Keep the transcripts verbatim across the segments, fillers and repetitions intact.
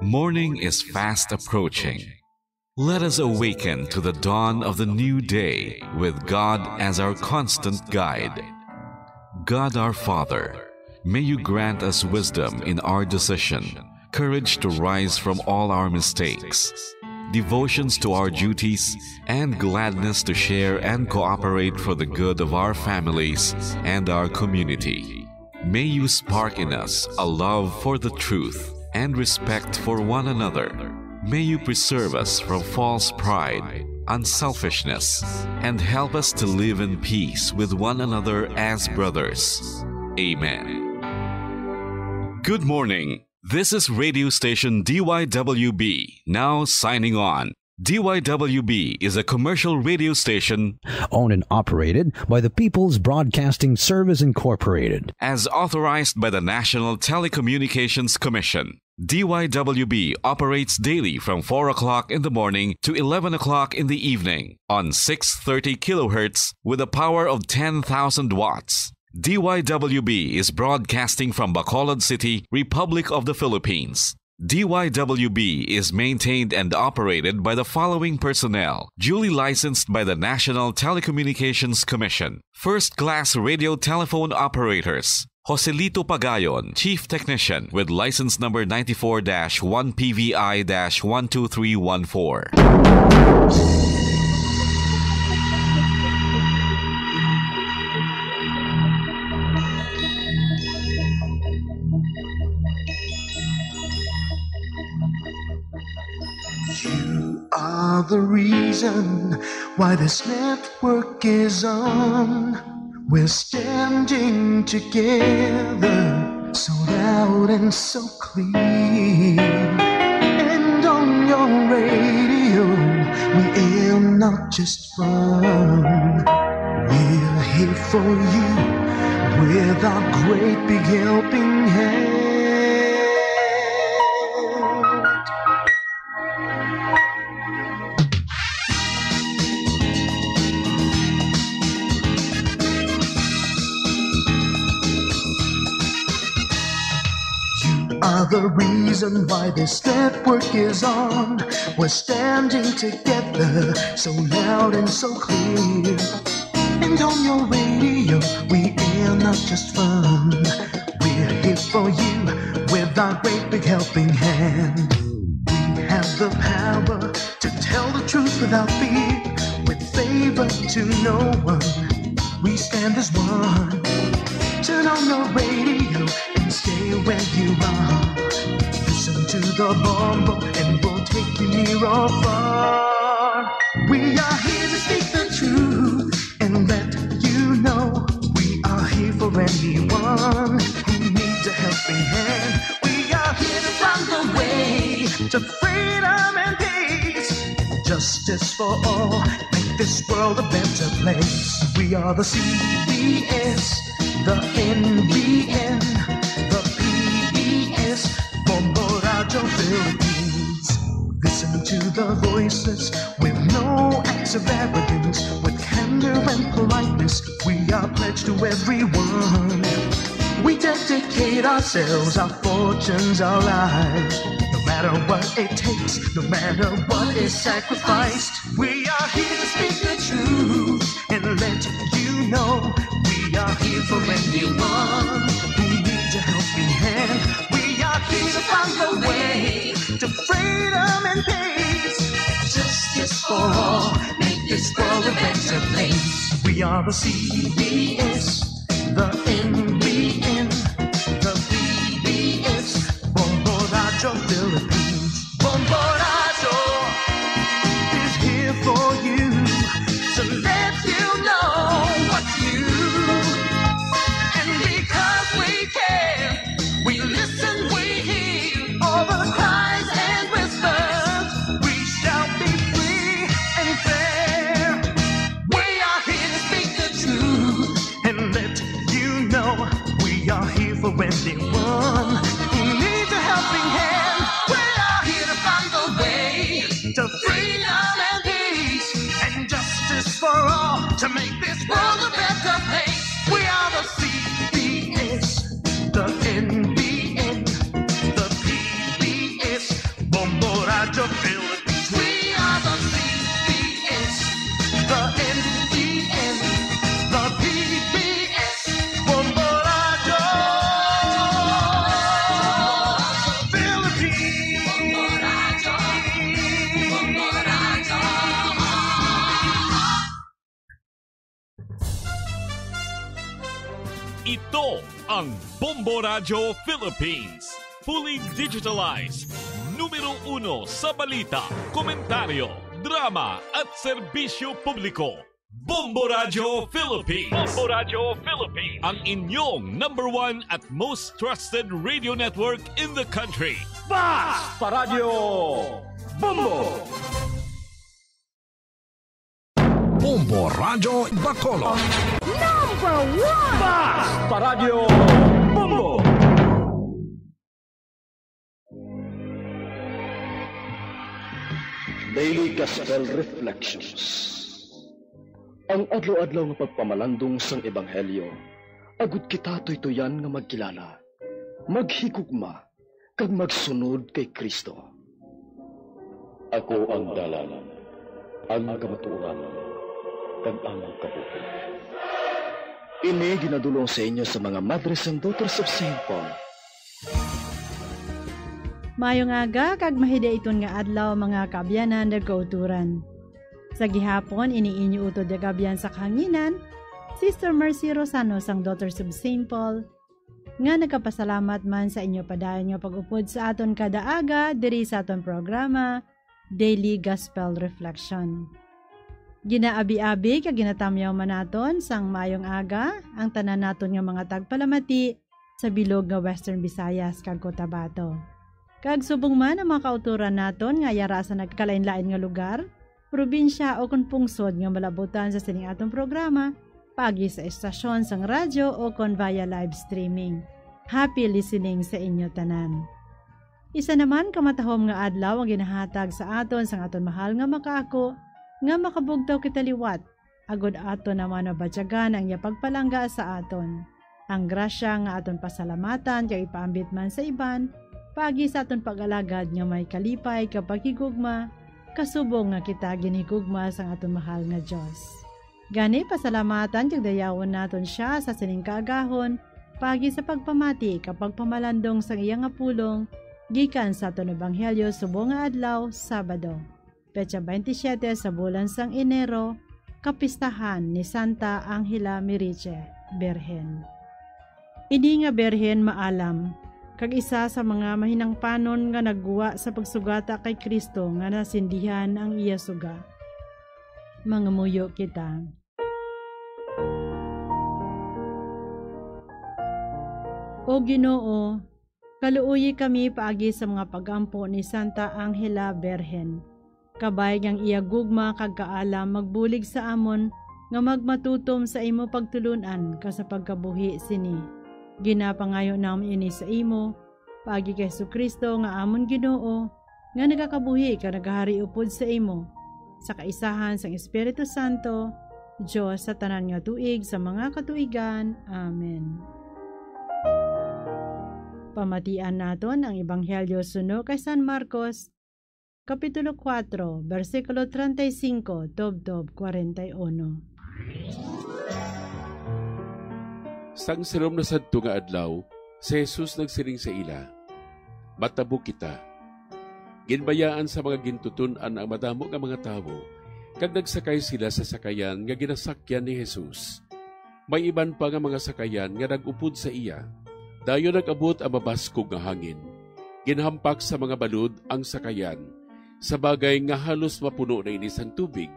Morning is fast approaching. Let us awaken to the dawn of the new day with God as our constant guide. God our Father, may you grant us wisdom in our decision, courage to rise from all our mistakes, devotions to our duties, and gladness to share and cooperate for the good of our families and our community. May you spark in us a love for the truth and respect for one another. May you preserve us from false pride, unselfishness, and help us to live in peace with one another as brothers. Amen. Good morning. This is radio station D Y W B, now signing on. D Y W B is a commercial radio station owned and operated by the People's Broadcasting Service Incorporated. As authorized by the National Telecommunications Commission. D Y W B operates daily from four o'clock in the morning to eleven o'clock in the evening on six thirty kilohertz with a power of ten thousand watts. D Y W B is broadcasting from Bacolod City, Republic of the Philippines. D Y W B is maintained and operated by the following personnel, duly licensed by the National Telecommunications Commission. First class radio telephone operators. Joselito Pagayon, Chief Technician, with license number ninety-four dash one P V I dash one two three one four. You are the reason why this network is on. We're standing together, so loud and so clear. And on your radio, we aim not just fun. We're here for you with our great big helping hand. You are the reason why this network is on. We're standing together, so loud and so clear. And on your radio, we air not just fun. We're here for you with our great big helping hand. We have the power to tell the truth without fear, with favor to no one. We stand as one. Turn on your radio and stay where you are. Listen to the Bombo and we'll take you near or far. We are here to speak the truth and let you know we are here for anyone who needs a helping hand. We are here to find the way to freedom and peace. Justice for all, make this world a better place. We are the C B S, the N B N, the P B S, Bombo Radyo Philippines. Listen to the voices with no acts of arrogance, with candor and politeness. We are pledged to everyone. We dedicate ourselves, our fortunes, our lives. No matter what it takes, no matter what is sacrificed, we are here to speak the truth and let you know we are here for anyone who needs a helping hand. We are here to find a way to freedom and peace. Justice for all, make this world a better place. We are the C B S, the N B N, the P B S, Bombo Radyo Philippines. Bombo Radyo is here for you to let you know what's new. And because we care, we listen, we hear all the cries and whispers. We shall be free and fair. We are here to speak the truth and let you know we are here for anyone who needs a helping hand. Bombo Radyo. Bombo Radyo. Ito ang Bombo Radyo Philippines. Fully digitalized. Numero uno sa balita, komentaryo, drama, at serbisyo publiko. Bombo Radyo Philippines. Bombo Radyo Philippines. Ang inyong number one at most trusted radio network in the country. Basta Radyo Bombo! Bombo Radyo Bacolod. Number one! Basta Radyo Bombo! Daily Gospel Reflections. Ang adlaw-adlaw nga pagpamalandong sang Ebanghelyo, agud kita tuytuyan nga magkilala, maghigugma, kag magsunod kay Cristo. Ako ang dalan, ang kamatuoran, kag ang kabuhi. Ini ginadul-ong sa inyo sa mga Madres and Daughters of Saint Paul. Maayong aga kag mahidaiton nga adlaw, mga kaabyanan kag kauturan. Sa gihapon, ini inyo utod nga kaabyan sa kahanginan, Sister Mercy Rosano sang Daughters of Saint Paul, nga nagapasalamat man sa inyo padayon nga pag-upod sa aton kada aga diri sa aton programa, Daily Gospel Reflection. Ginaabi-abi kag ginatamyaw man naton sang maayong aga ang tanan naton nga mga tagpalamati sa bilog nga Western Visayas kag Cotabato. Kag subong man ang mga kauturan naton nga yara sa nagkalainlain nga lugar, probinsya, o kon pungsod nga malabutan sa sining aton programa, paagi sa estasyon sang radyo o kon via live streaming. Happy listening sa inyo tanan. Isa naman ka matahom nga adlaw ang ginahatag sa aton sang aton mahal nga makaako, nga makabugtaw kita liwat, agud aton naman mabatyagan ang iya pagpalangga sa aton. Ang grasya nga aton pasalamatan kag ipaambit man sa iban, paagi sa aton pag-alagad nga may kalipay kag paghigugma, kasubong nga kita ginhigugma sang aton mahal nga Dios. Gani, pasalamatan kag dayawon naton sia sa sining kaagahon, paagi sa pagpamati kag pagpamalandong sang iya nga pulong, gikan sa aton ebanghelyo subong nga adlaw, Sabado, petsa twenty-seven sa bulan sang Enero, kapistahan ni Santa Angela Meriche, Birhen. Ini nga birhen maalam, kag isa sa mga mahinangpanon nga naggwa sa pagsugata kay Cristo nga nasindihan ang iya suga. Mangamuyo kita. O Ginoo, kaluoyi kami paagi sa mga pag-ampo ni Santa Angela Birhen. Kabay nga ang iya gugma kag kaalam magbulig sa amon nga magmatutom sa imo pagtulon-an kag sa pagkabuhi sini. Ginapangayo namon ini sa imo, paagi kay Jesu-Cristo nga amon Ginoo, nga nagakabuhi kag nagahari upod sa imo, sa kaisahan sang Espiritu Santo, Dios sa tanan nga tuig sa mga katuigan. Amen. Pamatian naton ang Ebanghelyo suno kay San Marcos, Kapitulo kuwatro, bersikulo treinta y cinco tubtob kwarenta y uno. Sang sirom na sadto nga adlaw, si Jesus nagsiling sa ila, "Matabo kita." Ginbayaan sa mga gintuton-an ang madamo nga mga tawo, kag nagsakay sila sa sakayan nga ginasakyan ni Jesus. May iban pa nga mga sakayan nga nag-upod sa iya. Dayon nag-abot ang mabaskog nga hangin. Ginhampak sa mga balod ang sakayan, sa bagay nga halos mapuno na ini sang tubig.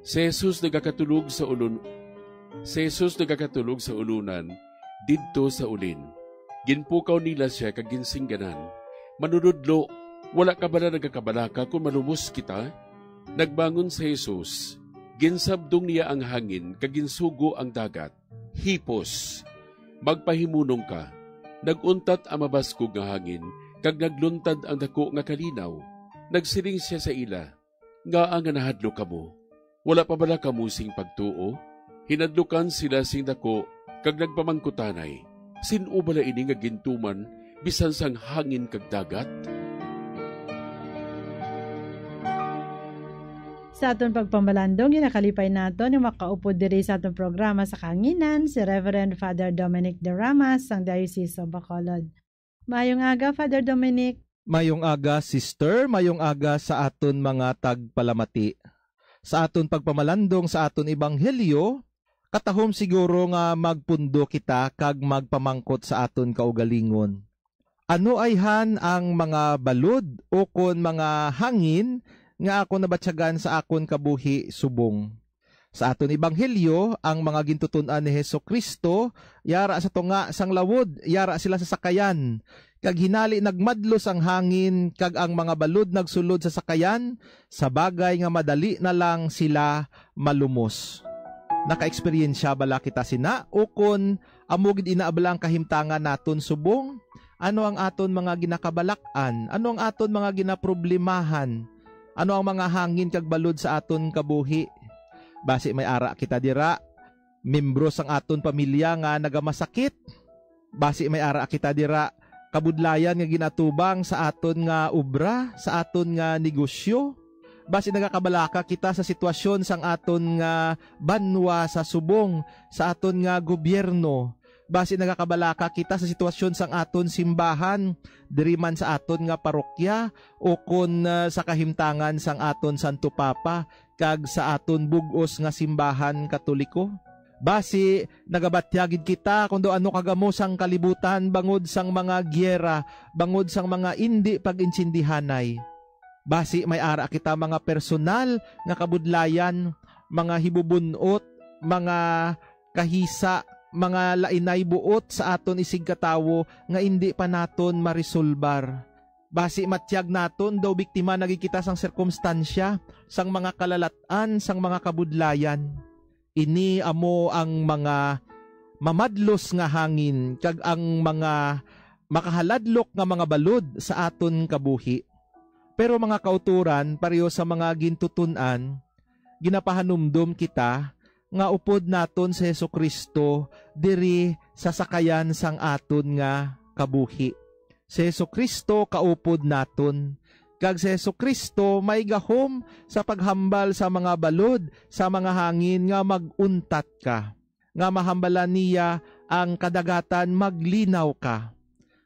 Si Jesus nagakatulog sa ulon-, si Jesus nagakatulog sa ulonan didto sa ulin. Ginpukaw nila sia kag ginsingganan, "Manunodlo, wala ka bala nagakabalaka kon malumos kita?" Nagbangon si Jesus, ginsabdong niya ang hangin kag ginsugo ang dagat. "Hipos, magpahimunong ka." Nag-untat ang mabaskog nga hangin, kag nagluntad ang daku nga kalinaw. Nagsiling sia sa ila, "Ngaa nga nahadlok kamo? Wala pa bala kamo sing pagtuo?" Hinadlukan sila sing daku, kag nagpamangkutanay, "Sin-o bala ini nga gintuman bisan sang hangin kag dagat?" Sa aton pagpamalandong, ginakalipay naton nga makaupod diri sa aton programa sa kahanginan si Reverend Father Dominic De Ramas sang Diocese of Bacolod. Maayong aga, Father Dominic. Mayong aga, sister. Mayong aga sa aton mga tagpalamati. Sa aton pagpamalandong sa aton ebanghelyo, katahom siguro nga magpundo kita kag magpamangkot sa aton kaugalingon. Ano ayhan ang mga balod ukon mga hangin nga akon nabatyagan sa akon kabuhi subong? Sa aton ebanghelyo, ang mga gintuton-an ni Jesu-Cristo yara sa tunga sang lawod, yara sila sa sakayan, kag hinali nagmadlos ang hangin kag ang mga balod nagsulod sa sakayan, sa bagay nga madali na lang sila malumos. Nakaeksperyensya bala kita sina, ukon amo gid ina bala ang kahimtangan naton subong? Ano ang aton mga ginakabalak-an? Ano ang aton mga ginaproblemahan? Ano ang mga hangin kag balod sa aton kabuhi? Basi may ara kita dira, membro sang aton pamilya nga nagamasakit. Basi may ara kita dira, kabudlayan nga ginatubang sa aton nga obra, sa aton nga negosyo. Basi nagakabalaka kita sa sitwasyon sang aton nga banwa, sa subong sa aton nga gobyerno. Basi nagakabalaka kita sa sitwasyon sang aton simbahan, diri man sa aton nga parokya, ukon, ah, sa kahimtangan sang aton Santo Papa kag sa aton bug-os nga simbahan Katoliko. Basi nagabatyag gid kita kon daw ano kagamo sang kalibutan bangod sang mga giyera, bangod sang mga indi pag-intindihanay. Basi may ara kita mga personal nga kabudlayan, mga hibubun-ot, mga kahisa, mga lainay buot sa aton isigkatawo nga indi pa naton marisulbar. Basi matyag naton daw biktima na gid kita sang sirkumstansya, sang mga kalalat-an, sang mga kabudlayan. Ini amo ang mga mamadlos nga hangin kag ang mga makahaladlok nga mga balod sa aton kabuhi. Pero, mga kauturan, pareho sa mga gintuton-an, ginapahanumdom kita nga upod naton si Jesu-Cristo diri sa sakayan sang aton nga kabuhi. Si Jesu-Cristo kaupod naton, kag si Jesu-Cristo may gahom sa paghambal sa mga balod, sa mga hangin nga mag-untat ka, nga mahambalan niya ang kadagatan, maglinaw ka.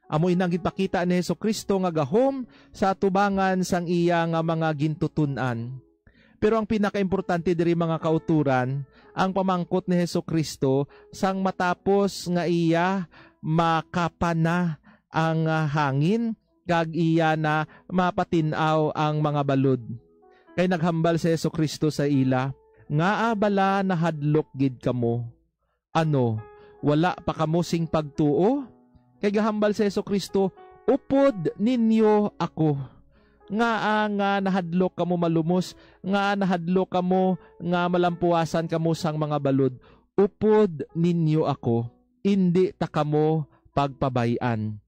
Amo inang ginpakita ni Jesu-Cristo nga gahom sa atubangan sang iya nga mga gintuton-an. Pero ang pinakaimportante diri, mga kauturan, ang pamangkot ni Jesu-Cristo sang matapos nga iya makapana ang, ah, hangin kag iya na mapatin-aw ang mga balod. Kay naghambal si Jesu-Cristo sa ila, "Ngaa bala nahadlok gid kamo? Ano, wala pa kamo sing pagtuo?" Kay gahambal si Jesu-Cristo, "Upod ninyo ako. Ngaa nga nahadlok kamo malumos? Ngaa nahadlok kamo nga malampuwasan kamo sang mga balod? Upod ninyo ako. Indi ta kamo pagpabay-an."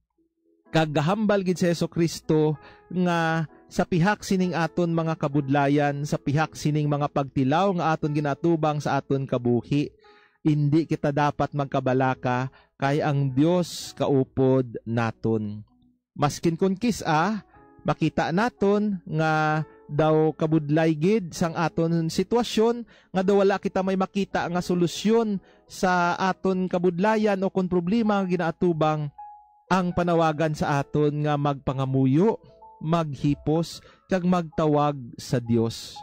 Kag gahambal gid si Jesu-Cristo nga sa pihak sining aton mga kabudlayan, sa pihak sining mga pagtilaw nga aton ginatubang sa aton kabuhi, indi kita dapat magkabalaka, kay ang Dios kaupod naton. Maskin kon kis-a, makita naton nga daw kabudlay gid sang aton sitwasyon, nga daw wala kita may makita nga solusyon sa aton kabudlayan o kon problema nga ginaatubang, ang panawagan sa aton nga magpangamuyo, maghipos, kag magtawag sa Dios.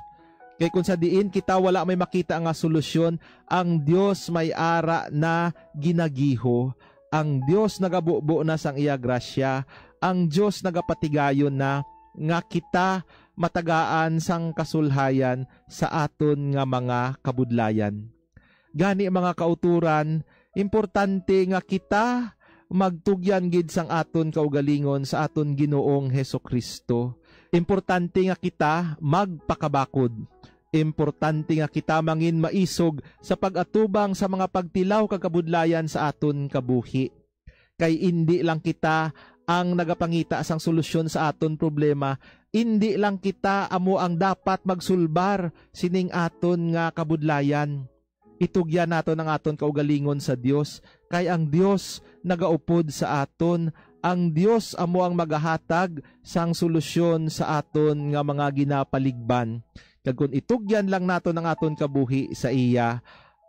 Kay kon sa diin kita wala may makita nga solusyon, ang Dios may ara na ginagiho. Ang Dios nagabubo na sang iya grasya. Ang Dios nagapatigayon na nga kita matagaan sang kasulhayan sa aton nga mga kabudlayan. Gani, mga kauturan, importante nga kita magtugyan gid sang aton kaugalingon sa aton Ginoong Jesu-Cristo. Importante nga kita magpakabakod. Importante nga kita mangin maisog sa pag-atubang sa mga pagtilaw kag kabudlayan sa aton kabuhi. Kay indi lang kita ang nagapangita sang solusyon sa aton problema, indi lang kita amo ang dapat magsulbar sining aton nga kabudlayan. Itugyan naton ang aton kaugalingon sa Dios, kay ang Dios nagaupod sa aton. Ang Dios amo ang magahatag sang solusyon sa aton nga mga ginapaligban. Kag kon itugyan lang naton ang aton kabuhi sa iya,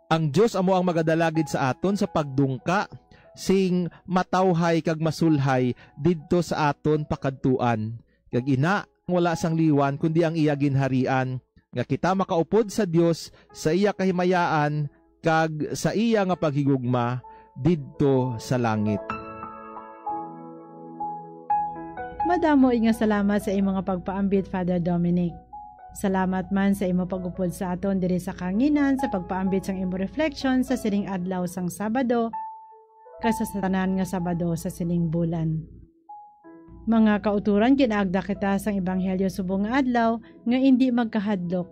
ang Dios amo ang magadala gid sa aton sa pagdungka, sing matawhay kag masulhay didto sa aton pakadtuan. Kag ina, wala sang liwan kundi ang iya ginharian, nga kita makaupod sa Dios sa iya kahimayaan kag sa iya nga paghigugma didto sa langit. Madamo nga salamat sa imo nga pagpaambit, Father Dominic. Salamat man sa imo pag-upod sa aton diri sa kahanginan sa pagpaambit sang imo reflection sa sining adlaw sang Sabado, kag sa tanan nga Sabado sa sining bulan. Mga kauturan, ginaagda kita sang ebanghelyo subong nga adlaw nga indi magkahadlok.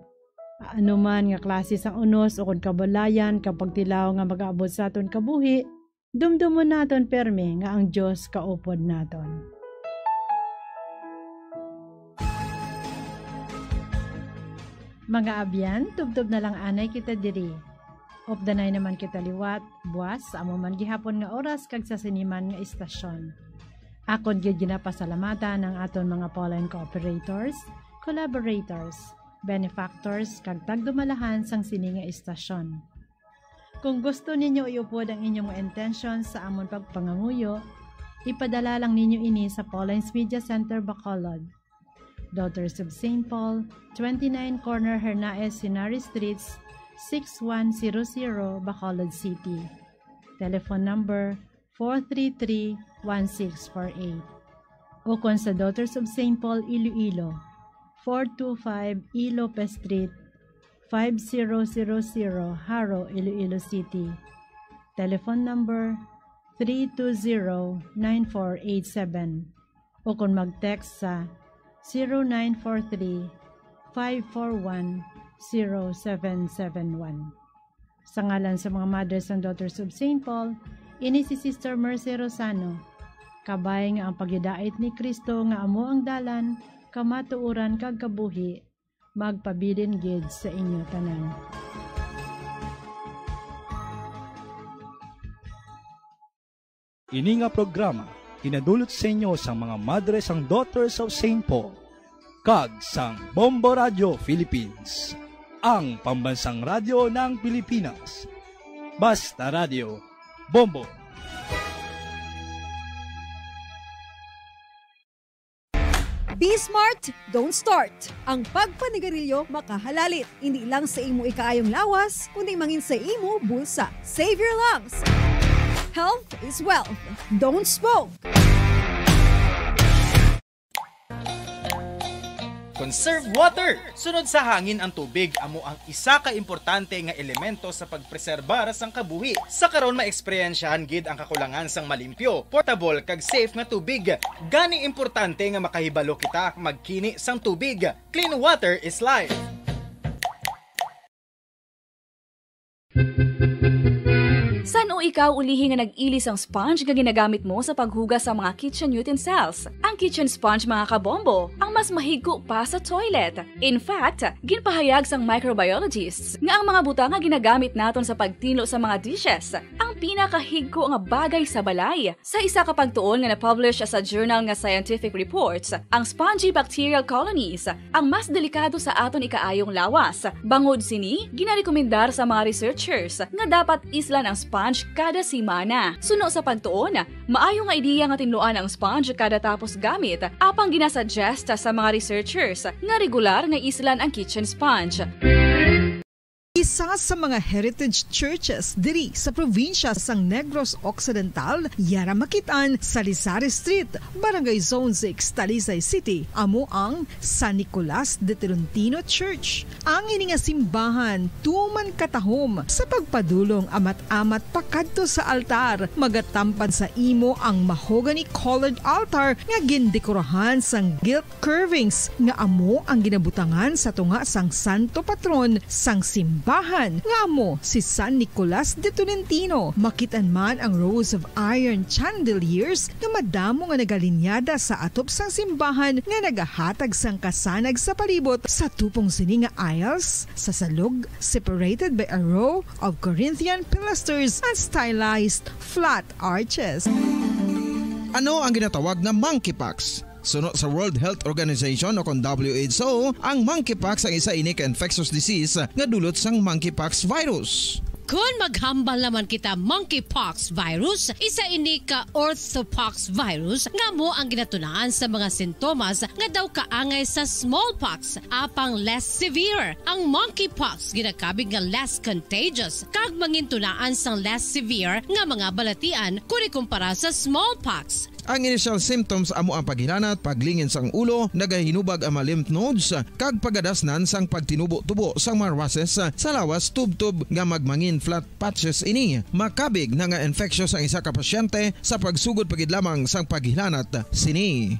Ano man nga klase sang unos ukon kabulayan kag pagtilaw nga magaabot sa aton kabuhi, dumdomon naton pirme nga ang Dios kaupod naton. Mga abyan, tubtob na lang anay kita diri. Updanay naman kita liwat, buas, sa amo man gihapon nga oras kag sa sini man nga istasyon. Akon gid ginapasalamatan ang aton mga Pauline cooperators, collaborators, benefactors, kag tagdumalahan sang sini nga istasyon. Kung gusto ninyo iupod ang inyong mga intensyon sa amon pagpangamuyo, ipadala lang ninyo ini sa Pauline's Media Center, Bacolod. Daughters of Saint Paul, twenty-nine Corner Hernaez Henares Streets, six one zero zero, Bacolod City. Telephone number four three three, one six four eight. Ukon sa Daughters of Saint Paul, Iloilo, four two five E Lopez Street, five zero zero zero, Jaro, Iloilo City. Telephone number three two zero, nine four eight seven. Ukon mag-text sa zero nine four three, five four one, zero seven seven one. Sa ngalan sa mga Mothers and Daughters of Saint Paul, ini si Sister Mercy Rosano. Kabay nga ang paghidait ni Cristo nga amo ang dalan, kamatuoran, kag kabuhi, magpabilin gid sa inyo tanan. Ini nga programa ginadulot sa inyo sang mga Madres and Daughters of Saint Paul kag sang Bombo Radio Philippines, ang pambansang radyo ng Pilipinas. Basta Radio, Bombo. Be smart, don't start. Ang pagpanigarilyo makahalalit, hindi lang sa imo ikaayong lawas, kundi mangin sa imo bulsa. Save your lungs. Health is wealth. Don't smoke. Conserve water. Sunod sa hangin ang tubig, amo ang isa ka importante nga elemento sa pagpreserbar sang kabuhi. Sa karon, maeksperyensyahan gid ang kakulangan sang malimpyo, portable, kag safe nga tubig. Gani, importante nga makahibalo kita magkini sang tubig. Clean water is life. San-o ikaw ulihi nga nag-ili sang sponge nga ginagamit mo sa paghugas sa mga kitchen utensils? Ang kitchen sponge, mga kabombo, ang mas mahigko pa sa toilet. In fact, ginpahayag sang microbiologists nga ang mga butang nga ginagamit naton sa pagtinlo sa mga dishes ang pinakahigko nga bagay sa balay. Sa isa ka pagtuon nga na-publish sa journal nga Scientific Reports, ang spongy bacterial colonies ang mas delikado sa aton ikaayong lawas. Bangod sini, ginarekomendar sa mga researchers nga dapat islan ang sponge kada semana. Suno sa pagtuon, maayo nga ideya nga tinluan ang sponge kada tapos gamit, apang ginasuggest sa mga researchers nga regular nga islan ang kitchen sponge. Isa sa mga heritage churches diri sa probinsya sang Negros Occidental, yara makit-an sa Lizares Street, Barangay Zone six, Talisay City, amo ang San Nicolas de Tolentino Church. Ang ini nga simbahan tuman katahom sa pagpadulong amat-amat pakadto sa altar, magatampan sa imo ang mahogany colored altar nga gindekorahan sang gilt curvings nga amo ang ginabutangan sa tunga sang santo patron sang simbahan, nga amo si San Nicolas de Tolentino. Makit-an man ang rows of iron chandeliers nga madamo nga nagalinyada sa atop sang simbahan nga nagahatag sang kasanag sa palibot. Sa tupong sini nga aisles, sa salog, separated by a row of Corinthian pilasters and stylized flat arches. Ano ang ginatawag nga monkeypox? Suno sa World Health Organization o kon W H O, ang monkeypox ang isa ini ka infectious disease nga dulot sang monkeypox virus. Kon maghambal naman kita monkeypox virus, isa ini ka orthopox virus nga amo ang ginatunaan sa mga sintomas nga daw kaangay sa smallpox, apang less severe. Ang monkeypox ginakabig nga less contagious kag mangintunaan sang less severe nga mga balatian kon ikumpara sa smallpox. Ang initial symptoms amo ang paghilanat, paglingin sang ulo, nagahinubag ang mga lymph nodes, kag pagadasnan sang pagtinubo-tubo sang mga muscles sa lawas tubtob nga magmangin flat patches ini. Makabig na nga infectious ang isa ka pasyente sa pagsugod pa gid lamang sang paghilanat sini.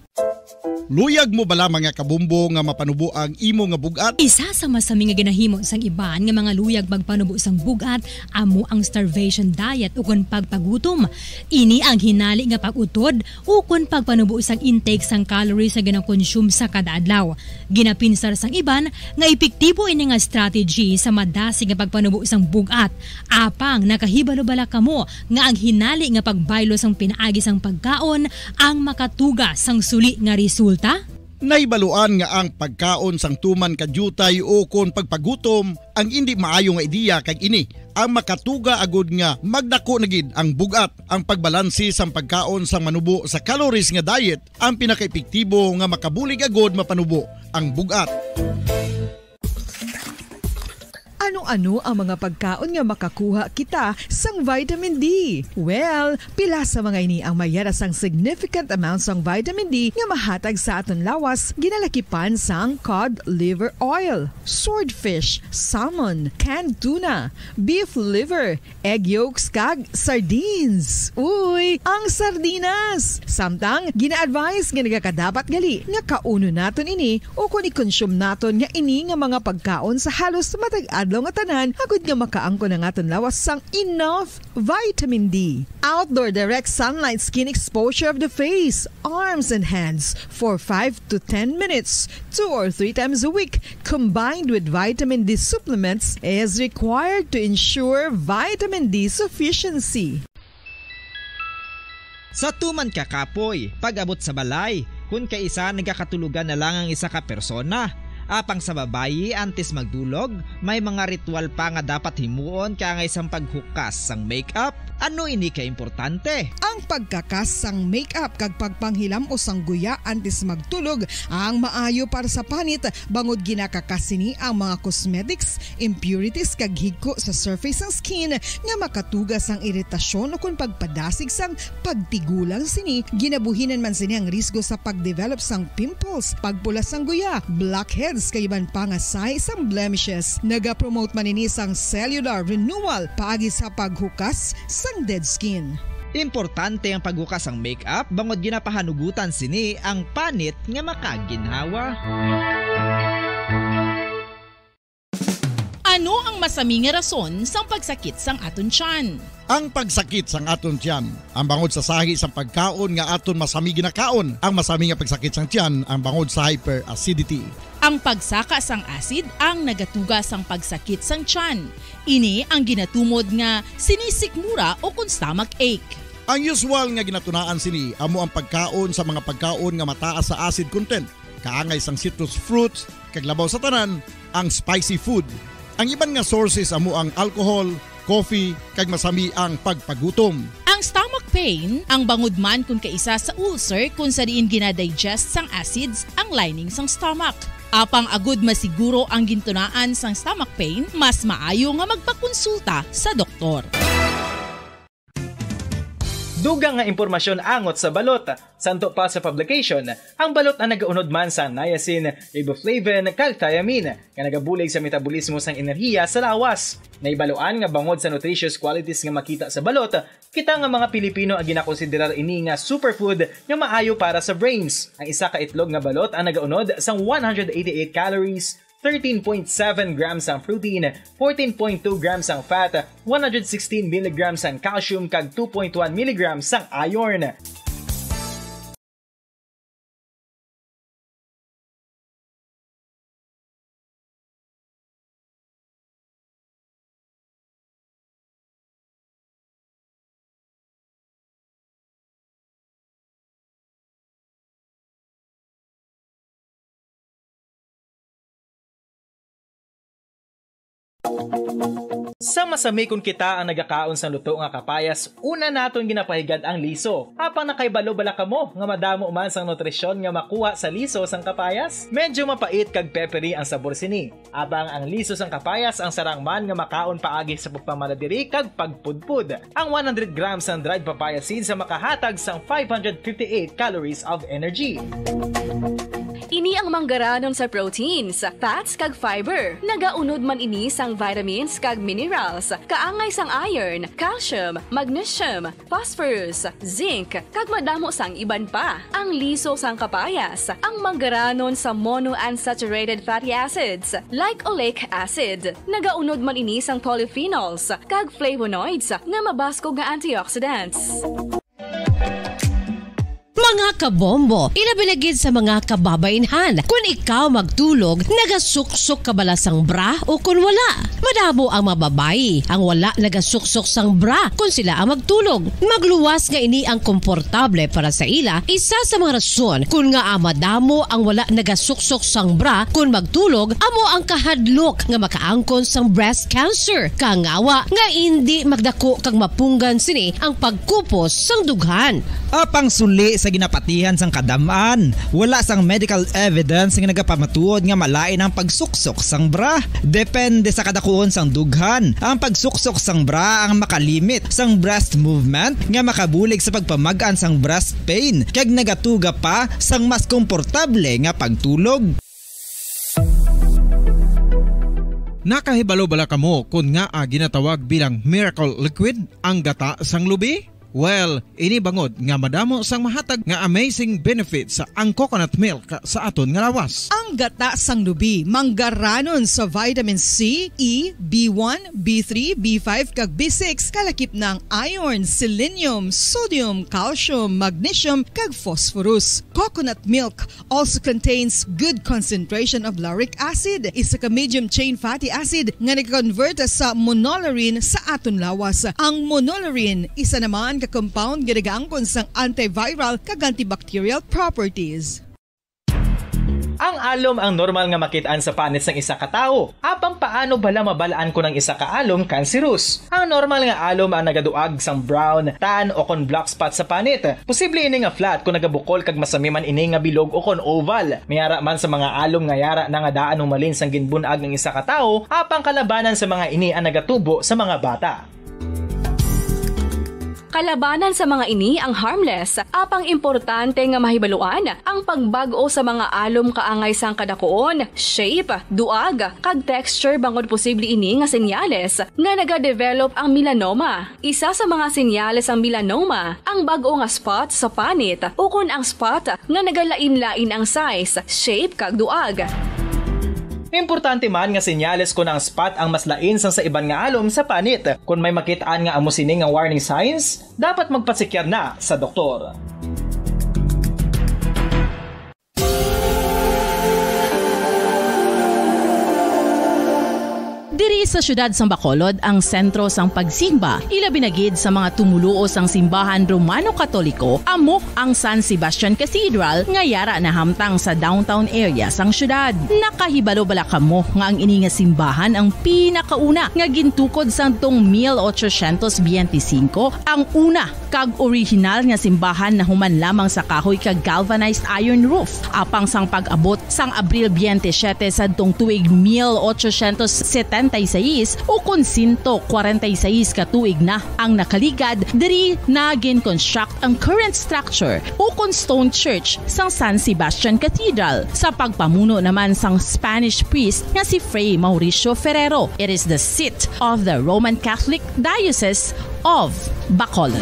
Luyag mo bala, mga kabombo, nga mapanubo ang imo nga bug-at? Isa sa masami nga ginahimo sang iban nga mga luyag magpanubo sang bug-at amo ang starvation diet ukon pagpagutom. Ini ang hinali nga pag-utod ukon pagpanubo sang intake sang calories nga ginakonsume sa kada adlaw. Ginapinsar sang iban nga epektibo ini nga strategy sa madasig nga pagpanubo sang bug-at. Apang nakahibalo bala kamo nga ang hinali nga pagbaylo sang pinaagi sang pagkaon ang makatuga sang suli nga resulta? Nahibaluan nga ang pagkaon sang tuman ka diutay ukon pagpagutom ang indi maayo nga ideya, kag ini ang makatuga agud nga magdako na gid ang bug-at. Ang pagbalansi sang pagkaon sang manubo sa calories nga diet ang pinakaepektibo nga makabulig agud mapanubo ang bug-at. Ano-ano ang mga pagkaon nga makakuha kita sang vitamin D? Well, pila sa mga ini ang mayara sang significant amount sang vitamin D nga mahatag sa aton lawas, ginalakipan sang cod liver oil, swordfish, salmon, canned tuna, beef liver, egg yolks, kag sardines. Uy, ang sardinas! Samtang, gina-advise nga nagakadapat gali nga kaunon naton ini ukon i-consume naton nga ini nga mga pagkaon sa halos matag adlaw nga tanan, agud nga makaangkon ang aton lawas sang enough vitamin D. Outdoor direct sunlight skin exposure of the face, arms, and hands for five to ten minutes, two or three times a week, combined with vitamin D supplements, is required to ensure vitamin D sufficiency. Sa tuman ka kapoy, pag-abot sa balay, kun kaisa nagakatulogan na lang ang isa ka persona. Apang sa babayi, antes magdulog, may mga ritual pa nga dapat himuon kaangay sang paghukas sang makeup. Ano ini ka importante? Ang pagkakas sang makeup kag pagpanghilam-os sang guya antes magtulog ang maayo para sa panit, bangod ginakakas sini ang mga cosmetics, impurities, kag higko sa surface sang skin nga makatuga sang iritasyon ukon pagpadasig sang pagtigulang sini. Ginabuhinan man sini ang risgo sa pag-develop sang pimples, pagpula sang guya, blackheads, kag iban pa nga sign sang blemishes. Nagapromote man ini sang cellular renewal paagi sa paghukas sang dead skin. Importante ang paghukas sang makeup bangod ginapahanugutan sini ang panit nga makaginhawa. Ano ang masami nga rason sang pagsakit sang aton tiyan? Ang pagsakit sang aton tiyan, ang bangod sa sahi sang pagkaon nga aton masami ginakaon. Ang masami nga pagsakit sang tiyan, ang bangod sa hyperacidity. Ang pagsaka sang acid ang nagatuga sang pagsakit sang tiyan. Ini ang ginatumod nga sinisikmura ukon stomach ache. Ang usual nga ginatunaan sini amo ang pagkaon sa mga pagkaon nga mataas sa acid content, kaangay sang citrus fruits, kag labaw sa tanan, ang spicy food. Ang iban nga sources amo ang alcohol, coffee, kag masami ang pagpagutom. Ang stomach pain, ang bangod man kun kaisa sa ulcer kun sa diin ginadigest sang acids ang lining sang stomach. Apang agud masiguro ang gintunaan sang stomach pain, mas maayo nga magpakonsulta sa doktor. Dugang nga impormasyon angot sa balot. Santo pa sa publication, ang balot ang nagaunod man sa niacin, riboflavin, kag thiamine, nga nagabulig sa metabolismo sang enerhiya sa lawas. Nahibaluan nga bangod sa nutritious qualities nga makita sa balot, kita nga mga Pilipino ang ginakonsiderar ini nga superfood nga maayo para sa brains. Ang isa ka itlog nga balot ang nagaunod sang one hundred eighty-eight calories, thirteen point seven grams ang protein, fourteen point two grams ang fat, one hundred sixteen milligrams ang calcium, kag two point one milligrams ang iron. Sa masami kon kita ang nagakaon sang luto nga kapayas, una naton ginapahigad ang liso. Apang nakahibalo bala kamo nga madamo man sang nutrisyon nga makuha sa liso sang kapayas? Medyo mapait kag peppery ang sabor sini. Apang ang liso sang kapayas ang sarang man nga makaon paagi sa pagpamaladiri kag pagpudpod. Ang one hundred grams sang dried papaya seeds ang makahatag sang five hundred fifty-eight calories of energy. Ini ang manggaranon sa proteins, fats, kag fiber. Nagaunod man ini sang vitamins kag minerals, kaangay sang iron, calcium, magnesium, phosphorus, zinc, kag madamo sang iban pa. Ang liso sang kapayas, ang manggaranon sa monounsaturated fatty acids, like oleic acid. Nagaunod man ini sang polyphenols kag flavonoids nga mabaskog nga antioxidants. Mga kabombo, ilabi na gid sa mga kababainhan, kun ikaw magtulog, nagasuksok ka bala sang bra o kun wala? Madamo ang mga babayi ang wala nagasuksok sang bra kun sila ang magtulog. Magluwas nga ini ang komportable para sa ila, isa sa mga rason kun ngaa madamo ang wala nagasuksok sang bra kun magtulog amo ang kahadlok nga makaangkon sang breast cancer. Kangawa nga indi magdako kag mapunggan sini ang pagkupos sang dughan. Apang suli sa ginapatihan sang kadam-an, wala sang medical evidence nga nagapamatuod nga malain ang pagsuksok sang bra. Depende sa kadakuon sang dughan, ang pagsuksok sang bra ang makalimit sang breast movement nga makabulig sa pagpamag-an sang breast pain kag nagatuga pa sang mas komportable nga pagtulog. Nakahibalo bala kamo kon ngaa ginatawag bilang miracle liquid ang gata sang lubi? Well, ini bangod nga madamo sang mahatag nga amazing benefits ang coconut milk sa aton nga lawas. Ang gata sang lubi manggaranon sa vitamin C, E, B one, B three, B five, kag B six, kalakip na ang iron, selenium, sodium, calcium, magnesium, kag phosphorus. Coconut milk also contains good concentration of lauric acid, isa ka medium chain fatty acid nga nag-convert sa monolaurin sa aton lawas. Ang monolaurin, isa naman ka compound nga nagaangkon sang antiviral kag antibacterial properties. Ang alom ang normal nga makit-an sa panit sang isa ka tawo. Apang paano bala mabal-an kon ang isa ka alom kanseros? Ang normal nga alom ang nagaduag sang brown, tan, o kon black spot sa panit. Posible ini nga flat kon nagabukol kag masami man ini nga bilog o kon oval. May ara man sa mga alom nga yara na nga daan humalin sang ginbun-ag ang isa ka tawo, apang kalabanan sa mga ini ang nagatubo sa mga bata. Kalabanan sa mga ini ang harmless, apang importante nga mahibaluan ang pagbag-o sa mga alom kaangay sang kadakuon, shape, duag, kag texture, bangod posible ini nga senyales nga nagadevelop ang melanoma. Isa sa mga senyales sang melanoma ang bag-o nga spot sa panit ukon ang spot nga nagalain-lain ang size, shape, kag duag. Importante man nga senyales kon ang spot ang mas lain sang sa iban nga alom sa panit. Kon may makit-an nga amo sini nga warning signs, dapat magpasekyar na sa doktor. Diri sa siyudad sang Bacolod ang sentro sang pagsimba, ilabi na gid sa mga tumoluo sang simbahan Romano-Katoliko, amo ang San Sebastian Cathedral nga yara nahamtang sa downtown area sang siyudad. Nakahibalo bala kamo nga ang ini nga simbahan ang pinakauna nga gintukod sadtong mil ochocientos biyente singko, ang una kag orihinal nga simbahan nahuman lamang sa kahoy kag galvanized iron roof. Apang sang pag-abot sang Abril biyente siyete sadtong tuig mil ochocientos setenta y seis, ukon sento kwarenta y seis ka tuig na ang nakaligad, diri na gin-construct ang current structure ukon stone church sang San Sebastian Cathedral, sa pagpamuno naman sang Spanish priest nga si Fray Mauricio Ferrero. It is the seat of the Roman Catholic Diocese of Bacolod.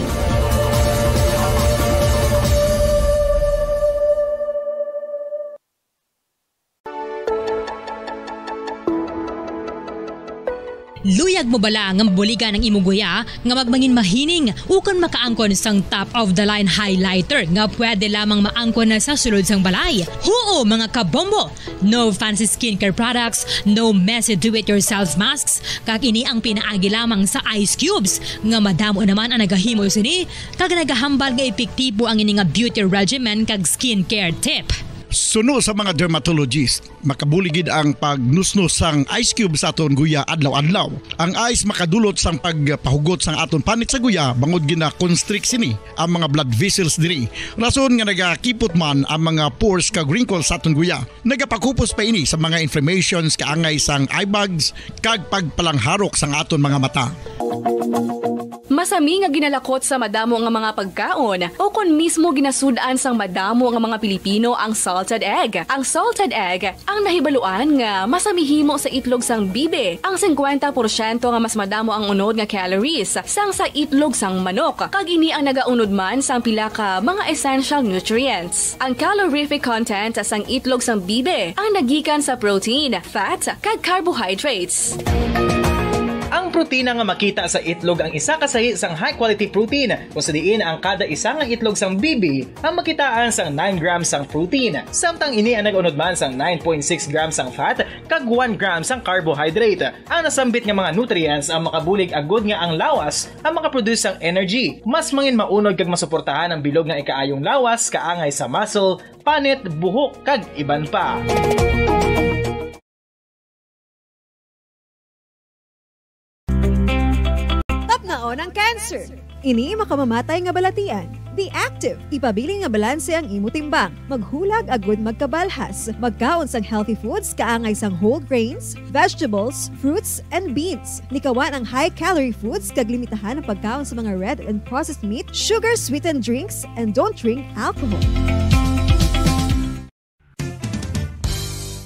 Luyag mo bala nga mabuligan ang imo guya nga magmangin mahining ukon makaangkon sang top of the line highlighter nga pwede lamang maangkon na sa sulod sang balay? Huo, mga kabombo! No fancy skincare products, no messy do-it-yourself masks, kag ini ang pinaagi lamang sa ice cubes nga madamo naman ang nagahimo sini kag nagahambal nga epektibo ang ini nga beauty regimen kag skincare tip. Suno sa mga dermatologist, makabulig gid ang pagnusnos sang ice cube sa aton guya adlaw-adlaw. Ang ice makadulot sang pagpahugot sang aton panit sa guya bangod gina-constrict sini ang mga blood vessels diri. Rason nga nagakipot man ang mga pores kag wrinkles sa aton guya. Nagapakupos pa ini sa mga inflammations kaangay sang eye bags kag pagpalangharok sang aton mga mata. Masami nga ginalakot sa madamo nga mga pagkaon, o kon mismo ginasud-an sang madamo nga mga Pilipino ang salted egg. Ang salted egg ang nahibaluan nga masami himo sa itlog sang bibi. Ang singkwenta porsyento nga mas madamo ang unod nga calories sang sa itlog sang manok, kag ini ang nagaunod man sang pila ka mga essential nutrients. Ang calorific content sang itlog sang bibi ang nagikan sa protein, fat, kag carbohydrates. Ang protina nga makita sa itlog ang isa ka sahi sang high quality protein, kung sa diin ang kada isa nga itlog sang bibi ang makitaan sang nine grams sang protein, samtang ini ang nag-unod man sang nine point six grams sang fat kag one gram sang carbohydrate. Ang nasambit nga mga nutrients ang makabulig agud nga ang lawas ang makaproduce sang energy, mas mangin maunod kag masuportahan ang bilog nga ikaayong lawas kaangay sa muscle, panit, buhok, kag iban pa. Tapnaon ang cancer. Ini makamamatay nga balatian. Be active. Ipabilin nga balanse ang imo timbang. Maghulag agud magkabalhas. Magkaon sang healthy foods kaangay sang whole grains, vegetables, fruits, and beans. Likawan ang high-calorie foods kag limitahan ang pagkaon sa mga red and processed meat, sugar-sweetened drinks, and don't drink alcohol.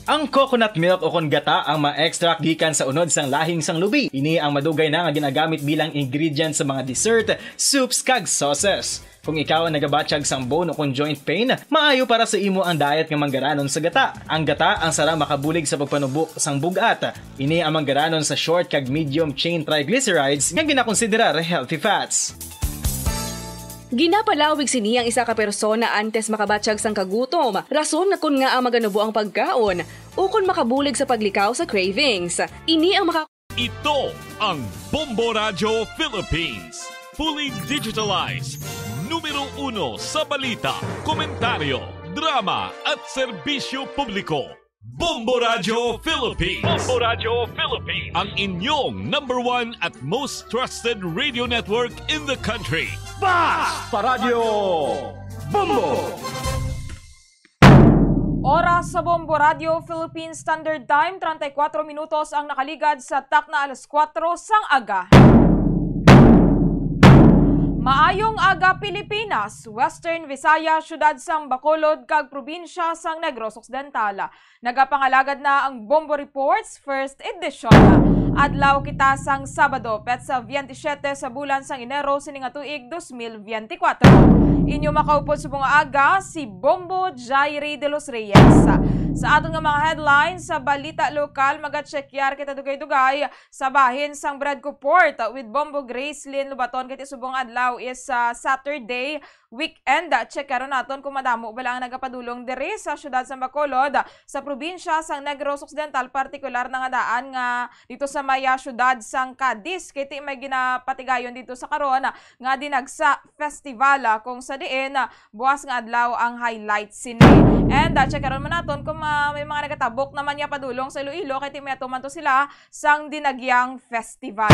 Ang coconut milk o kon gata ang ma-extract gikan sa unod sang lahing sang lubi. Ini ang madugay na nga ginagamit bilang ingredient sa mga dessert, soups, kag sauces. Kung ikaw ang nagabatyag sang bone o kon joint pain, maayo para sa imo ang diet nga manggaranon sa gata. Ang gata ang sarang makabulig sa pagpanubo sang bug-at. Ini ang manggaranon sa short kag medium chain triglycerides nga ginakonsiderar healthy fats. Ginapalawig sini ang isa ka persona antes makabatyag sang kagutom, rason nga kon ngaa maganubo ang pagkaon, ukon makabulig sa paglikaw sa cravings. Ini ang maka- Ito ang Bombo Radyo Philippines. Fully digitalized. Numero uno sa balita, komentaryo, drama, at serbisyo publiko. Bombo Radyo Philippines. Bombo Radyo Philippines. Ang inyong number one at most trusted radio network in the country. Basta Radyo Bombo! Oras sa Bombo Radyo Philippines Standard Time, treinta y cuatro minutos ang nakaligad sa takna alas kuwatro sang aga. Maayong aga, Pilipinas, Western Visayas, siyudad sang Bacolod, kag probinsya sang Negros Occidental. Nagapangalagad na ang Bombo Reports First Edition. Adlaw kita sang Sabado, petsa veintisiete sa bulan sang Enero sini nga tuig, dos mil veinticuatro. Inyo makaupod subong nga aga si Bombo Jairi de los Reyes. Sa aton nga mga headlines sa balita lokal, magatsekyar kita dugay-dugay sa bahin sang Bradco Port with Bombo Gracelyn Lobaton, kay ti subong adlaw is, ah, Saturday, weekend. Check karon naton kung madamo bala ang nagapadulong diri sa siyudad sang Bacolod, sa probinsya sang Negros Occidental, partikular na nga daan nga dito sa may, ah, siyudad sang Cadiz, kay ti may ginapatigayon dito sa karon nga Dinagsa Festival, ah, kung sa diin, ah, buwas nga adlaw ang highlight sini. And, ah, check karon man naton kung ma-, may mga nagatabok naman niya padulong sa Iloilo, kay ti may atuman to sila sang Dinagyang Festival.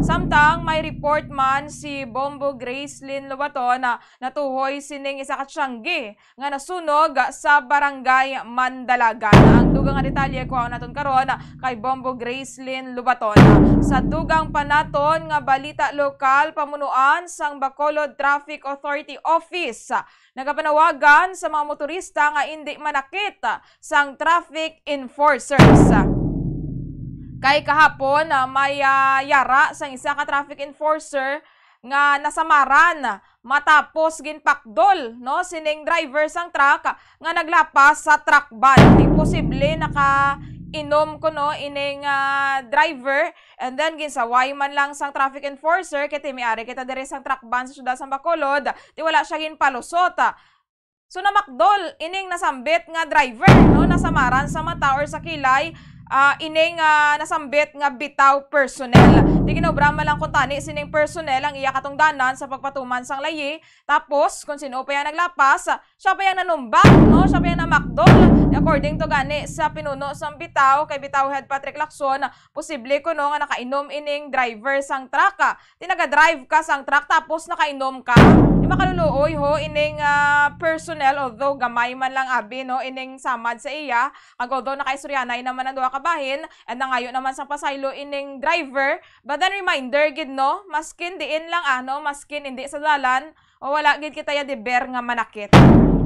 Samtang may report man si Bombo Gracelyn Lobaton na natuhoy sining isa ka tiyanggi nga nasunog sa Barangay Mandalagan. Ang dugang nga detalye kuhaon naton karon kay Bombo Gracelyn Lobaton. Sa dugang pa naton nga balita lokal, pamunuan sang Bacolod Traffic Authority Office nagapanawagan sa mga motorista nga indi manakit sang traffic enforcers. Kay kahapon, ah, may, ah, yara sang isa ka traffic enforcer nga nasamaran matapos ginpakdol, no, sining driver sang truck nga naglapas sa truck ban. Imposible nakainom kuno ining, ah, driver. And then, ginsaway man lang sang traffic enforcer, kay ti may ari kita diri sang truck ban sa siyudad sang Bacolod, ti wala siya ginpalusot. So, namakdol ining nasambit nga driver, no, nasamaran sa mata or sa kilay ah, ining, ah, nasambit nga bitaw personnel. Di ginaobra man lang kuntani sining personnel ang iya katungdanan sa pagpatuman sang layi. Tapos, kung sin-o pa iya naglapas, siya pa iya nanumba, no? Siya pa iya namakdol. According to gani sa pinuno sang bitaw, kay bitaw Head Patrick Lacson, posible kuno nga nakainom ining driver sang truck. Ti naga-drive ka sang truck tapos nakainom ka. Di makaluluoy ho ining, ah, personnel, although gamay man lang abi, no, ining samad sa iya. Kag although nakaistoryanay naman ang duha ka bahin, and nangayo naman sang pasaylo ining driver, but then reminder gid, no, maskin diin lang, ano, maskin indi sa dalan, o wala gid kita ya deber nga manakit.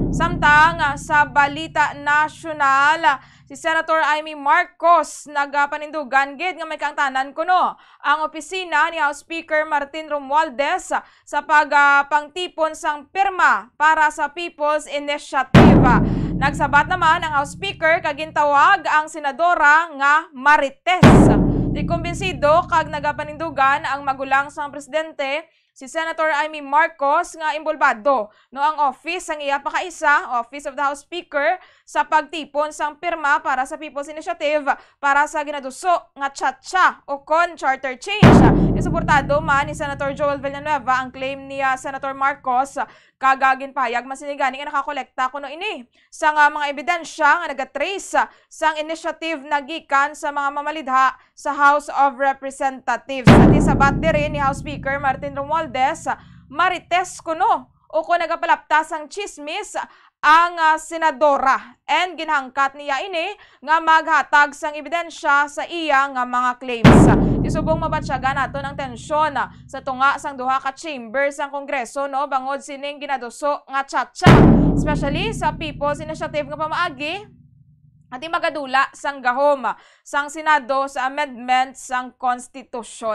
Samtang, ah, sa balita nasyonal, ah, si Senator Imee Marcos nagapanindugan gid nga may kaangtanan kuno ang opisina ni House Speaker Martin Romualdez sa pag, ah, pangtipon sang pirma para sa People's Initiative. Nagsabat naman ang House Speaker kag gintawag ang senadora nga marites. Di kumbinsido kag nagapanindugan ang magulang sang presidente, si Senator Imee Marcos, nga imbolbado, no, ang office sang iya pakaisa, Office of the House Speaker, sa pagtipon sang pirma para sa People's Initiative para sa ginaduso nga CHACHA o kon charter change. Gisuportado man ni Senator Joel Villanueva ang claim ni, ah, Senator Marcos, kag, ah, ginpahayag man sini gani nga nakakolekta kuno ini sang, ah, mga ebidensya nga nagatrace, ah, sang initiative na gikan sa mga mamalidha sa House of Representatives. Sa sabat diri ni House Speaker Martin Romualdez, marites kuno o kon nagapalapta sang tsismis ang, ah, senadora, and ginhangkat niya ini nga maghatag sang ebidensya sa iya nga mga claims. Ti subong mabatyagan naton ang tensyon, ah, sa tunga sang duha ka chamber sang Kongreso, no, bangod sining ginaduso nga CHACHA, especially sa People's Initiative nga pamaagi, ati magadula sang gahom sang Senado sa amendment sang konstitusyon.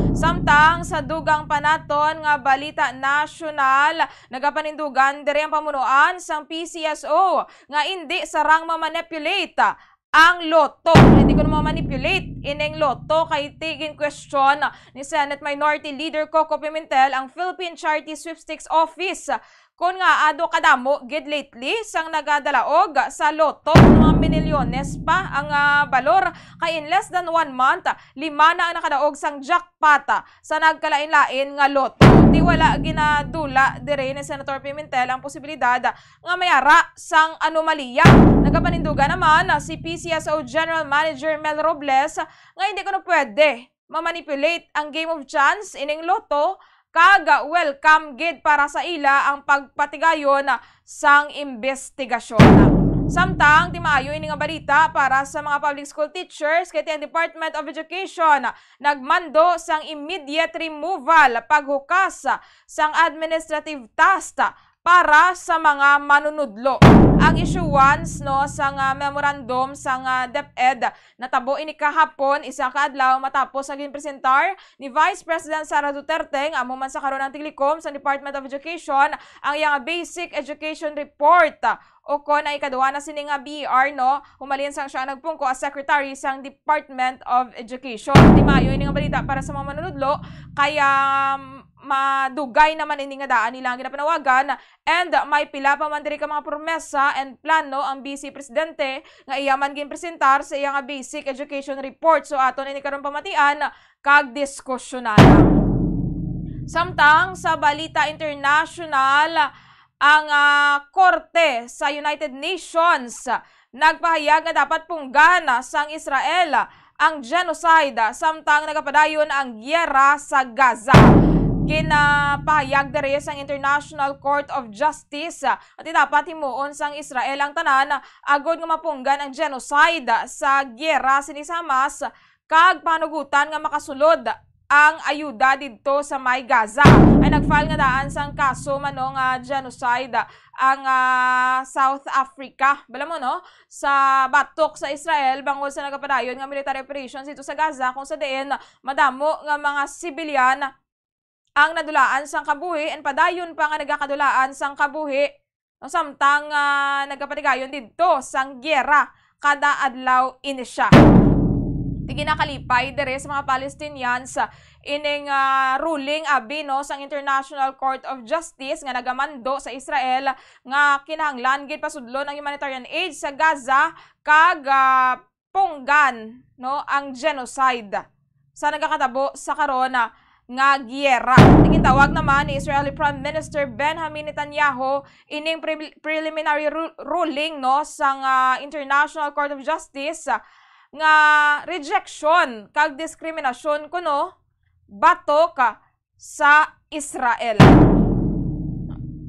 Samtang sa dugang pa naton nga balita nasyonal, nagapanindugan diri ang pamunuan sang P C S O nga indi sarang ma-manipulate ang lotto. Hindi ko na ma-manipulate ining lotto kay ti gin-question ni Senate Minority Leader Coco Pimentel ang Philippine Charity Sweepstakes Office kon ngaa daw kadamo gid lately sang nagadalaog sa lotto, mga minilyones pa ang, ah, balor, kay in less than one month, lima na ang nakadaog sang jackpot sa nagkalain-lain nga lotto. Ti wala ginadula diri ni Senator Pimentel ang posibilidad nga may ara sang anomalya. Nagapanindugan naman si P C S O General Manager Mel Robles nga hindi kuno pwede ma-manipulate ang game of chance ining lotto, kag welcome gid para sa ila ang pagpatigayon sang imbestigasyon. Samtang, ti maayo ini nga balita para sa mga public school teachers, kay ti ang Department of Education nagmando sang immediate removal, paghukas sang administrative task para sa mga manunudlo. Ang issuance, no, sang, ah, memorandum sang, ah, DepEd natabo ini kahapon, isa ka adlaw matapos nga ginpresentar ni Vice President Sara Duterte, nga amo man sa karon ang tiglikom sa Department of Education, ang iyang Basic Education Report, o kon ang ikaduha na sini nga B E R, no, humalin sang siya nagpungko as Secretary sang Department of Education. Ti maayo ini nga balita para sa mga manunudlo, kaya madugay naman ini nga daan nila ang ginapanawagan, and may pila pa man diri ka mga promesa and plano ang Vice Presidente nga iya man ginpresentar sa iya nga Basic Education Report. So, aton ini karon pamatian kag diskusyonan. Samtang sa balita international, ang, ah, korte sa United Nations nagpahayag nga dapat punggan sang Israel ang genocide samtang nagapadayon ang giyera sa Gaza. Ginapahayag diri sang International Court of Justice nga ti dapat himuon sang Israel ang tanan agod nga mapunggan ang genocide sa giyera sini sa Hamas, kag panugutan nga makasulod ang ayuda didto sa may Gaza. Ay nag-file nga daan sang kaso man, no, nga genocide ang, ah, South Africa. Bala mo, no? Sa batok sa Israel, bangod sa nagapadayon nga military operations dito sa Gaza, kung sa diin madamo nga mga sibilyan ang nadulaan sang kabuhi and padayon pa nga nagakadulaan sang kabuhi, no, samtang, ah, nagapatigayon didto sang giyera kada adlaw ini siya. Ti ginakalipay diri sa mga Palestinians, ah, ining, ah, ruling abi, no, sang International Court of Justice nga nagamando sa Israel nga kinahanglan gid pasudlon ang humanitarian aid sa Gaza kag, ah, punggan, no, ang genocide sa nagakatabo sa karon nga giyera. Gintawag naman ni Israeli Prime Minister Benjamin Netanyahu ining pre-, preliminary ru-, ruling, no, sang, ah, International Court of Justice, ah, nga rejection kag diskriminasyon kuno batok sa Israel.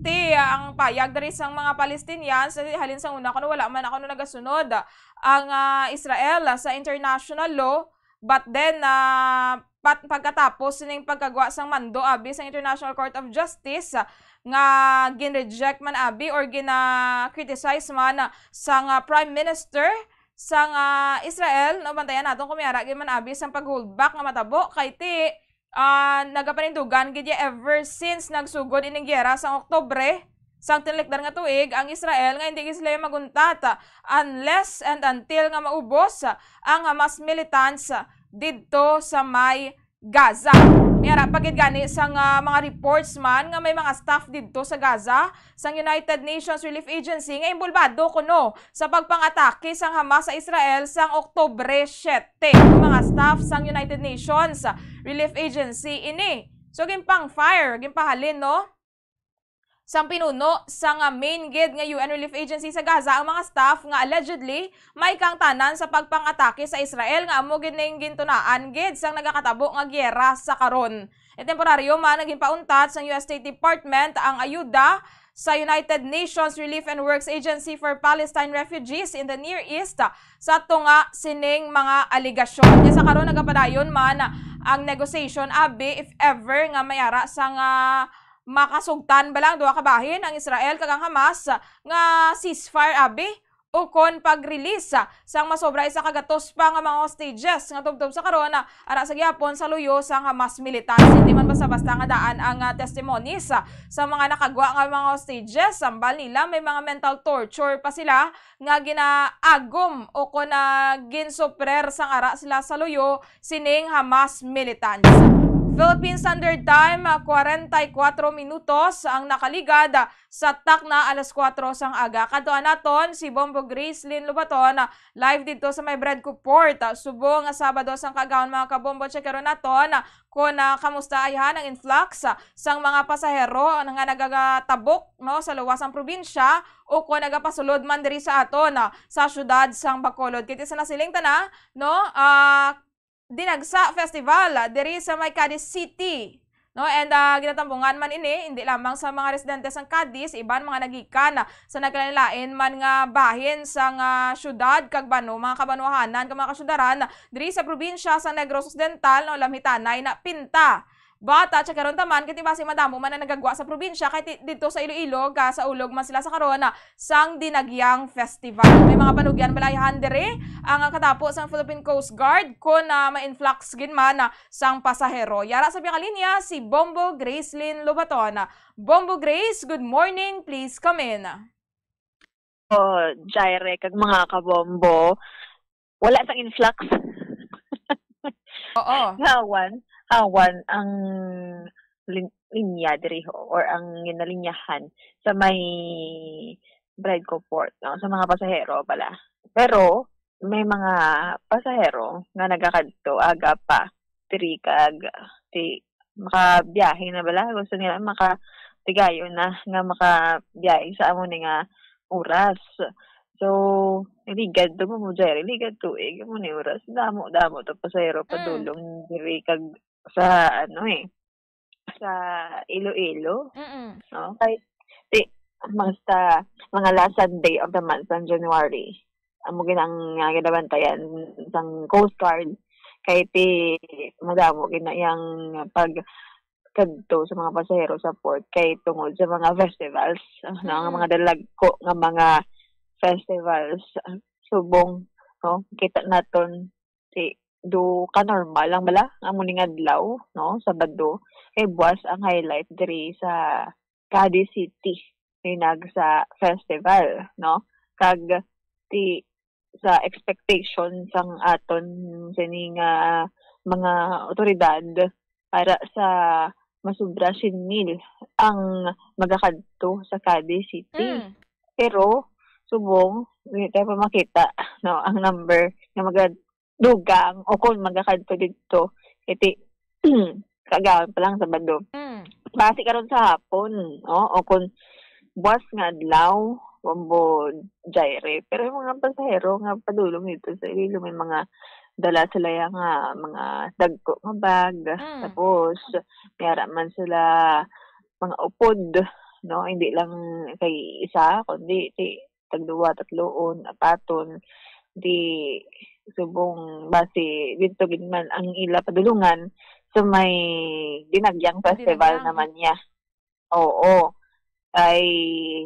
Ti, ang payag diri sang mga Palestinians, eh, halin sa una, kuno wala man ako no nagasunod ang, ah, Israel, ah, sa international law, but then, ah, pat-, pagkatapos sining pagkagwa sang mando abi sang International Court of Justice, ah, nga gin-reject man abi or gina-criticize man sang, ah, Prime Minister sang, ah, Israel, no, bantayan naton kung may ara gid man abi sang pag-hold back nga matabo kay ti, ah, nagapanindugan gid ya ever since nagsugod ining giyera sang Oktubre sang tinlikdan nga tuig ang Israel nga hindi gid sila maguntat unless and until nga maubos ang Hamas militants didto sa may Gaza. May ara pa gid gani sang, ah, mga reports man nga may mga staff didto sa Gaza sang United Nations Relief Agency nga inbolbado kuno sa pagpang-atake sang Hamas sa Israel sang Oktubre siyete. Mga staff sang United Nations Relief Agency ini. So, ginpang-fire, ginpahalin, no? Sang pinuno sang, ah, main gid nga U N Relief Agency sa Gaza ang mga staff nga allegedly may kaangtanan sa pagpang-atake sa Israel nga amo gid ning gintunaan gid sang nagakatabo nga giyera sa karon. E, temporaryo man nga ginpauntat sang U S State Department ang ayuda sa United Nations Relief and Works Agency for Palestine Refugees in the Near East sa tunga sining mga alegasyon. Nya sa karon nagapadayon man ang negotiation abi if ever nga may ara sang, ah, makasugtan bala ang duha ka bahin, ang Israel kag ang Hamas, nga ceasefire abi ukon pag-release sang masobra isa ka gatos pa nga mga hostages nga tubtob sa karon, ah, ara sa gihapon sa luyo sang Hamas militants. Hindi man basta-basta nga daan ang, ah, testimonies, ah, sa mga nakagwa nga mga hostages. Ambal nila may mga mental torture pa sila nga ginaagom ukon, ah, ginsuprer sang ara sila sa luyo sining Hamas militants. Philippine Standard Time, ah, kwarenta y kuwatro minutos ang nakaligad, ah, sa takna alas kuwatro sang aga. Kadtuan naton si Bombo Gracelyn Lobaton, ah, live didto sa may Bredco Port. Ah, subong nga Sabado sang kaagahon, mga kabombo, checkeron naton, ah, kon, ah, kamusta ayhan ang influx, ah, sang mga pasahero nga nagatabok, no, sa luwas sang probinsya o kon nagapasulod man diri sa aton, ah, sa siyudad sang Bacolod. Kay ti sa nasiling ta na, no, ah, Dinagsa Festival, ah, diri sa may Cadiz City. No, and, ah, ginatambungan man ini, hindi lamang sa mga residente sang Cadiz, iban mga nagikan, ah, sa nagkalain-lain man nga bahin sang, ah, siyudad kag bano-, mga kabanwahanan kag mga kasyudaran diri sa probinsya sa Negros Occidental, no, lamhitanay na pinta. But, ah, checkeron ta man, kay ti basi madamo man ang nagagwa sa probinsya, kay ti-, didto sa Iloilo, gasaulog man sila sa karon, ah, sang Dinagyang Festival. May mga panugyan bala ayhan diri ang, ah, katapo sang Philippine Coast Guard kon, ah, ma-influx gid man, ah, sang pasahero. Yara sa piyakalinya si Bombo Gracelyn Lobaton. Bombo Grace, good morning. Please come in. Oh, Jaire, kag mga kabombo, wala sang influx. Oo. Hawan, hawan ang lin-, linya diri ho, or ang ginalinyahan sa may Bredco Port, no, sa mga pasahero pala. Pero may mga pasahero nga nagakadto aga pa diri kag ti-, makabiyahe na bala. Gusto nila makatigayon na nga makabiyahe sa amo ni nga oras. So, ligad to mo, Jaire, ligad tuig mo ni oras. Damo, damo to pasahero Mm. padulong diri kag sa ano eh, sa Iloilo, Mm-mm. no? Kay, ti-, basta mga last Sunday of the month, sang January, amo gid ang, ah, ginabantayan sang Coast Guard. Kay ti-, madamo gid na iyang pagkadto sa mga pasahero sa port kay tungod sa mga festivals, ah, no, ang Mm. mga dalagko nga mga festivals, ah, subong, no, kita naton ti-, do ka normal lang bala nga amo ning adlaw, no, Sabado, kay buwas ang highlight diri sa Cadiz City, Dinagsa Festival, no? Kag ti-, sa expectation sang aton sini nga mga awtoridad para sa masubra siyam mil ang magakadto sa Cadiz City. Mm. Pero, subong, hindi tayo pa makita, no, ang number Magadugang o kung magakadto didto, iti kaagahon pa lang Sabado. Mm. Basi karon sa hapon, no? O kung buwas nga adlaw, Bombo Jaire. Pero yung mga pasahero nga padulong dito sa Iloilo, may mga dala sila yang, ah, mga dagko nga bag. Mm. Tapos, may ara man sila mga upod, no? Hindi lang kay isa, kundi ti-, tagduwa, tatluon, apaton. Di subong basi dito gid man ang ila padulungan sa may Dinagyang Festival Dinagyang. Naman niya. Oo. Ay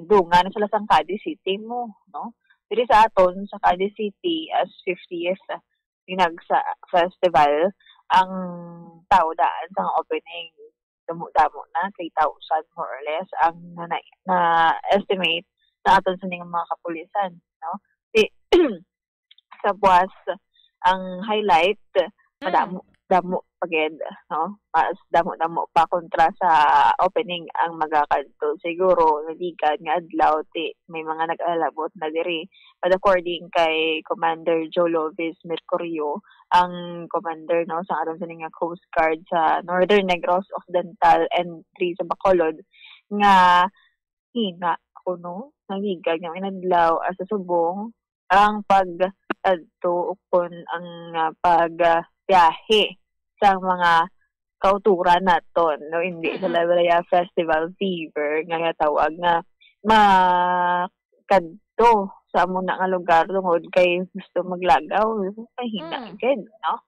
dungan na sila sang Cadiz City mo, no? Diri sa aton, sa Cadiz City, as fiftieth Dinagsa Festival, ang tao daan sa opening, damo-damo na, three thousand more or less ang na, na, na-estimate na aton sa ning mga kapulisan, no? Di, sa buwas, ang highlight, Mm. madamo, damo pa gid, no? Mas damo-damo pa kontra sa opening ang magakadto. Siguro, naligad nga adlaw, ti, may mga nag-alabot na diri. But according kay Commander Joe Lovis Mercurio, ang commander, no, sa aton sini nga Coast Guard sa Northern Negros Occidental and three sa Bacolod, nga hina kuno, naligad nga inadlaw, ah, sa subong ang pagkadto ukon ang, ah, pag, ah, biyahe sa mga kauturan naton, no? Hindi sa Mm-mm. Labaraya Festival fever nga natawag nga makadto sa amo na nga lugar tungod kay gusto maglagaw, mahina Mm. gid, no?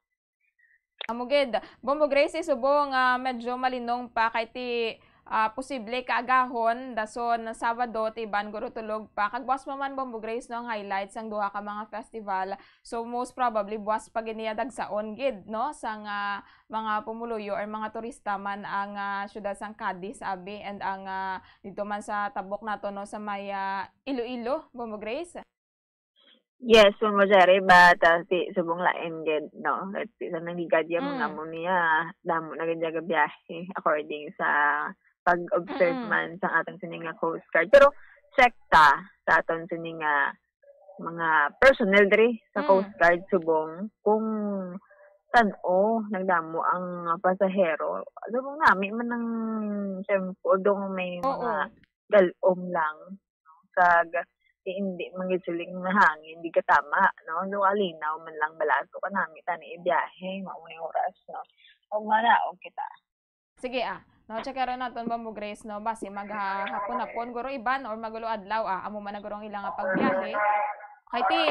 Amo gid. Bombo Grace, subong, ah, medyo malinong pa kay ti, ah, posible kaagahon, dason Sabado, ti iban guro tulog pa. Kag buwas pa man, Bombo Grace, no, ang highlights sang duha ka mga festival. So, most probably, buwas pa gid niya dagsaon gid, no, sang, ah, mga pumuluyo or mga turista man ang, ah, siyudad sang Cadiz, abi, and ang, ah, dito man sa tabok nato, no, sa may, ah, Iloilo, Bombo Grace. Yes, Bombo Jerry, but, ah, si subong lain gid, no? Let's see, sa nangligad ya mga Mm. mo niya, damo na gid ya gabiyahe, according sa pag-observe Mm-mm. man sa aton sini nga Coast Guard. Pero check ta sa aton sini nga mga personnel diri sa Mm. Coast Guard subong kung san-o nagdamo ang pasahero. Subong nami man ang tempo, although may Oo. mga galom lang. Kag di, hindi man gid siling nga hangin, di katama, no? Lualinaw man lang balato kanami tani ibiyahe, mao may oras, no? Ug manaog kita. Sige, ah. No, check ra naton, Bombo Grace, no? Basi maghapon-hapon, guro iban, or magulo adlaw, ah. Amo man na guro ang ilang pagbiyahe. Kay ti,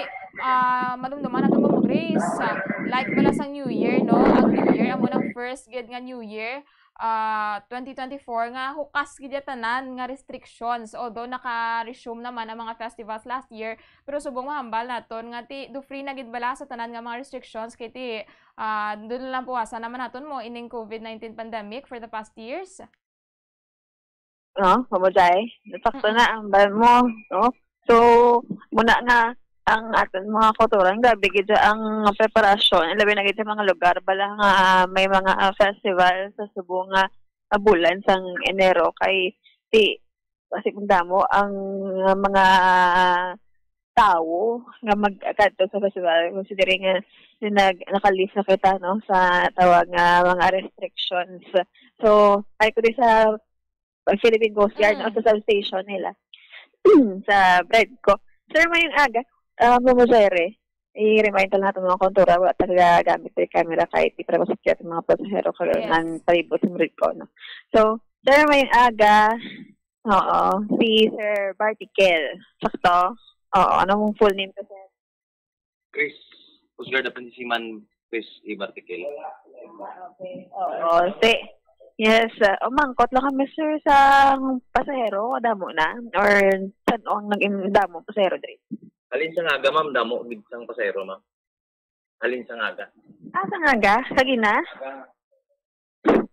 ah, madumduman naton, Bombo Grace, ah, like bala sang New Year, no? Ang New Year, amo nang first gid nga New Year, ah, twenty twenty-four, nga hukas gid ya tanan nga restrictions. Although naka-resume naman ang mga festivals last year, pero subong mahambal naton nga ti, do free na gid bala sa tanan nga mga restrictions, kay ti, ah, doon lang puwasan naman naton mo ining covid nineteen pandemic for the past years? No, Bombo Jai? Sakto Mm-mm. na ang hambal mo, no? So, muna nga, ang aton mga kauturan, grabe gid ang preparasyon, labi na gid sa mga lugar, bala nga may mga, ah, festival sa subong nga, ah, bulan sang Enero, kay ti, kasi kung damo ang mga tawo nga magkadto sa festival, considering nga nag-, naka-lift na kita, no, sa tawag nga mga restrictions. So, ay ko din sa Philippine Coast Guard, Mm. no, sa substation nila, sa Bredco. Sir, mayong aga, ah, Bombo Jerry, i-remind lang natin mga kauturan, wala talaga gamit yung camera kahit di para masikya ang mga pasahero kag Yes. ang palibot sa Bredco, no? So, sir, mayong aga, oo, si Sir Bartikel. Sakto? Oo, anong full name ko, sir? Chris. Coast Guard Apprentice Seaman Chris E. Bartikel. Okay. Oo, si, yes, uh, umangkot lang kami, sir, sa pasahero, damo na? Or san-o ang naging damo pasahero diri? Alin sang aga, ma'am, damo gid sang pasahero, ma'am? Alin sang aga? Ah, sang aga? Kagina? Aga.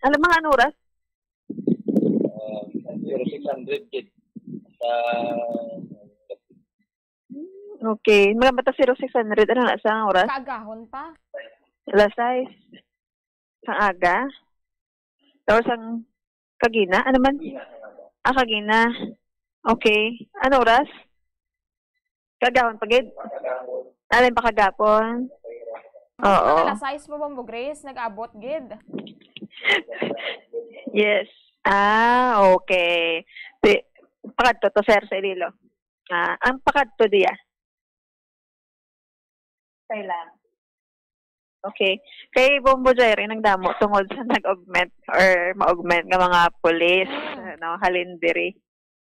Alam, mga ano oras? Ah, zero six hundred gid. Sa Hmm, okay. Mga bata zero six hundred. Ano na sa oras? Kaagahon pa. Alas sais. Sang aga? Tapos ang kagina? Ano man? Ah, kagina. Okay. Ano oras? Kagahon pa gid? Alin pa kagapon? Oo. Mga alas sais pa, Bombo Grace, nag-abot gid. Yes. Ah, okay. Ti-, pakadto to, sir, sa Iloilo. Ah, ang pakadto diya. Kailan? Okay. Kay Bombo Jerry, nagdamo tungod sa nag-augment or ma-augment nga mga pulis, Mm. ano, halin diri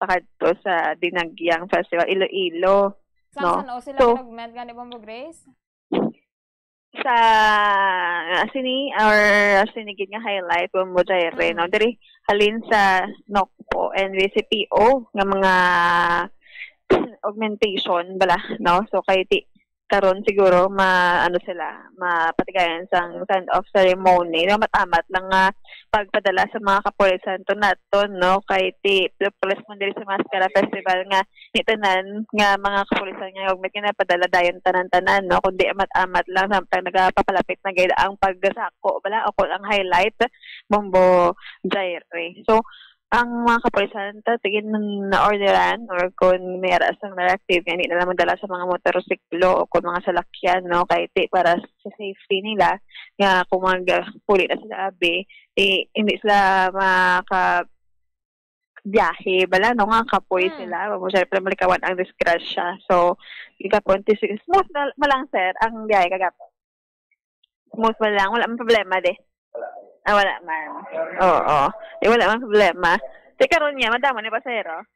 pakadto sa Dinagyang Festival, Iloilo, Sa no? San Jose lang So, nag-augment gani, Bombo Grace? Sa, ah, sini, or sini gid nga highlight, Bombo Jerry, Mm. no? Diri, halin sa NOCPO and V C P O nga mga augmentation bala, no? So, kay ti-, karon siguro ma-, ano sila, mapatigayan sang send-off ceremony, no? Amat-amat lang nga pagpadala sa mga kapulisan to naton, no? Kay ti-, plus man diri sa Mascara Festival nga ni tanan nga mga kapulisan nga augment nga napadala dayon tanan-tanan, no? Kundi amat-amat lang, samtang nagapapalapit na gid ang pagsako bala o kung ang highlight, Bombo Jerry. So, ang mga kapulisan ta, tigin na-orderan or kung may ara sang directive nga hindi na lang magdala sa mga motorsiklo o kung mga salakyan, no? Kay ti para sa safety nila, nga kung magpuli na sila abi, eh, hindi sila maka-, biyahe bala, no? Nga kapoy Hmm. sila. Mo, syempre, malikawan ang disgrasya. So, gigapon, ti-, smooth na, na lang, sir, ang biyahe kagapon. Smooth man lang. Wala man problema, de. Ah, wala man. Oo. Eh, wala man problema. Di karon niya, madamo ni pasahero.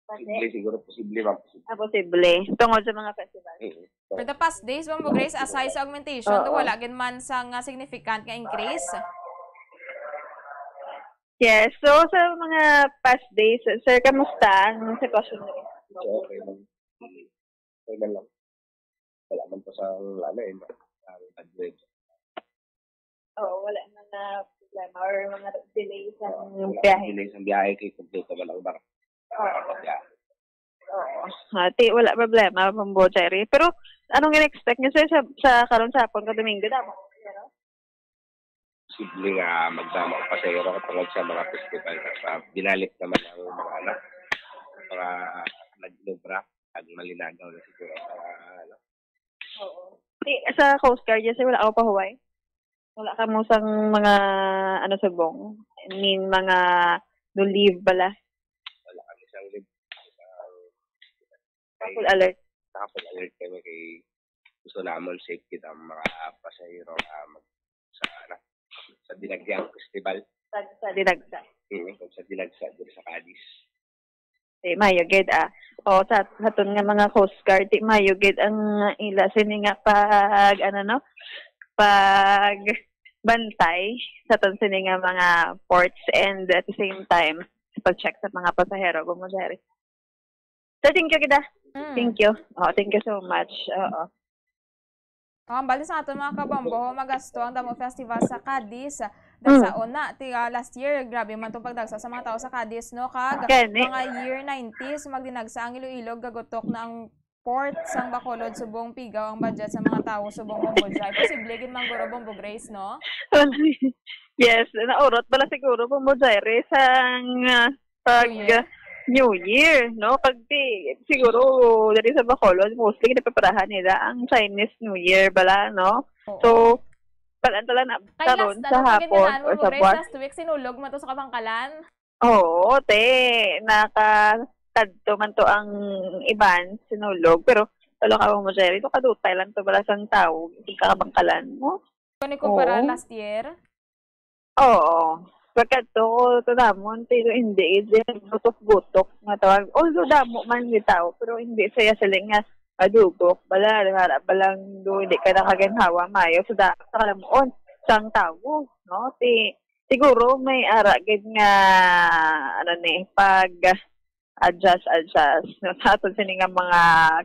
Posible, siguro, posible, ma'am. Posible. Ah, posible. Tungod sa mga festival. Mm. For the past days, Bombo Grace, aside sa augmentation, Oo. wala gid man sa nga significant nga increase? Yes. So, sa mga past days, sir, kamusta ang sitwasyon niyo? So, okay lang. Okay lang. Wala man pa sa, ano, eh, ang bad weather. Oo, wala man na problema or mga delay sa Oo, wala biyahe. Delay sa biyahe kay kompleto man ang barko. Oo. Yeah. Oo. Ati, wala problema, Bombo Jerry. Pero anong in-expect niyo, sir, sa, sa karon sa hapon ka Domingo? Damo, ano? Posible nga magdamo ang pasahero tungod sa mga festival at, ah, binalik naman ang mga, ano, mga nag-obra at malinagaw na siguro ang mga, ano. Oo. Di, sa Coast Guard, yes, wala ako pahuway. Wala ka mo sang mga, ano, subong. I mean, mga no leave bala. Wala kami sang leave. Full alert. Naka-full alert kami kay gusto namon safe gid ang mga pasahero, ah, mag-, sa, ano, sa Dinagyang Festival. Sa, sa Dinagsa. Mm, sa Dinagsa, diri sa Cadiz. Eh, mayo gid, ah. O, sa, sa aton nga mga Coast Guard, di mayo gid ang ila sini nga pag, ano, no? Pag bantay sa aton sini nga mga ports and at the same time, pag-check sa mga pasahero, Bombo Jerry. So, thank you, gid, ah. Mm. Thank you. Oh, thank you so much. Oo. Oh, ang bali sa aton mga kabombo, magasto ang Damo Festival sa Cadiz. Dagsa Mm. una, ti, ah, last year, grabe man tong pagdagsa sa mga tao sa Cadiz, no? Kag Gani. mga year nineties, magdinagsa ang Iloilo, gagutok na ang port sang Bacolod subong pigaw ang budget sa mga tawo subong Bombo Jai. Posible gid man guro Bombo Grace, no? Yes, naurot bala siguro Bombo Jai, sang, ah, pag New Year. New Year, no? Kag di, siguro, diri sa Bacolod, mostly, napreparahan nila ang Chinese New Year bala, no? Oo. So, talan-talan na Kay karon last, sa ano, hapon pagkatilaan mo, or sa Grace, buwan. Last week, Sinulog man to sa Kabangkalan. Oo, te, nakakadto man to ang iban, Sinulog, pero wala ka mo, Jerry, to kadutay lang to bala sang tawo, hindi ka Kabangkalan mo. Kung ikumpara Oo. last year? Oo. Pagkadto ko, to namon, pero hindi, hindi, gutok-gutok nga tawag. Although damo man yung tao, pero hindi siya siling nga madugok. Bala, para balang do, hindi ka nakaginhawa, mayo. So, da-, sa kalamuon, sang tawo, no? Ti-, siguro may ara gid nga, ano ni, pag adjust, adjust, no? Sa aton sini nga mga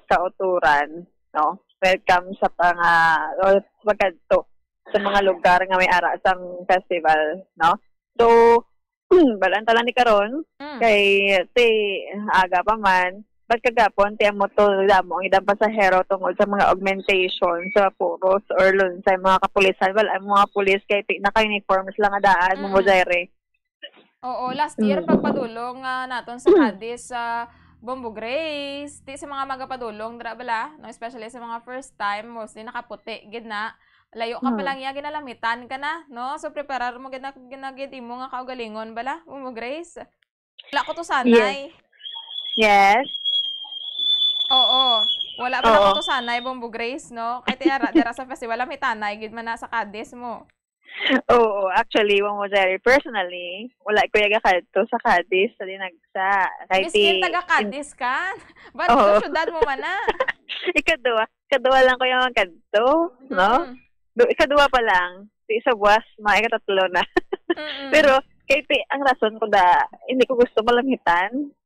kauturan, no? When it comes sa panga-, o pagkadto sa mga lugar nga may ara sang festival, no? So, balan talan ni karon, Mm. kay ti aga pa man, but kagapon, ti amo to, damo ang idang pasahero tungod sa mga augmentation sa puros or lun-, sa mga kapulisan. Well, ang mga pulis kay ti-, naka-uniform sila nga daan, Mm. mo, Jerry. Oo, last year, Mm. pagpadulong, ah, naton sa Cadiz, ah, Bombo Grace, ti sa mga magapadulong dira bala, no, especially sa mga first time, mostly nakaputi gid na. Layo ka pa Hmm. lang iya, ginalamitan ka na, no? So, preparar mo gid na, gid na gid imo nga kaugalingon bala, Bombo Grace. Wala ko to Yes. sanay. Yes. Oo. Wala bala ko Oo. to sanay, Bombo Grace, no? Kay ti ara, dira sa festival, lamitanay gid man na sa Cadiz mo. Oo, actually, Ma'am Rosary, personally, wala ko yaga kadto sa Cadiz, sa Dinagsa. Kay Miskin ti-, taga in- Cadiz ka? Ba't Oo. sa syudad mo man na? Ikadua, ikadua lang ko yung kadto, no? Mm. Do, ikadua pa lang. Di sa buwas, mga ikatatlo na. Mm-mm. Pero, kay ti, ang rason ko da, hindi ko gusto malamitan.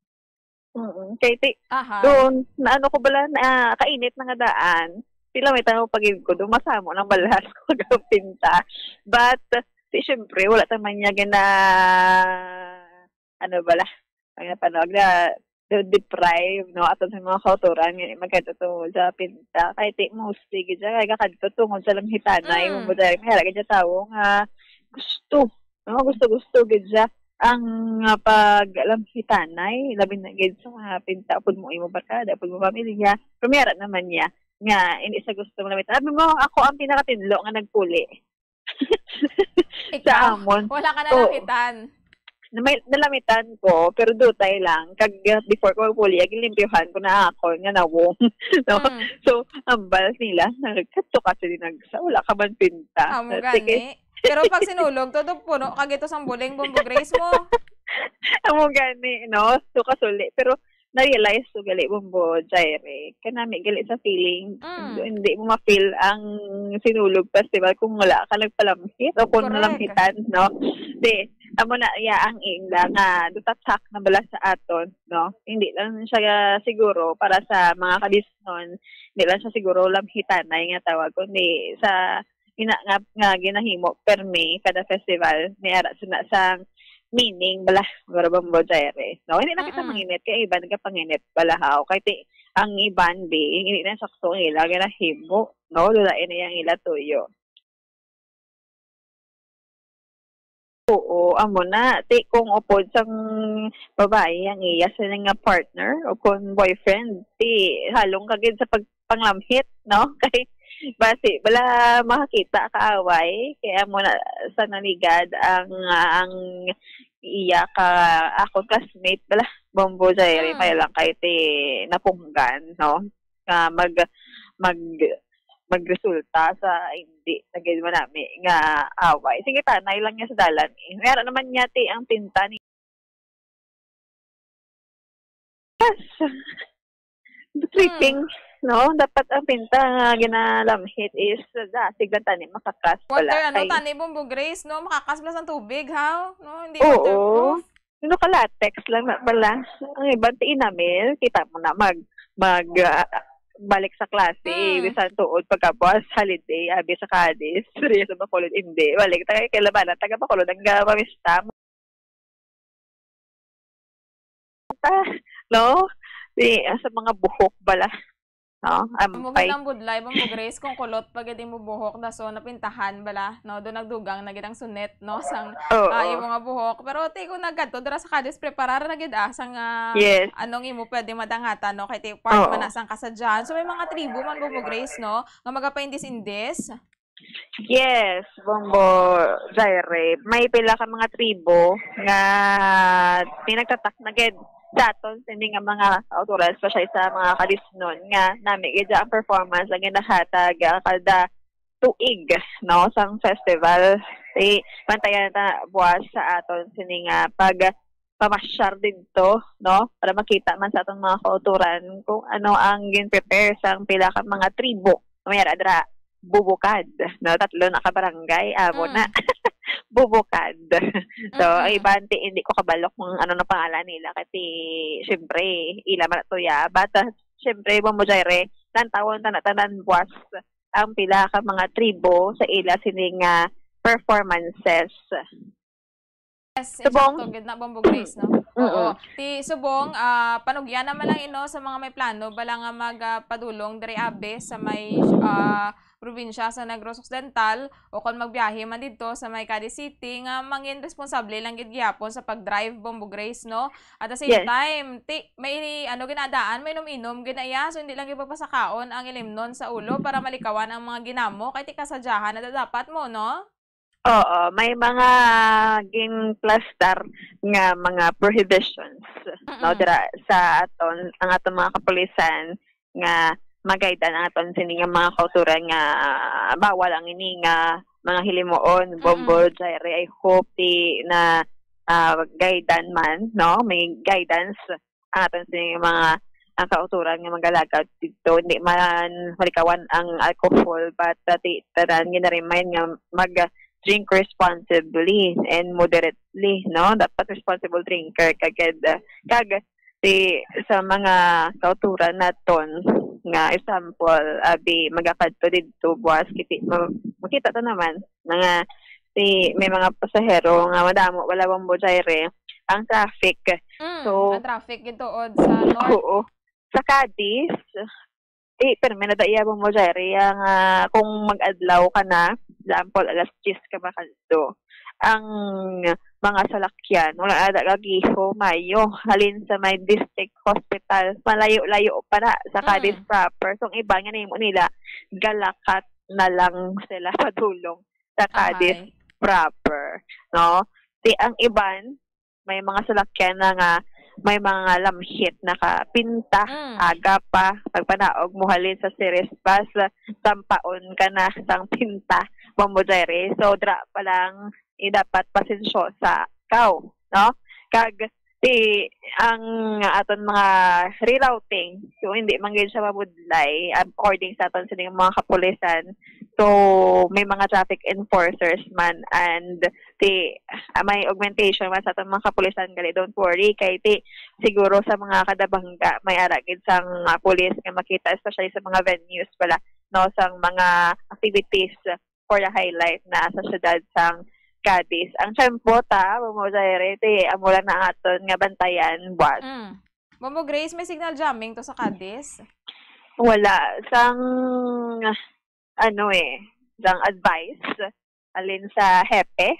Mm, kay ti, Aha. doon, na ano ko bala, na kainit na nga daan. Sila may tao pagid ko, doon masamo ng balhas ko, pinta. But, ti, syempre, wala ta man niya gina-, ano bala, ang panawag na, deprive, no? Ato sa mga kauturan, nga magkadto tungod sa pinta. Kay ti, mostly, gid siya, kay kakadto tungod sa lamhitanay, Mm. mo dahil may halaga siya tao nga gusto, no? Gusto-gusto, gid siya. Ang, ah, paglamhitanay, labi na gid sa mga pinta, pud mo imo barkada, pud mo pamilya, pero may ara naman niya, nga, hindi siya gusto malamit. Sabi mo, ako ang pinakatinlo nga nagpuli. Sa Ikaw? amon. Wala ka Oo. nalamitan? Na may, nalamitan ko, pero dutay lang. Kag, uh, before ko magpuli, ag limpyuhan ko na ako, nga nawong. No? Mm. So, ambal nila, nagkadto ka sa Dinagsa, wala ka man pinta. Amo Sige. gani. Pero pag Sinulog, todo puno, kag ito sang buling, Bombo Grace mo. Amo gani, no? So, kasuli. Pero, na-realize ko gali, Bombo Jaire, kanami gali sa feeling. Mm. Hindi mo ma-feel ang Sinulog Festival kung wala ka nagpalamhit o kung Correct. nalamhitan, no? Di, amo na, ya, ang ila nga, dutatak na bala sa aton, no? Hindi lang siya siguro para sa mga Cadiznon, hindi lang siya siguro lamhitanay nga tawag, kundi sa ina nga, nga ginahimo permi kada festival, may ara sina sang meaning bala, siguro, Bombo Jaire, no? Hindi na kita Mm-mm. manginit, kay iban ka panginit bala, haw. Kay ti, ang iban, bi, hindi na sakto ang ila ginahimo, no? Lulain na yang ila tuyo. Oo, amo na. Ti, kung upod sang babae ang iya sa nga partner o kung boyfriend, ti, halong ka gid sa pag-, panglamhit, no? Kay basi, bala makakita ka away, kay amo na sa naligad ang, ah, ang iya ka, akon classmate, bala, Bombo Jaire, Mm. kaya lang kay ti napunggan, no? Nga mag-, mag-, magresulta sa hindi na gid manami nga away. Sige, tanay lang niya sa dalan, eh. Meron naman niya, ti, ang pinta ni Yes. Tripping, Mm. no? Dapat ang pinta nga ginalamhit is dasig lang tani, makakas Water, pala ano, kay tani, Bombo Grace, no? Makakas pala sa tubig, ha? No? Hindi Oo. waterproof. Ano ka, latex lang na pala. Ang iban, ti enamel, kita mo na mag, mag, ah, balik sa klase, Mm. bisan tuod pagkabuas holiday, abi sa Cadiz, Ria sa Bacolod, hindi. Balik, taga kay labanan, taga Bacolod, ang, ah, mamista. Ah, no? Di, ah, sa mga buhok bala. No? Amo Ampay. gid ang budlay, Bombo Grace, kung kulot pa gid imo buhok, daso napintahan bala, no? Doon nagdugang na gid ang sunet, no? Sang, Oo. ah, imo nga buhok. Pero, ti, kung nagkadto dira sa Cadiz, preparar na gid, ah, sang, ah, Yes. anong imo pwede madangatan, no? Kay ti, part Oo. man na sang kasadyahan. So, may mga tribo man, Bombo Grace, no? Nga magapaindis-indis. Yes, Bombo Jaire. May pila ka mga tribo nga pinagtatak na gid sa aton sini nga mga kautoran, especially sa mga Cadiznon, nga nami gid ang performance ang ginahatag, ah, kada tuig, no, sang festival. Eh, bantayan ta buwas sa aton sini nga pag pamasyar didto, no? Para makita man sa atong mga kautoran kung ano ang gin-prepare sang pila ka mga tribo. May ara dira, Bubukad, no? Tatlo na ka barangay, amo Mm. na. Bubukad. So, ang Mm-mm. iban, ti, hindi ko kabalo kung ano na pangalan nila, kasi, siyempre, ila man to ya. But, ah, siyempre, Bombo Jaire, lantawon ta na tanan buwas ang pila ka mga tribo sa ila sini nga performances. Yes, Subong? Eksakto gid na, Bombo Grace, no? Oo. Ti subong, ah, panugyan naman lang ino sa mga may plano bala nga mag, ah, padulong diri abi sa may, ah, probinsya sa Negros Occidental o kon magbiyahe man didto sa may Cadiz City nga mangin responsable lang gid gihapon sa pag-drive, Bombo Grace, no? At the same Yes. time, ti may ano gid na daan, may inom-inom gid na iya, so hindi lang gid pagpasakaon ang ilimnon sa ulo para malikawan ang mga ginamo kay ti kasadyahan na dapat mo, no? Oo, may mga ginplastar nga mga prohibitions, no, Mm. dira sa aton, ang aton mga kapulisan nga magaydan ang aton sini nga mga kauturan nga bawal ang ini nga mga hilimuon, Mm. Bombo Jaire. I hope ti na, ah, gaydan man, no, may guidance ang aton sini nga mga, ang kauturan nga magalagaw dito. Hindi man malikawan ang alcohol, but, uh, ti-, tanan gina-remind nga mag-drink responsibly and moderately, no? Dapat responsible drinker kag, uh, kag ti sa mga kauturan naton nga example, abi, magakadto didto buwas, kiti-, ma-, makita ta naman na nga ti may mga pasahero nga madamo wala, Bombo Jaire, ang traffic. Mm, So, ang traffic gituod sa north. Oo. Sa Cadiz, eh, pero may nadaiya, Bombo Jaire, ang, ah, kung mag-adlaw ka na, example, alas diyes ka makadto, ang mga salakyan, wala na gagiho, mayo, halin sa may district hospital, malayo-layo pa na sa Cadiz Mm. proper. So, ang iba nga nahimo nila, galakat na lang sila padulong sa Cadiz Ahay. proper, no? Ti ang iban, may mga salakyan na nga may mga lamhit nakapinta, Mm. aga pa, pagpanaog mo halin sa Ceres Bus, sampaon ka na sang pinta, Bombo Jaire. So, dra pa lang, eh, dapat pasensyosa kaw, no? Kag, ti, ang aton mga rerouting, kung hindi man gid siya mabudlay, according sa aton sining mga kapulisan, so, may mga traffic enforcers man and ti, ah, may augmentation man sa aton mga kapulisan gali, don't worry, kay ti, siguro sa mga kada bangga, may ara gid sang, ah, pulis nga makita, especially sa mga venues pala, no, sang mga activities for the highlight na sa siyudad sang Cadiz. Ang tiyempo ta, Bombo Jaire, ti, amo lang na aton nga bantayan, buwas. Mm. Bombo Grace, may signal jamming to sa Cadiz? Wala. Sang, ano eh, sang advice, alin sa hepe,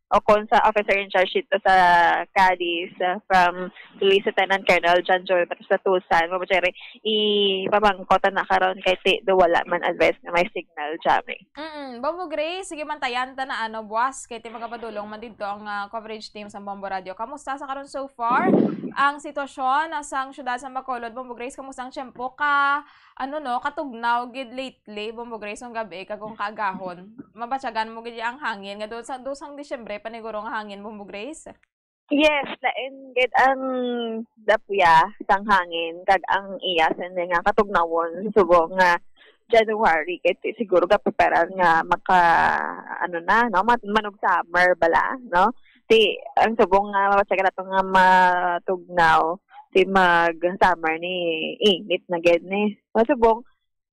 o kung sa officer in charge dito sa Cadiz, uh, from Police Lieutenant Colonel John Joel Batas Latusan, Bombo Jaire, ipamangkot na karon kay ti do wala man advice nga may signal jamming. Mm, Bombo Grace, sige man tayan ta na ano, buwas, kay ti magapadulong man didto ang, ah, coverage team sa Bombo Radio. Kamusta sa karon so far ang sitwasyon, ah, sang siyudad sa Bacolod? Bombo Grace, kamusta ang tiyempo ka, ano, no, katugnaw gid lately, Bombo Grace, ang gabi, kag kung kaagahon? Mabatyagan mo gid ang hangin nga doon sa, doon sang Disyembre, paniguro nga hangin, Bombo Grace? Yes, lain gid ang dapya sang hangin kag ang iya sini nga katugnawon subong nga January, kay ti-, siguro gapreparar nga maka, ano na, no, mat-, manog summer bala, no? Ti, ang subong nga mabatyagan nato nga matugnaw, ti mag-summer ni, init na gid ni. Masubong,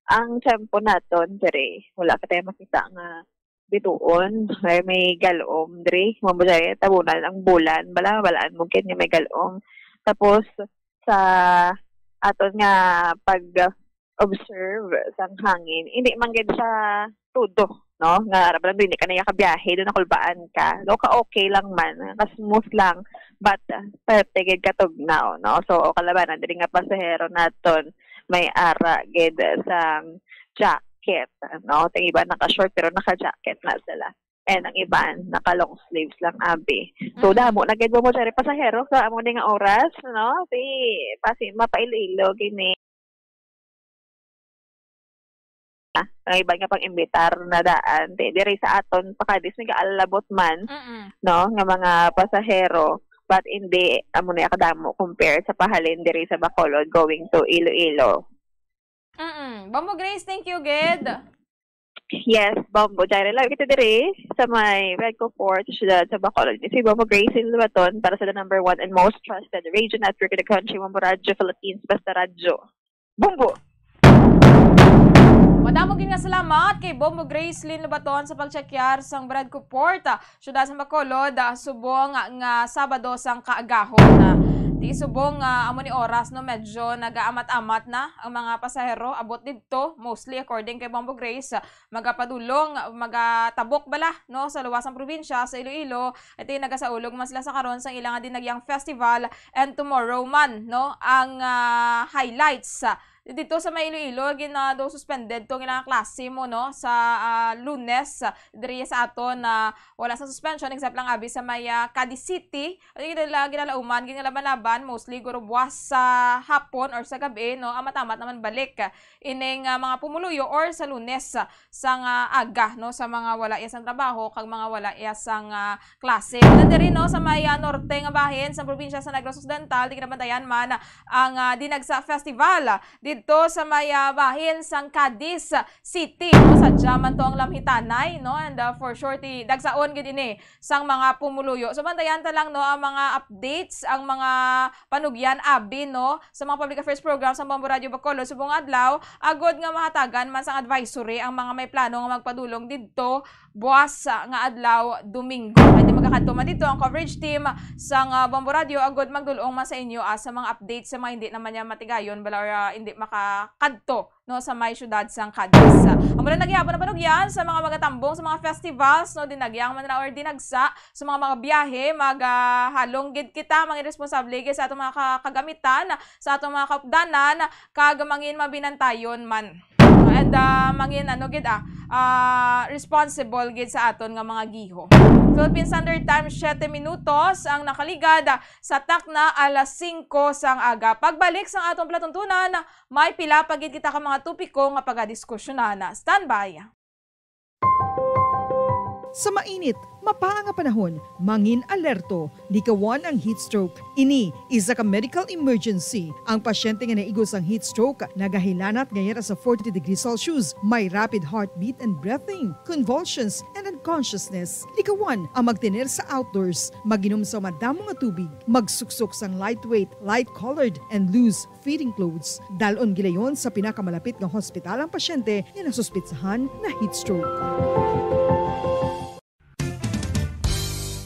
ang tiyempo naton diri, wala ka tayo makita nga bituon, ay may galom diri, Bombo Jaire, tabunan ang bulan, bala, balaan mo gid nga may galom. Tapos, sa aton nga pag-observe sang hangin, hindi man gid siya tudo, no? Nga, ara ba lang, hindi ka na kabiyahe, doon nakulbaan ka. Daw ka okay lang man, ka-smooth lang, but, ah, perte gid katugnaw, no? So, kalabanan, diri nga pasahero naton, may ara gid sang jacket, no? Ting iba naka-short, pero naka-jacket na sila. And ang iban, naka-long sleeves lang, abi. So, Mm. damo na gid mo, Bombo Jaire, pasahero sa amo ni nga oras, no? Si, pasi, mapa-Iloilo gini. Ah, ang iban nga pang-imbitar na daan, di, diri sa aton pa Cadiz, may gaalabot man, Mm. no, nga mga pasahero. But hindi, amo na kadamo compare sa pahalin diri sa Bacolod going to Iloilo. Mm. Bombo Grace, thank you gid. Yes, Bombo Jaire. Live kita diri sa may Redco Fort, siyudad sa Bacolod. Si Bombo Grace Lubaton para sa the number one and most trusted radio network in the country, Bombo Radyo Philippines, Basta Radyo. Bombo! Madam, Amo gid nga salamat kay Bombo Gracelyn Lubaton sa pagtsekyar sang Bradco Port, ah, siyudad sa Bacolod, ah, subong nga Sabado sang kaagahon. Ah, ti subong nga amo ni oras, no, medyo nagaamat-amat na ang mga pasahero abot didto, mostly according kay Bombo Grace, ah, magapadulong, magatabok bala, no, sa luwas sang probinsya sa Iloilo. Iti nagasaulog man sila sa karon sang ila nga dinagyang festival, and tomorrow man, no, ang, ah, highlights. Dito sa may Iloilo, gina daw suspended to ang ilang klase mo, no, sa, ah, Lunes, diri sa aton na wala sa suspension, except lang abi sa may, ah, Cadiz City. Ay, gina-, ginalauman, ginalaban-laban, mostly guro buwas sa hapon or sa gabi, no, amat-amat naman balik ining, ah, mga pumuluyo or sa Lunes, ah, sang, ah, aga, no, sa mga wala iya sang trabaho kag mga wala iya sang, ah, klase. Nandiri, no, sa may, ah, norte nga bahin sa probinsya sa Negros Occidental, di kinabantayan man ang, ah, Dinagsa Festival didto sa may, ah, bahin sang Cadiz City, no? Sadya man to ang lamhitanay, no? And, ah, for sure, ti dagsaon gid ini sang mga pumuluyo. So, bantayan ta lang, no, ang mga updates, ang mga panugyan, abi, no, sa mga public affairs program sa Bombo Radio Bacolod subong adlaw, agod nga mahatagan man sang advisory ang mga may plano nga magpadulong didto buwas, ah, nga adlaw, Domingo. Kay di magakadto man didto ang coverage team sang, ah, Bombo Radio agod magdul-ong man sa inyo, ah, sa mga updates sa mga hindi naman niya matigayon bala or, ah, hindi makakadto, no, sa may siyudad sang Cadiz. Amo lang na gihapon ang panugyan sa mga magatambong sa mga festivals, no, dinagyang man na or dinagsa sa mga, mga biyahe, mag, ah, halong gid kita, mga responsable gid sa atong mga ka-, kagamitan, sa atong mga kaupdanan, kag mangin mabinantayon man. And, ah, mangin ano gid, ah, ah, responsible gid sa aton nga mga giho. Philippine Standard Time, siyete minutos ang nakaligad, ah, sa takna alas singko sang aga. Pagbalik sang atong palatuntunan, may pila pa gid kita ka mga topiko nga pagadiskusyonan. Standby. Sa mainit, mapaa nga panahon, mangin alerto, likawan ang heat stroke. Ini isa ka medical emergency. Ang pasyente nga naigo sang heat stroke nagahilanat nga yara sa forty degrees Celsius, may rapid heartbeat and breathing, convulsions, and unconsciousness. Likawan ang magtener sa outdoors, mag-inom sa madamo nga tubig, magsuksok sang lightweight, light-colored, and loose fitting clothes. Dal-on gilayon sa pinakamalapit nga hospital ang pasyente nga nasuspetsahan na heat stroke.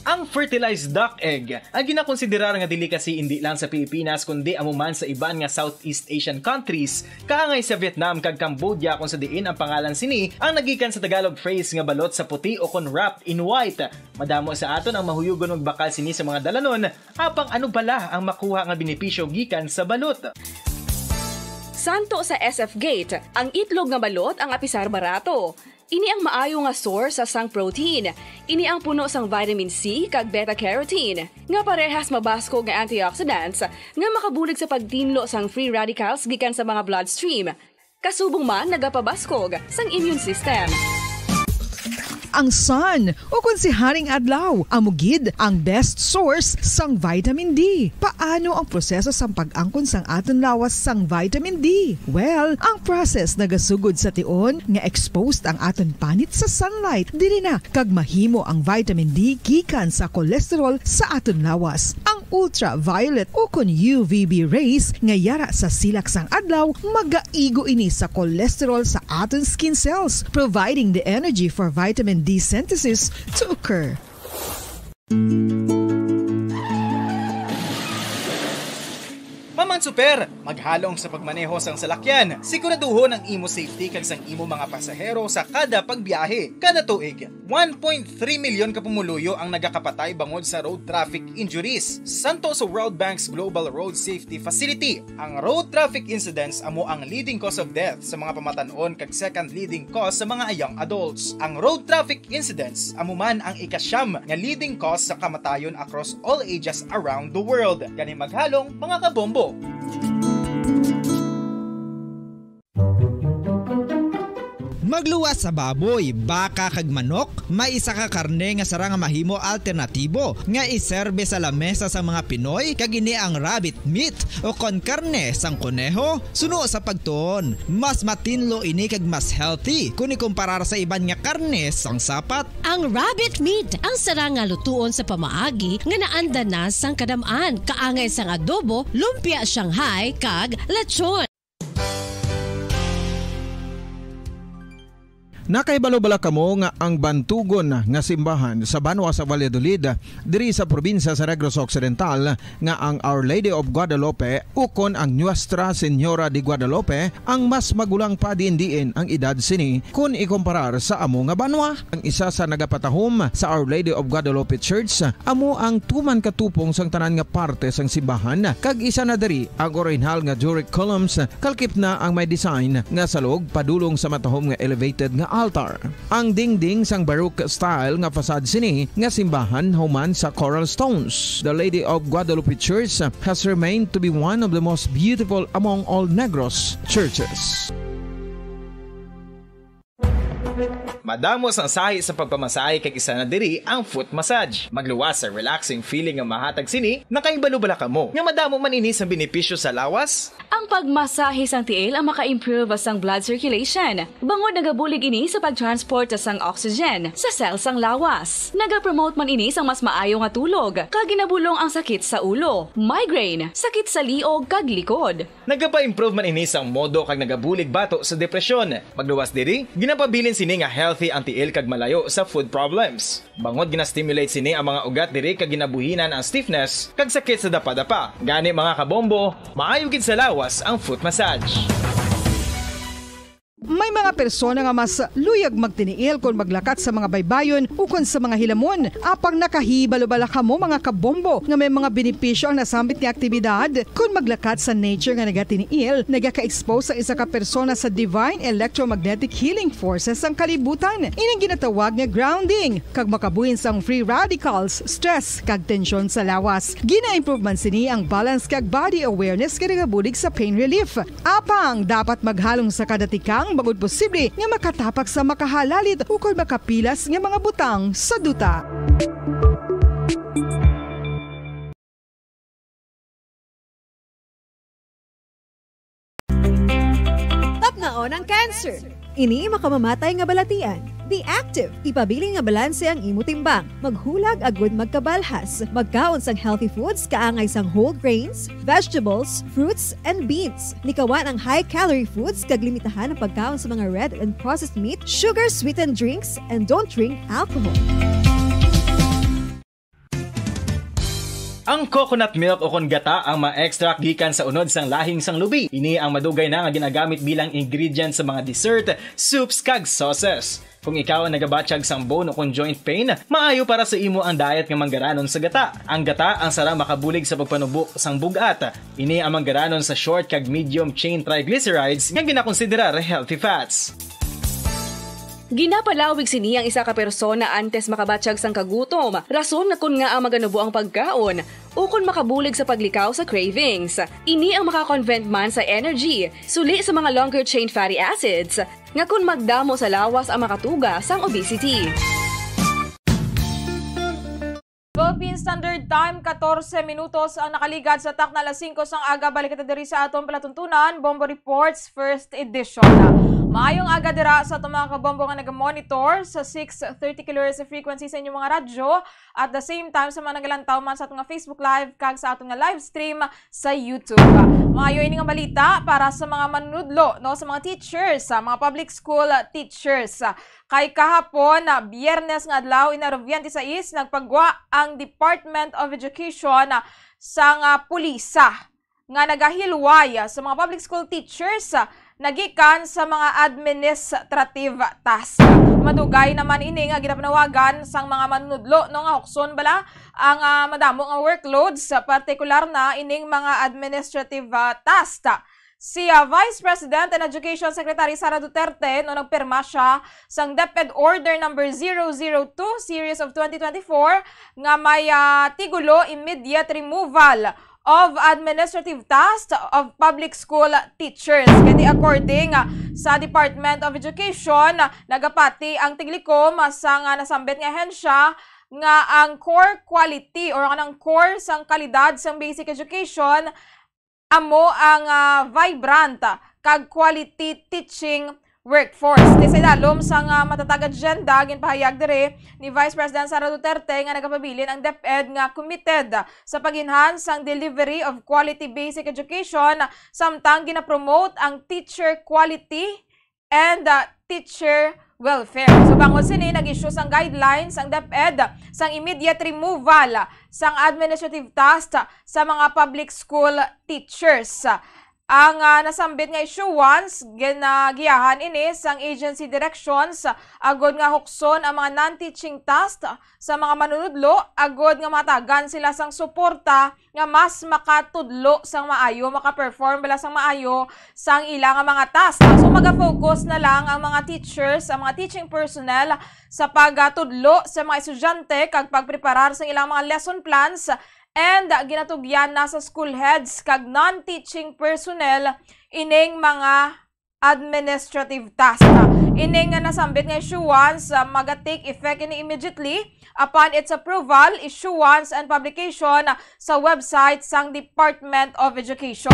Ang fertilized duck egg, ang ginakonsiderar nga delicacy indi lang sa Pilipinas kundi amo man sa iban nga Southeast Asian countries, kaangay sa Vietnam kag Cambodia, kung sa diin ang pangalan sini ang nagikan sa Tagalog phrase nga balot sa puti o kon wrapped in white. Madamo sa aton ang mahuyugon magbakal sini sa mga dalanon, apang ano bala ang makuha nga benepisyo gikan sa balot? Santo sa S F Gate, ang itlog nga balot ang apisar barato. Ini ang maayo nga source sang protein. Ini ang puno sang vitamin C kag beta-carotene, nga parehas mabaskog nga antioxidants nga makabulig sa pagtinlo sang free radicals gikan sa mga bloodstream. Kasubong man nagapabaskog sang immune system. Ang sun, ukon si Haring Adlaw, amo gid ang best source sang vitamin D. Paano ang proseso sang pag-angkon sang aton lawas sang vitamin D? Well, ang process nagasugod sa tion nga exposed ang aton panit sa sunlight. Diri na kag mahimo ang vitamin D gikan sa cholesterol sa aton lawas. Ang ultraviolet ukon U V B rays nga yara sa silak sang adlaw magaigo ini sa cholesterol sa aton skin cells, providing the energy for vitamin D synthesis to occur. Maman Super, maghalong sa pagmaneho sang salakyan. Siguraduhon ang imo safety kag sang imo mga pasahero sa kada pagbiyahe. Kada tuig, one point three milyon ka pumuluyo ang nagakapatay bangod sa road traffic injuries. Santo sa World Bank's Global Road Safety Facility, ang road traffic incidents amo ang leading cause of death sa mga pamatan-on kag second leading cause sa mga young adults. Ang road traffic incidents amo man ang ikasyam nga leading cause sa kamatayon across all ages around the world. Gani maghalong, mga kabombo! Magluwas sa baboy, baka kag manok, may isa ka karne nga sarang nga mahimo alternatibo nga iserbe sa lamesa sa mga Pinoy, kag ini ang rabbit meat o kon karne sang koneho. Suno sa pagtuon, mas matinlo ini kag mas healthy kon ikumparar sa iban nga karne sang sapat. Ang rabbit meat ang sarang nga lutuon sa pamaagi nga naanda na sang kadam-an, kaangay sang adobo, lumpia Shanghai, kag lechon. Nakahibalo bala kamo nga ang bantugon nga simbahan sa banwa sa Valladolid, diri sa probinsya sa Negros Occidental, nga ang Our Lady of Guadalupe ukon ang Nuestra Señora de Guadalupe ang mas magulang pa diin-diin ang edad sini kon ikomparar sa amo nga banwa? Ang isa sa nagapatahom sa Our Lady of Guadalupe Church amo ang tuman katupong sang tanan nga parte sang simbahan, kag isa na diri ang orihinal nga Doric columns, kalkip na ang may design nga salog padulong sa matahom nga elevated nga altar. Ang dingding sang Baroque style nga facade sini nga simbahan human sa coral stones. The Lady of Guadalupe Church has remained to be one of the most beautiful among all Negros churches. Madamo sang sahi sa pagpamasahe, kag isa na diri ang foot massage. Magluwas sa relaxing feeling nga mahatag sini. Nakahibalo bala kamo nga madamo man ini sang benepisyo sa lawas? Ang pagmasahe sang tiil ang maka-improve sang blood circulation, bangod nagabulig ini sa pag-transport sang oxygen sa cell sang lawas. Nagapromote man ini sang mas maayo nga tulog, kag ginabulong ang sakit sa ulo, migraine, sakit sa liog, kag likod. Nagapa-improve man ini sang modo kag nagabulig bato sa depresyon. Magluwas diri, ginapabilin sini nga healthy ang tiil kag malayo sa food problems. Bangod gina-stimulate sini ang mga ugat diri kag ginabuhinan ang stiffness kag sakit sa dapadapa. Gani, mga kabombo, maayo gid sa lawas ang foot massage. May mga persona nga mas luyag magtiniil kon maglakat sa mga baybayon ukon sa mga hilamon. Apang nakahibalo bala kamo, mga kabombo, nga may mga benepisyo ang nasambit nga aktibidad? Kon maglakat sa nature nga nagatiniil, nagaka-expose ang isa ka persona sa divine electromagnetic healing forces sang kalibutan. Ining ginatawag nga grounding, kag makabuhin sang free radicals, stress, kag tensyon sa lawas. Gina-improve man sini ang balance kag body awareness nga nagabulig sa pain relief. Apang dapat maghalong sa kada tikang bangod posible nga makatapak sa makahalalit ukon makapilas nga mga butang sa duta. Tapnaon ang cancer. Ini makamamatay nga balatian. Be active. Ipabilin nga balanse ang imo timbang. Maghulag agud magkabalhas. Magkaon sang healthy foods, kaangay sang whole grains, vegetables, fruits, and beans. Likawan ang high-calorie foods kag limitahan ang pagkaon sa mga red and processed meat, sugar-sweetened drinks, and don't drink alcohol. Ang coconut milk ukon gata ang ma-extract gikan sa unod sang lahing sang lubi. Ini ang madugay na nga ginagamit bilang ingredient sa mga dessert, soups, kag sauces. Kung ikaw ang nagabatyag sang bone ukon joint pain, maayo para sa imo ang diet nga manggaranon sa gata. Ang gata ang sara makabulig sa pagpanubo sang bug-at. Ini ang manggaranon sa short kag medium chain triglycerides nga ginakonsiderar healthy fats. Ginapalawig sini ang isa ka persona antes makabatyag sang kagutom, rason nga kon ngaa maganubo ang pagkaon, ukon makabulig sa paglikaw sa cravings. Ini ang maka-convert man sa energy, suli sa mga longer chain fatty acids, nga kon magdamo sa lawas ang makatuga sang obesity. Philippine Standard Time, katorse minutos ang nakaligad sa takna alas singko sang aga. Balik kita diri sa atong palatuntunan, Bombo Reports, first edition. Maayong aga dira sa atong mga kabombo nga naga-monitor sa six thirty kilohertz frequency sa inyong mga radyo. At the same time, sa mga nagalantaw man sa atong nga Facebook Live kag sa atong nga live stream sa YouTube. Maayo ini nga balita para sa mga manunudlo, no, sa mga teachers, sa mga public school teachers. Kay kahapon, ah, Biyernes nga adlaw, Enero twenty-six, nagpagwa ang Department of Education, ah, sang, ah, pulisa nga nagahilway, ah, sa mga public school teachers, ah, nagikan sa mga administrative task. Madugay naman ini nga ginapanawagan sang mga manunudlo, no, nga hukson bala ang, ah, madamo nga workloads, ah, partikular na ining mga administrative, ah, task. Si, ah, Vice President and Education Secretary Sara Duterte, no, nagpirma siya sang DepEd Order Number zero zero two Series of twenty twenty-four nga may, ah, tigulo immediate removal of administrative tasks of public school teachers. Kay di, according, ah, sa Department of Education, ah, nagapati ang tiglikom, ah, sa nga nasambit nga ahensya nga ang core quality or ang core sang kalidad sang basic education amo ang, ah, vibrant kag quality teaching workforce. Ti sa idalom sang, ah, matatag agenda, ginpahayag diri ni Vice President Sara Duterte nga nagapabilin ang DepEd nga committed sa pag-enhance sang delivery of quality basic education, samtang ginapromote ang teacher quality and, ah, teacher Welfare. So, bangod sini, nag-issue sang guidelines ang DepEd sang immediate removal sang administrative task sa mga public school teachers. Ang, ah, nasambit nga issuance, ginagiyahan ini sang agency directions agod nga hukson ang mga non-teaching task sa mga manunudlo agod nga matagan sila sang suporta nga mas makatudlo sang maayo, maka-perform bala sang maayo sang ila nga mga task. So, maga-focus na lang ang mga teachers, ang mga teaching personnel sa pagtudlo sa mga estudyante kag pagpreparar sa ilang mga lesson plans, and ginatugyan na sa school heads kag non-teaching personnel ining mga administrative task. Ini nga nasambit nga issuance, ah, maga-take effect ini immediately upon its approval, issuance, and publication sa website sang Department of Education.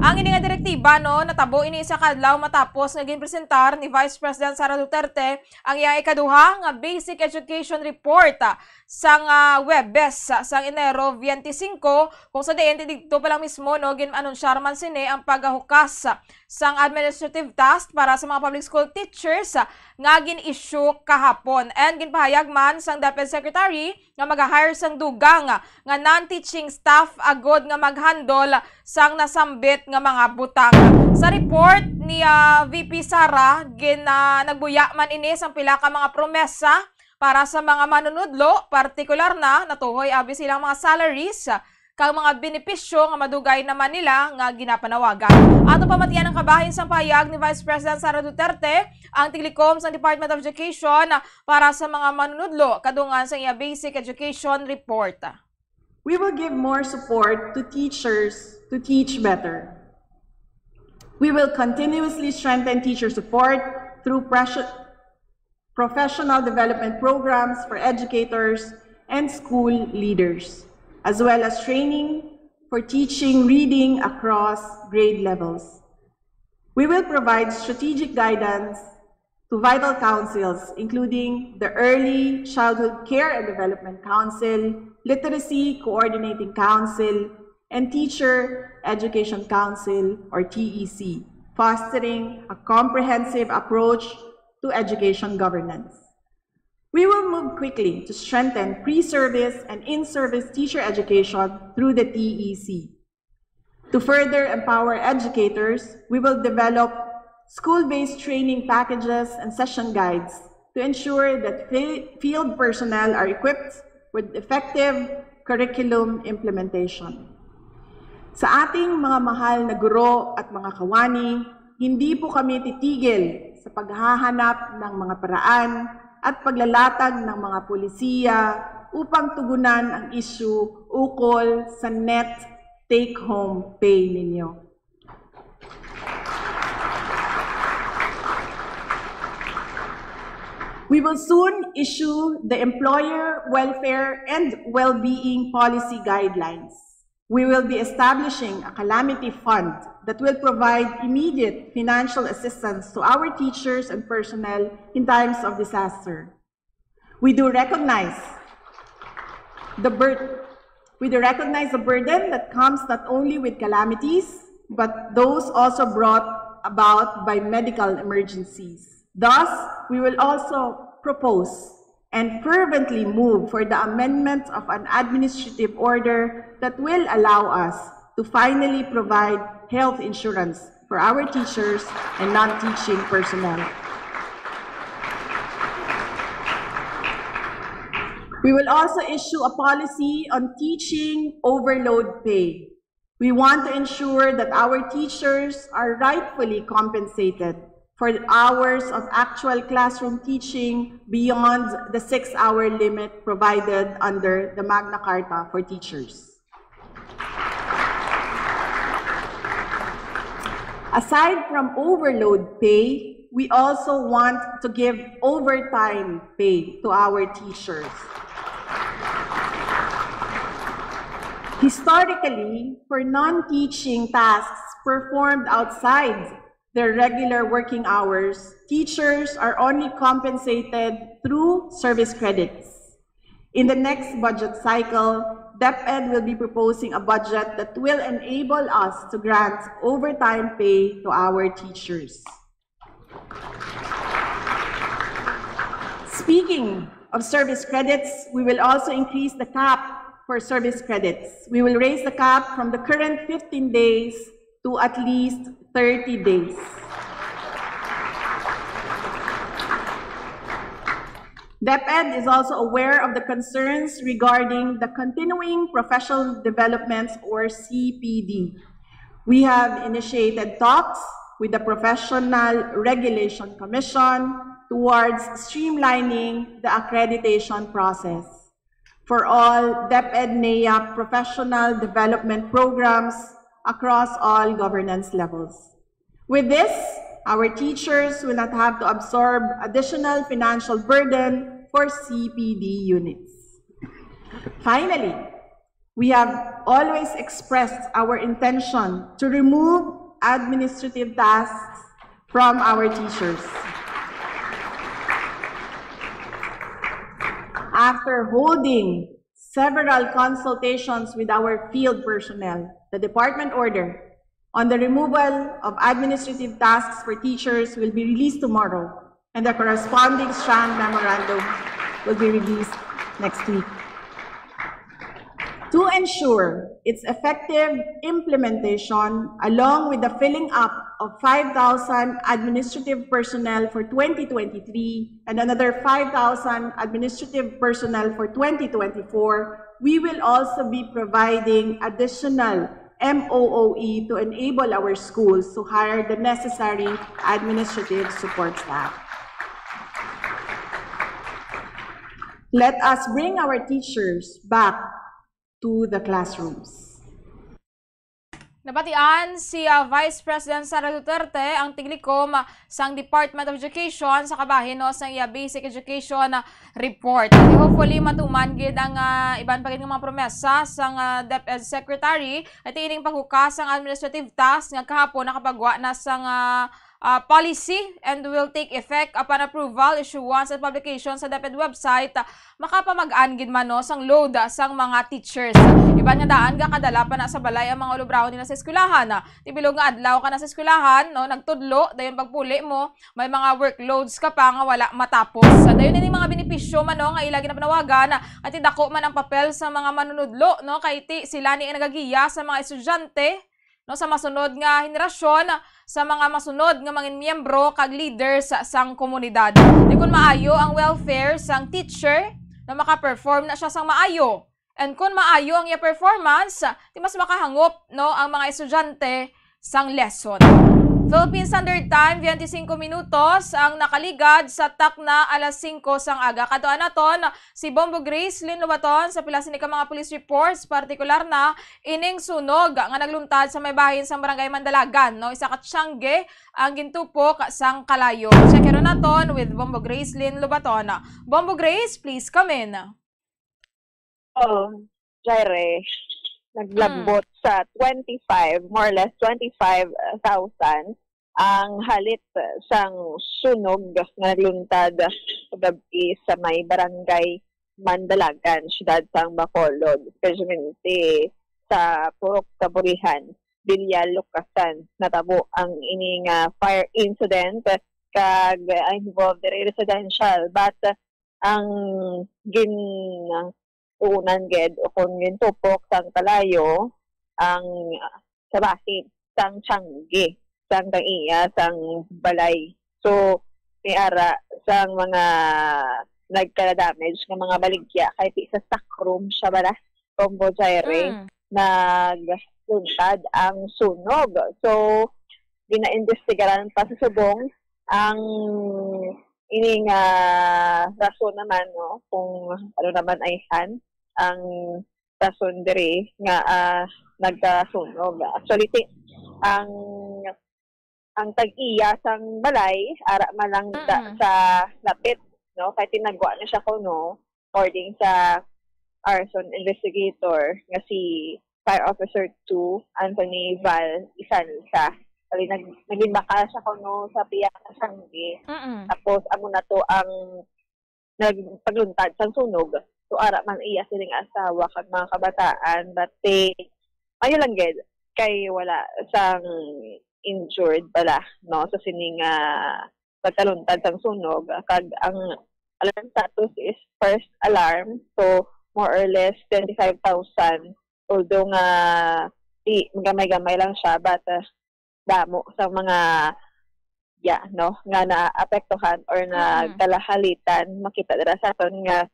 Ang ini nga direktiba, no, natabo ini isa ka adlaw matapos nga ginpresentar ni Vice President Sara Duterte ang iyang ikaduha nga Basic Education Report, ah, sang, ah, Huwebes, ah, sang Enero twenty-five, kung sa diin didto pa lang mismo, no, gin-anunsyar man sini ang paghukas, ah, sang administrative task para sa mga public school teachers, ah, nga gin-issue kahapon. And ginpahayag man sang DepEd Secretary nga maga-hire sang dugang, ah, nga non-teaching staff agod nga mag-handle sang nasambit nga mga butang. Sa report ni, ah, V P Sara, gin-, ah, nagbuya man ini sang pila ka mga promesa para sa mga manunudlo, partikular na natuhoy abi silang mga salaries kag mga benepisyo nga madugay naman nila nga ginapanawagan. Ato pamatian ang kabahin sang pahayag ni Vice President Sara Duterte, ang tiglikom sang Department of Education para sa mga manunudlo, kadungan sa iya Basic Education Report. We will give more support to teachers to teach better. We will continuously strengthen teacher support through pressure, professional development programs for educators and school leaders, as well as training for teaching reading across grade levels. We will provide strategic guidance to vital councils, including the Early Childhood Care and Development Council, Literacy Coordinating Council, and Teacher Education Council, or T E C, fostering a comprehensive approach to education governance. We will move quickly to strengthen pre-service and in-service teacher education through the T E C. To further empower educators, we will develop school-based training packages and session guides to ensure that fi-, field personnel are equipped with effective curriculum implementation. Sa ating mga mahal na guro at mga kawani, hindi po kami titigil sa paghahanap ng mga paraan at paglalatag ng mga polisiya upang tugunan ang issue ukol sa net take-home pay ninyo. We will soon issue the Employer Welfare and Wellbeing Policy Guidelines. We will be establishing a calamity fund that will provide immediate financial assistance to our teachers and personnel in times of disaster. We do recognize the bur-, we do recognize the burden that comes not only with calamities, but those also brought about by medical emergencies. Thus, we will also propose and fervently move for the amendment of an administrative order that will allow us to finally provide health insurance for our teachers and non-teaching personnel. We will also issue a policy on teaching overload pay. We want to ensure that our teachers are rightfully compensated for hours of actual classroom teaching beyond the six-hour limit provided under the Magna Carta for Teachers. Aside from overload pay, we also want to give overtime pay to our teachers. Historically, for non-teaching tasks performed outside their regular working hours, teachers are only compensated through service credits. In the next budget cycle, DepEd will be proposing a budget that will enable us to grant overtime pay to our teachers. Speaking of service credits, we will also increase the cap for service credits. We will raise the cap from the current fifteen days to at least thirty days. DepEd is also aware of the concerns regarding the continuing professional developments, or C P D. We have initiated talks with the Professional Regulation Commission towards streamlining the accreditation process for all DepEd NEA professional development programs across all governance levels. With this, our teachers will not have to absorb additional financial burden for C P D units. Finally, we have always expressed our intention to remove administrative tasks from our teachers. After holding several consultations with our field personnel, the department order on the removal of administrative tasks for teachers will be released tomorrow, and the corresponding strand memorandum will be released next week. To ensure its effective implementation, along with the filling up of five thousand administrative personnel for twenty twenty-three and another five thousand administrative personnel for twenty twenty-four, we will also be providing additional M O O E to enable our schools to hire the necessary administrative support staff. Let us bring our teachers back to the classrooms. Nabatian si ah, Vice President Sara Duterte ang tiglikom sang Department of Education sa kabahin no sang iya basic education ah, report. Ati hopefully matuman gid ang ah, iban pa gid nga mga promesa sang ah, DepEd Secretary ati ining paghukas sang administrative task nga kahapon nakapagwa na sang ah, ah, policy and will take effect upon approval, issuance, and publication sa DepEd website, ah, makapamag-an gid man no sang load sang mga teachers. Iban nga daan gakadala pa na sa balay ang mga ulubrahon nila sa eskwelahan. Ah, ti bilog nga adlaw ka na sa eskwelahan, no, nagtudlo, dayon pagpuli mo, may mga workloads ka pa nga wala matapos. Dayon ini mga benepisyo man no nga ila ginapanawagan, ah, ati dako man ang papel sa mga manunudlo, no, kay ti sila ni ang nagagiya sa mga estudyante no, sa masunod nga henerasyon sa mga masunod nga mga miyembro kag leaders sang komunidad. Di kun maayo ang welfare sang teacher, na maka-perform na siya sang maayo. And kun maayo ang iya performance, di mas makahangop no ang mga estudyante sang lesson. Philippine Standard Time, twenty-five minutos ang nakaligad sa takna alas singko sang aga. Kadtuan naton si Bombo Grace Lynn Lobaton sa pila sini ka mga police reports, partikular na ining sunog nga nagluntad sa may bahin sang Barangay Mandalagan, no, isa ka tiyangge ang gintupok sang kalayo. Check naton with Bombo Grace Lynn Lobaton. Bombo Grace, please come in. Oh, Jaire, naglabot sa twenty-five, more or less twenty-five thousand ang halit sang sunog nga nagluntad kagab-i sa may barangay Mandalagan, siyudad sang Bacolod, especially sa Purok Kaburihan, Villa Lucasan. Natabo ang ini nga fire incident kag involved diri residential, but ang gin-, unan gid o kung gintupok sang kalayo ang sa bahin sang tiyangge sang tag-iya sang balay. So, may ara sang mga nagka-damage nga mga baligya kay ti sa stock room siya bala, Bombo Jaire, Mm. nagluntad ang sunog. So, ginaimbestigaran pa sa subong ang ini nga rason naman, no, kung ano naman ay han ang rason diri nga ah, nagkasunog. Actually, ti, ang ang tag-iya sang balay ara man lang da, Mm. sa lapit, no, kay tinagwa na siya kuno, according sa arson investigator nga si Fire Officer two, Anthony Val Isanza. Kali nag, naging bakal siya kuno sa piyaka sanggi. Mm-mm. Tapos amo na to ang nagpagluntad sang sunog. So ara man iya sining asawa kag mga kabataan, but they, ayo lang gid kay wala sang injured bala, no, sa sining ah, pagkaluntad sang sunog, kag ang alarm status is first alarm. So, more or less twenty-five thousand. Although nga, di, gamay-gamay lang siya, but, uh, damo sa mga, yeah, no, nga naapektuhan or Mm. nagkalahalitan, makita dira sa aton nga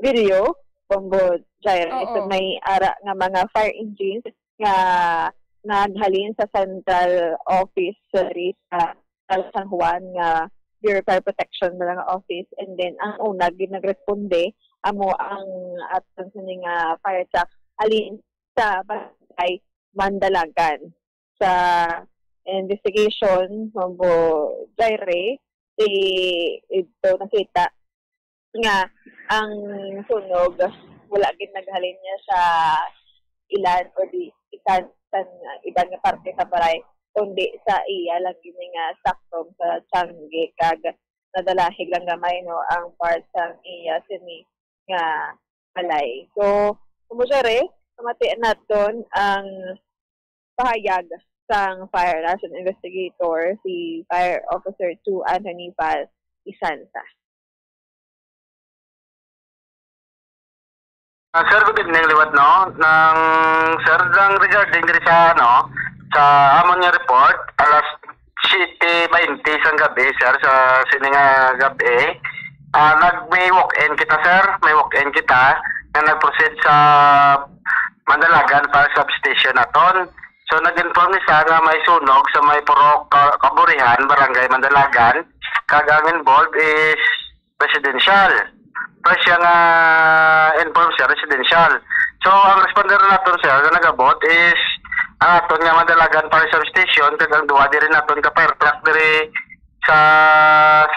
video, Bombo Jaira, Oo. So may ara nga mga fire engines nga naghalin sa central office diri sa San Juan nga Bureau of Fire Protection na nga office. And then, ang una, gid nagresponde, amo ang aton sini nga fire truck halin sa barangay Mandalagan. Sa investigation, Bombo Jaira, si, ito nakita nga ang sunog wala gid naghalin niya sa ilan o di isan sa iban nga parte sa balay, kundi sa iya lang gid nga stock room sa tiyangge, kag nadalahig lang gamay, no, ang part sang iya sini nga balay. So, Bombo Jaira, pamatian naton ang pahayag sang Fire Alarm Investigator, si Fire Officer two Anthony Val Isanza. Ah, sir, good evening, liwat, no? Nang, sir, nang regarding diri sa, ano, sa amon nga report, alas siyete baynte sang gabi, sir, sa sini nga gabi, ah, nag-, may walk-in kita, sir. May walk-in kita nga nag-proceed sa Mandalagan Fire Substation naton. So, nag-inform ni sa nga may sunog sa may Purok Ka-, Kaburihan, Barangay Mandalagan, kag ang involved is residential. First siya nga inform siya, residential. So, ang responder naton, sir, nga nag-abot is ang aton nga Mandalagan Fire Substation, kag ang duha diri naton ka fire truck diri sa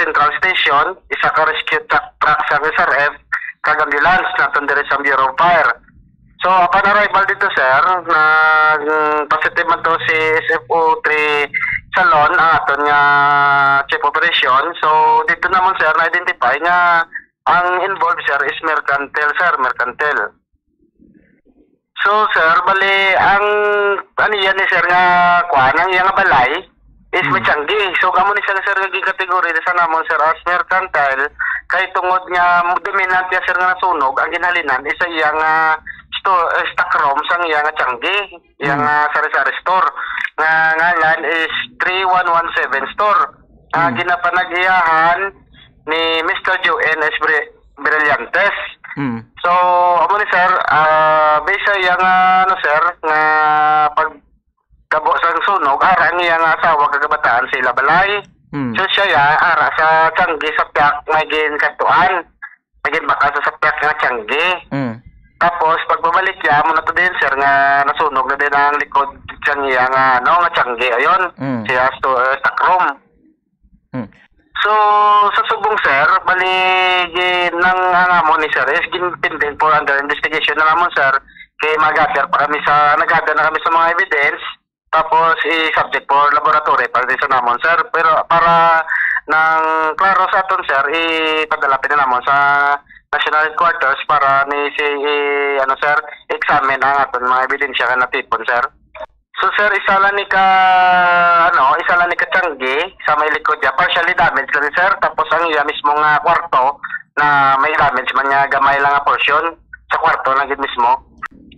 Central Station, isa ka rescue truck, truck sa S R F, kag ambulance naton diri sa Bureau of Fire. So, upon arrival dito, sir, na, mm, positive man to si S F O three Salon, ang aton nga chief operation. So, dito naman, sir, na-identify nga ang involved, sir, is mercantile, sir, mercantile. So, sir, bali, ang, ano yan ni sir nga, kuan, ang iyang balay, is may Mm. tiyangge. So, kamo ni sir, sir, nga gikategorize sa namon, sir, as mercantile, kay tungod nga dominant ya, sir, nga nasunog, ang ginhalinan is sa iya nga sto-, eh, stock room sang iya nga tiyangge, iya Mm. nga sari-sari store, nga ngalan is three one one seven store. Ah, Mm. ginapanag-iyahan ni Mister Joe N S Bri-, Brillantes. Mm. So, amo ni, sir, ah, based sa iya nga, ano, sir, nga pag kabo sang sunog, ara ang iya nga asawa kag kabataan sa ila balay. Mm. So, siya ya, ara sa tiyangge sa pihak may ginkadtuan. May ginbakal sa, sa pihak nga tiyangge. Mm. Tapos, pagbabalik niya, amo na to din, sir, nga nasunog na din ang likod sang iya nga, ano, nga tiyangge. Ayun, Mm. siya sto-, eh, stock room. Mm. So, sa subong, sir, bali, gi-, nang, ang amo ni, sir, is gin-, pending for under investigation na namon, sir, kay mag-gather pa kami sa, nag-gather na kami sa mga evidence, tapos i-subject for laboratory para din sa namon, sir. Pero para nang klaro sa aton, sir, ipadala pa ni namon sa National Headquarters para ni si, i-, ano, sir, examine ang aton mga ebidensya nga natipon, sir. So, sir, isa lang ni ka, ano, isa lang ni ka tiyangge sa may likod niya. Partially damaged lang, sir. Tapos ang iya mismo nga kwarto na may damage man niya, gamay lang nga portion sa kwarto na gid mismo.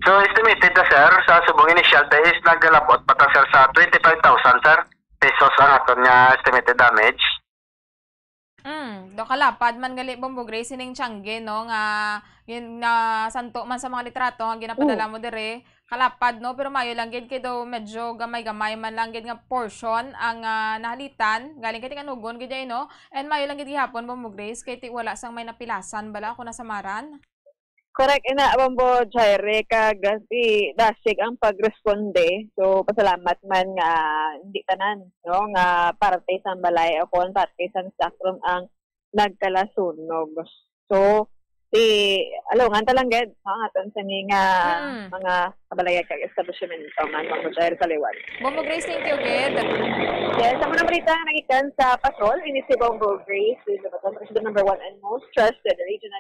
So, estimated na, sir, sa subong initial ta is nagalabot pa ta, sir, sa twenty-five thousand, sir, pesos ang aton nga estimated damage. Mm, do kalapad man gali, Bombo Grace, sining tiyangge, no, nga gin-, nasanto man sa mga litrato nga ginapadala Mm. mo dire. Kalapad, no, pero mayo lang gid kay do medyo gamay-gamay man lang gid nga portion ang, ah, nahalitan. Galing kay tinganugon gid ay, no? And mayo lang gid gihapon, Bombo Grace, kay ti wala sang may napilasan bala kung nasamaran. Correct, ina, Bombo Jaire, kag si dasig ang pagresponde. So, pasalamat man nga hindi tanan, no, nga parte sang balay o kon parte sang stock room ang nagkalasunog. So, si, alungan ta lang gid, no, ang aton sini nga Mm. mga kabalayag kag establishmento man, Bombo Jaire, sa liwat. Bombo Grace, thank you gid. Yes, sa mga balita nga nagikan sa Pasol, ini si Bombo Grace, the number one and most trusted regional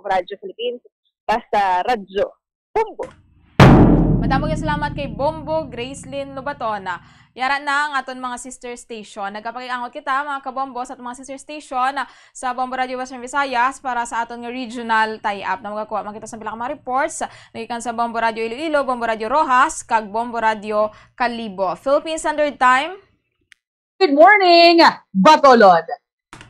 Radyo Philippines. Basta Radyo Bombo. Damo nga salamat kay Bombo Gracelyn Lobaton. Yara na ang aton mga sister station. Nagapakig-angot kita, mga kabombo, sa aton mga sister station sa Bombo Radio Western Visayas para sa aton nga regional tie-up. Na magakuha man kita sa pila ka mga reports nagikan sa Bombo Radio Iloilo, Bombo Radio Roxas, kag Bombo Radio Kalibo. Philippine Standard Time. Good morning, Bacolod.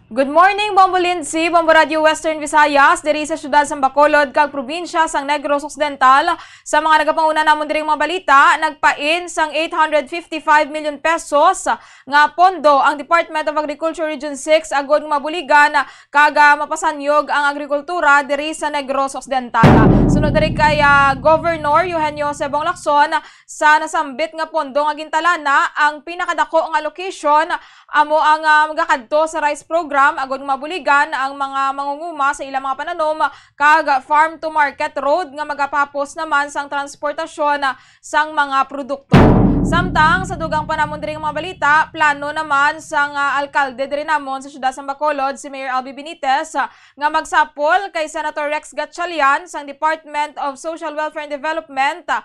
Good morning, Bombo Lindsay, Bombo Radio Western Visayas, diri sa siyudad sang Bacolod kag probinsya sang Negros Occidental. Sa mga nagapanguna namon diri nga mga balita, nagpain sang eight hundred fifty-five million pesos nga pondo ang Department of Agriculture Region six agod nga mabuligan kag, ah, mapasanyog ang agrikultura diri sa Negros Occidental. Sunod diri kay, ah, Governor Eugenio Sebong Lacson, sa nasambit nga pondo nga gintalana, ang pinakadako nga allocation amo ang, ah, magakadto sa rice program agod nga mabuligan ang mga mangunguma sa ilang mga pananom kag farm to market road nga magapahapos naman sang transportasyon sang mga produkto. Samtang sa dugang pa namon diri nga mga balita, plano naman sang, ah, alkalde diri namon sa siyudad sang Bacolod, si Mayor Albi Benitez, ah, nga magsapol kay Senator Rex Gatchalian sang Department of Social Welfare and Development, ah,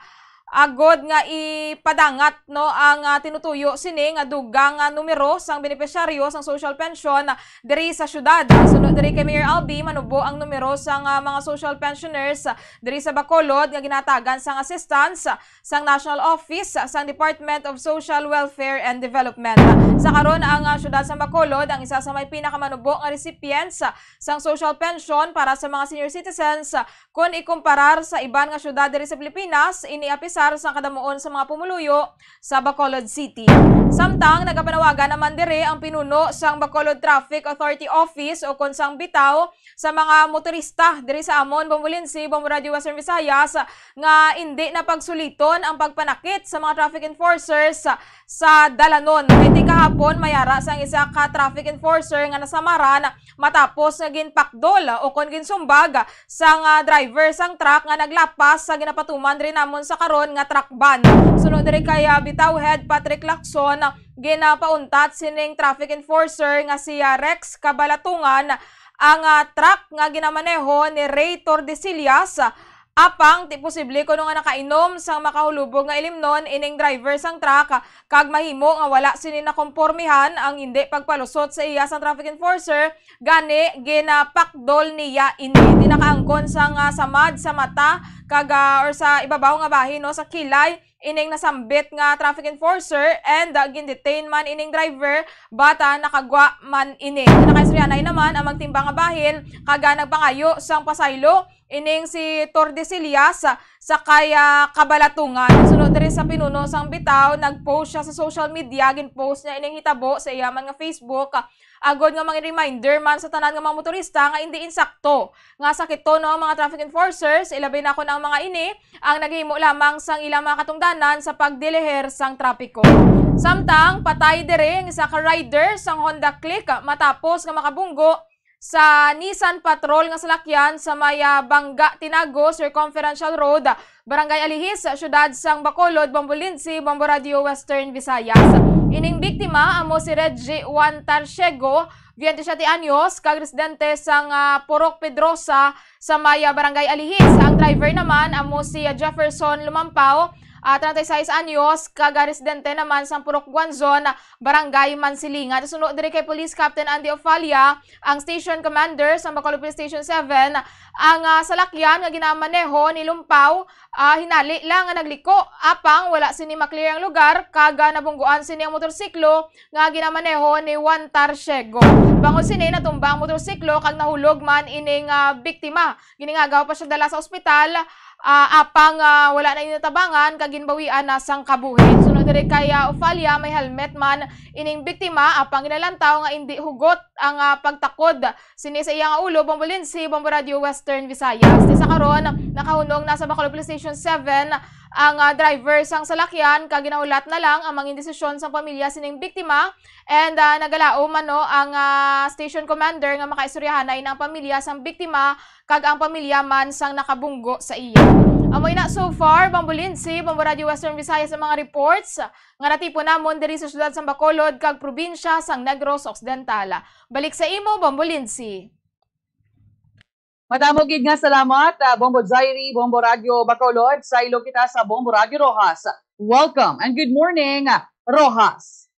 agod nga ipadangat, no, ang, ah, tinutuyo sini nga dugang nga numero sang benepisyaryo sang social pension diri sa siyudad. Sunod diri kay Mayor Albi, manubo ang numero sang, ah, mga social pensioners diri sa Bacolod nga ginatagan sang assistance sang National Office sang Department of Social Welfare and Development. Sa karon, ang, ah, siyudad sa Bacolod ang isa sa may pinakamanubo nga recipients sang social pension para sa mga senior citizens. Kon ikumparar sa iban nga siyudad diri sa Pilipinas, ini apisar sang kadamuon sa mga pumuluyo sa Bacolod City. Samtang nagapanawagan naman diri ang pinuno sang Bacolod Traffic Authority Office o kon sang bitaw sa mga motorista diri sa amon, Bombo Lindsay, Bombo Radio Western Visayas, nga indi na pagsuliton ang pagpanakit sa mga traffic enforcers sa dalanon. Kay ti kahapon, mayara sang isa ka traffic enforcer nga nasamaran matapos nga ginpakdol o kon ginsumbag sang, ah, driver sang truck nga naglapas sa ginapatuman diri namon sa karon nga truck ban. Sunod diri kay, ah, Bitaw Head Patrick Lacson, ginapauntat sining traffic enforcer nga si, ah, Rex Kabalatungan ang, ah, truck nga ginamaneho ni Ray Tordesillas. Apang ti posible kuno nga nakainom sang makahulubog nga ilimnon ining driver sang truck, kag mahimo nga wala sini nakompormihan ang hindi pagpalusot sa iya sang traffic enforcer, gani ginapakdol niya ini. Di nakaangkon sang, ah, samad sa mata kag, ah, or sa ibabaw nga bahin, no, sa kilay ining nasambit nga traffic enforcer, and, ah, gindetain man ining driver, but, ah, nakagwa man ini. Nakaistoryahanay naman ang magtimbang nga bahin kag, ah, nagpangayo sang pasaylo ining si Tordesillas sa kay, ah, Kabalatungan. Sunod diri sa pinuno sang bitaw, nag-post siya sa social media, gin-post niya ining hitabo sa iya man nga Facebook, ah, agod nga mga reminder man sa tanan nga mga motorista nga indi insakto nga sakiton, no, ang mga traffic enforcers, ilabi na kon ang mga ini ang naghimo lamang sang ilang mga katungdanan sa pagdiliher sang trapiko. Samtang patay diri ang isa ka rider sang Honda Click matapos nga makabunggo sa Nissan Patrol nga salakyan sa may, ah, Bangga Tinago Circumferential Road, Barangay Alihis, siyudad sang Bacolod, Bombo Lindsay, Bombo Radio Western Visayas. Ining biktima amo si Reggie Juan Tarciego, twenty-seven anyos, kag residente sang, ah, Purok Pedrosa sa may, ah, Barangay Alihis. Ang driver naman amo si, ah, Jefferson Lumampao, ah, treinta y seis anyos, kag, ah, residente naman sang Purok Guanzon, Barangay Mansilingan. Suno diri kay Police Captain Andy Ofalia, ang Station Commander sa Bacolod Police Station seven, ang, ah, salakyan nga ginamaneho ni Lumpaw, ah, hinali lang nga nagliko, apang wala sini ma-clear ang lugar, kag, ah, nabungguan sini ang motorsiklo nga ginamaneho ni Juan Tarciego. Bangod sini, natumba ang motorsiklo kag nahulog man ining, ah, biktima. Giningagaw pa siya dala sa ospital, ah, apang, ah, wala na ini natabangan kag ginbawian na sang kabuhi. Sunod diri kay, ah, Ofalia, may helmet man ining biktima, apang ginalantaw nga indi hugot ang, ah, pagtakod sini sa iya nga ulo. Bombo Lindsay, Bombo Radio Western Visayas. Ti sa karon, nakahunong na sa Bacolod Police Station seven ang, ah, driver sang salakyan, kag ginahulat na lang ang mangin desisyon sang pamilya sining biktima. And, ah, nagalaom man, no, ang, ah, station commander nga makaistoryahanay na ang pamilya sang biktima kag ang pamilya man sang nakabunggo sa iya. Amo ina so far, Bombo Lindsay, Bombo Radio Western Visayas, ang mga reports nga natipon namon diri sa siyudad sang Bacolod kag probinsya sang Negros Occidental. Balik sa imo, Bombo Lindsay. Madamo gid nga salamat, ah, Bombo Jairi, Bombo Radyo Bacolod, saylo kita sa Bombo Radyo Roxas. Welcome and good morning, Roxas.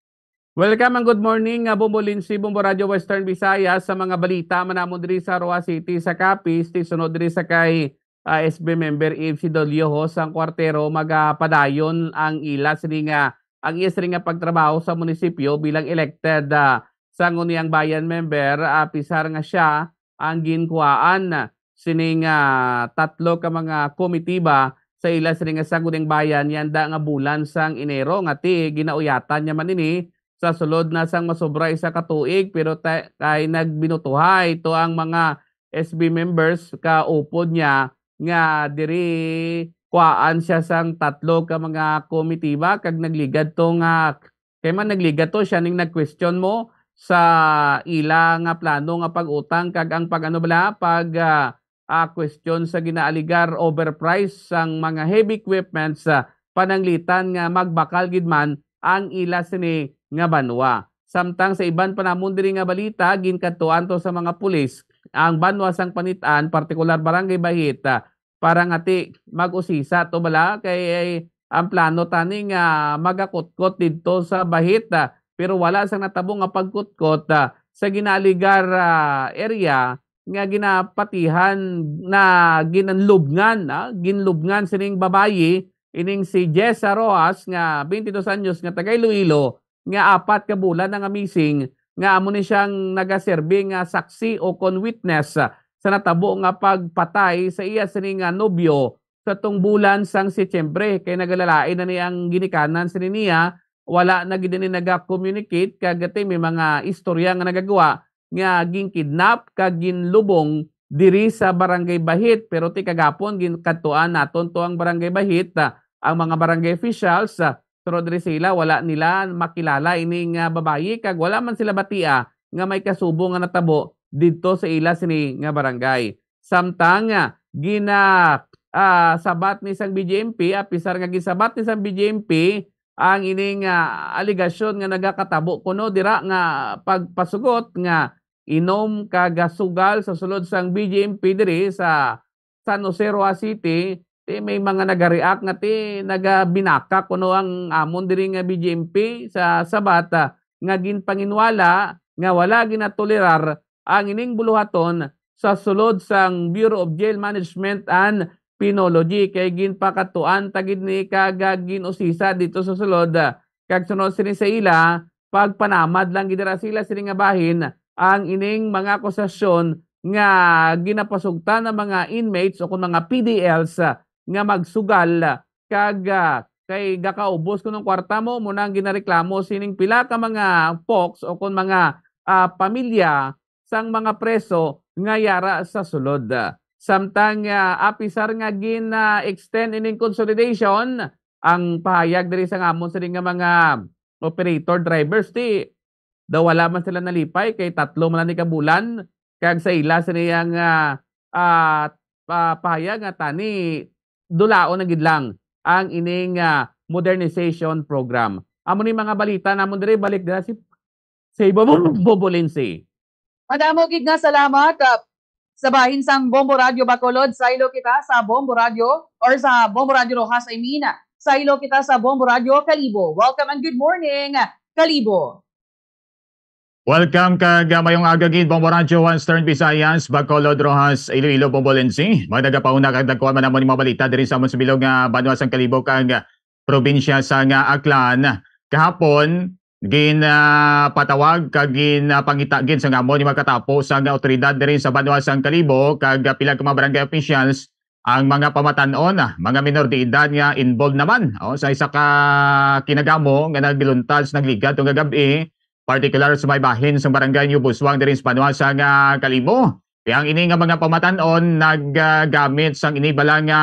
Welcome and good morning, ah, Bombo Lindsay, Bombo Radyo Western Visayas, sa mga balita man namon diri sa Roxas City, sa Capiz, ti sunod diri sa kay, ah, S B member Eve Sidolio ho sang Cuartero, magapadayon ang ila sini nga, ang iya sini nga pagtrabaho sa munisipyo bilang elected, ah, Sangguniang Bayan member, ah, apisar nga sia ang ginkuhaan sining, ah, tatlo ka mga komitiba sa ila sini nga Sangguniang Bayan yanda nga bulan sang Enero, nga ti ginauyatan niya man ini sa sulod na sang masobra isa ka tuig, pero ta-, kay nagbinutuhay to ang mga S B members kaupod niya nga diri kuhaan siya sang tatlo ka mga komitiba kag nagligad to nga Kay man nagligat to, siya ning nag-question mo sa ila nga plano nga pag-utang kag ang pag-ano bala, pag, ah, ah, question sa ginaaligar overprice sang mga heavy equipments, ah, pananglitan nga magbakal gid man ang ila sini nga banwa. Samtang sa iban pa namon diri nga balita, ginkadtuan to sa mga pulis ang banwa sang Panit-an, partikular Barangay Bahit, ah, para nga ti mag-usisa to bala kay, ay, ang plano tani nga magakutkot didto sa Bahit, ah, pero wala sang natabo nga pagkutkot, ah, sa ginaaligar, ah, area nga ginapatihan na ginanlubngan, ah, ginlubngan sining babayi, ining si Jessa Rojas nga twenty-two anyos nga taga Iloilo, nga apat ka bulan na nga missing, nga amo ni siyang nagaserbi nga saksi o kon witness sa natabo nga pagpatay sa iya sini nga nobyo sa tong bulan sang Setyembre, kay nagalalain na ni ang ginikanan sini niya, wala na gid ni naga-communicate, kag ti may mga istorya nga nagagwa nga ginkidnap kag ginlubong diri sa Barangay Bahit. Pero ti kagapon ginkadtuan naton to ang Barangay Bahit, ah, ang mga barangay officials, ah, Pero diri sa ila, wala nila makilala ini nga babayi, kag wala man sila batia nga may kasubo nga natabo didto sa ila sini nga barangay. Samtang, ah, gina-, ah, sabat ni sang B J M P, apisar nga gisabat ni sang B J M P ang ining, ah, alegasyon nga nagakatabo kuno dira nga pagpasugot nga inom kag, ah, sugal sa sulod sang B J M P diri sa San Jose, Roxas City, ti may mga nagareact nga ti nagabinaka kuno ang amon diri nga B J M P sa sabat, ah, nga ginpanginwala nga wala ginatolerar ang ining buluhaton sa sulod sang Bureau of Jail Management and Penology, kay ginpakatuan ta gid ni kag, ah, gin-usisa dito sa sulod, ah, kag sunod sini sa ila, pagpanamad lang gid dira sila sini nga bahin ang ining mga akusasyon nga ginapasugtan ng mga inmates o kung mga P D Ls, ah, nga magsugal, ah, kag, ah, kay gakaubos kuno ang kwarta mo, mo nang ginareklamo sining pila ka mga folks o kung mga, ah, pamilya sang mga preso nga yara sa sulod. Samtang, ah, apisar nga gin-, ah, extend ining consolidation, ang pahayag diri sa ngamon sini nga mga operator drivers, ti daw wala man sila nalipay kay tatlo man lang ni ka bulan, kag sa ila sini ang, ah, ah, pa-, pahayag nga tani dulaon na gid lang ang ining, ah, modernization program. Amo ni mga balita namon diri, balik dira si, si Bobo, Bobo Lindsay. Madamo gid nga salamat, ah, sa bahin sang Bombo Radio Bacolod, saylo kita sa Bombo Radio, or sa Bombo Radio Roxas, I mean, saylo kita sa Bombo Radio Kalibo. Welcome and good morning, Kalibo. Welcome kag, ah, mayong aga gid, Bombo Radio Western Visayas, Bacolod, Roxas, Iloilo, Bombo Lindsay. Mga nagapauna kag nagkuha man namon ni mga balita diri sa amon sa bilog nga banwa sang Kalibo kag, ah, probinsya sang, ah, Aklan. Kahapon, gin, ah, patawag kag gin, ah, pangita gid sa ngamon ni makatapo sa nga awtoridad diri sa banwa sang Kalibo kag, ah, pila ka mga barangay officials ang mga pamatan-on, ah, mga minor de edad nga involved naman, oh, sa isa ka kinagamo nga nagluntad sa nagligad tong gab-i, partikular sa may bahin sa barangay New Buswang diri sa banwa sang, ah, Kalibo. Kaya ang ini nga mga pamatan-on naggamit sang ini bala nga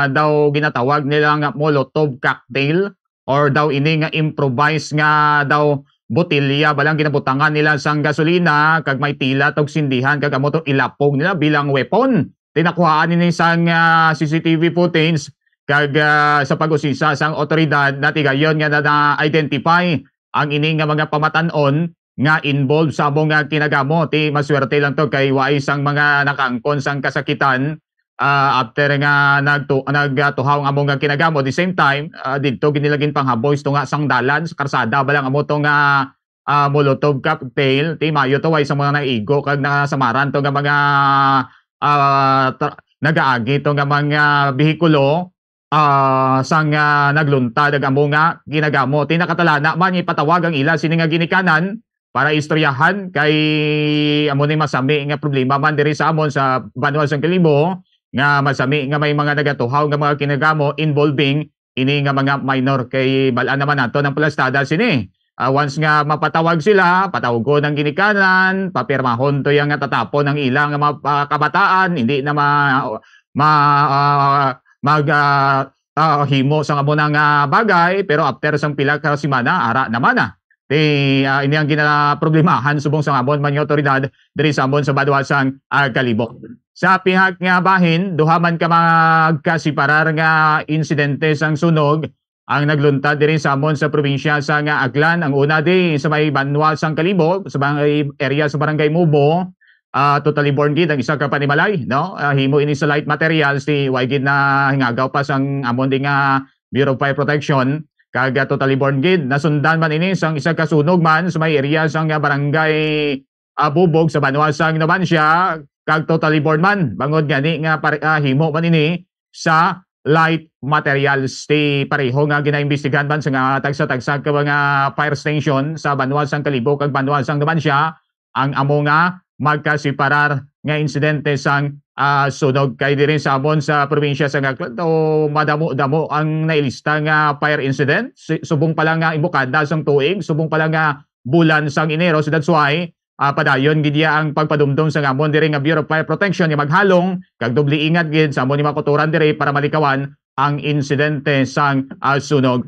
daw ginatawag nila nga Molotov cocktail or daw ini nga improvised nga daw botelya balang ginabutangan nila sang gasolina kag may tila tog sindihan kag amo to ilapog nila bilang weapon. Tinakuhaan ini sang, ah, C C T V footage kag, ah, sa pag-usisa sang awtoridad natigayon nga na-, na-identify ang ini nga mga pamatan-on nga involved sa among nga kinagamo. Ti maswerte lang to kay waay sang mga nakaangkon sang kasakitan, ah, after nga nagtu-, nagtuhaw ang among nga kinagamo. At the same time, ah, didto gid nila ginpanghaboy sa tunga sang dalan, sa karsada ba lang amo to nga, ah, Molotov cocktail. Ti mayo to, way sa mga naigo kag nasamaran to nga mga, ah, tra-, nagaagi to nga mga behikulo, ah, sang, ah, nagluntad ang amo nga ginagamo. Ti nakatalana man nga ipatawag ang ila sini nga ginikanan para istoryahan kay amo ni masami nga problema man diri sa amon sa banwa sang Kalibo, nga masami nga may mga nagatuhaw nga mga kinagamo involving ini nga mga minor. Kay bal-an naman nato ang plastada sini. Ah, once nga mapatawag sila, patawgon ang ginikanan, papirmahon to yang nga tatapon ang ila nga mga, ah, kabataan, hindi na ma-, ma-, ah, mag, ah, ah, himo sang amo na nga bagay, pero after sang pila ka semana, ara naman na. Ti, ah, ini ang ginaproblemahan subong sang amon man nga awtoridad diri sa amon sa banwa sang, ah, Kalibo. Sa pihak nga bahin, duha man ka magkasiparar nga insidente sang sunog ang nagluntad diri sa amon sa probinsya sang Aklan. Ang una di sa may banwa sang Kalibo, sa may area sa Barangay Mubo, ah, totally burned gid ang isa ka panimalay, no? Ah, himo ini sa light materials, ti way gid na hingagaw pa sang amon di nga Bureau of Fire Protection, kag, ah, totally burned gid. Nasundan man ini sang isa ka sunog man sa may area sang, ah, Barangay, ah, Bubog sa banwa sang Numancia, kag totally burned man. Bangod gani nga pare-, ah, himo man ini sa light materials. Ti pareho nga ginaimbestigahan man sa nga tagsa-tagsa ka mga fire station sa banwa sang Kalibo kag banwa sang Numancia ang amo nga magkasiparar nga insidente sang, ah, sunog. Kay diri sa amon sa probinsya sang Aklan, to madamo-damo ang nailista nga fire incident. Si-, subong pa lang nga imbokada sang tuig, subong pa lang nga bulan sang Enero. So that's why, ah, padayon gid iya ang pagpadumdom sang amon diri nga Bureau of Fire Protection nga maghalong kag doble ingat gid sa amon nga mga kautoran diri para malikawan ang insidente sang, ah, sunog.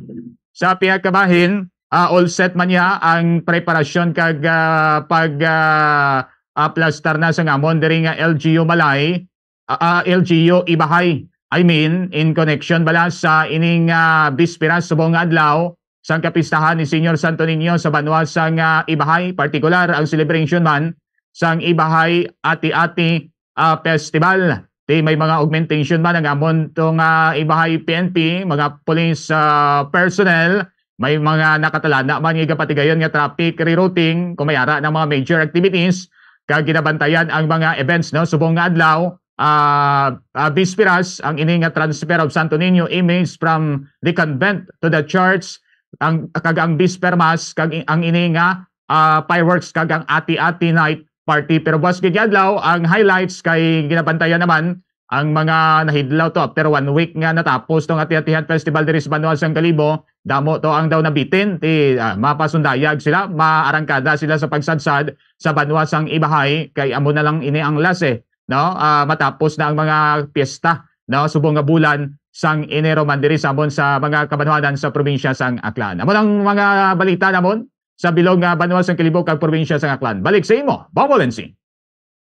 Sa pihak kabahin, ah, all set man niya ang preparasyon kag, ah, pag, ah, ah, plastar na sang amon diri nga L G U Malay, ah, ah, L G U Ibahay. I mean, in connection bala sa ining, ah, bisperas subong nga adlaw sang kapistahan ni Señor Santo Niño sa banwa sang, ah, Ibahay, partikular ang celebration man sang Ibahay Ati-Ati, ah, Festival. Ti may mga augmentation man ang amon tong, ah, Ibahay P N P, mga police, ah, personnel, may mga nakatalana man nga igapatigayon nga traffic rerouting kung may ara ng mga major activities, kag ginabantayan ang mga events, no? Subong nga adlaw, ah, ah, bisperas, ang ini nga transfer of Santo Niño image from the convent to the church, ang, kag ang bisper mass, kag i-, ang ini nga, ah, fireworks, kag ang ati-ati night party. Pero buwas gid adlaw, ang highlights kay ginabantayan naman ang mga nahidlaw to after one week nga natapos tong Ati-Atihan Festival diri sa banwa sang Kalibo. Damo to ang daw nabitin, ti, ah, mapasundayag sila, maarangkada sila sa pagsadsad sa banwa sang Ibahay, kay amo na lang ini ang last, eh, no? Ah, matapos na ang mga piyesta, no? Subong nga bulan sang Enero man diri sa amon sa mga kabanwanan sa probinsya sang Aklan. Amo ang mga balita namon sa bilog nga banwa sang Kalibo kag probinsya sang Aklan. Balik sa imo, Bombo Lensi.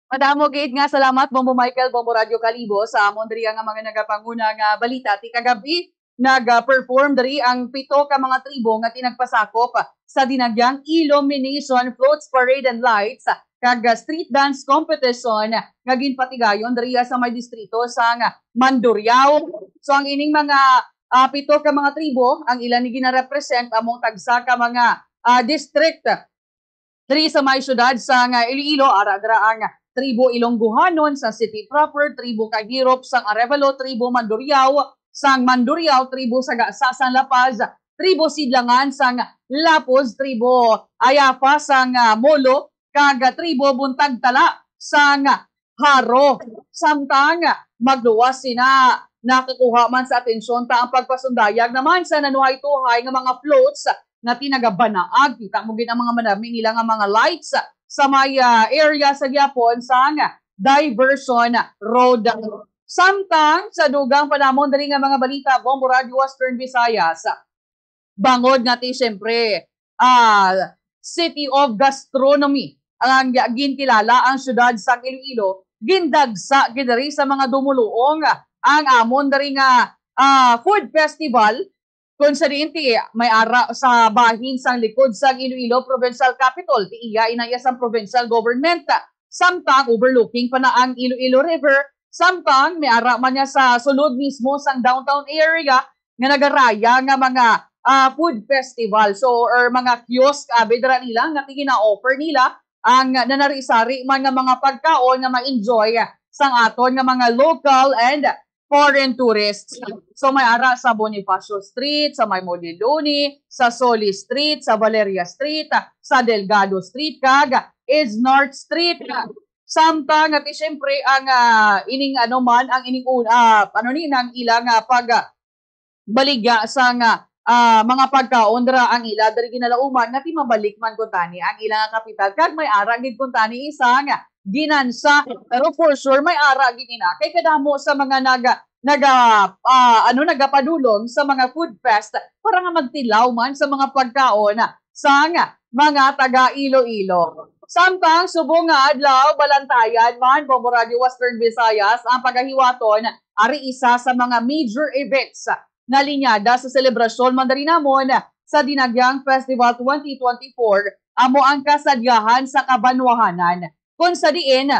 Madamo gid nga salamat, Bombo Michael, Bombo Radyo Kalibo, sa amon diri nga mga nagapanguna nga balita. Ti kagabi, nag-perform diri ang pito ka mga tribo nga tinagpasakop sa dinagyang Illumination Floats, Parade and Lights kag street dance competition nga ginpatigayon diri sa may distrito sang Mandurriao. So, ang ining mga, ah, pito ka mga tribo, ang ila ni ginarepresent among tagsa ka mga, ah, district diri sa may siyudad sang Iloilo. Ara dira ang tribo Ilonggohanon sa city proper, tribo Kahirop sang Arevalo, tribo Mandurriao sang Mandurriao, tribo Sagasa sang La Paz, tribo Sidlangan sang Lapuz, tribo Ayafa sang, ah, Molo, kag tribo Buntagtala sang Jaro. Samtang magluwas sina, nakakuha man sa atensyon ta ang pagpasundayag naman sa nanuhay-tuhay nga mga floats nga tinagabanaag. Kita mo gid ang mga manami nila nga mga lights sa may, ah, area sa gihapon sang diversion road. Samtang sa dugang pa namon diri nga mga balita, Bombo Radio Western Visayas, bangod nga ti, siyempre, ah, City of Gastronomy ang gi-, ginkilala ang siyudad sang Iloilo, gindagsa gid diri sa mga dumuluong ang amon diri nga, ah, food festival Kung sa diin ti may ara sa bahin sang likod sang Iloilo Provincial Capitol, ti iya inaya sang provincial government. Samtang overlooking pa na ang Iloilo River, samtang may ara man niya sa sulod mismo sang downtown area nga nagaraya nga mga, ah, food festival. So, or mga kiosk, abi dira nila nga ti gina-offer nila ang nanari-sari man nga mga pagkaon nga ma-enjoy sang aton nga mga local and foreign tourists. So, may ara sa Bonifacio Street, sa may Moliloni, sa Solis Street, sa Valeria Street, sa Delgado Street, kag Isnart Street. Samtang nga ti siyempre ang, ah, ining ano man, ang ining un-, ah, ano ni, nang ilang, ah, pag, ah, baligya sang, ah, mga pagkaon dira ang ila diri ginalauman nga ti mabalik man kuntani ang ila nga kapital kag may ara gid kuntani isang ginansa. Pero for sure may ara gid ina kay kadamo sa mga nag-, naga-, ah, ano, nagapadulong sa mga food fest para nga magtilaw man sa mga pagkaon sang mga taga Iloilo. Samtang subong nga adlaw, balantayan man, Bombo Radio Western Visayas, ang pagahiwaton ari isa sa mga major events nga linyada sa selebrasyon man diri namon sa Dinagyang Festival twenty twenty-four, amo ang kasadyahan sa kabanwahanan, kung sa diin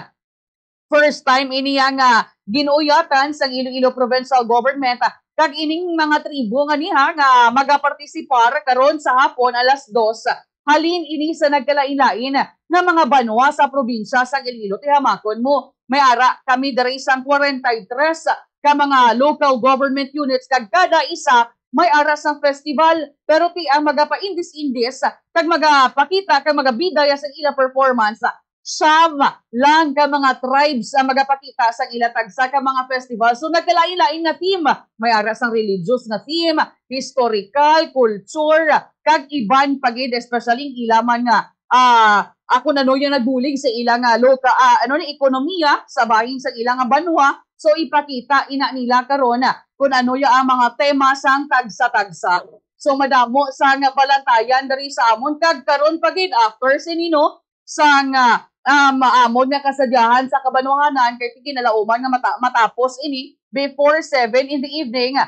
first time ini nga ginuuyatan sang Iloilo Provincial Government, kag ining mga tribo nga niha nga magapartisipar karon sa hapon alas dos, halin ini sa nagkalain-lain nga mga banwa sa probinsya sang Iloilo. Ti hamakon mo, may ara kami diri sang kwarenta y tres ka mga local government units, kag kada isa may ara sang festival, pero ti ang magapaindis-indis kag magapakita kag magabidaya sa ila performance, siyam lang ka mga tribes ang magapakita sa ila tagsa ka mga festival. So, nagkalain-lain nga theme. May ara sang religious nga theme, historical, culture, kag iban pa gid, especially ang ila man nga, ah, ako na no yung nagbulig sa ila nga loka-, ah, ano ni, ekonomiya sa bahin sa ila nga banwa. So, ipakita ina nila karon, ah, kung ano ya ang mga tema sang tagsa-tagsa. So, madamo sa nga balantayan diri sa amon, kag karon pa gid after sini, no, sang, ah, um, amon nga kasadyahan sa kabanwahanan kay ginalauman nga mata-, matapos ini before seven in the evening.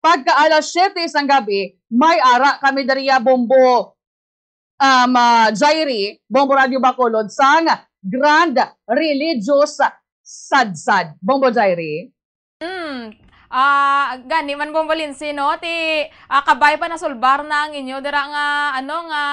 Pagka alas siyete sang gabi, may ara kami diriya, Bombo, um, ah, Jairi, Bombo Radio Bacolod, sang Grand Religious Sadsad. Bombo Jairi. Hmm. Ah, gani man, Bombo Lindsay, no? Ti, ah, kabay pa nasulbar na ang inyo dira nga, ano, nga,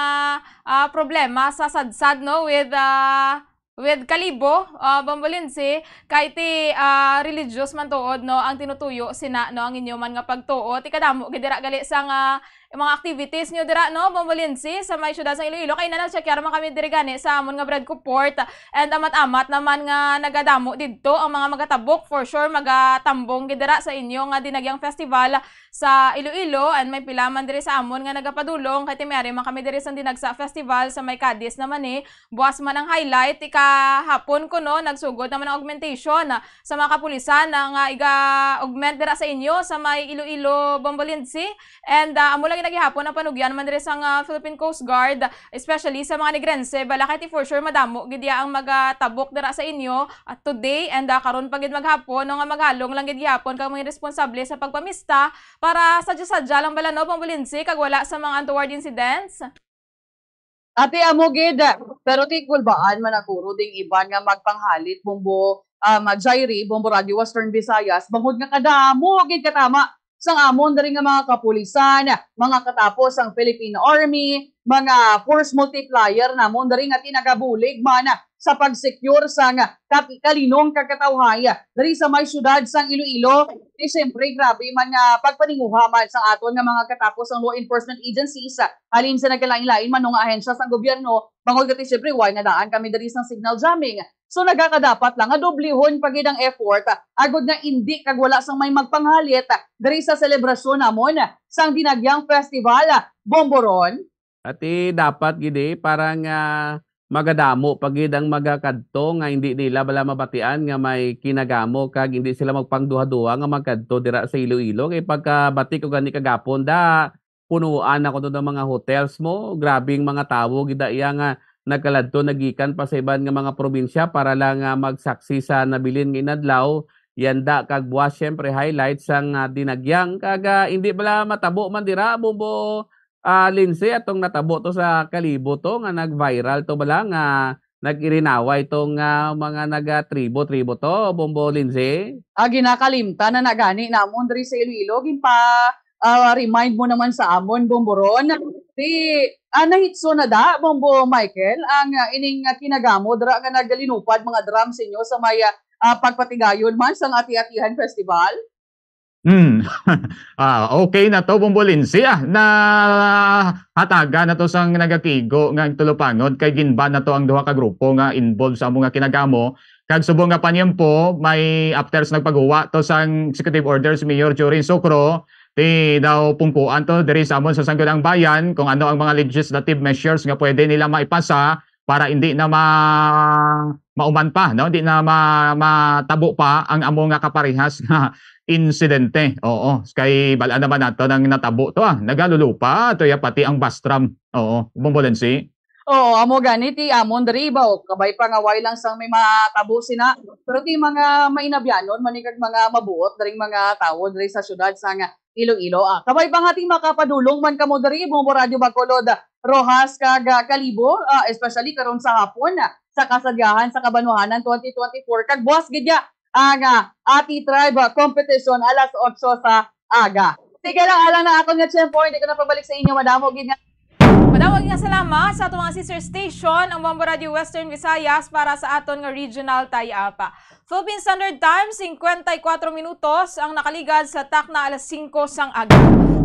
ah, problema sa sadsad, no? With, ah, with Kalibo, ah, Bombo Lindsay, kay ti, ah, religious man tuod, no, ang tinutuyo sina, no, ang inyo man nga pagtuo. Ti kadamo gid dira gali sa nga mga activities nyo dira, no, Bombo Lindsay, sa may siyudad sa Iloilo. Kay na, na-check man kami diri gani sa amon nga Bread Report. And amat-amat naman nga nagadamo didto ang mga magatabok. For sure, magatambong gid dira sa inyo nga Dinagyang Festival sa Iloilo. And may pila man diri sa amon nga nagapadulong. Kay ti may ari man kami diri sa Dinagsa Festival sa may Cadiz naman, eh. Buwas man ang highlight, ikahapon kuno, nagsugod naman ang augmentation sa mga kapulisan nga iga-augment dira sa inyo sa may Iloilo, Bombo Lindsay. And, ah, amo lang gid gihapon ang panugyan man diri sang, ah, Philippine Coast Guard, especially sa mga Negrense. Bala kay ti for sure madamo gid ya ang magatabok dira sa inyo, ah, today and, ah, karon pa gid maghapon, no, nga maghalong lang gid gihapon kag mga responsable sa pagpamista para sadya-sadya lang bala, no, Bombo Lindsay, kag wala sa mga untoward incidents. Ate, amo gid. Pero ti kulbaan man naguro ding iban nga magpanghalit, Bombo, um, Jairi, Bombo Radio Western Visayas, bangod nga kadamo gid katama sang amon diri nga mga kapulisan, mga katapos sang Philippine Army, mga force multiplier namon diri nga ti nagabulig man sa pag-secure sang kati-, kalinong kag katawhay diri sa may siyudad sang Iloilo. Di siyempre, grabe man nga pagpaninguha man sang aton nga mga katapos sang law enforcement agencies, halin sa nagkalain-lain man nga ahensya sang gobyerno, bangod kay siyempre, wala na daan kami diri sang signal jamming. So, nagakadapat lang nga doblihon pa gid ang effort, agod nga indi kag wala sang may magpanghalit diri sa selebrasyon namon sang Dinagyang Festival, Bomboron. Ati dapat gid, eh, para nga magadamo pa gid ang magakadto nga hindi nila bala mabatian nga may kinagamo kag hindi sila magpangduha-duha nga magkadto dira sa Iloilo. Kay pagkabati ko gani kagapon, da, punuan na kuno ang mga hotels mo. Grabing mga tawo gid iya nga nagkaladto, nagikan pa sa iban nga mga probinsya para lang, ah, magsaksi sa nabilin nga inadlaw. yanda kag buwas, siyempre, highlight sang, ah, dinagyang. Kag, ah, hindi bala matabo man dira, Bombo, ah, Lindsay, atong natabo to sa Kalibo to, nga nag-viral to bala, nga nag-irinaway tong, ah, mga naga-tribo-tribo to, Bombo Lindsay? Ah, ginakalimtan na na gani namon diri sa Iloilo. Ginpa, ah, remind mo naman sa amon, Bombo Ron. Di, ah, nahitso na da, Bombo Michael, ang, ah, ining, ah, kinagamo dira nga nagalinupad mga drum sa inyo sa may, ah, ah, pagpatigayon man sang Ati-Atihan Festival? Hmm. Ah, okay na to, Bombo Lindsay, ah. Nahatagan na to sang nagatigo nga tulupangod kay ginban na to ang duha ka grupo nga involved sa amo nga kinagamo. Kag subong nga panyempo, may after sa nagpaghuwa to sang executive order si Mayor Jorin Socro, ti daw pungkuan to diri sa amon sa Sangguniang Bayan kung ano ang mga legislative measures nga pwede nila maipasa para hindi na ma-, mauman pa, no? Hindi na ma-, matabo pa ang amo nga kaparehas nga insidente. Oo, kay bal-an naman nato nang natabo to, ah. Nagalulupa to ya pati ang bus tram. Oo, Bombo Lindsay. Oo, amo gani ti amon diri ba, o, kabay pa nga way lang sang may matabo sina. Pero ti mga mainabyanon man ni kag mga mabuot diri mga tawo diri sa syudad sang Iloilo, ah. Kabay pa nga ti makapadulong man kamo diri, Bombo Radio Bacolod, Roxas kag, ah, Kalibo, ah, especially karon sa hapon, ah, sa Kasadyahan sa Kabanwahanan twenty twenty-four. Kag buwas gid ya ang, ah, Ati Tribe, ah, competition alas otso sa aga. Sige lang, alang na akon nga tiyempo, hindi ko na pabalik sa inyo. Madamo gid nga Madamo gid nga salamat sa ato mga sister station, ang Bombo Radio Western Visayas, para sa aton nga regional tie-up. Philippine Standard Time, singkwenta y kuwatro minutos ang nakaligad sa takna alas singko sang aga.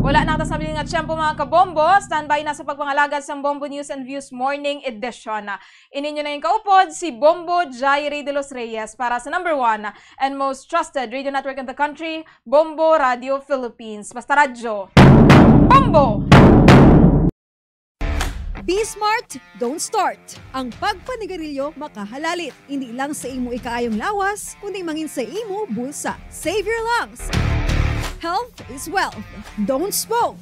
Wala na ta sa bilin nga tiyempo, mga kabombo. Standby na sa pagpangalagad sang Bombo News and Views Morning Edition. Ini inyo na ginkaupod si Bombo Jairi de los Reyes para sa number one and most trusted radio network in the country, Bombo Radio Philippines. Basta radyo, Bombo! Be smart, don't start. Ang pagpanigarilyo makahalalit, hindi lang sa imo ikaayong lawas, kundi mangin sa imo bulsa. Save your lungs. Health is wealth. Don't smoke.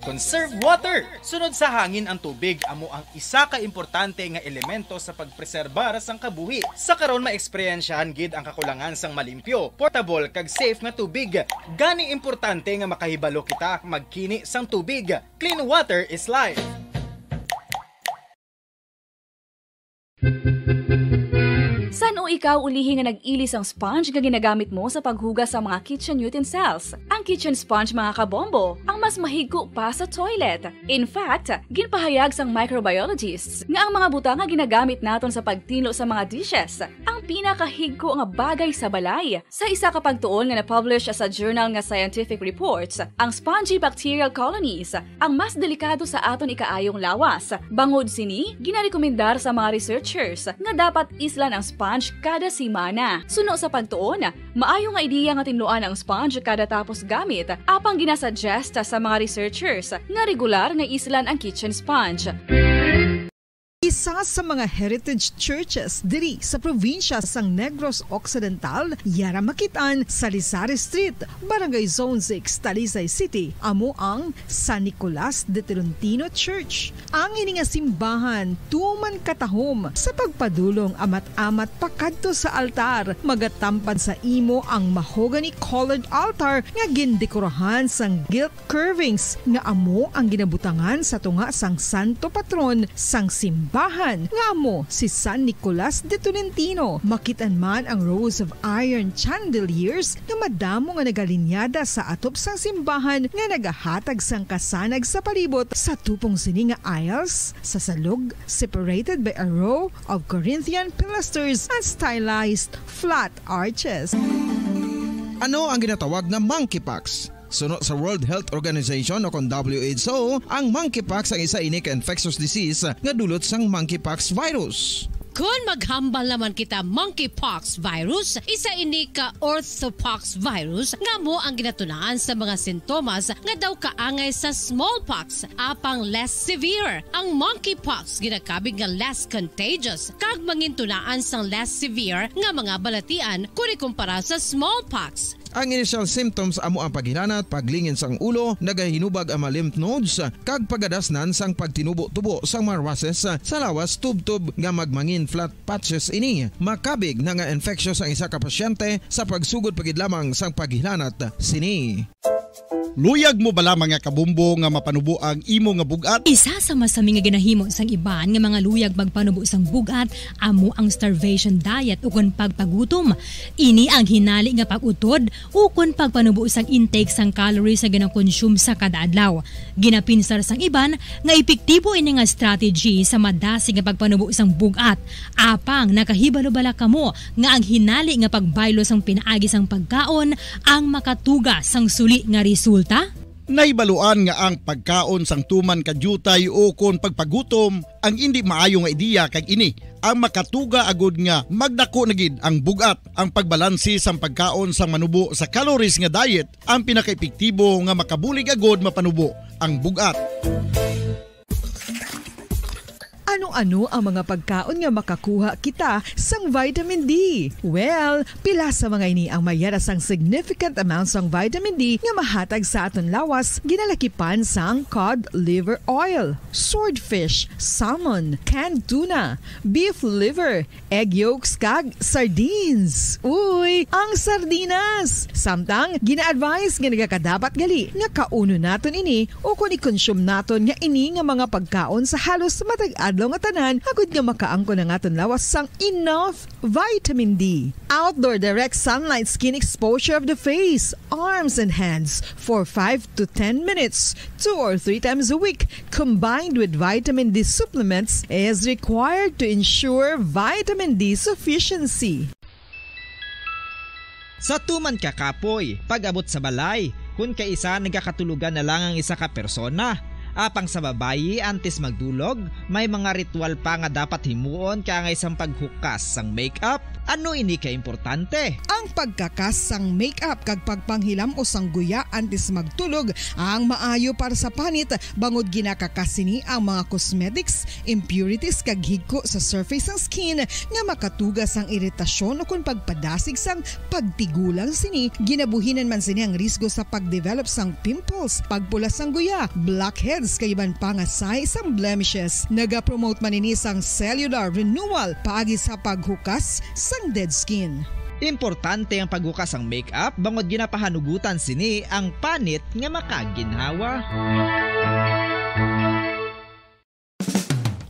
Conserve water. Sunod sa hangin ang tubig, amo ang isa ka importante nga elemento sa pagpreserbar sang kabuhi. Sa karon, maeksperyensyahan gid ang kakulangan sang malimpyo, portable, kag safe nga tubig. Gani importante nga makahibalo kita magkini sang tubig. Clean water is life. San-o ikaw ulihi nga nag-ili sang sponge nga ginagamit mo sa paghugas sa mga kitchen utensils? Ang kitchen sponge, mga kabombo, ang mas mahigko pa sa toilet. In fact, ginpahayag sang microbiologists nga ang mga butang nga ginagamit naton sa pagtinlo sa mga dishes ang pinakahigko nga bagay sa balay. Sa isa ka pagtuon nga na-publish sa journal nga Scientific Reports, ang spongy bacterial colonies ang mas delikado sa aton ikaayong lawas. Bangod sini, ginarekomendar sa mga researchers nga dapat islan ang sponge kada semana. Suno sa pagtuon, maayo nga ideya nga tinluan ang sponge kada tapos gamit, apang ginasuggest sa mga researchers nga regular nga islan ang kitchen sponge. Isa sa mga heritage churches diri sa probinsya sang Negros Occidental, yara makit-an sa Lizares Street, Barangay Zone six, Talisay City, amo ang San Nicolas de Tolentino Church. Ang ini nga simbahan tuman katahom sa pagpadulong amat-amat pakadto sa altar, magatampad sa imo ang mahogany colored altar nga gindekorahan sang gilt curvings nga amo ang ginabutangan sa tunga sang santo patron sang simbahan, nga amo si San Nicolas de Tolentino. Makit-an man ang rows of iron chandeliers nga madamo nga nagalinyada sa atop sang simbahan nga nagahatag sang kasanag sa palibot. Sa tupong sini nga aisles, sa salog, separated by a row of Corinthian pilasters and stylized flat arches. Ano ang ginatawag na monkeypox? Suno sa World Health Organization o kon W H O, ang monkeypox ang isa ini ka infectious disease nga dulot sang monkeypox virus. Kon maghambal naman kita monkeypox virus, isa ini ka orthopox virus nga amo ang ginatunaan sa mga sintomas nga daw kaangay sa smallpox, apang less severe. Ang monkeypox ginakabig nga less contagious kag mangintunaan sang less severe nga mga balatian kon ikumpara sa smallpox. Ang initial symptoms amo ang paghilanat, paglingin sang ulo, nagahinubag ang mga lymph nodes, kag pagadasnan sang pagtinubo-tubo sang mga rushes sa lawas, tubtob nga magmangin flat patches ini. Makabig na nga infectious ang isa ka pasyente sa pagsugod pa gid lamang sang paghilanat sini. Luyag mo bala, mga kabombo, nga mapanubo ang imo nga bug-at? Isa sa masami nga ginahimo sang iban nga mga luyag magpanubo sang bug-at amo ang starvation diet ukon pagpagutom. Ini ang hinali nga pag-utod ukon pagpanubo sang intake sang calories nga ginakonsume sa kada adlaw. Ginapinsar sang iban nga epektibo ini nga strategy sa madasig nga pagpanubo sang bug-at. Apang nakahibalo bala kamo nga ang hinali nga pagbaylo sang pinaagi sang pagkaon ang makatuga sang suli nga resulta? Nahibaluan nga ang pagkaon sang tuman ka diutay ukon pagpagutom ang indi maayo nga ideya, kag ini ang makatuga agud nga magdako na gid ang bug-at. Ang pagbalansi sang pagkaon sang manubo sa calories nga diet ang pinakaepektibo nga makabulig agud mapanubo ang bug-at. Ano-ano ang mga pagkaon nga makakuha kita sang vitamin D? Well, pila sa mga ini ang mayara sang significant amount sang vitamin D nga mahatag sa aton lawas, ginalakipan sang cod liver oil, swordfish, salmon, canned tuna, beef liver, egg yolks, kag sardines. Uy, ang sardinas! Samtang, gina-advise nga nagakadapat gali nga kaunon naton ini ukon i-consume naton nga ini nga mga pagkaon sa halos matag adlaw nga tanan, agud nga makaangkon ang aton lawas sang enough vitamin D. Outdoor direct sunlight skin exposure of the face, arms, and hands for five to ten minutes, two or three times a week, combined with vitamin D supplements, is required to ensure vitamin D sufficiency. Sa tuman ka kapoy, pag-abot sa balay, kun kaisa nagakatulogan na lang ang isa ka persona. Apang sa babayi, antes magdulog, may mga ritual pa nga dapat himuon kaangay sang paghukas sang makeup. Ano ini ka importante? Ang pagkakas sang makeup kag pagpanghilam-os sang guya antes magtulog ang maayo para sa panit, bangod ginakakas sini ang mga cosmetics, impurities, kag higko sa surface sang skin nga makatuga sang iritasyon ukon pagpadasig sang pagtigulang sini. Ginabuhinan man sini ang risgo sa pagdevelop sang pimples, pagpula sang guya, blackheads, kag iban pa nga sahi sang blemishes. Nagapromote man ini sang cellular renewal paagi sa paghukas sang dead skin. Importante ang paghukas sang makeup bangod ginapahanugutan sini ang panit nga makaginhawa.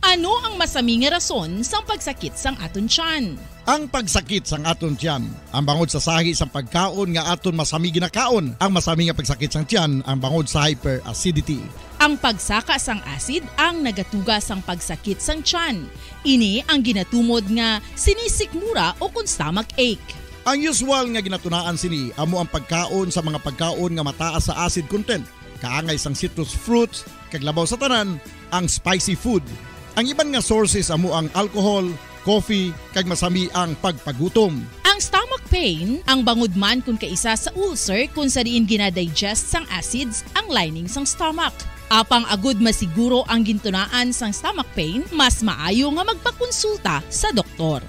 Ano ang masami nga rason sang pagsakit sang aton tiyan? Ang pagsakit sang aton tiyan, ang bangod sa sahi sang pagkaon nga aton masami ginakaon. Ang masami nga pagsakit sang tiyan, ang bangod sa hyperacidity. Ang pagsaka sang acid ang nagatuga sang pagsakit sang tiyan. Ini ang ginatumod nga sinisikmura ukon stomach ache. Ang usual nga ginatunaan sini amo ang pagkaon sa mga pagkaon nga mataas sa acid content, kaangay sang citrus fruits, kag labaw sa tanan, ang spicy food. Ang iban nga sources amo ang alcohol, coffee, kag masami ang pagpagutom. Ang stomach pain, ang bangod man kun kaisa sa ulcer kun sa diin ginadigest sang acids ang lining sang stomach. Apang agud masiguro ang gintunaan sang stomach pain, mas maayo nga magpakonsulta sa doktor.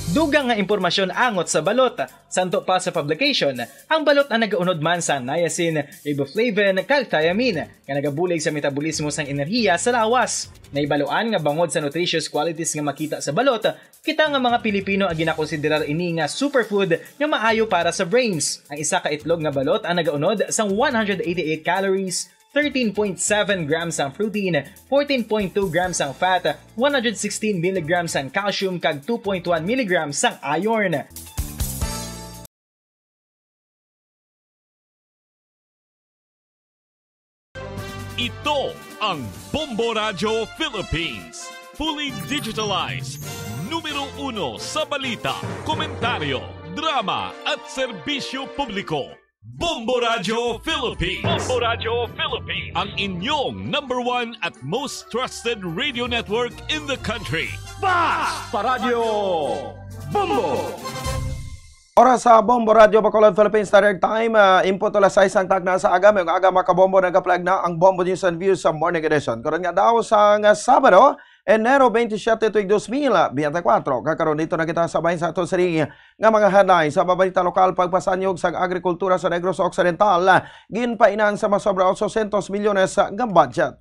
Dugang nga impormasyon angot sa balot. Santo pa sa publication, ang balot ang nagaunod man sa niacin, riboflavin, kag thiamine, nga nagabulig sa metabolismo sang enerhiya sa lawas. Nahibaluan nga bangod sa nutritious qualities nga makita sa balot, kita nga mga Pilipino ang ginakonsiderar ini nga superfood nga maayo para sa brains. Ang isa ka itlog nga balot ang nagaunod sang one hundred eighty-eight calories, thirteen point seven grams ang protein, fourteen point two grams ang fat, one hundred sixteen milligrams ang calcium, kag two point one milligrams ang iron. Ito ang Bombo Radyo Philippines. Fully digitalized. Numero uno sa balita, komentaryo, drama, at serbisyo publiko. Bombo Radyo Philippines. Bombo Radyo Philippines. Ang inyong number one at most trusted radio network in the country. Basta Radyo Bombo! Oras sa Bombo Radyo Bacolod, Philippine Standard Time, ah, input alas sais ang takna sa aga. Mayong aga, mga kabombo, nagapalag na ang Bombo News and Views sa Morning Edition. Karon nga daw sang Sabado, Enero twenty-seven tuig dos mil veinticuatro. Kag karon dito na kita sa bahin sa ato sini nga mga headlines sa mga balita lokal. Pagpasanyog sang agrikultura sa Negros Occidental, ginpainan sa masobra otso sientos milyones nga budget.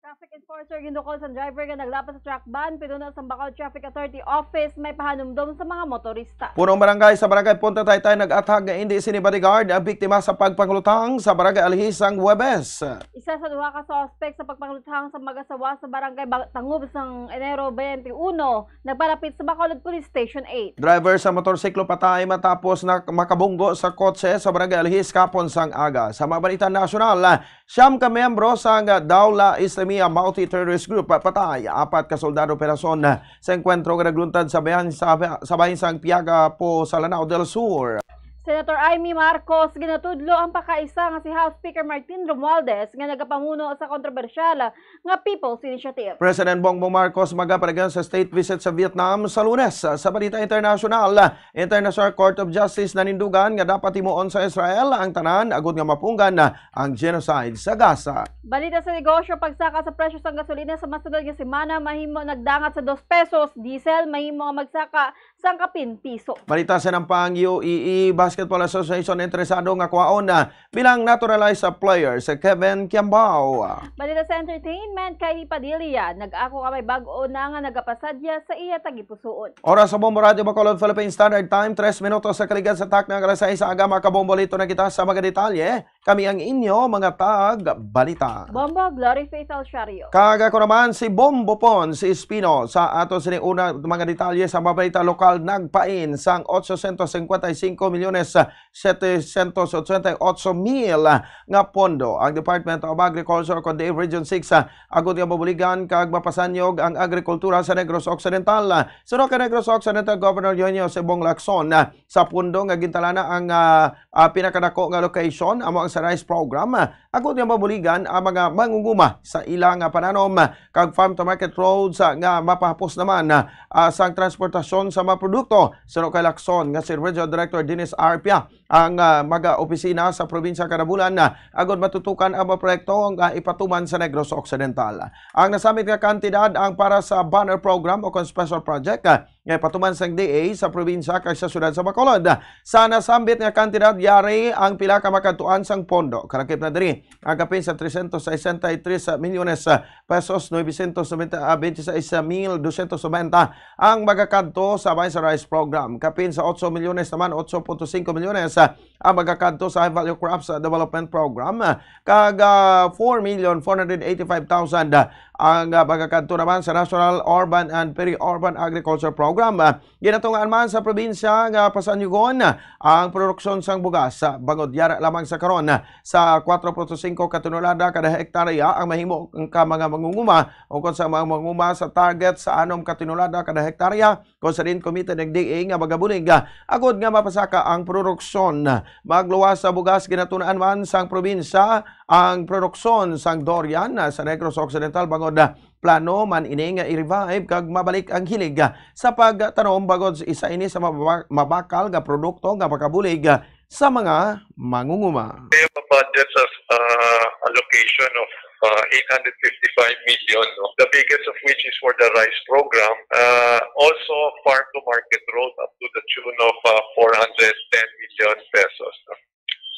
Traffic enforcer gindukol sang driver nga naglapas sa truck ban, pinuno sang Bacolod Traffic Authority Office may pahanumdom sa mga motorista. Punong barangay sa Barangay Punta Taytay nag-athag nga indi sini bodyguard ang biktima sa pagpanglutang sa Barangay Alihis sang Huwebes. Isa sa duha ka suspect sa pagpanglutang sa mag-asawa sa Barangay Ba-, Tangub sang Enero twenty-one nagpalapit sa Bacolod Police Station eight. Driver sa motorsiklo patay matapos na makabunggo sa kotse sa Barangay Alihis kapon sang aga. Sa mga balita nasyonal, siyam ka miyembro sang Dawla Islamiyah Multi-Terrorist Group patay, apat ka soldado operasyon sa engkwentro nga nagluntad sa bayan, sa, sa bayan sang Piaga po sa Lanao del Sur. Senator Imee Marcos ginatudlo ang pakaisa nga si House Speaker Martin Romualdez nga nagapamuno sa kontrobersyal nga People's Initiative. President Bongbong Marcos magapadagan sa state visit sa Vietnam sa Lunes. Sa balita internasyonal, International Court of Justice nanindugan nga dapat himuon sa Israel ang tanan agud nga mapunggan ang genocide sa Gaza. Balita sa negosyo, pagsaka sa presyo sang gasolina sa masunod nga semana mahimo nagdangat sa dos pesos, diesel mahimo nga magsaka sang kapin piso. Balita sa nampang, U A E Basketball Association interesado nga kuhaon na bilang naturalized player si Kevin Kiambao. Balita sa entertainment, Kylie Padilla nag-ako nga may bag-o na nga nagapasadya sa iya tagipusoon. Oras sa Bombo Radyo Bacolod, Philippine Standard Time, tres minutos sa kaligad sa takna nga alas sais sa aga. Mga kabombo, lito na kita sa mga detalye. Kami ang inyo mga tag-balita. Bombo, Glory Faith Alciario. Kag ako naman si Bombo Pon, si Espino. Sa ato sini una mga detalye sa mga balita lokal, nagpain sang otso sientos singkwenta y singko milyones setecientos ochenta y ocho mil nga pondo ang Department of Agriculture, kundi Region six, ah, agud nga mabuligan kag mapasanyog ang agrikultura sa Negros Occidental. Suno kay Negros Occidental Governor Eugenio Sebong Lacson, ah, sa pondo nga gintalana ang, ah, ah, pinakadako nga location amo ang sa rice program, ah, agud nga mabuligan ang mga mangunguma sa ila nga pananom, ah, kag farm to market roads, ah, nga mapahapos naman, ah, ah, sang transportasyon sa mga produkto. Suno kay Lacson nga si Regional Director Dennis Arpia ang, ah, mga opisina sa probinsya kada bulan, ah, agud matutukan ang mga proyekto nga ipatuman sa Negros Occidental. Ang nasambit nga kantidad ang para sa banner program o kon special project, ah, nga ipatuman sang D A sa probinsya kag sa siyudad sa Bacolod. Sa nasambit nga kantidad, yari ang pila ka makadtuan sang pondo. Kalakip na diri ang kapin sa trescientos sesenta y tres milyones pesos, novecientos noventa, ah, veintiseis mil doscientos noventa ang magakadto sa Vice Rice Program. Kapin sa otso milyones naman, otso punto singko milyones, ah, ang magakadto sa High Value Crops, ah, Development Program, ah, kag, ah, four million four hundred eighty-five thousand, ah, ang, ah, magakadto naman sa National Urban and Peri-Urban Agriculture Program. Ah, ginatungaan man sa probinsya nga pasanyugon ang produksyon sang bugas, ah, bangod yara lamang sa karon, ah, sa kwatro punto singko ka tonelada kada hektarya ang mahimo ka mga mangunguma, ukon sa mga mangunguma sa target sa anom ka tonelada kada hektarya, kung sa diin committed ang D A nga magabulig, ah, agud nga mapasaka ang produksyon. Magluwas sa bugas, ginatun-an man sang probinsya ang produksyon sang durian, ah, sa Negros Occidental, bangod, ah, plano man ini nga i-revive kag mabalik ang hilig, ah, sa pagtanom, bangod isa ini sa mababa-, mabakal nga produkto nga makabulig, ah, sa mga mangunguma. We have a budget of, uh, allocation of, uh, eight hundred fifty-five million, no? The biggest of which is for the rice program. Uh, also, farm to market road up to the tune of, uh, four hundred ten million pesos, no?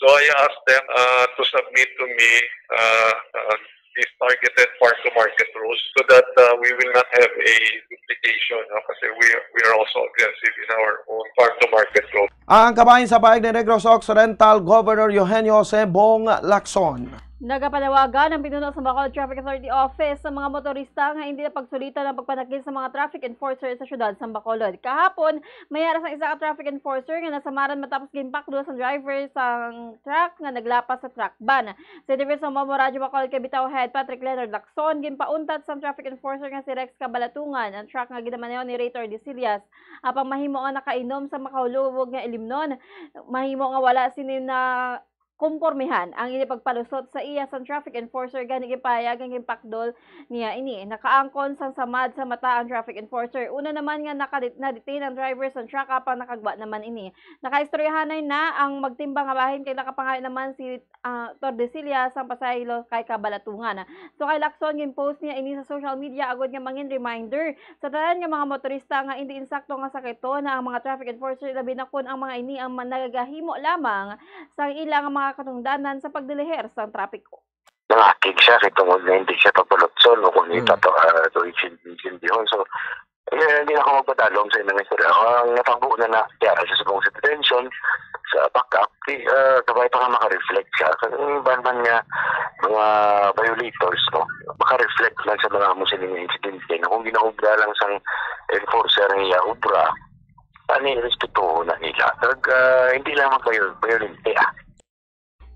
So I asked them, uh, to submit to me, uh, uh, these targeted farm to market roads so that, uh, we will not have a duplication, no? Kasi we, we are also aggressive in our own farm to market road. Ang kabahin sa Baig ni Negros Occidental, Governor Eugenio Sebong Lacson. Nagapanawagan ang pinuno sa Bacolod Traffic Authority Office sa mga motorista nga hindi na pagsulitan ang pagpanakil sa mga traffic enforcer sa siyudad sa Bacolod. Kahapon, may ara sang isa ka traffic enforcer nga nasamaran matapos ginpakdo sa driver sang truck nga naglapas sa truck ban. Sa interview sa Momo Radyo Bacolod kay Bitaw Head Patrick Leonard Lacson, ginpauntat sang traffic enforcer nga si Rex Kabalatungan ang truck nga ginamaneho ni Ray Tordesillas. Apang mahimo nga nakainom sa makahulubog nga ilimnon, mahimo nga wala sini na Kumpormihan ang ini pagpalusot sa iya sang traffic enforcer, gani ginpahayag nga ginpakdol niya ini. Nakaangkon sang samad sa mata ang traffic enforcer. Una naman nga nakadi-, na-detain ang driver sang truck, apang nakagwa naman ini. Nakaistoryahanay na ang magtimbang nga bahin, kay nakapangayo naman si, ah, Tordesillas sang pasahero kay Kabalatungan. So, kay Lacson, gin-post niya ini sa social media agod nga mangin reminder sa tanan nga mga motorista nga indi insakto nga sakito na ang mga traffic enforcer, labi na kon ang mga ini ang man-, nagahimo lamang sa ila nga mga katungdanan sa pagdiliher sang trapiko. Nangakig siya kay tungod nga hindi siya pagbalutson o kung Hmm. ito, ah, to insindi-, insindihon. So, eh, hindi na ako magpadalom sa ilang istorya. Ang natabo na na, yeah, sa subong sa detention, sa back-up, eh, ah, kabay pa nga maka-reflect siya. Kasi yung iban man nga mga violators, no, maka-reflect lang sa mga amo sila nga insidente. Na kung ginaubra lang sang enforcer ang iya obra, ani, respetuho na nila. Kag, ah, hindi lang mag-viol-, violente, ah.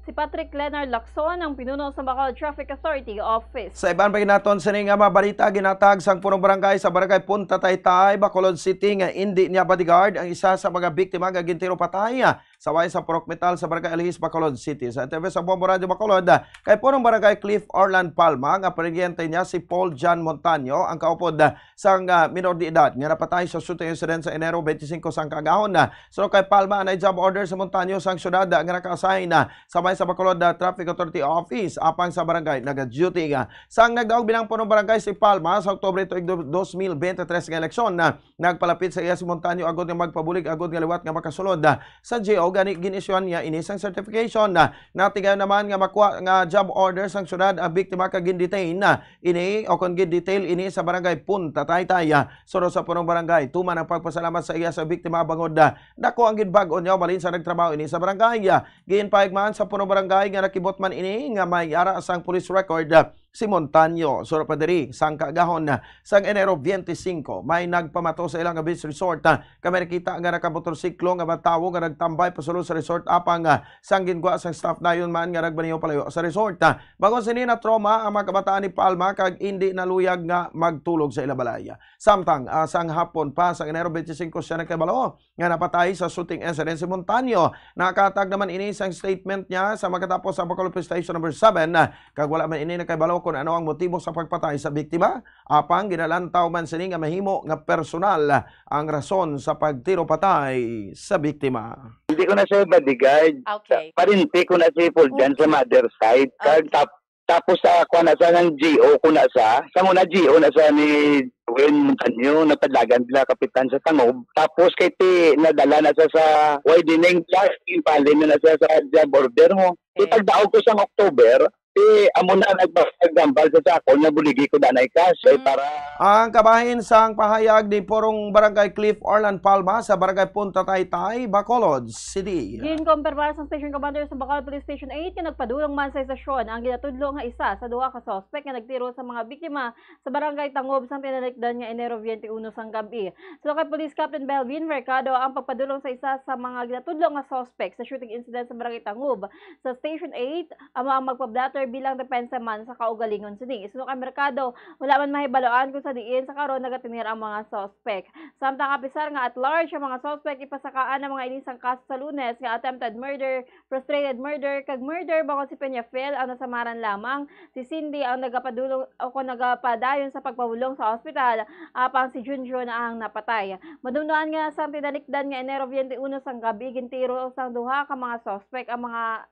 Si Patrick Leonard Lacson ang pinuno sa Bacolod Traffic Authority Office. Sa iban pa ginaton sini nga mga balita, ginatag sang punong barangay sa Barangay Punta Taytay, Bacolod City, nga indi niya bodyguard ang isa sa mga biktima nga gintiro patay sa way sa purok metal sa Barangay Alihis, Bacolod City. Sa interview sa Bombo Radio Bacolod, kay punong barangay Cliff Orlan Palma nga paryente niya si Paul John Montaño ang kaupod sang, ah, minor de edad nga napatay sa shooting incident sa Enero twenty-five sang kaagahon. Suno kay Palma, anay job order sa Montaño sang syudad, ah, nga naka-assign, ah, sa may sa Bacolod, ah, Traffic Authority Office apang sa barangay nagaduty, ah. Sang nagdaog bilang punong barangay si Palma sa Oktubre tuig du-, dos mil bente tres nga eleksyon, ah, nagpalapit sa iya si Montaño agod nga magpabulig agod nga liwat nga makasulod, ah, sa G O, gani gin-issuehan niya ini sang certification. Ah, natigayon naman nga makuha nga job order sang syudad ang biktima kag gin-detain, ah, ini o kon gin-detail ini sa barangay Punta Taytay. Suno sa punong barangay, tuman ang pagpasalamat sa iya sa biktima bangod, ah, dako ang ginbag-o niya balin sa nagtrabaho ini sa barangay. Ginpahayag man sa punong barangay nga nakibot man ini nga may ara sang police record, ah, si Montaño. Suno pa diri, sang kaagahon, ah, sang Enero twenty-five, may nagpamato sa ilang beach resort, ah, kami nakita nga nakamotorsiklo nga mga tawo nga nagtambay pasulod sa resort apang, ah, sang gingwa sang staff dayon man nga nagmaneho palayo sa resort. Ah, bangod sini, na-trauma ang mga kabataan ni Palma kag indi naluyag nga magtulog sa ila balay. Samtang, ah, sang hapon pa sang Enero twenty-five siya nakabalo nga napatay sa shooting incident si Montaño. Nakahatag naman ini sang statement niya sa makatapos sa Bacolod Police Station Number Seven, ah, kag wala man ini nakabalo kung ano ang motibo sa pagpatay sa biktima. Apang ginalantaw man sini nga mahimo nga personal ang rason sa pagtiro patay sa biktima. Hindi ko na siya bodyguard. Okay. Parente ko na si Fuljan sa Okay. mother side. Kag Okay. tap-, tapos sa kuan na sa ng G O ko na sa, sa muna G O na sa ni Gwen Montaño, napadlagan sila kapitan sa Tangob. Tapos kay ti nadala na sa, sa widening class, impalin na, na siya sa job order mo. Okay. Ipagdaog ko sa October, ti amo na nagba-, naggambal sa, sa akon nga buligi ko danay cash, eh, Mm. para Ang kabahin sang pahayag ni Purong Barangay Cliff Orlan Palma sa Barangay Punta Taytay, Bacolod City. Ginkumpirmar sang Station Commander sa Bacolod Police Station eight nga nagpadulong man sa estasyon ang ginatudlo nga isa sa duha ka suspek nga nagtiro sa mga biktima sa Barangay Tangob sang tinalikdan nga Enero twenty-one sang gab-i. Suno kay Police Captain Belvin Mercado, ang pagpadulong sa isa sa mga ginatudlo nga suspek sa shooting incident sa Barangay Tangob sa Station eight, amo ang magpablatter bilang depensa man sa kaugalingon sini. Suno kay Mercado, wala man mahibaloan kung sa diin sa karon nagatinir ang mga suspek. Samtang apisar nga at large ang mga suspek, ipasakaan ang mga ini sang kaso sa Lunes nga attempted murder, frustrated murder, kag murder bangod si Peñafiel ang nasamaran lamang. Si Cindy ang nagapadulong o kon nagapadayon sa pagpabulong sa ospital, apang si Junjun ang napatay. Madumduman nga sang tinalikdan nga Enero twenty-one sang gab-i, gintiro sang duha ka mga suspek ang mga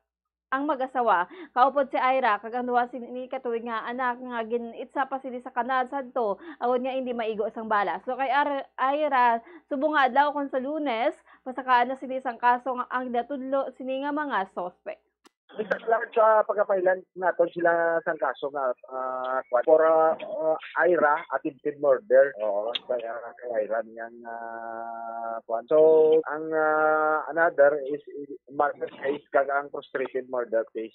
ang mag-asawa, kaupod si Ira, kag ang duha sini ka tuig nga anak nga gin-itsa pa sini sa kanal sadto, agod nga indi maigo sang bala. So kay Ar-, Ira, subong nga adlaw kon sa Lunes, pasakaan na sini sang kaso nga ang ginatudlo sini nga mga suspek. Sa, sa pagkapailan naton sila sang kaso nga, ah, kwan, for, ah, ah, Ira, attempted murder. Oo, kay, ah, kay Ira niyang, ah, kwan. So, ang, ah, another is, is murder case kag ang frustrated murder case.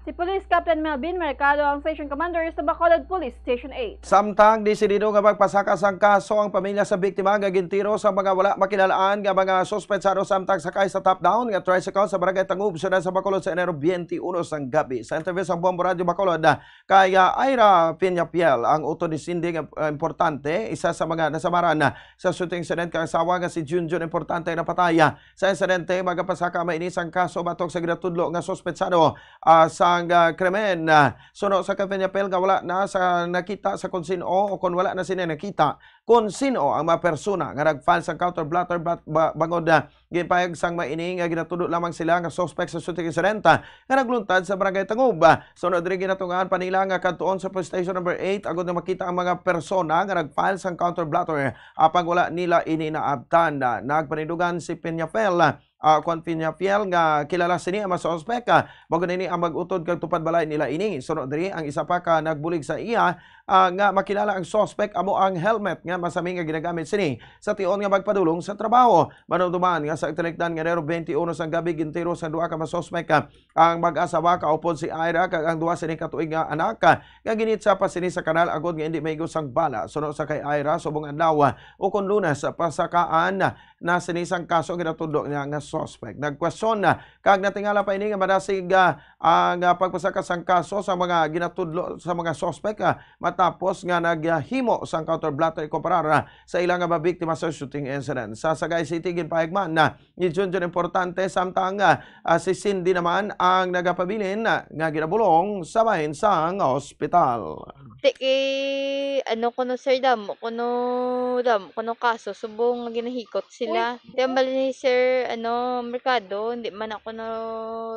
Si Police Captain Melvin Mercado ang Station Commander sa Bacolod Police Station eight. Samtang desidido nga magpasaka sang kaso ang pamilya sa biktima nga gintiro sa mga wala makilalaan nga mga suspetsado samtang sakay sa top-down nga tricycle sa Barangay Tangub, siyudad sa Bacolod sa Enero twenty-one sang gabi. Sa interview sa Bombo Radyo Bacolod, kay, ah, Ira Peñafiel, ang utod ni Cindy nga, ah, importante, isa sa mga nasamaran sa shooting incident kang asawa nga si Junjun Importante napatay. Sa insidente, magapasaka man ini sang kaso batok sa ginatudlo nga suspetsado, ah, sang, ah, krimen. Ah, suno sa kay Peñafiel nga wala na sa nakita sa kon sin-o o kon wala na sini nakita kon sin-o ang mga persona nga nag-file sang counter blotter bat-, ba-, bangod, ah, ginpahayag sang may ini nga ginatudlo lamang sila nga suspect sa shooting incident, ah, nga nagluntad sa Barangay Tangub. Ah, suno diri ginatungaan pa nila nga kadtuon sa Police Station Number eight agod nga makita ang mga persona nga nag-file sang counter blotter, apang wala nila ini naabtan. Ah, nagpanindugan si Peñafiel, ah, Juan Peñafiel nga kilala sini ang mga suspek, ah, bangod ini ang mag-utod kag tupad balay nila ini. Suno diri, ang isa pa ka nagbulig sa iya, ah, nga makilala ang suspek amo ang helmet nga masami nga ginagamit sini sa tion nga magpadulong sa trabaho. Manumduman nga sa itinikdan nga Enero twenty-one sang gabi, gintiro sa duha ka mga suspek, ah, ang mag-asawa, kaupod si Ira kag ang duha sini ka tuig nga anak, ah, nga ginitsa pa sini sa kanal agod nga indi maigo sang bala. Suno sa kay Ira, subong adlaw, ah, o kon Lunes, ah, pasakaan na sini sang kaso ang ginatudlo niya nga suspect. Nagkwestiyon na kag natingala pa ini nga madasig, ah, ang, ah, pagpasaka sang kaso sa mga ginatudlo sa mga suspect, ah, matapos nga naghimo sang counter blotter ikumparar, ah, sa ila nga mga biktima sa shooting incident. Sa Sagay City, ginpahayag man na ni Junjun Importante, samtang, ah, ah, si Cindy naman ang nagapabilin, ah, nga ginabulong sa bahin sang ospital. Ti, eh, ano kuno, sir, damo kuno, damo kuno kaso subong nga ginahikot sila. Uy. Ti, ang bali ni Sir, ano, Mercado, hindi man ako no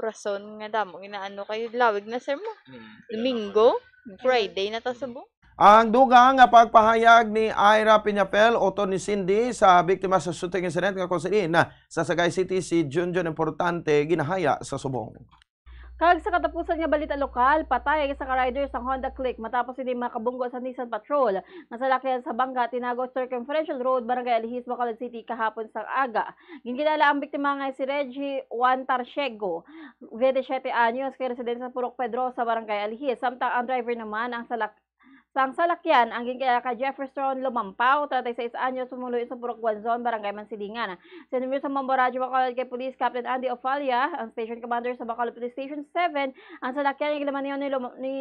rason nga damo ginaano kayo. Lawig na, sir, mo. Hmm. Domingo, Friday na ta subong. Ang dugang nga pagpahayag ni Ira Peñafiel, utod ni Cindy, sa biktima sa shooting incident nga kon sin-in sa Sagay City si Junjun Importante ginahaya sa subong. Kag sa katapusan nga balita lokal, patay ang isa ka rider sang Honda Click matapos ini makabunggo sa Nissan Patrol nga salakyan sa Bangga, Tinago Circumferential Road, Barangay Alihis, Bacolod City, kahapon sang aga. Ginkilala ang biktima nga si Reggie Juan Tarciego, twenty-siyete anyos, kay residente sa Purok Pedro sa Barangay Alihis, samtang ang driver naman ang salak-, sang salakyan ang ginkilala kay Jefferson Lumampaw, treinta y seis anyos, pumuluyo sa Purok Guanzon, Barangay Mansilingan. Sa numero sa Mambo Radyo Bacolod kay Police Captain Andy Ofalia, ang Station Commander sa Bacolod Police Station seven, ang salakyan nga ginamaniho ni Lum-, ni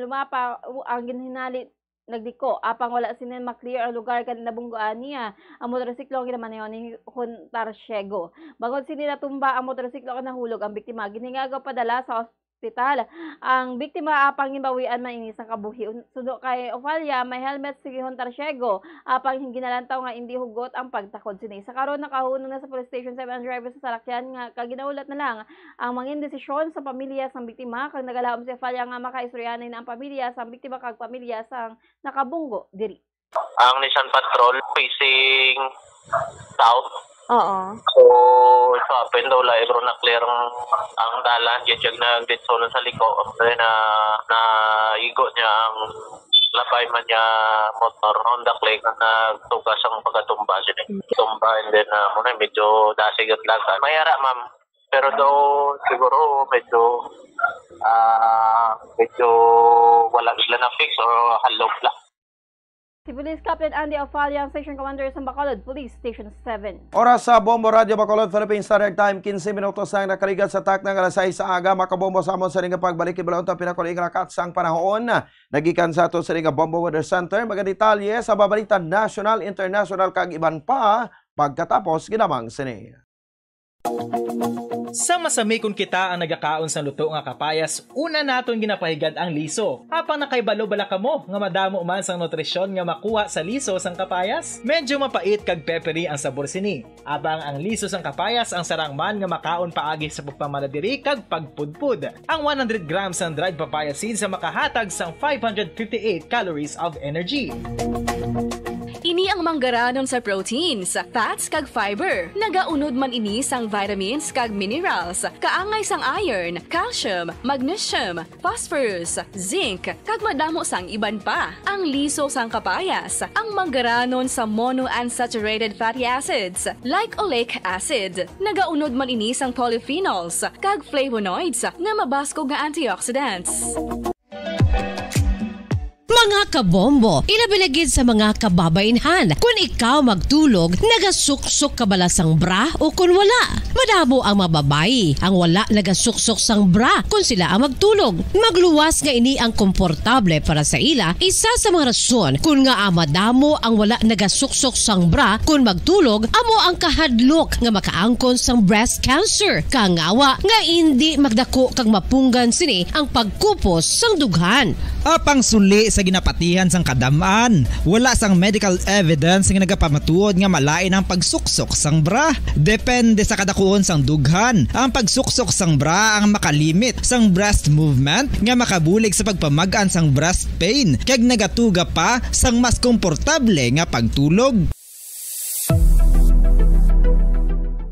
Lumampaw ang ginhinali nagliko, apang wala sini ma-clear ang lugar nga nabunggoan niya ang motorsiklo nga ginamaniho ni Huntar Shego. Bangod sini natumba ang motorsiklo kag nahulog ang biktima. Ginhingagaw padala sa ospital ang biktima, apang ginbawian man ini sang kabuhi. Un-, suno kay Ofalia, may helmet si Huntar Shego, apang ginalantaw nga indi hugot ang pagtakod sini. Sa karon, nakahunong na sa Police Station seven ang driver sa salakyan nga kag ginahulat na lang ang mangin desisyon sa pamilya sang biktima, kag nagalaom si Ofalia nga makaistoryahanay na ang pamilya sang biktima kag pamilya sang nakabunggo diri. Ang Nissan Patrol facing south. Oo. So, it happened daw, like, bro, na-clear ang, ang dalan, yun yung nagditso na sa liko. Then, na, naigo niya ang labay man niya motor, Honda Click, na nagtugas ang pagkatumba, sini. Okay. Tumba, and then, ah, muna, medyo dasig at lagan. May ara, ma'am. Pero daw, siguro, medyo, ah, medyo wala sila na-fix or halog lang. Si Police Captain Andy Ofalia, ang Station Commander sa Bacolod Police Station seven. Oras sa Bombo Radyo Bacolod, Philippine Standard Time, quince minutos na ang nakaligat sa takna nga alas sais sa aga. Makabombo sa amon sa ning pagbalik, ibalon ta pinakuling rakat sang panahon. Nagikan sa ato sa ning Bombo Weather Center, mga detalye sa babalita national, international, kag iban pa pagkatapos ginamang sini. Sa masamikon kita ang nagakaon sang luto nga kapayas, una naton ginapahigad ang liso. Apang nakahibalo bala kamo nga madamo man sang nutrisyon nga makuha sa liso sang kapayas? Medyo mapait kag peppery ang sabor sini. Apang ang liso sang kapayas ang sarang man nga makaon paagi sa pagpamala diri kag pagpudpod. Ang one hundred grams sang dried papaya seeds ang makahatag sang five hundred fifty-eight calories of energy. Ini ang manggaranon sa proteins, fats, kag fiber. Nagaunod man ini sang vitamins kag minerals, kaangay sang iron, calcium, magnesium, phosphorus, zinc, kag madamo sang iban pa. Ang liso sang kapayas, ang manggaranon sa monounsaturated fatty acids, like oleic acid. Nagaunod man ini sang polyphenols kag flavonoids nga mabaskog nga antioxidants. Mga kabombo, ilabi na gid sa mga kababainhan, kun ikaw magtulog, nagasuksok ka bala sang bra o kun wala? Madamo ang mga babayi ang wala nagasuksok sang bra kun sila ang magtulog. Magluwas nga ini ang komportable para sa ila, isa sa mga rason kun ngaa madamo ang wala nagasuksok sang bra kun magtulog amo ang kahadlok nga makaangkon sang breast cancer. Kangawa nga indi magdako kag mapunggan sini ang pagkupos sang dughan. Apang suli sa ginapatihan sang kadam-an, wala sang medical evidence nga nagapamatuod nga malain ang pagsuksok sang bra. Depende sa kadakuon sang dughan, ang pagsuksok sang bra ang makalimit sang breast movement nga makabulig sa pagpamag-an sang breast pain kag nagatuga pa sang mas komportable nga pagtulog.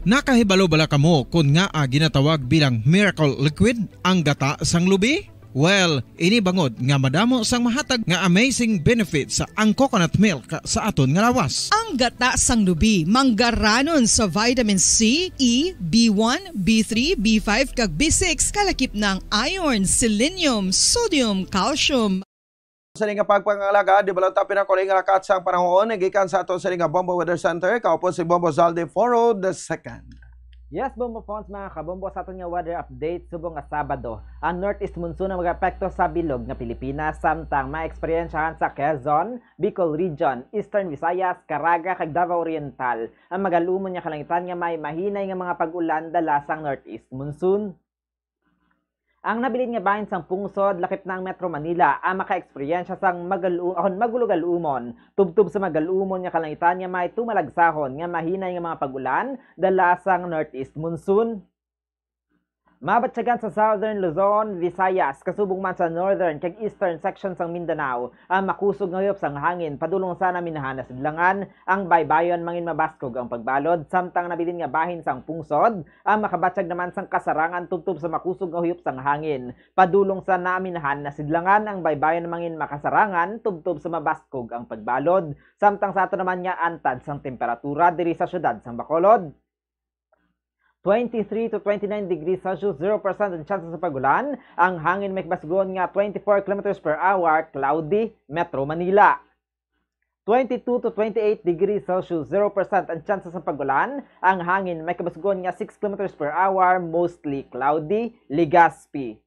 Nakahibalo bala kamo kon ngaa ginatawag bilang miracle liquid ang gata sang lubi? Well, ini bangod nga madamo sang mahatag nga amazing benefits ang coconut milk sa aton nga lawas. Ang gata sang lubi manggaranon sa vitamin C, E, B one, B three, B five, kag B six, kalakip na ang iron, selenium, sodium, calcium. Sa nga pagpangalaga, di ba lang ta pinakuling nga lakat sang panahon, gikan sa ato sa nga Bombo Weather Center, kaupod si Bombo Zaldi Foro the second. Yes, Bombo Fons, mga kabombo, sa aton nga weather update, subong nga Sabado, ang northeast monsoon ang mag-epekto sa bilog nga Pilipinas, samtang maeksperiensyahan sa Quezon, Bicol Region, Eastern Visayas, Caraga, kag Davao Oriental ang magalumon nga kalangitan nga may mahinay nga mga pag-ulan dala sang northeast monsoon. Ang nabilin nga bahin sang pungsod, lakip na ang Metro Manila, ang makaeksperyensya sang magalu-, ahon magulugalumon, tubtob sa magalumon nga kalangitan nga may tumalagsahon nga mahinay nga mga pag-ulan dala sang northeast monsoon. Mabatyagan sa Southern Luzon, Visayas, kasubong man sa northern kag eastern section sang Mindanao ang makusog nga huyop sang hangin padulong sa naminahan na sidlangan. Ang baybayon mangin mabaskog ang pagbalod, samtang nabilin nga bahin sang pungsod ang makabatyag naman sang kasarangan tubtob sa makusog nga huyop sang hangin padulong sa naminahan na sidlangan. Ang baybayon mangin makasarangan tubtob sa mabaskog ang pagbalod, samtang sa ato naman nga antad sang temperatura diri sa siyudad sang Bacolod. Twenty-three to twenty-nine degrees Celsius, zero percent ang tsansa sa pag-ulan. Ang hangin may kabasgon nga twenty-four kilometers per hour, cloudy, Metro Manila. Twenty-two to twenty-eight degrees Celsius, zero percent ang tsansa sa pag-ulan. Ang hangin may kabasgon nga six kilometers per hour, mostly cloudy, Legazpi.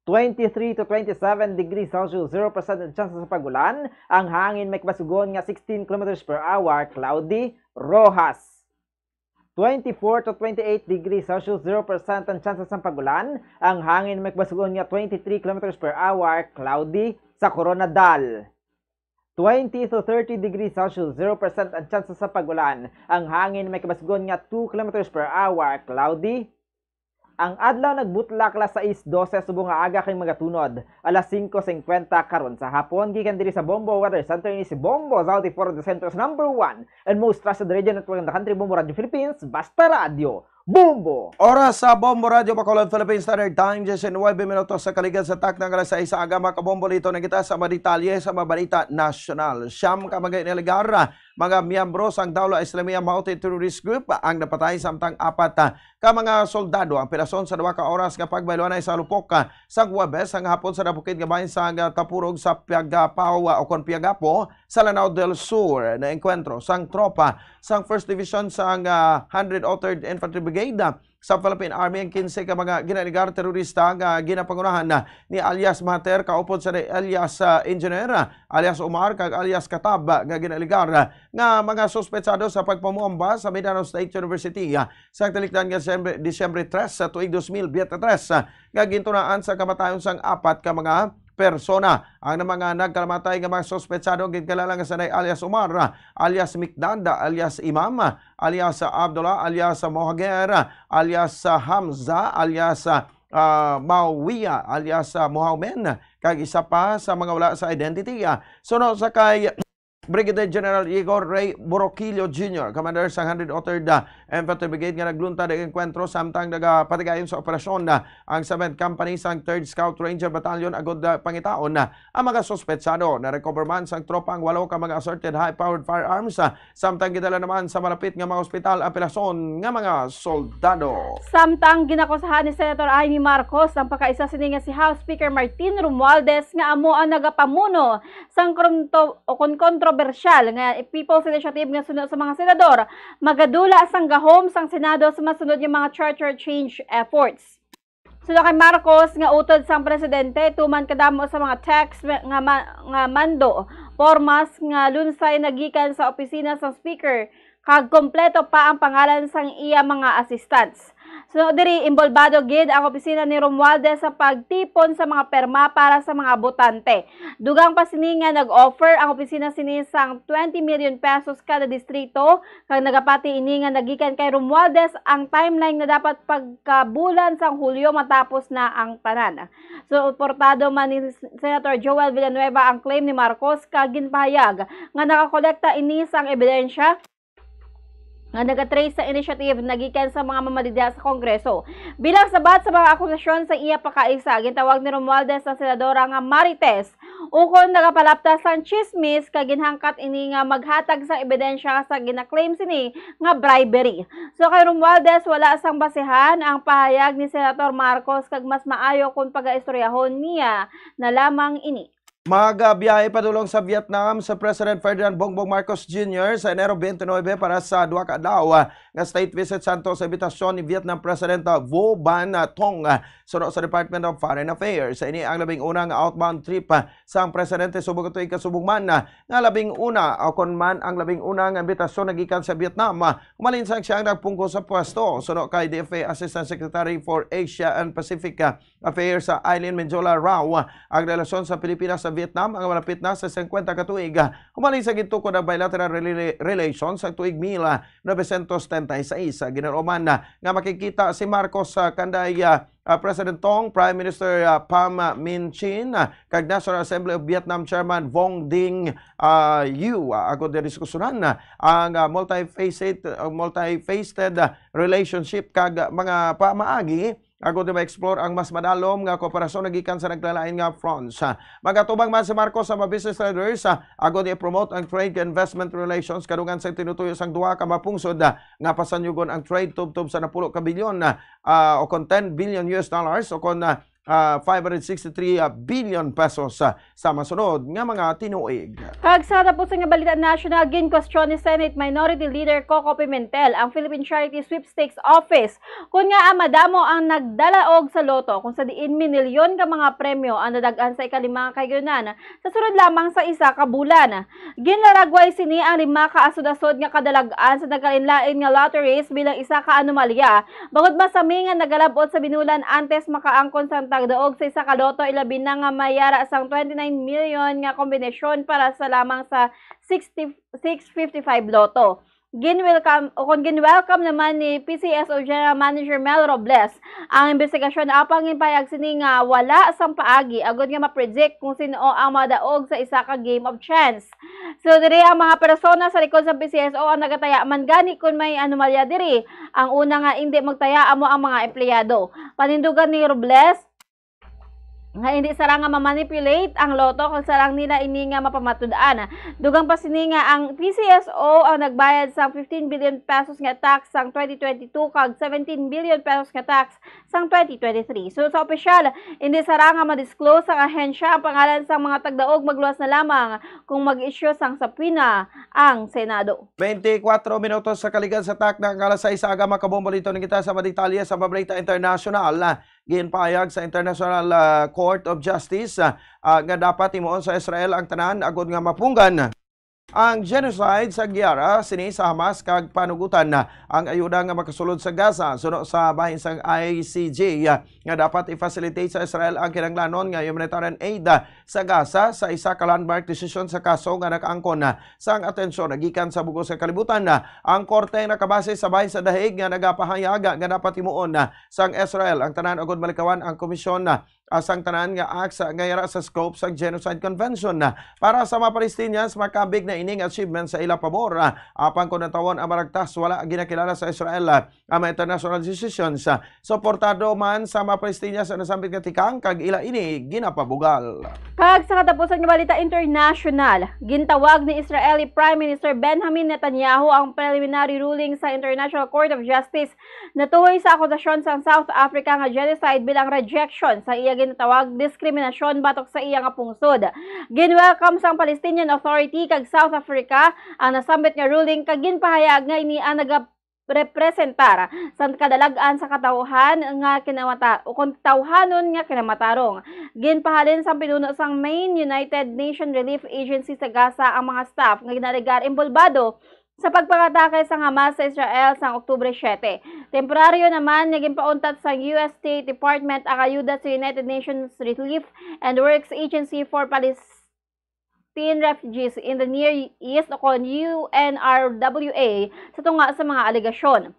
Twenty-three to twenty-seven degrees Celsius, zero percent ang tsansa sa pag-ulan. Ang hangin may kabasgon nga sixteen kilometers per hour, cloudy, Roxas. Twenty-four to twenty-eight degrees Celsius, zero percent ang tsansa sang pag-ulan. Ang hangin may kabasgon nga twenty-three kilometers per hour, cloudy, sa Koronadal. Twenty to thirty degrees Celsius, zero percent ang tsansa sa pag-ulan. Ang hangin may kabasgon nga two kilometers per hour, cloudy. Ang adlaw nagbutlak alas sais dose subong nga aga kag magatunod alas singko singkwenta karon sa hapon. Gikan diri sa Bombo Weather Center, ini si Bombo Zaldi for the Centro's number one and most trusted radio network in the country, Bombo Radio Philippines, basta radyo, Bombo! Oras sa Bombo Radio Bacolod, Philippine Standard Time, diyes y nuebe minutos sa kaligad sa takna nga alas sais sa aga. Mga kabombo, lito na kita sa mga detalye sa mga balita nasyonal. Siyam ka mga iniligar, mga miyembro sang Dawla Islamiyah Maute Terrorist Group ang napatay, samtang apat, ah, ka mga soldado ang pinason sa duha ka oras nga pagbayloanay sa Lupok, ah, sa Huwebes ang hapon sa nabukid nga bahin sang, ah, Tapurog sa Piagapaw, ah, o kon Piagapo, sa Lanao del Sur. Naengkwentro sang tropa sang First Division sang, ah, Hundred Authored Infantry Brigade, ah, sa Philippine Army ang kinse ka mga ginaligar terorista nga ginapangunahan, ah, ni alias Mahathir, kaupod sa ni alias, ah, Engineer, ah, alias Omar, kag alias Katab, ah, nga ginaligar, ah, nga mga suspetsado sa pagpamomba sa Mindanao State University, ah, sa talikdan nga Disyembre, Disyembre tres sa tuig dos mil biyente tres, ah, nga gintunaan sa kamatayon sang apat ka mga persona. Ang mga nagkalamatay nga mga suspetsado ang ginkilala nga sanay alias Omar, alias Mikdad, alias Imam, alias Abdullah, alias Mohager, alias Hamza, alias, ah, Mawiya, alias Mohamen, kag isa pa sa mga wala sa identity. Suno sa kay Brigadier General Igor Ray Boroquillo Junior, commander sa Hundred Ordered, ah, Infantry Brigade, nga nagluntad ang engkwentro samtang nagapatigayon sa operasyon, ah, ang seventh Company sang Third Scout Ranger Battalion agud, ah, pangitaon, ah, ang mga suspetsado. Na-recover man sang tropa ang walo ka mga assorted high-powered firearms, ah, samtang gidala naman sa malapit nga mga ospital ang pelason nga mga soldado. Samtang ginakusahan ni Senator Imee Marcos ang pagkaisa sini nga si House Speaker Martin Romualdez nga amo ang nagapamuno sang kronto-, o kon kontrobersyal nga People's Initiative nga suno sa mga senador, magadula sang gahom sang Senado sa masunod nga mga charter change efforts. Suno kay Marcos nga utod sang presidente, tuman kadamo sa mga text nga ma-, nga mando, pormas nga lunsay nagikan sa opisina sang speaker, kag kompleto pa ang pangalan sang iya mga assistants. Suno diri, imbolbado gid ang opisina ni Romualdez sa pagtipon sa mga perma para sa mga botante. Dugang pa sini nga nag-offer ang opisina sini sang twenty million pesos kada distrito, kag nagapati ini nga nagikan kay Romualdez ang timeline na dapat pagkabulan sang Hulyo matapos na ang tanan. Suportado man ni Senator Joel Villanueva ang claim ni Marcos, kag ginpahayag nga nakakolekta ini sang ebidensya nga nagatrace sa initiative nagikan sa mga mamaligya sa Kongreso. Bilang sabat sa mga akusasyon sa iya pagkaisa, gintawag ni Romualdez ang senadora nga marites, ukon nagapalapta sang tsismis, kag ginhangkat ini nga maghatag sang ebidensya sa ginaklaim sini nga bribery. So, kay Romualdez, wala sang basehan ang pahayag ni Senator Marcos, kag mas maayo kon pagaistoryahon niya na lamang ini. Magabiyahe padulong sa Vietnam si President Ferdinand Bongbong Marcos Junior sa Enero twenty-nine para sa duha ka adlaw, ah, nga state visit santo sa imbitasyon ni Vietnam President, ah, Vo Van, ah, Thong, ah, suno sa Department of Foreign Affairs. Ini ang labing una nga outbound trip, ah, sang presidente subong tuig kasubong man, ah, nga labing una, o kon man ang labing una nga imbitasyon nagikan sa Vietnam, ah, humalin sang siya ang nagpungko sa pwesto, suno kay D F A Assistant Secretary for Asia and Pacific, ah, Affairs sa Eileen Menjola Rao, ang relasyon sa Pilipinas sa Vietnam ang malapit na sa singkwenta ka tuig, ah, humalin sa gintukod ang bilateral rela-, relations sa tuig mil novecientos setenta y seis. Ginaloman na nga makikita si Marcos sa kanday, ah, ah, President Thong, Prime Minister, ah, Pham Minh Chinh, ah, kag National Assembly of Vietnam Chairman Vuong Dinh, ah, U, ah, agod nga diskusyonan, ah, ang, ah, multifaceted, ah, multifaceted, ah, relationship kag mga pamaagi agod nga ma-explore ang mas madalom nga kooperasyon nagikan sa naglain-lain nga fronts. Ah, magatubang man si Marcos sa mga business leaders, ah, agod i-promote ang trade and investment relations kadungan sa tinutuyo sang duha ka mapungsod, ah, nga pasanyugon ang trade tubtob sa napulo ka bilyon, ah, ah, o kon ten billion U S dollars o kon, ah, ah, five hundred sixty-three billion pesos, ah, sa masunod nga mga tinuig. Kag sa tapusan nga balita nasyonal, ginkwestiyon ni Senate Minority Leader Coco Pimentel ang Philippine Charity Sweepstakes Office kon ngaa madamo ang nagdalaog sa lotto, kung sa diin minilyon ka mga premyo ang nadag-an sa ikalima nga kahigayunan sa sulod lamang sa isa ka bulan. Ginlaragway sini ang lima ka asod-asod nga kadalag-an sa nagkalainlain nga lotteries bilang isa ka anomalya, bangod masami nga nagalab-ot sa binulan antes makaangkon sang tagdaog sa isa ka lotto, ilabi na nga may yara sang twenty-nine million nga kombinasyon para sa lamang sa sixty, six fifty-five lotto. Ginwelcome, o kon ginwelcome naman ni P C S O General Manager Mel Robles ang imbestigasyon, apang ginpahayag sini nga wala sang paagi agud nga ma-predict kung sin-o ang madaog sa isa ka game of chance. So, diri ang mga persona sa likod sa P C S O ang nagataya man gani kon may anomalya diri. Ang una nga indi magtaya amo ang mga empleyado. Panindugan ni Robles nga indi sarang nga ma-manipulate ang lotto kung sarang nila ini nga mapamatud-an. Dugang pa sini nga ang P C S O ang nagbayad sang fifteen billion pesos nga tax sang twenty twenty-two kag seventeen billion pesos nga tax sang twenty twenty-three. So, sa opisyal, indi sarang nga ma-disclose sang ahensya ang pangalan sang mga tagdaog, magluwas na lamang kung mag-issue sang subpoena ang Senado. Twenty-four minutos sa kaligad sa takna nga alas sais sa aga, makabombolito na kita sa mga detalye sa Pabrita International. Ginpahayag sa International, ah, Court of Justice, ah, ah, nga dapat himuon sa Israel ang tanan agud nga mapunggan ang genocide sa giyara sini sa Hamas kag panugutan ang ayuda nga makasulod sa Gaza. Suno sa bahin sang I C J, ah, nga dapat i-facilitate sa Israel ang kinahanglanon nga humanitarian aid, ah, sa Gaza sa isa ka landmark decision sa kaso nga nakaangkon, ah, sang atensyon nagikan sa bug-os nga kalibutan. Ah, ang korte nakabase sa bahin sa The Hague nga nagapahayag nga dapat himuon, ah, sang Israel ang tanan agud malikawan ang komisyon, ah, ah, sang tanan nga acts, ah, nga yara sa scope sang Genocide Convention. Para sa mga Palestinians, makabig na ining achievement sa ila pabor. Ah, apang kon natawon ang maragtas, wala ginakilala sa Israel, ah, ang mga international decisions. Ah, suportado man sa mga Palestinians ang nasambit nga tikang kag ila ini ginapabugal. Kag sa katapusan nga balita international, gintawag ni Israeli Prime Minister Benjamin Netanyahu ang preliminary ruling sa International Court of Justice natuhoy sa akusasyon sang South Africa nga genocide bilang rejection sa iya ginatawag diskriminasyon batok sa iya nga pungsod. Ginwelcome sang Palestinian Authority kag South Africa ang nasambit nga ruling kag ginpahayag nga ini ang nagarepresentar sa kadalag-an sa katawhan nga kinamata-, o kon tawhanon nga kinamatarong. Ginpahalin sang pinuno sang main United Nations Relief Agency sa Gaza ang mga staff nga ginalegar inbolbado sa pagpangatake sang Hamas sa Israel sang Oktubre siete. Temporaryo naman nga ginpauntat sang U S State Department ang ayuda sa United Nations Relief and Works Agency for Palestine Refugees in the Near East o kon U N R W A sa tunga sa mga alegasyon.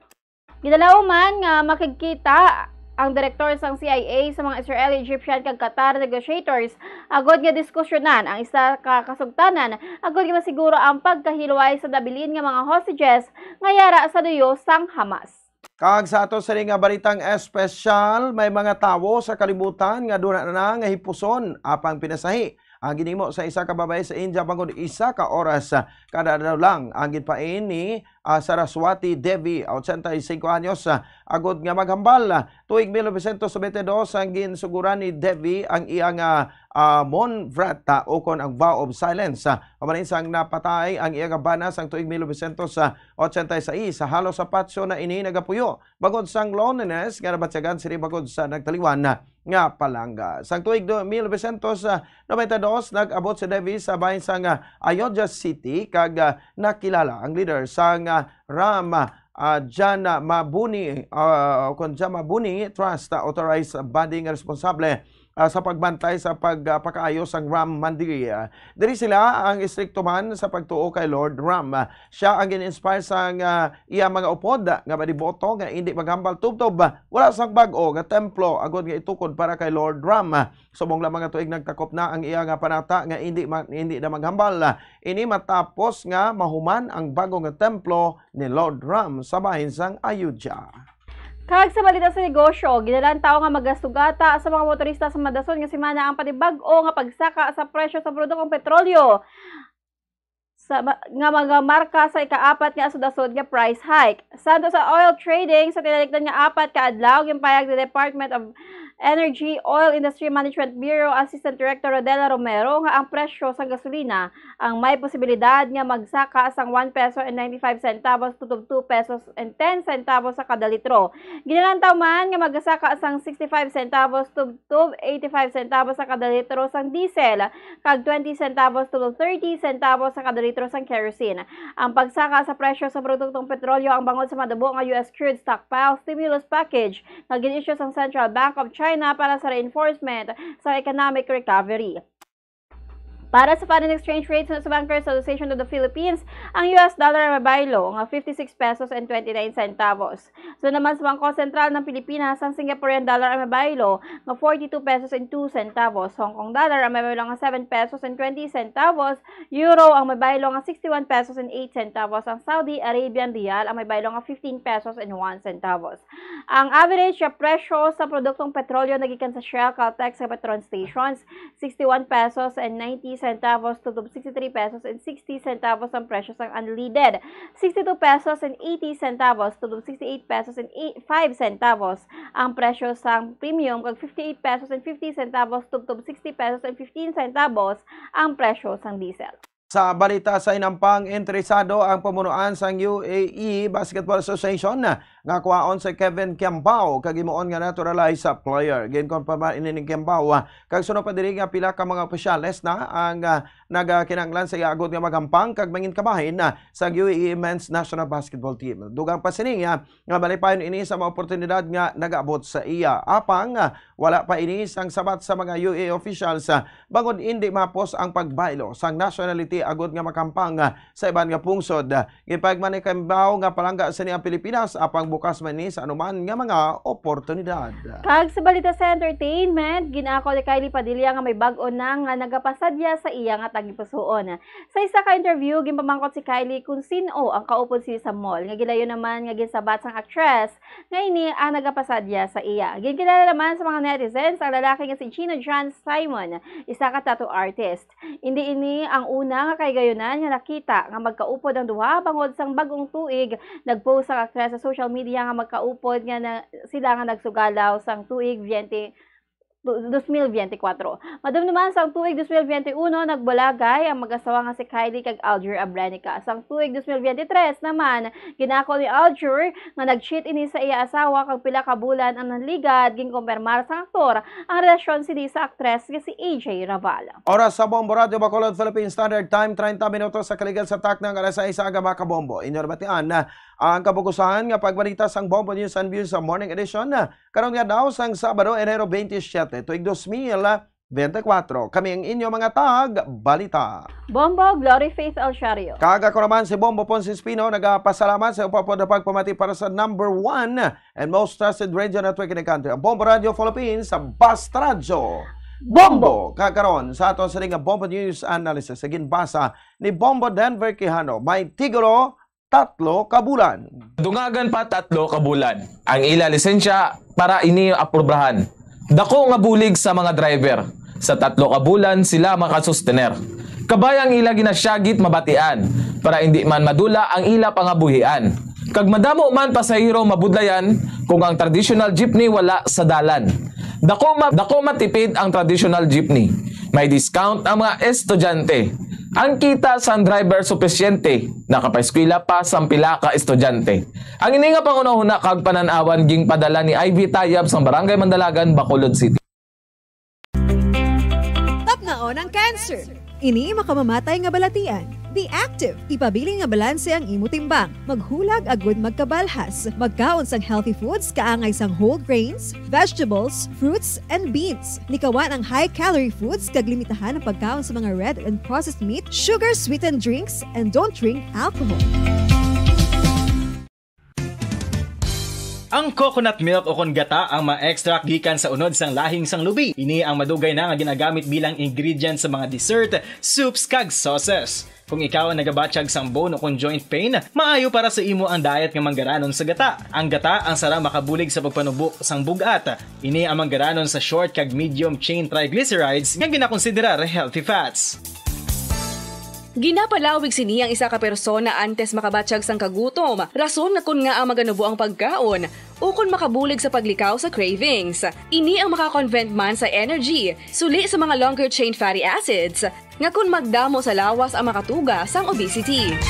Ginalaw man nga makigkita ang direktor sang C I A sa mga Israeli, Egyptian kag Qatar negotiators agod nga diskusyonan ang isa ka kasugtanan agod nga masiguro ang pagkahilway sa nabilin nga mga hostages nga yara sa luyo sang Hamas. Kag sa ato sini nga balitang espesyal, may mga tawo sa kalibutan nga duna na nga hipuson apang pinasahi ang ginhimo sa isa ka babayi sa India bangod isa ka oras kada adlaw lang ang ginpain ni, ah, Saraswati Devi, ochenta y cinco anyos, ah, agod nga maghambal. Tuig mil novecientos noventa y dos ang ginsuguran ni Devi ang iya nga, ah, mounavrata ukon ang vow of silence. Ah, pamalin sang napatay ang iya nga bana sang tuig mil novecientos ochenta y seis, halos sa patso na ini nagapuyo bangod sang loneliness nga nabatyagan sini bangod sa nagtaliwan nga palangga. Sang tuig do-, mil novecientos noventa y dos, nag-abot si Devi sa bahin sang, ah, Ayodhya City kag, ah, nakilala ang leader sang, ah, Ram, ah, Janmabhoomi, ah, o kon Janmabhoomi Trust, ah, authorized body nga responsable, ah, sa pagbantay sa pagpakaayo sang Ram Mandir. Diri sila ang istrikto man sa pagtuo kay Lord Ram. Siya ang gin-inspire sang, ah, iya mga upod nga madeboto nga indi maghambal tubtob wala sang bag-o nga templo agod nga itukod para kay Lord Ram. Subong lamang nga tuig nagtakop na ang iya nga panata nga indi ma-, indi na maghambal. Ini matapos nga mahuman ang bag-o nga templo ni Lord Ram sa bahin sang Ayodhya. Kag sa balita sa negosyo, ginalantaw nga magasugata sa mga motorista sa madason nga semana ang panibag-o nga pagsaka sa presyo sa produktong petrolyo sa ma-, nga magamarka sa ikaapat nga asod-asod nga price hike. Santo sa oil trading, sa tinalikdan nga apat ka adlaw, ginpahayag ni Department of Energy Oil Industry Management Bureau Assistant Director Rodela Romero nga ang presyo sa gasolina ang may posibilidad nga magsaka sang one peso and ninety-five centavos to two pesos and ten centavos sa kada litro. Ginalantaw man nga magasaka sang sixty-five centavos to eighty-five centavos sa kada litro sang diesel, kag twenty centavos to thirty centavos sa kada litro sang kerosene. Ang pagsaka sa presyo sa produktong petrolyo ang bangod sa madabo nga U S crude stockpile stimulus package nga gin-issue sang Central Bank of China para sa reinforcement sa economic recovery. Para sa foreign exchange rates sa Bankers Association of the Philippines, ang U S dollar ang mabaylo nga fifty-six pesos and twenty-nine centavos. Sa naman sa Bangko Sentral ng Pilipinas, ang Singaporean dollar ang mabaylo nga forty-two pesos and two centavos, Hong Kong dollar ang mabaylo nga seven pesos and twenty centavos, euro ang mabaylo nga sixty-one pesos and eight centavos, ang Saudi Arabian riyal ang mabaylo nga fifteen pesos and one centavos. Ang average nga presyo sa produktong petrolyo nagikan sa Shell, Caltex, sa Petron stations, sixty-one pesos and ninety centavos to sixty-three pesos and sixty centavos ang presyo sang unleaded, sixty-two pesos and eighty centavos to sixty-eight pesos and five centavos ang presyo sang premium, kag fifty-eight pesos and fifty centavos to sixty pesos and fifteen centavos ang presyo sang diesel. Sa balita sa inampang, interesado ang pamunuan sang U A E Basketball Association nga kuhaon si Kevin Kiambao kag himuon nga naturalized player. Ginkonpirma ini ni Kiambao, ah, kag suno pa diri nga pila ka mga opisyales na ang, ah, nagakinahanglan sa iya agod nga magampang kag mangin kabahin, ah, sa U A E Men's National Basketball Team. Dugang pa sini, ah, nga malipayon ini sa mga oportunidad nga nagaabot sa iya. Apang, ah, wala pa ini sang sabat sa mga U A E officials, ah, bangod indi mahapos ang pagbaylo sang nationality agud nga makampang, ah, sa iban nga pungsod. Ginpahayag man ni Kiambao nga palangga sini ang Pilipinas, apang bukas man ni sa anuman nga mga oportunidad. Kag sa balita sa entertainment, gin-ako ni Kylie Padilla nga may bag-o na nga nagapasadya sa iya nga tagipusoon. Sa isa ka interview, ginpamangkot si Kylie kung sin-o ang kaupod sini sa mall, nga gilayon naman nga ginsabat sang aktres nga ini ang nagapasadya sa iya. Ginkilala naman sa mga netizens ang lalaki nga si Gino John Simon, isa ka tattoo artist. Indi ini ang una nga kahigayunan nga nakita nga magkaupod ang duha bangod sang bag-ong tuig. Nag-post ang aktres sa social media nga magkaupod nga na, sila nga nagsugalaw sang tuig twenty, dos mil biyente kwatro. Madumduman sang tuig dos mil biyente uno, nagbalagay ang mag-asawa nga si Kylie kag Alger Abrenica. Sang tuig dos mil biyente tres naman, ginako ni Alger nga nag-cheat ini sa iya asawa, kag pila ka bulan ang nanligad, ginkumpirmar sang aktor ang relasyon sini sa aktres nga si A J Raval. Oras sa Bombo Radyo Bacolod, Philippine Standard Time, treinta minutos sa kaligal sa takna nga alas sais sa aga, mga kabombo. Inyo nabatian na ang kabukusan nga pagbalita sang Bombo News and Views sa Morning Edition, karon nga daw sang Sabado, Enero twenty-seven, tuig dos mil bente kwatro. Kami ang inyo mga tag balita. Bombo, Glory Faith Alciario. Kag ako naman si Bombo Ponce Espino, nagapasalamat sa upapod na pagpamati para sa number one and most trusted radio network in the country, ang Bombo Radio Philippines, sa Basta Radyo Bombo. Bombo! Kakaron, sa aton sa nga Bombo News Analysis, sa ginbasa ni Bombo Denver Quijano, may titulo, Tatlo Ka Bulan. Dungagan pa tatlo ka bulan ang ila lisensya para ini aprubahan. Dako nga bulig sa mga driver. Sa tatlo ka bulan sila makasustener. Kabay ang ila ginasyagit mabatian para indi man madula ang ila pangabuhian. Kag madamo man pasahero mabudlayan kung ang traditional jeepney wala sa dalan. Dako ma-, dako matipid ang traditional jeepney. May discount ang mga estudyante. Ang kita sang driver supisyente, nakapaeskwela pa sang pila ka estudyante. Ang ini nga panghunahuna kag panan-awan ginpadala ni Ivy Tayab sang Barangay Mandalagan, Bacolod City. Tapnaon ang cancer. Ini makamamatay nga balatian. Be active. Ipabilin nga balanse ang imo timbang. Maghulag agud magkabalhas. Magkaon sang healthy foods kaangay sang whole grains, vegetables, fruits, and beans. Likawan ang high-calorie foods kag limitahan ang pagkaon sa mga red and processed meat, sugar-sweetened drinks, and don't drink alcohol. Ang coconut milk o kon gata ang ma-extract gikan sa unod sang lahing sang lubi. Ini ang madugay na nga ginagamit bilang ingredient sa mga dessert, soups, kag sauces. Kung ikaw ang nagabatyag sang bone o kon joint pain, maayo para sa imo ang diet nga manggaranon sa gata. Ang gata ang sara makabulig sa pagpanubo sang bug-at. Ini ang manggaranon sa short kag medium chain triglycerides nga ginakonsiderar healthy fats. Ginapalawig sini ang isa ka persona antes makabatyag sang kagutom, rason nga kon ngaa maganubo ang pagkaon, ukon makabulig sa paglikaw sa cravings. Ini ang makakonvert man sa energy, suli sa mga longer chain fatty acids, nga kon magdamo sa lawas ang makatuga sang obesity.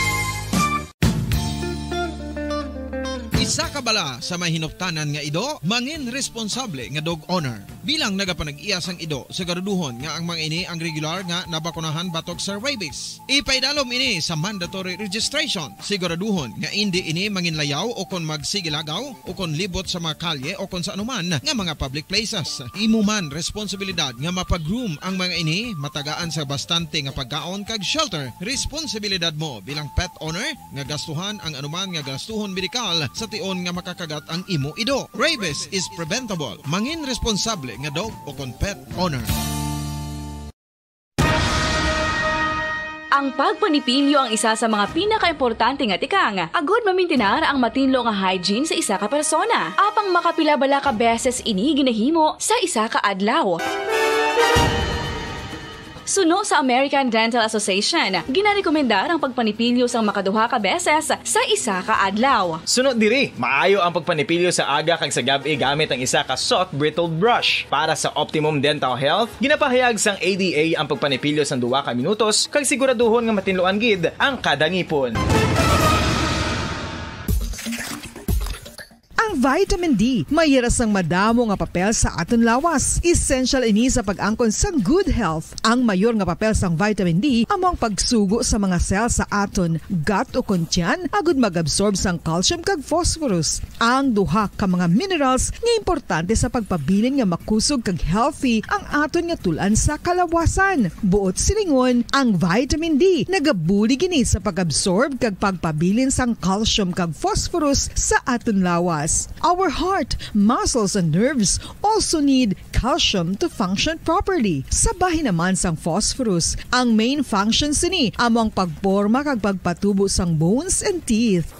Isa ka bala sa may hinuptanan nga ido, mangin responsable nga dog owner. Bilang nagapanag-iya sang ido, siguraduhon nga ang mga ini ang regular nga nabakunahan batok sa rabies. Ipaidalom ini sa mandatory registration. Siguraduhon nga indi ini manginlayaw o kon magsigilagaw o kon libot sa mga kalye o kon sa anuman nga mga public places. Imo man responsibilidad nga mapa-groom ang mga ini, matagaan sa bastante nga pagkaon kag shelter. Responsibilidad mo bilang pet owner nga gastuhan ang anuman nga gastuhon medikal sa tion nga makakagat ang imo ido. Rabies is preventable. Mangin responsable nga dog o kon pet owner. Ang pagpanipilyo ang isa sa mga pinakaimportante nga tikang agud mamintinar ang matinlo nga hygiene sa isa ka persona. Apang makapila bala ka beses ini ginahimo sa isa ka adlaw? Suno sa American Dental Association, ginarekomendar ang pagpanipilyo sang makaduha ka beses sa isa ka adlaw. Suno diri, maayo ang pagpanipilyo sa aga kag sa gab-i gamit ang isa ka soft bristled brush. Para sa optimum dental health, ginapahayag sang A D A ang pagpanipilyo sang duha ka minutos kag siguraduhon nga matinluan gid ang kada ngipon. Vitamin D may yara sang madamo nga papel sa aton lawas. Essential ini sa pag-angkon sang good health. Ang mayor nga papel sang vitamin D amo ang pagsugo sa mga cell sa aton gut o kon tiyan agud mag-absorb sang calcium kag phosphorus, ang duha ka mga minerals nga importante sa pagpabilin nga makusog kag healthy ang aton nga tul-an sa kalawasan. Buot silingon, ang vitamin D nagabulig ini sa pag-absorb kag pagpabilin sang calcium kag phosphorus sa aton lawas. Our heart, muscles, and nerves also need calcium to function properly. Sa bahin naman sang phosphorus, ang main function sini amo ang pagporma kag pagpatubo sang bones and teeth.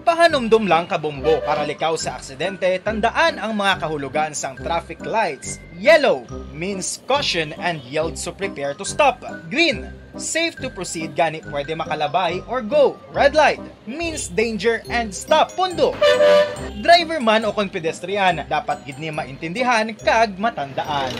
Pahanumdom lang, kabombo, para likaw sa aksidente, tandaan ang mga kahulugan sang traffic lights. Yellow means caution and yield, so prepare to stop. Green, safe to proceed, gani pwede makalabay or go. Red light means danger and stop. Pundo. Driver man o kon pedestrian, dapat gid ni maintindihan kag matandaan.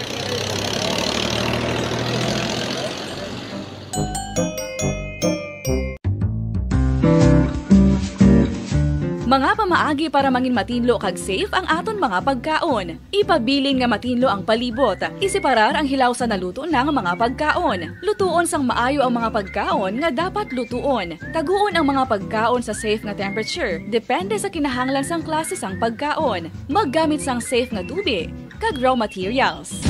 Mga pamaagi para mangin matinlo kag safe ang aton mga pagkaon. Ipabilin nga matinlo ang palibot. Iseparar ang hilaw sa naluto na nga mga pagkaon. Lutuon sang maayo ang mga pagkaon nga dapat lutuon. Taguon ang mga pagkaon sa safe nga temperature, depende sa kinahanglan sang klase sang pagkaon. Maggamit sang safe nga tubig kag raw materials.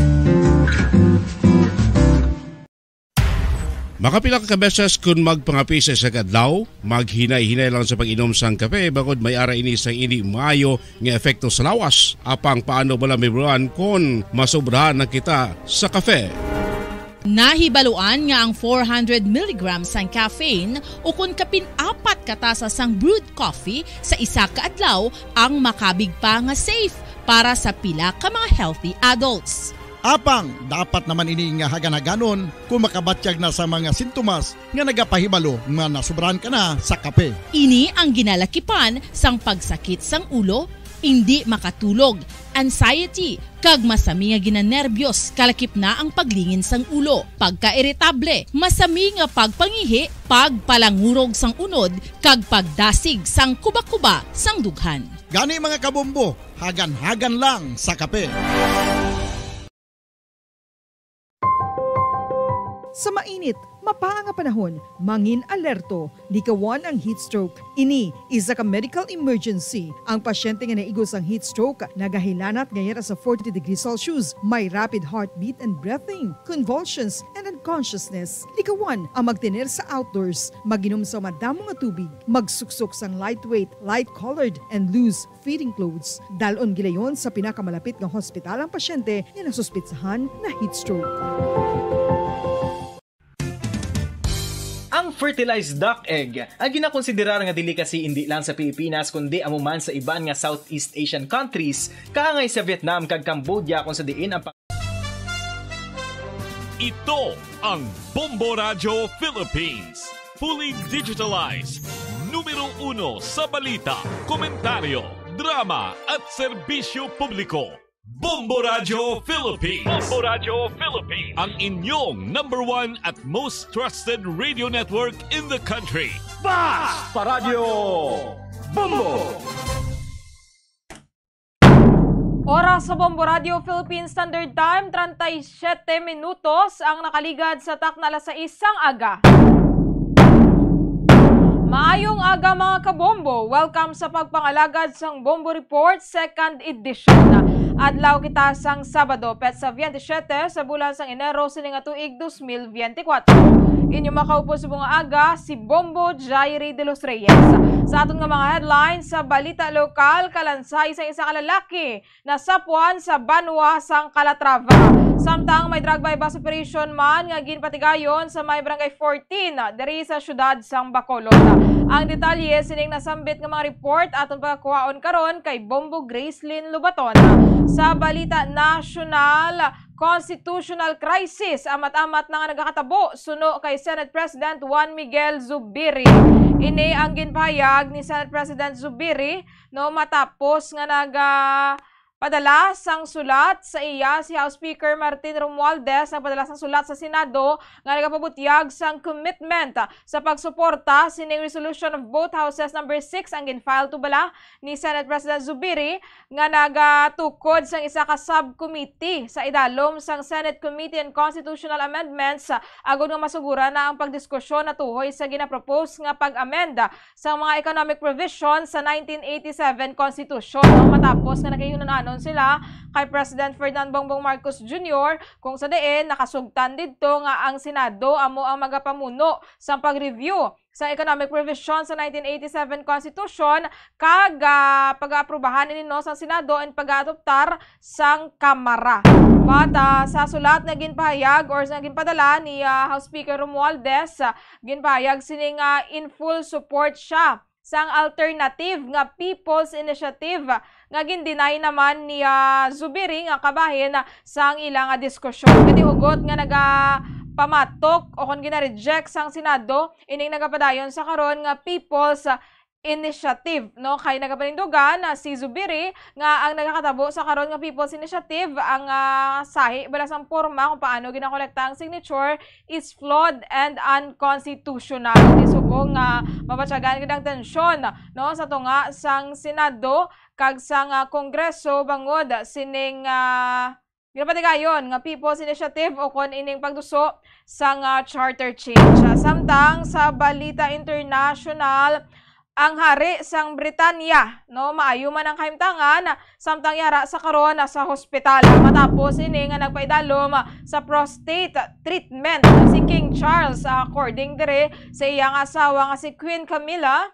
Makapila ka beses kon magpangape sa isa ka adlaw, maghinay-hinay lang sa pag-inom sang kape, bangod may ara ini sang indi maayo nga epekto sa lawas. Apang paano bala, Mibruan, kon masobrahan na kita sa kape? Nahibaluan nga ang four hundred milligrams sang caffeine, ukon kapin apat ka tasa sang brewed coffee sa isa ka adlaw, ang makabig pa nga safe para sa pila ka mga healthy adults. Apang dapat naman ini nga hagan-haganon kung makabatyag na sa mga sintomas nga nagapahibalo nga nasobrahan ka na sa kape. Ini ang ginalakipan sang pagsakit sang ulo, indi makatulog, anxiety, kag masami nga ginanerbyos, kalakip na ang paglingin sang ulo, pagkairitable, masami nga pagpangihi, pagpalangurog sang unod, kag pagdasig sang kuba-kuba sang dughan. Gani, mga kabombo, hagan-hagan lang sa kape. Sa mainit, mapaa nga panahon, mangin alerto, likawan ang heat stroke. Ini isa ka medical emergency. Ang pasyente nga naigo sang heat stroke nagahilanat nga yara sa forty degrees Celsius, may rapid heartbeat and breathing, convulsions, and unconsciousness. Likawan ang magtener sa outdoors, mag-inom sa madamo nga tubig, magsuksok sang lightweight, light-colored, and loose fitting clothes. Dal-on gilayon sa pinakamalapit nga hospital ang pasyente nga nasuspetsahan na heat stroke. Ang fertilized duck egg, ang ginakonsiderar nga delicacy indi lang sa Pilipinas, kundi amo man sa iban nga Southeast Asian countries, kaangay sa Vietnam kag Cambodia, kung sa diin ang pa- Ito ang Bombo Radyo Philippines. Fully digitalized. Numero uno sa balita, komentaryo, drama, at serbisyo publiko. Bombo Radyo Philippines. Bombo Radyo Philippines. Ang inyong number one at most trusted radio network in the country. Basta Radyo Bombo! Oras sa Bombo Radyo Philippine Standard Time, treinta y siete minutos ang nakaligad sa takna alas sais sang aga. Maayong aga, mga kabombo. Welcome sa pagpangalagad sang Bombo Report Second Edition. Adlaw kita sang Sabado, petsa veintisiete sa bulan sang Enero sining nga tuig dos mil veinticuatro. Inyo makaupod subong nga aga, si Bombo Jairi de los Reyes. Sa aton nga mga headlines, sa balita lokal, kalansay sa isa ka lalaki nasapwan sa banwa sang Calatrava. Samtang may drug buy-bust operation man nga ginpatigayon sa may Barangay fourteen diri sa siyudad sang Bacolod. Ang detalye sining nasambit nga mga report aton pagakuhaon karon kay Bombo Gracelyn Lobaton. Sa balita nasyonal, constitutional crisis amat-amat na nga nagakatabo suno kay Senate President Juan Miguel Zubiri. Ini ang ginpahayag ni Senate President Zubiri, no, matapos nga naga nagpadala sang sulat sa iya si House Speaker Martin Romualdez, nagpadala sang sulat sa Senado nga nagapabutyag sang commitment sa pagsuporta sining resolution of both houses number six ang gin-file to bala ni Senate President Zubiri nga nagatukod sang isa ka subcommittee sa idalom sang Senate Committee on Constitutional Amendments, agod nga masuguran na ang pagdiskusyon natuhoy sa ginapropose nga pag-amend sa mga economic provision sa nineteen eighty-seven Constitution. Matapos nga nakighinuon-anon sila kay President Ferdinand Bongbong Marcos Junior, kung sa diin nakasugtan didto nga ang Senado amo ang magapamuno sa pag-review sa economic provision sa nineteen eighty-seven Constitution kag, ah, pag-aaprubahan ini, no, sang Senado and pag-aadoptar sang Kamara. But, ah, sa sulat nga ginpahayag or nga ginpadala ni, ah, House Speaker Romualdez, ah, ginpahayag sini nga in full support siya sang alternative nga People's Initiative nga gin-deny naman ni, ah, Zubiri nga kabahin sang ila nga diskusyon. Kani hugot nga nagapamatok o kon gina-reject sang Senado ining nagapadayon sa karon nga People's Initiative, no? Kay nagapanindugan na si Zubiri nga ang nagakatabo sa karon nga People's Initiative ang, ah, sahi bala sang porma kung paano ginakolekta ang signature is flawed and unconstitutional. Di subong nga mabatyagan gid ang tensyon, no, sa tunga sang Senado kag sang, ah, Kongreso bangod sining, ah, ginapatigayon nga People's Initiative o kon ining pagduso sang, ah, charter change. Ah, samtang sa balita international, ang hari sang Britanya, no, maayo man ang kahimtangan, samtang yara sa karon sa hospital matapos ini nga nagpaidalom sa prostate treatment si King Charles. According diri sa iyang asawa nga si Queen Camilla,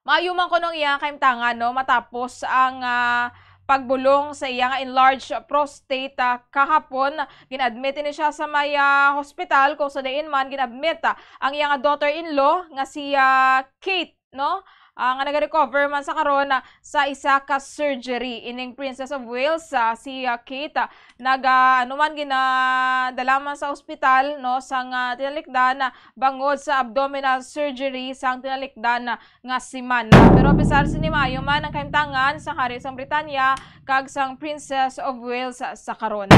maayo man kuno ang iyang kahimtangan, no, matapos ang, ah, pagbulong sa iya nga enlarged prostate, ah, kahapon. Gin-admit ini siya sa may, ah, hospital kung sa diin man gin-admit, ah, ang iya nga daughter-in-law nga si, ah, Kate, no? Ah, nga nagarecover man sa karon, ah, sa isa ka surgery. Ining Princess of Wales, ah, si, ah, Kate, ah, naga, ano man, ginadala man sa ospital, no, sang, ah, tinalikdan, ah, bangod sa abdominal surgery sang tinalikdan, ah, nga semana. Pero apisar sini, maayo man ang kahimtangan sang hari sang Britanya kag sang Princess of Wales sa karon.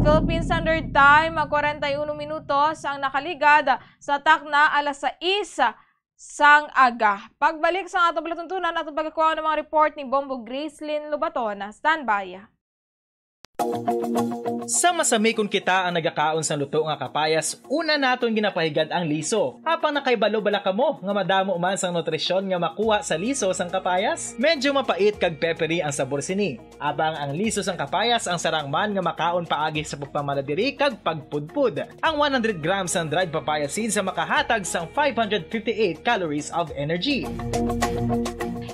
Philippine Standard Time, kwarenta y uno minutos ang nakaligad sa takna alas sais sang aga. Pagbalik sa atong palatuntunan, atong pagkakuha ng mga report ni Bombo Gracelyn Lobaton. Standby. Sa masamikon kita ang nagakaon sang luto nga kapayas, una naton ginapahigad ang liso. Apang nakahibalo bala kamo nga madamo man sang nutrisyon nga makuha sa liso sang kapayas? Medyo mapait kag peppery ang sabor sini. Apang ang liso sang kapayas ang sarang man nga makaon paagi sa pagpamala diri kag pagpudpod. Ang one hundred grams sang dried papaya seeds ang makahatag sang five hundred fifty-eight calories of energy.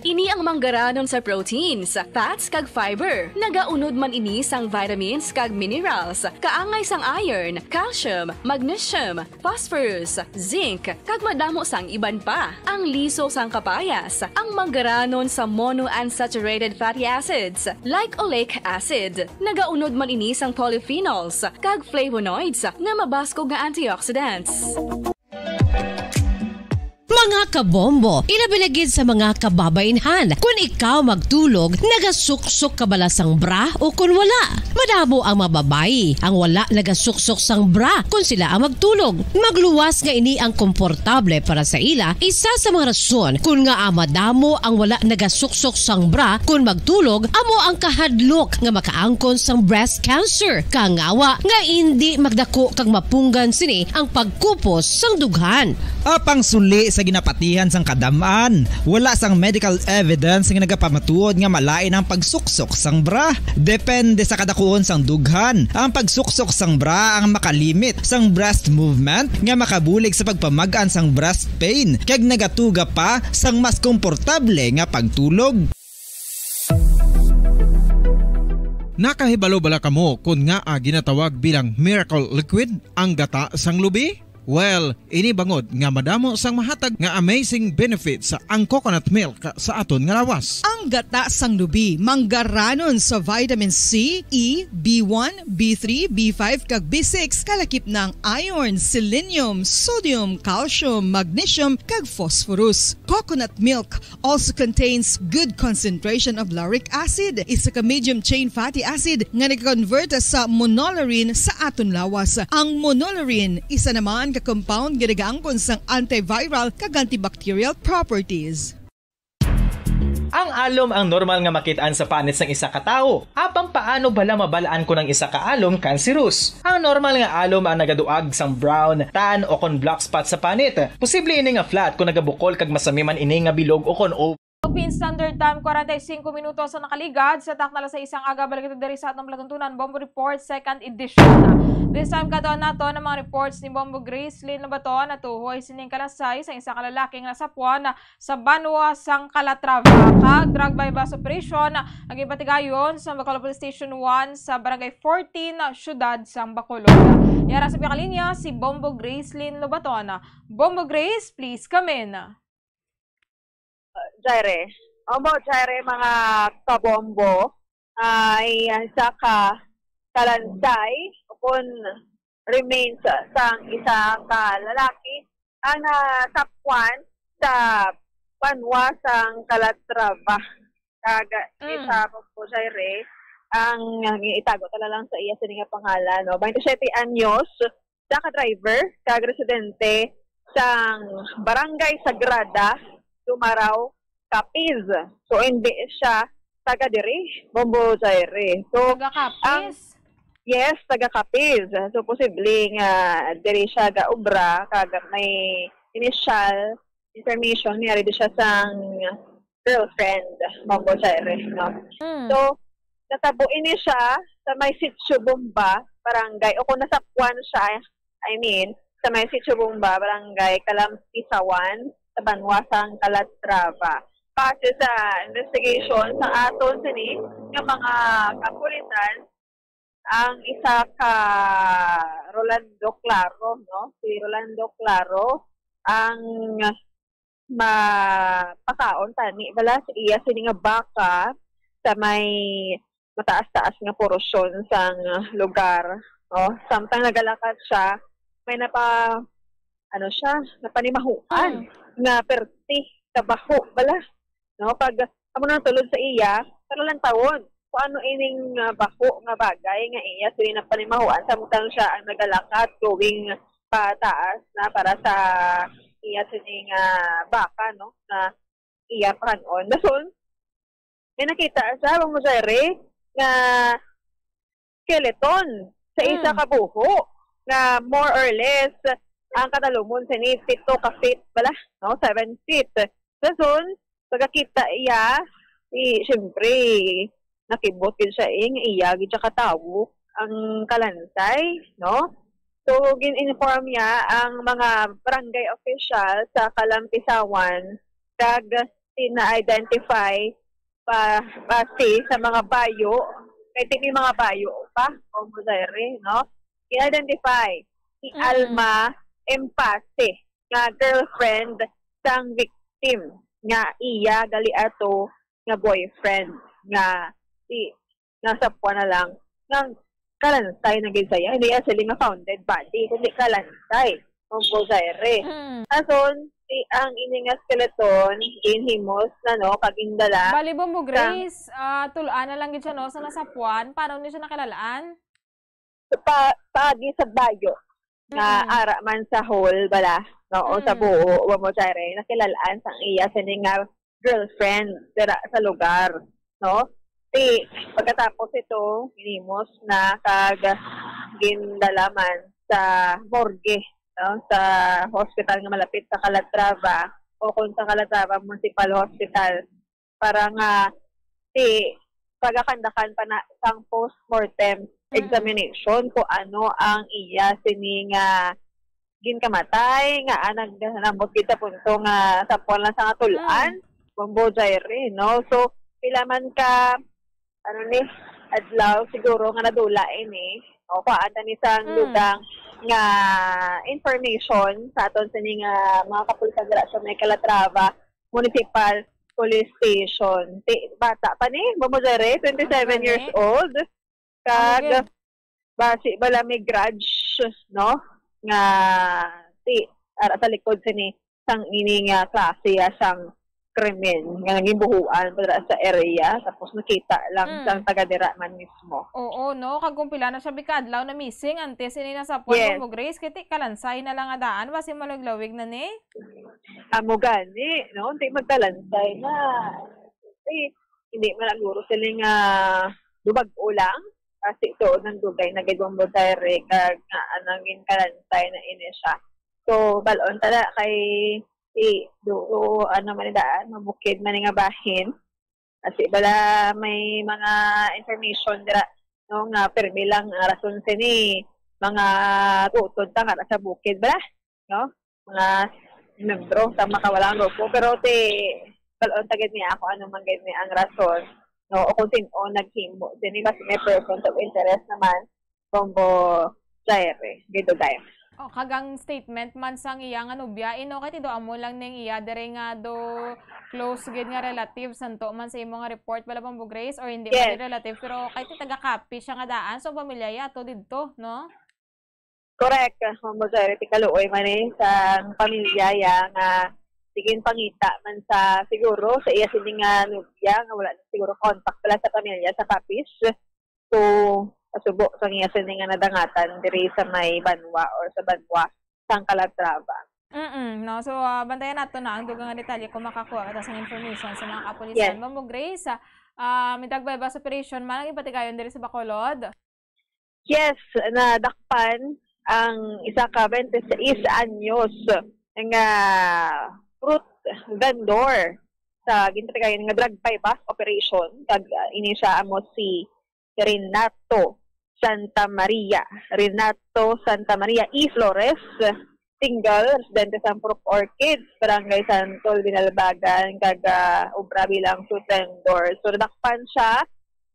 Ini ang manggaranon sa proteins, fats, kag fiber. Nagaunod man ini sang vitamins kag minerals, kaangay sang iron, calcium, magnesium, phosphorus, zinc, kag madamo sang iban pa. Ang liso sang kapayas, ang manggaranon sa monounsaturated fatty acids, like oleic acid. Nagaunod man ini sang polyphenols kag flavonoids nga mabaskog nga antioxidants. Mga kabombo, ilabi na gid sa mga kababainhan. Kun ikaw magtulog, nagasuksok ka bala sang bra o kun wala? Madamo ang mga babayi ang wala nagasuksok sang bra kun sila ang magtulog. Magluwas nga ini ang komportable para sa ila, isa sa mga rason kun ngaa madamo ang wala nagasuksok sang bra kun magtulog amo ang kahadlok nga makaangkon sang breast cancer. Kangawa nga indi magdako kag mapunggan sini ang pagkupos sang dughan. Apang suli sa ginapatihan sang kadam-an, wala sang medical evidence nga nagapamatuod nga malain ang pagsuksok sang bra. Depende sa kadakuon sang dughan, ang pagsuksok sang bra ang makalimit sang breast movement nga makabulig sa pagpamag-an sang breast pain kag nagatuga pa sang mas komportable nga pagtulog. Nakahibalo bala kamo kon ngaa ginatawag bilang miracle liquid ang gata sang lubi? Well, ini bangod nga madamo sang mahatag nga amazing benefits ang coconut milk sa aton nga lawas. Ang gata sang lubi manggaranon sa vitamin C, E, B one, B three, B five, kag B six, kalakip na ang iron, selenium, sodium, calcium, magnesium, kag phosphorus. Coconut milk also contains good concentration of lauric acid, isa ka medium chain fatty acid nga nag-convert sa monolaurin sa aton lawas. Ang monolaurin, isa naman ka compound nga nagaangkon sang antiviral kag antibacterial properties. Ang alom ang normal nga makit-an sa panit sang isa ka tawo. Apang paano bala mabal-an kon ang isa ka alom kanserus? Ang normal nga alom ang nagaduag sang brown, tan, o kon black spot sa panit. Posible ini nga flat kon nagabukol kag masami man ini nga bilog o kon oval. Philippine Standard Time, kwarenta y singko minutos ang nakaligad sa takna alas sais sang aga. Balik kita diri sa atong palatuntunan, Bombo Report, second edition. This time, katuan nato ang mga reports ni Bombo Grace Lynn Lobaton, natuhoy sining kalasay sa isa ka lalaki nga nasapwan sa banwa sang Calatrava, kag drug buy-bust operation ang ginpatigayon sa Bacolod Police Station one sa Barangay fourteen, Siyudad sang Bacolod. Yara sa pagkalinya si Bombo Grace Lynn Lobaton. Bombo Grace, please come in. Jaire. Omo, Jaire, mga kabombo, ay isa ka kalansay o kun remains sang isa ka lalaki ang nasapwan sa banwa sang Calatrava. Kag Mm. isa pa po, Jaire, ang itago ta na lang sa iya sini nga pangalan, no? Twenty-seven anyos, isa ka driver kag residente sang Barangay Sagrada, Dumaraw, Capiz. So, hindi siya taga diri, Bombo Jaire. So, Taga ang Capiz? Yes, taga Capiz. So, posible nga diri siya gaobra, kag may initial information niya, diri siya sang girlfriend, Bombo Jaire, no? Mm. So, natabo ini siya sa may Sitio Bomba, barangay, o kung nasapwan siya, I mean, sa may Sitio Bomba, barangay Kalampisawan, sa banwa sang Calatrava. Base sa investigation sa aton sini nga mga kapulisan, ang isa ka Rolando Claro, no? Si Rolando Claro ang mapakaon tani bala sa iya sini nga baka sa may mataas-taas nga porosyon sang lugar, no? Samtang nagalakat siya, may napa-, ano siya, napanimahuan Mm. nga perti kabaho bala, no? Kag amo nang tulod sa iya, para lang tawon kung ano ining, ah, baho nga bagay nga iya sini napanimahuan samtang siya ang nagalakat going pataas na para sa iya sini nga baka, no? Nga iya pakan-on. Dason, may nakita siya, Bombo Jaire, nga skeleton sa isa Mm. ka buho nga more or less ang kadalumon sini pito ka feet bala, no? Seven feet. Dason, pagkakita iya, i-, siyempre, nakibot gid siya, eh, nga iya gid siya katawo ang kalansay, no? So, gin-inform niya ang mga barangay official sa Kalampisawan kag sina-identify pa, base sa mga bayo, kay ti may mga bayo pa, Bombo Jaire, no? I-identify si Mm. Alma Empase nga girlfriend sang victim nga iya gali ato nga boyfriend nga si, nasapwan na lang nga kalansay na gid saya. Hindi siya sila nga found dead body, kundi kalansay. Bombo Jaire. Mm. Ason, si, ang ini nga skeleton, ginhimos na, no, kag indala Bali, Bombo sa Grace, ah, tulaan na lang gid siya, no, sa nasapwan. Paano niya siya nakilalaan? Sa pa-, paagi sa bayo nga Mm. ara man sa hall bala, no, o sa Mm. buo, Bombo Jaire, nakilalaan sang iya sini nga girlfriend dira sa lugar, no? Ti, pagkatapos ito, ginhimos na kag gindala man sa morgue, no, sa hospital nga malapit sa Calatrava, o kung sa Calatrava Municipal Hospital, para nga ti pagakandakan pa na sang post-mortem Mm. examination kung ano ang iya sini nga ginkamatay, nga, ah, nag-, naabot gid sa punto nga sapwan lang sa nga tul-an, Mm. Bombo Jaire, no? So, pila man ka, ano ni, adlaw siguro nga nadula ini, o, kuhaan ta ni sang Mm. dugang nga information sa aton sini nga mga kapulisan dira sa may Calatrava Municipal Police Station. Ti-, bata pa ni, Bombo Jerry, twenty-seven Ano years gani? old. Ano Kag gid? basi bala may grudge, no? Nga ti ara sa likod sini sang ini nga klase ya sang krimen nga naging buhuan para sa area, tapos nakita lang Mm. sang taga dira man mismo. Oo, no? Kag kung pila na siya bika adlaw na missing, antes ini nasapwan Yes. mo, Grace, kay ti kalansay na lang nga daan, basi malawig-lawig na ni. Amo gani, no? Hindi magkalansay na. Kasi hindi man siguro sila nga dumag-o lang. Kasi tuod ng dugay na gid ang Butayre, kag nga anang ginkalansay na ini siya. So, balon tala kay si do, ano man ni daan, mabukid man ni nga bahin. Kasi bala may mga information dira, no, nga permi lang ang rason sini, mga tutod ta nga sa bukid bala, no? Mga membro sa makawalang grupo. Pero ti, balon ta gid niya ako ano man gid ni ang rason, no? O kung sino naghimo. Sini mas may persons of interest naman, Bombo Jaire, Gidugay. Oh, kag ang statement man sang iya nga nobya, ino kay ti do amo lang ning iya diri nga do close gid nga relative santo man sa imo nga report, bala, Bombo Grace, or hindi man Yes. ni relative, pero kay ti taga Capiz siya nga daan, so pamilya ya to didto, no? Correct, Bombo Jaire, ti kaluoy man ni sang pamilya ya nga sige pangita man sa siguro sa iya sini nga nobya nga wala na siguro contact pala sa pamilya sa Capiz. So, kasubo sang iya sini nga nadangatan diri sa may banwa or sa banwa sang Calatrava. Mm, no? So, ah, bantayan nato na ang dugang nga detalye kung makakuha kita sang information sa mga kapulisan. Yes. Bombo Grace, ah, ah, may drug buy-bust operation man ang ipatigayon diri sa Bacolod? Yes, nadakpan ang isa ka twenty-six anyos nga fruit vendor sa ginpatigayon nga drug buy-bust operation. Kag, ah, ini siya amo si Renato Santa Maria. Renato Santa Maria E. Flores, single, residente sa Purok Orchid, Barangay Santol, Binalbagan, kag, ah, obra bilang fruit vendor. So, nadakpan siya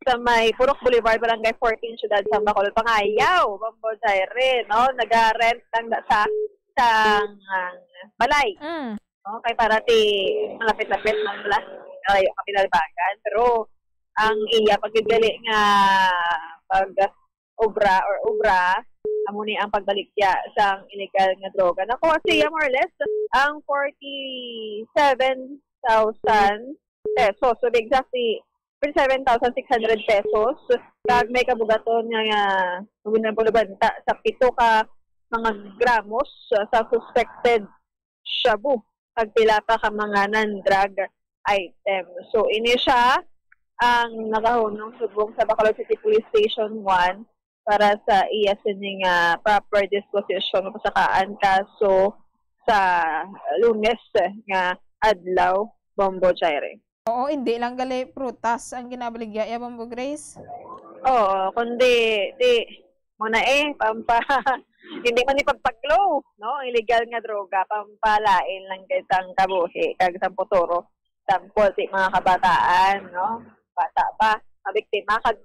sa may Purok Boulevard, Barangay fourteen, Siyudad sa Bacolod. Pangayaw, Bombo Jaire, no? Naga-rent lang na sa, sa, ah, balay. Mm. No? Kay para ti malapit-lapit lang sila. Kalayo ka Binalbagan. Pero ang iya pagdidali nga pag-obra or obra, amo ni ang pagbaligya sang illegal nga droga. Nakuha siya more or less ang forty-seven thousand pesos. So, the exact si forty-seven thousand six hundred pesos. Kag may kabugaton nga, nga, nga bulubanta sa pito ka mga gramos sa suspected shabu kag pila pa ka mga non-drug item. So, ini siya ang nakahunong subong sa Bacolod City Police Station one para sa iya sini nga proper disposition o pasakaan kaso sa Lunes nga adlaw, Bombo Jaire. Oo, hindi lang gali prutas ang ginabaligya ya, Bombo Grace. Oo, kundi di mo na eh, pampa, hindi man ipagpaglo, no? Illegal nga droga, pampalain lang kay sang kabuhi, kag sang puturo. Sample, ti mga kabataan, no? Bata pa, mabiktima, kag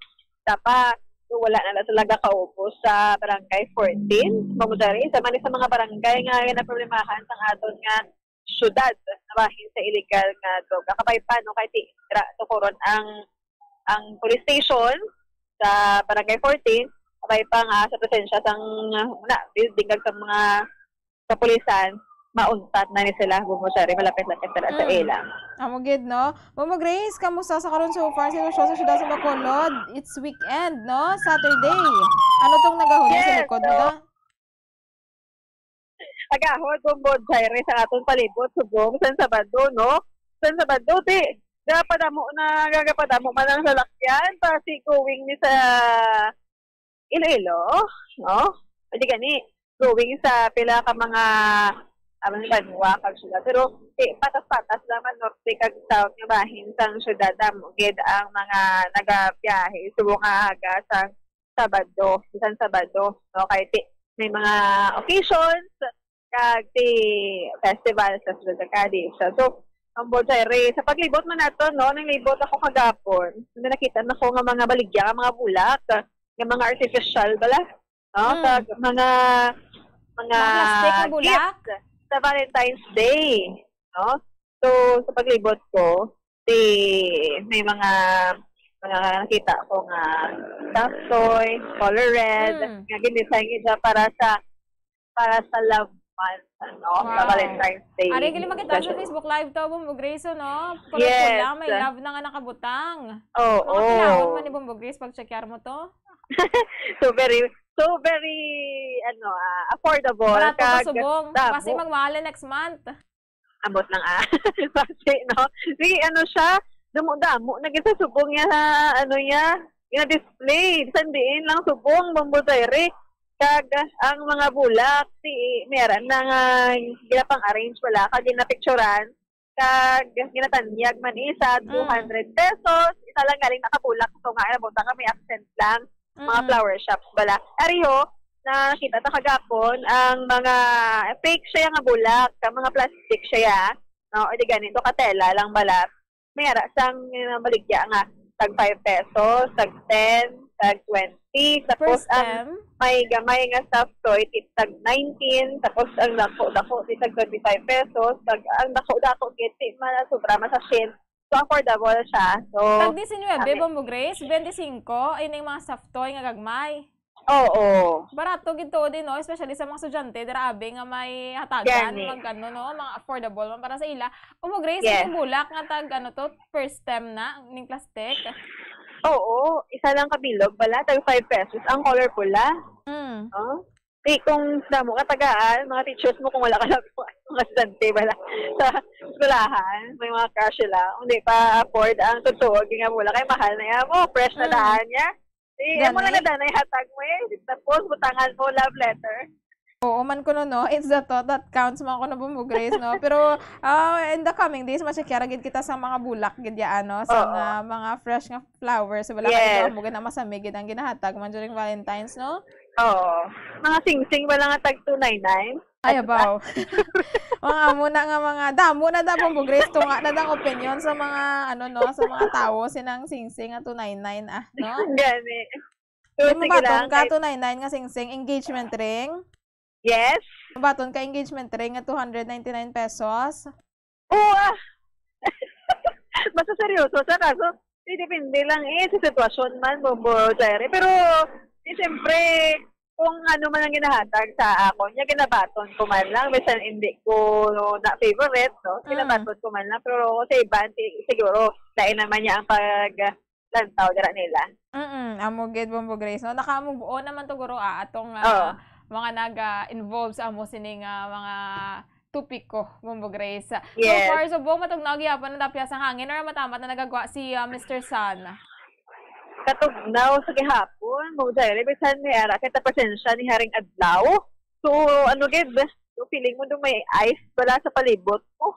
sa pa, so, wala na lang sila gakaubos sa barangay fourteen. Mamudari, sa man sa mga barangay nga ginaproblemahan sang aton nga syudad nabahin sa illegal nga droga. Kabay pa, no, kay ti-, tra-, tukuron ang, ang police station sa Barangay fourteen, kabay pa nga sa presensya sang, uh, una, building kag sa mga kapulisan, mauntat na ni sila, Bombo Jaire, malapit-lapit sila sa Mm. ila. Amo gid, no? Bombo Grace, kamusta sa karon so far sitwasyon sa syudad sa Bacolod? It's weekend, no? Saturday. Ano tong nagahuna sa Yes, likod mo so, da? Agahod, Bombo Jaire, sa aton palibot, subong, sa Sabado, no? Sa Sabado, ti, gapadamo na, gagapadamo man ang salakyan, pasi going ni sa Iloilo, no? Pwede gani, going sa pila ka mga, ah, mga banwa kag syudad. Pero, ti, patas-patas naman, norte kag south nga bahin sang syudad, amo gid ang mga nagabiyahe, subong nga aga sang Sabado, bisan Sabado, no? Kay ti, may mga occasions, kag ti festival sa Ciudad de Cadiz. So, so, Bombo Jaire, sa paglibot man nato, no, nanglibot ako kagapon, may nakita na ko nga mga baligya, nga mga bulak, nga mga artificial bala, no? Mm. Kag mga mga Mga plastic nga bulak? gift sa Valentine's Day, no? So, sa paglibot ko, si, may mga, mga nakita ko nga soft toy, color red, Mm. nga gin-design siya para sa, para sa love month, ano, sa Wow. Valentine's Day. Ari, gali makita sa Special. Facebook Live to, Bombo Grace, no? Colorful Yes. lang, may love na nga nakabutang. Oo. Mga kinahon man ni Bombo Grace, pag-checkyar mo to. So very, so very, ano, ah, affordable. Barato ka kag subong. damo. Basi magmahal na next month. Ambot lang, ah. Basi, no? Di, ano siya, damo-damo na gid sa subong niya, ano niya, gina-display. Bisan diin lang subong, Bombo Jerry. Kag, ah, ang mga bulak, si, meron na nga ginapang-arrange wala, kag ginapicturan. Kag ginatanyag man isa, Mm. two hundred pesos. Isa lang galing nakabulak. So, nga, ano, buta kami, absent lang. Mga Mm. flower shops bala. Ariho, nakita ta kagapon, ang mga fake siya nga bulak, ang mga plastic siya, no? O di ganito, katela lang bala. May ara sang, uh, baligya nga, tag five pesos, tag ten, tag twenty. Tapos First ang time? may gamay nga soft toy, ti-, tag nineteen. Tapos ang dako-dako, ti tag twenty-five pesos. Tag, ang dako-dako, gid, ti man sobra, masashin. So, affordable siya. So, Tag diecinuebe, kami. Bombo Grace, twenty-cinco, ay ning mga soft toy nga gagmay. Oo. Barato gid to din, no? Especially sa mga estudyante, dira abi nga may hatagan, Gani. mag, ano, no? Mga affordable man para sa ila. Bombo Grace, Yes. yung bulak nga tag, ano to, first time na, ning plastic. Oo, isa lang ka bilog bala, tag five pesos. Ang color pula. Mm. Oh? Di, kung damo ka tagaan, mga teachers mo, kung wala ka lang mga estudyante bala sa eskwelahan, may mga crush sila. Kung di pa afford ang totoo, di nga mula kay mahal na yan mo, fresh na Mm. daan niya. Di, eh, mo na Gani? na daan ay hatag mo eh. Tapos, butangan mo love letter. Oo man kuno, no? It's the thought that counts, man kuno, Bombo Grace, no? Pero, ah, in the coming days, masikyara gid kita sa mga bulak gid ya, ano, sa Oo. nga mga fresh nga flowers, wala Yes. kayo mo gid na masamig gid ang ginahatag man during Valentine's, no? Oo. Mga singsing, wala nga tag two nine nine. Ay, abaw. Mga amo na nga mga, damo na da, Bombo Grace, tunga na dang opinion sa mga, ano, no, sa mga tawo, sinang singsing nga two nine nine, ah, no? Gani. So, Di mo sige baton lang, ka, kahit two nine nine nga singsing, engagement ring? Yes. Mabaton ka, engagement ring nga two hundred ninety-nine pesos? Oo, ah. Basta seryoso siya, kaso, di, depende lang eh, sa sitwasyon man, Bombo Jerry. Pero, di, siyempre, kung ano man ang ginahatag sa akon, niya ginabaton ko man lang, bisan hindi ko na favorite, no? Mm. Ginabaton ko man lang, pero sa iban, si-, siguro, lain naman niya ang pag-, lantaw dira nila. Mm, amo gid, Bombo Grace, no? Naka-move on naman to, guro, ah, atong, ah, Oo. mga naga-involve sa amo sining, ah, mga topiko, Bombo Grace. So Yes. far, subong matugnaw gihapon ang dapya sang hangin, or matamat na nagagwa si, ah, Mister Sun? Katugnaw sa gihapon, Bombo Jerry, bisan may ara kita presensya ni Haring Adlaw. So, ano gid, so, feeling mo dong may ice pala sa palibot mo.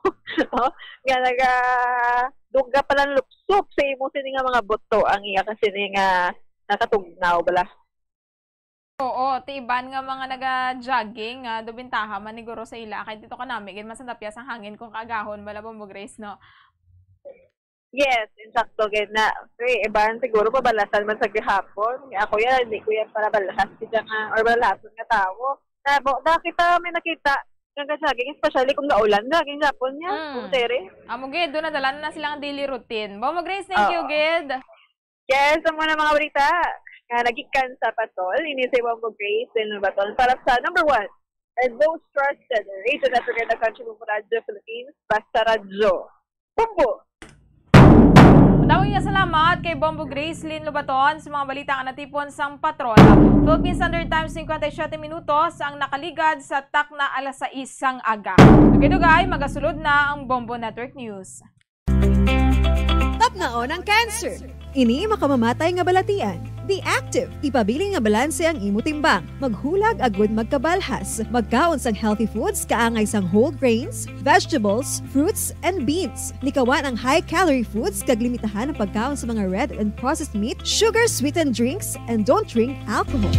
Oh, nga naga-, dugga pala lupsop sa imo sini nga mga buto ang iya kasi ni nga nakatugnaw bala. Oo, ti iban nga mga naga-jogging, ah, dubintaha man ni guro sa ila. Kay dito kanami, gid, mas nadapyas ang hangin kung kaagahon bala, Bombo Grace, no? Yes, insakto gid na. Kay iban siguro mabalasan man sa gihapon. Ako yan, hindi ko yan para balahas kita nga, or balason nga tawo. Na, bo, da kita may nakita nga jogging, especially kung gaulan, jogging gapon niya, Mm. kung tere. Amo gid, doon nadala na silang daily routine. Bombo Grace, thank you, Oo. gid. Yes, ang mga, mga balita nga nagikan sa Patol, ini si Bombo Grace Lin Lubaton para sa number one and most trusted radio network in the country, Bombo Radyo Philippines, Basta Radyo. Bombo! Madamong nga salamat kay Bombo Grace Lin Lubaton sa mga balita nga natipon sang Patol. Philippine Standard Time, singkwenta y siyete minutos ang nakaligad sa takna alas sais sang aga. Dugay-dugay, magasulod na ang Bombo Network News. Tapnaon ang cancer. Ini makamamatay nga balatian. Be active. Ipabilin nga balanse ang imo timbang. Maghulag agud magkabalhas. Magkaon sang healthy foods kaangay sang whole grains, vegetables, fruits, and beans. Likawan ang high-calorie foods kag limitahan ang pagkaon sa mga red and processed meat, sugar-sweetened drinks, and don't drink alcohol.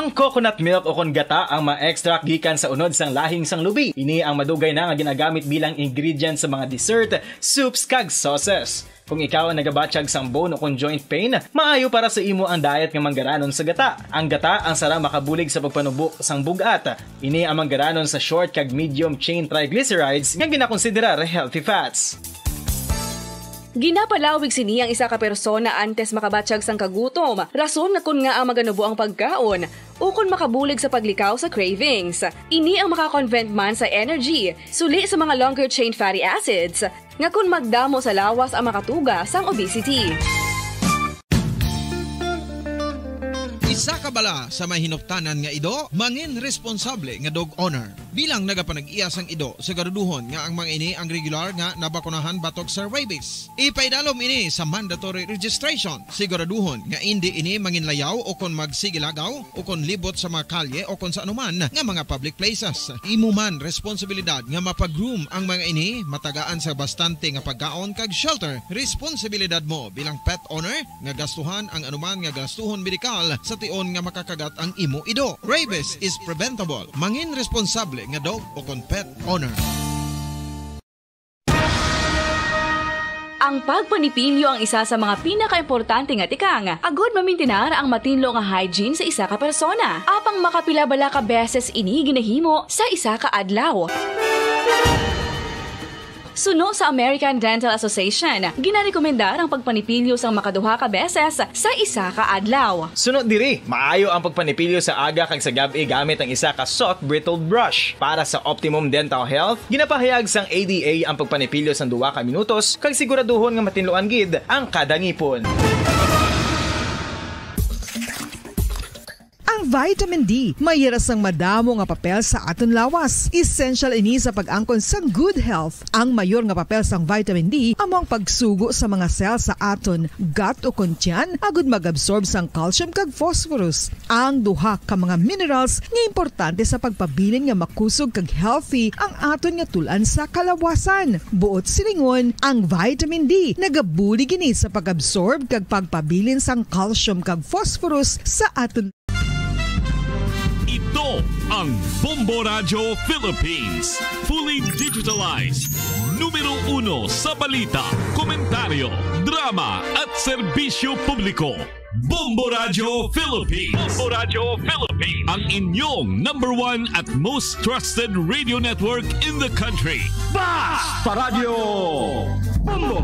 Ang coconut milk o kon gata ang ma-extract gikan sa unod sang lahing sang lubi. Ini ang madugay na nga ginagamit bilang ingredient sa mga dessert, soups, kag sauces. Kung ikaw ang nagabatyag sang bone o kon joint pain, maayo para sa imo ang diet nga manggaranon sa gata. Ang gata ang sara makabulig sa pagpanubo sang bug-at. Ini ang manggaranon sa short kag medium chain triglycerides nga ginakonsiderar healthy fats. Ginapalawig sini ang isa ka persona antes makabatyag sang kagutom, rason nga kon ngaa maganubo ang pagkaon, ukon makabulig sa paglikaw sa cravings. Ini ang makakonvert man sa energy, suli sa mga longer chain fatty acids, nga kon magdamo sa lawas ang makatuga sang obesity. Isa ka bala sa may hinuktanan nga ido, mangin responsable nga dog owner. Bilang nagapanag-iya sang ido, siguraduhon nga ang mga ini ang regular nga nabakunahan batok sa rabies. Ipaidalom ini sa mandatory registration. Siguraduhon nga indi ini manginlayaw o kon magsigilagaw o kon libot sa mga kalye o kon sa anuman nga mga public places. Imo man responsibilidad nga mapa-groom ang mga ini, matagaan sa bastante nga pagkaon kag shelter. Responsibilidad mo bilang pet owner nga gastuhan ang anuman nga gastuhon medikal sa tion nga makakagat ang imo ido. Rabies is preventable. Mangin responsable nga dog o kon pet owner. Ang pagpanipilyo ang isa sa mga pinakaimportante nga tikang agud mamintinar ang matinlo nga hygiene sa isa ka persona. Apang makapila bala ka beses ini ginahimo sa isa ka adlaw? Suno sa American Dental Association, ginarekomendar ang pagpanipilyo sang makaduha ka beses sa isa ka adlaw. Suno diri, maayo ang pagpanipilyo sa aga kag sa gab-i gamit ang isa ka soft bristled brush. Para sa optimum dental health, ginapahayag sang A D A ang pagpanipilyo sang duha ka minutos kag siguraduhon nga matinluan gid ang kada ngipon. Ang vitamin D may ira sang madamo nga papel sa aton lawas. Essential ini sa pag-angkon sang good health. Ang mayor nga papel sang vitamin D amo ang pagsugo sa mga cell sa aton gut o kon tiyan agud mag-absorb sang calcium kag phosphorus, ang duha ka mga minerals nga importante sa pagpabilin nga makusog kag healthy ang aton nga tul-an sa kalawasan. Buot silingon, ang vitamin D nagabulig ini sa pag-absorb kag pagpabilin sang calcium kag phosphorus sa aton. Ito ang Bombo Radyo Philippines, fully digitalized, numero uno sa balita, komentaryo, drama at serbisyo publiko. Bombo Radyo Philippines. Bombo Radyo Philippines. Ang inyong number one at most trusted radio network in the country. Basta Radyo Bombo!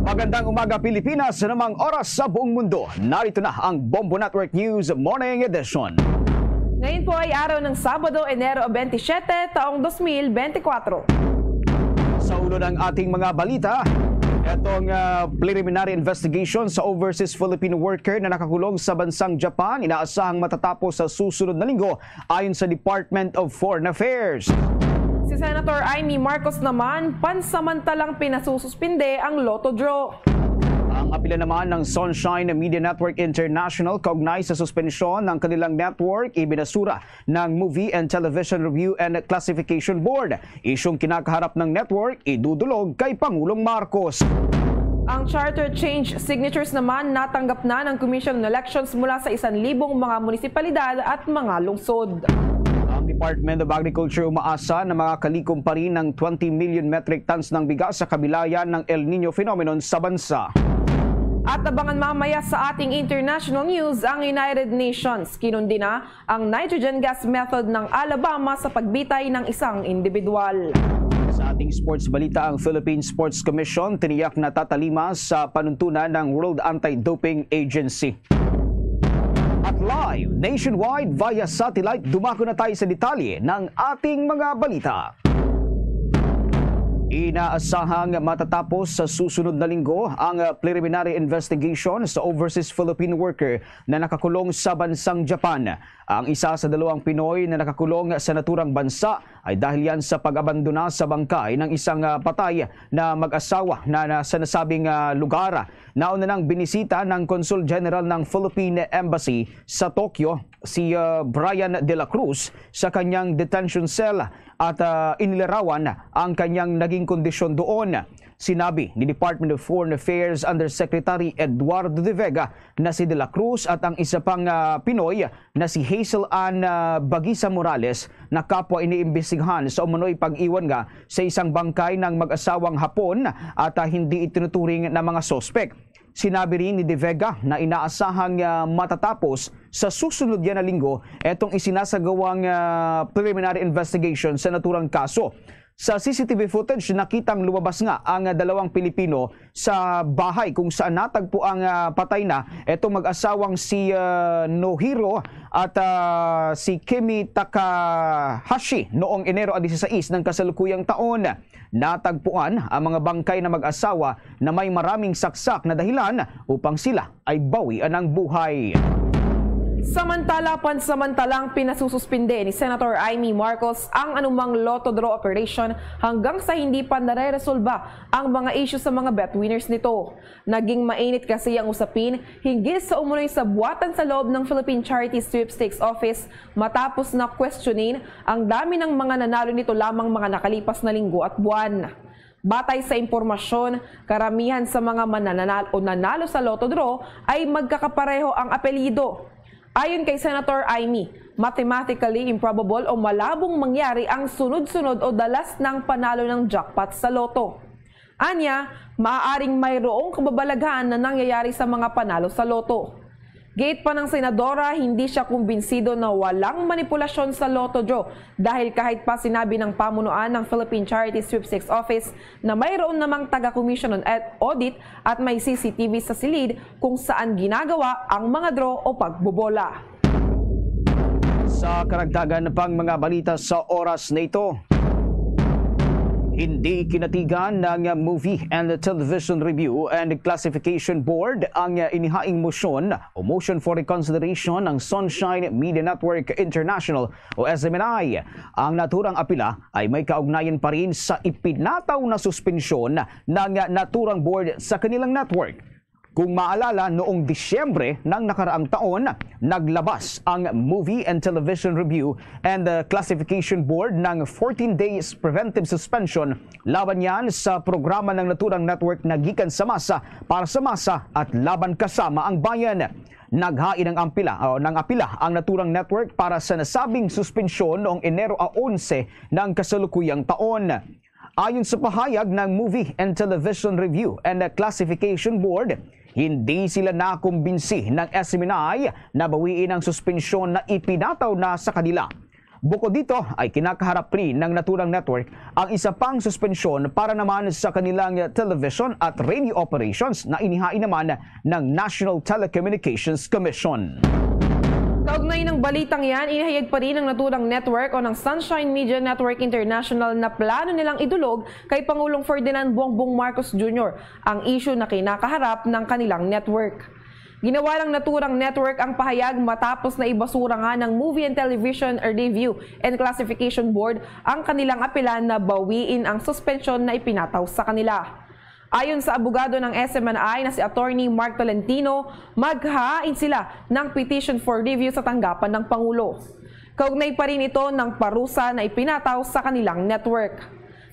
Magandang umaga, Pilipinas, namang oras sa buong mundo. Narito na ang Bombo Network News Morning Edition. Ngayon po ay araw ng Sabado, Enero twenty-seven, taong twenty twenty-four. Sa ulo ng ating mga balita, itong, ah, preliminary investigation sa overseas Filipino worker na nakakulong sa bansang Japan inaasahang matatapos sa susunod na linggo, ayon sa Department of Foreign Affairs. Si Senator Imee Marcos naman, pansamantalang pinasususpinde ang Lotto draw. Ang apila naman ng Sunshine Media Network International kaugnay sa suspensyon ng kanilang network, ibinasura ng Movie and Television Review and Classification Board. Isyung kinakaharap ng network, idudulog kay Pangulong Marcos. Ang charter change signatures naman natanggap na ng Commission on Elections mula sa isan libong mga munisipalidad at mga lungsod. Ang Department of Agriculture umaasa na makakalikom pa rin ng twenty million metric tons ng bigas sa kabilayan ng El Niño phenomenon sa bansa. At abangan mamaya sa ating international news, ang United Nations kinundi na ang nitrogen gas method ng Alabama sa pagbitay ng isang individual. Sa ating sports balita, ang Philippine Sports Commission tiniyak na tatalima sa panuntunan ng World Anti-Doping Agency. At live nationwide via satellite, dumako na tayo sa detalye ng ating mga balita. Inaasahang matatapos sa susunod na linggo ang, ah, preliminary investigation sa overseas Filipino worker na nakakulong sa bansang Japan. Ang isa sa dalawang Pinoy na nakakulong sa naturang bansa ay dahil yan sa pag-abandona sa bangkay ng isang, ah, patay na mag-asawa na, na sa nasabing, ah, lugar. Nauna nang binisita ng Consul General ng Philippine Embassy sa Tokyo si, ah, Brian de la Cruz sa kanyang detention cell at, ah, inilarawan ang kanyang naging kondisyon doon. Sinabi ni Department of Foreign Affairs Undersecretary Eduardo de Vega na si De La Cruz at ang isa pang, ah, Pinoy na si Hazel Ann, ah, Baguisa Morales na kapwa iniimbestigahan sa umano'y pag-iwan nga sa isang bangkay ng mag-asawang Hapon at, ah, hindi itinuturing na mga suspek. Sinabi rin ni De Vega na inaasahang, ah, matatapos sa susunod yan na linggo etong isinasagawang, ah, preliminary investigation sa naturang kaso. Sa C C T V footage, nakitang lumabas nga ang dalawang Pilipino sa bahay kung saan natagpo ang, ah, patay na etong mag-asawang si, ah, Nohiro at, ah, si Kimi Takahashi noong Enero a dieciséis ng kasalukuyang taon. Natagpuan ang mga bangkay na mag-asawa na may maraming saksak na dahilan upang sila ay bawian ang buhay. Samantala, pansamantalang pinasususpinde ni Senator Imee Marcos ang anumang Lotto Draw operation hanggang sa hindi pa nareresolba ang mga issue sa mga bet winners nito. Naging mainit kasi ang usapin hinggil sa umunoy sabuatan sa loob ng Philippine Charity Sweepstakes Office matapos na questionin ang dami ng mga nanalo nito lamang mga nakalipas na linggo at buwan. Batay sa impormasyon, karamihan sa mga manananalo o nanalo sa Lotto Draw ay magkakapareho ang apelyido. Ayon kay Senator Imee, mathematically improbable o malabong mangyari ang sunod-sunod o dalas ng panalo ng jackpot sa Lotto. Anya, maaaring mayroong kababalaghan na nangyayari sa mga panalo sa Lotto. Giit pa ng senadora, hindi siya kumbinsido na walang manipulasyon sa Lotto Draw dahil kahit pa sinabi ng pamunuan ng Philippine Charity Sweepstakes Office na mayroon namang taga-commission on ed-, audit at may C C T V sa silid kung saan ginagawa ang mga draw o pagbobola. Sa karagdagan pang mga balita sa oras na ito, hindi kinatigan ng Movie and Television Review and Classification Board ang inihaing motion o Motion for Reconsideration ng Sunshine Media Network International o S M N I. Ang naturang apila ay may kaugnayan pa rin sa ipinataw na suspensyon ng naturang board sa kanilang network. Kung maalala, noong Disyembre ng nakaraang taon, naglabas ang Movie and Television Review and, uh, Classification Board ng fourteen days preventive suspension laban yan sa programa ng naturang network na gikan sa masa, para sa masa, at laban kasama ang bayan. Naghain ang ampila, o nang apila ang naturang network para sa nasabing suspensyon noong Enero a onse ng kasalukuyang taon. Ayon sa pahayag ng Movie and Television Review and Classification Board, hindi sila nakumbinsi ng S M N I na bawiin ang suspensyon na ipinataw na sa kanila. Bukod dito, ay kinakaharap rin ng naturang network ang isa pang suspensyon para naman sa kanilang television at radio operations na inihain naman ng National Telecommunications Commission. Kaugnay ng balitang yan, inihayag pa rin ng naturang network o ng Sunshine Media Network International na plano nilang idulog kay Pangulong Ferdinand Bongbong Marcos Junior ang issue na kinakaharap ng kanilang network. Ginawa ng naturang network ang pahayag matapos na ibasura nga ng Movie and Television Review and Classification Board ang kanilang apela na bawiin ang suspensyon na ipinataw sa kanila. Ayon sa abogado ng S M N I na si Attorney Mark Tolentino, maghain sila ng petition for review sa tanggapan ng Pangulo. Kaugnay pa rin ito ng parusa na ipinataw sa kanilang network.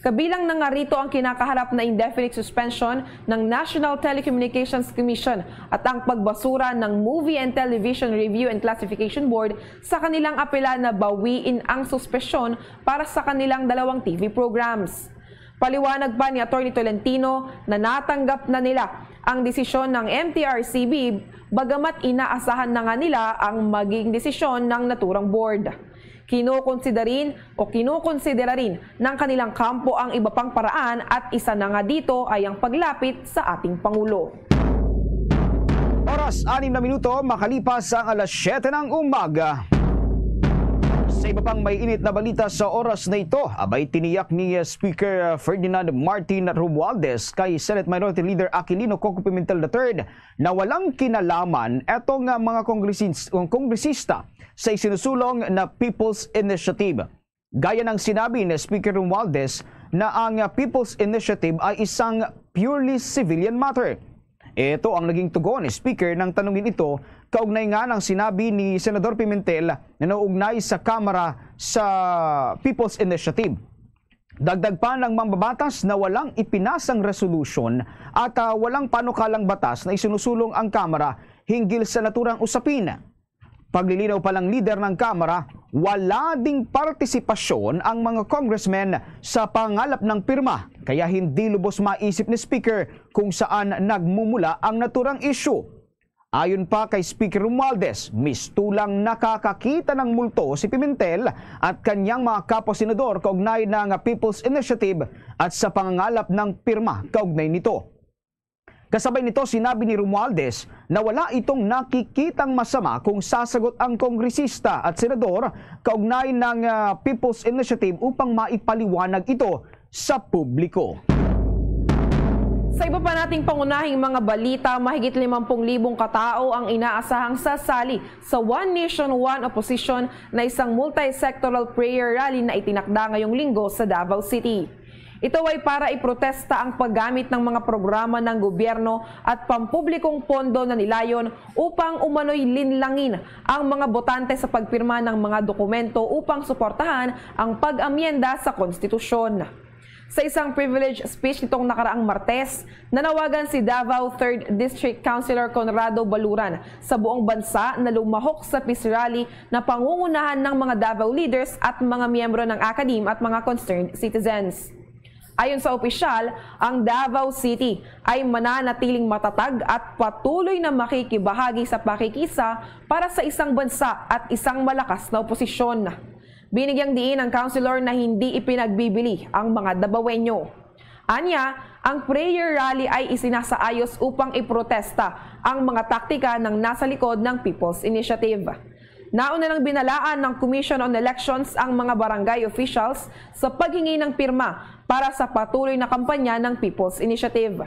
Kabilang na nga rito ang kinakaharap na indefinite suspension ng National Telecommunications Commission at ang pagbasura ng Movie and Television Review and Classification Board sa kanilang apela na bawiin ang suspensyon para sa kanilang dalawang T V programs. Paliwanag pa ni Attorney Tolentino na natanggap na nila ang desisyon ng M T R C B, bagamat inaasahan na nga nila ang maging desisyon ng naturang board. Kinukonsidera rin o kinukonsidera rin ng kanilang kampo ang iba pang paraan at isa na nga dito ay ang paglapit sa ating Pangulo. Oras, anim na minuto makalipas ang alas siyete ng umaga. Sa iba pang may init na balita sa oras na ito, abay tiniyak ni, uh, Speaker, uh, Ferdinand Martin Romualdez kay Senate Minority Leader Aquilino Coco Pimentel the third na walang kinalaman etong, uh, mga kongresis-, kongresista sa isinusulong na People's Initiative. Gaya ng sinabi ni Speaker Romualdez na ang, uh, People's Initiative ay isang purely civilian matter. Ito ang naging tugon ni Speaker nang tanungin ito kaugnay nga ng sinabi ni Senador Pimentel na nauugnay sa Kamara sa People's Initiative. Dagdag pa ng mambabatas na walang ipinasang resolusyon at, ah, walang panukalang batas na isinusulong ang Kamara hinggil sa naturang usapin. Paglilinaw pa lang lider ng Kamara, wala ding partisipasyon ang mga congressmen sa pangalap ng pirma, kaya hindi lubos maisip ni Speaker kung saan nagmumula ang naturang issue. Ayon pa kay Speaker Romualdez, mistulang nakakakita ng multo si Pimentel at kanyang mga kapo-senador kaugnay ng People's Initiative at sa pangangalap ng pirma kaugnay nito. Kasabay nito, sinabi ni Romualdez na wala itong nakikitang masama kung sasagot ang kongresista at senador kaugnay ng, ah, People's Initiative upang maipaliwanag ito sa publiko. Sa iba pa nating pangunahing mga balita, mahigit limampung libong katao ang inaasahang sasali sa One Nation, One Opposition na isang multi-sectoral prayer rally na itinakda ngayong linggo sa Davao City. Ito ay para iprotesta ang paggamit ng mga programa ng gobyerno at pampublikong pondo na nilayon upang umano'y linlangin ang mga botante sa pagpirma ng mga dokumento upang suportahan ang pag-amyenda sa konstitusyon. Sa isang privilege speech nitong nakaraang Martes, nanawagan si Davao Third District Councilor Conrado Baluran sa buong bansa na lumahok sa peace rally na pangungunahan ng mga Davao leaders at mga miyembro ng academe at mga concerned citizens. Ayon sa opisyal, ang Davao City ay mananatiling matatag at patuloy na makikibahagi sa pakikisa para sa isang bansa at isang malakas na oposisyon. Binigyang diin ang councilor na hindi ipinagbibili ang mga Dabawenyo. Anya, ang prayer rally ay isinasaayos upang iprotesta ang mga taktika ng nasa likod ng People's Initiative. Nauna nang binalaan ng Commission on Elections ang mga barangay officials sa paghingi ng pirma para sa patuloy na kampanya ng People's Initiative.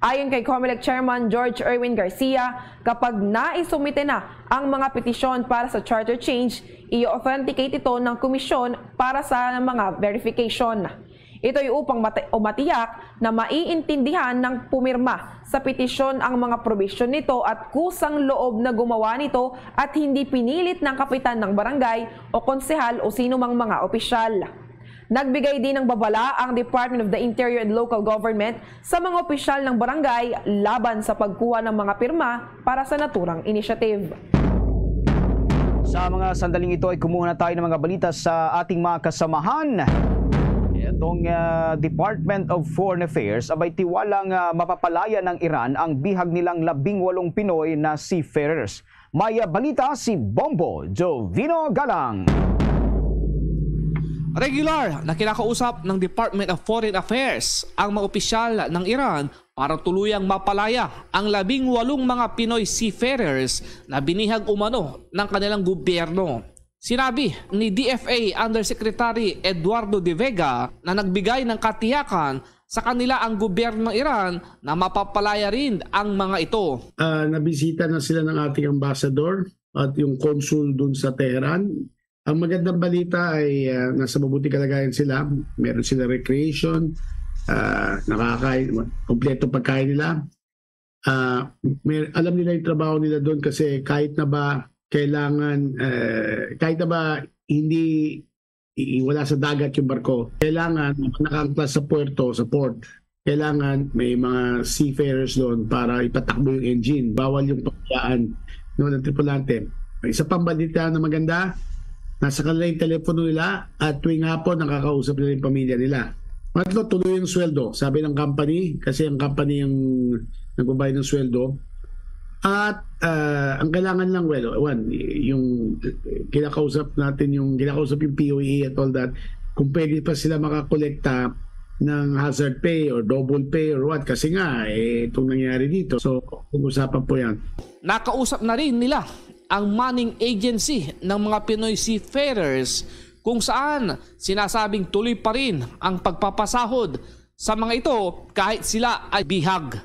Ayon kay Comelec Chairman George Erwin Garcia, kapag naisumite na ang mga petisyon para sa charter change, i-authenticate ito ng komisyon para sa mga verification. Ito'y upang mati-, o matiyak na maiintindihan ng pumirma sa petisyon ang mga probisyon nito at kusang loob na gumawa nito at hindi pinilit ng kapitan ng barangay o konsehal o sino mang mga opisyal. Nagbigay din ng babala ang Department of the Interior and Local Government sa mga opisyal ng barangay laban sa pagkuha ng mga pirma para sa naturang initiative. Sa mga sandaling ito ay kumuha na tayo ng mga balita sa ating mga kasamahan. Itong, ah, Department of Foreign Affairs abay tiwalang, ah, mapapalaya ng Iran ang bihag nilang labing walong Pinoy na seafarers. May, ah, balita si Bombo Jovino Galang. Regular na kinakausap ng Department of Foreign Affairs ang mga opisyal ng Iran para tuluyang mapalaya ang labing walong mga Pinoy seafarers na binihag umano ng kanilang gobyerno. Sinabi ni D F A Undersecretary Eduardo de Vega na nagbigay ng katiyakan sa kanila ang gobyerno ng Iran na mapapalaya rin ang mga ito. Ah, nabisita na sila ng ating ambassador at yung consul dun sa Tehran. Ang magandang balita ay, ah, nasa mabuting kalagayan sila. Meron sila recreation, ah, nakakain, kompleto pagkain nila. Ah, may, alam nila yung trabaho nila doon kasi kahit na ba kailangan, eh, kahit na ba hindi i-, wala sa dagat yung barko, kailangan nakaangkla sa puerto, sa port. Kailangan may mga seafarers doon para ipatakbo yung engine. Bawal yung pabiyaan, no, ng tripulante. Isa pang balita na maganda, nasa kanila yung telepono nila at tuwing hapon nakakausap nila yung pamilya nila. Pangatlo, tuloy yung sweldo. Sabi ng company, kasi ang company yung nagbabayad ng sweldo. At, ah, ang kailangan lang, well, one, yung kinakausap natin, yung kinakausap yung P O A at all that, kung pwede pa sila makakolekta ng hazard pay or double pay or what, kasi nga, eh, itong nangyari dito. So, pag-usapan po yan. Nakausap na rin nila ang manning agency ng mga Pinoy seafarers, kung saan sinasabing tuloy pa rin ang pagpapasahod sa mga ito kahit sila ay bihag.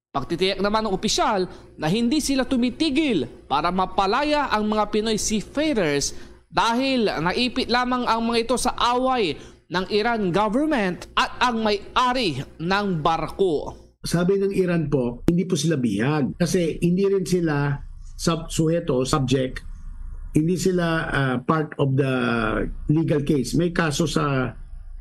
Pagtitiyak naman ng opisyal na hindi sila tumitigil para mapalaya ang mga Pinoy seafarers dahil naipit lamang ang mga ito sa away ng Iran government at ang may-ari ng barko. Sabi ng Iran po, hindi po sila bihag kasi hindi rin sila sub-, suheto o subject, hindi sila, ah, part of the legal case. May kaso sa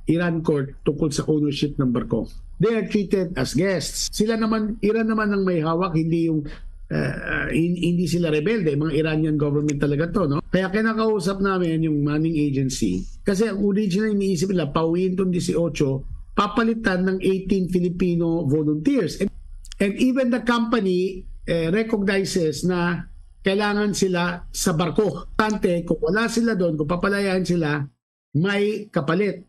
Iran court tungkol sa ownership ng barko. They are treated as guests. Sila naman, Iran naman ang may hawak, hindi yung, uh, hin- hindi sila rebelde, mga Iranian government talaga to, no? Kaya kinakausap namin yung manning agency. Kasi ang original iniisip nila, pauwiin tong eighteen, papalitan ng eighteen Filipino volunteers. And, and even the company eh, recognizes na kailangan sila sa barko. Tante, kung wala sila doon, kung papalayain sila, may kapalit.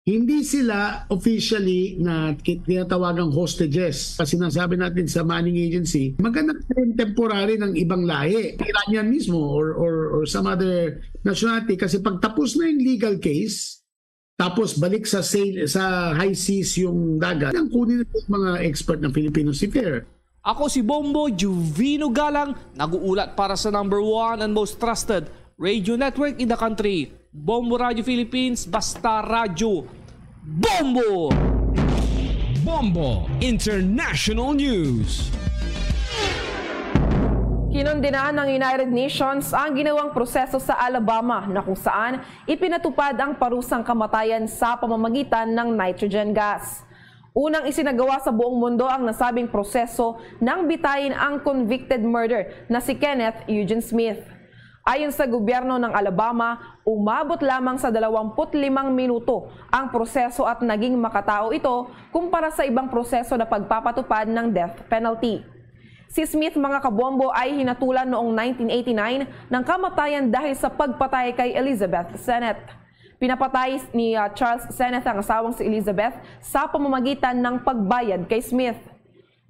Hindi sila officially na ki- tinatawagang hostages. Kasi sinasabi natin sa manning agency, maganda pa yung temporary ng ibang lahi. Iranian mismo or, or, or some other nationality. Kasi pag tapos na yung legal case, tapos balik sa sail, sa high seas yung dagat, ang kunin ng mga expert ng Filipino Seafarer. Ako si Bombo Juvino Galang, nag-uulat para sa number one and most trusted radio network in the country, Bombo Radio Philippines, basta radyo, Bombo! Bombo International News. Kinundinan ng United Nations ang ginawang proseso sa Alabama na kung saan ipinatupad ang parusang kamatayan sa pamamagitan ng nitrogen gas. Unang isinagawa sa buong mundo ang nasabing proseso nang bitayin ang convicted murder na si Kenneth Eugene Smith. Ayon sa gobyerno ng Alabama, umabot lamang sa dalawampu't limang minuto ang proseso at naging makatao ito kumpara sa ibang proseso na pagpapatupad ng death penalty. Si Smith, mga kabombo, ay hinatulan noong nineteen eighty-nine ng kamatayan dahil sa pagpatay kay Elizabeth Sennett. Pinapatay ni uh, Charles Sennett ang asawang si Elizabeth sa pamamagitan ng pagbayad kay Smith.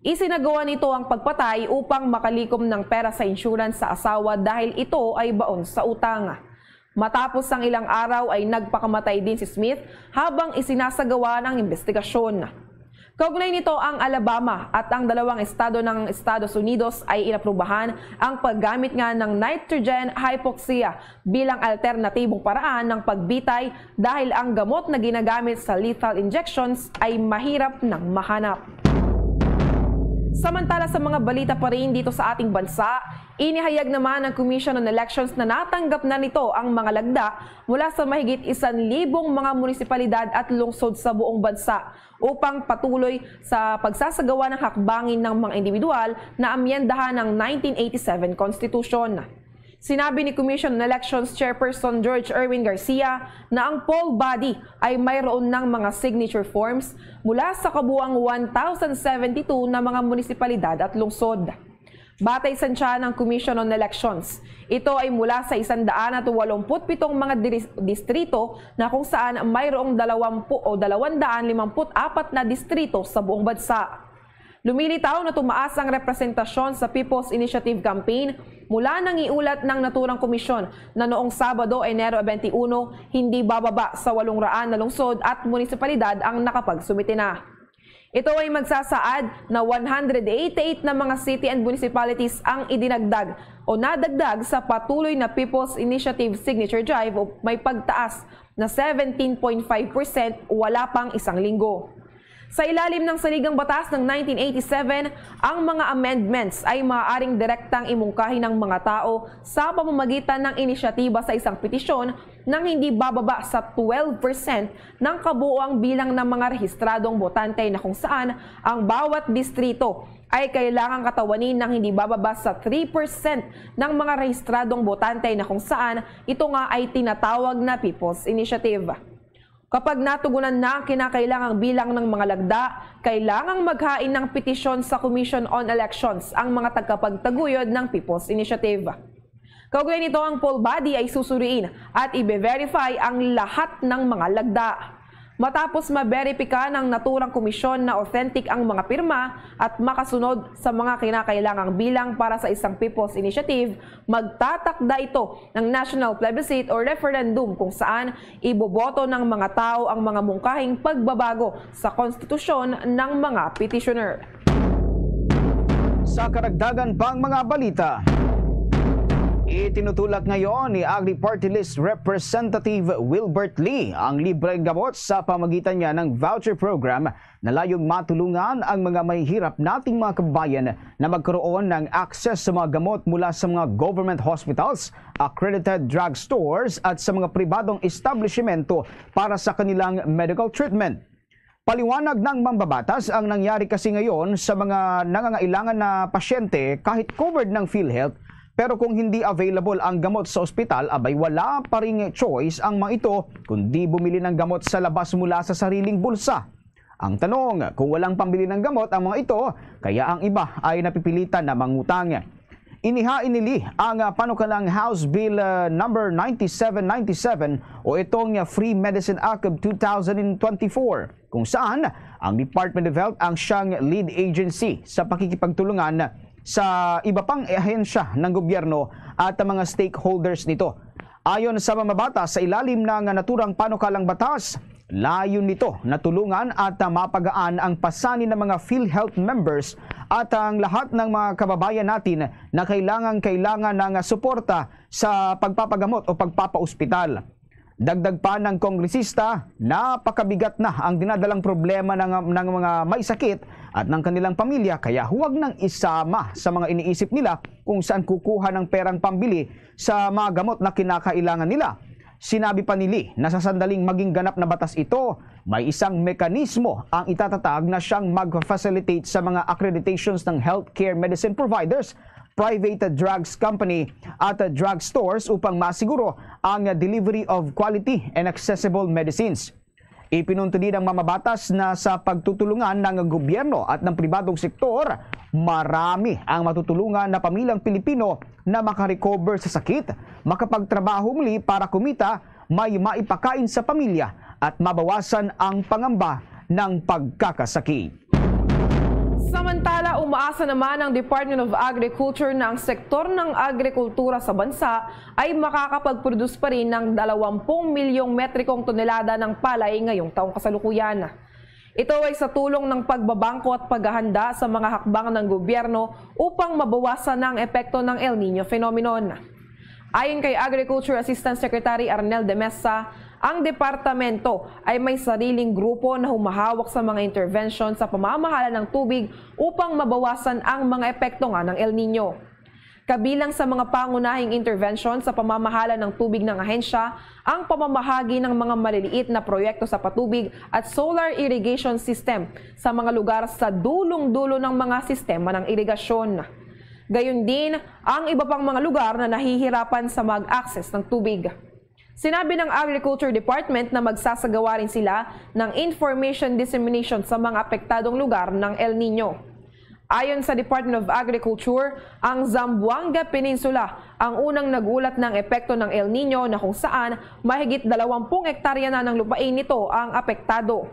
Isinagawa nito ang pagpatay upang makalikom ng pera sa insurance sa asawa dahil ito ay baon sa utang. Matapos ang ilang araw ay nagpakamatay din si Smith habang isinasagawa ng investigasyon. Kaugnay nito, ang Alabama at ang dalawang estado ng Estados Unidos ay inaprubahan ang paggamit nga ng nitrogen hypoxia bilang alternatibong paraan ng pagbitay dahil ang gamot na ginagamit sa lethal injections ay mahirap nang mahanap. Samantala, sa mga balita pa rin dito sa ating bansa, inihayag naman ng Commission on Elections na natanggap na nito ang mga lagda mula sa mahigit isan libong mga munisipalidad at lungsod sa buong bansa upang patuloy sa pagsasagawa ng hakbangin ng mga individual na amyendahan ng nineteen eighty-seven Constitution. Sinabi ni Commission on Elections Chairperson George Erwin Garcia na ang poll body ay mayroon ng mga signature forms mula sa kabuang one thousand seventy-two na mga munisipalidad at lungsod. Batay sa ntsa ng Commission on Elections, ito ay mula sa isang daan at walumput pitong mga diri- distrito na kung saan mayroong dalawampu o dalawandaan limamput apat na distrito sa buong bansa. Lumilitaw na tumaas ang representasyon sa People's Initiative Campaign mula nang iulat ng naturang komisyon na noong Sabado, Enero twenty-one, hindi bababa sa walong raan na lungsod at munisipalidad ang nakapagsumite na. Ito ay magsasaad na one hundred eighty-eight na mga city and municipalities ang idinagdag o nadagdag sa patuloy na People's Initiative Signature Drive o may pagtaas na seventeen point five percent wala pang isang linggo. Sa ilalim ng saligang batas ng nineteen eighty-seven, ang mga amendments ay maaaring direktang imungkahi ng mga tao sa pamamagitan ng inisyatiba sa isang petisyon nang hindi bababa sa twelve percent ng kabuoang bilang ng mga rehistradong botante na kung saan ang bawat distrito ay kailangang katawanin ng hindi bababa sa three percent ng mga rehistradong botante na kung saan ito nga ay tinatawag na People's Initiative. Kapag natugunan na ang kinakailangang bilang ng mga lagda, kailangang maghain ng petisyon sa Commission on Elections ang mga tagapagtaguyod ng People's Initiative. Kaugnay nito ang poll body ay susuriin at ibe-verify ang lahat ng mga lagda. Matapos maberipika ng naturang komisyon na authentic ang mga pirma at makasunod sa mga kinakailangang bilang para sa isang People's Initiative, magtatakda ito ng national plebiscite o referendum kung saan iboboto ng mga tao ang mga mungkahing pagbabago sa konstitusyon ng mga petitioner. Sa karagdagan pang mga balita. Itinutulak ngayon ni Agri Party List Representative Wilbert Lee ang libreng gamot sa pamagitan niya ng voucher program na layong matulungan ang mga mahihirap nating mga kababayan na magkaroon ng access sa mga gamot mula sa mga government hospitals, accredited drug stores at sa mga pribadong establishmento para sa kanilang medical treatment. Paliwanag ng mambabatas, ang nangyari kasi ngayon sa mga nangangailangan na pasyente, kahit covered ng PhilHealth, pero kung hindi available ang gamot sa ospital, abay, wala pa ring choice ang mga ito kundi bumili ng gamot sa labas mula sa sariling bulsa. Ang tanong, kung walang pambili ng gamot ang mga ito, kaya ang iba ay napipilitan na mangutang. Inihain ni Lee ang, ah, panukalang House Bill, ah, number ninety-seven ninety-seven o itong, ah, Free Medicine Act of two thousand twenty-four, kung saan ang Department of Health ang siyang lead agency sa pakikipagtulungan sa iba pang ahensya ng gobyerno at ang mga stakeholders nito. Ayon sa mambabatas, sa ilalim ng naturang panukalang batas, layon nito na tulungan at, ah, mapagaan ang pasanin ng mga PhilHealth members at ang lahat ng mga kababayan natin na kailangang-kailangan ng suporta sa pagpapagamot o pagpapaospital. Dagdag pa ng kongresista, napakabigat na ang dinadalang problema ng, ng mga may sakit at ng kanilang pamilya, kaya huwag nang isama sa mga iniisip nila kung saan kukuha ng perang pambili sa mga gamot na kinakailangan nila. Sinabi pa ni Lee na sa sandaling maging ganap na batas ito, may isang mekanismo ang itatatag na siyang mag-facilitate sa mga accreditations ng healthcare medicine providers, private drugs company at drug stores upang masiguro ang delivery of quality and accessible medicines. Ipinunto din ng mambabatas na sa pagtutulungan ng gobyerno at ng pribadong sektor, marami ang matutulungan na pamilyang Pilipino na makarecover sa sakit, makapagtrabaho muli para kumita, may maipakain sa pamilya at mabawasan ang pangamba ng pagkakasakit. Samantala, umaasa naman ang Department of Agriculture na ang sektor ng agrikultura sa bansa ay makakapag-produce pa rin ng dalawampung milyong metrikong tonelada ng palay ngayong taong kasalukuyan. Ito ay sa tulong ng pagbabangko at paghahanda sa mga hakbang ng gobyerno upang mabawasan na ang epekto ng El Niño phenomenon. Ayon kay Agriculture Assistant Secretary Arnel de Mesa, ang departamento ay may sariling grupo na humahawak sa mga intervention sa pamamahala ng tubig upang mabawasan ang mga epekto nga ng El Niño. Kabilang sa mga pangunahing intervention sa pamamahala ng tubig ng ahensya ang pamamahagi ng mga maliliit na proyekto sa patubig at solar irrigation system sa mga lugar sa dulong-dulo ng mga sistema ng irigasyon. Gayon din ang iba pang mga lugar na nahihirapan sa mag-access ng tubig. Sinabi ng Agriculture Department na magsasagawa rin sila ng information dissemination sa mga apektadong lugar ng El Niño. Ayon sa Department of Agriculture, ang Zamboanga Peninsula ang unang nagulat ng epekto ng El Niño na kung saan mahigit dalawampung hektarya na ng lupain nito ang apektado.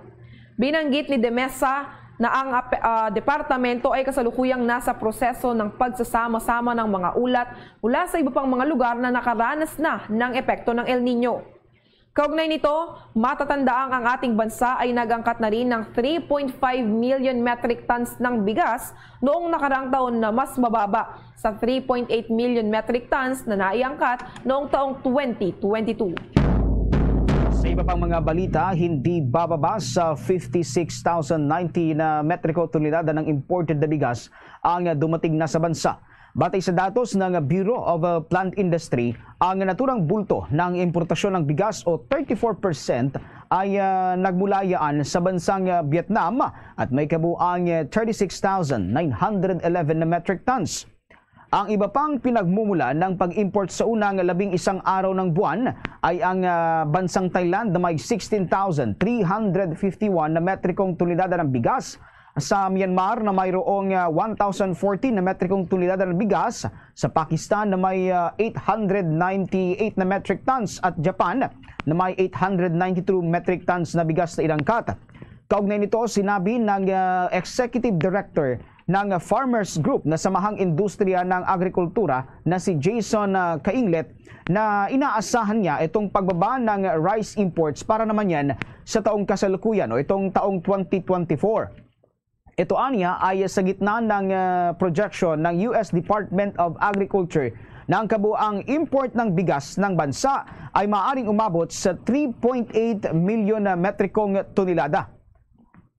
Binanggit ni De Mesa na ang ape- ah, departamento ay kasalukuyang nasa proseso ng pagsasama-sama ng mga ulat mula sa iba pang mga lugar na nakaranas na ng epekto ng El Niño. Kaugnay nito, matatandaang ang ating bansa ay nagangkat na rin ng three point five million metric tons ng bigas noong nakaraang taon na mas mababa sa three point eight million metric tons na naiangkat noong taong twenty twenty-two. Sa iba pang mga balita, hindi bababa sa fifty-six thousand ninety na metriko tonelada ng imported na bigas ang dumating na sa bansa. Batay sa datos ng Bureau of uh, Plant Industry, ang naturang bulto ng importasyon ng bigas o thirty-four percent ay uh, nagmula yan sa bansang uh, Vietnam at may kabuang uh, thirty-six thousand nine hundred eleven na metric tons. Ang iba pang pinagmumula ng pag-import sa unang labing isang araw ng buwan ay ang ah, bansang Thailand na may sixteen thousand three hundred fifty-one na metrikong tonelada ng bigas, sa Myanmar na mayroong ah, one thousand fourteen na metrikong tonelada ng bigas, sa Pakistan na may ah, eight hundred ninety-eight na metric tons at Japan na may eight hundred ninety-two metric tons na bigas na inangkat. Kaugnay nito, sinabi ng ah, Executive Director ng Farmers Group na Samahang Industriya ng Agrikultura na si Jason ah, Kainglet na inaasahan niya itong pagbaba ng rice imports para naman yan sa taong kasalukuyan o itong taong twenty twenty-four. Ito anya ay sa gitna ng ah, projection ng U S Department of Agriculture na ang kabuang import ng bigas ng bansa ay maaring umabot sa three point eight milyon na metrikong tonelada.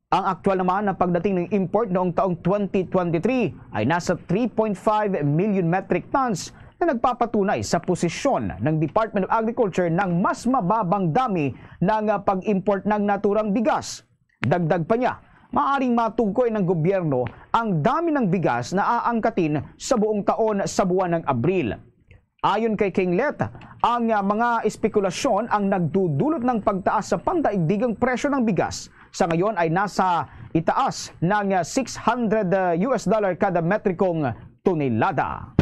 Ang aktual naman na pagdating ng import noong taong twenty twenty-three ay nasa three point five million metric tons, na nagpapatunay sa posisyon ng Department of Agriculture ng mas mababang dami ng, ah, pag-import ng naturang bigas. Dagdag pa niya, maaring matugkoy ng gobyerno ang dami ng bigas na aangkatin sa buong taon sa buwan ng Abril. Ayon kay Kinglet, ang, ah, mga espekulasyon ang nagdudulot ng pagtaas sa pandaigdigang presyo ng bigas. Sa ngayon ay nasa itaas ng, ah, six hundred, ah, U S dollar kada metrikong tonelada.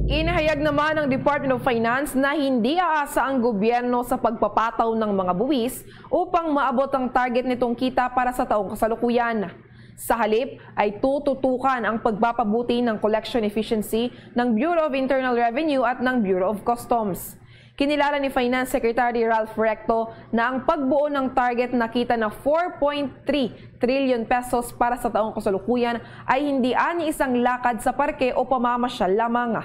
Inihayag naman ng Department of Finance na hindi aasa ang gobyerno sa pagpapataw ng mga buwis upang maabot ang target nitong kita para sa taong kasalukuyan. Sa halip, ay tututukan ang pagpapabuti ng collection efficiency ng Bureau of Internal Revenue at ng Bureau of Customs. Kinilala ni Finance Secretary Ralph Recto na ang pagbuo ng target na kita na four point three trillion pesos para sa taong kasalukuyan ay hindi ani isang lakad sa parke o pamamasyal lamang.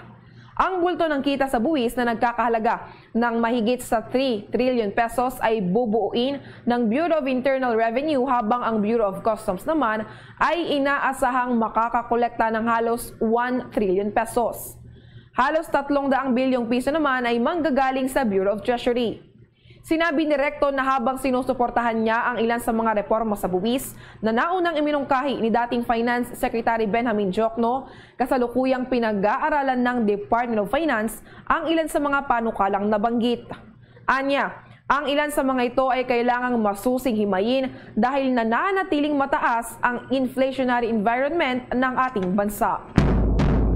Ang bulto ng kita sa buwis na nagkakahalaga ng mahigit sa three trillion pesos ay bubuuin ng Bureau of Internal Revenue, habang ang Bureau of Customs naman ay inaasahang makakakolekta ng halos one trillion pesos. Halos tatlong daang bilyong piso naman ay manggagaling sa Bureau of Treasury. Sinabi ni Recto na habang sinusuportahan niya ang ilan sa mga reforma sa buwis na naunang iminungkahi ni dating Finance Secretary Benjamin Diokno, kasalukuyang pinag-aaralan ng Department of Finance ang ilan sa mga panukalang nabanggit. Anya, ang ilan sa mga ito ay kailangang masusing himayin dahil nananatiling mataas ang inflationary environment ng ating bansa.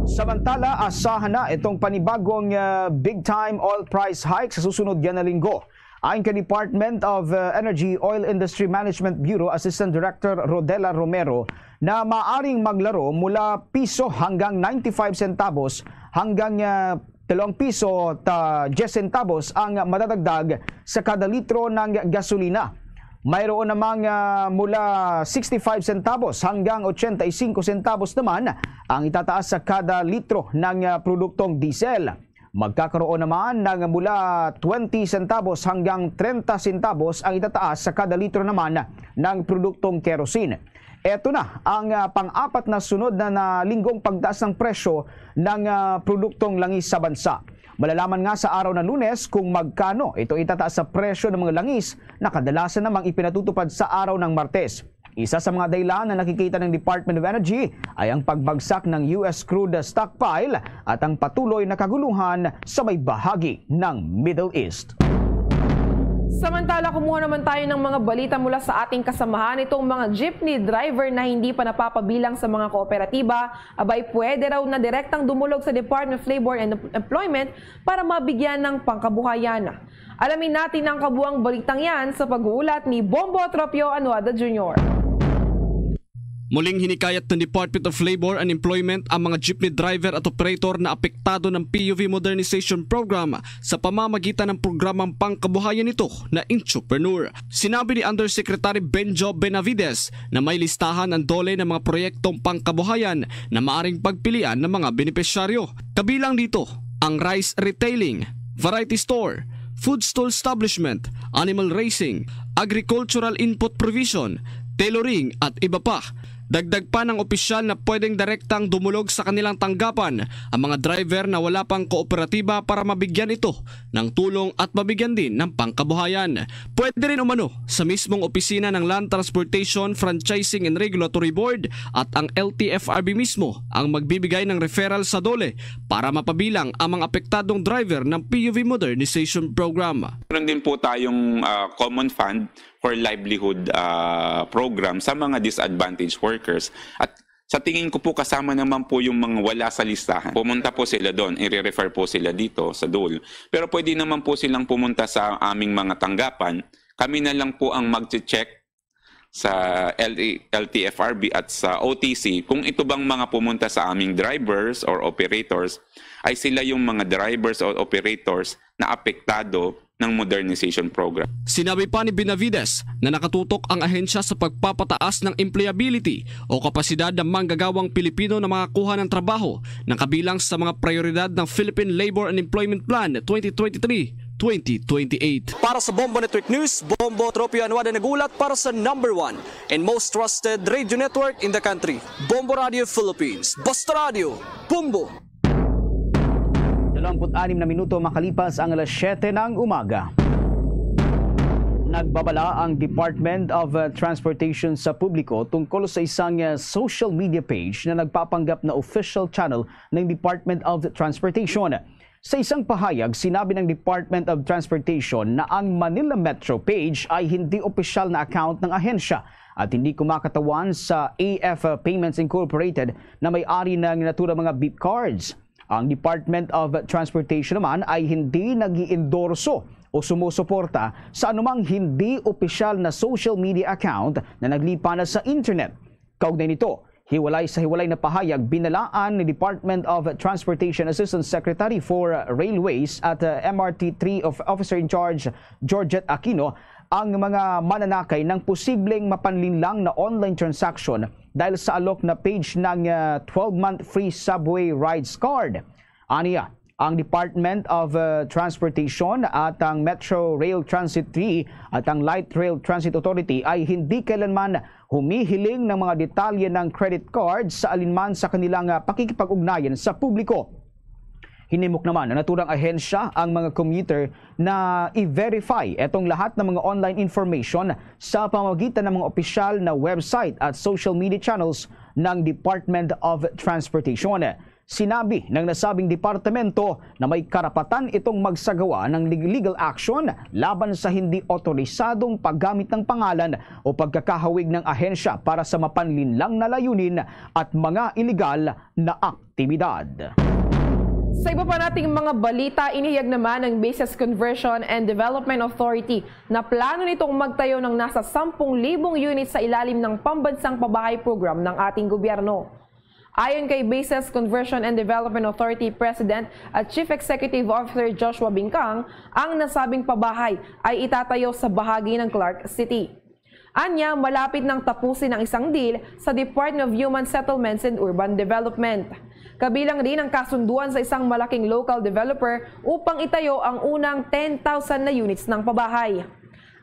Samantala, asahan na itong panibagong, ah, big-time oil price hike sa susunod nga na linggo. Ayon kay Department of, ah, Energy Oil Industry Management Bureau Assistant Director Rodela Romero, na maaring maglaro mula piso hanggang ninety-five centavos hanggang, ah, dalawang piso ta diyes centavos ang madadagdag sa kada litro ng gasolina. Mayroon namang, ah, mula sixty-five centavos hanggang ochenta y cinco centavos naman ang itataas sa kada litro ng, ah, produktong diesel. Magkakaroon naman ng mula twenty centavos hanggang treinta centavos ang itataas sa kada litro naman ng produktong kerosene. Eto na ang, ah, pang-apat na sunod na, na linggong pagtaas ng presyo ng, ah, produktong langis sa bansa. Malalaman nga sa araw ng Lunes kung magkano ito itataas sa presyo ng mga langis na kadalasan namang ipinatutupad sa araw ng Martes. Isa sa mga dahilan na nakikita ng Department of Energy ay ang pagbagsak ng U S crude stockpile at ang patuloy na kaguluhan sa may bahagi ng Middle East. Samantala, kumuha naman tayo ng mga balita mula sa ating kasamahan. Itong mga jeepney driver na hindi pa napapabilang sa mga kooperatiba, abay, pwede raw na direktang dumulog sa Department of Labor and Employment para mabigyan ng pangkabuhayan. Alamin natin ang kabuang balitang yan sa pag-uulat ni Bombo Tropio Anuada Junior. Muling hinikayat ng Department of Labor and Employment ang mga jeepney driver at operator na apektado ng P U V Modernization Program sa pamamagitan ng programang pangkabuhayan nito na Entrepreneur. Sinabi ni Undersecretary Benjo Benavides na may listahan ang DOLE ng mga proyektong pangkabuhayan na maaring pagpilian ng mga benepisyaryo. Kabilang dito ang rice retailing, variety store, food stall establishment, animal raising, agricultural input provision, tailoring, at iba pa. Dagdag pa ng opisyal na pwedeng direktang dumulog sa kanilang tanggapan ang mga driver na wala pang kooperatiba para mabigyan ito ng tulong at mabigyan din ng pangkabuhayan. Pwede rin umano sa mismong opisina ng Land Transportation, Franchising and Regulatory Board at ang L T F R B mismo ang magbibigay ng referral sa DOLE para mapabilang ang mga apektadong driver ng P U V Modernization Program. Meron din po tayong, ah, common fund for livelihood, ah, program sa mga disadvantaged workers. At sa tingin ko po, kasama naman po yung mga wala sa listahan. Pumunta po sila doon, i-refer po sila dito sa DOLE. Pero pwede naman po silang pumunta sa aming mga tanggapan. Kami na lang po ang magche-check sa L A, L T F R B at sa O T C kung ito bang mga pumunta sa aming drivers or operators ay sila yung mga drivers or operators na apektado ng modernization program. Sinabi pa ni Benavides na nakatutok ang ahensya sa pagpapataas ng employability o kapasidad ng manggagawang Pilipino na makakuha ng trabaho na kabilang sa mga prioridad ng Philippine Labor and Employment Plan twenty twenty-three twenty twenty-eight. Para sa Bombo Network News, Bombo Tropio Anuada nagulat para sa number one and most trusted radio network in the country, Bombo Radio Philippines. Basta Radio, Bombo! Dalawamput-anim na minuto makalipas ang alas siyete ng umaga. Nagbabala ang Department of, uh, Transportation sa publiko tungkol sa isang, uh, social media page na nagpapanggap na official channel ng Department of Transportation. Sa isang pahayag, sinabi ng Department of Transportation na ang Manila Metro page ay hindi opisyal na account ng ahensya at hindi kumakatawan sa A F Payments Incorporated na may-ari ng naturang mga beep cards. Ang Department of Transportation naman ay hindi nag-iendorso o sumusuporta sa anumang hindi opisyal na social media account na naglipa na sa internet. Kaugnay nito, hiwalay sa hiwalay na pahayag, binalaan ni Department of Transportation Assistant Secretary for Railways at, uh, M R T three of Officer in Charge Georgette Aquino ang mga mananakay ng posibleng mapanlinlang na online transaction dahil sa alok na page ng, uh, twelve-month free subway rides card. Aniya, ang Department of, uh, Transportation at ang Metro Rail Transit three at ang Light Rail Transit Authority ay hindi kailanman humihiling ng mga detalye ng credit card sa alinman sa kanilang, ah, pakikipag-ugnayan sa publiko. Hinimok naman ng naturang ahensya ang mga commuter na i-verify itong lahat ng mga online information sa pamamagitan ng mga opisyal na website at social media channels ng Department of Transportation. Sinabi ng nasabing departamento na may karapatan itong magsagawa ng leg-, legal action laban sa hindi otorisadong paggamit ng pangalan o pagkakahawig ng ahensya para sa mapanlinlang na layunin at mga iligal na aktibidad. Sa iba pa nating mga balita, inihayag naman ng Business Conversion and Development Authority na plano nitong magtayo ng nasa sampung libong unit sa ilalim ng Pambansang Pabahay Program ng ating gobyerno. Ayon kay Business Conversion and Development Authority President at Chief Executive Officer Joshua Bingkang, ang nasabing pabahay ay itatayo sa bahagi ng Clark City. Anya, malapit nang tapusin ang isang deal sa Department of Human Settlements and Urban Development. Kabilang rin ang kasunduan sa isang malaking local developer upang itayo ang unang ten thousand na units ng pabahay.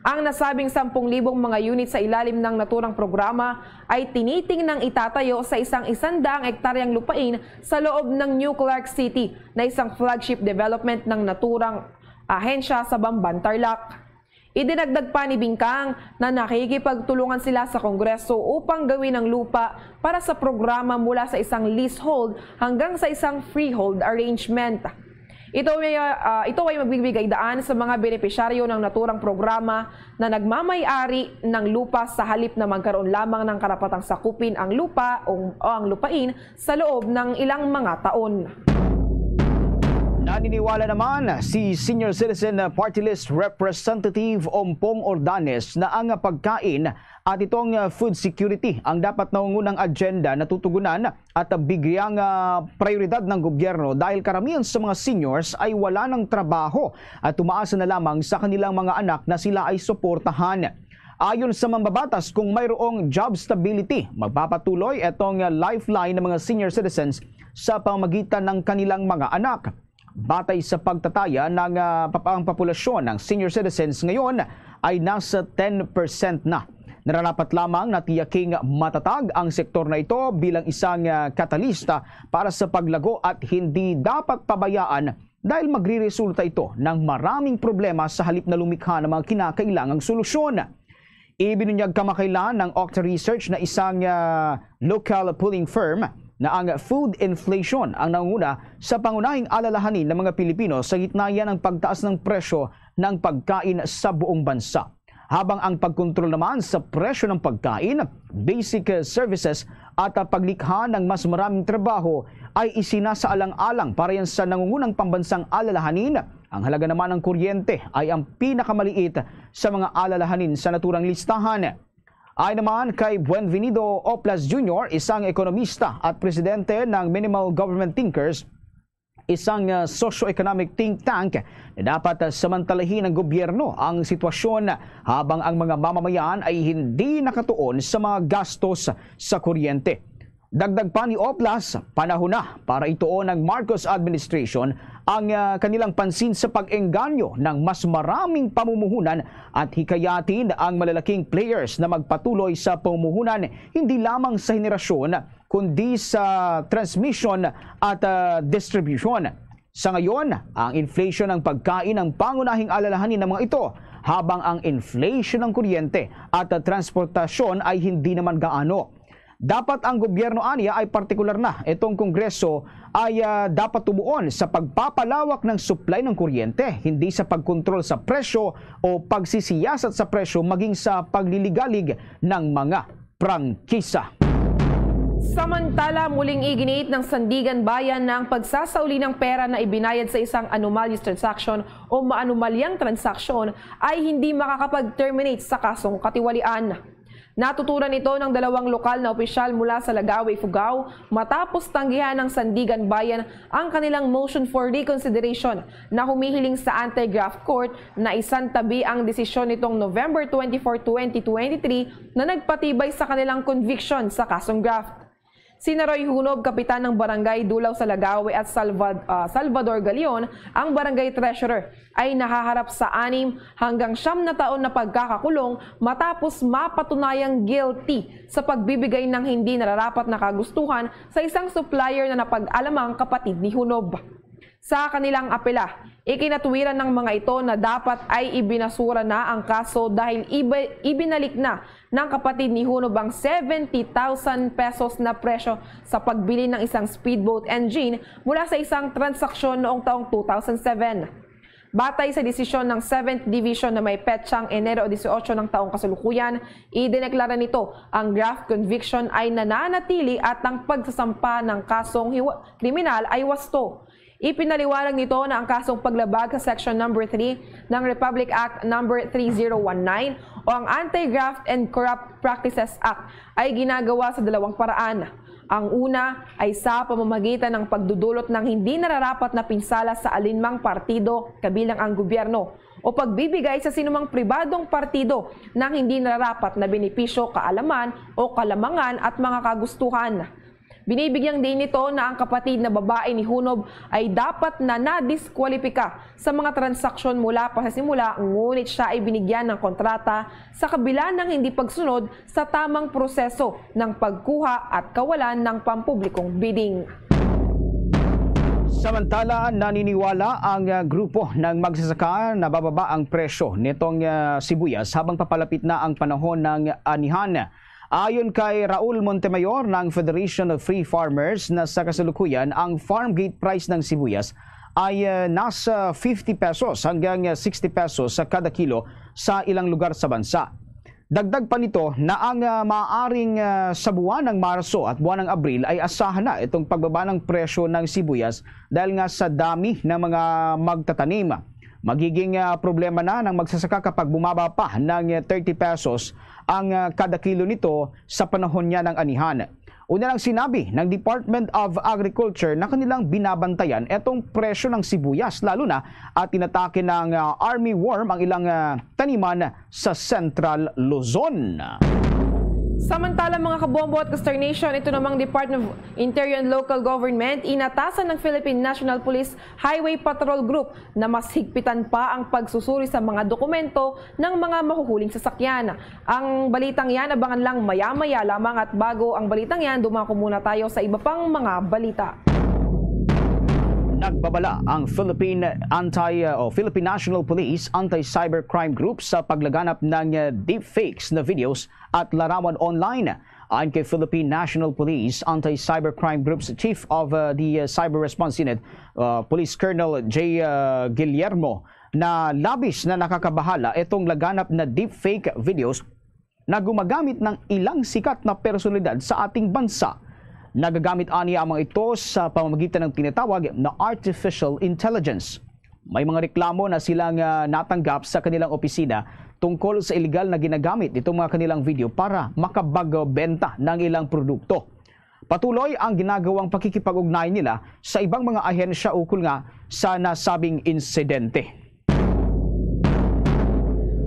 Ang nasabing sampung libong mga unit sa ilalim ng naturang programa ay tinitingnang itatayo sa isang isandaang ektaryang lupain sa loob ng New Clark City, na isang flagship development ng naturang ahensya sa Bamban, Tarlac. Idinagdag pa ni Bingkang na nakikipagtulungan sila sa Kongreso upang gawin ang lupa para sa programa mula sa isang leasehold hanggang sa isang freehold arrangement. Ito ay, ah, ito ay magbibigay daan sa mga benepisyaryo ng naturang programa na nagmamay-ari ng lupa sa halip na magkaroon lamang ng karapatang sakupin ang lupa o, o ang lupain sa loob ng ilang mga taon. Naniniwala naman si Senior Citizen Party List Representative Ompong Ordanes na ang pagkain at itong, ah, food security ang dapat nangungunang agenda na tutugunan at bigyang, ah, prioridad ng gobyerno dahil karamihan sa mga seniors ay wala ng trabaho at umaasa na lamang sa kanilang mga anak na sila ay suportahan. Ayon sa mambabatas, kung mayroong job stability, magpapatuloy itong, ah, lifeline ng mga senior citizens sa pamamagitan ng kanilang mga anak. Batay sa pagtataya ng, ah, pap-, ang populasyon ng senior citizens ngayon ay nasa ten percent na. Nararapat lamang na tiyaking matatag ang sektor na ito bilang isang, ah, katalista para sa paglago at hindi dapat pabayaan dahil magriresulta ito ng maraming problema sa halip na lumikha ng mga kinakailangang solusyon. Ibinunyag kamakailan ng Okta Research na isang, ah, local polling firm na ang food inflation ang nangunguna sa pangunahing alalahanin ng mga Pilipino sa gitna yan ng pagtaas ng presyo ng pagkain sa buong bansa. Habang ang pagkontrol naman sa presyo ng pagkain, basic, ah, services at, ah, paglikha ng mas maraming trabaho ay isinasaalang-alang para yan sa nangungunang pambansang alalahanin. Ang halaga naman ng kuryente ay ang pinakamaliit sa mga alalahanin sa naturang listahan. Ayon naman kay Buenvenido Oplas Junior, isang ekonomista at presidente ng Minimal Government Thinkers, isang, ah, socio-economic think tank na dapat, ah, samantalahin ng gobyerno ang sitwasyon habang ang mga mamamayan ay hindi nakatuon sa mga gastos sa kuryente. Dagdag pa ni Oplas, panahon na para ituon ng Marcos administration ang, ah, kanilang pansin sa pag-engganyo ng mas maraming pamumuhunan at hikayatin ang malalaking players na magpatuloy sa pamumuhunan, hindi lamang sa henerasyon kundi sa transmission at, ah, distribution. Sa ngayon, ang inflation ng pagkain ang pangunahing alalahanin ng mga ito, habang ang inflation ng kuryente at, ah, transportasyon ay hindi naman gaano. Dapat ang gobyerno aniya ay partikular na itong Kongreso ay, ah, dapat tumuon sa pagpapalawak ng supply ng kuryente, hindi sa pagkontrol sa presyo o pagsisiyasat sa presyo, maging sa pagliligalig ng mga prangkisa. Samantala, muling iginiit ng Sandigan Bayan na ang pagsasauli ng pera na ibinayad sa isang anomalous transaction o maanomalyang transaksyon ay hindi makakapag-terminate sa kasong katiwalian. Natuturan ito ng dalawang lokal na opisyal mula sa Lagawe, Ifugao, matapos tanggihan ng Sandigan Bayan ang kanilang motion for reconsideration na humihiling sa anti-graft court na isantabi ang desisyon nitong November twenty-four, twenty twenty-three na nagpatibay sa kanilang conviction sa kasong graft. Si Naroy Hunob, kapitan ng barangay Dulaw sa Lagawe at Salvad-, ah, Salvador Galion, ang barangay treasurer, ay nahaharap sa anim hanggang siyam na taon na pagkakakulong matapos mapatunayang guilty sa pagbibigay ng hindi nararapat na kagustuhan sa isang supplier na napag-alamang kapatid ni Hunob. Sa kanilang apela, ikinatwiran ng mga ito na dapat ay ibinasura na ang kaso dahil iba-, ibinalik na ng kapatid ni Hunob ang seventy thousand pesos na presyo sa pagbili ng isang speedboat engine mula sa isang transaksyon noong taong two thousand seven. Batay sa desisyon ng Seventh Division na may petsang Enero dieciocho ng taong kasalukuyan, idineklara nito ang graft conviction ay nananatili at ang pagsasampa ng kasong hiwa-, kriminal ay wasto. Ipinaliwanag nito na ang kasong paglabag sa Section Number Three ng Republic Act Number three zero one nine o ang Anti-Graft and Corrupt Practices Act ay ginagawa sa dalawang paraan. Ang una ay sa pamamagitan ng pagdudulot ng hindi nararapat na pinsala sa alinmang partido, kabilang ang gobyerno, o pagbibigay sa sinumang pribadong partido ng hindi nararapat na benepisyo, kaalaman o kalamangan at mga kagustuhan. Binibigyan din nito na ang kapatid na babae ni Hunob ay dapat na nadiskwalipika sa mga transaksyon mula pa sa simula, ngunit siya ay binigyan ng kontrata sa kabila ng hindi pagsunod sa tamang proseso ng pagkuha at kawalan ng pampublikong bidding. Samantala, naniniwala ang, ah, grupo ng magsasaka na bababa ang presyo nitong, ah, sibuyas habang papalapit na ang panahon ng anihan. Ayon kay Raul Montemayor ng Federation of Free Farmers, na sa kasalukuyan ang farm gate price ng sibuyas ay, ah, nasa fifty pesos hanggang, ah, sixty pesos sa kada kilo sa ilang lugar sa bansa. Dagdag pa nito na ang, ah, maaaring, ah, sa buwan ng Marso at buwan ng Abril ay asahan na itong pagbaba ng presyo ng sibuyas dahil nga sa dami ng mga magtatanim. Magiging, ah, problema na ng magsasaka kapag bumaba pa ng, ah, thirty pesos ang, ah, kada kilo nito sa panahon niya ng anihan. Una lang, sinabi ng Department of Agriculture na kanilang binabantayan etong presyo ng sibuyas, lalo na at inatake ng, ah, army worm ang ilang, ah, taniman sa Central Luzon. Samantala, mga kabombo at ka-Star Nation, ito namang Department of Interior and Local Government, inatasan ng Philippine National Police Highway Patrol Group na mas higpitan pa ang pagsusuri sa mga dokumento ng mga mahuhuling sasakyan. Ang balitang yan, abangan lang maya-maya lamang, at bago ang balitang yan, dumako muna tayo sa iba pang mga balita. Nagbabala ang Philippine Anti, o Philippine National Police Anti-Cybercrime Group sa paglaganap ng, uh, deepfakes na videos at larawan online. Ayon kay Philippine National Police Anti-Cybercrime Group's Chief of, uh, the, uh, Cyber Response Unit, uh, Police Colonel J, uh, Guillermo, na labis na nakakabahala itong laganap na deepfake videos na gumagamit ng ilang sikat na personalidad sa ating bansa. Nagagamit aniya ang mga ito sa pamamagitan ng tinatawag na artificial intelligence. May mga reklamo na silang, ah, natanggap sa kanilang opisina tungkol sa iligal na ginagamit nitong mga kanilang video para makapagbenta ng ilang produkto. Patuloy ang ginagawang pakikipag-ugnayan nila sa ibang mga ahensya ukol nga sa nasabing insidente.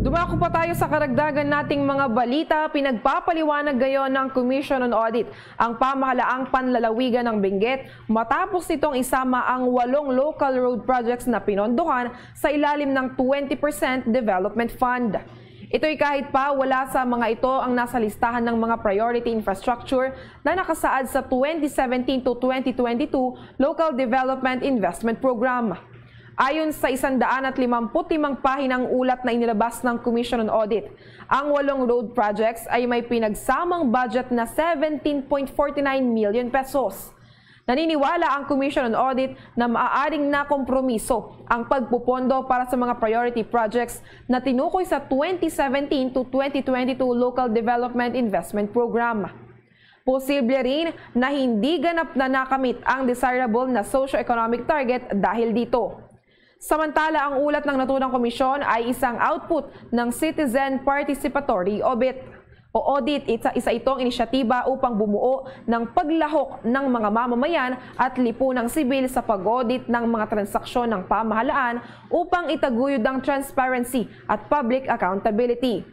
Dumako pa tayo sa karagdagan nating mga balita. Pinagpapaliwanag ngayon ng Commission on Audit ang pamahalaang panlalawigan ng Benguet matapos nitong isama ang walong local road projects na pinondohan sa ilalim ng twenty percent Development Fund. Ito'y kahit pa wala sa mga ito ang nasa listahan ng mga priority infrastructure na nakasaad sa twenty seventeen to twenty twenty-two Local Development Investment Program. Ayon sa isang daan at limamput limang pahinang ulat na inilabas ng Commission on Audit, ang walong road projects ay may pinagsamang budget na seventeen point forty nine million pesos. Naniniwala ang Commission on Audit na maaaring nakompromiso ang pagpupondo para sa mga priority projects na tinukoy sa twenty seventeen to twenty twenty-two Local Development Investment Program. Posible rin na hindi ganap na nakamit ang desirable na socio-economic target dahil dito. Samantala, ang ulat ng naturang komisyon ay isang output ng Citizen Participatory Audit o Audit. Isa, isa itong inisyatiba upang bumuo ng paglahok ng mga mamamayan at lipunang sibil sa pag-audit ng mga transaksyon ng pamahalaan upang itaguyod ang transparency at public accountability.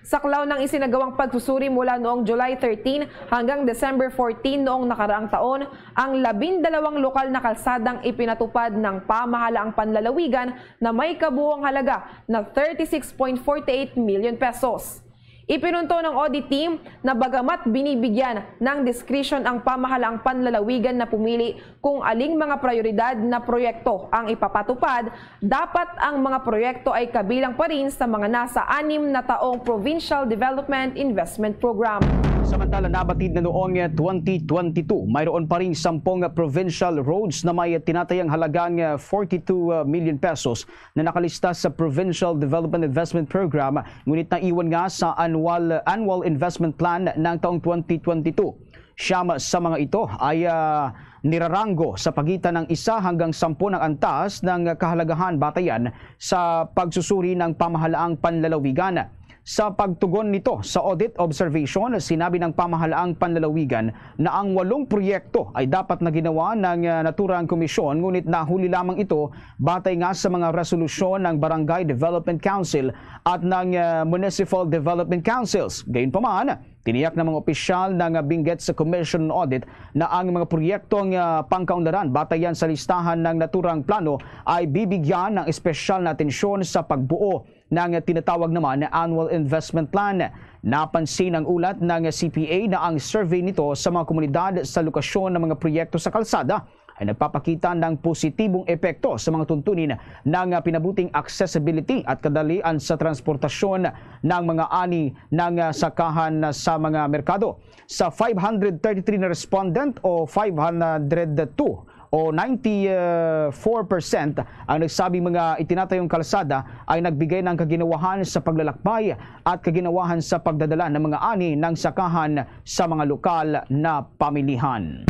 Saklaw ng isinagawang pagsusuri mula noong July thirteen hanggang December fourteen noong nakaraang taon, ang labindalawang lokal na kalsadang ipinatupad ng pamahalaang panlalawigan na may kabuoang halaga na thirty-six point forty-eight million pesos. Ipinunto ng audit team na bagamat binibigyan ng diskresyon ang pamahalaang panlalawigan na pumili kung aling mga prioridad na proyekto ang ipapatupad, dapat ang mga proyekto ay kabilang pa rin sa mga nasa anim na taong Provincial Development Investment Program. Samantala, nabatid na noong twenty twenty-two, mayroon pa ring sampung provincial roads na may tinatayang halagang forty-two million pesos na nakalista sa Provincial Development Investment Program, ngunit naiwan nga sa annual, annual investment plan ng taong twenty twenty-two. Siyam sa mga ito ay, ah, niraranggo sa pagitan ng isa hanggang sampu ng antas ng kahalagahan batayan sa pagsusuri ng pamahalaang panlalawigan. Sa pagtugon nito sa audit observation, sinabi ng pamahalaang panlalawigan na ang walong proyekto ay dapat na ginawa ng, ah, naturang komisyon, ngunit nahuli lamang ito batay nga sa mga resolusyon ng Barangay Development Council at ng, ah, Municipal Development Councils. Gayunpaman, tiniyak ng mga opisyal ng Benguet sa Commission on Audit na ang mga proyektong, ah, pangkaunlaran batayan sa listahan ng naturang plano ay bibigyan ng espesyal na atensyon sa pagbuo ng tinatawag naman na annual investment plan. Napansin ang ulat ng C P A na ang survey nito sa mga komunidad sa lokasyon ng mga proyekto sa kalsada ay nagpapakita ng positibong epekto sa mga tuntunin ng pinabuting accessibility at kadalian sa transportasyon ng mga ani ng sakahan sa mga merkado. Sa five hundred thirty-three na respondent o five hundred two o ninety-four percent ang nagsabing mga itinatayong kalsada ay nagbigay ng kaginawahan sa paglalakbay at kaginawahan sa pagdadala ng mga ani ng sakahan sa mga lokal na pamilihan.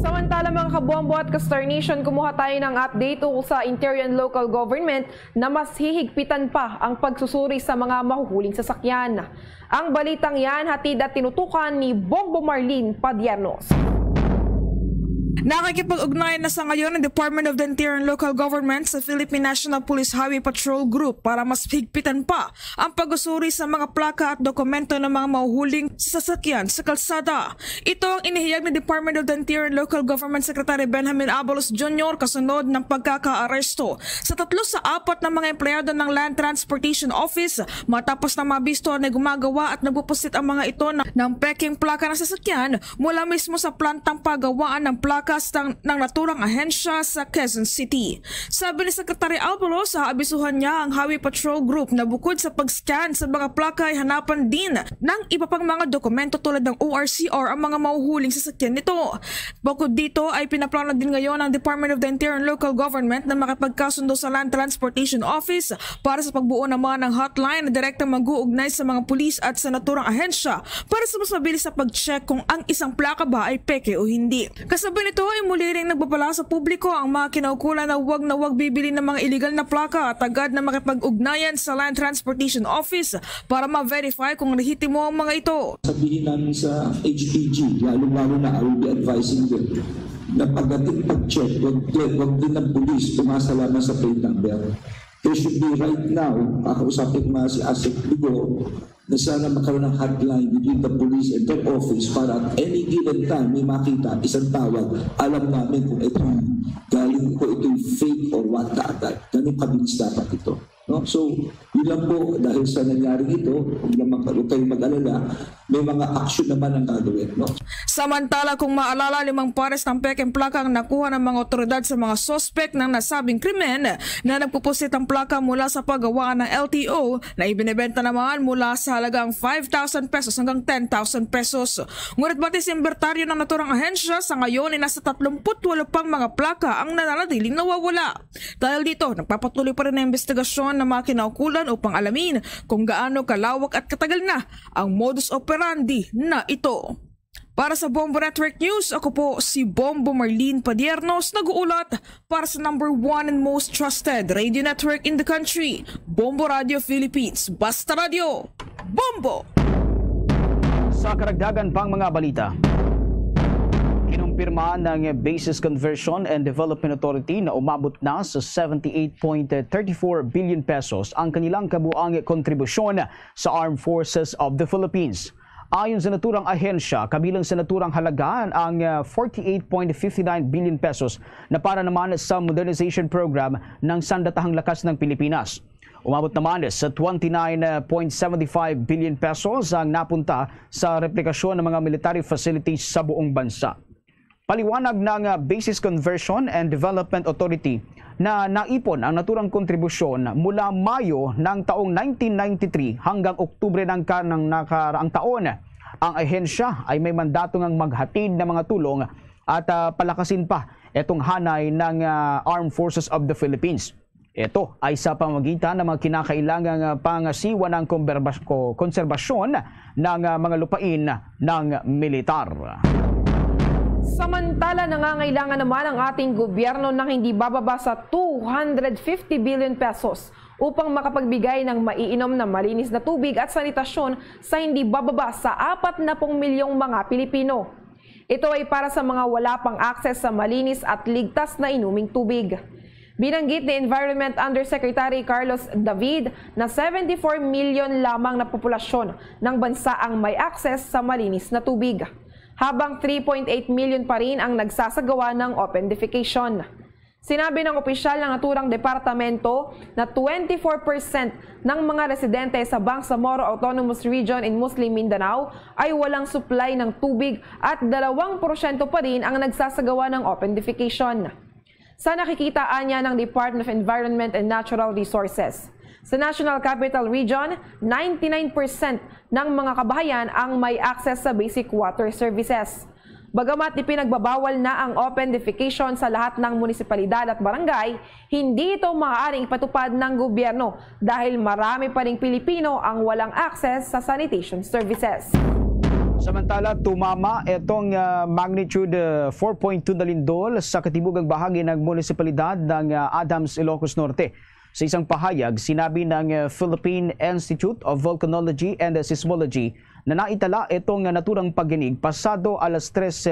Samantala, mga kabombo at ka-Star Nation, kumuha tayo ng update ukol sa Interior and Local Government na mas hihigpitan pa ang pagsusuri sa mga mahuhuling sasakyan. Ang balitang yan, hatid at tinutukan ni Bombo Marlene Padiernos. Nakikipag-ugnayan na sa ngayon ang Department of the Interior and Local Government sa Philippine National Police Highway Patrol Group para mas higpitan pa ang pag-usuri sa mga plaka at dokumento ng mga mahuhuling sasakyan sa kalsada. Ito ang inihayag ni Department of the Interior and Local Government Secretary Benjamin Abalos Junior kasunod ng pagkakaaresto sa tatlo sa apat na mga empleyado ng Land Transportation Office matapos na mabisto na gumagawa at nagpupusit ang mga ito ng, ng peking plaka ng sasakyan mula mismo sa plantang paggawaan ng plakas ng, ng naturang ahensya sa Quezon City. Sabi ni Secretary Abalos, aabisuhan niya ang Highway Patrol Group na bukod sa pag-scan sa mga plaka ay hanapan din ng iba pang mga dokumento tulad ng O R C R ang mga mahuhuling sasakyan nito. Bukod dito ay pinaplano din ngayon ng Department of the Interior and Local Government na makipagkasundo sa Land Transportation Office para sa pagbuo naman ng hotline na direktang mag-uugnay sa mga pulis at sa naturang ahensya para sa mas mabilis na pag-check kung ang isang plaka ba ay peke o hindi. Kasabay Ito ay muli ring nagpapala sa publiko ang mga kinaukulan na huwag na huwag bibili ng mga iligal na plaka at agad na makipag-ugnayan sa Land Transportation Office para ma-verify kung lehitimo ang mga ito. Sabihin namin sa H P G, lalo-lalo na I will be advising them na pagdating pag-check, wag, wag din ng pulis, pumasa lamang sa plate number. There should be right now, kakausapin ko nga si Asik Bigo, na sana magkaroon ng hotline between the police and their office para at any given time may makita, isang tawag, alam namin kung ito galing ko, ito fake or what kaagad. Ganun kabilis dapat ito. No? So, yun lang po, dahil sa nangyari ito, huwag naman huwag kayong mag-alala, may mga aksyon naman ang gagawin. No? Samantala, kung maalala, limang pares ng pekeng plaka ang nakuha ng mga otoridad sa mga suspek ng nasabing krimen na nagpupusit ang plaka mula sa paggawaan ng L T O na ibinebenta naman mula sa halagang five thousand pesos hanggang ten thousand pesos. Ngunit batid sa imbertaryo ng naturang ahensya, sa ngayon ay nasa tatlumpu't walo pang mga plaka ang nananatiling nawawala. Dahil dito, nagpapatuloy pa rin ang investigasyon ng mga kinaukulan upang alamin kung gaano kalawak at katagal na ang modus operandi na ito. Para sa Bombo Network News, ako po si Bombo Marlene Padiernos, nag-uulat para sa number one and most trusted radio network in the country, Bombo Radio Philippines. Basta Radio, Bombo! Sa karagdagan pang mga balita, kinumpirma ng Bases Conversion and Development Authority na umabot na sa seventy-eight point thirty-four billion pesos ang kanilang kabuang kontribusyon sa Armed Forces of the Philippines. Ayon sa naturang ahensya, kabilang sa naturang halaga ang ah, forty-eight point fifty-nine billion pesos na para naman sa modernization program ng Sandatahang Lakas ng Pilipinas. Umabot naman sa twenty-nine point seventy-five billion pesos ang napunta sa replikasyon ng mga military facilities sa buong bansa. Paliwanag ng ah, Bases Conversion and Development Authority na naipon ang naturang kontribusyon mula Mayo ng taong nineteen ninety-three hanggang Oktubre ng ka-, ng nakaraang taon. Ang ahensya ay may mandato ngang maghatid ng mga tulong at ah, palakasin pa itong hanay ng ah, Armed Forces of the Philippines. Ito ay sa pamamagitan ng mga kinakailangang ah, pangasiwa ng komberbas-, ko-, konserbasyon ng ah, mga lupain ng militar. Samantala, nangangailangan naman ang ating gobyerno ng hindi bababa sa two hundred fifty billion pesos upang makapagbigay ng maiinom na malinis na tubig at sanitasyon sa hindi bababa sa apat na pung milyong mga Pilipino. Ito ay para sa mga wala pang akses sa malinis at ligtas na inuming tubig. Binanggit ni Environment Undersecretary Carlos David na seventy-four million lamang na populasyon ng bansa ang may akses sa malinis na tubig, habang three point eight million pa rin ang nagsasagawa ng open defecation. Sinabi ng opisyal ng naturang departamento na twenty-four percent ng mga residente sa Bangsamoro Autonomous Region in Muslim Mindanao ay walang supply ng tubig at dalawang porsyento pa rin ang nagsasagawa ng open defecation. Sa nakikita anya ng Department of Environment and Natural Resources, sa National Capital Region, ninety-nine percent ng mga kabahayan ang may access sa basic water services. Bagamat ipinagbabawal na ang open defecation sa lahat ng munisipalidad at barangay, hindi ito maaaring ipatupad ng gobyerno dahil marami pa ring Pilipino ang walang access sa sanitation services. Samantala, tumama itong ah, magnitude ah, four point two na lindol sa katibugang bahagi ng munisipalidad ng ah, Adams, Ilocos Norte. Sa isang pahayag, sinabi ng ah, Philippine Institute of Volcanology and Seismology na naitala itong naturang pagyanig pasado alas tres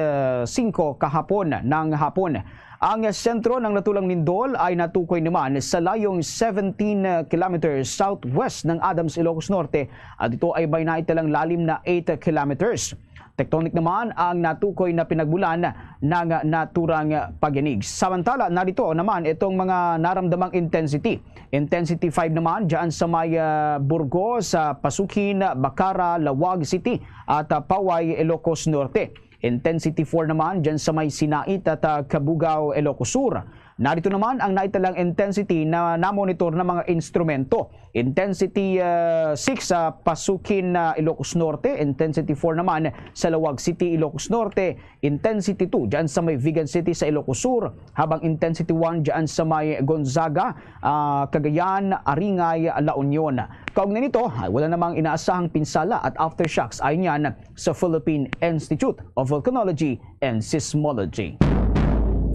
singko kahapon ng hapon. Ang sentro ng natulang lindol ay natukoy naman sa layong seventeen kilometers southwest ng Adams, Ilocos Norte, at ito ay may naitalang lalim na eight kilometers. Tectonic naman ang natukoy na pinagmulan ng naturang pagyanig. Samantala, narito naman itong mga naramdamang intensity. Intensity five naman dyan sa may ah, Burgos, sa Pasukin, Bacara, Laoag City at ah, Paway, Ilocos Norte. Intensity four naman dyan sa may Sinait at ah, Cabugao, Ilocos Sur. Narito naman ang naitalang intensity na namonitor ng mga instrumento. Intensity ah, six sa Pasukin, ah, Ilocos Norte, intensity four naman sa Laoag City, Ilocos Norte, intensity two dyan sa may Vigan City sa Ilocos Sur, habang intensity one dyan sa may Gonzaga, ah, Cagayan, Aringay, La Union. Kaugnay nito, ay wala namang inaasahang pinsala at aftershocks ayon yan sa Philippine Institute of Volcanology and Seismology.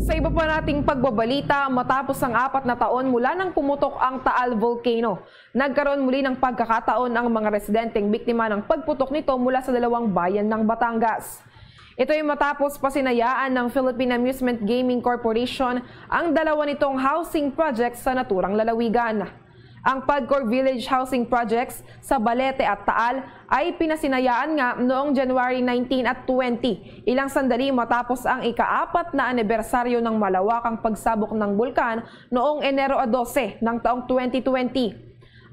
Sa iba pa nating pagbabalita, matapos ang apat na taon mula nang pumutok ang Taal Volcano, nagkaroon muli ng pagkakataon ang mga residenteng biktima ng pagputok nito mula sa dalawang bayan ng Batangas. Ito ay matapos pasinayaan ng Philippine Amusement Gaming Corporation ang dalawa nitong housing projects sa naturang lalawigan. Ang Pagcor Village Housing Projects sa Balete at Taal ay pinasinayaan nga noong January nineteen at twenty, ilang sandali matapos ang ikaapat na anibersaryo ng malawakang pagsabok ng bulkan noong Enero a dose ng taong twenty twenty.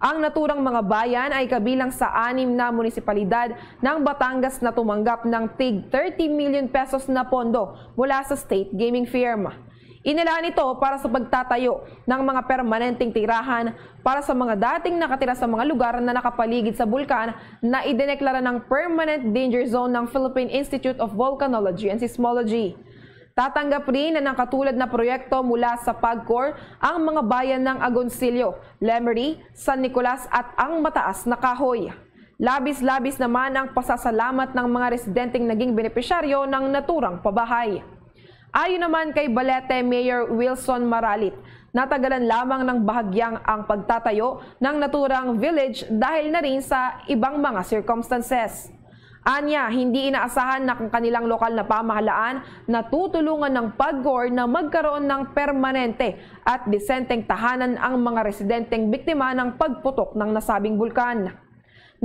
Ang naturang mga bayan ay kabilang sa anim na munisipalidad ng Batangas na tumanggap ng tig thirty million pesos na pondo mula sa state gaming firm. Inilaan ito para sa pagtatayo ng mga permanenteng tirahan para sa mga dating nakatira sa mga lugar na nakapaligid sa bulkan na idineklara ng Permanent Danger Zone ng Philippine Institute of Volcanology and Seismology. Tatanggap rin ng katulad na proyekto mula sa Pagcor ang mga bayan ng Agoncillo, Lemery, San Nicolas at ang Mataas na Kahoy. Labis-labis naman ang pasasalamat ng mga residenteng naging benepisyaryo ng naturang pabahay. Ayon naman kay Balete Mayor Wilson Maralit, natagalan lamang ng bahagyang ang pagtatayo ng naturang village dahil na rin sa ibang mga circumstances. Anya, hindi inaasahan ng kanilang lokal na pamahalaan na tutulungan ng Pagcor na magkaroon ng permanente at desenteng tahanan ang mga residenteng biktima ng pagputok ng nasabing bulkan.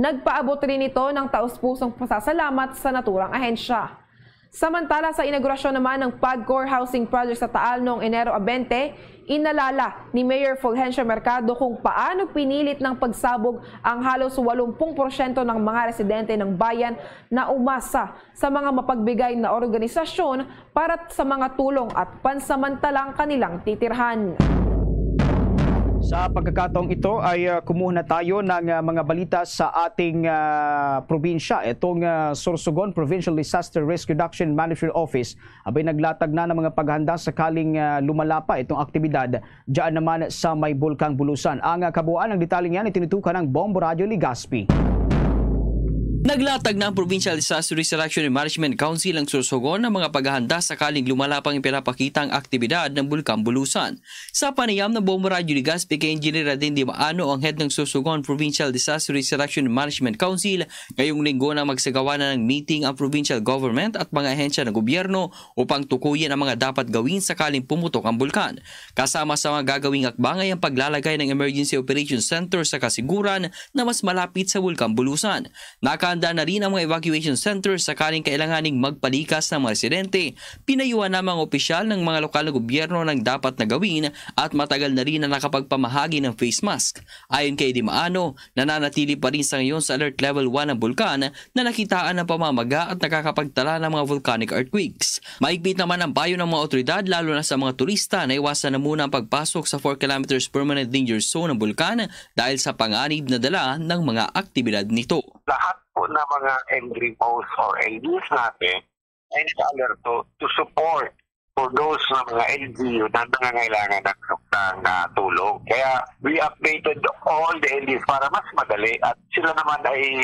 Nagpaabot rin ito ng taus-pusong pasasalamat sa naturang ahensya. Samantala, sa inaugurasyon naman ng Pagcor Housing Project sa Taal noong Enero a bente, inalala ni Mayor Fulgencio Mercado kung paano pinilit ng pagsabog ang halos walumpung porsyento ng mga residente ng bayan na umasa sa mga mapagbigay na organisasyon para sa mga tulong at pansamantalang kanilang titirhan. Sa pagkakataong ito ay, ah, kumuha na tayo ng, ah, mga balita sa ating, ah, probinsya. Itong, ah, Sorsogon Provincial Disaster Risk Reduction Management Office abay naglatag na ng mga paghanda sakaling, ah, lumalapa itong aktibidad dyan naman sa may Bulkang Bulusan. Ang, ah, kabuuan ng detalye niyan itinutukan ng Bombo Radyo Legazpi. Naglatag na ang Provincial Disaster Risk Reduction and Management Council ng Sorsogon ng mga paghahanda sakaling lumalapang ipinapakita ang aktibidad ng Bulkang Bulusan. Sa panayam ng Bombo Radyo Legazpi kay Engineer Radin Dimaano, ang head ng Sorsogon Provincial Disaster Risk Reduction and Management Council, ngayong linggo na magsagawa na ng meeting ang provincial government at mga ahensya ng gobyerno upang tukuyin ang mga dapat gawin sakaling pumutok ang bulkan. Kasama sa mga gagawing hakbang ay ang paglalagay ng Emergency Operation Center sa kasiguran na mas malapit sa Bulkang Bulusan. Nakahanda na rin ang mga evacuation center sakaling kailanganing magpalikas ng mga residente. Pinayuhan na mga opisyal ng mga lokal na gobyerno ng dapat na gawin at matagal na rin na nakapagpamahagi ng face mask. Ayon kay Dimaano, nananatili pa rin sa ngayon sa Alert Level one ang bulkan na nakitaan ng pamamaga at nakakapagtala ng mga volcanic earthquakes. Mahigpit naman ang payo ng mga otoridad, lalo na sa mga turista, na iwasan na muna ang pagpasok sa four kilometers permanent danger zone ng bulkan dahil sa panganib na dala ng mga aktibidad nito. Lahat po ng mga N G Os or L G Us natin ay naka-alerto to support for those na mga L G U na nangangailangan ng, ng, ah, tulong. Kaya we updated all the L G Us para mas madali at sila naman ay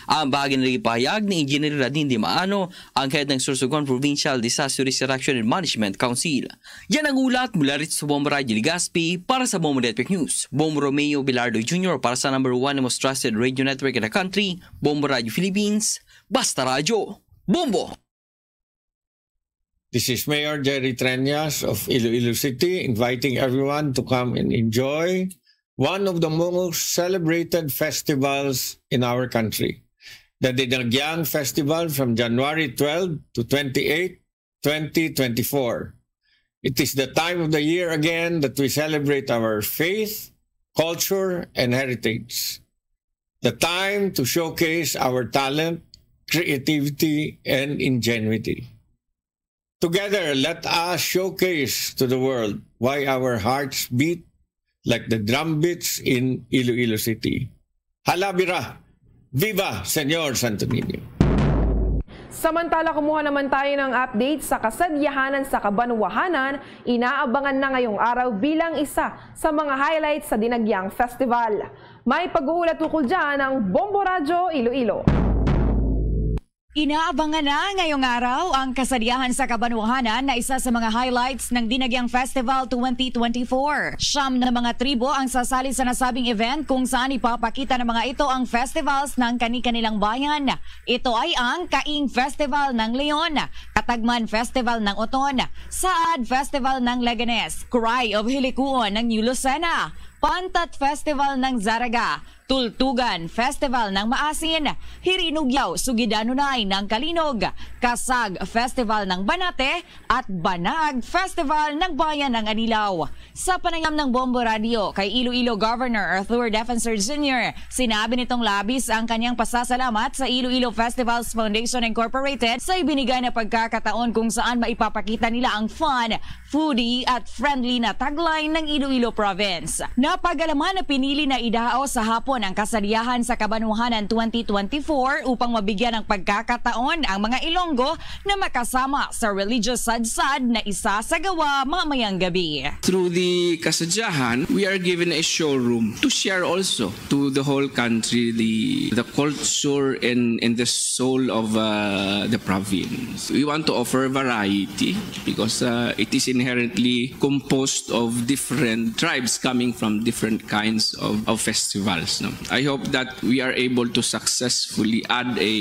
Ang bahagi na ipahayag ni Engineer Radin Dimaano, ang head ng Sorsogon Provincial Disaster Risk Reduction and Management Council. Yan ang ulat mula rito sa Bombo Radyo Legazpi para sa Bombo Network News. Bombo Romeo Bilardo Junior para sa number one and most trusted radio network in the country, Bombo Radyo Philippines. Basta Radyo, Bombo! This is Mayor Jerry Treñas of Iloilo City, inviting everyone to come and enjoy one of the most celebrated festivals in our country, the Dinagyang Festival, from January twelve to twenty-eight, twenty twenty-four. It is the time of the year again that we celebrate our faith, culture, and heritage. The time to showcase our talent, creativity, and ingenuity. Together, let us showcase to the world why our hearts beat like the drumbeats in Iloilo City. Halabira! Viva Señor Santo Niño! Samantala, kumuha naman tayo ng update sa kasadyahanan sa kabanwahanan, inaabangan na ngayong araw bilang isa sa mga highlights sa Dinagyang Festival. May pag-uulat ukol dyan ang Bombo Radyo Iloilo. Inaabangan na ngayong araw ang kasadyahan sa kabanwahanan na isa sa mga highlights ng Dinagyang Festival twenty twenty-four. Siyam na mga tribo ang sasali sa nasabing event, kung saan ipapakita ng mga ito ang festivals ng kani-kanilang bayan. Ito ay ang Kaing Festival ng Leon, Katagman Festival ng Oton, Saad Festival ng Leganes, Cry of Hilikuon ng New Lucena, Pantat Festival ng Zaraga, Tultugan Festival ng Maasin, Hirinugyaw Sugidanunay ng Kalinog, Kasag Festival ng Banate, at Banag Festival ng Bayan ng Anilao. Sa panayam ng Bombo Radio kay Iloilo Governor Arthur Defensor Junior, sinabi nitong labis ang kanyang pasasalamat sa Iloilo Festivals Foundation Incorporated sa ibinigay na pagkakataon kung saan maipapakita nila ang fun, foodie at friendly na tagline ng Iloilo Province. Napagalaman na pinili na idao sa hapon ang kasadyahan sa Kabanwahanan twenty twenty-four upang mabigyan ng pagkakataon ang mga Ilonggo na makasama sa religious sadsad na isasagawa mamayang gabi. Through the kasadyahan, we are given a showroom to share also to the whole country the, the culture and, and the soul of, uh, the province. We want to offer variety because, uh, it is inherently composed of different tribes coming from different kinds of, of festivals, no? I hope that we are able to successfully add a,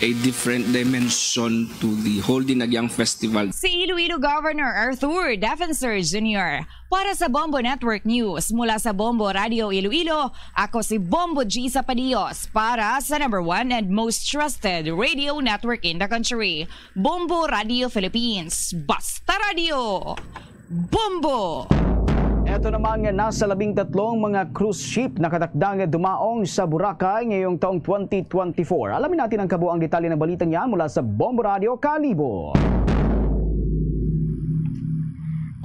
a different dimension to the whole Dinagyang Festival. Si Iloilo Governor Arthur Defensor Junior. Para sa Bombo Network News, mula sa Bombo Radio Iloilo, ako si Bombo G Sapadios para sa number one and most trusted radio network in the country, Bombo Radio Philippines. Basta Radio! Bombo! Eto naman nga nasa labing tatlong mga cruise ship nakatakdang dumaong sa Boracay ngayong taong twenty twenty-four. Alamin natin ang kabuang detalye ng balitang yan mula sa Bombo Radio Kalibo.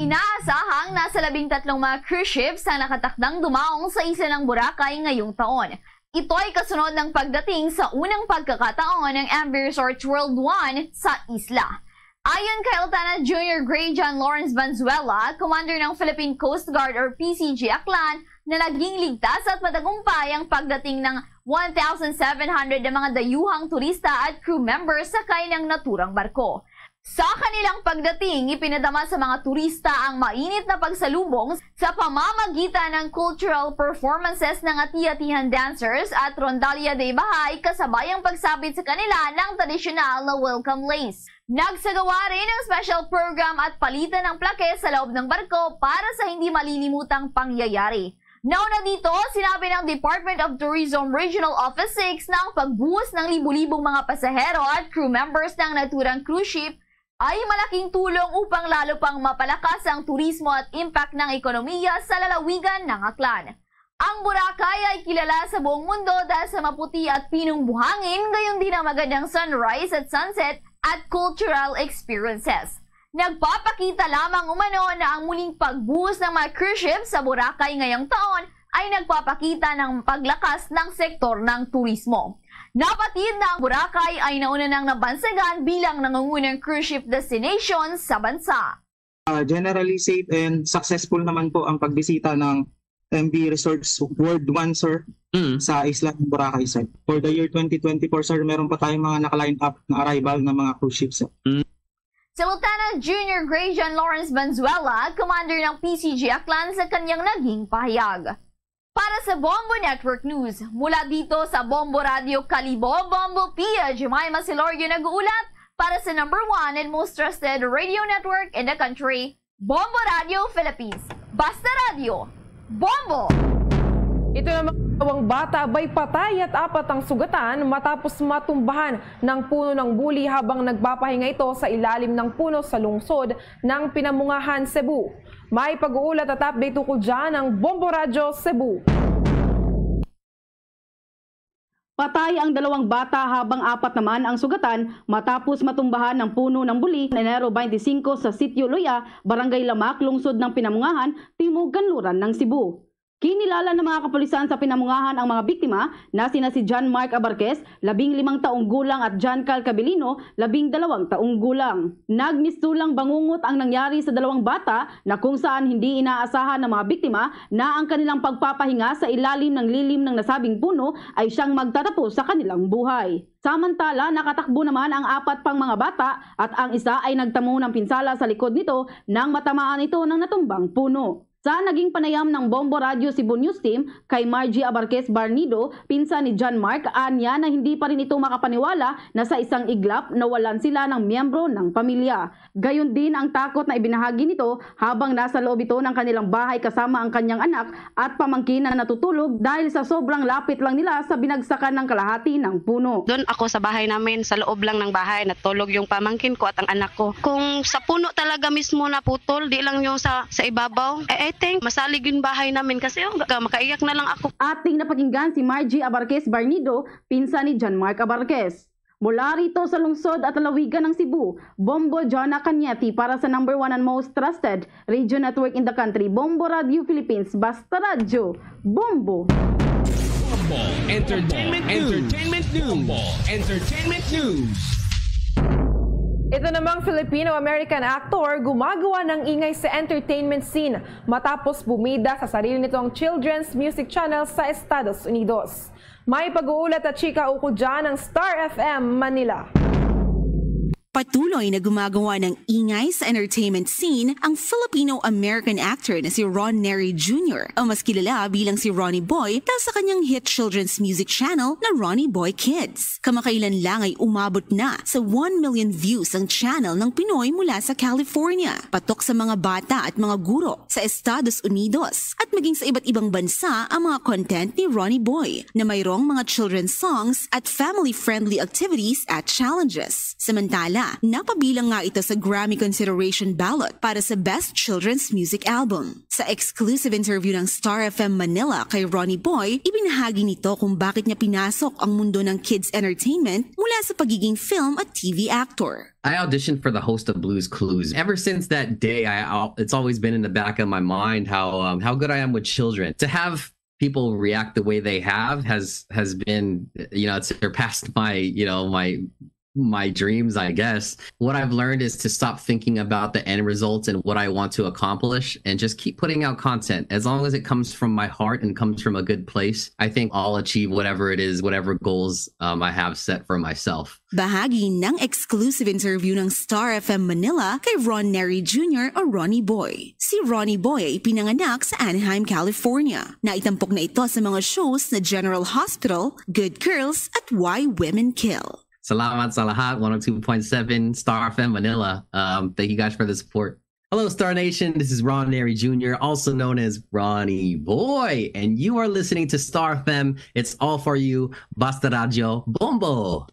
Inaasahang nasa labing tatlong mga cruise ships ang nakatakdang dumaong sa isla ng Boracay ngayong taon. Ito ay kasunod ng pagdating sa unang pagkakataon ng M V Resorts World One sa isla. Ayon kay Lieutenant Junior Gray John Lawrence Valenzuela, commander ng Philippine Coast Guard or P C G Aklan, na naging ligtas at matagumpay ang pagdating ng one thousand seven hundred na mga dayuhang turista at crew members sa kanilang naturang barko. Sa kanilang pagdating, ipinadama sa mga turista ang mainit na pagsalubong sa pamamagitan ng cultural performances ng Ati-Atihan dancers at Rondalla de Bahay, kasabay ang pagsabit sa kanila ng tradisyonal na welcome lace. Nagsagawa rin ng special program at palitan ng plake sa loob ng barko para sa hindi malilimutang pangyayari. Nauna dito, sinabi ng Department of Tourism Regional Office six na ang pagbuhos ng libu-libong mga pasahero at crew members ng naturang cruise ship ay malaking tulong upang lalo pang mapalakas ang turismo at impact ng ekonomiya sa lalawigan ng Aklan. Ang Boracay ay kilala sa buong mundo dahil sa maputi at pinong buhangin, gayon din ang magandang sunrise at sunset at cultural experiences. Nagpapakita lamang umano na ang muling pagbuhos ng mga cruise ship sa Boracay ngayong taon ay nagpapakita ng paglakas ng sektor ng turismo. Nabatid na ang Boracay ay nauna nang nabansagan bilang nangungunang cruise ship destination sa bansa. Uh, generally safe and successful naman po ang pagbisita ng M V Resorts World One, sir, Mm. sa isla ng Boracay, sir. For the year twenty twenty-four, sir, meron pa tayong mga naka-line up na arrival ng mga cruise ships, sir. Mm. Si Lieutenant Junior Gray John Lawrence Valenzuela, commander ng P C G Aklan, sa kanyang naging pahayag. Para sa Bombo Network News, mula dito sa Bombo Radio Kalibo, Bombo Pia Jemima Silorio nag-uulat para sa number one and most trusted radio network in the country, Bombo Radio Philippines. Basta Radio, Bombo! Ito namang dalawang bata bay patay at apat ang sugatan matapos matumbahan ng puno ng buli habang nagpapahinga ito sa ilalim ng puno sa lungsod ng Pinamungahan, Cebu. May pag-uulat at update tungkol dyan ang Bombo Radyo Cebu. Patay ang dalawang bata habang apat naman ang sugatan matapos matumbahan ng puno ng buli Enero twenty-five sa Sitio Luya, Barangay Lamak, Lungsod ng Pinamungahan, Timog Kanluran ng Cebu. Kinilala ng mga kapulisan sa pinamungahan ang mga biktima na sina si John Mark Abarquez, labing limang taong gulang, at John Cal Cabilino, labing dalawang taong gulang. Nagmistulang bangungot ang nangyari sa dalawang bata na kung saan hindi inaasahan ng mga biktima na ang kanilang pagpapahinga sa ilalim ng lilim ng nasabing puno ay siyang magtatapos sa kanilang buhay. Samantala, nakatakbo naman ang apat pang mga bata at ang isa ay nagtamo ng pinsala sa likod nito nang matamaan ito ng natumbang puno. Sa naging panayam ng Bombo Radyo Cebu News Team kay Margie Abarquez Barnido, pinsan ni John Mark, anya na hindi pa rin ito makapaniwala na sa isang iglap nawalan sila ng miyembro ng pamilya. Gayon din ang takot na ibinahagi nito habang nasa loob ito ng kanilang bahay kasama ang kanyang anak at pamangkin na natutulog dahil sa sobrang lapit lang nila sa binagsakan ng kalahati ng puno. Doon ako sa bahay namin, sa loob lang ng bahay, natulog yung pamangkin ko at ang anak ko. Kung sa puno talaga mismo naputol, di lang yung sa, sa ibabaw, eh, I think masalig yung bahay namin kasi, oh, ga- makaiyak na lang ako. Ating napakinggan si Margie Abarquez Barnido, pinsan ni John Mark Abarquez. Mula rito sa lungsod at lalawigan ng Cebu, Bombo Jonah Cañete para sa number one and most trusted radio network in the country, Bombo Radio Philippines, Basta Radyo, Bombo! Bombo Entertainment News. Entertainment News. Bombo Entertainment News. Ito namang Filipino-American actor gumagawa ng ingay sa entertainment scene matapos bumida sa sarili nitong children's music channel sa Estados Unidos. May pag-uulat at chika ukol dyan ng Star F M Manila. Patuloy na gumagawa ng ingay sa entertainment scene ang Filipino-American actor na si Ron Nery Junior, o mas kilala bilang si Ronnie Boy dahil sa kanyang hit children's music channel na Ronnie Boy Kids. Kamakailan lang ay umabot na sa one million views ang channel ng Pinoy mula sa California, patok sa mga bata at mga guro sa Estados Unidos at maging sa iba't ibang bansa ang mga content ni Ronnie Boy na mayroong mga children's songs at family-friendly activities at challenges. Samantala, napabilang nga ito sa Grammy consideration ballot para sa Best Children's Music Album. Sa exclusive interview ng Star F M Manila kay Ronnie Boy, ibinahagi nito kung bakit niya pinasok ang mundo ng kids entertainment mula sa pagiging film at T V actor. I auditioned for the host of Blue's Clues. Ever since that day, I al- it's always been in the back of my mind how um, how good I am with children. To have people react the way they have has has been, you know, it's surpassed my, you know, my my dreams, I guess. What I've learned is to stop thinking about the end results and what I want to accomplish and just keep putting out content. As long as it comes from my heart and comes from a good place, I think I'll achieve whatever it is, whatever goals um, I have set for myself. Bahagi ng exclusive interview ng Star F M Manila kay Ron Nery Junior o Ronnie Boy. Si Ronnie Boy ay pinanganak sa Anaheim, California. Naitampok na ito sa mga shows na General Hospital, Good Girls, at Why Women Kill. Salamat sa lahat, one oh two point seven Star F M Manila. Um, thank you guys for the support. Hello, Star Nation. This is Ron Nery Junior, also known as Ronnie Boy, and you are listening to Star F M. It's all for you. Basta Radyo Bombo.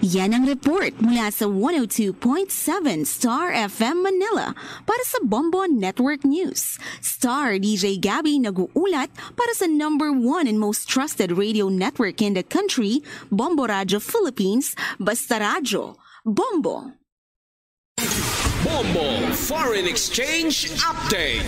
Yan ang report mula sa one oh two point seven Star F M Manila. Para sa Bombo Network News, Star D J Gabby nag-uulat. Para sa number one and most trusted radio network in the country, Bombo Radyo Philippines, Basta Radyo, Bombo. Bombo Foreign Exchange Update.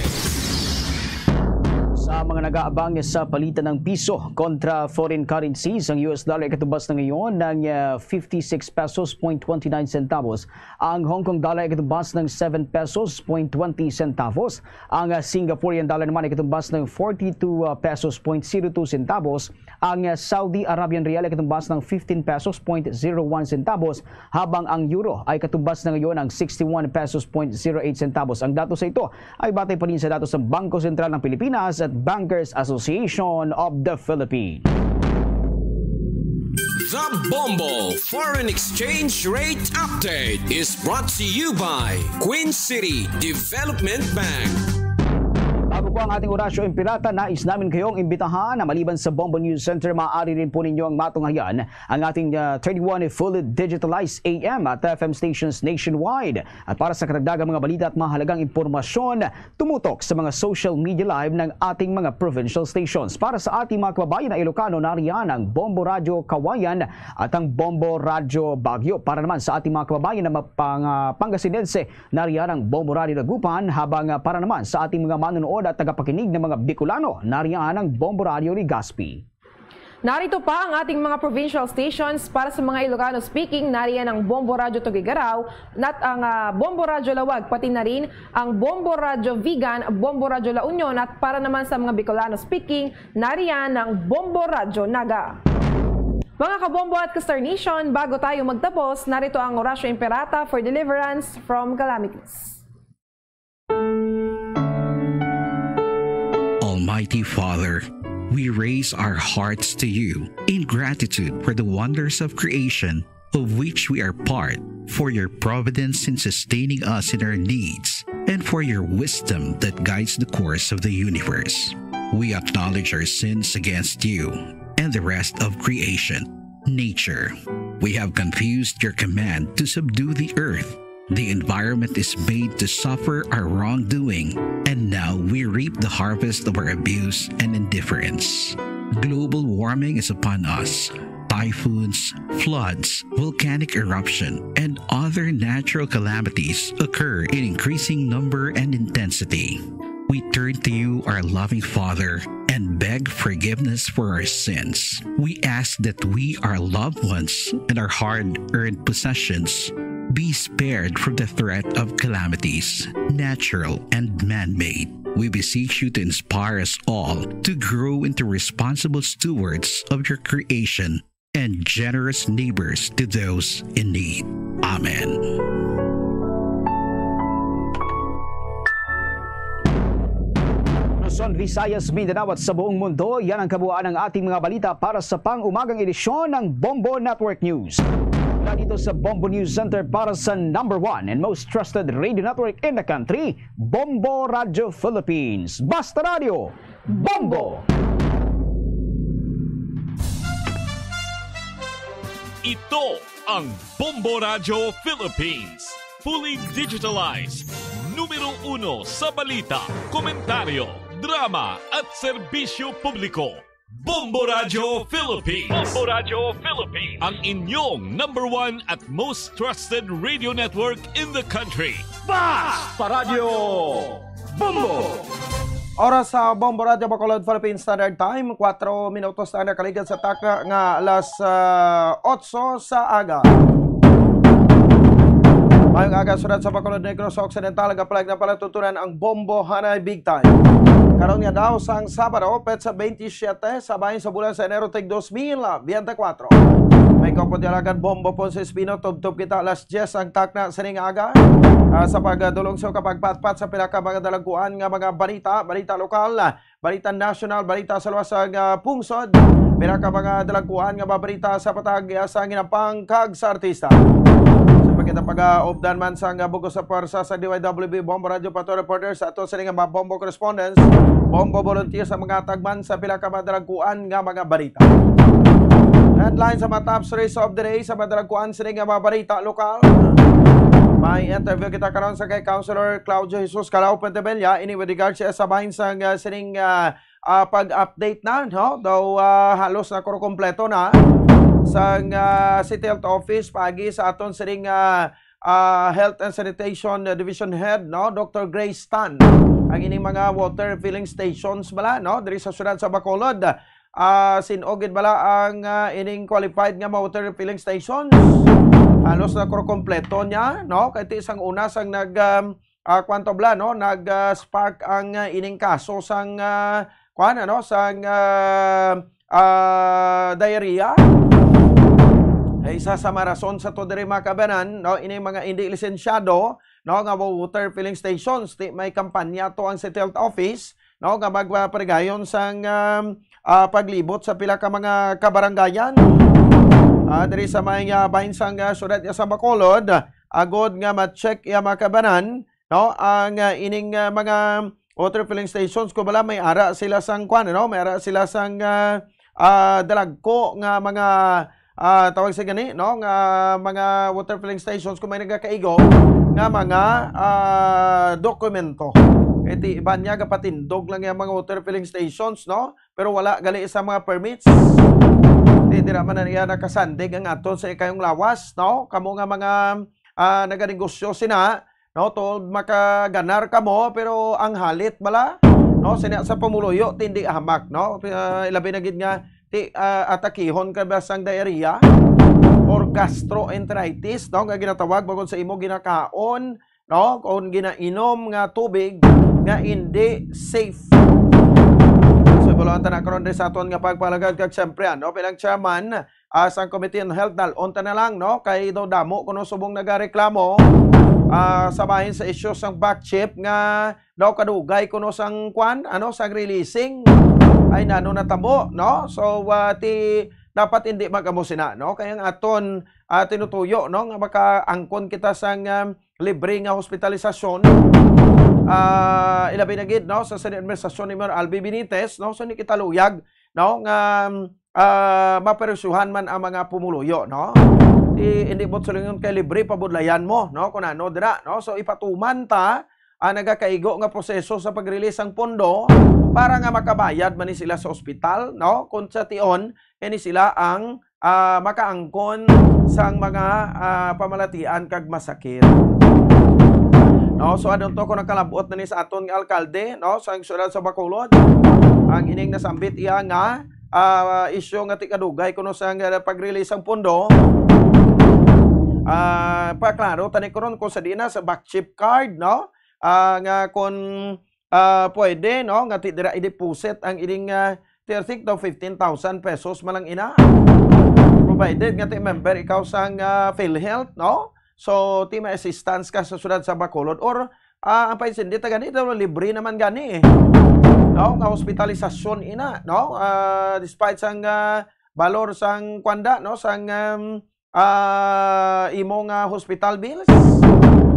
Sa mga nag-aabang sa palitan ng piso kontra foreign currencies, ang U S dollar ay katumbas na ngayon ng ah, fifty-six pesos point twenty-nine centavos. Ang Hong Kong dollar ay katumbas ng seven pesos point twenty centavos. Ang ah, Singaporean dollar naman ay katumbas ng forty-two ah, pesos point zero two centavos. Ang ah, Saudi Arabian rial ay katumbas ng fifteen pesos point zero one centavos, habang ang euro ay katumbas na ngayon ng sixty-one pesos point zero eight centavos. Ang datos sa ito ay batay pa rin sa datos ng Bangko Sentral ng Pilipinas at Bankers Association of the Philippines. The Bombo Foreign Exchange Rate Update is brought to you by Queen City Development Bank. Bago po ang ating orasyo, Impirata, nais namin kayong imbitahan na maliban sa Bombo News Center, maaari rin po ninyong matunghayan ang ating ah, thirty-one fully digitalized A M at F M stations nationwide. At para sa karagdagang mga balita at mahalagang impormasyon, tumutok sa mga social media live ng ating mga provincial stations. Para sa ating mga kababayan na Ilocano, nariyan ang Bombo Radyo Kawayan at ang Bombo Radyo Baguio. Para naman sa ating mga kababayan na mapang, ah, Pangasinense, nariyan ang Bombo Radyo Dagupan, habang ah, para naman sa ating mga manonood at Kapakinig ng mga Bicolano, nariyan ang Bombo Radio Legazpi. Narito pa ang ating mga provincial stations para sa mga Ilocano speaking. Nariyan ang Bombo Radyo Tuguegarao, nat ang, ah, Bombo Radyo Laoag, pati na rin ang Bombo Radyo Vigan, Bombo Radyo La Union, at para naman sa mga Bicolano speaking, nariyan ang Bombo Radyo Naga. Mga kabombo at ka-Star Nation, bago tayo magtapos, narito ang Oratio Imperata for deliverance from calamities. Almighty Father, we raise our hearts to you in gratitude for the wonders of creation of which we are part, for your providence in sustaining us in our needs, and for your wisdom that guides the course of the universe. We acknowledge our sins against you and the rest of creation, nature. We have confused your command to subdue the earth. The environment is made to suffer our wrongdoing, and now we reap the harvest of our abuse and indifference. Global warming is upon us. Typhoons, floods, volcanic eruption, and other natural calamities occur in increasing number and intensity. We turn to you, our loving Father, and beg forgiveness for our sins. We ask that we, our loved ones, and our hard-earned possessions be spared from the threat of calamities, natural and man-made. We beseech you to inspire us all to grow into responsible stewards of your creation and generous neighbors to those in need. Amen. Luzon, Visayas, Mindanao at sa buong mundo, yan ang kabuuan ng ating mga balita para sa pang-umagang edisyon ng Bombo Network News. Mula dito sa Bombo News Center para sa number one and most trusted radio network in the country, Bombo Radio Philippines. Basta Radio, Bombo! Ito ang Bombo Radio Philippines. Fully digitalized. Numero uno sa balita, komentaryo, drama at serbisyo publiko. Bombo Radio Philippines. Bombo Radio Philippines. Ang inyong number one at most trusted radio network in the country. Basta Radio Bombo! Oras sa Bombo Radio Bacolod Philippine Standard Time, kwatro minutos na nakaligad sa takna nga alas, ah, otso sa aga. Mayong aga, syudad sa Bacolod, Negros Occidental, nagapalag na palatuntunan ang Bombo Hanay Big Time. Karon nga daw sang Sabado, petsa twenty-seven sa bahin sa bulan sa Enero, tig dos mil biyente kwatro. May kaupod ni Alagad Bombo Ponce Espino, tubtob kita alas diyes ang takna sining aga. Ah, sa pagdulong sa kapagpatpat sa pila ka mga dalagkuan nga mga balita, balita lokal, balita nasyonal, balita sa luwas sang, ah, pungsod, pila ka mga dalagkuan nga mga balita sa patag, ah, sa ginapang kag sa artista. Sa pagkita pag-updan man sang, ah, bug-os sa pwersa sa D Y W B Bombo Radio Pato Reporter sa ato sini nga mga Bombo correspondents, Bombo volunteers ang mga tagman sa pila ka mga dalagkuan nga mga balita. Headline sa mga top stories of the day sa mga dalagkuan sini nga mga balita lokal. May interview kita karon sa kay Councilor Claudio Jesus Calao Pentebella, ini with regard siya sa bahin sang, ah, sining, ah, ah, pag-update na, no? Daw, ah, halos na kuro kompleto na sang, ah, City Health Office paagi sa aton sining, ah, ah, Health and Sanitation Division Head, no, Doctor Grace Tan. Ang ining mga water filling stations bala, no, diri sa siyudad sa Bacolod. Ah, sin-o gid bala ang, ah, ining qualified nga mga water filling stations? Halos na kuro kompleto niya, no? Kay ti sang una sang nag, um, ah, kwan to bala, no? Nag, ah, spark ang, ah, ining kaso sang, ah, kwan, ano, sang, ah, ah, diarrhea. Ay, isa sa mga rason sa to diri, mga kabanan, no? Ining mga indi lisensyado, no, nga water filling stations, ti may kampanya to ang City Health Office, no, nga magpaparigayon sang, um, ah, paglibot sa pila ka mga kabarangayan, ah, diri sa may, ah, bahin sang, ah, siyudad nga sa Bacolod, agod nga ma-check ya, mga kabanan, no, ang, ah, ining, ah, mga water filling stations, kung bala may ara sila sang kwan, no, may ara sila sang, ah, ah, dalagko nga mga, ah, tawag sa gani, no, nga mga water filling stations kung may nagakaigo nga mga, ah, dokumento. Kay ti iban niya gapatindog lang yung mga water filling stations, no? Pero wala gali sa mga permits. Di, dira man na niya nakasandig ang aton sa ikayong lawas, no? Kamo nga mga, ah, naganegosyo sina, no? Tol, makaganar kamo, pero ang halit bala, no, sina sa pumuluyo, ti indi hamak, no? Ah, ilabi na gid nga ti, ah, atakihon ka ba sang diarrhea or gastroenteritis, no, nga ginatawag bangod sa imo ginakaon, no, kung ginainom nga tubig nga indi safe. So, ibulohan ta na karon diri sa aton nga pagpalagad kag siyempre, ano, bilang chairman, ah, sang Committee on Health, dal-on ta na lang, no, kay daw damo kuno subong nagareklamo, ah, sa bahin sa isyu sang back chip nga daw kadugay kuno sang kwan, ano, sang releasing. Ay, nano natabo, no? So, ah, ti, dapat hindi mag-amo sina, no? Kaya ang aton, ah, tinutuyo, no, nga makaangkon kita sang, um, libre nga hospitalisasyon. Ah, ilabi na gid, no, sa, sa administrasyon ni Mayor Albi Benitez, no? So, hindi kita luyag, no, nga, ah, mapersyohan man ang mga pumuluyo, no? Ti, hindi mo silingon kay libre pabudlayan mo, no? Kung ano dira, no? So, ipatuman ta ang nagakaigo nga proseso sa pag-release sang pondo para nga makabayad man ni sila sa ospital, no? Kung sa tion, kini sila ang, ah, makaangkon sang mga, ah, pamalatian kag masakit. No, so ano to kung nagkalabot na ni sa aton nga alkalde, no, sa siyudad sa Bacolod, ang ining nasambit iya nga, ah, isyu nga ti kadugay kuno sa nga pag-release sang pondo. Ah, paklaro tani karon kung sa diin na sa back chip card, no? Ah, nga kung, ah, pwede, no, nga ti dira i-deposit ang ining, ah, thirty to fifteen thousand pesos man lang ina. Provided nga ti member ikaw sang, ah, PhilHealth, no? So, ti may assistance ka sa siyudad sa Bacolod or, ah, ang paintindi ta gani daw libre naman gani, eh. No, nga hospitalisasyon ina, no? Ah, despite sang, ah, balor sang kwanda, no, sang, um, ah, imo nga hospital bills.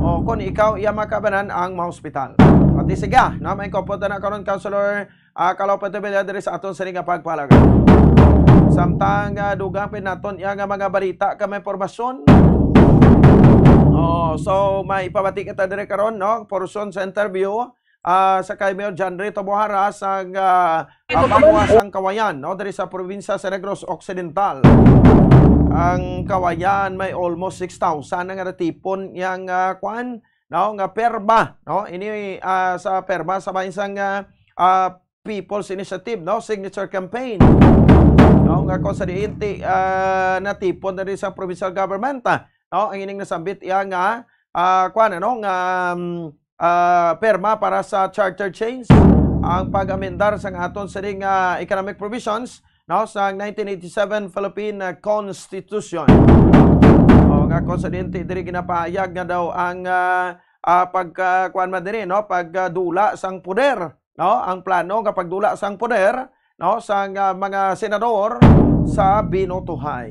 O kung ikaw iya makabanan ang ma-hospital. Pati siga, no, may kopot na karon, Councilor, ah, Kalaw Petevilla, diri sa aton sini nga pagpalagan. Samtang, ah, dugang pin naton iya nga mga balita ka may impormasyon. Oh, so may ipabati kita diri karon, no? Portion sa interview, ah, sa kay Mayor John Ray Tabohara sa, ah, ah, Banwa sang Kawayan, no? Diri sa probinsya sa Negros Occidental. Ang Kawayan may almost six thousand nga natipon yang, ah, kwan, no? Nga perma, no? Ini, ah, sa perma sa bahin sang, ah, ah, People's Initiative, no? Signature campaign. No? Nga kung sa diin ti, ah, natipon na rin sa provincial government, ah, no? Ang ining nasambit iya nga, ah, kwan, ano, nga, um, ah, perma para sa charter change, ang pag-amendar sang aton sining, ah, economic provisions, no, sa nineteen eighty-seven Philippine, ah, Constitution. O, nga kung sa diin ti diri ginapahayag nga daw ang, ah, ah, pagka, kwan man diri, no, pagdula sang poder, no, ang plano nga pagdula sang poder, no, sang, ah, mga senador sa binotohay.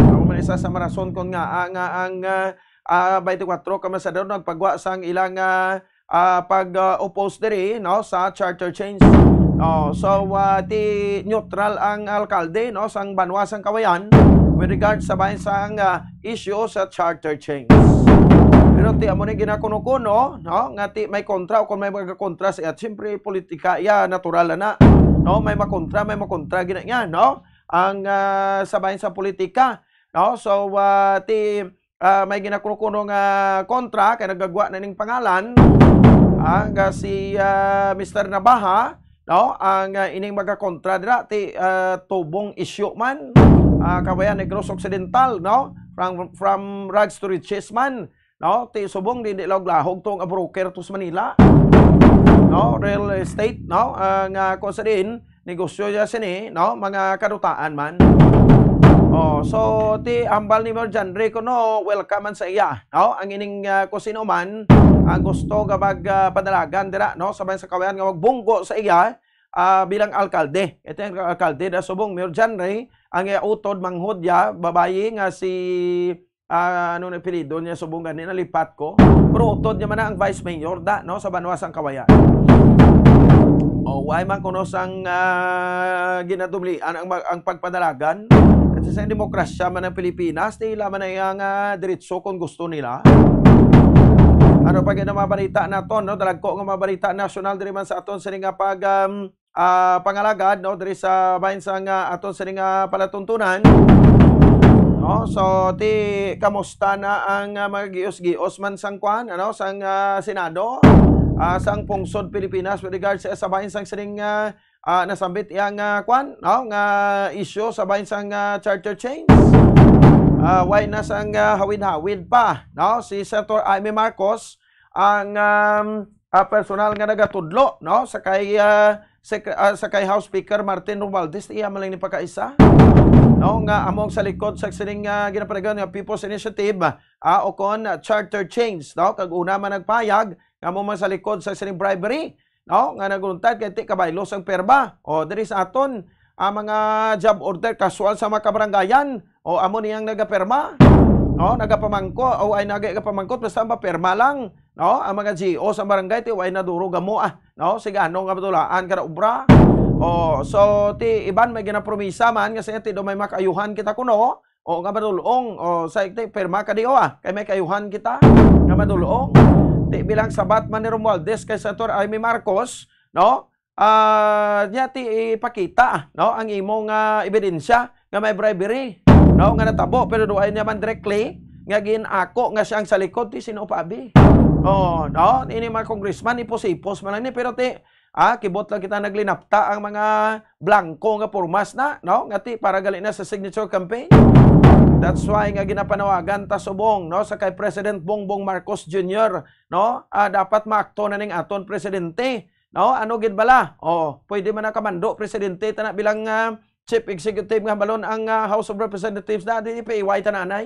Amo man isa sa marason kon ngaa nga ang, ah, ah, twenty-four ka mga senador nagpagwa sang ilang, ah, ah, pag, ah, oppose diri, no, sa charter change. No, so, ah, ti neutral ang alkalde, no, sang banwa sang Kawayan with regard sa bahin sang, ah, issue sa charter change. Pero ti amo ni ginakuno-kuno, no, nga ti may kontra o kung may magakontra sa iya, siyempre politika iya, natural na, no, may makontra, may makontra gina niya, no, ang, ah, sa bahin sa politika, no. So, ah, ti, ah, may ginakuno-kuno nga kontra kay nagagwa na ning pangalan, ah, nga si, ah, Mister Nabaha, no, ang, ah, ining magakontra dira ti, ah, tubong isyu man, ah, Kawayan, Negros Occidental, no, from, from rags to riches man, no, ti subong di, di lahog-lahog to nga broker to sa Manila, no, real estate, no, ah, nga kung sa diin negosyo ya sini, no, mga kadutaan man. Oh, so ti hambal ni Mayor John Ray kuno, welcome man sa iya, no, ang ining, ah, kung sino man ang gusto nga mag, ah, padalagan dira, no, sa bahin sa Kawayan nga magbunggo sa iya, ah, bilang alkalde. Ito yung alkalde na subong, Mayor John Ray, ang iya utod, manghod ya, babayi nga si, ah, ano na apelyido niya, subong gani, nalipat ko. Pero utod niya man na ang vice mayor da, no, sa banwa sang Kawayan. O, why man kuno sang, ah, ginadublian ang mag-, ang pagpadalagan? At sa demokrasya man ang Pilipinas, nila man na iyang, ah, diretso kung gusto nila. Ano pa gid ang mga balita naton, no? Dalagko nga mga balita nasyonal diri man sa aton sini nga pag, um, ah, pangalagad, no, diri sa bahin sang, ah, aton sini nga palatuntunan. No, so ti kamusta na ang, ah, mga gios-gios man sang kwan, ano, sang, ah, Senado? ah, sang pungsod Pilipinas with regards sa, sa bahin sang sining, ah, ah, nasambit iya nga, kwan, no, nga issue sa bahin sang, ah, charter change. Ah, way na sang, ah, hawid-hawid pa, no, si Senator Imee Marcos ang, um, ah, personal nga nagatudlo, no, sa kay, ah, sec-, ah, sa kay House Speaker Martin Romualdez, iya man lang ni pagkaisa, no, nga amo ang sa likod sa sining, ah, ginapanagan nga People's Initiative, ah, o kon, ah, charter change, no, kag una man nagpahayag nga amo man sa likod sa sining bribery, no, nga naguluntad kay ti kabaylo sang perma. O, diri sa aton, ang mga job order, casual sa mga kabarangayan, o, amo niyang nagapirma, no, nagapamangko, o ay nagapamangkot, basta mapirma lang, no, ang mga G O sa barangay, ti way nadurog amo, ah, no, sige, ano nga matulaan ka na obra. O, so, ti iban may ginapromisa man, nga sige, ti do may makayuhan kita kuno, o, nga madulong, o, sa ti pirma ka di, o, ah, kay may kayuhan kita, nga madulong. Ti bilang sabat man ni Romualdez kay Senator Imee Marcos, no, ah, niya ti ipakita, no, ang imo nga ebidensya nga may bribery, no, nga natabo, pero do ay niya man directly nga gin-ako nga siya ang sa likod, ti sino pa abi? Oh, no, ini mga congressman, ipos-ipos man lang ni, pero ti, ah, kibot lang kita naglinapta ang mga blanco nga pormas na, no, nga ti para gali na sa signature campaign. That's why nga ginapanawagan ta subong, no, sa kay President Bongbong Marcos Junior, no, ah, dapat maakto na ning aton presidente. No, ano gid bala? Oh, pwede man na kamando presidente tana bilang, ah, chief executive nga balon ang, ah, House of Representatives na, di pa iway tananay.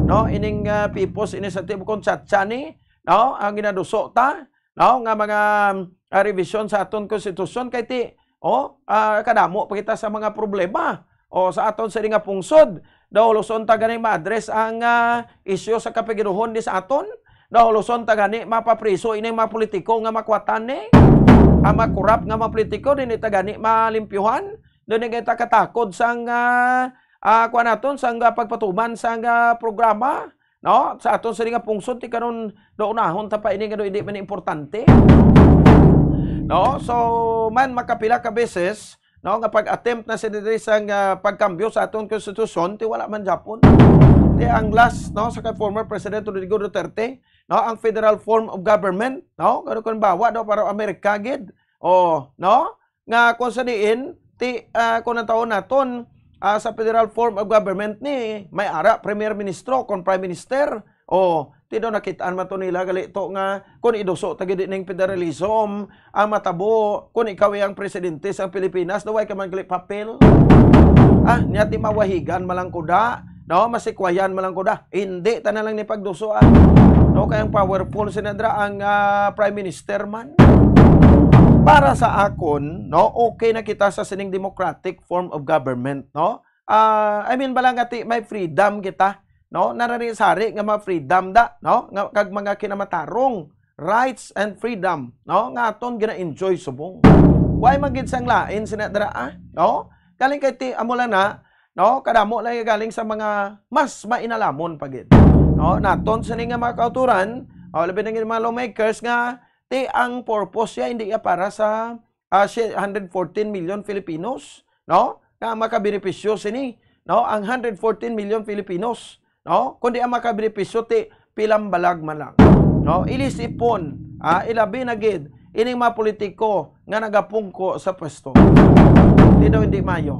No, ining, ah, People's Initiative kon chatcha ni, no, ang ginaduso ta, no, nga mga, ah, revision sa aton konstitusyon kay ti, oh, ah, kadamo pa kita sa mga problema. O sa aton sini nga pungsod, daw luson ta gani ma-address ang, ah, isyu sa kapigiduhon di sa aton. Daw luson ta gani mapapriso ining mga politiko nga makuwatan ni. Ang mga korap nga mga politiko, di ni ta gani malimpyuhan. Di ni kita katakod sang, ah, ah, kuwan naton, sang, ah, pagpatuman sang, ah, programa. No? Sa aton sini nga pungsod, ti karon daw unahon ta pa ini nga daw hindi man importante. No? So, man makapila ka beses, no, nga pag-attempt na sila diri sa nga pagkambyo sa aton konstitusyon, ti wala man gyapon. Ti ang last, no, sa kay former President Rodrigo Duterte, no, ang federal form of government, no, kano kun bawa daw para Amerika gid. Oh, no? Nga kung sa diin, ti, ah, kung ang taon naton, ah, sa federal form of government ni may ara Premier Ministro kon Prime Minister. Oh, ti daw nakitaan man to nila gali to nga kung iduso ta gid ning federalism, ang matabo, kung ikaw ang presidente sa Pilipinas, daw ay ka man gali papel. Ah, niya ti mawahigan malang kuda, no? Masikwayan malang kuda. Hindi ta na lang ni pagduso, ah. No, kay ang powerful sinadra ang, ah, Prime Minister man. Para sa akon, no, okay na kita sa sining democratic form of government, no? Ah, I mean, bala nga ti may freedom kita, no? Narari-sari nga mga freedom da, no? Nga, kag mga kinamatarong rights and freedom, no? Nga aton gina-enjoy subong. Why man gid sang lain sina dira, ah? No? Galing kay ti amo lang na, no? Kadamo lang yung galing sa mga mas mainalamon pa gid. No? Naton sini nga mga kauturan, o labi na gid mga lawmakers nga ti ang purpose ya hindi ya para sa, ah, si hundred fourteen million Filipinos, no? Nga makabenepisyo sini, no? Ang hundred fourteen million Filipinos, no? Kundi ang makabenepisyo ti pilambalag man lang, no? Ilisipon, ah, ilabi na gid ining mga politiko nga nagapungko sa pwesto. Ti daw hindi mayo.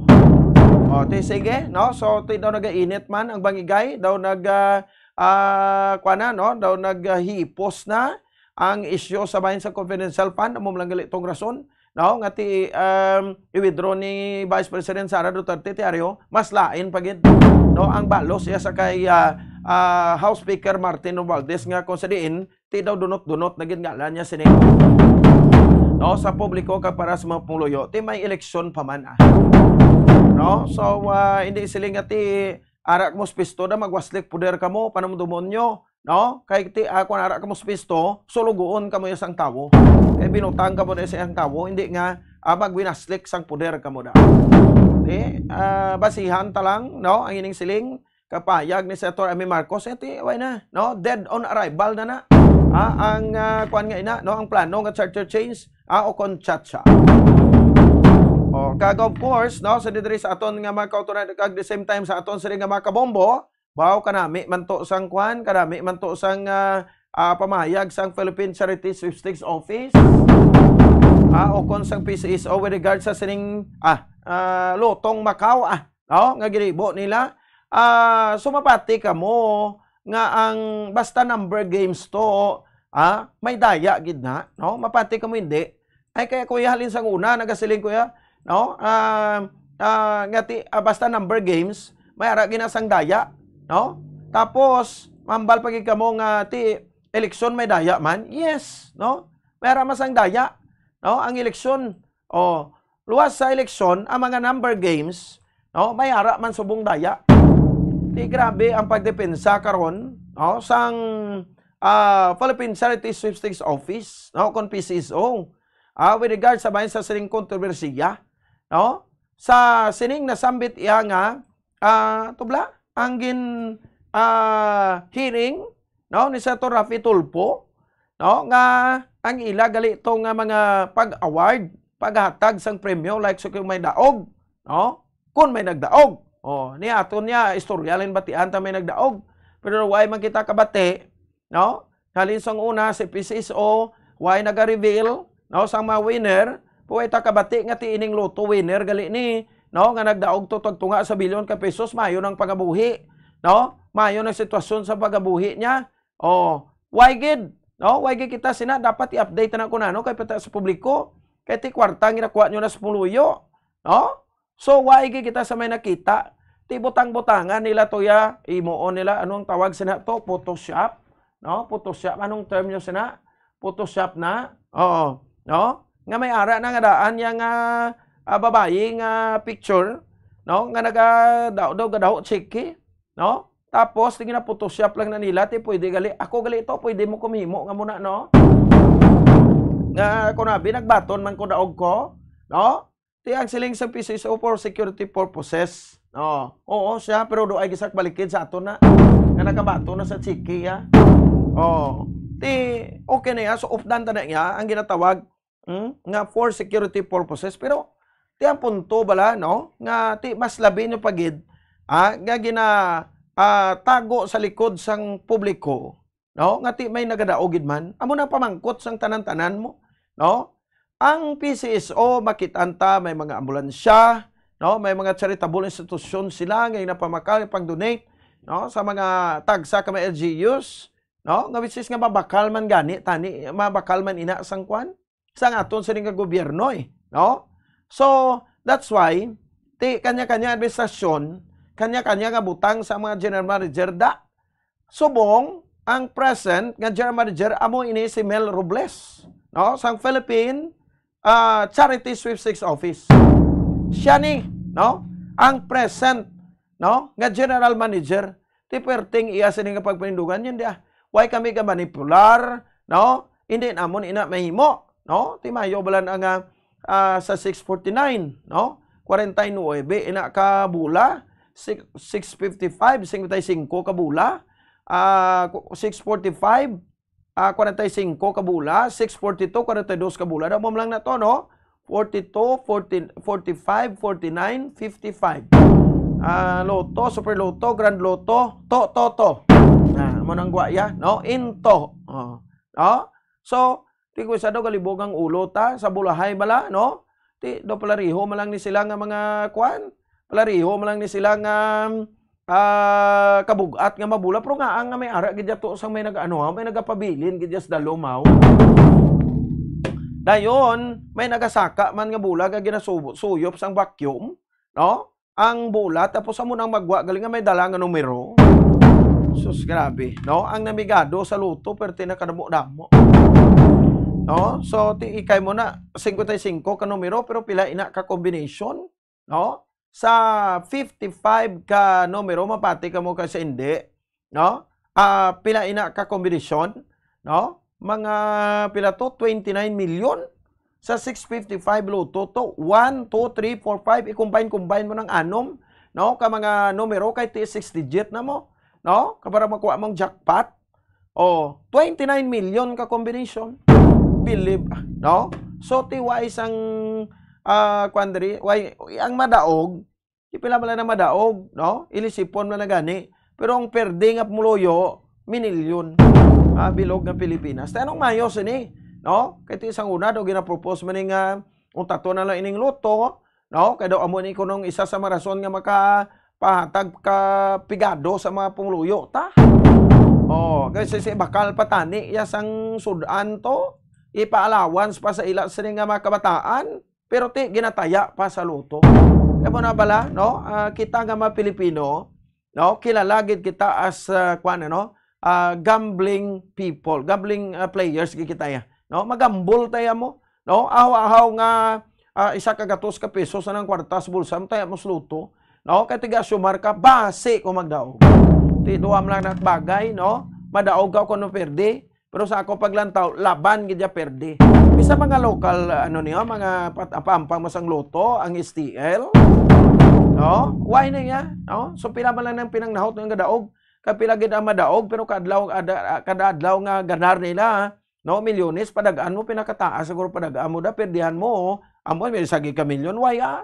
O, ti sige, no? So, ti daw nagainit man ang bangigay, daw nag, ah, ah, kuwan na, no? Daw naghipos na ang isyu sa bahin sa confidential fund, amo lang gali tong rason, no, nga ti, um, i-withdraw ni Vice President Sara Duterte, ti ari, o, mas lain pa gid, no, ang balos iya sa kay, ah, ah, House Speaker Martin Romualdez nga kung sa diin, ti daw dunot-dunot na gid ngalan niya sini, no, sa publiko kag para sa mga pumuluyo, ti may eleksyon pa man, ah. No? So, ah, hindi sila nga ti ara kamo sa pisto da, magwaslik poder kamo, panumdumon nyo, no? Kay ti, ah, kung ara kamo sa pisto, sulugoon kamo ya sang tawo. Kay binutang kamo na sa iyang tawo, hindi nga, ah, magwinaslik sang poder kamo da. Di, ah, basihan ta lang, no? Ang ining siling, kapayag ni Senator Amy Marcos, eh, ti, way na, no? Dead on arrival na na. Ah, ang, ah, kuwan nga ina, no? Ang plano nga charter change, ah, o kon chatcha. O, kag of course, no, sa diri sa aton nga mga kauturan, kag the same time sa aton sila nga mga kabombo, baw kanami man to sang kwan, kanami man to sang, ah, ah, pamahayag sang Philippine Charity Sweepstakes Office, ah, o kon sang P C S O with regard sa sining, ah, ah, Lotong Macau, ah, no, nga ginibo nila. Ah, so mapati kamo nga ang basta number games to, ah, may daya gid na, no? Mapati kamo hindi. Ay, kaya kuya, halin sang una, nagasiling kuya, no? Ah, ah, nga ti, ah, basta number games, may ara gid na sang daya, no? Tapos, mambal pa gid kamo nga ti eleksyon may daya man. Yes, no? May ara man sang daya, no? Ang eleksyon, oh, luwas sa eleksyon, ang mga number games, no? May ara man subong daya. Di grabe ang pagdepensa karon, no? Sang, ah, Philippine Charity Sweepstakes Office, no? Kon P C S O. Ah, with regard sa bahin sa sining kontrobersiya, no? Sa sining nasambit iya nga, ah, tubla, ang gin, ah, hearing, no, ni Senator Raffy Tulfo, no, nga ang ila gali to nga mga pag-award, paghatag sang premyo, like sa kung may daog, no? Kung may nagdaog. Oh, ni aton niya, istorya lang batian ta may nagdaog. Pero why man kita kabati, no? Halin sang una, si P C S O, why naga-reveal, no, sang mga winner, pero why ta kabati nga ti ining lotto winner gali ni, no, nga nagdaog to tagtunga sa bilyon ka pesos, mayo nang pangabuhi, no? Mayo nang sitwasyon sa pagabuhi niya. Oh, why gid? No? Why gid kita sina dapat i-update na ko na, no? Kay pata sa publiko, kay ti kwarta ang ginakuha nyo na sa puluyo, no? So, why gid kita sa may nakita? Ti butang-butangan nila to ya, imuon nila, anong tawag sina to? Photoshop? No? Photoshop, anong term nyo sina? Photoshop na? Oo. No? Nga may ara na nga daan yang, ah, ah, babayi nga picture, no? Nga naga daw, daw gadaho chiki, no? Tapos, ti gina-Photoshop lang na nila, ti pwede gali. Ako gali to, pwede mo kumhimo nga muna, no? Nga, kunabi, nagbaton man ko daog ko, no? Ti ang siling sa P C S O for security purposes. Oh, oo siya, pero do ay gisak balikid sa ato na. Nga nakabato na sa chiki, ya. Oh, ti okay na ya. So, updan ta na ya ang ginatawag, hmm, nga for security purposes. Pero ti ang punto bala, no? Nga ti mas labi nyo pagid, ah, nga gina, ah, tago sa likod sang publiko, no? Nga ti may nagadaog gid man. Amo na pamangkot sang tanan-tanan mo, no? Ang P C S O, makit-an ta, may mga ambulansya, no? May mga charitable institusyon sila nga ginapamakaw, pang-donate, no? Sa mga tagsa ka mga L G Us, no? Nga which is nga mabakal man gani, tani, mabakal man ina sang kwan, sang aton sini nga gobyerno, eh, no? So, that's why, ti, kanya-kanya administrasyon, kanya-kanya nga butang sa mga general manager da, subong ang present nga general manager amo ini si Mel Robles, no, sang Philippine, ah, Charity Sweepstakes Office. Siya ni, no, ang present, no, nga general manager. Ti perting iya sini nga pagpanindugan yun dia. Why kami ka manipular, no? Hindi namon ina mahimo, no? Ti mayo bala na nga, ah, sa six forty-nine, no? Kwarenta y nuebe ina ka bola, six, six fifty-five, singkwenta y singko ka bola, ah, ku-, six forty-five, ah, kwarenta y singko ka bola, six forty-two, kwarenta y dos ka bola. Daw mo lang na to, no? Forty-two, forty, forty-five, forty-nine, fifty-five. Ah, Lotto, Super Lotto, Grand Lotto, to, to, to. Ah, mo nang gwa ya, no? Into. Oh. No? So, ti ko sa daw galibog ang ulo ta sa bulahay bala, no? Ti do palariho man lang ni sila nga mga kwan. Palariho man lang ni sila nga, ah, kabug-at nga mabula, pero nga ang nga may ara gid ato sang may nag-ano, ha, may nagapabilin gid sa dalom, ha. Dayon, may nagasaka man nga bula nga ginasubo-, suyop sang vacuum, no? Ang bula, tapos amo nang magwa, galing nga may dala nga numero. Sus, grabe, no? Ang namigado sa luto, pero tinakadamo-damo. No? So, ti-, ikay mo na, singkwenta y singko ka numero, pero pila ina ka combination, no? Sa fifty-five ka numero, mapati ka mo ka sa hindi, no? Ah, pila ina ka combination, no? Mga pila to? Twenty-nine million. Sa six fifty-five Lotto to, one, two, three, four, five, i-combine-combine mo ng anom, no? Ka mga numero, kay ti six digit na mo, no? Ka para makuha mong jackpot. Oh, twenty-nine million ka combination. Believe, no? So, ti why sang, ah, kwan diri, why, ang madaog, di pila man lang na madaog, no? Ilisipon man na gani. Pero ang perde nga pumuloyo, minilyon. Ah, bilog nga Pilipinas. Ti anong mayo sini, no? Kay ti sang una daw ginapropose man ni nga untaton na lang ining Lotto, no? Kay daw amo ni kunong isa sa mga rason nga makapahatag ka pigado sa mga pumuluyo ta. Oh, kay si, si bakal patani ya sang sudan to, ipa-allowance pa sa ila sini nga mga kabataan, pero ti ginataya pa sa Lotto. Kay mo na bala, no? Ah, kita nga mga Pilipino, no? Kilala gid kita as, ah, kwan, ano? Ah, gambling people, gambling, ah, players gid kita ya, no? Magambol tayo mo, no? Ahaw-ahaw nga, ah, isa ka gatos ka pesos anang kwarta sa bulsa mo, tayo mo sa Lotto, no? Kay tiga sumar ka, basi ko magdaog. Ti duha man lang na bagay, no? Madaog ka kung ano perde, pero sa ako paglantaw, laban gid ya perde. Bisa mga local, ano niyo, mga pat-, apampang masang Lotto, ang S T L, no? Why na ya, no? So, pila man lang ang pinangnahot nga gadaog, kapila gid ang madaog, pero kadlaw, ada-, kada adlaw nga ganar nila, no? Milyones, padagaan mo, pinakataas siguro padagaan mo da, perdihan mo, amo, may sagi ka milyon, why, ah?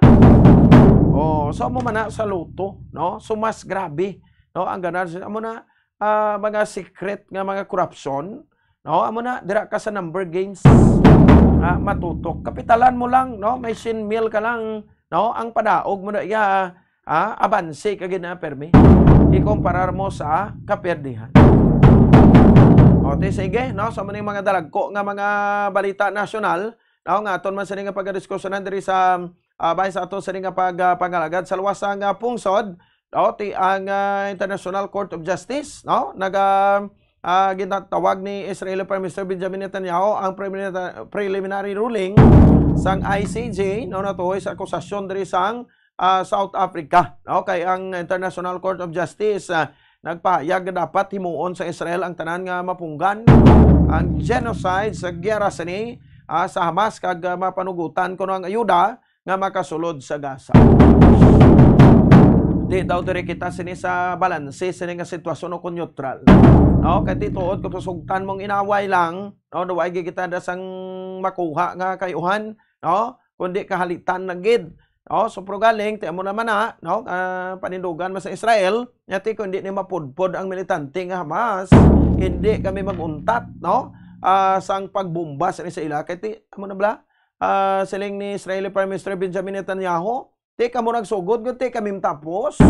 Oh, so, amo man na sa Lotto, no? So, mas grabe, no? Ang ganar, amo na, ah, mga secret nga mga korupsyon, no? Amo na, dira ka sa number games, ah, matutok. Kapitalan mo lang, no? May shin mil ka lang, no? Ang padaog mo na iya, ah, abanse ka gid na permi. Ikumparar mo sa kaperdihan. O, ti sige, no? So, maning mga dalagko nga mga balita nasyonal, no? Nga aton man sini nga pagdiskusyonan diri sa, ah, bahin sa aton sini nga pag, ah, pangalagad sa luwas nga pungsod, no? Ti ang, ah, International Court of Justice, no? Naga, ah, ginatawag ni Israeli Prime Minister Benjamin Netanyahu ang preliminary, preliminary ruling sang I C J, no, natuhoy sa akusasyon diri sang, ah, South Africa, no? Kay ang International Court of Justice, ah, nagpahayag nga dapat himuon sa Israel ang tanan nga mapunggan ang genocide sa giyera sini, ah, sa Hamas kag, ah, mapanugutan kuno ang ayuda nga makasulod sa Gaza. Di daw diri kita sini sa balanse sini nga sitwasyon o kon neutral. No, kay ti tuod kung pasugtan mong inaway lang, no, duway gid kita da sang makuha nga kayuhan, no, kundi kahalitan na gid. No, so pero galing ti amo naman na, no, ah, panindugan man sa Israel, nya ti kung hindi ni mapudpod ang militante nga Hamas, hindi kami mag-untat, no, ah, sang pagbomba sa ila kay ti amo na bala, ah, siling ni Israeli Prime Minister Benjamin Netanyahu, "Ti kamo nagsugod, ti kami matapos."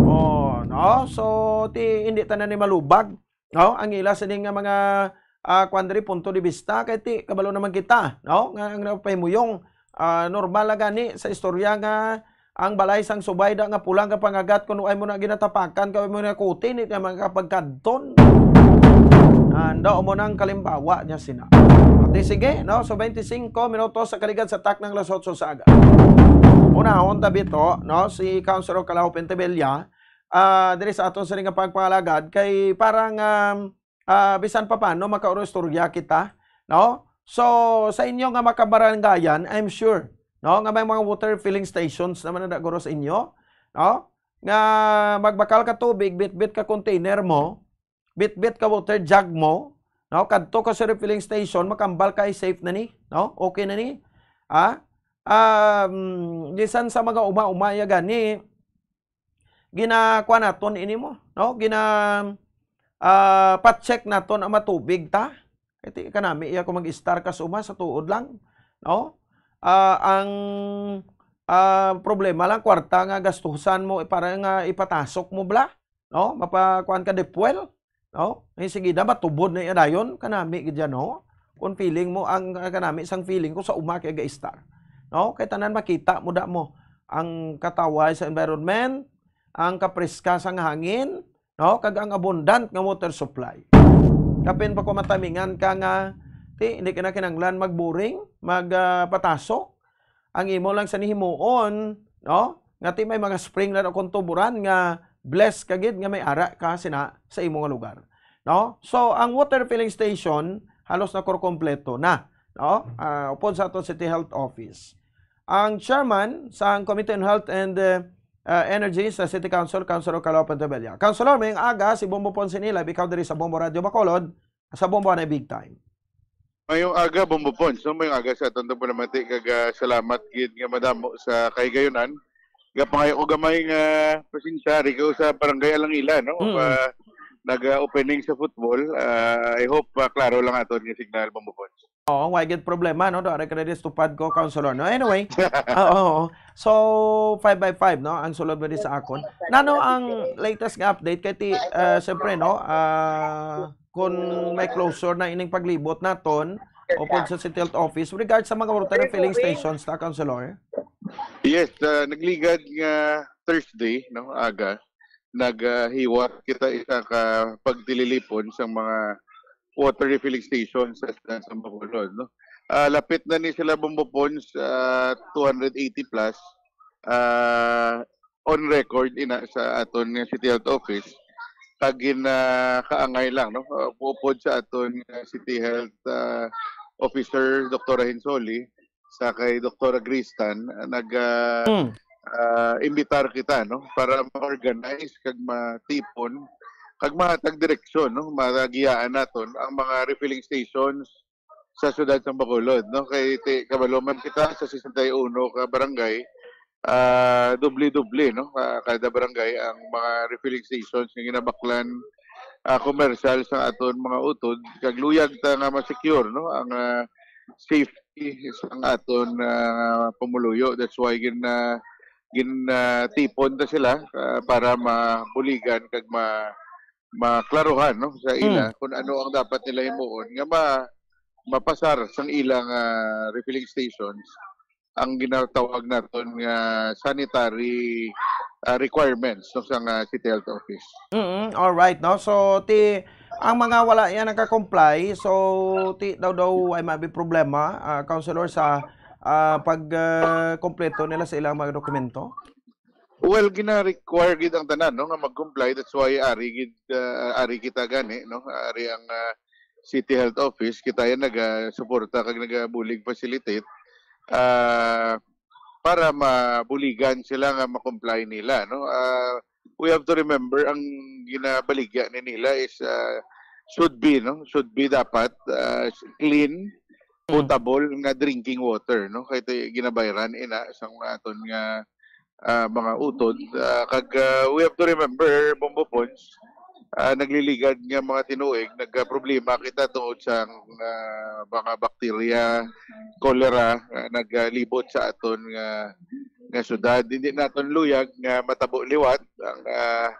Oh, no? So, ti hindi tanan ni malubag, no? Ang ila sini nga mga, ah, kwan diri, punto de vista, kay ti kabalo naman kita, no? Nga ang napahimuyong, ah, normal na gani sa istorya nga ang balay sang subay da nga pulang ka pangagat kun ay mo na ginatapakan, kay mo na kuti ni ka makapagkadton. Anda mo nang kalimbawa niya sina. Pati sige, no? So, twenty-cinco minutos sa kaligad sa tak ng alas otso sa aga. Unahon ta bito, no? Si Councilor Calao Pentebella, ah, diri sa aton sa nga pagpangalagad kay parang, um, ah, bisan pa paano makaurostorya kita, no? So, sa inyo nga makabarangayan, I'm sure, no, nga may mga water filling stations naman na guro sa inyo, no? Nga magbakal ka tubig, bitbit ka container mo, bitbit ka water jug mo, no? Kadto ka sa refilling station, makambal ka, safe na ni, no? Okay na ni. Ha? Um, bisan sa mga uma-uma ya gani, ginakuha naton ini mo, no? Gina, ah, pa-check naton ang matubig ta. Kay ti kanami iya kung mag-istar ka sa uma sa tuod lang, no? Ah, ang, ah, problema lang, kwarta nga gastusan mo para nga ipatasok mo bala, no? Mapakuan ka deep well, no? Eh, sige na, matubod na iya dayon, kanami gid yan, no? Kung feeling mo, ang, ang kanami, sang feeling ko sa uma kay ga-istar, no? Kay tanan makita mo da mo ang kataway sa environment, ang kapreska sang hangin, no? Kag ang abundant nga water supply. Kapin pa kung matamingan ka nga, ti, hindi ka na kinahanglan magboring, mag, ah, patasok. Ang imo lang sa nihimuon, no? Nga ti may mga spring na akong tuburan nga blessed ka gid nga may ara ka sina sa imo nga lugar, no? So, ang water filling station halos na kompleto na, no? Ah, upod sa aton City Health Office. Ang chairman sa Committee on Health and, uh, uh, Energy sa City Council, Councilor Calao Pentebella. Councilor, may aga si Bombo Ponce Nilab, ikaw diri sa Bombo Radio Bacolod, sa Bombo na Big Time. Mayong aga, Bombo Ponce, no? Mayong aga sa atong palamati, kag, ah, salamat gid nga madamo sa kahigayunan. Gapangayo ko gamay nga presensya, ikaw sa Barangay Alangila, no? Mm. Pa, nag-opening sa football. Ah, I hope, ah, klaro lang aton nga signal, Bombo Pons. Oo, why get problema, no? Dari ka na din stupad ko, Councilor, no? Anyway, oo. So, five by five, no? Ang sulod mo di sa akon. Nano ang latest nga update? Kay ti, ah, siyempre, no? Ah, kung may closure na ining paglibot naton, upod sa City Health Office, with regards sa mga water refilling stations, ta, Councilor? Yes, ah, nagligad nga Thursday, no? Aga, naghiwat kita isa ka pagtililipon sa mga water refilling station sa Stan sa Bacolod, no? Ah, lapit na ni sila, Bombo Pons, ah, two hundred eighty plus, ah, on record ina sa aton nga City Health Office. Kag gin, ah, kaangay lang, no? Ah, upod sa aton nga City Health, ah, Officer, Doktora Hinsoli, sa kay Doktora Gristan, ah, nag, ah, Hmm. ah, imbitar kita, no, para ma-organize kag matipon kag mahatag direksyon, no, magiyaan naton ang mga refilling stations sa siyudad sang Bacolod, no, kay ti-, kabalo man kita sa sesenta y uno ka barangay, ah, doble-doble, no, ah, kada barangay ang mga refilling stations nga ginabaklan, ah, komersyal sa aton mga utod, kag luyag ta nga ma-secure, no, ang, ah, safe sang aton, ah, pumuluyo. That's why gin, ah, gin, ah, tipon ta sila, ah, para mabuligan kag ma-, maklaruhan, no, sa ila Mm. kung ano ang dapat nila himuon nga ma-, mapasar sang ilang, ah, refilling stations ang ginatawag naton nga sanitary, ah, requirements, no, sang, ah, City Health Office. Mm, all right, no? So, ti, ang mga wala yan nagka-comply, so, ti, daw, daw, ay mabi problema, ah, Councilor, sa, ah, pag, ah, kompleto nila sa ilang mga dokumento? Well, gina-require gid ang tanan, no, nga mag-comply. That's why ari gid, ah, ari kita gani, no? Ari ang, ah, City Health Office, kita yan nagasuporta kag nagabulig facilitate, ah, para mabuligan sila nga ma-comply nila, no? Ah, we have to remember, ang ginabaligya ni nila is, ah, should be, no? Should be dapat, ah, clean, Mm. potable nga drinking water, no? Kay ti-, ginabayran ina sang aton nga, ah, mga utod. Ah, kag, ah, we have to remember, Bombo Pons, ah, nagliligad nga mga tinuig, nagkaproblema kita tungod sa, ah, mga bakterya, cholera, nga naglibot sa aton nga, nga syudad. Hindi naton luyag nga matabo liwat ang, ah,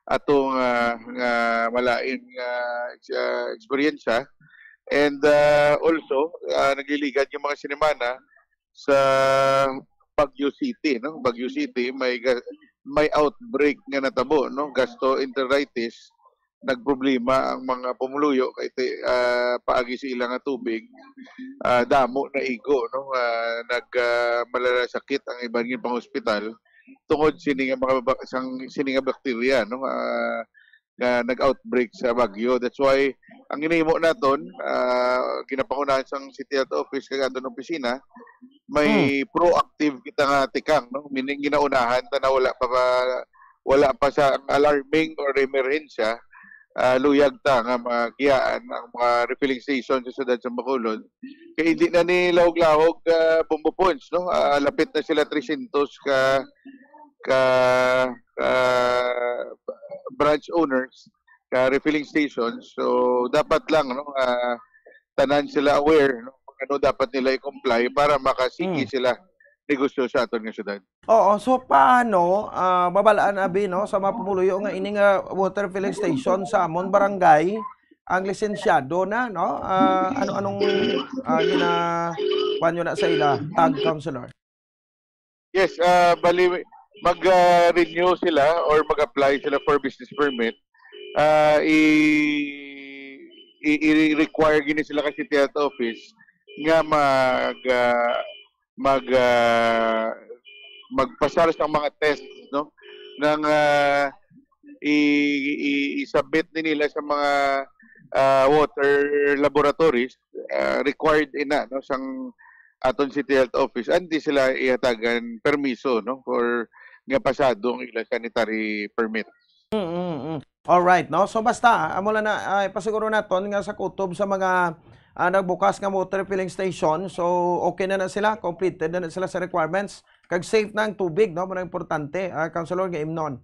atong, ah, nga malain nga, ah, eksperyensya. And, ah, also, ah, nagliligad yung mga sinimana sa Baguio City, no? Baguio City, may ga-, may outbreak nga natabo, no? Gastroenteritis. Nagproblema ang mga pumuluyo kay ti-, ah, paagi sa ila nga tubig, ah, damo na igo, no? Ah, nag, ah, malalasakit ang iban nga pang-hospital tungod sini nga mga bak-, sang, sini nga bakterya, no? Ah, nga nag-outbreak sa Baguio. That's why ang ginahimo naton, ah, ginapangunahan sang City Health Office kag aton opisina, may Hmm. proactive kita nga tikang, no? Meaning, ginaunahan ta na wala pa, pa, wala pa sa alarming or emerhensya, ah, luyag ta nga magiyaan ang mga refilling station sa siyudad sa Bacolod. Kay hindi na ni lahog-lahog, ah, Bombo Pons, no? Ah, lapit na sila tresyentos ka, ka, ka branch owners, ka refilling stations. So, dapat lang, no, ah, tanan sila aware, no, kung ano dapat nila i-comply para makasigi Hmm. sila negosyo sa aton nga syudad. Oo, so paano, ah, babalaan, abi, no, sa mga pumuluyo nga ini nga water filling station sa amon barangay ang lisensyado na, no? Ah, ano, anong, ah, gina-, kuwan nyo na sa ila, tag councilor? Yes, ah, bali, mag, ah, renew sila or mag-apply sila for business permit. Ah, i-, i-, i-require gini sila ka City Health Office nga mag, ah, mag, ah, magpasar sa mga test, no? Nang, ah, i-, i-, i-submit ni nila sa mga, ah, water laboratories, ah, required ina, no, sang aton City Health Office, and di sila ihatagan permiso, no, for nga pasado ang ilang sanitary permit. Mm, mm, mm. Alright, no? So, basta, amo lang na, ah, ipasiguro naton nga sa kutob sa mga, ah, nagbukas nga water filling station, so, okay na na sila, completed na na sila sa requirements, kag safe na ang tubig, no? Mao na importante, ah, Councilor, nga imnon.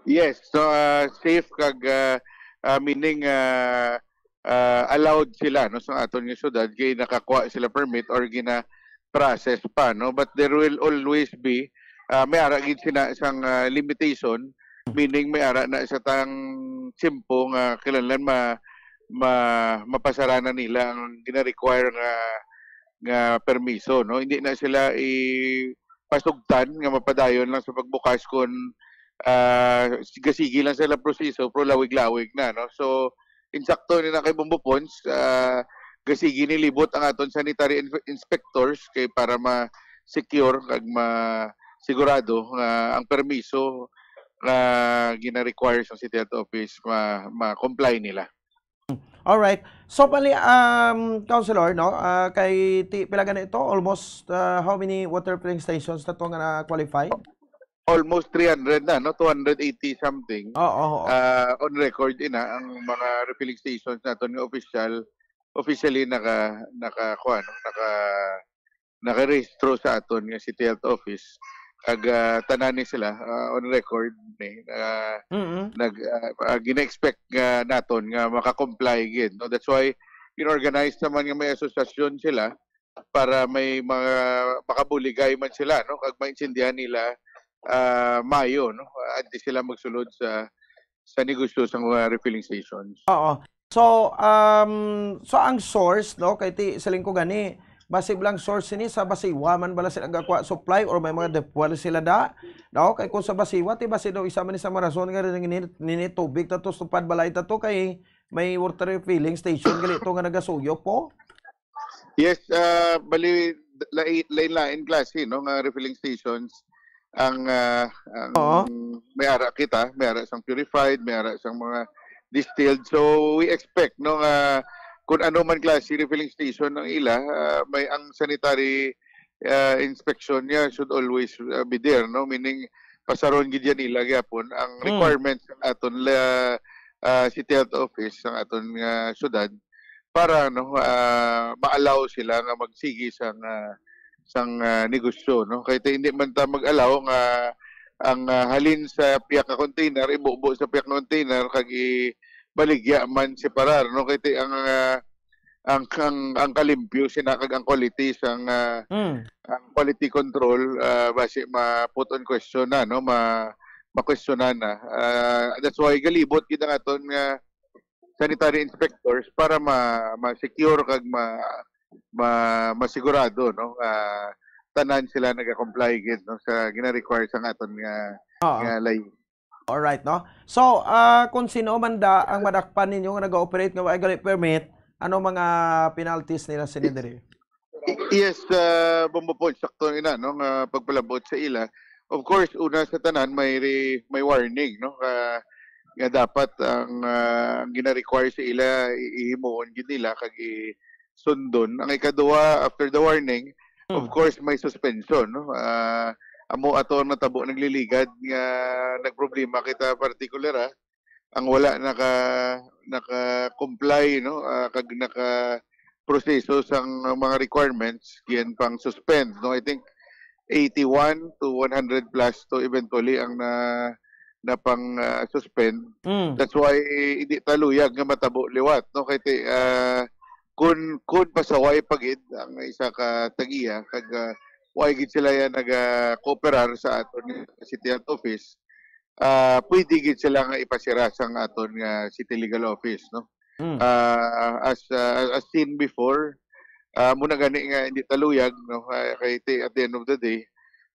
Yes, so, ah, safe kag, ah, Ah, meaning, ah, ah, allowed sila, no, sa aton nga syudad, kay nakakuha sila permit or gina-process pa, no? But there will always be, ah, may ara gid sina sang, ah, limitation, meaning may ara na sa tang tiyempo nga kinahanglan ma-, ma-, mapasara na nila ang gina-require nga, nga permiso, no? Hindi na sila ipasugtan nga mapadayon lang sa pagbukas kung, ah, sigasigi lang sila proseso, pero lawig-lawig na, no? So, insakto ni na kay Bombo Pons, ah, gasigi ni libot ang aton sanitary inf-, inspectors kay para ma-secure kag ma-sigurado nga ang permiso nga gina-require sa City Health Office ma-, ma-comply nila. Alright. So, pali, um, Councilor, no? Ah, kay ti, pila gani ito? Almost, ah, how many water filling stations na to nga na-qualify? Almost three hundred na, no? Two hundred eighty something. Oo, oo. Ah, on record ina ang mga refilling stations naton nga official, officially naka, naka, kuwan, no? Naka, nakarehistro sa aton nga City Health Office. Kag, ah, tanan ni sila, ah, on record ni, ah, Mm. nag, ah, ah, gina-expect nga naton nga maka-comply gid, no? That's why in-organize naman nga may asosasyon sila para may mga makabuligay man sila, no? Kag maintindihan nila, ah, mayo, no? Antes sila magsulod sa, sa negosyo sa mga refilling stations. Oo. So, um, so ang source, no, kay ti siling ko gani, basi lang source sini sa Basiwa man bala sila gakuha supply or may mga deep well sila da, no? Kay kung sa Basiwa, ti basi daw isa man ni sa mga rason nga rin nini, nini tubig ta to sa tupad balay ta to kay may water refilling station gali to nga nagasuyo po. Yes, ah, bali, lai-, lain-lain klase, no, nga refilling stations ang, ah, ang Oo. may ara kita, may ara sang purified, may ara sang mga distilled. So we expect, no, nga kung ano man klase refilling station ang ila, ah, may ang sanitary, ah, inspection niya should always, ah, be there, no? Meaning pasaron gid yan nila gyapon ang Mm. requirements sa aton la, ah, City Health Office sa aton nga syudad para, no, ah, ma-allow sila nga magsigi sang, ah, sang, ah, negosyo, no? Kay ti hindi man ta mag-allow nga ang, ah, halin sa piyak nga container ibubo sa piyak nga container kag ibaligya man separar, no? Kay ti ang, ah, ang, ang, ang kalimpyo sina kag ang quality sang, ah, Mm. ang quality control, ah, basi ma-put on question na, no? Ma-, ma-questionan na. Ah, that's why galibot gid ang aton nga sanitary inspectors para ma-, ma-secure kag ma-, ma-, masigurado, no, nga tanan sila naga-comply gid, no, sa gina-require sa aton nga, Oo. nga layunin. Alright, no? So, ah, kung sino man da ang madakpan ninyo nga nag-ooperate nga way gali permit, ano mga penalties nila sini diri? Yes, uh, Bombo Pons, sakto ina, no, nga pagpalabot sa ila. Of course, una sa tanan may re-, may warning, no, nga, nga dapat ang, ah, ang gina-require sa ila i-, ihimuon gid nila kag i-, sundon. Ang ikaduha, after the warning, of Mm. course, may suspension, no? Ah, amo ato ang natabo nagliligad nga nagproblema kita partikular, ah. Ang wala naka, naka-comply, no? Ah, kag naka-proseso sang mga requirements, yan pang suspend, no? I think eighty-one to one hundred plus to eventually ang na, na pang, ah, suspend. Mm. That's why hindi ta luyag nga matabo liwat, no? Kay ti, ah, kun, kun pasaway pa gid ang isa ka tag-iya, kag, ah, way gid sila yan naga-cooperar sa aton nga City Health Office, ah, pwede gid sila nga ipasira sang aton nga City Legal Office, no? Mm. Ah, as, ah, as seen before, ah, muna gani nga hindi ta luyag, no? Ah, kay ti-, at the end of the day,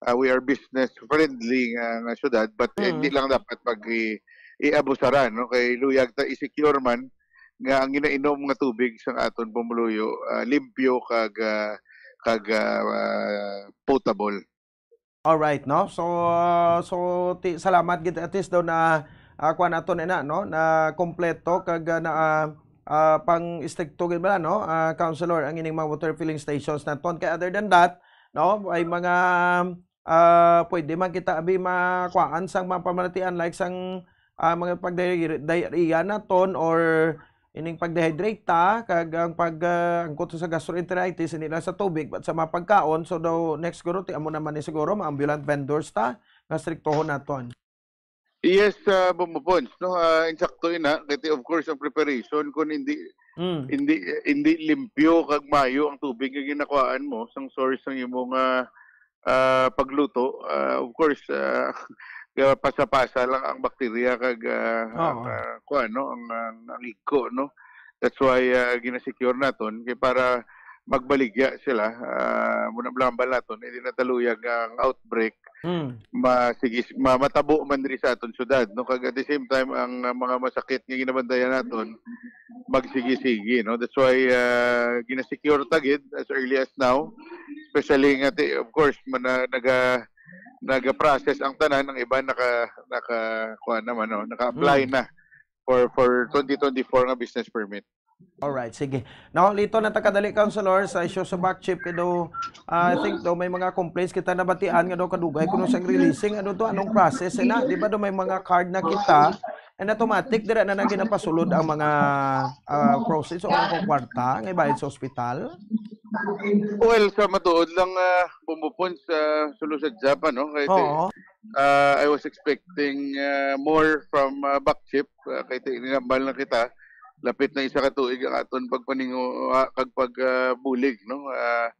ah, we are business friendly nga, nga syudad, but Mm. hindi lang dapat pag i-, i-abusaran, no? Kay luyag ta i-secure man nga ang ginainom nga tubig sa aton pumuluyo, ah, limpyo kag, ah, kag, ah, ah, potable. Alright, no? So, ah, so ti, salamat gid at least daw na, ah, kuha nato na, na, no? Na kompleto kag, ah, na, ah, ah, pang-estrikto gid ba, no? Ah, Councilor, ang ining mga water filling stations naton. Kay other than that, no, ay mga, ah, pwede man kita abi makuhaan sang mga pamalatian like sang, ah, mga pagdiarrhea naton or ining pag-dehydrate ta, kag ang pag, ah, angkot sa gastroenteritis, hindi lang sa tubig, but sa mga pagkaon. So, daw, next siguro, ti amo naman ni siguro, mga ambulant vendors ta, nga striktohon naton. Yes, uh, Bombo Pons, no? Uh, insakto ina, kay of course ang preparation, kung hindi Mm. hindi hindi limpyo kag mayo ang tubig nga ginakuhaan mo sang source sang imong, ah, ah, pagluto, ah, of course, ah, pasa-pasa lang ang bakterya kag, ah, ang, Oo. ah, kuwan, no, ang, ang, ang igko, no? That's why, ah, ginasecure naton kay para magbaligya sila, ah, muna malambal naton, hindi na taluyag ang outbreak, Mm. ma-, sige, ma-, matabo man diri sa aton syudad, no? Kag at the same time, ang, ah, mga masakit nga ginabantayan naton, magsigi-sigi, no? That's why, ah, ginasecure ta gid as early as now, especially nga ti-, of course, mana-, naga-, naga-process ang tanan, ang iban naka-, naka-, kuwan naman, no? Naka-apply Mm. na for, for twenty twenty-four nga business permit. Alright, sige. Now, lito na ta kadali, Councilor, sa issue sa back chip, kay daw, ah, I think daw may mga complaints kita nabatian nga daw kadugay kuno sang releasing. Ano to? Anong process na? Di ba daw may mga card na kita? And automatic, dira na na ginapasulod ang mga, ah, proceeds o mga kwarta nga ibayad sa ospital? Well, sa matuod lang, ah, Bombo Pons, sa Sulu sa Japa, no? Kay Oo. ah, I was expecting, ah, more from, ah, back chip, ah, kay ti-, ninambal na kita. Lapit na isa ka tuig ang aton pagpaninguha kag pag, ah, bulig, no? Ah,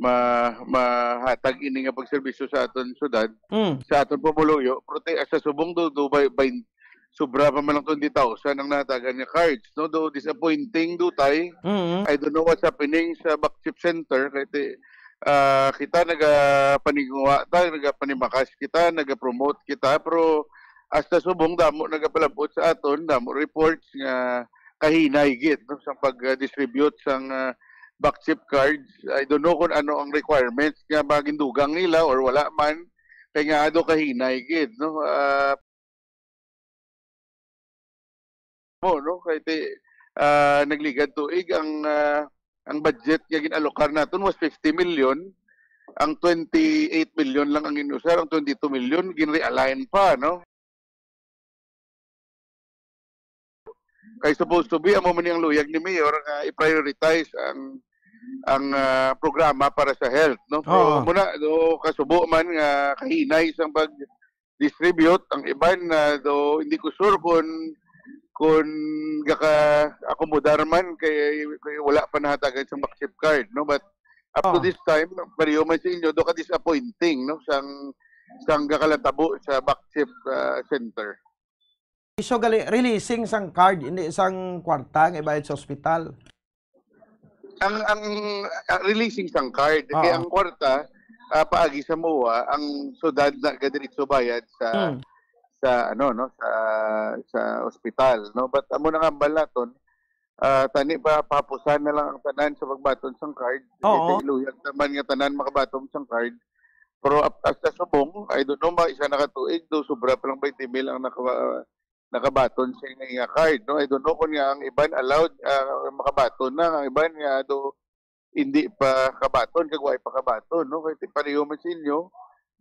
ma-, mahatag ini nga pagserbisyo sa aton syudad, Mm. sa aton pumuluyo. Pero ti-, sa subong do, do by, by, sobra pa man ang twenty thousand ang nahatagan nga cards, no? Do disappointing, do, Tay. Mm. I don't know what's happening sa Bakchip Center, kay ti-, ah, kita nagapaninguha ta, nagapanimakas kita, nagapromote kita, pero hasta subong damo nagapalabot sa aton, damo reports nga kahinay gid, no, sa pag-distribute sang, ah, back chip cards. I don't know kung ano ang requirements nga magindugang nila or wala man, kay nga ado kahinay gid, no. Ah, mo, no? Kay ti-, ah, nagligad tuig ang, ah, ang budget nga gin-alokar naton was fifty million. Ang twenty-eight million lang ang inusar, ang twenty-two million ginrealign pa, no? Kay supposed to be, amo man ni ang luyag ni Mayor nga i-prioritize ang, ang, ah, programa para sa health, no? Pero Oo. muna, do, kasubo man nga kahinay sang pag-distribute, ang iban na do, hindi ko sure kung, kung gaka-akomodar man kay, kay wala pa nahatagan sang back chip card, no? But up to Oh. this time, pareho man sa inyo, do ka disappointing, no? Sang, sang gakalatabo sa back chip, ah, center. So, gali, releasing sang card, hindi sang kwarta nga ibayad sa ospital. Ang, ang, ah, releasing sang card, kay Oo. ang kwarta, ah, paagi sa MOA, ang syudad na gadiretso bayad sa, Hmm. sa, ano, no, sa, sa ospital, no? But amo na nga ang balaton, ah, tani pa, pahapusan na lang ang tanan sa pagbaton sang card. Oo. Kay iluyag naman nga tanan makabaton sang card. Pero ap-, hasta subong, I don't know, mga isa na ka tuig, do sobra pa lang twenty mil ang naka-, nakabaton sa ina nga card, no? I don't know kung nga ang iban allowed, ah, makabaton na, ang iban nga do hindi pa kabaton, kag way pa kabaton, no? Kay ti-, pareho man sa inyo,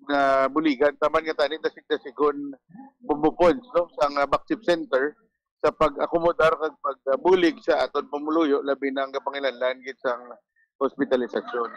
nga buligan ta man nga tani dasig-dasigon bumupons, no? Sa nga Bakchip Center, sa pag-akomodar kag pagbulig sa aton pumuluyo, labi na ang kapanginahanglan gid sang hospitalisasyon.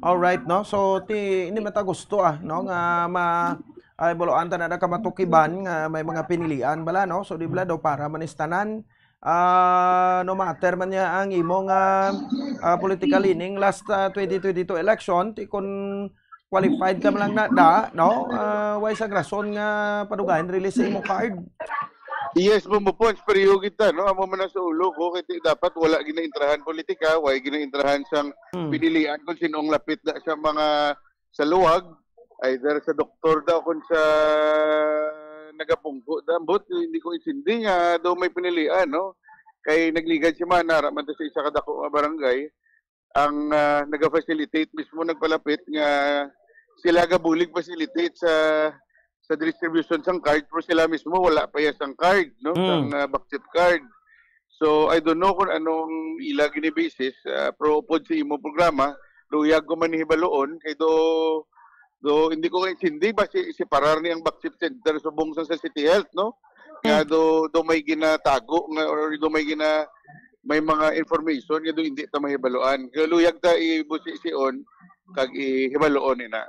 Alright, no? So, ti-, hindi man ta gusto, ah, no? Nga ma-, ay, buloan ta na nakamatukiban nga may mga pinilian bala, no? So, di bala daw para man is tanan, ah, no matter man niya ang imo nga, ah, political leaning last, ah, twenty twenty-two election, ti kun qualified ka man lang na, da, no? Ah, way sang rason nga padugahin release sa imo card. Yes, Bombo Pons, pareho kita, no? Amo man ang sa ulo ko, kay ti-, dapat wala ginaintrahan politika, way ginaintrahan sang Hmm. pinilian kung sino ang lapit na sa mga sa luwag, either sa doktor daw kung sa nagapungko daw, but hindi ko intindi nga daw may pinilian, no? Kay nagligad si Mana, ara man to sa isa ka dako nga barangay, ang, ah, naga-facilitate mismo nagpalapit nga sila gabulig facilitate sa, sa distribution sang card, pero sila mismo wala pa ya sang card, no? Mm. Sang, ah, Bakchip card. So, I don't know kung anong ila gini basis, ah, pero upod sa imo programa, luyag ko man hibaloon, kay do, do, hindi ko kaintindi ba si, si parar ni ang Bakchip Center subong sa, sa City Health, no? Nga Mm. do, do may ginatago nga, or do may gina-, may mga information nga do hindi ta mahibaloan. Kaya luyag ta ibusi-sion kag ihibaloon ina.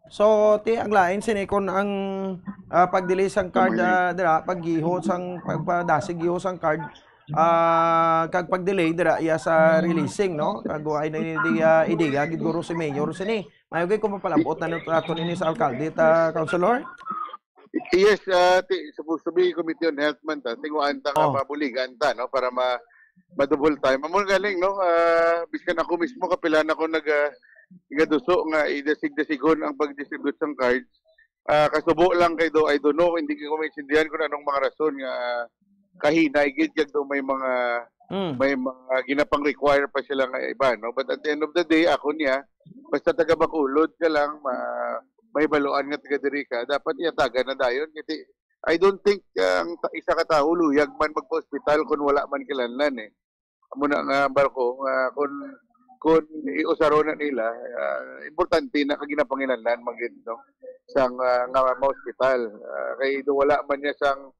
So, ti ang lain sini kun ang Ah, pag-delay sang card, Kamali. Ah, dira, paggiho sang, pagpadasig giho sang card, ah, kag pag-delay dira iya sa releasing, no? Kag wa na di, ah, ideya gid guro si Mayor sini. Mayo gid kung mapalabot na nato ini sa alkalde ta, Councilor? Yes, ah, ti, supposed to be Committee on Health man ta, tinguhaan ta nga Oh. mabuligan ta, no, para ma, ma-double time. Amo galing, no, ah, biskan ako mismo, kapila na ko nag, ah, igaduso nga idasig-dasigon ang pag-distribute sang cards. Ah, kasubo lang kay do, I don't know, hindi ko maintindihan kung anong mga rason nga kahinay gid kag do may mga Mm. may mga ginapang-require pa sila nga iba, no? But at the end of the day, ako niya, basta taga Bacolod ka lang, ma, may baluan nga taga diri ka, dapat iyatagan na dayon. Kasi I don't think, ah, ang ta, isa ka tawo luyag man magpa-ospital kung wala man kinahanglan, eh. Amo na nga, barko, nga kung, kung iusaro na nila, ah, importante na kag ginapanginahanglan man gid, no? Sang, ah, nga ma-ospital. Ah, kay do wala man niya sang,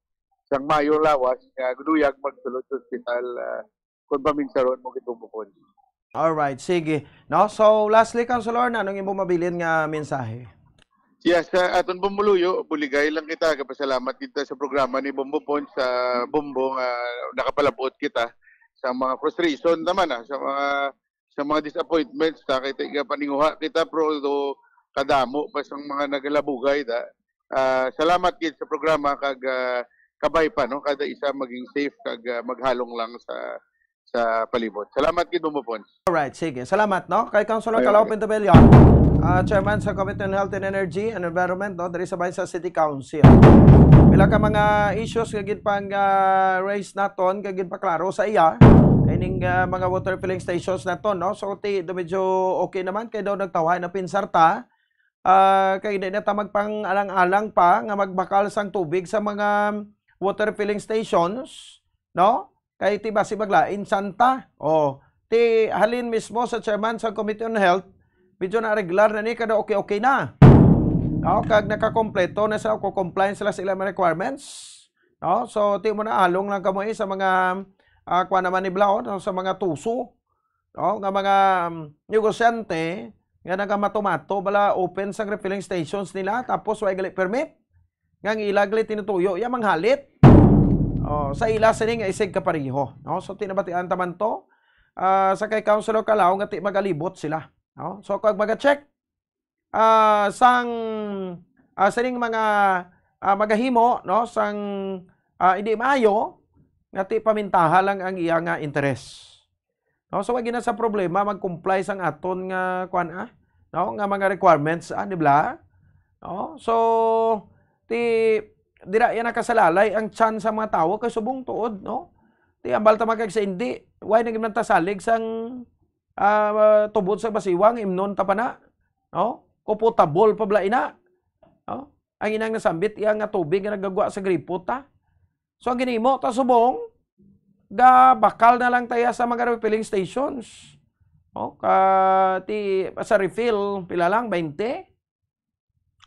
sang mayo lawas nga luyag magsulod sa ospital, ah, kung paminsaron mo gid, Bombo Pons. Alright, sige. No? So, lastly, Councilor, na anong imong mabilin nga mensahe? Yes, sa aton pumuluyo, buligay lang kita. Kapasalamat kita sa programa ni Bombo Pons, sa Bombo nga nakapalabot kita sa mga frustration naman, ah, sa mga, sa mga disappointments ta, kay tiga paninguha kita, pero do kadamo pa sang mga nagalabugay da. Ah, salamat gid sa programa kag, ah, kabay pa, no, kada isa maging safe kag, ah, maghalong lang sa, sa palibot. Salamat gid, Bombo Pons. Alright, sige. Salamat, no? Kay Councilor Ay, Calao ay. Pintabello, ah, Chairman sa Committee on Health and Energy and Environment, no, diri sa Bayan sa City Council. Pila ka mga issues nga gid pang, ah, raise naton, nga gid paklaro sa iya. Ining, ah, mga water filling stations naton, no? So, ti, do medyo okay naman, kay daw nagtawhay na pinsar ta. Ah, kay di na ta magpang-alang-alang pa nga magbakal sang tubig sa mga water filling stations, no? Kay ti basi maglain santa. Oh, ti halin mismo sa chairman sa Committee on Health, medyo na-arreglar na ni, kada okay-okay na. No? Kag nakakompleto na sila, ko-comply sila sa ilang mga requirements. No? So, ti mo na, halong lang kamo, eh, sa mga, ah, kuwan naman ni Blaon, no? Sa mga tuso, no? Nga mga, um, negosyante nga nagamato-mato bala open sang refilling stations nila, tapos wa gali permit. Nga ang ila gali tinutuyo, ya manghalit. Oh, sa ila sini nga isig kapareho, no? So, tinabatian ta man to, ah, sa kay Councilor Calao nga ti magalibot sila, no? So, kag maga-check, ah, sang, ah, sining mga, ah, magahimo, no, sang, ah, hindi maayo, nga ti pamintaha lang ang iya nga interes. No, so, wa gina sa problema mag-comply sang aton nga, kuwan, ah, no, nga mga requirements, ah, di ba? No? So, ti, dira yan nakasalalay ang chance sa mga tawo kay subong tuod, no? Ti, ambal ta magkag sa hindi, why na gid man ta salig sang, ah, tubod sa basiwang, imnon ta pa na, no? Kupotable pa bala ina, no? Ang inang nasambit iya nga tubig nga nagagwa sa gripo ta. So, ang ginimo ta subong, gabakal na lang tayo sa mga refilling stations. No? Ka, ti, sa refill, pila lang, twenty?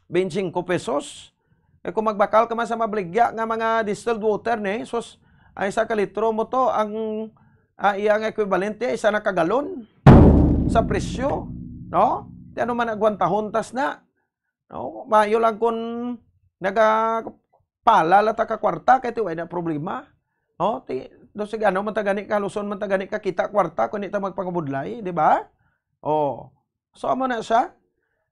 Twenty-five pesos. Eh, kung magbakal ka man sa mabaligya nga mga distilled water, ni, sus, ang isa ka litro mo to, ang, ah, iya nga equivalent, eh, isa na ka galon sa presyo, no? Ti ano man agwantahon tas na, no? Mayo lang kung nagapala la ta ka kwarta, kay ti way na problema, no? Ti, do sige, ano man ta gani, kaluson man ta gani kakita kwarta kung di ta magpangabudlay, di ba? Oh. So, amo na siya.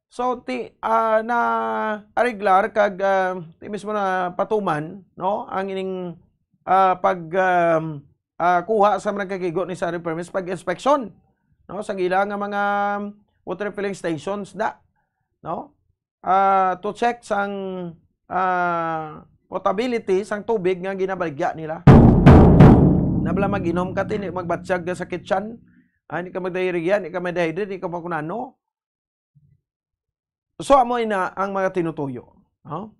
So, ti, ah, na-arreglar kag, ah, ti mismo na patuman, no? Ang ining, ah, pag, um, ah, kuha sa mga kagigo ni sa permits, pag-inspeksyon, no? Sa gila nga mga water filling stations da, no? Ah, to check sang, ah, potability sang tubig nga ginabaligya nila. Na bala mag-inom ka, ti, di magbatsyag ka sa kitchen. Ah, di ka mag-diarrhea, di ka ma-dehydrate, di ka makunano. So, amo ina ang mga tinutuyo, no?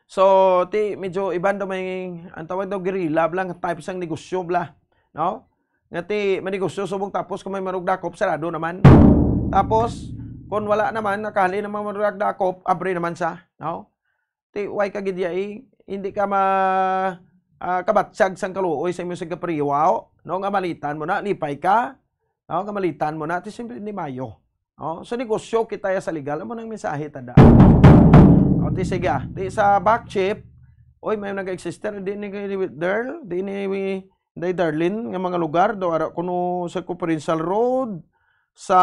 So, ti, medyo iban daw may, ang tawag daw, guerrilla bala nga type sang negosyo bala, no? Nga ti, manegosyo subong tapos kung may marugdakop, sarado naman. Tapos, kung wala naman, nakahali naman marugdakop, abre naman sa, no? Ti, way ka gid ya, eh, hindi ka ma, ah, kabatyag sang kaluoy sa imong sigkapriwaw, no? Nga malitan mo na, lipay ka, no? Nga malitan mo na, ti, siyempre, hindi mayo. Oh, so negosyo kita ya sa legal. Amo nang mensahe ta da. Pati sige, ah. Di sa back chip, oy, may nag-exist di ni kay Darl, di ni Day Darlin nga mga lugar, daw ara kuno sa Conferencial Road, sa,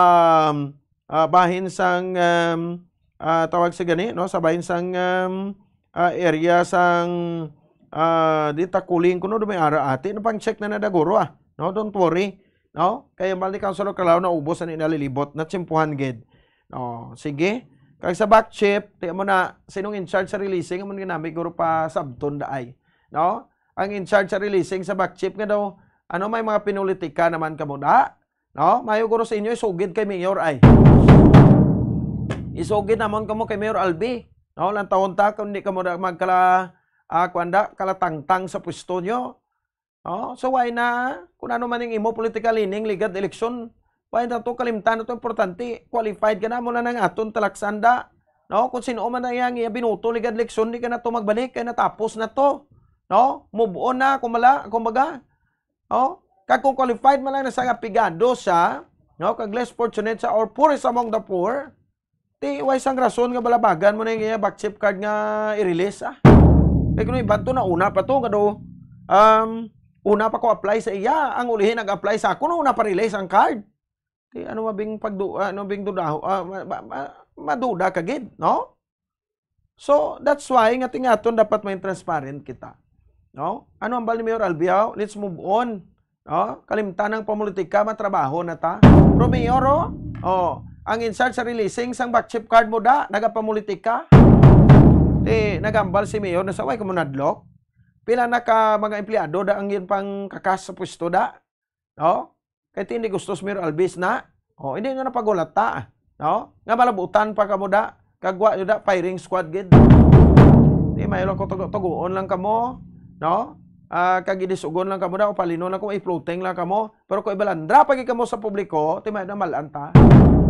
ah, bahin sang, um, ah, tawag sa gani, no? Sa bahin sang, um, ah, area sang, ah, di Takuling kuno, do may ara ati, no? Pang-check na na daguro, ah, no? Don't worry, no? Kaya bali Councilor Calao, naubos na ni nalilibot, natsimpuhan gid. No, sige. Kag sa back chip, ti mo na, sinong in charge sa releasing? Amo ginami guro pa sabton daay. No? Ang in charge sa releasing sa back chip nga daw, ano, may mga pinulitika naman kamo da? No? Mayo guro sa inyo, isugid kay Mayor ay. Isugid namon kamo kay Mayor Albi. No? Lantawon ta kung di kamo da magkala, ah, kuwan da, kalatangtang sa pwesto nyo. Oh, so why na, kung ano man ang imo political leaning, ligad eleksyon, why na to kalimtan na to importante? Qualified ka na, mo na nang aton talaksan da. No? Kung sino man ang iyang iya binuto, ligad eleksyon, di ka na to magbalik, kay natapos na to. No? Move on na, kumala, kumbaga. Oh, kag kung qualified man lang na sa apigado siya, no? Kag less fortunate siya or poorest among the poor, ti, way sang rason nga balabagan mo na yung iya back chip card nga i-release, ah. Kay kuno iban to, nauna pa to, nga do, um, una pa ko apply sa iya, ang ulihi nag-apply sa ako, no, una pa release ang card. Ti, ano mabing pagdu-, ano bing dudaho, ah, ma-, ma-, ma-, maduda ka gid, no? So, that's why nga tingaton dapat may transparent kita. No? Ano ang bal ni Mayor Albiao? Let's move on. No? Kalimtan ang pamulitika, matrabaho na ta. Pero Mayor, oh, oh, ang in charge sa releasing sang back chip card mo da, nagapamulitika. Ti, nagambal si Mayor na sa way kamo nadlok. Pila na ka mga empleyado da ang yun pang kakas sa pwesto da? No? Kay ti hindi gusto si Mayor Alvis na. Oh, hindi na napagulata, no? Nga malabutan pa kamo da. Kagwa nyo da, firing squad gid. Di may lang ko tugo-tugoon lang kamo, no? Ah, kag idisugon lang kamo da, o palinon lang kamo, i-floating lang kamo. Pero kung ibalandra pa gid kamo sa publiko, ti may na malan ta.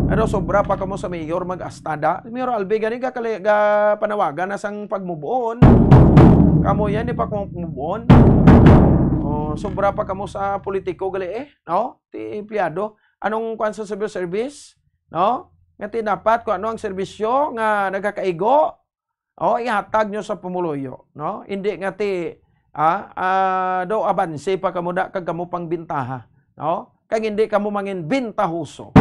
Pero sobra pa kamo sa mayor mag-asta da. Mayor Albi gani ga, kali-, ga panawagan na sang pagmubuon. Kamo yan, di pa kamo mubuon. Oh, sobra pa kamo sa politiko gali eh, no? Ti empleyado. Anong kuan sa civil service? No? Nga ti dapat kung ano ang serbisyo nga nagakaigo, o ihatag nyo sa pumuluyo, no? Hindi nga ti, ah, ah, daw abanse pa kamo da kag kamo pang bintaha, no? Kag hindi kamo mangin bintahoso.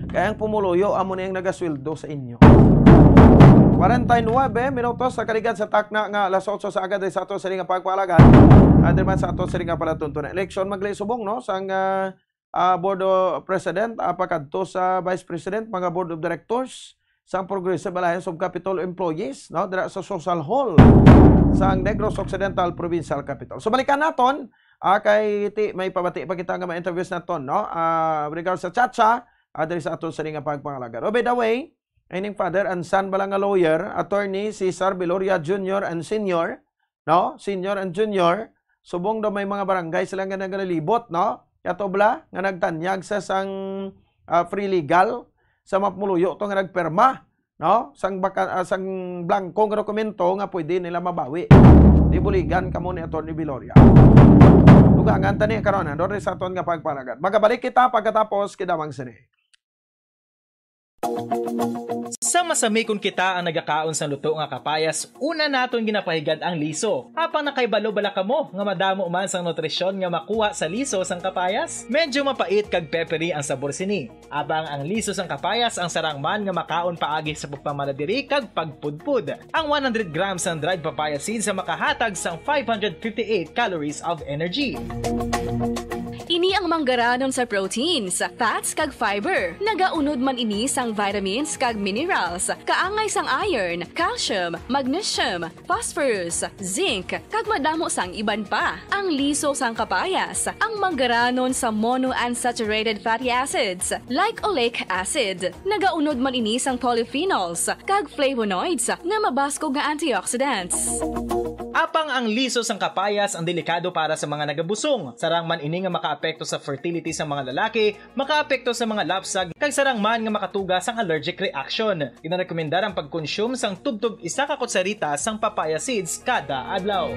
Kay ang pumuluyo amo na yung nagasweldo sa inyo. Forty-nine minutos sa kaligad sa takna nga alas otso sa aga diri sa ato sa nga pagpalagan. At naman sa ato sa nga palatuntunan. Eleksyon magli subong, no? Sang, ah, ah, Board of President, ah, pakadto sa Vice President, mga Board of Directors sang Progressive Alliance of Capitol Employees, no, dira sa Social Hall sang Negros Occidental Provincial Capitol. So, balikan naton, ah, kay ti, may pabati pa kita nga ma-interviews naton, no? Ah, regard sa Chacha, ah, diri sa aton sa nga pagpangalaga. Oh, by the way, ining father and son bala nga lawyer, Attorney Cesar Viloria Junior and Senior, no? Senior and Junior, subong daw may mga barangay sila nga nagalilibot, no? Kato bala nga nagtanyag sa sang, ah, free legal sa mapmuluyo to nga nagperma, no? Sang baka, ah, sang blanco nga dokumento nga pwede nila mabawi. Di buligan kamo ni Attorney Viloria. Dugangan ta ni karon, ano, sa aton nga pagpalagad. Magabalik kita pagkatapos kidamang sini. Sa masamikon kita ang nagakaon sang luto nga kapayas, una naton ginapahigad ang liso. Apang nakahibalo bala kamo nga madamo man sang nutrisyon nga makuha sa liso sang kapayas? Medyo mapait kag peppery ang sabor sini. Apang ang liso sang kapayas ang sarang man nga makaon paagi sa pagpamala diri kag pagpudpod. Ang one hundred grams sang dried papaya seeds ang makahatag sang five hundred fifty-eight calories of energy. Ini ang manggaranon sa proteins, fats, kag fiber. Nagaunod man ini sang vitamins kag minerals, kaangay sang iron, calcium, magnesium, phosphorus, zinc, kag madamo sang iban pa. Ang liso sang kapayas, ang manggaranon sa monounsaturated fatty acids, like oleic acid. Nagaunod man ini sang polyphenols kag flavonoids nga mabaskog nga antioxidants. Apang ang liso sang kapayas ang delikado para sa mga nagabusong. Sarang man ini nga makaapekto sa fertility sa mga lalaki, makaapekto sa mga lapsag, kag sarang man nga makatuga sang allergic reaction. Ginarekomendar ang pagkonsume sang tubtob isa ka kutsarita sang papaya seeds kada adlaw.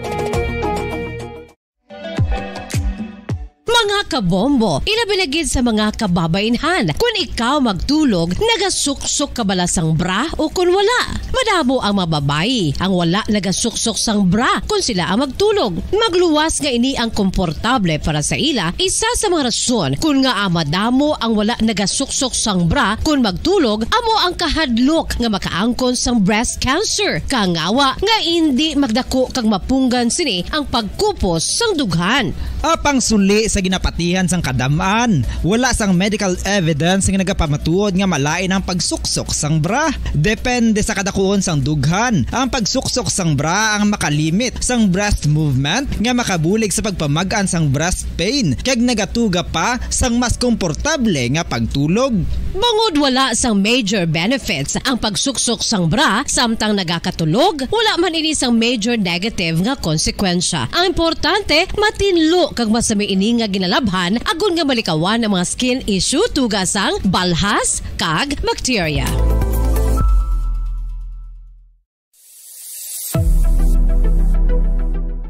Mga kabombo, ilabi na gid sa mga kababainhan, kun ikaw magtulog, nagasuksok ka bala sang bra o kun wala? Madamo ang mga babayi ang wala nagasuksok sang bra kun sila ang magtulog. Magluwas nga ini ang komportable para sa ila, isa sa mga rason kun ngaa madamo ang wala nagasuksok sang bra kun magtulog, amo ang kahadlok nga makaangkon sang breast cancer. Kangawa nga indi magdako kag mapunggan sini ang pagkupos sang dughan. Apang suli sa ginapatihan sang kadam-an, wala sang medical evidence nga nagapamatuod nga malain ang pagsuksok sang bra. Depende sa kadakuon sang dughan, ang pagsuksok sang bra ang makalimit sang breast movement nga makabulig sa pagpamag-an sang breast pain kag nagatuga pa sang mas komportable nga pagtulog. Bangod wala sang major benefits ang pagsuksok sang bra samtang nagakatulog, wala man ini sang major negative nga konsekwensya. Ang importante, matinlo kag masami ini nga ginalabhan agod nga malikawan ang mga skin issue tuga sang balhas kag bakterya.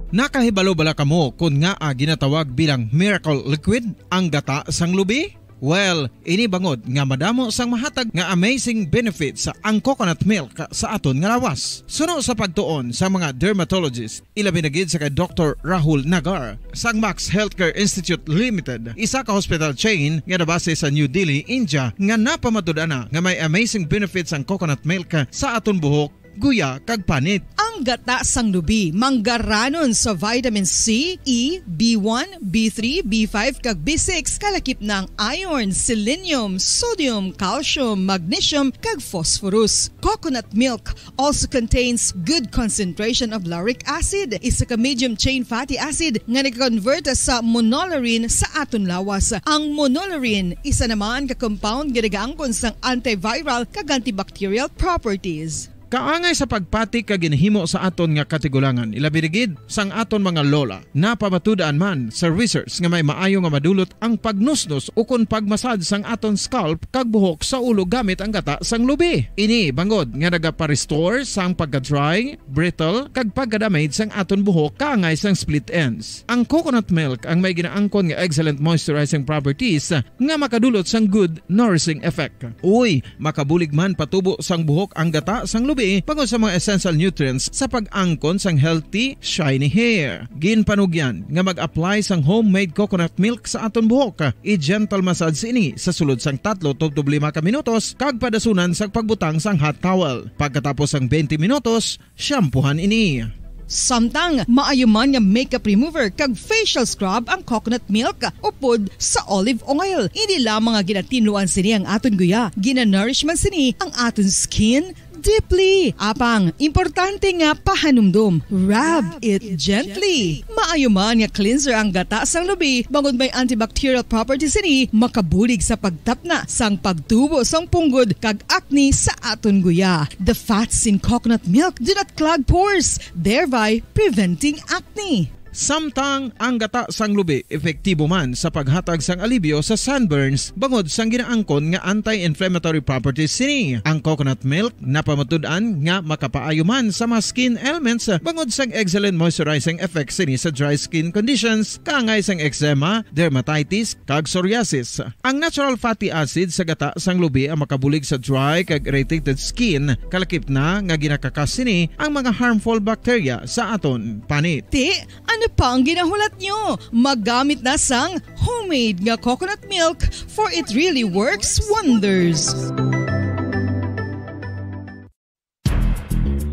Nakahibalo bala kamo kon ngaa ginatawag bilang miracle liquid ang gata sang lubi? Well, ini bangod nga madamo sang mahatag nga amazing benefits ang coconut milk sa aton nga lawas. Suno sa pagtuon sa mga dermatologist, ilabi na gid sa kay Doktor Rahul Nagar sang Max Healthcare Institute Limited, isa ka hospital chain nga nabase sa New Delhi, India, nga napamatud-an na nga may amazing benefits ang coconut milk sa aton buhok, guya, kag panit. Ang gata sang lubi manggaranon sa vitamin C, E, B one, B three, B five, kag B six, kalakip na ang iron, selenium, sodium, calcium, magnesium, kag phosphorus. Coconut milk also contains good concentration of lauric acid, isa ka medium chain fatty acid nga nag-convert sa monolaurin sa aton lawas. Ang monolaurin isa naman ka compound nga nagaangkon sang antiviral kag antibacterial properties. Kaangay sa pagpati kag ginhimo sa aton nga katigulangan, ilabi na gid sang aton mga lola. Napamatud-an man sa research nga may maayo nga madulot ang pagnusnos ukon pagmasad sang aton scalp kag buhok sa ulo gamit ang gata sang lubi. Ini bangod nga nagapa-restore sang pagka-dry, brittle, kag pagka-damage sang aton buhok kaangay sang split ends. Ang coconut milk ang may ginaangkon nga excellent moisturizing properties nga makadulot sang good nourishing effect. Uy, makabulig man patubo sang buhok ang gata sang lubi bangod sa mga essential nutrients sa pag-angkon sang healthy, shiny hair. Ginpanugyan nga mag-apply sang homemade coconut milk sa aton buhok. I-gentle massage ini sa sulod sang tatlo tubtob lima ka minutos kag padasunan sang pagbutang sang hot towel. Pagkatapos sang twenty minutos, shampoohan ini. Samtang maayo man nga makeup remover kag facial scrub ang coconut milk upod sa olive oil. Hindi lamang nga ginatinluan sini ang aton guya, ginanourish man sini ang aton skin deeply. Apang, importante nga pahanumdom, rub it gently. Maayo man nga cleanser ang gata sang lubi, bangod may antibacterial properties sini, makabulig sa pagtapna sang pagtubo sang punggod kag acne sa aton guya. The fats in coconut milk do not clog pores, thereby preventing acne. Samtang ang gata sang lubi epektibo man sa paghatag sang alibyo sa sunburns bangod sang ginaangkon nga anti-inflammatory properties sini. Ang coconut milk napamatud-an nga makapaayo man sa mga skin ailments bangod sang excellent moisturizing effects sini sa dry skin conditions, kaangay sang eczema, dermatitis, kag psoriasis. Ang natural fatty acid sa gata sang lubi ang makabulig sa dry kag irritated skin, kalakip na nga ginakakas sini ang mga harmful bacteria sa aton panit. Ti, ano pa ang ginahulat nyo? Maggamit na sang homemade nga coconut milk, for it really works wonders.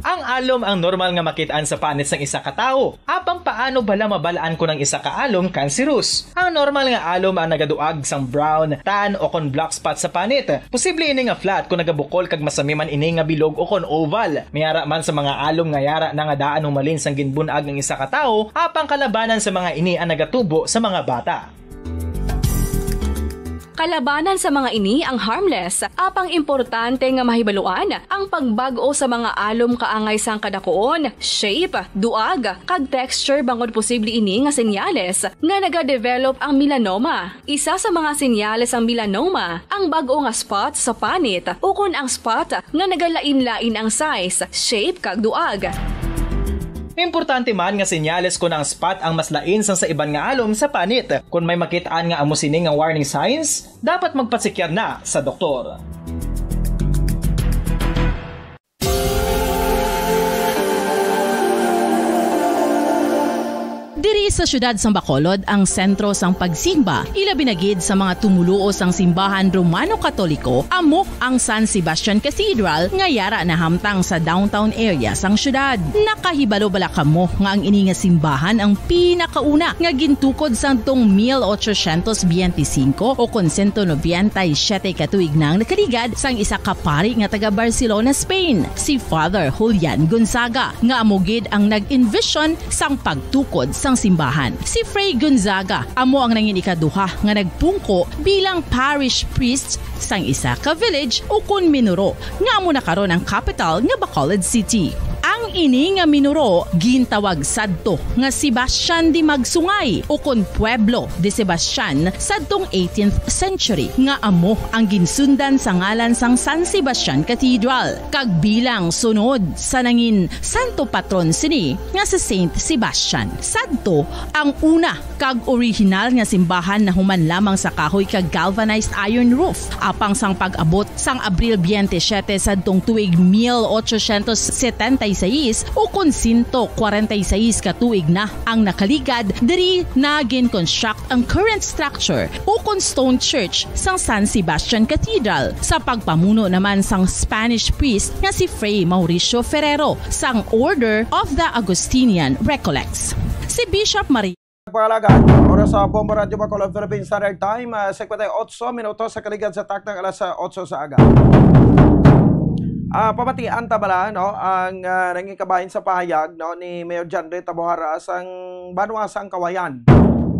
Ang alom ang normal nga makit-an sa panit sang isa ka tawo. Apang paano bala mabal-an kon ang isa ka alom kanserus? Ang normal nga alom ang nagaduag sang brown, tan, o kon black spot sa panit. Posible ini nga flat kon nagabukol kag masami man ini nga bilog o kon oval. May ara man sa mga alom nga yara na nga daan humalin sang ginbun-ag ang isa ka tawo, apang kalabanan sa mga ini ang nagatubo sa mga bata. Kalabanan sa mga ini ang harmless, apang importante nga mahibaluan ang pagbag-o sa mga alom kaangay sang kadakuon, shape, duag, kag texture, bangod posible ini nga senyales nga nagadevelop ang melanoma. Isa sa mga senyales sang melanoma ang bag-o nga spot sa panit ukon ang spot nga nagalain-lain ang size, shape, kag duag. May importante man nga senyales kon ang spot ang mas lain sang sa iban nga alom sa panit. Kon may makit-an nga amo sini nga warning signs, dapat magpasikyar na sa doktor. Diri sa siyudad sang Bacolod ang sentro sang pagsimba, ilabi na gid sa mga tumoluo sang simbahan Romano-Katoliko, amo ang San Sebastian Cathedral nga yara nahamtang sa downtown area sang siyudad. Nakahibalo bala kamo nga ang ini nga simbahan ang pinakauna nga gintukod sadtong mil ochocientos biyente singko o kon sento nobenta y siyete ka tuig na ang nakaligad sang isa ka pari nga taga Barcelona, Spain, si Father Julian Gonzaga, nga amo gid ang nag-envision sang pagtukod sang simbahan. Si Fray Gonzaga amo ang nangin ikaduha nga nagpungko bilang parish priest sang isa ka village ukon minuro nga amo na karon ang kapital nga Bacolod City. Ang ini nga minuro gintawag sadto nga Sebastian de Magsungay ukon Pueblo de Sebastian sadtong eighteenth century, nga amo ang ginsundan sa ngalan sang San Sebastian Cathedral, kag bilang sunod sa nangin santo patron sini nga si Saint Sebastian. Sadto ang una kag orihinal nga simbahan nahuman lamang sa kahoy kag galvanized iron roof, apang sang pag-abot sang Abril biyente siyete sadtong tuig mil ochocientos setenta y seis, ukon sento kwarenta y seis ka tuig na ang nakaligad, diri na gin-construct ang current structure ukon stone church sang San Sebastian Cathedral, sa pagpamuno naman sang Spanish priest nga si Fray Mauricio Ferrero sang Order of the Augustinian Recollects. Si Bishop Maria Pangalagan, oras sa Bombo Radyo Bacolod, Philippine Standard Time, ah, cincuenta y ocho minutos sa kaligad sa taknang alas, ah, otso sa aga. Ah, pamatian ta bala, no, ang, ah, nangikabahin sa pahayag, no, ni Mayor John Ray Tabohara sang banwa sang Kawayan.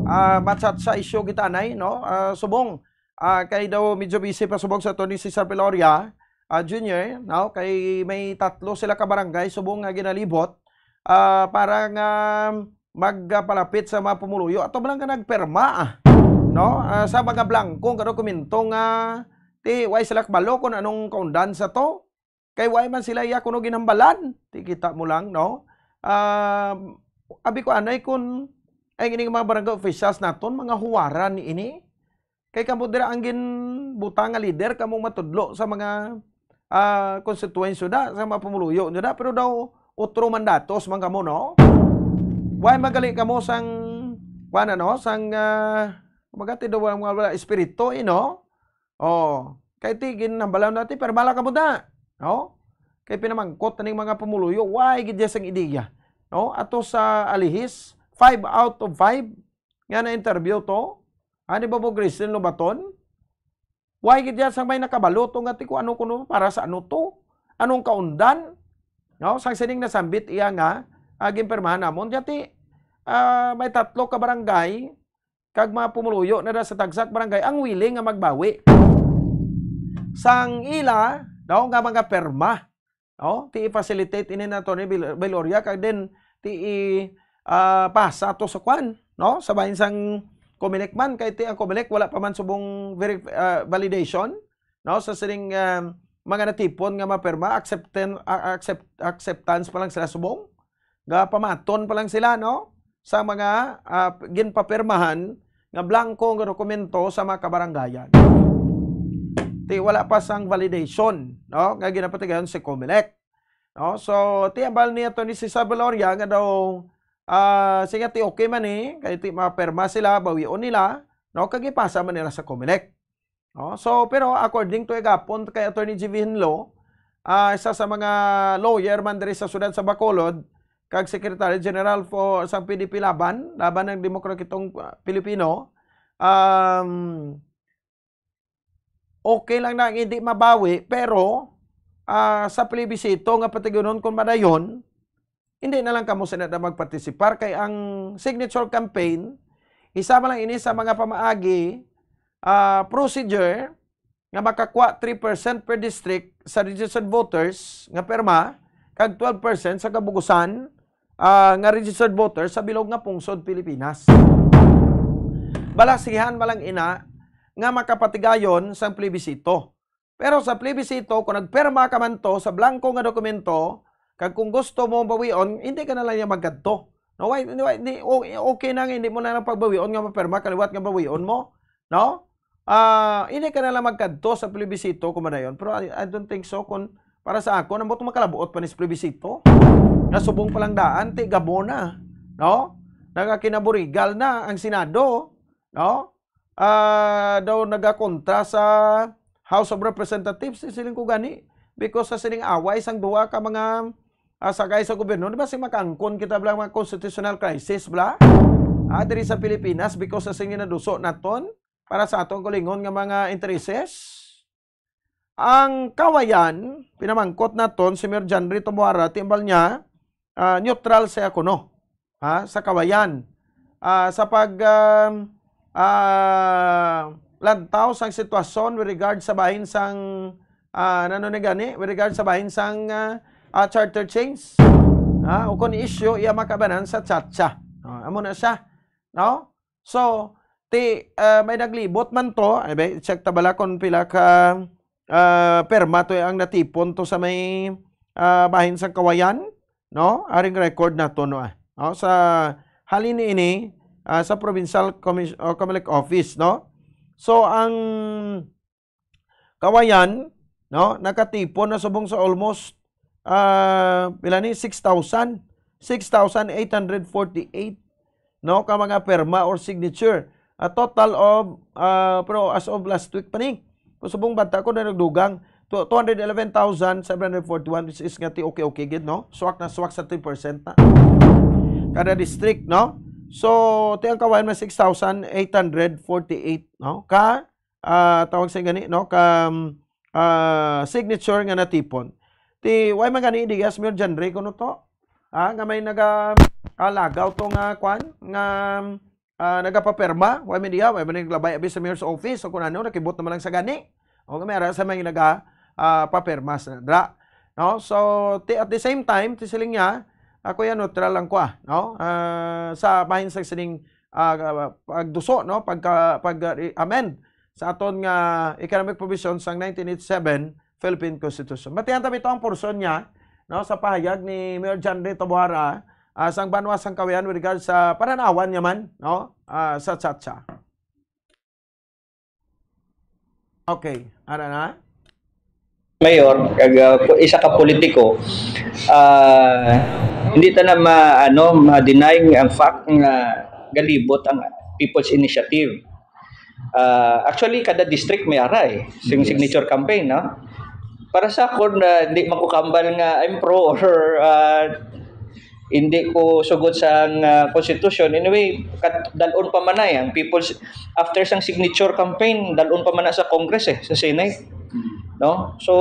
Ah, matchat sa isyu gitanay, no, ah, subong, ah, kay daw medyo busy pa subong sa Attorney Cesar Peloria, ah, Junior, no, kay may tatlo sila ka barangay subong nga ginalibot, ah, para nga magpalapit sa mga pumuluyo. Ato ba lang ka nagperma, ah? No? Ah, sa mga blanco nga dokumento nga ti way sila kabalo kung anong kaundan sa to. Kay way man sila iya kuno ginhambalan. Ti kita mo lang, no? Ah, abi ko anay kun ay ining mga barangay officials naton, mga huwaran ni ini. Kay kamo dira ang ginbutang nga leader, kamo matudlo sa mga, ah, konstituensyo da, sa mga pumuluyo nyo da, pero daw utro mandatos man kamo, no? Why magali kamo sang, kuwan, ano, sang, ah, kumbaga, ti daw ang mga wala espiritu, eh, no? Oh, kay ti ginhambalaw natin, pero mala kamo da, no? Kay pinamangkot na ning mga pumuluyo, why gid sang ideya, no? Ato sa Alihis, five out of five nga na-interview to, ani ba mo Gracelyn Lobaton? Why gid ya sang may nakabalo to nga ti kung ano kuno para sa ano to? Anong kaundan? No, sang sining nasambit iya nga, ah, ginpirmahan namon, diya ti, ah, may tatlo ka barangay kag mga pumuluyo na da sa tagsak barangay ang willing nga magbawi sang ila, no, nga mga perma. Oh, ti i-facilitate ini na Attorney Bil-, Viloria, kag then ti i, ah, pasa to sa kwan, no? Sa bahin sang Comelec man, kay ti ang Comelec wala pa man subong veri-, ah, validation, no? Sa sining, ah, mga natipon nga mapirma, acceptan-, ah, accept-, acceptance pa lang sila subong. Gapamaton pa lang sila, no? Sa mga, ah, ginpapirmahan nga blanco nga dokumento sa mga kabarangayan. Ti wala pa sang validation, no, nga ginapatigayon si Comelec. No? So, ti hambal ni Attorney Cesar Viloria nga daw, ah, siya ti okay man ni, kay ti mapirma sila, bawion nila, no, kag ipasa man nila sa Comelec. No? So, pero according to igapon kay Attorney Jivin Lo, ah, isa sa mga lawyer man diri sa siyudad sa Bacolod, kag Secretary General for sa P D P Laban, Laban ng Demokratikong, ah, Pilipino, um, okay lang na hindi mabawi, pero, ah, sa plebisito nga patigayon kon madayon, hindi na lang kamo sila na magpartisipar, kay ang signature campaign, isa man lang ini sa mga pamaagi, ah, procedure nga makakuha three percent per district sa registered voters nga pirma, kag twelve percent sa kabugusan, ah, nga registered voters sa bilog nga pungsod Pilipinas. Balasihan man lang ina nga makapatigayon sang plebisito. Pero sa plebisito, kung nagpirma ka man to sa blanco nga dokumento, Kag kung gusto mo bawion, hindi ka na lang niya magkadto. No, why, why, di, o-, okay na nga, hindi mo na lang pagbawion nga mapirma, kaliwat nga bawion mo, no? Ah, hindi ka na lang magkadto sa plebisito, kumadayon. Pero I, I don't think so. Kung para sa ako, namo itong makalabuot pa ni sa plebisito. Nga subong pa lang daan, ti gamo na, no? Nagakinaburigal na ang Senado, no? Ah, daw nagakontra sa House of Representatives, siling ko gani, because sa sining away sang duha ka mga, ah, sagay sa gobyerno, di ba, si makaangkon kita bala mga constitutional crisis bala? Ah, diri sa Pilipinas, because sa sining naduso naton para sa atong kaugalingon nga mga intereses. Ang Kawayan, pinamangkot naton si Mayor John Ray Taboara, timbal niya, ah, neutral siya kuno, ha, sa Kawayan. Ah, sa pag, ah, ah, lantaw sang sitwasyon with regard sa bahin sang, ah, nano ni gani, with regard sa bahin sang, ah, ah, charter change. Ha, o kung issue, iya makabanan sa CHATSA. Ah, amo na siya, no? So, ti, ah, may naglibot man to, ay, bay, check ta bala kung pila ka, ah, perma to ang natipon to sa may, ah, bahin sang Kawayan, no? Aring record nato, no, ah. No, sa halin niini, ah, sa Provincial Commis-, o Comelec Office, no? So, ang Kawayan, no, nakatipon na subong sa almost, ah, pila ni? Six thousand. Six thousand eight hundred forty-eight, no, ka mga perma or signature. A total of, ah, pero as of last week pa ni, kung subong banta ko na nagdugang, to-, two hundred eleven thousand seven hundred forty-one, which is nga ti okay-okay gid, no? Swak na swak sa three percent na. Kada district, no? So, ti ang Kawayan may six thousand eight hundred forty-eight, no? Ka ah, tawag sa gani, no, ka, um, ah, signature nga natipon. Ti, why man gani diya si Mayor John Ray kuno to? Ah, nga may naga, ah, lagaw to nga kwan, nga, ah, nagapapirma, why man diya, why man naglabay abi sa mayor's office, o kung ano, nakibot naman lang sa gani. O nga may ara sa may naga, ah, papirma sa dra. No? So, ti, at the same time, ti siling niya, ako yan, neutral lang ko, ah, no? Ah, sa bahin sa sining ah, pagduso, no? Pagka-, pag, ah, amend sa aton nga economic provision sang nineteen eighty-seven Philippine Constitution. Batihan ta bitaw ang portion niya, no, sa pahayag ni Mayor John Ray Tabohara, ah, sang Banwa sang Kawayan with regard sa pananawan niya man, no, ah, sa CHATSA. Okay, ara na. Mayor, kag, ah, po-, isa ka politiko, ah, hindi ta na ma-, ano, ma-deny ang fact nga galibot ang People's Initiative. Ah, actually, kada district may ara, eh, sing Yes. signature campaign, no? Para sa akon, ah, hindi man ko kambal nga I'm pro or, ah, hindi ko sugot sang, ah, konstitusyon. Anyway, kat-, dalon pa man ay ang People's, after sang signature campaign, dalon pa man na sa Congress, eh, sa Senate. No? So,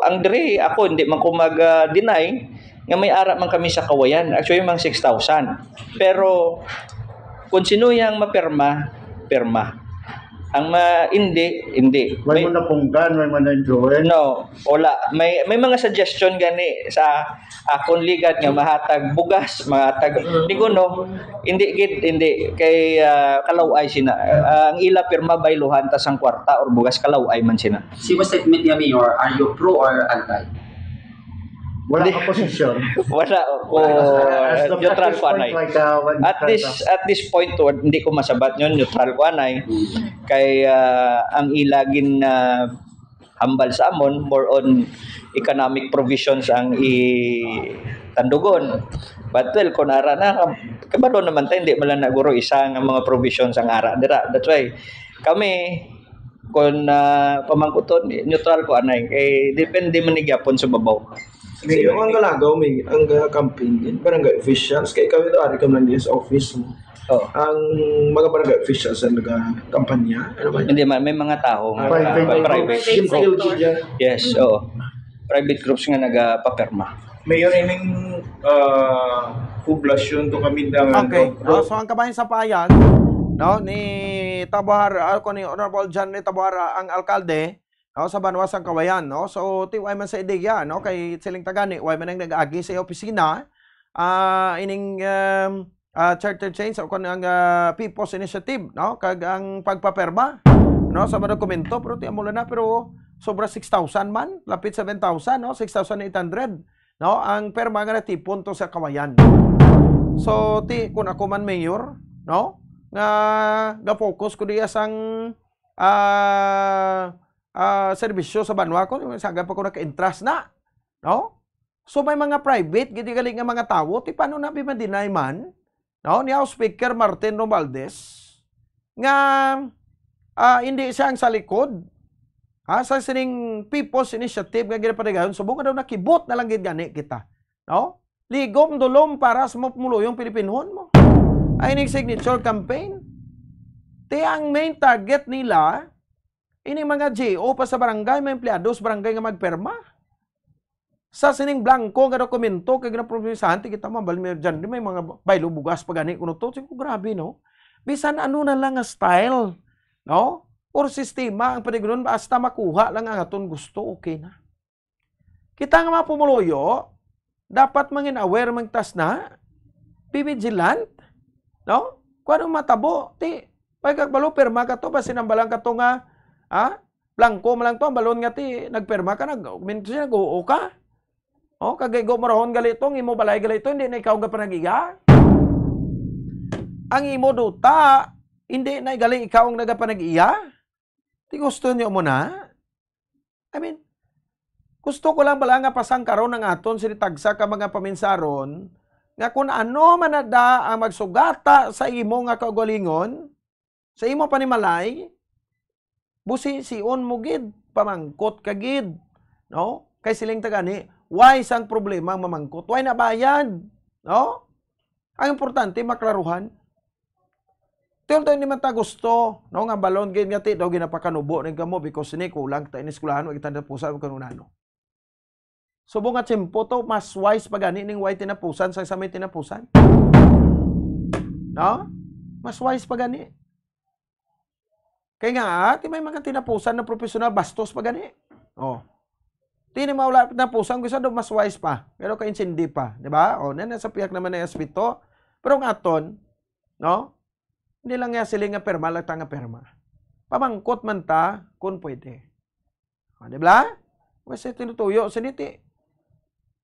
ang diri, ako, hindi man ko mag, ah, deny nga may ara man kami sa Kawayan. Actually, mga six thousand. Pero, kung sino yang mapirma, pirma. Ang ma-, hindi, hindi. May May mo napunggan, may mo na-enjoy? No, wala. May, may mga suggestion gani sa akon ligat nga mahatag bugas, mahatag, Mm. di ko, no, hindi gid, hindi. Kay, ah, kalaw-ay sina. Ah, ang ila pirma, bayluhan ta sang kwarta or bugas, kalaw-ay man sina. Si Jose Media Mayor, are you pro or anti? Wala Di- ka posisyon. Wala ko, As, as long neutral at this ko, point, anay. Like, uh, when At this, at this point, wa-, hindi ko masabat yun, neutral ko, anay. Mm. Kay, ah, ang ila gin, ah, hambal sa amon, more on economic provisions ang itandugon. But well, kung ara na, kab-, kabalo naman tayo, hindi man lang naguro isa nga mga provisions ang ara dira. That's why kami, kung, ah, pamangkuton, neutral ko, anay. Kay depende man ni gyapon sa babaw. May, ang galagaw, may, ang, ah, campaign din, barangay officials, kay ikaw ito, ari ka man din sa office mo. Oh. Ang mga barangay officials ang nagakampanya, ano ba yun? Hindi man, may mga tao nga, Ah, private ah, groups. Private Yung sector. L G D yan. Yes, oo. Private groups nga nagapapirma. Mayor, ining, ah, poblasyon to kami na, Okay. no? No? So, ang kabahin sa payag, no, ni Tabohara, ah, ko ni Honorable John Ray Tabohara, ang alkalde, no, sa Banwa sang Kawayan, no? So, ti way man sa ideya, no, kay siling tagani, way man ang nag-agi sa opisina, ah, ining, um, ah, charter change o kung ang, ah, People's Initiative, no? Kag ang pagpapirma, no, sa mga dokumento, pero ti amo lang na, pero sobra six thousand man, lapit seven thousand, no? Six thousand eight hundred. no, ang perma nga natipon to sa Kawayan. So, ti, kung ako man mayor, no, nga ga-focus ko diya sang, ah, ah, serbisyo sa banwa ko, sagad pa ko naka-entrust na, no? So, may mga private gid gali nga mga tawo, ti paano na bi ma-deny man, no, ni House Speaker Martin Romualdez nga, ah, hindi siya ang sa likod, ha, sa sining People's Initiative nga ginapatigayon subong nga daw nakibot na lang gid gani kita, no? Ligom dulom para sa mga pumuluyong Pilipinhon mo. Ay ning signature campaign. Ti ang main target nila, ini mga G O pa sa barangay, mga empleyado sa barangay nga magpirma. Sa sining blanco nga dokumento kay ginapromisahan, ti kita mabal mi dyan, di may mga baylo bugas pa gani kuno to. Sige ko, grabe, no? Bisan ano na lang nga style, no? Or sistema ang panigron, basta makuha lang ang aton gusto, okay na. Kita nga mga pumuluyo, dapat mangin aware man tas na, be vigilant, no? Kung anong matabo, ti, pagkagbalo, pirma ka to, basi nang balang ka to nga, ha? Blanco man lang to, ang balon nga ti, nagpirma ka, nag, minsan nag-oo ka. O, kag igo mo rahon gali to, ang imo balay gali to, hindi na ikaw ang gapanag-iya. Ang imo duta, hindi na gali ikaw ang nagapanag-iya. Ti gusto niyo mo na? I mean, gusto ko lang bala nga pasangkaron ang aton sini tagsa ka mga paminsaron nga kung ano man na da ang magsugata sa imo nga kaugalingon, sa imo panimalay, busi sion mo gid, pamangkot ka gid, no? Kay siling ta gani, why sang problema ang mamangkot? Why na bayad? No? Ang importante, maklaruhan. Ti, although hindi man ta gusto, no, nga balon gid nga ti daw ginapakanubo ni kamo because ni kulang ta ini eskwelahan, wa kita napusan, kung ano. Subong nga tiyempo to, mas wise pa gani ning way tinapusan sa sa may tinapusan. No? Mas wise pa gani. Kay nga, ti may mga tinapusan na professional, bastos pa gani. Oh. Ti ni mawala tinapusan, gusto daw mas wise pa. Pero ka-intindi pa, di ba? Oh, na nasa piyak naman na aspeto. Pero ang aton, no? Hindi lang nga sila nga perma, lang ta nga perma. Pamangkot man ta kung pwede. O, di ba? Kasi tinutuyo sini ti.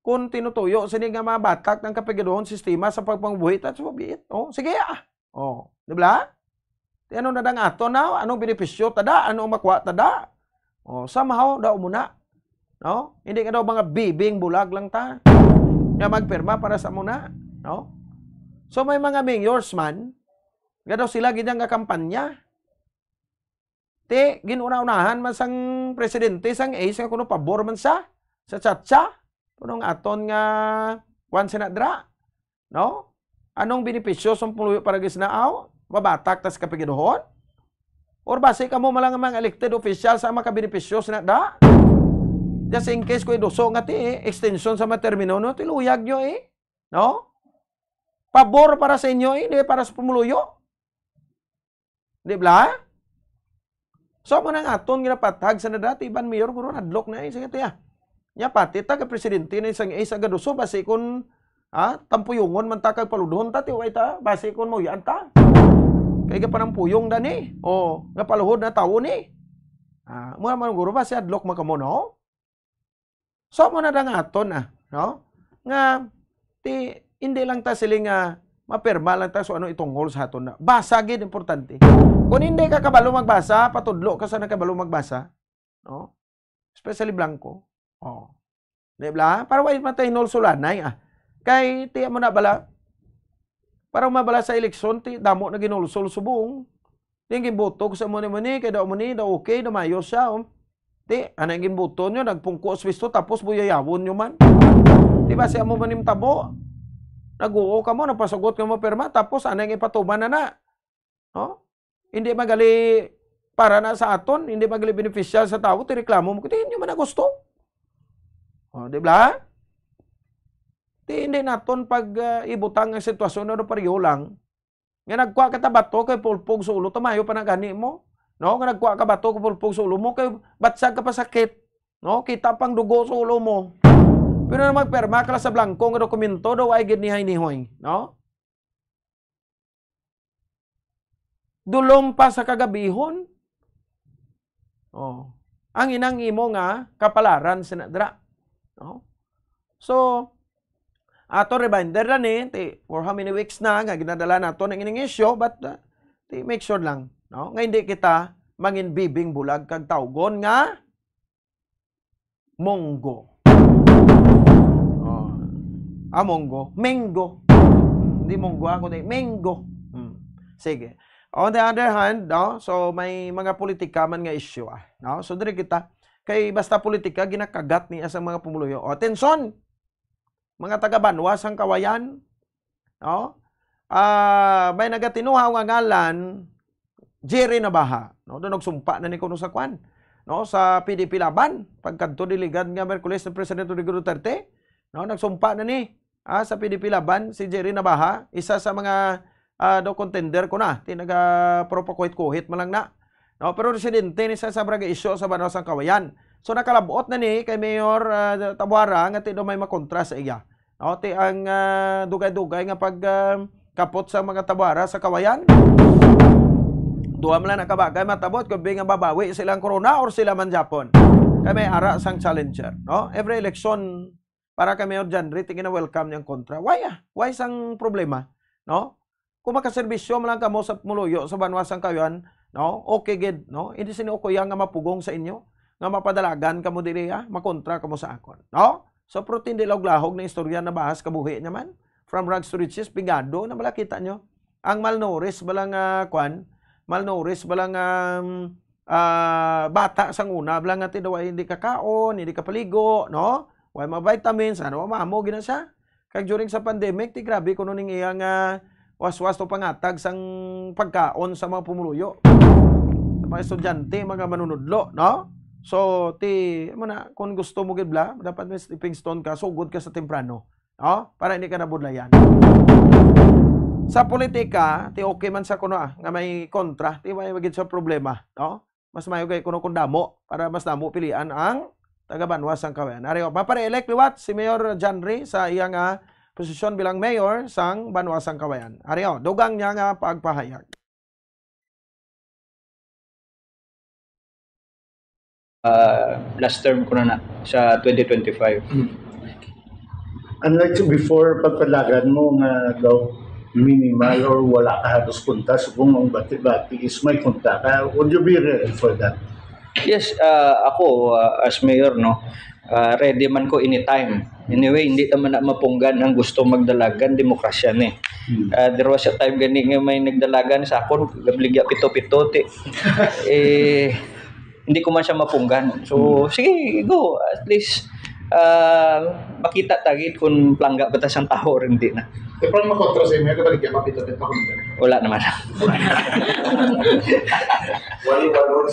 Kung tinutuyo sini nga mga batak ng kapigaduhon sistema sa pagpangbuhi, that's so be it. O, sige, ah. O, di ba? Ti ano na dang ato na? Anong benepisyo ta da? Anong makuha ta da? O, somehow, daw muna. No? Hindi ka daw mga bibing bulag lang ta. Nga magpirma para sa muna. No? So, may mga mayors man, nga daw sila gid nga kampanya. Ti, ginuna-unahan man sang presidente sang Ace nga kuno pabor man siya sa Chacha. Kuno nga aton nga kwan sina dra, no? Anong benepisyo sang puluyo para gisnaaw? Mabatak tas kapigaduhon? Or basi kamo man lang ang mga elected officials ang makabenepisyo sina da? Just in case ko iduso nga ti, eh, extension sa mga termino, no? Tiluyag nyo, eh. No? Pabor para sa inyo, eh, hindi para sa pumuluyo. Di ba? So, mo nang aton ginapatag sa nadati, iban mayor, guro, nadlok na, eh. Sige, tiya. Nya, pati ta ka presidente na isang, isa gaduso, basi kun, ha, tampuyungon man ta kag paludhon ta, tiway ta, basi kun mauyan ta. Kay gapanampuyong da ni, o, gapaluhod na tawo ni. Ah, mo naman, guro, basi adlok man kamo, no? So, mo na lang aton, ah, no? Nga, ti, hindi lang ta siling nga mapirma lang ta so ano itungol sa aton na. Basa gid, importante. Kung hindi ka kabalo magbasa, patudlo ka sa nakabalo magbasa, no? Especially blanco. Oh. Di ba? Para wa man ta hinulsulanay, ah. Kay, tiya mo na bala, para mabala sa eleksyon, ti, damo na ginulsol subong. Di ginbuto ko sa mo ni, mo ni, kay daw mo ni, daw okay, daw mayo siya, oh. Ti, ana ang ginbuto nyo, nagpungko sa pisto, tapos buyayawon nyo man. Di ba siya mo manim tabo? Nag-uo ka mo, nagpasugot ka mo pirma, tapos ana ang ipatuman na na. No? Hindi magali para na sa aton, hindi magali beneficial sa tao, ti reklamo mo, ti nyo man na gusto. Oh, di ba? Ti hindi naton pag, ah, ibutang ang sitwasyon na pareho lang. Nga nagkuha ka ta bato kay pulpog sa ulo, tumayo pa na gani mo. No? Nga nagkuha ka bato kay pulpog sa ulo mo, kay batsag ka pa sakit. No? Kita pang dugo sa ulo mo. Pero na magpirma ka lang sa blanco nga dokumento, daw ay gid nihay-nihoy. No? Dulom pa sa kagabihon. Oh. Ang inang imo nga kapalaran sina dra. No? So, ato reminder na ni, ti, for how many weeks na nga ginadala nato ng ining issue, but, uh, ti, make sure lang, no, nga hindi kita mangin bibing bulag kag tawgon nga monggo. Oh. Ah, monggo. Menggo. Hindi monggo ako, di. Menggo. Hmm. Sige. On the other hand, no, so may mga politika man nga issue, ah, no? So, diri kita, kay basta politika, ginakagat ni sa mga pumuluyo. O, atensyon! Mga taga-banwa sang Kawayan, no? Ah, may nagatinuhaw nga ngalan, Jerry Nabaha, no? Do nagsumpa na ni kuno sa kwan, no? Sa P D P Laban, pagkadto delegad nga Miyerkules ni Presidente Rodrigo Duterte, no? Nagsumpa na ni, ah, sa P D P Laban si Jerry Nabaha, isa sa mga, ah, do contender ko na, ti naga-, pero pakuhit-kuhit man lang na. No, pero residente ni sa, sa Barangay Isyo sa Banwa sang Kawayan. So, nakalabot na ni kay Mayor, ah, Tabuara nga ti daw may makontra sa iya. No, ti ang, ah, dugay-dugay nga pag, ah, kapot sa mga Tabuara sa Kawayan. Duha man lang na ka bagay matabot, kung nga babawi sila ang corona or sila man Japon. Kay may ara sang challenger, no? Every election, para kay Mayor John Ray, ti gina-welcome niya ang kontra. Why, ah? Why sang problema? No? Kung makaserbisyo man lang kamo sa pumuluyo sa Banwa sang Kawayan, no? Okay gid, no? Hindi sini okay nga mapugong sa inyo, nga mapadalagan kamo diri, ah, makontra kamo sa akon, no? So, pero tindi laog-lahog na istorya na bahas kabuhi niya man. From rags to riches, pigado na malakita nyo. Ang malnourished ba lang, ah, kwan? Malnourished ba lang, um, ah, bata sang una, ba lang nga ti daw ay hindi kakaon, hindi kapaligo, no? Way mga vitamins, ano, mamo gina siya. Kag during sa pandemic, ti grabe kuno ning iya nga waswas to pangatag sang pagkaon sa mga pumuluyo. Sa mga estudyante, mga manunudlo, no? So, ti, mo na, kung gusto mo gid bla, dapat may stepping stone ka, sugod ka sa temprano, no? Para hindi ka nabudlayan. Sa politika, ti okay man sa kuno, ah, nga may kontra, ti may gid sa problema, no? Mas mayo kay kuno kung damo, para mas damo pilian ang taga Banwa sang Kawayan. Ari, o, mapare-elect liwat si Mayor John Ray sa iya nga posisyon bilang mayor sang Banwa sang Kawayan. Ari, o, dugang niya nga pagpahayag. Ah, last term ko na na sa twenty twenty-five. Unlike sa before, pagpalagan mo nga daw minimal or wala ka halos kunta, subong ang bati-bati is may kunta ka. Would you be ready for that? Yes, ah, ako, ah, as mayor, no, ah, ready man ko anytime. Anyway, hindi naman na mapunggan ang gusto magdalagan, demokrasya ni. Hmm. Ah, there was a time gani nga may nagdalagan sa akon, gabligya pito-pito, ti. Eh, hindi ko man siya mapunggan. So, hmm, sige, go. At least, ah, makita ta gid kung plangga ba ta sang tawo or hindi na. Pero ang makontra sa inyo, kabaligya, mapito-pito ko. Wala naman. Wali-walo.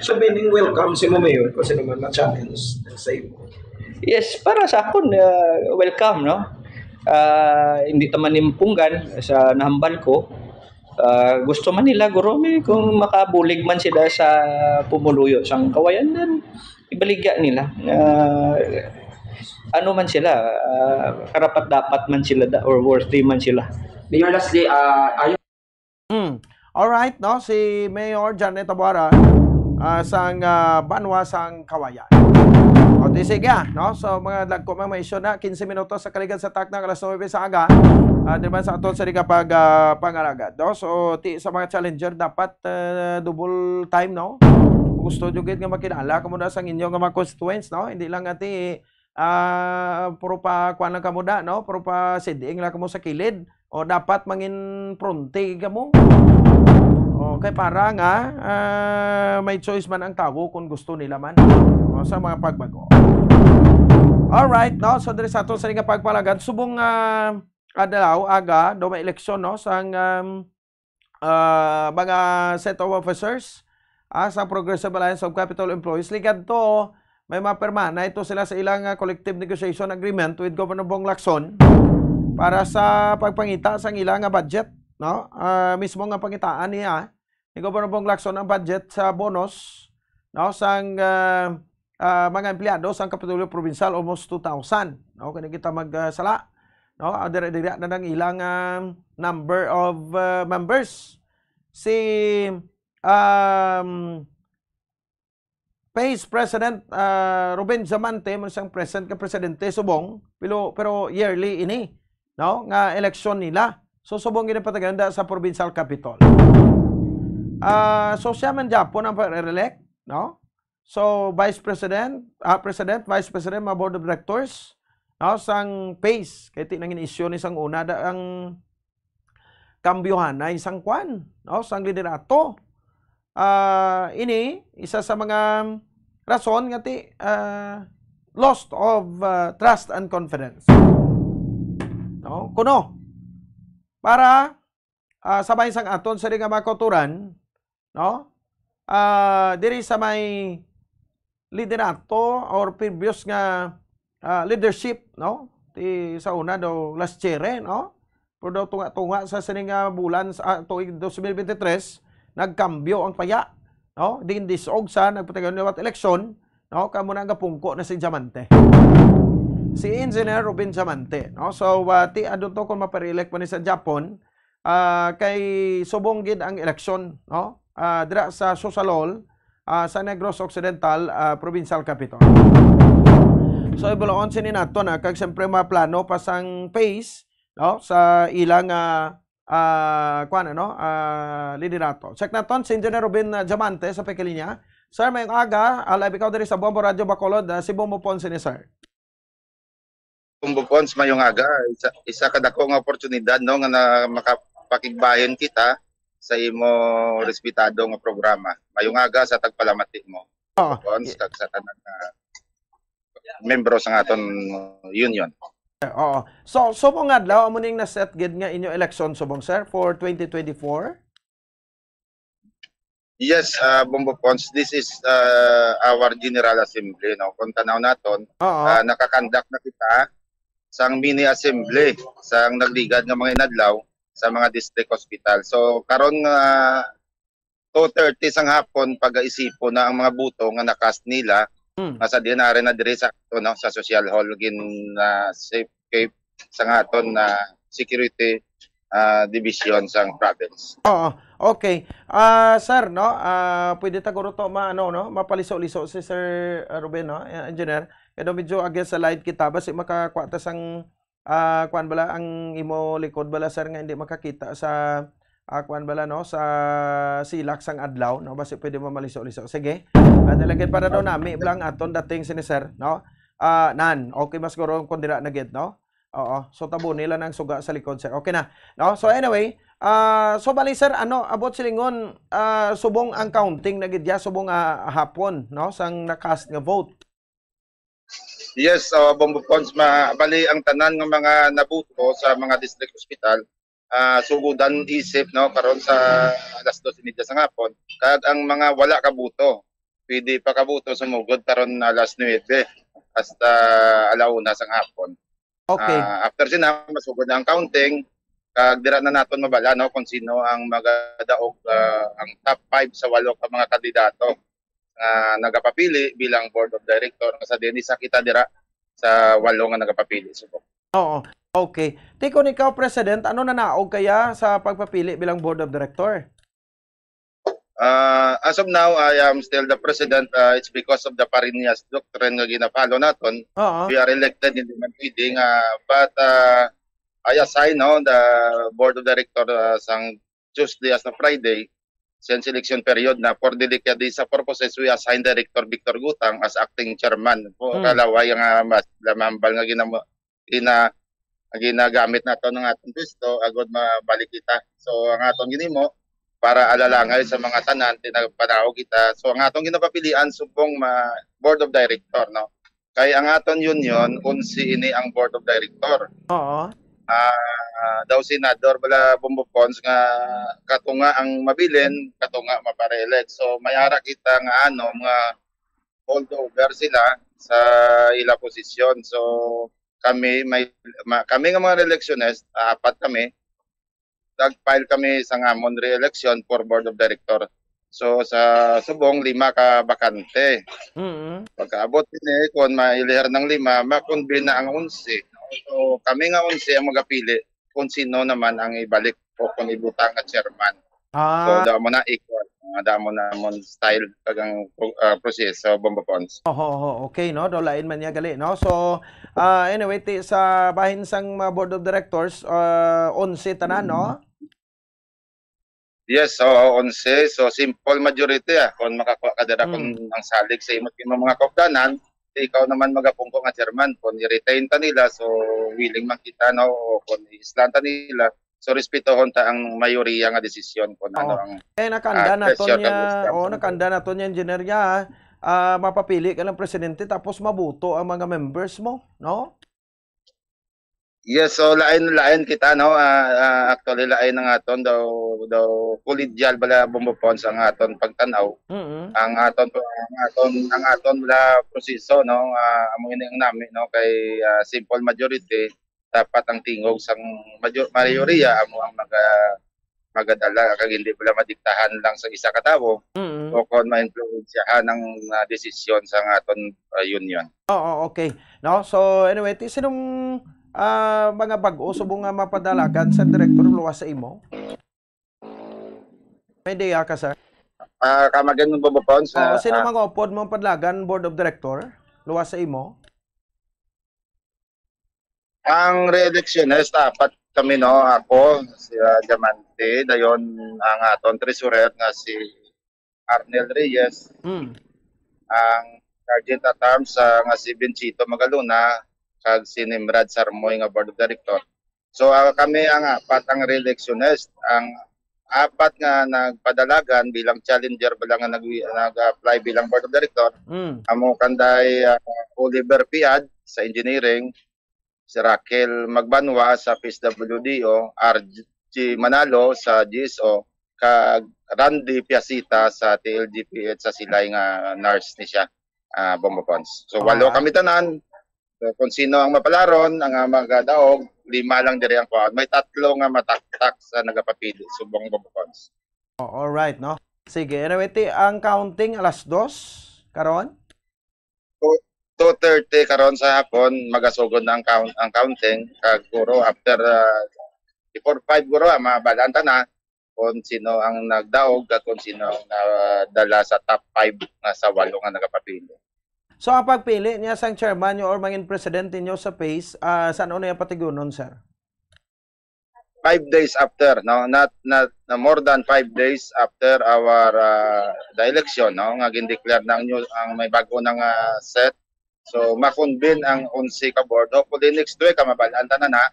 So, meaning welcome si mo, Mayor, kung sino man ma-challenge sa imo. Yes, para sa akon, ah, welcome, no? Ah, hindi ta man ni mapunggan sa nahambal ko. Ah, gusto man nila, guro, may kung makabulig man sila sa pumuluyo sang Kawayan, then ibaligya nila. Ah, ano man sila, ah, karapat-dapat man sila da, or worthy man sila. Mayor, lastly, ah, ayo Mm. Alright, no? Si Mayor Janet Tabuara, ah, sang, ah, Banwa sang Kawayan. O, di sige, ah, no? So, mga dagko, mga isyu na, quince minutos sa kaligad sa takna, alas nuebe sa aga. Ah, di ba sa aton sa pag, ah, pangalagad, no? So, ti, sa mga challenger, dapat, ah, double time, no? Gusto nyo gid nga makilala kamo na sa inyo nga mga constituents, no? Hindi lang ati, ah, puro pa kuan lang kamo da, no? Puro pa siding lang kamo sa kilid. O, dapat mangin fronte kamo. O, kay para nga, ah, may choice man ang tawo kung gusto nila man. O, sa mga pagbago. Alright, no? So, diri sa ato sa nga pagpalagad, subong, ah, adlaw, aga, do may eleksyon, no? Sang, um, ah, mga set of officers, ah, sa Progressive Alliance of Capitol Employees. Ligad to, may mapirma na ito sila sa ilang, ah, collective negotiation agreement with Governor Bong Lacson para sa pagpangita sang ilang, ah, budget, no? Ah, mismo nga pangitaan niya ni Governor Bong Lacson ang budget sa bonus, no, sang, ah, ah, mga empleyado sang Kapitolyo Provincial, almost two thousand, no? Kani kita mag, ah, sala, no? Ah, dire-dire na nang ilang, ah, number of, ah, members. Si, um, PACE President, ah, Ruben Zamante, mo siyang present ka presidente subong, pero, pero yearly ini, no, nga eleksyon nila. So, subong ginapatagan da sa provincial capital. Ah, so, siya man gyapon ang pa-elect, no? So, Vice President, ah, President, Vice President, mga Board of Directors, no, sang PACE, kay ti nangin isyu ni sang una da ang kambyohan na isang kwan, no, sang liderato. Ah, ini, isa sa mga rason nga ti, ah, lost of, ah, trust and confidence. No? Kuno, para, ah, sabay sang aton sa nga mga kauturan, no? Ah, diri sa may liderato or previous nga, ah, leadership, no? Ti sa una daw last year, eh, no? Pero daw tunga-tunga sa sini nga bulan sa, ah, tuig twenty twenty-three, nagkambyo ang paya, no? Diin disog sa nagpatigayon liwat eleksyon, no? Kamo na nga pungko na si Diamante. Si Engineer Ruben Diamante, no? So, ah, ti adto to kung mapareelect pa ni sa Japon, ah, kay subong gid ang eleksyon, no? Ah, dira sa Sosalol, ah, sa Negros Occidental, ah, Provincial Capital. So, ibulaon sini nato na kag siyempre mga plano pa sang PACE, no, sa ilang, ah, ah, kuwan, ano, ah, liderato. Check naton si Engineer Ruben, ah, Diamante sa pagkalinya. Sir, mayong aga. Ah, live ikaw diri sa Bombo Radio Bacolod, ah, si Bombo Ponce ni sir. Bombo Ponce, mayong aga. Isa, isa ka dako nga oportunidad, no, nga na makapakigbahin kita sa imo respetado nga programa. Mayong aga sa tagpalamati mo, Oo. Bombo Ponce, kag sa tanan nga membro sa aton union. Oo. So, subong adlaw, amo ning na-set gid nga inyo eleksyon subong, sir, for twenty twenty-four? Yes, ah, Bombo Ponce, this is, ah, our General Assembly, no? Kung tanaw naton, Oo. ah, nakakandak na kita sang mini assembly sang nagligad nga mga inadlaw sa mga district hospital. So, karon nga two thirty sang hapon, pagaisipon na ang mga buto nga na-cast nila, Mm. nga sa dinari na diri sa, ano, sa social hall, gin, ah, safe keep sa aton na security, ah, division sang province. Oo. Okay. Ah, sir, no, ah, pwede ta guro to ma-, ano, no, mapaliso-liso si Sir, ah, Ruben, no, eh, engineer. Kaya daw medyo against the light kita, basi makakuha ta sang, ah, kuan bala, ang imo likod bala, sir, nga hindi makakita sa, ah, kuan bala, no, sa silak sang adlaw, no, basi pwede mamaliso-liso. Sige. Ano lagi para daw nami bala ang aton dating sini, sir, no? Ah, nan, okay, mas guro kung dira na gid, no? Oo. So, tabo nila ng suga sa likod, sir. Okay na. No? So, anyway, ah, so, bali, sir, ano, abot silingon, ah, subong ang counting na gid ya, subong, ah, hapon, no? Sang na-cast nga vote. Yes, uh, Bombo Pons, ma-, bali ang tanan nga mga nabuto sa mga district hospital, ah, sugudan isip, no, karon sa alas dos y media sa hapon, kag ang mga wala kabuto, pwede pa kabuto sumugod karon alas nuebe hasta ala una sa hapon. Okay. Ah, after sina, masugod na ang counting, kag dira na naton mabala, no, kung sino ang magadaog, ah, ang top five sa walo ka mga kandidato nga nagapapili bilang board of director. Nga sa din, isa kita dira sa walo nga nagapapili subong. Oo. Okay. Tikon, ikaw, President, ano nanaog kaya sa pagpapili bilang board of director? Uh, as of now, I am still the president. Uh, it's because of the Pariñas Doctrine nga gina-follow naton. Oo. We are elected, hindi man pwede nga, but, uh, I assign, no, the board of director, uh, sang Tuesday hasta Friday, since election period na, for delicadeza purposes, we assign Director Victor Gutang as acting chairman. Po, Hmm. kalaway nga mas lamambal nga ginamo-, gina-, ginagamit nato ng atong pwesto, agod mabalik kita. So, ang atong ginimo, para alalangay sa mga tanan, tinagpanaw kita. So, ang atong ginapapilian, subong ma-, board of director, no? Kay ang aton union, onse ini ang board of director. Oo. Ah, daw senador bala Bombo Pons nga katunga ang mabilin, katunga mapareelect. So, may ara kita nga ano, mga holdover sila sa ila posisyon. So, kami may, ma-, kami nga mga reelectionist, ah, apat kami, nag-file kami sa amon re-election for board of director. So, sa subong, lima ka bakante. Mm. Pagkaabot din eh, kung mailihar ng lima, ma-convene na ang onse. So, kami nga onse ang magapili kung sino naman ang ibalik o kung ibutang nga chairman. So, ah, damo na equal. Ah, damo na amon style kag ang pro-, ah, proseso, Bombo Pons. Oho, oho. Okay, no? Do lain man niya gali, no? So, ah, anyway, ti, sa bahin sang mga board of directors, ah, onse tanan, no? Yes, so onse. So, simple majority, ah. Kung makakuha ka dira, kung ang salig sa imo, imo mga kaupdanan, di ikaw naman magapungko nga chairman. Kung i-retain ta nila, so willing man kita, no? O kung i-islan ta nila, so respetohon ta ang mayoriya nga desisyon kung ano ang, eh, nakanda ah, naton niya, oh, nakanda naton niya, engineer niya, ah, mapapili ka lang presidente tapos mabuto ang mga members mo, no? Yes, so lain-lain kita, no? Ah, ah, actually, lain ang aton daw, daw collegial bala, Bombo Pons, ang aton pagtanaw. Mm. Ang aton, ang aton, ang aton bala proseso, no? Ah, amo ini ang nami, no? Kay, ah, simple majority, dapat ang tingog sang majo-, mayoriya amo ang maga-, magadala, kag hindi bala madiktahan lang sa isa ka tawo, mm, o kon maimpluwensyahan ang, ah, desisyon sa aton, ah, union. Oo, okay. No? So, anyway, ti, sinong, ah, mga bag-o subong nga mapadalagan sa direktor luwas sa imo? May ideya ka, sir? Ah, come again, Bombo Pons, oo, ah, sino ah, mga upod mo padalagan board of director luwas sa imo? Ang re-electionist, apat kami, no? Ako, si, ah, Diamante, dayon ang aton treasurer nga si Arnel Reyes, mm, ang Sergeant at Arms, ah, nga si Benchito Magalona, kag si Nimrod Sarmoy nga board of director. So, ah, kami ang apat ang re-electionist. Ang apat nga nagpadalagan bilang challenger bala nga nag-, nag-apply bilang board of director, mm, amo kanday, ah, Oliver Piad sa engineering, si Raquel Magbanwa sa P S W D O, R G Manalo sa G S O, kag Randy Piasita sa T L G P H, sa Silay nga nurse ni siya, ah, Bombo Pons. So, walo, ah, kami tanan. So, kung sino ang mapalaron, ang, ah, magadaog, lima lang diri ang kuan. May tatlo nga mataktak sa nagapapili, subong, Bombo Pons. Oh, all right, no? Sige, anyway, ti, ang counting alas dos karon? Two, two thirty karon sa hapon, magasugod na ang count, ang counting, kag guro after, ah, before five guro, ah, mabalaan ta na kung sino ang nagdaog kag kung sino ang nadala sa top five nga sa walo nga nagapapili. So, ang pagpili niya sang chairman niyo or mangin president ninyo sa PACE, ah, san-o niya patigunon, sir? Five days after, no? Not, not, na more than five days after our, ah, the election, no? Nga gindeclare na ang new, ang may bago na nga set. So, ma-convene ang onse ka board. Hopefully, next week, ah, mabalaan tanan, ha?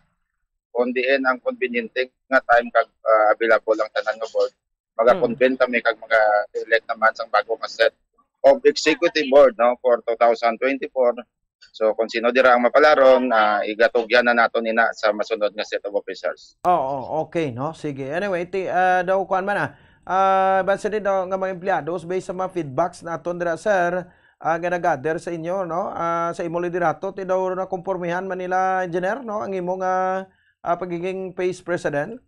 Kung diin ang konbinyente nga time kag, ah, available ang tanan nga board. Maga-convene kami kag maga-elect naman sang bago nga set of executive board, no, for two thousand twenty-four. So, kung sino dira ang mapalaron, ah, igatugyan na naton ina sa masunod nga set of officers. Oo, okay, no? Sige. Anyway, ti, ah, daw kuan man, ah. Ah, base din daw nga mga empleyados, based sa mga feedbacks naton dira, sir, ah, nga nag-gather sa inyo, no? Ah, sa imo liderato, ti daw nakompormihan man nila, engineer, no? Ang imo nga, ah, pagiging PACE president?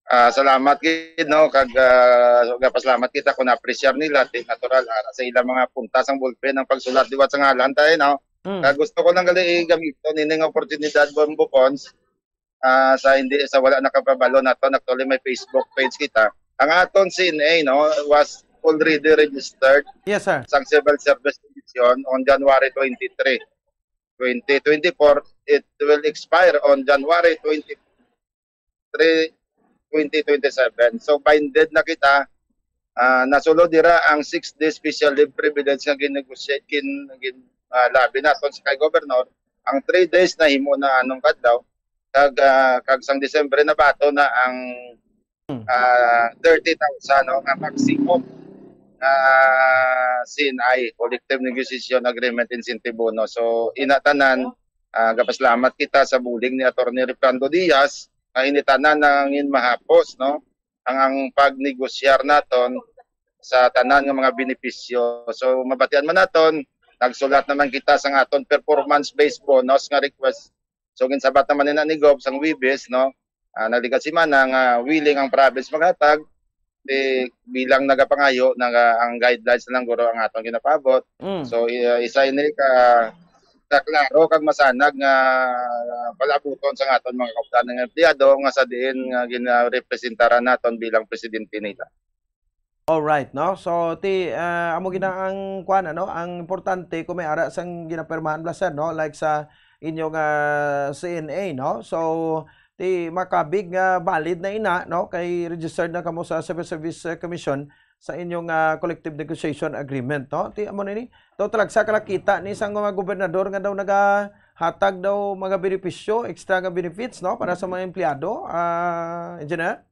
Ah, salamat gid, no, kag, ah, gapasalamat kita kung na-appreciate nila, ti natural, ah, sa ilang mga punta sang ballpen ang pagsulat liwat sa ngalan tayo, no? Mm. Kag gusto ko lang gali gamiton ining oportunidad, Bombo Pons, ah, sa hindi, sa wala nakapabalo naton, actually may Facebook page kita. Ang aton C N A, no, was already registered, yes, sir, sang Civil Service Division on January twenty-three, twenty twenty-four. It will expire on January twenty-three, twenty twenty-seven. So, binded na kita. Ah, nasulod dira ang six days special leave privilege nga gin-negotiate, gin-, gin-, ah, labi naton sa kay Governor. Ang three days nahimo na anong kadlaw. Kag, ah, kag sang Disyembre, nabato na ang, hmm, ah, thirty thousand, no, nga maximum nga C N I, Collective Negotiation Agreement Incentive Bonus. So, ina tanan, ah, gapasalamat kita sa bulig ni Attorney Refrando Diaz, nga ini tanan nangin mahapos, no, ang, ang pagnegosyar naton sa tanan nga mga benepisyo. So, mabatian man naton, nagsulat naman kita sa aton performance-based bonus nga request. So, ginsabat naman nila ni Gov sang Huwebes, no? Ah, nagligad semana nga willing ang province maghatag, di, bilang nagapangayo, naga, ang guidelines na lang guro ang aton ginapaabot. Mm. So, i-, isa ini ka sa klaro kag masanag nga palabuton sa aton mga kaupdanan nga empleyado nga sa diin nga ginarepresentaran naton bilang presidente nila. Alright, no? So, ti, ah, amo gina ang kuan, ano, ang importante kung may ara sang ginapirmahan, Blaser, no? Like sa inyong, ah, C N A, no? So, ti makabig nga valid na ina, no? Kay registered na kamo sa Civil Service, ah, Commission sa inyong, ah, collective negotiation agreement, no? Ti amo na ni, to talagsa ka lang kita ni sang mga gobernador nga daw nagahatag daw mga benepisyo, extra nga benefits, no, para sa mga empleyado, ah, Engineer?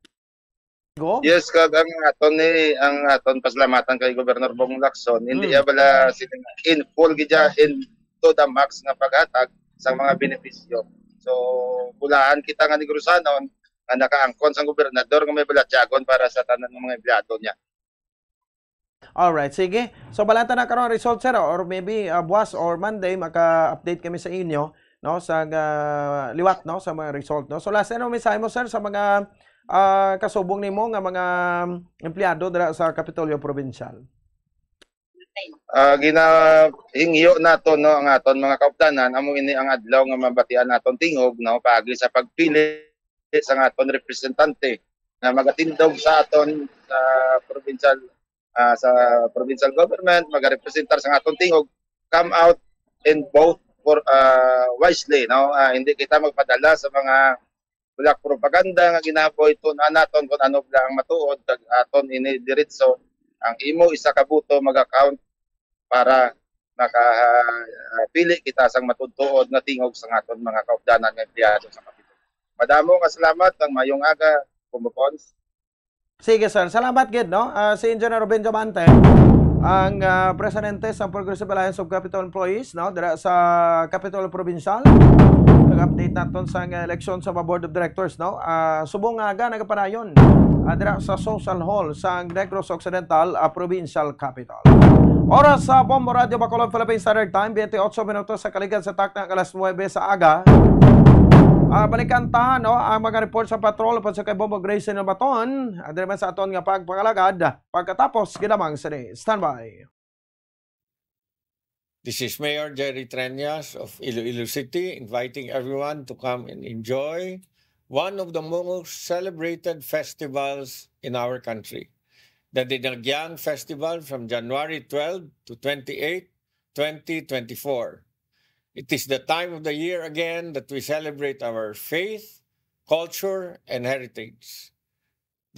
Go? Yes, kag ang aton ni, ang aton pasalamatan kay Gobernador Bong Lacson, hindi Mm. iya bala sila in full gid siya, in to the max nga paghatag sa mga benepisyo. So, bulahan kita nga Negrusanon nga nakaangkon sang gobernador nga may balatyagon para sa tanan nga mga empleyado niya. Alright, sige. So, balanta na karon ang result, sir, or maybe, ah, buwas or Monday, maka-update kami sa inyo, no, sa, ah, liwat, no, sa mga result, no. So, last, ano mensahe mo, sir, sa mga, ah, kasubong nimo nga mga empleyado dira sa Kapitolyo Provincial? Ah, ginahingyo nato, no, ang aton mga kaupdanan, amo ini ang adlaw nga mabatian naton tingog, no, paagi sa pagpili sa aton representante na magatindog sa aton sa provincial, ah, sa provincial government, magarepresentar sa aton tingog, come out and vote for, ah, wisely, no? Ah, hindi kita magpadala sa mga black propaganda nga ginaboy tun-an naton kung ano bala ang matuod, kag aton ini diretso ang imo isa ka boto mag-account para maka, ah, pili kita sang matuod-tuod nga tingog sa aton mga kaupdanan nga empleyado sa Kapitolyo. Madamo nga salamat, kag mayong aga, Kumbapons. Sige, sir. Salamat gid, no? Ah, si Engineer Ruben Diamante, ang, ah, presidente sa Progressive Alliance of Capitol Employees, no? Dira sa Capitol Provincial. Nag-update naton sa nga eleksyon sa mga board of directors, no? Ah, subong nga aga nagapadayon, ah, dira sa social hall sa Negros Occidental, ah, Provincial Capitol. Oras sa Bombo Radio Bacolod, Philippine Standard Time, twenty-eight minutos sa kaligad sa takna nga alas nuebe sa aga. Ah, balikan ta, no, ang mga report sa patrol upod sa kay Bombo Grace Baton. Ah, diri man sa aton nga pagpangalagad pagkatapos gid lamang sini. Standby. This is Mayor Jerry Treñas of Iloilo City, inviting everyone to come and enjoy one of the most celebrated festivals in our country, the Dinagyang Festival, from January twelve to twenty-eight, twenty twenty-four. It is the time of the year again that we celebrate our faith, culture, and heritage.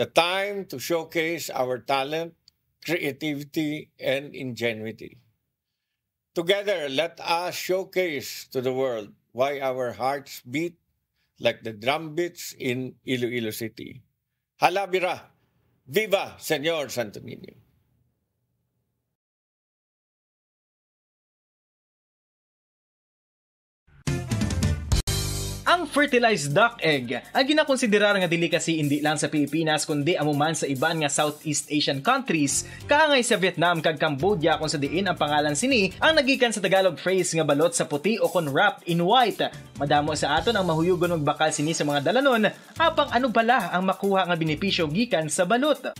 The time to showcase our talent, creativity, and ingenuity. Together, let us showcase to the world why our hearts beat like the drumbeats in Iloilo City. Hala bira! Viva Señor Santo Niño! Ang fertilized duck egg ay ginakonsiderar nga delicacy indi lang sa Pilipinas, kundi amo man sa iban nga Southeast Asian countries, kaangay sa Vietnam kag Cambodia, kung sa diin ang pangalan sini ang nagikan sa Tagalog phrase nga balot sa puti o kon wrapped in white. Madamo sa aton ang mahuyugon magbakal sini sa mga dalanon, apang ano bala ang makuha nga benepisyo gikan sa balot?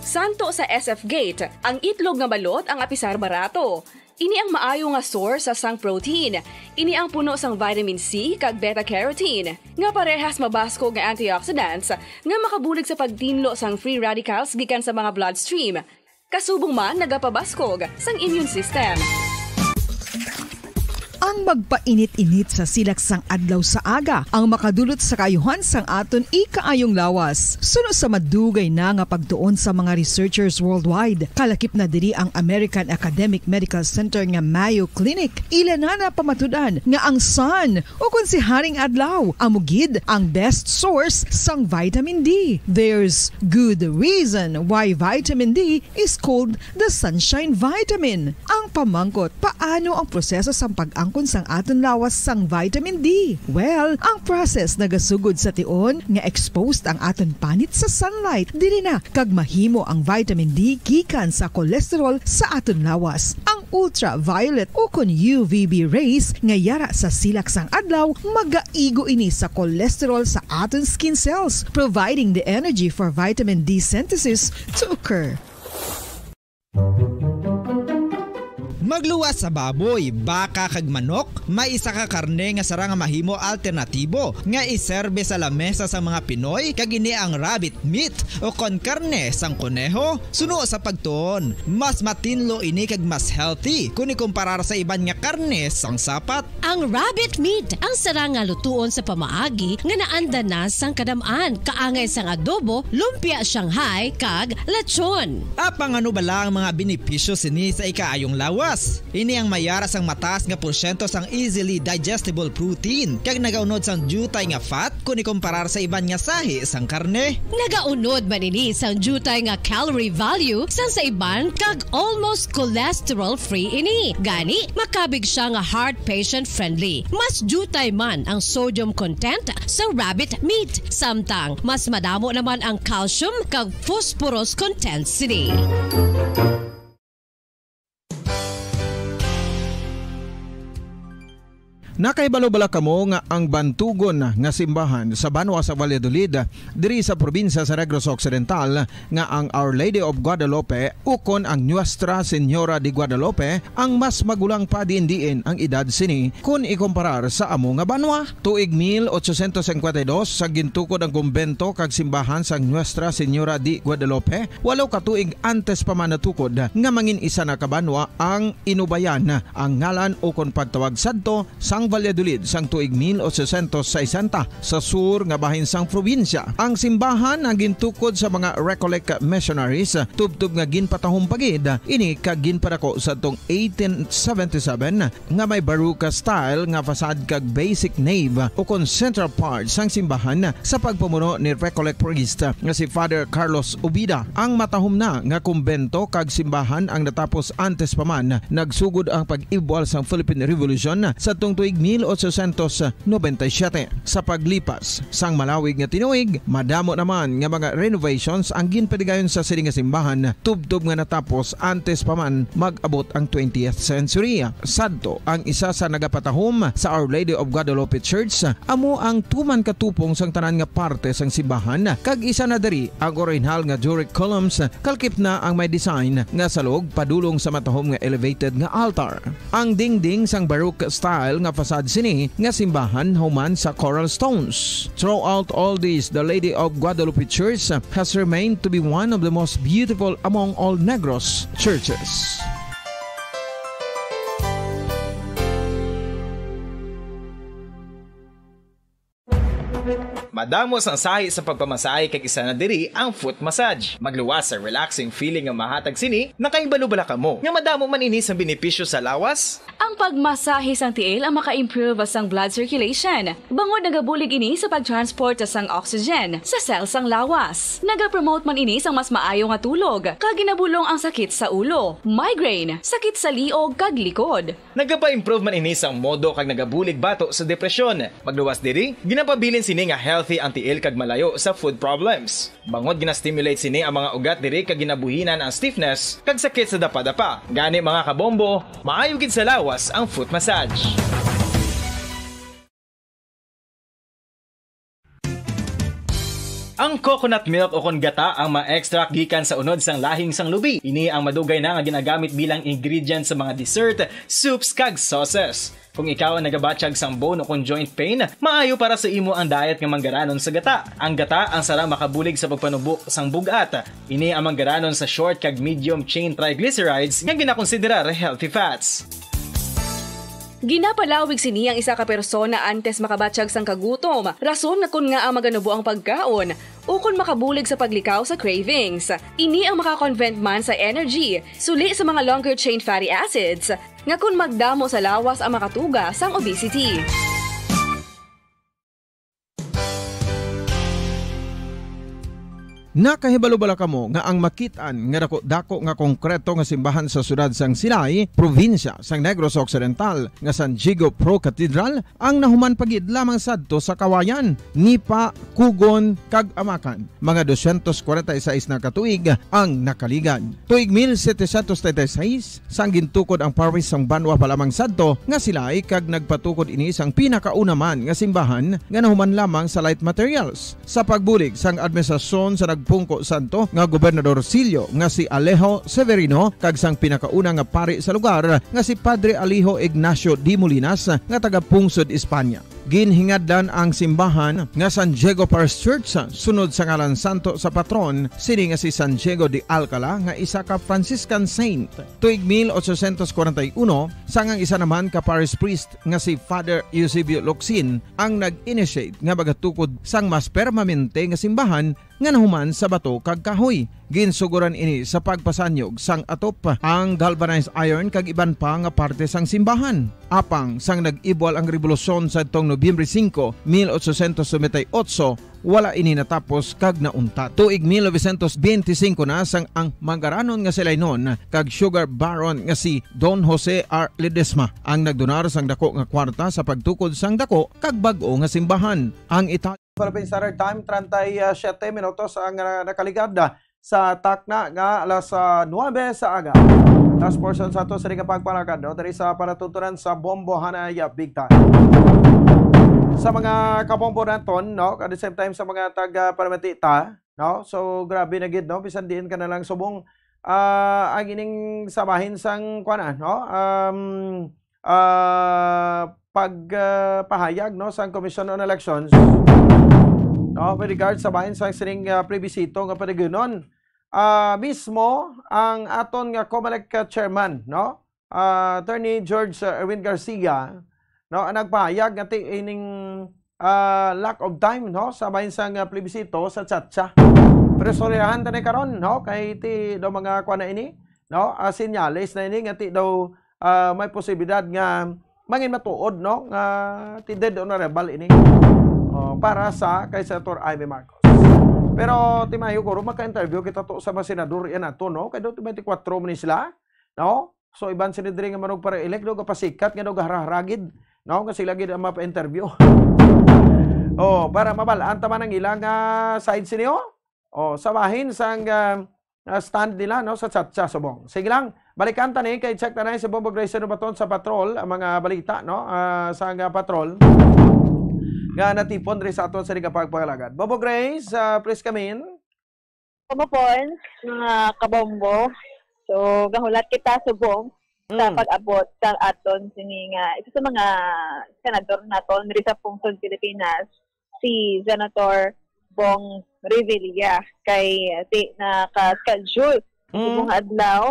Santo sa S F Gate, ang itlog nga balot ang apisar barato. Ini ang maayo nga source sa sang protein. Ini ang puno sang vitamin C kag beta carotene, nga parehas mabaskog nga antioxidants nga makabulig sa pagtinlo sang free radicals gikan sa mga bloodstream. Kasubong man nagapabaskog sang immune system. Ang magpainit-init sa silak sang adlaw sa aga ang makadulot sa kaayuhan sang aton ikaayong lawas. Suno sa madugay na nga pagtuon sa mga researchers worldwide, kalakip na diri ang American Academic Medical Center nga Mayo Clinic. Ila na napamatud-an nga ang sun, o kon si Haring Adlaw, amo gid ang best source sang vitamin D. There's good reason why vitamin D is called the sunshine vitamin. Ang pamangkot, paano ang proseso sang pag-angkon sang aton lawas sang vitamin D? Well, ang process nagasugod sa tion nga exposed ang aton panit sa sunlight. Diri na kag mahimo ang vitamin D gikan sa cholesterol sa aton lawas. Ang ultraviolet o kon U V B rays nga yara sa silak sang adlaw, magaigo ini sa cholesterol sa aton skin cells, providing the energy for vitamin D synthesis to occur. Magluwas sa baboy, baka kag manok, may isa ka karne nga sarang nga mahimo alternatibo nga iserbe sa lamesa sa mga Pinoy, kag ini ang rabbit meat o kon karne sang koneho. Suno sa pagtuon, mas matinlo ini kag mas healthy kon ikumparar sa iban nga karne sang sapat. Ang rabbit meat ang sarang nga lutuon sa pamaagi nga naanda na sang kadam-an, kaangay sang adobo, lumpia Shanghai, kag lechon. Apang ano bala ang mga benepisyo sini sa ikaayong lawas? Ini ang may ara sang mataas nga porsyento sang easily digestible protein, kag nagaunod sang diutay nga fat kon ikumparar sa iban nga sahi sang karne. Nagaunod man ini sang diutay nga calorie value sang sa iban, kag almost cholesterol-free ini. Gani, makabig siya nga heart patient-friendly. Mas diutay man ang sodium content sa rabbit meat, samtang mas madamo naman ang calcium kag phosphorus content sini. Nakahibalo bala kamo nga ang bantugon nga simbahan sa banwa sa Valladolid, diri sa probinsya sa Negros Occidental, nga ang Our Lady of Guadalupe ukon ang Nuestra Señora de Guadalupe ang mas magulang pa diin-diin ang edad sini kon ikumparar sa amo nga banwa? Tuig mil ochocientos cincuenta y dos, sa gintukod ang kumbento kag simbahan sang Nuestra Señora de Guadalupe, walo ka tuig antes pa man natukod nga mangin isa na ka banwa ang Inubayan ang ngalan ukon pagtawag sadto sang Valladolid sang tuig mil ochocientos sesenta sa sur nga bahin sang probinsya. Ang simbahan ang gintukod sa mga Recollect missionaries, tubtob nga ginpatahom pa gid ini kag ginpadako sadtong eighteen seventy-seven, nga may Baroque style nga facade kag basic nave ukon central part sang simbahan sa pagpamuno ni Recollect priest nga si Father Carlos Ubida. Ang matahom na nga kumbento kag simbahan ang natapos antes pa man nagsugod ang pag-ibwal sang Philippine Revolution sadtong tuig mil ochocientos noventa y siete. Sa paglipas sang malawig nga tinuig, madamo naman nga mga renovations ang ginpadigayon sa sini nga simbahan, tubtob nga natapos antes pa man mag-abot ang twentieth century. Sadto, ang isa sa nagapatahom sa Our Lady of Guadalupe Church amo ang tuman ka tupong sang tanan nga parte sang simbahan, kag isa na diri ang orihinal nga Doric columns, kalkip na ang may design nga salog padulong sa matahom nga elevated nga altar. Ang dingding sang Baroque style nga facade sini nga simbahan human sa coral stones. Throughout all this, the Lady of Guadalupe Church has remained to be one of the most beautiful among all Negros churches. Madamo sang sahi sa pagpamasahe, kag isa na diri ang foot massage. Magluwas sa relaxing feeling nga mahatag sini. Nakahibalo bala kamo nga madamo man ini sang benepisyo sa lawas? Ang pagmasahe sang tiil ang maka-improve sang blood circulation, bangod nagabulig ini sa pag-transport sang oxygen sa cell sang lawas. Nagapromote man ini sang mas maayo nga tulog, kag ginabulong ang sakit sa ulo, migraine, sakit sa liog, kag likod. Nagapa-improve man ini sang modo kag nagabulig bato sa depresyon. Magluwas diri, ginapabilin sini nga healthy ang tiil kag malayo sa foot problems. Bangod gina-stimulate sini ang mga ugat diri kag ginabuhinan ang stiffness kag sakit sa dapadapa. Gani, mga kabombo, maayo gid sa lawas ang foot massage. Ang coconut milk o kon gata ang ma-extract gikan sa unod sang lahing sang lubi. Ini ang madugay na nga ginagamit bilang ingredient sa mga dessert, soups, kag sauces. Kung ikaw ang nagabatyag sang bone o kon joint pain, maayo para sa imo ang diet nga manggaranon sa gata. Ang gata ang sarang makabulig sa pagpanubo sang bug-at. Ini ang manggaranon sa short kag medium chain triglycerides nga ginakonsiderar healthy fats. Ginapalawig sini ang isa ka persona antes makabatyag sang kagutom, rason nga kon ngaa maganubo ang pagkaon, ukon makabulig sa paglikaw sa cravings. Ini ang maka-convert man sa energy, suli sa mga longer chain fatty acids, nga kon magdamo sa lawas ang makatuga sang obesity. Nakahibalo bala kamo nga ang makit-an nga dako-dako nga konkreto nga simbahan sa siyudad sang Silay, probinsya sang Negros Occidental, nga San Diego Pro Cathedral, ang nahuman pa gid lamang sadto sa Kawayan, Nipa, Cogon, kag Amacan? Mga doscientos cuarenta y seis na ka tuig ang nakaligad. Tuig mil setecientos treinta y seis, sang gintukod ang parish sang banwa pa lamang sadto nga Silay, kag nagpatukod ini sang pinakauna man nga simbahan nga nahuman lamang sa light materials. Sa pagbulig sang administrasyon sa nag- Pungko Santo nga Gobernador Silio nga si Alejo Severino kag sang pinakauna nga pari sa lugar nga si Padre Alejo Ignacio de Molinas nga taga Pungsod, Espanya. Ginhingadlan ang simbahan nga San Diego Parish Church sunod sa ngalan santo sa patron sini nga si San Diego de Alcala nga isa ka Franciscan saint. Tuig mil ochocientos kwarenta y uno, sang ang isa naman ka parish priest nga si Father Eusebio Locsin ang nag-initiate nga magatukod sang mas permanente nga simbahan nga nahuman sa bato kag kahoy. Ginsuguran ini sa pagpasanyog sang atop, ang galvanized iron kag iban pa nga parte sang simbahan. Apang sang nag-ibwal ang rebolusyon sadtong Nobyembre singko, mil ochocientos noventa y ocho, wala ini natapos kag nauntat. Tuig mil novecientos benti singko na sang ang mangaranon nga si Lainon kag sugar baron nga si Don Jose R. Ledesma ang nagdonar sang dako nga kwarta sa pagtukod sang dako kag bag-o nga simbahan. Ang Ita- Philippine Standard Time, treinta y siete minutos ang, ah, nakaligad, ah, sa takna nga alas, ah, nuebe sa aga. Last portion sa ato sa nga pagpalakad, no? Diri sa palatuntunan sa Bombo Hanay, ah, Big Time. Sa mga kabombo naton, no? At the same time sa mga taga Paramantita, no? So, grabe na gid, no? Bisan diin ka na lang subong, ah, ang ining sa bahin sang, kuwan, ah, no? Um, ah, pag, ah, pahayag, no, sang Commission on Elections, no, with regard sa bahin sang sining, ah, plebisito nga padayonon, ah, mismo ang aton nga COMELEC, ah, chairman, no, ah, Attorney George, ah, Erwin Garcia, no, ang nagpahayag nga ti ining, ah, lack of time, no, sa bahin sang, ah, plebisito sa CHATSA. Pero istoryahan ta ni karon, no, kay ti daw mga kuwan na ini, no, ah, senyales na ini nga ti daw, ah, may posibilidad nga mangin matuod, no, nga ti dead on arrival ini, oh, para sa kay Senator Imee Marcos. Pero ti maayo guro maka-interview kita to sa mga senador yan ato, no, kay daw twenty-four man ni sila, no. So, iban sila diri nga manugpara-elect, no, gapasikat nga daw gaharahara gid, no, nga sila gid ang mapa-interview. Oh, para mabal-an ta man ang ilang, ah, side sini, oh. Oh, sa bahin sang, ah, ah, stand nila, no, sa CHATSA subong. Sige lang, balikan ta ni kay check ta na si Bombo Grace Nubaton sa patrol, ang mga balita, no, ah, sa nga patrol nga natipon diri sa aton sa nga pagpangalagad. Bombo Grace, ah, please come in. Kumupon, mga kabombo. So, gahulat kita subong sa Mm. pag-abot sa aton sini nga isa sa mga senador naton diri sa Pungsod, Pilipinas, si Senator Bong Revilla, kay di naka-schedule Mm. subong nga adlaw,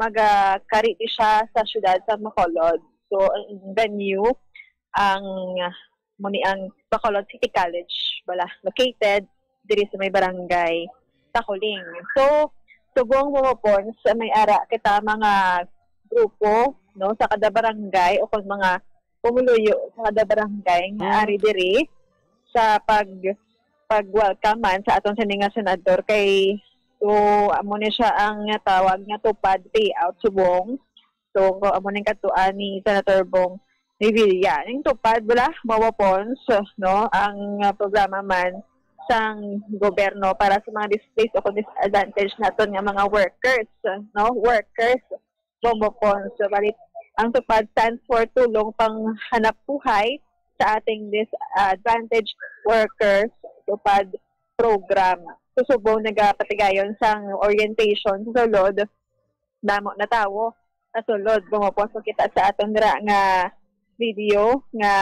magakari di siya sa siyudad sa Bacolod. So, ang venue, ang mo ni ang Bacolod City College, bala, located diri sa may barangay Taculing. So, subong mo po sa may ara kita mga grupo, no, sa kada barangay o kung mga pumuluyo sa kada barangay nga Mm. ari diri sa pag pag-welcome man sa aton sini nga senador kay, so, amo ni siya ang tawag nga tupad payout subong. So, amo ning katuan ni Senator Bong Revilla. Ning tupad, wala, mawapons, no, ang, ah, programa man sang gobyerno para sa mga displaced o kung disadvantaged naton nga mga workers, no, workers, mawapons. So, bali, ang tupad stands for Tulong Panghanapbuhay sa Ating Disadvantaged Workers, tupad program. Subong nagapatigayon sang orientation sa sulod, damo na tawo sa sulod. Gumapos makita sa aton dira nga video nga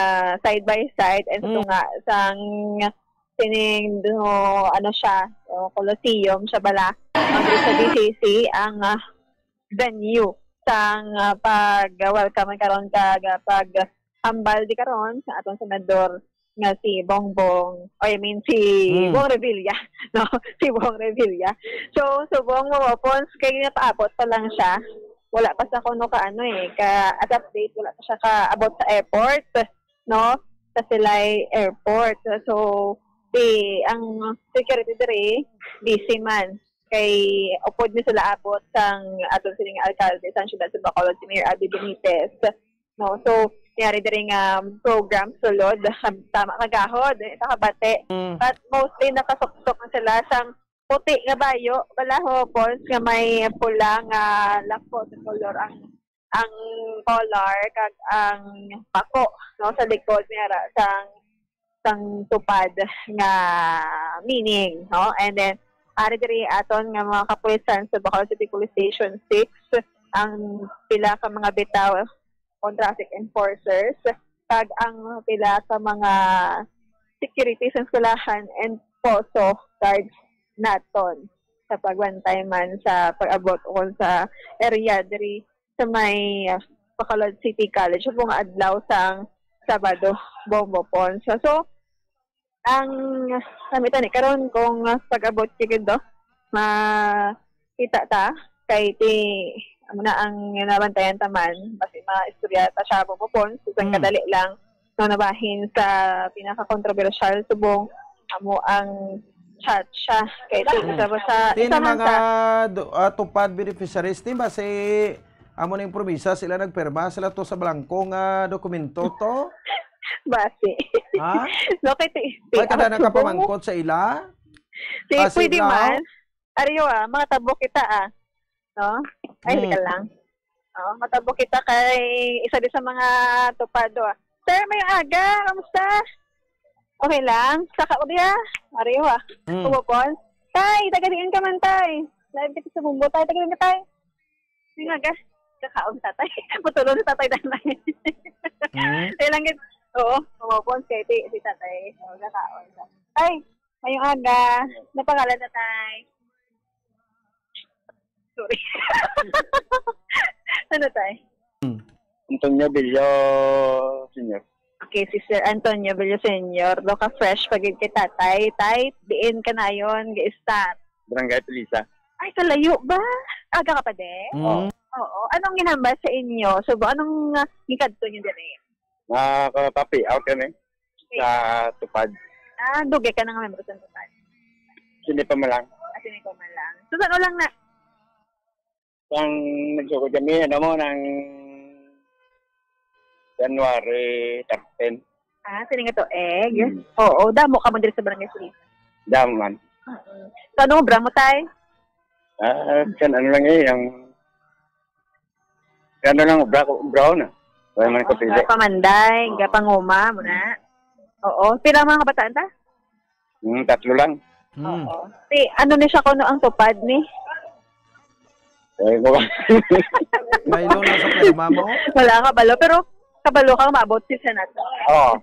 side by side and Mm. tunga sang sining, no, ano siya, o, Coliseum siya bala. Ang sa B C C ang, ah, venue sang, ah, pag-welcome karon kag, ah, pag-hambal di karon sa aton senador nga si Bongbong, I mean, si Hmm. Bong Revilla, no? Si Bong Revilla. So, subong mo, Pons, kay napaabot pa lang siya. Wala pa sa kuno ka ano eh, ka as update, wala pa siya kaabot sa airport, no? Sa Silay Airport. So, di ang security diri busy man kay upod ni sila abot sang aton sining alkalde sang siyudad sa Bacolod, si Mayor Abby Benitez. No, so, nangyari diri nga program sulod, tama ka gahod, eh, nakabati. Mm. But mostly nakasuksok na sila sang puti nga bayo, bala, Pons, nga may pula nga lako sa kolor ang, ang color kag ang pako, no, sa likod niya ra sang, sang tupad nga meaning, no? And then, Ari diri aton nga mga kapulisan sa Bacolod City Police Station six, ang pila ka mga bitaw on traffic enforcers, kag ang pila ka mga security sa eskwelahan and POSO guards naton sa pagbantay man sa pag-abot kon sa area diri sa may, ah, Bacolod City College subong nga adlaw sang Sabado, Bombo Pons. So, ang kami tani karon kung, ah, pag-abot gyud do, makita ta kay ti amo na ang nabantayan ta man, basi maistorya ta siya, Bombo Pons, isang Mm. kadali lang no nabahin sa pinaka-kontrobersyal subong amo ang chat siya kay ti Mm. isa ba sa Ti isa ni man mga sa do- ah, tupad beneficiaries, ti ba si amo ning promisa sila nagpirma sila to sa blanko nga dokumento to? Basi. Ha? No, kay ti, ti, May kada ang subong. nakapamangkot sa ila? Ti, Ah, sa pwede ila? man. Ariyo ah, mga tabo kita ah. No? Ay, Hmm. ka lang. Oh, matabo kita kay isa di sa mga tupado ah. Sir, may aga, kamusta? Okay lang? Sa ka diya? Ariyo ah. Hmm. Kumupon? Tay, taga diin ka man, tay? Live kita sa Bumbo, tay. Taga diin ka, tay? May aga. Kakaon sa tatay. Putulon sa tatay danay. Hmm? Kaya lang gid. Oo, kumupon kay ti si tatay. Oo, kakaon sa. Tay, may aga. Napangalan na, tay. Sorry. Ano, tay? Hmm. Antonio Villo, Senior. Okay, si Sir Antonio Villaseñor, do ka fresh pa gid kay tatay. Tay, diin ka nayon ga-start? Barangay Pulisa. Ay, kalayo ba? Aga ka pa din? Mm. Oo. Anong ginhambal sa inyo? So, ba, anong, ah, gikadto niyo diri? Nakapapi out kami sa Tupad. Ah, dugay ka na nga membro sa Tupad? Hindi pa man lang. Kasi hindi pa man lang. So, saan lang na? Ang nagsugod kami, ano mo, ng January thirteen. Ah, sini nga to, egg? Hmm. Oo, damo ka mo diri sa Barangay Silitan. Damo man. Mm-mm. So, anong obra mo, tay? Ah, kan ano lang eh, yung, ano lang, obra ko, obra ko na. Wala man ko Oo, pili. Gapamanday, Oo. Gapanguma, mo na. Oo. Pila ang mga kabataan ta? Hmm, tatlo lang. Hmm. Oo. Si, ano ni siya kuno ang tupad ni? Eh, ko. May loan na sa pirma mo? Wala ka balo, pero kabalo ka maabot si Senator. Oo.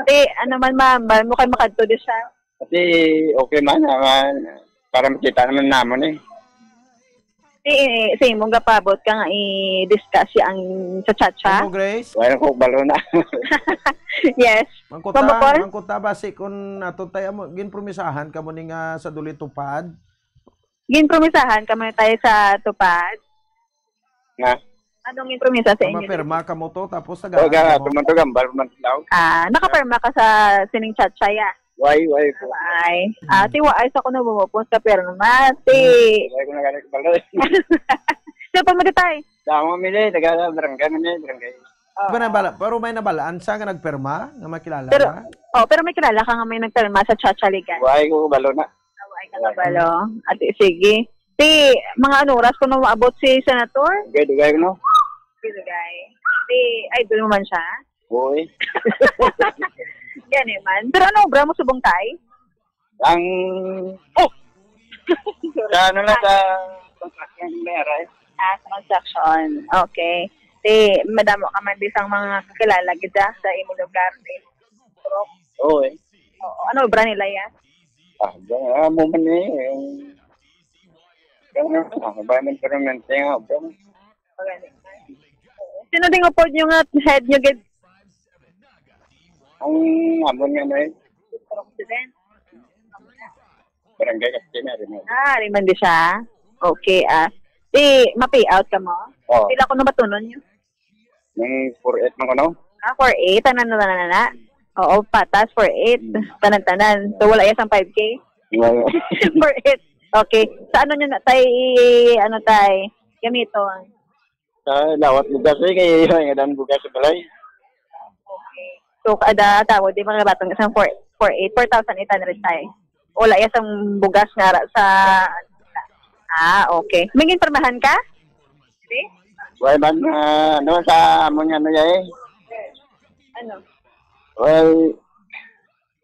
Si, ano man, ma'am, ba mo kay makadto di siya? Kasi okay man, ah, man, para makita naman namon eh. Ti, sa imong gapabot ka nga i-discuss ang sa chat-chat? Ano, Grace? Wala ko balo na. Yes. Mangkuta, Pambukol? Mangkuta ba si kun ato tay amo ginpromisahan kamo ni nga sa duli tupad? Ginpromisahan kamo ni tay sa tupad? Nga? Anong ginpromisa sa Ang inyo? Mapirma kamo to, tapos Oh, tagaan ga, kamo? Tumantog ang bal man daw. Ah, nakapirma ka sa sining chat-chat, ya? Why, why po? Ay, ah, ti waay sa kuno mo po sa pirma, ti. Why ko nagano kabalo? Sa pa mo tay? Sa mga mili, taga barangay man eh, barangay. Oo. Pero nabala, pero may nabalaan sa nga nagpirma, nga makilala Pero, ka? Oh, pero may kilala ka nga may nagpirma sa Chacha Ligan? Why ko balo na? Why ka kabalo? Ate, sige. Ti, mga ano oras ko na maabot si Senator? Dugay, dugay, no? Dugay. Ti, idol mo man siya? Boy. Gani man. Pero ano obra mo subong tay? Ang, oh! Sa ano lang, sa construction, may aray. Ah, sa construction. Okay. Ti, madamo ka man di sang mga kakilala gid sa imo lugar, ti. Oo, eh. Oo. Ano obra nila, ya? Ah, ba, ah, mo man eh, yung, yung, ah, environment, environment, yung, ah, bro. Sino ding upod nyo nga head nyo gid? Ang amon nga na eh. President? Barangay Castina, rin eh. Ah, ari man di siya. Okay, ah. Di, ma-pay out ka mo? Oo. Pila ko na batunon nyo? Nung four eight man ko, no? Ah, four eight, tanan na, tanan na. Oo, patas, four eight. Hmm. Tanan-tanan. So, wala ya sang five K? Wala. Four eight. Okay. Sa ano nyo na, tay, ano, tay, gamiton? Sa lawat bugas, eh, kay may nga daan bugas sa balay. Okay. So, kada tawo, di mga batong isang four, four eight, four thousand eight hundred, tay. Wala ya sang bugas nga ra sa, ah, okay. May ginpirmahan ka? Di? Wala man, ah, ano, sa amon nga ano ya, eh. Ano? Well,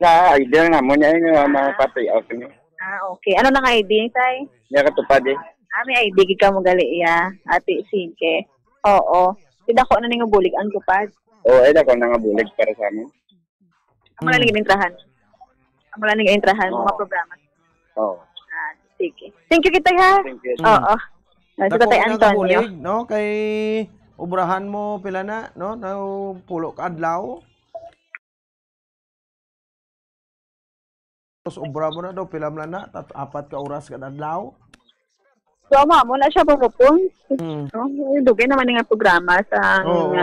sa idea na mo niya, eh, nga mga Ah. pati, okay. Ah, Ah, okay. Ano nang I D, tay? Iya, katupad eh. Ah, may I D gid ka mo gali, iya. Ate, sige. Oo. Di dako na ning bulig ang tupad. Oo, ay dako na nga bulig para sa amin. Amo na Hmm. ning intrahan. Amo na ning intrahan, Oo. mga programa. Oo. Ah, sige. Thank you kita, ha? Thank you. Oo. Ah, si Dako Tatay na nga Antonio. Bulig, no? Kay obrahan mo, pila na, no? Na pulo ka adlaw. Tapos obra mo na daw, pila man na, tat-, apat ka oras kada adlaw. So, amo, amo na siya pumupon. Hmm. No? Dugay naman nga programa sa Oo.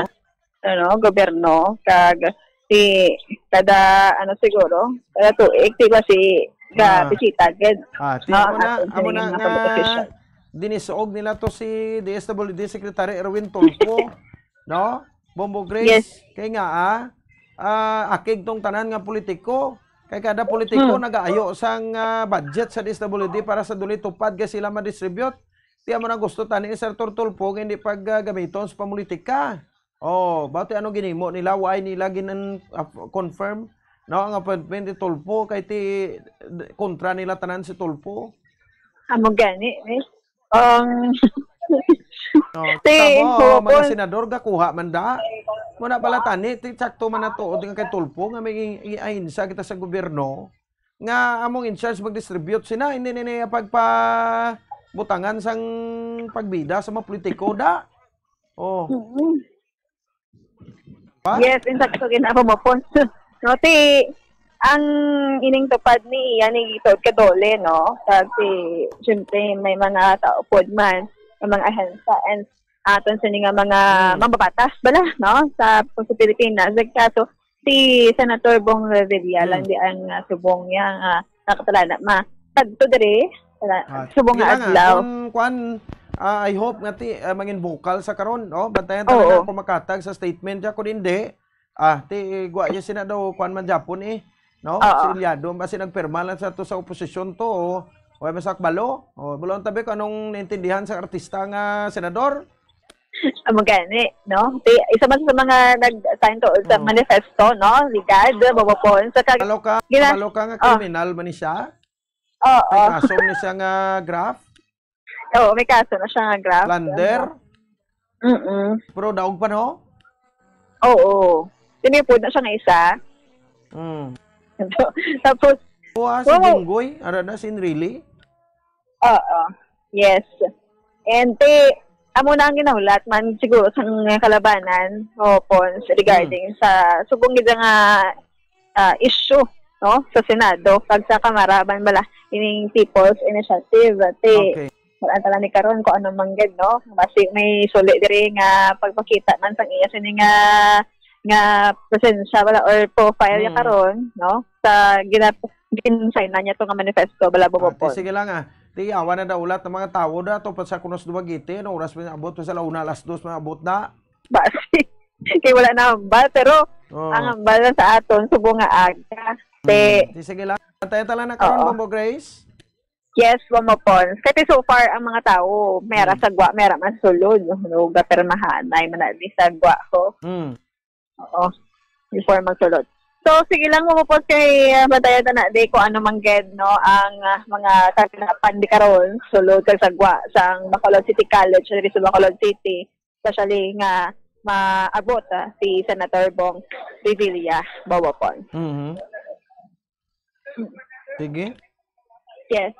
ano, gobyerno, kag si, kada, ano, siguro, kada tuig, di ba, si, Ah. ga bisita gid. Ah, ti, No, amo na, aton amo sining na mga nga public official. Dinisuog nila to si D S W D Secretary Erwin Tulfo, no? Bombo Grace, Yes. kay nga, ah, ah, akig tong tanan nga politiko. Kay kada politiko Hmm. nagaayo sang, ah, budget sa D S W D para sa duli tupad kay sila ma-distribute. Ti amo na gusto tani ni Senator Tulfo nga hindi pag, ah, gamiton sa pamulitika. Oh, bati ano ginimo nila, why nila ginan-, ah, confirm, no, ang appointment ni Tulfo kay ti, d-, kontra nila tanan si Tulfo. Amo gani, eh. Ang No, Ti, tamo, mga hopon. senador, gakuha man da. Muna pala tani, ti sakto man na tuod nga kay Tulfo nga may i-, i-, ahinsa kita sa gobyerno nga among in charge mag-distribute sina, hindi na niya pagpabutangan sang pagbida sa mga politiko da. Oh. Mm. Pa? Yes, in fact, so ginamo mo po. No, ti, ang ining tupad ni iya ni tuod ka dole, no? Kasi, siyempre, may mga tao pod man, may mga ahensya, and aton sini nga mga Hmm. mambabatas bala, no? Sa, sa Pilipinas. Nagkaso, si Senator Bong Revilla Hmm. lang di ang, ah, subong niya nga nakatalana ma. Kadto diri, wala, Ah, subong nga sige lang, ah, adlaw. Kung kwan, ah, I hope nga ti, ah, mangin vocal sa karon, no? Bantayan ta Oo. na kung makatag sa statement niya. Kung hindi, ah, ti, gwa niya sina daw, kwan man Japon eh, no? Oo. Si Ilyado, basi nagpirma lang sa to sa oposisyon to, o, o may sakbalo. O, bulong tabi kung anong naintindihan sa artista nga senador. Amo gani, no? Ti, isa man sa mga nag-sign to sa Oo. manifesto, no? Ligad, Bobo Pons. Sa kag-, Kabalo ka, gina-, kabalo ka nga oh. kriminal man ni siya? Oo. May kaso ni siya nga graft? Oo, may kaso na siya nga graft. Plunder? Mm-mm. Pero daog pa, no? Oo. Tinipod na siya nga isa. Mm. Tapos, Kuha si oo. Jinggoy, ara na, sin really? Oo. Yes. And ti, amo na ang ginahulat man siguro sa mga kalabanan o Pons regarding Mm. sa subong gid nga, ah, issue, no, sa Senado kag sa Kamara man bala ining People's Initiative. Ti, Okay. wala tala ni karon kung ano man gid, no? Basi may suli diri nga pagpakita man sang iya sini nga, nga presensya bala or profile niya Mm. karon, no? Sa gina-, gin-sign na niya to nga manifesto bala, Bobo Ah, ti, Pons. sige lang, ah. Ti, yawa na daw ulat ng mga tawo da to pa sa Kunos Dumaguete, no? Oras pa abot pa sa la una, alas dos pa abot na. Basi. Kay wala na hambal, pero Oo. ang hambal na sa aton, subong nga aga. Ti, Hmm. Ti, sige lang. Antay tala na karon, Oo. Bombo Grace? Yes, Bombo Pons. Kasi so far, ang mga tawo, mera Hmm. sa gwa, mera man sulod. Hunuga, pero mahanay man na di sa gwa ko. Hmm. Oo. Before magsulod. So, sige lang, Bombo Pons, kay, ah, bantayan ta na di kung ano man gid, no, ang, ah, mga kaganapan di karon, sulod kag sa gwa, sang Bacolod City College, diri sa Bacolod City, especially nga maabot, ah, si Senator Bong Revilla, Bombo Pons. Mhm. Sige. Yes.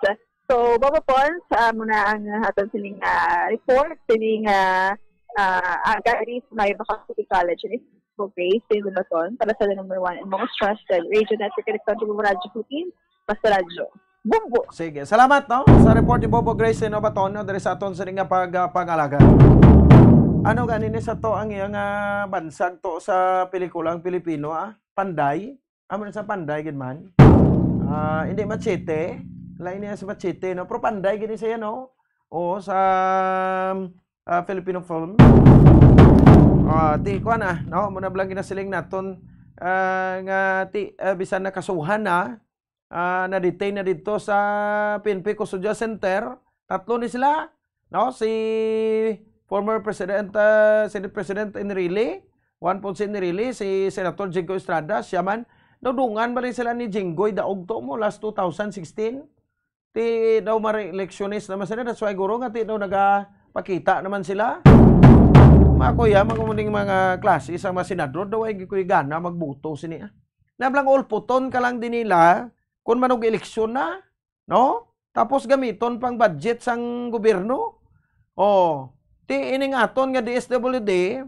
So, Bombo Pons, ah, muna ang aton sining, ah, report, sining, ah, ah, aga diri sa may Bacolod City College, ni Bogay, sa Luzon, para sa number one and most trusted radio network, Electron Radyo Philippines, basta radyo. Bombo! Sige. Salamat, no? Sa report ni Bombo Grace Inobaton, no? Diri sa aton sining nga pag-, ah, pag-alaga. Ano gani ni sa to ang iyang, ah, bansag to sa pelikulang Pilipino, ah? Panday? Amo na sa Panday gid man. Ah, hindi Machete. Lain niya sa Machete, no? Pero Panday gid siya, no? Oo, sa, ah, Filipino film. Ah, ti, kuha na, no? Muna bala ginasiling naton, ah, nga ti, ah, bisan nakasuhan na, ah, na-detain na dito sa P N P Custodia Center. Tatlo ni sila, no? Si former President, ah, Senate President Enrile, Juan Ponce Enrile, si Senator Jinggoy Estrada, siya man. Nadungan ba rin sila ni Jinggoy daog to mo last two thousand sixteen? Ti daw mare-electionist naman sila, that's why guro nga ti daw nagapakita naman sila. Mga kuya, mga muning mga klase sa mga senador daw ay gikuy gana magboto sini, ah. Nablang ulputon ka lang din nila kung manog eleksyon na, no? Tapos gamiton pang budget sang gobyerno. Oh, ti ining aton nga D S W D,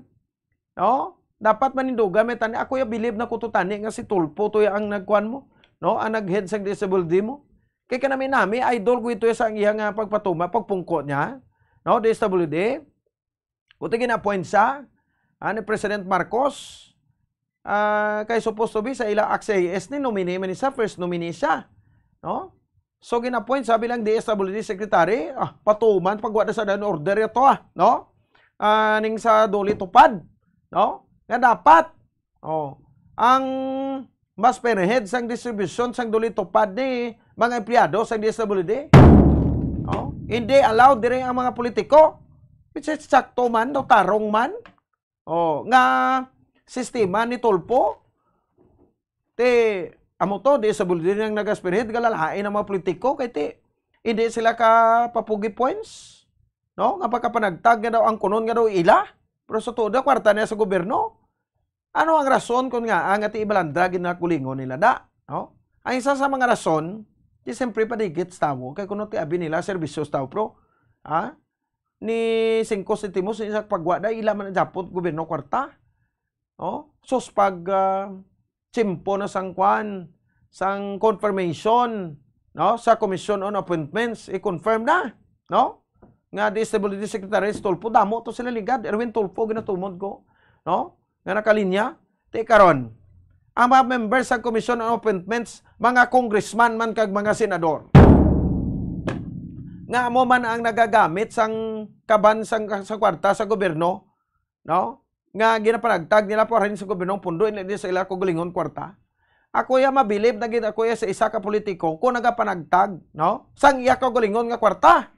no? Dapat manindugan may tani. Ako ya bilib na kuto tani nga si Tulfo to ya ang nagkuan mo, no? Ang nag-head sang D S W D mo. Kay kanami-nami, idol ko ito sa ang iya nga pagpatuma, pagpungko niya, no? D S W D. Kuto gina-appoint sa, ah, ni President Marcos. Ah, kay supposed to be sa ila X A S ni nominee man ni siya, first nominee siya, no? So gina-appoint sa bilang D S W D secretary, ah, patuman pagwa na sa dan order ito, ah, no? Ah, ning sa Duli Tupad, no? Nga dapat, oh, ang ma-spearhead sang distribution sang Duli Tupad ni mga empleyado sang D S W D, no? Hindi allowed diri ang mga politiko, which is sakto man, no? Tarong man. Oh, nga sistema ni Tulfo, ti, amo to, D S W D nang naga-spearhead, galalain ang mga politiko, kay ti, hindi sila ka papugi points, no? Nga pagkapanagtag nga daw ang kunon nga daw ila, pero sa tuod na kwarta niya sa gobyerno. Ano ang rason kung nga ang ati ibalandra ginakulingon nila da, no? Ang isa sa mga rason, di siyempre padigit sa tawo, kay kuno ti abi nila serbisyo sa tawo, pero, ha? Ni singko sentimos, ni sa pagwa da, ila man ang japot gobyerno kwarta. No? Sus, pag, ah, tsimpo na sang kwan, sang confirmation, no? Sa Commission on Appointments, i-confirm na, no? Nga D S W D Secretary si Tulfo, damo to sila ligad. Erwin Tulfo, ginatumod ko, no? Nga nakalinya. Ti karon, ang mga members sa Commission on Appointments, mga congressman man kag mga senador, nga amo man ang nagagamit sang kaban sang, sa kwarta sa gobyerno, no? Nga ginapanagtag nila para sa gobyernong pundo, hindi sa ila kaugalingon kwarta. Ako ya mabilib na gid ako ya sa isa ka politiko kung nagapanagtag, no? Sang iya kaugalingon nga kwarta.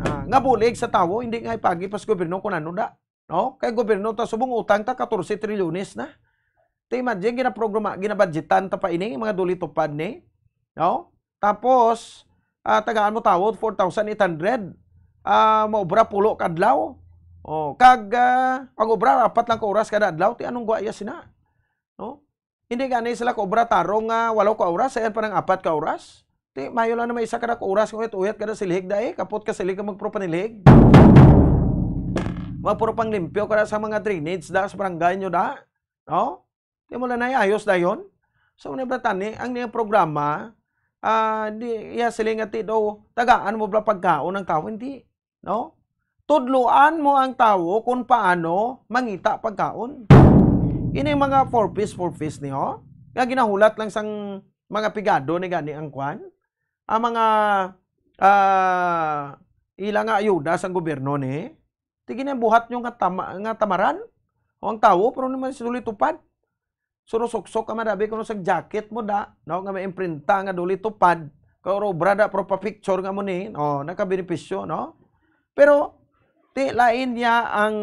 Ah, nga bulig sa tawo, hindi nga ipagi pa sa gobyerno kung ano da, no? Kay gobyerno ta subong utang ta katorse trilyones na. Ti imagine, ginaprograma, ginabudgetan ta pa ini, mga Duli Tupad ni, no? Tapos, ah, tagaan mo tawo four thousand eight hundred, ah, maobra pulo ka adlaw. Oh, kag, ah, ang obra apat lang ka oras kada adlaw, ti anong gwaya sina? No? Hindi gani sila ka obra tarong nga walo ka oras, sayan pa ng apat ka oras. Ti mayo lang naman isa kada ka oras nga uyat-uyat kada silhig dai, kapot ka silhig ka magpropanilhig. Magpuro pang limpyo kada sa mga drainage da sa barangay nyo da. No? Di mo na naiayos dayon. So, ni Bratani, ang niyang programa, ah, di iya siling nga ti daw tagaan mo bala pagkaon ang tawo, hindi, no? Tudloan mo ang tawo kung paano mangita pagkaon. Ini mga four Ps, four Ps niyo, nga ginahulat lang sang mga pigado ni gani ang kwan, ang mga, ah, ila nga ayuda sang gobyerno ni, ti ginabuhat nyo nga tama-, nga tamaran o ang tawo, pero naman si Duli Tupad. Surusuksok ka madabi kuno sa jacket mo da, no, nga may imprinta nga Duli Tupad, kay oro obra da, pero pa-picture nga mo ni, oh, nakabenepisyo, no? Pero, ti, lain niya ang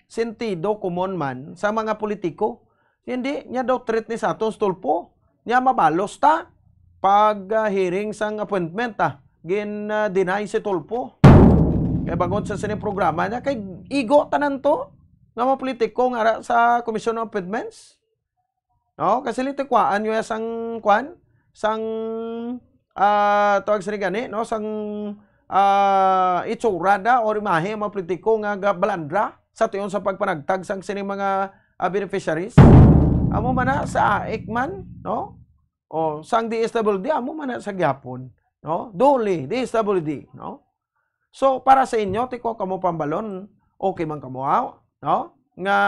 sentido komon man sa mga politiko. Hindi, niya daw threat ni sa aton si Tulfo. Niya mabalos ta pag, ah, hearing sang appointment, ah, gin, ah, deny si Tulfo. Kay bangod sa sining programa niya, kay igo tanan to nga mga politiko nga ara sa Commission on Appointments. No? Kasi litikwaan nyo sang kwan, sang, ah, tawag sa gani, no? Sang, ah, itsura da o imahe ang mga politiko nga ga-, balandra sa tion sa pagpanagtag sang sining mga, ah, beneficiaries. Amo man na sa AIC man, no? O, sang D S W D, amo man na sa gyapon, no? Duli, D S W D, no? So, para sa inyo, ti ko kamo pambalon, okay man kamo, aw, no? Nga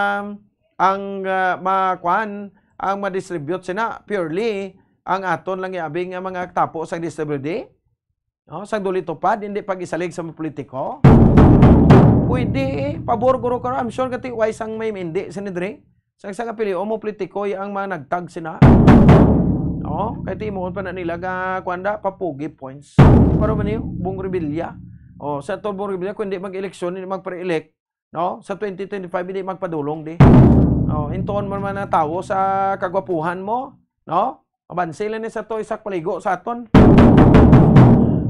ang, ah, makuan, ang ma-distribute sina purely ang aton lang iabi nga mga tapo sa D S W D, no? Sang Duli Tupad, hindi pag-isalig sa mga politiko. Pwede, eh. Pabor guro ko, I'm sure kati way sang may hindi sini diri. Sang, sang apelyido mo politiko, ang mga nagtag sina. No? Kay timuon pa na nila nga, kuwan da, papugi points. Pero man yun, Bong Revilla. O, sa to Bong Revilla, kung hindi mag-eleksyon, hindi magpre-elect, no? Sa twenty twenty-five, hindi magpadulong, di. O, intuon mo naman ang tawo sa kagwapuhan mo, no? Mabansi lang ni sa to, isa ka paligo sa aton.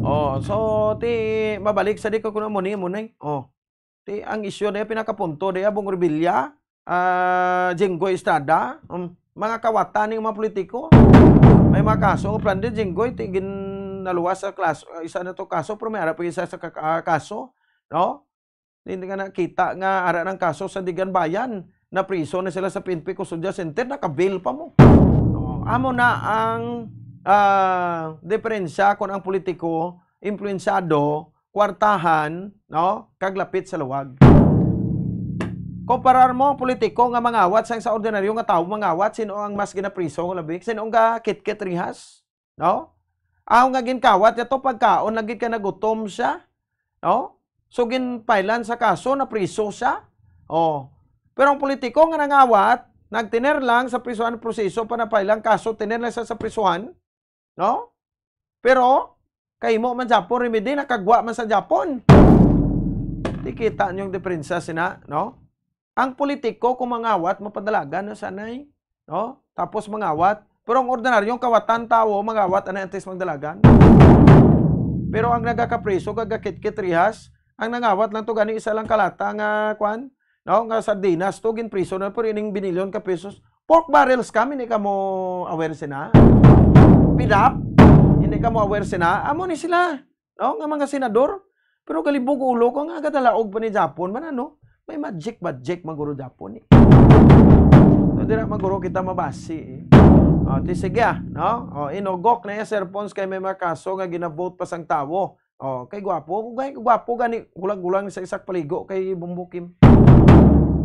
Oh, so, ti, mabalik sa di ko kuno mo ni, mo ni. Oh. Ti, ang isyu na pinakapunto, di Bong Revilla, ah, Jinggoy Estrada, um, mga kawatan ning mga politiko. May mga kaso nga plan din, Jinggoy, ti, ginaluwas sa klaso, isa na to kaso, pero may ara pa isa sa ka-, ah, kaso, no? Hindi ka nakita nga ara ng kaso sa Digan Bayan, na priso na sila sa P N P Custodia Center, nakabail pa mo. Oh, amo na ang, ah, diferensya kung ang politiko, impluwensyado, kwartahan, no, kag lapit sa luwag. Kumparar mo ang politiko nga mangawat sang sa ordinaryo nga tawo mangawat, sino ang mas ginapriso nga labi? Sino ang gakitkit rihas? No? Aw nga ginkawat niya to, pagkaon lagi ka nagutom siya. No? So, ginpailan sa kaso, napriso siya. Oh. Pero ang politiko nga nangawat, nagtiner lang sa prisuhan proseso pa napailang kaso, tiner lang siya sa prisuhan. No? Pero, kahimo man Japon, remedy, nakagwa man sa Japon. Di kita niyong diferensya sina, no? Ang politiko, kung mangawat, mapadalagan na sanay. No? Tapos mangawat. Pero ang ordinaryong kawatan tawo, mangawat, anay antes magdalagan. Pero ang nagakapriso, gagakitkit rihas, ang nangawat lang to gani isa lang kalata nga, kwan, no? Nga sardinas to, ginpriso na, pero ining binilyon ka pesos. Pork barrel scam, hindi ka mo aware sina? Pidap, hindi ka mo aware sina? Amo ni sila, no? Nga mga senador. Pero galibog ulo ko nga gadalaog pa ni Japon man, ano? May magic, magic, maguro Japon, eh. No, dira maguro kita mabasi, eh. O, ti sige, ah, no? O, inugok na yung cellphones kay may mga kaso nga ginavote pa sang tawo. O, kay gwapo, kay gwapo gani, gulang-gulang sa isak paligo kay Bumbukim.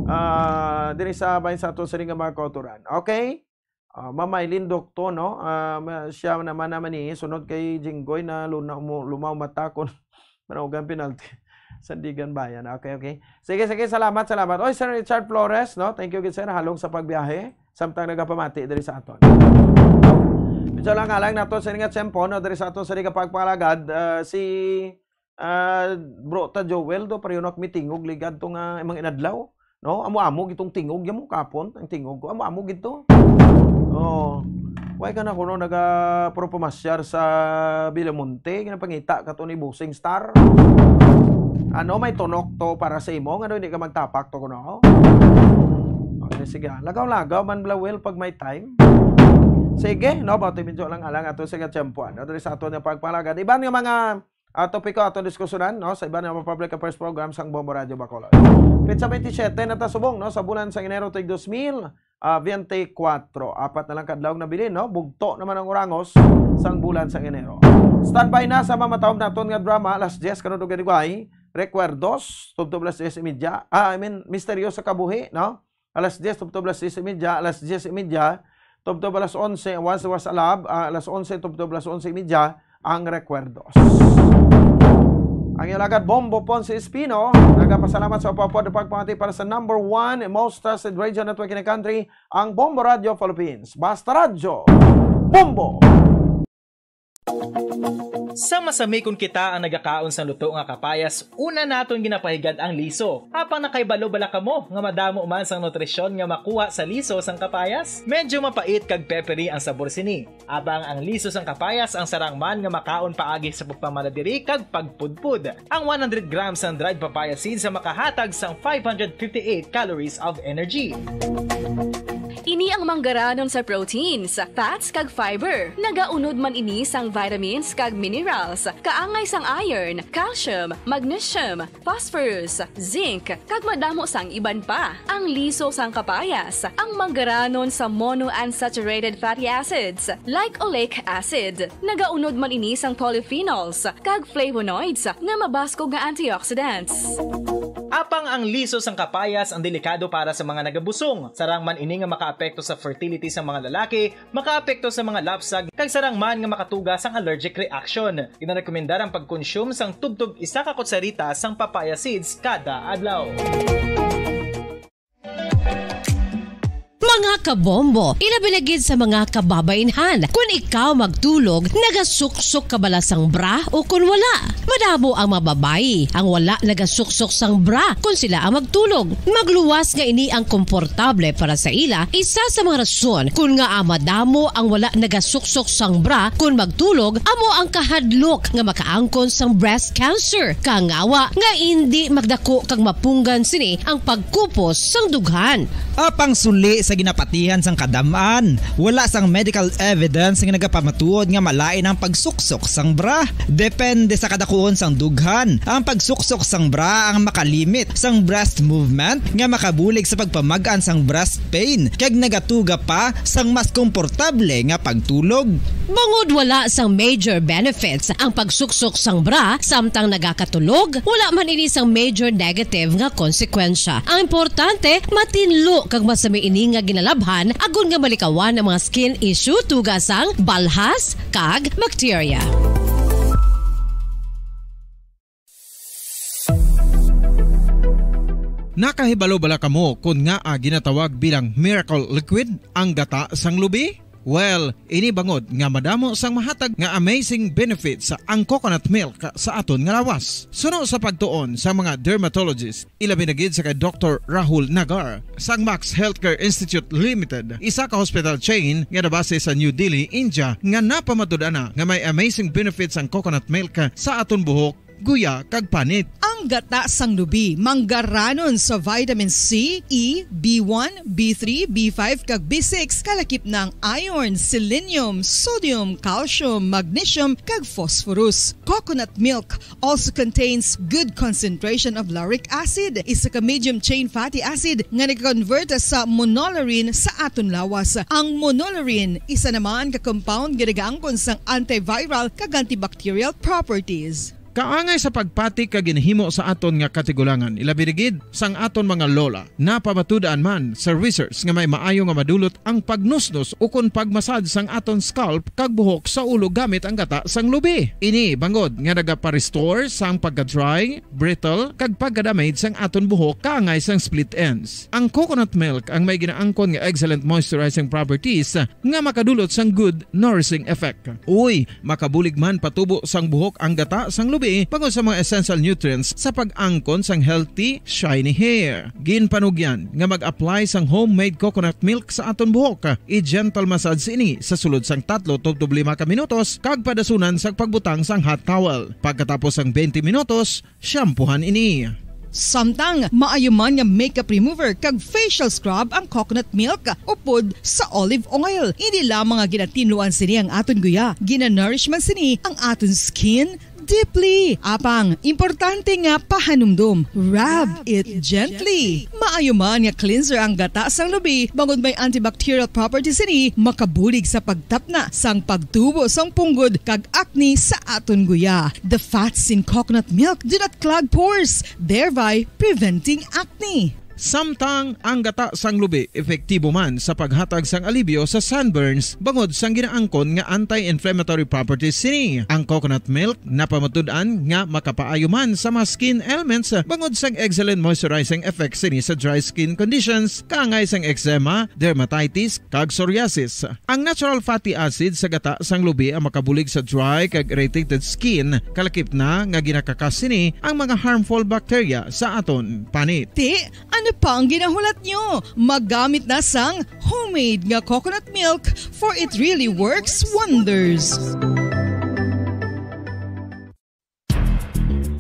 Ah, diri sa bayan sa ato sa nga mga kauturan. Okay? Ah, Ma'am Mylene Docto, no? Ah, ma-, siya naman naman ni sunod kay Jinggoy na luna-, mu-, lumaw mata kon manugang penalty. Sandigan Bayan. Okay, okay. Sige, sige, salamat, salamat. Oy, Sir Richard Flores, no? Thank you, good sir. Halong sa pagbiyahe. Samtang nagapamati diri sa aton. Medyo lang alang nato sa nga tiyempo, no? Diri sa aton sa nga pagpalagad, ah, si Ah, bro, ta Joel do, pareho na mitingog ligad to nga imong inadlaw. No? Amo-amo gitong tingog, yamo kapon, ang tingog ko. Amo-amo gito. Oh. Why ka na kuno naga-, pero pamasyar sa Villamonte, ginapangita ka to ni Bossing Star? Ano, may tunok to para sa imo? Ngano hindi ka magtapak to kuno? Okay, sige. Lagaw-lagaw man, Blawel, pag may time. Sige, no? Bati medyo lang alang ato sa katiyempuan. Ato sa ato na pagpalagad. Iban nga mga ah, topiko aton diskusyonan, no, sa iban nga mga public affairs program sang Bombo Radio Bacolod. Petsa twenty-seven na ta subong, no, sa bulan sang Enero tuig dos mil, ah, veinticuatro. Apat na lang ka adlaw nabilin, no? Bugto naman ang orangos sang bulan sang Enero. Standby na sa mamatawag naton nga drama, alas diyes karon ug ganigway, Recuerdos, tubtob alas diyes y media. Ah, I mean, Misteryo sa Kabuhi, no? Alas diyes, tubtob alas diyes y media, alas diyes y media, tubtob alas onse, Once Was a Love, ah, alas onse, tubtob alas onse y media, ang Recuerdos. Ang iyong lagad, Bombo Ponce Espino, nagapasalamat sa upapod pagpangati para sa number one most trusted radio network in the country, ang Bombo Radio Philippines. Basta Radyo, Bombo! Sa masami kon kita ang nagakaon sang luto nga kapayas, una naton ginapahigad ang liso. Apang nakahibalo bala kamo nga madamo man sang nutrisyon nga makuha sa liso sang kapayas? Medyo mapait kag peppery ang sabor sini. Apang ang liso sang kapayas ang sarang man nga makaon paagi sa pagpamanadiri kag pagpudpud. Ang one hundred grams sang dried papaya seeds ang makahatag sang five hundred fifty-eight calories of energy. Ini ang manggaranon sa proteins, fats, kag fiber. Nagaunod man ini sang vitamins kag minerals, kaangay sang iron, calcium, magnesium, phosphorus, zinc, kag madamo sang iban pa. Ang liso sang kapayas, ang manggaranon sa monounsaturated fatty acids, like oleic acid. Nagaunod man ini sang polyphenols kag flavonoids nga mabaskog nga antioxidants. Apang ang liso sang kapayas ang delikado para sa mga nagabusong. Sarang man ini nga makaapekto sa fertility sa mga lalaki, makaapekto sa mga lapsag, kag sarang man nga makatuga sang allergic reaction. Ginarekomendar ang pagkonsume sang tubtob isa ka kutsarita sang papaya seeds kada adlaw. Mga kabombo, ilabi na gid sa mga kababaynhan, kun ikaw magtulog, nagasuksok ka bala sang bra o kun wala? Madamo ang mga babayi ang wala nagasuksok sang bra kun sila ang magtulog. Magluwas nga ini ang komportable para sa ila, isa sa mga rason kun ngaa madamo ang wala nagasuksok sang bra kun magtulog, amo ang kahadlok nga makaangkon sang breast cancer. Kangawa nga indi magdako kag mapunggan sini ang pagkupos sang dughan. Apang suli sa ginapatihan sang kadam-an, wala sang medical evidence nga nagapamatuod nga malain ang pagsuksok sang bra. Depende sa kadakuon sang dughan, ang pagsuksok sang bra ang makalimit sang breast movement nga makabulig sa pagpamag-an sang breast pain kag nagatuga pa sang mas komportable nga pagtulog. Bangod wala sang major benefits ang pagsuksok sang bra samtang nagakatulog, wala man ini sang major negative nga konsekwensya. Ang importante, matinlo kag masami ini nga ginalabhan agod nga malikawan ang mga skin issue tuga sang balhas kag bakterya. Nakahibalo bala kamo kon ngaa ginatawag bilang miracle liquid ang gata sang lubi? Well, ini bangod nga madamo sang mahatag nga amazing benefits ang coconut milk sa aton nga lawas. Suno sa pagtuon sa mga dermatologist, ilabi na gid sa kay Doktor Rahul Nagar sang Max Healthcare Institute Limited, isa ka hospital chain nga nabase sa New Delhi, India, nga napamatud-an na nga may amazing benefits ang coconut milk sa aton buhok, guya, kag panit. Ang gata sang lubi manggaranon sa vitamin C, E, B one, B three, B five, kag B six, kalakip na ang iron, selenium, sodium, calcium, magnesium, kag phosphorus. Coconut milk also contains good concentration of lauric acid, isa ka medium chain fatty acid nga nag-convert sa monolaurin sa aton lawas. Ang monolaurin, isa naman ka compound nga nagaangkon sang antiviral kag antibacterial properties. Kaangay sa pagpati kag ginhimo sa aton nga katigulangan, ilabi na gid sang aton mga lola. Napamatud-an man sa research nga may maayo nga madulot ang pagnusnos ukon pagmasad sang aton scalp kag buhok sa ulo gamit ang gata sang lubi. Ini bangod nga nagapa-restore sang pagka-dry, brittle, kag pagka-damage sang aton buhok kaangay sang split ends. Ang coconut milk ang may ginaangkon nga excellent moisturizing properties nga makadulot sang good nourishing effect. Uy, makabulig man patubo sang buhok ang gata sang lubi bangod sa mga essential nutrients sa pag-angkon sang healthy, shiny hair. Ginpanugyan nga mag-apply sang homemade coconut milk sa aton buhok. I-gentle massage ini sa sulod sang tatlo tubtob lima ka minutos kag padasunan sa pagbutang sang hot towel. Pagkatapos sang twenty minutos, shampoohan ini. Samtang maayo man nga makeup remover kag facial scrub ang coconut milk upod sa olive oil. Hindi lamang nga ginatinluan sini ang aton guya, ginanourish man sini ang aton skin deeply. Apang, importante nga pahanumdom, rub it gently. Maayo man nga cleanser ang gata sang lubi, bangod may antibacterial properties sini, makabulig sa pagtapna sang pagtubo sang punggod kag acne sa aton guya. The fats in coconut milk do not clog pores, thereby preventing acne. Samtang ang gata sang lubi epektibo man sa paghatag sang alibyo sa sunburns bangod sang ginaangkon nga anti-inflammatory properties sini. Ang coconut milk napamatud-an nga makapaayo man sa mga skin ailments bangod sang excellent moisturizing effect sini sa dry skin conditions, kaangay sang eczema, dermatitis, kag psoriasis. Ang natural fatty acid sa gata sang lubi ang makabulig sa dry kag irritated skin, kalakip na nga ginakakas sini ang mga harmful bacteria sa aton panit. Ti, ano pa ang ginahulat nyo? Magamit na sang homemade nga coconut milk, for it really works wonders.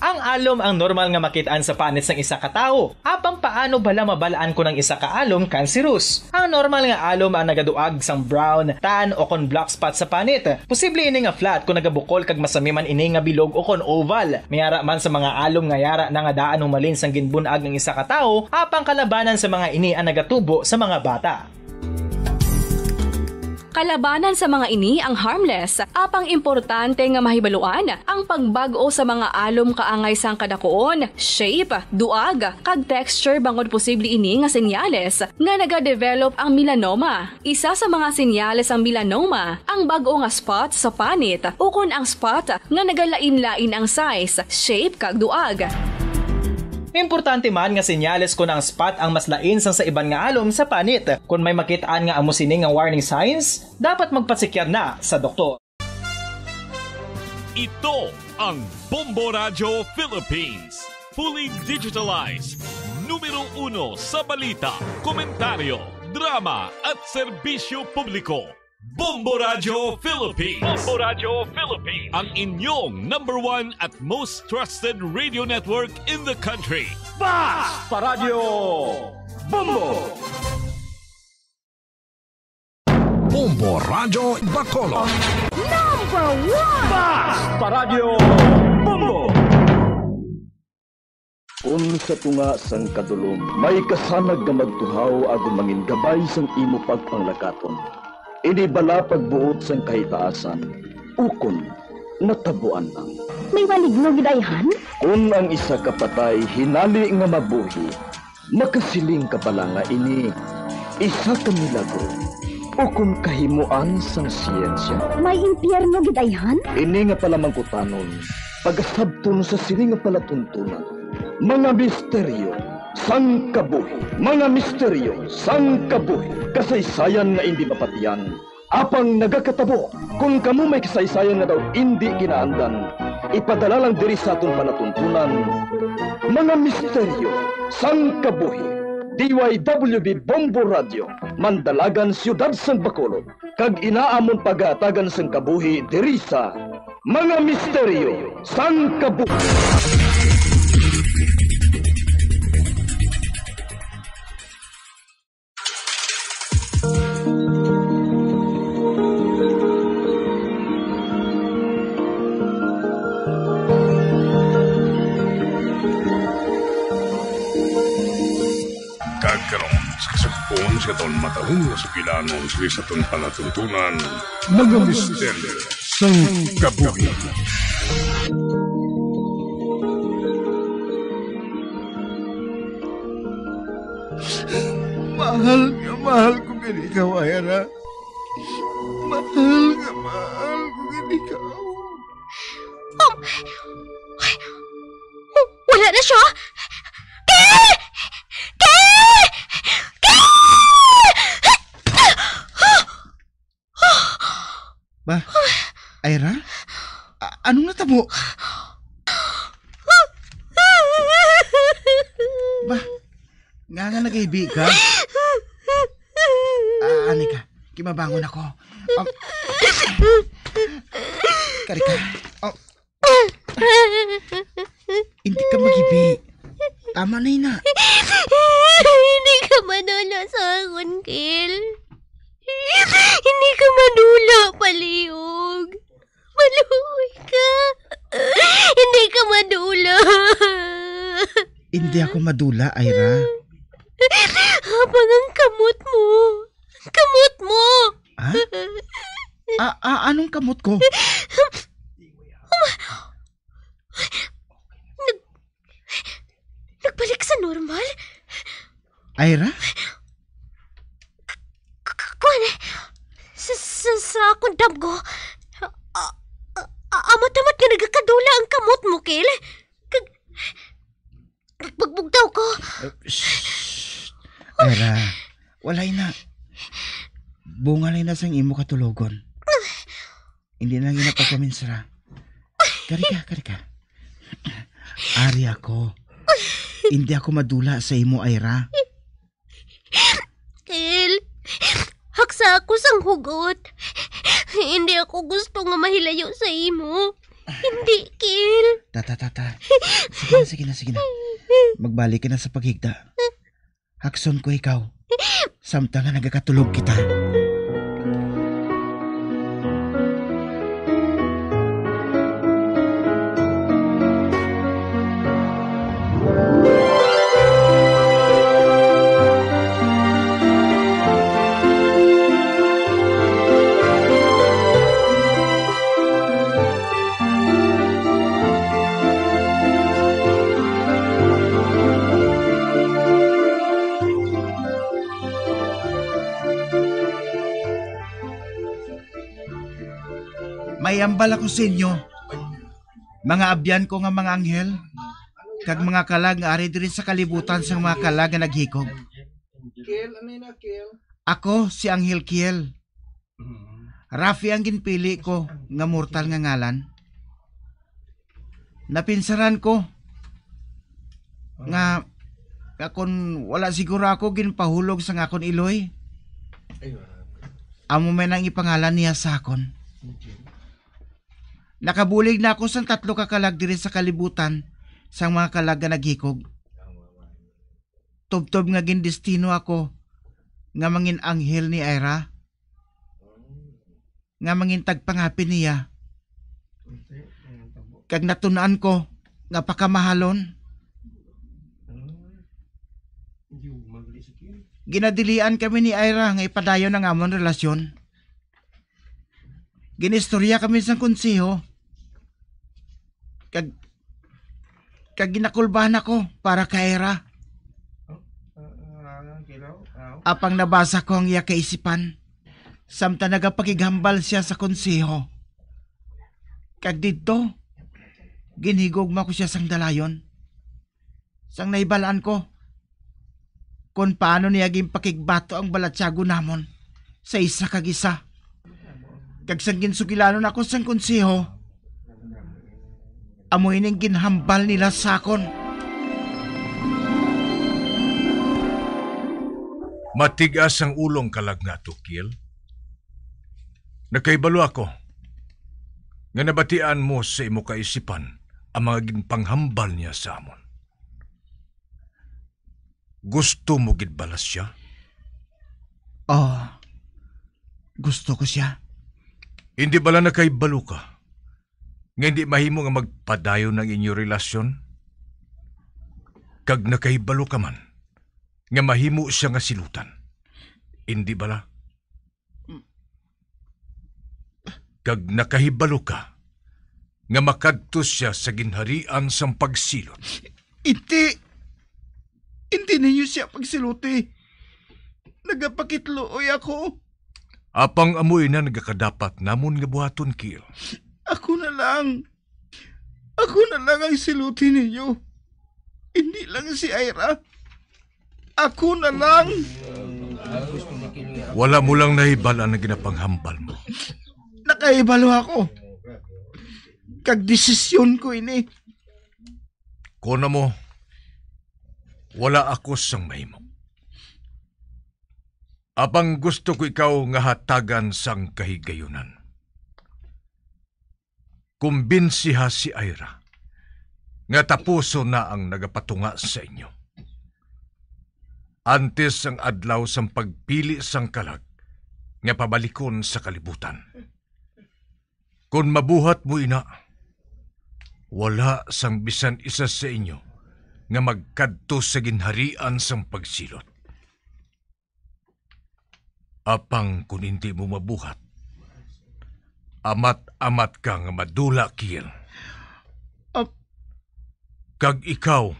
Ang alom ang normal nga makit-an sa panit sang isa ka tawo. Apang paano bala mabal-an kon ang isa ka alom kanserus? Ang normal nga alom ang nagaduag sang brown, tan, o kon black spot sa panit. Posible ini nga flat kon nagabukol kag masami man ini nga bilog o kon oval. May ara man sa mga alom nga yara na nga daan humalin sang ginbun-ag ang isa ka tawo, apang kalabanan sa mga ini ang nagatubo sa mga bata. Kalabanan sa mga ini ang harmless, apang importante nga mahibaluan ang pagbag-o sa mga alom kaangay sang kadakuon, shape, duag, kag texture, bangod posible ini nga senyales nga nagadevelop ang melanoma. Isa sa mga senyales sang melanoma ang bag-o nga spot sa panit ukon ang spot nga nagalain-lain ang size, shape, kag duag. Importante man nga senyales kon ang spot ang mas lain sang sa iban nga alom sa panit. Kon may makit-an nga amo sini nga warning signs, dapat magpasikyar na sa doktor. Ito ang Bombo Radyo Philippines. Fully digitalized. Numero uno sa balita, komentaryo, drama, at serbisyo publiko. Bombo Radyo Philippines. Bombo Radyo Philippines. Ang inyong number one at most trusted radio network in the country. Basta Radyo Bombo! Bombo Radyo Bacolod. Number one! Basta Radyo Bombo! Kun sa tunga sang kadulom may kasanag nga magtuhaw agud mangin gabay sang imo pagpanglakaton, ini bala pagbuot sang kahitaasan, ukon natabuan lang. May maligno gid ayhan? Kun ang isa ka patay hinali nga mabuhi, makasiling ka bala nga ini isa ka milagro ukon kahimoan sang siyensya? May impyerno gid ayhan? Ini nga palamangkutanon pagasabton sa sini nga palatuntunan, mga misteryo sang kabuhi, mga misteryo sang kabuhi, kasaysayan nga indi mapatiyan, apang nagakatabo. Kon kamo may kasaysayan nga daw indi kinaandan, ipadala lang diri sa aton palatuntunan, mga misteryo sang kabuhi. D Y W B Bombo Radio, Mandalagan, Siyudad sang Bacolod, kag ina amon pagahatagan sang kabuhi diri sa Mga Misteryo sang Kabuhi. Kag karon, sa kasugpon sa aton matalong nga sugilanon, sa aton palatuntunan, mga misteryo sang kabuhi. Mahal nga mahal ko gid ikaw, Ira. Mahal nga mahal ko gid ikaw. Um, wala na siya. Kay! Kay! Kay! Ba? Ira? A-, anong natabo? Ba? Nga nga nagaibi ka? Ah, ani ka? Kimabangon ako. Um, kari ka. Oh. Hindi ka magibi. Tama na, ina. Hindi ka madula sa akon, Kel. Hindi ka madula, palihog. Maluoy ka. Hindi ka madula. Hindi ako madula, Ira. Apang ang kamot mo. Kamot mo. Ha? A-, a-, anong kamot ko? Nag-, nagbalik sa normal? Ira? K-, k-, kuwan, sa, sa, sa akong damgo, a-, a-, a-, amat-amat nga nagakadula ang kamot mo, Kel. Kag, nagpagbugtaw ko. Uh, shh. Ira, walay na. Bunga lang na sang imo katulogon. Hindi na lang ginapagpaminsra. Kari ka, kari ka. Ari ako. Hindi ako madula sa imo, Ira. Kel, haksa ako sang hugot. Hindi ako gusto nga mahilayo sa imo. Hindi, Kel. Ta, ta, ta, ta. Sige na, sige na, sige na. Magbalik ka na sa paghigda. Hakson ko ikaw, samtang nga nagakatulog kita. May ambal ako sa inyo, mga abyan ko nga mga anghel. kag mga kalag nga ari diri sa kalibutan sang mga kalag nga naghikog. Kiel, ano yun, ah, Kiel? Ako si Anghel Kiel. Mm. Rafi ang ginpili ko nga mortal nga ngalan. Napinsaran ko nga, nga kon wala siguro ako ginpahulog sang akon iloy, amo man ang ipangalan niya sa akon. Nakabulig na ako sang tatlo ka kalag diri sa kalibutan sang mga kalag nga naghikog. Tubtob nga gindestino ako nga mangin anghel ni Ira, nga mangin tagpangapin niya. Kag natun-an ko nga pakamahalon. Ginadilian kami ni Ira nga ipadayon ang amon relasyon. Ginistorya kami sang konseho. Kag, kag ginakulbahan ako para kay Ira. Apang nabasa ko ang iya kaisipan, samtang nagapakighambal siya sa konseho. Kag didto, ginhigugma ko sia sang dalayon. Sang nahibalaan ko kon paano niya ginpakigbato ang balatyagon namon sa isa kag isa. Kag sang ginsugilanon ako sang konseho, amo ining ginhambal nila sa akon. Matigas ang ulong kalag nga to, Kiel. Nakahibalo ako nga nabatian mo sa imo kaisipan ang mga ginpanghambal niya sa amon. Gusto mo gid bala sia? Oh, gusto ko sia. Hindi bala nakahibalo ka nga hindi mahimo nga magpadayon ang inyo relasyon? Kag nakahibalo ka man nga mahimo sia nga silutan, hindi bala? Kag nakahibalo ka nga makadto sia sa ginharian sang pagsilot. Indi, indi ninyo sia pagsiluti. Nagapakitluoy ako. Apang amo ina nagakadapat namon nga buhaton, Kiel. Ako na lang. Ako na lang ang siluti ninyo. Hindi lang si Ira. Ako na lang. Wala mo lang nahibal-an ang ginapanghambal mo. Nakahibalo ako. Kag desisyon ko ini. Kuno mo, wala ako sang mahimo. Apang gusto ko ikaw nga hatagan sang kahigayunan. Kumbinsiha si Ira nga tapuson na ang nagapatunga sa inyo, antes ang adlaw sang pagpili sang kalag nga pabalikon sa kalibutan. Kon mabuhat mo ina, wala sang bisan isa sa inyo nga magkadto sa ginharian sang pagsilot. Apang kon indi mo mabuhat, amat-amat ka nga madula, Kiel. Ap- Kag ikaw,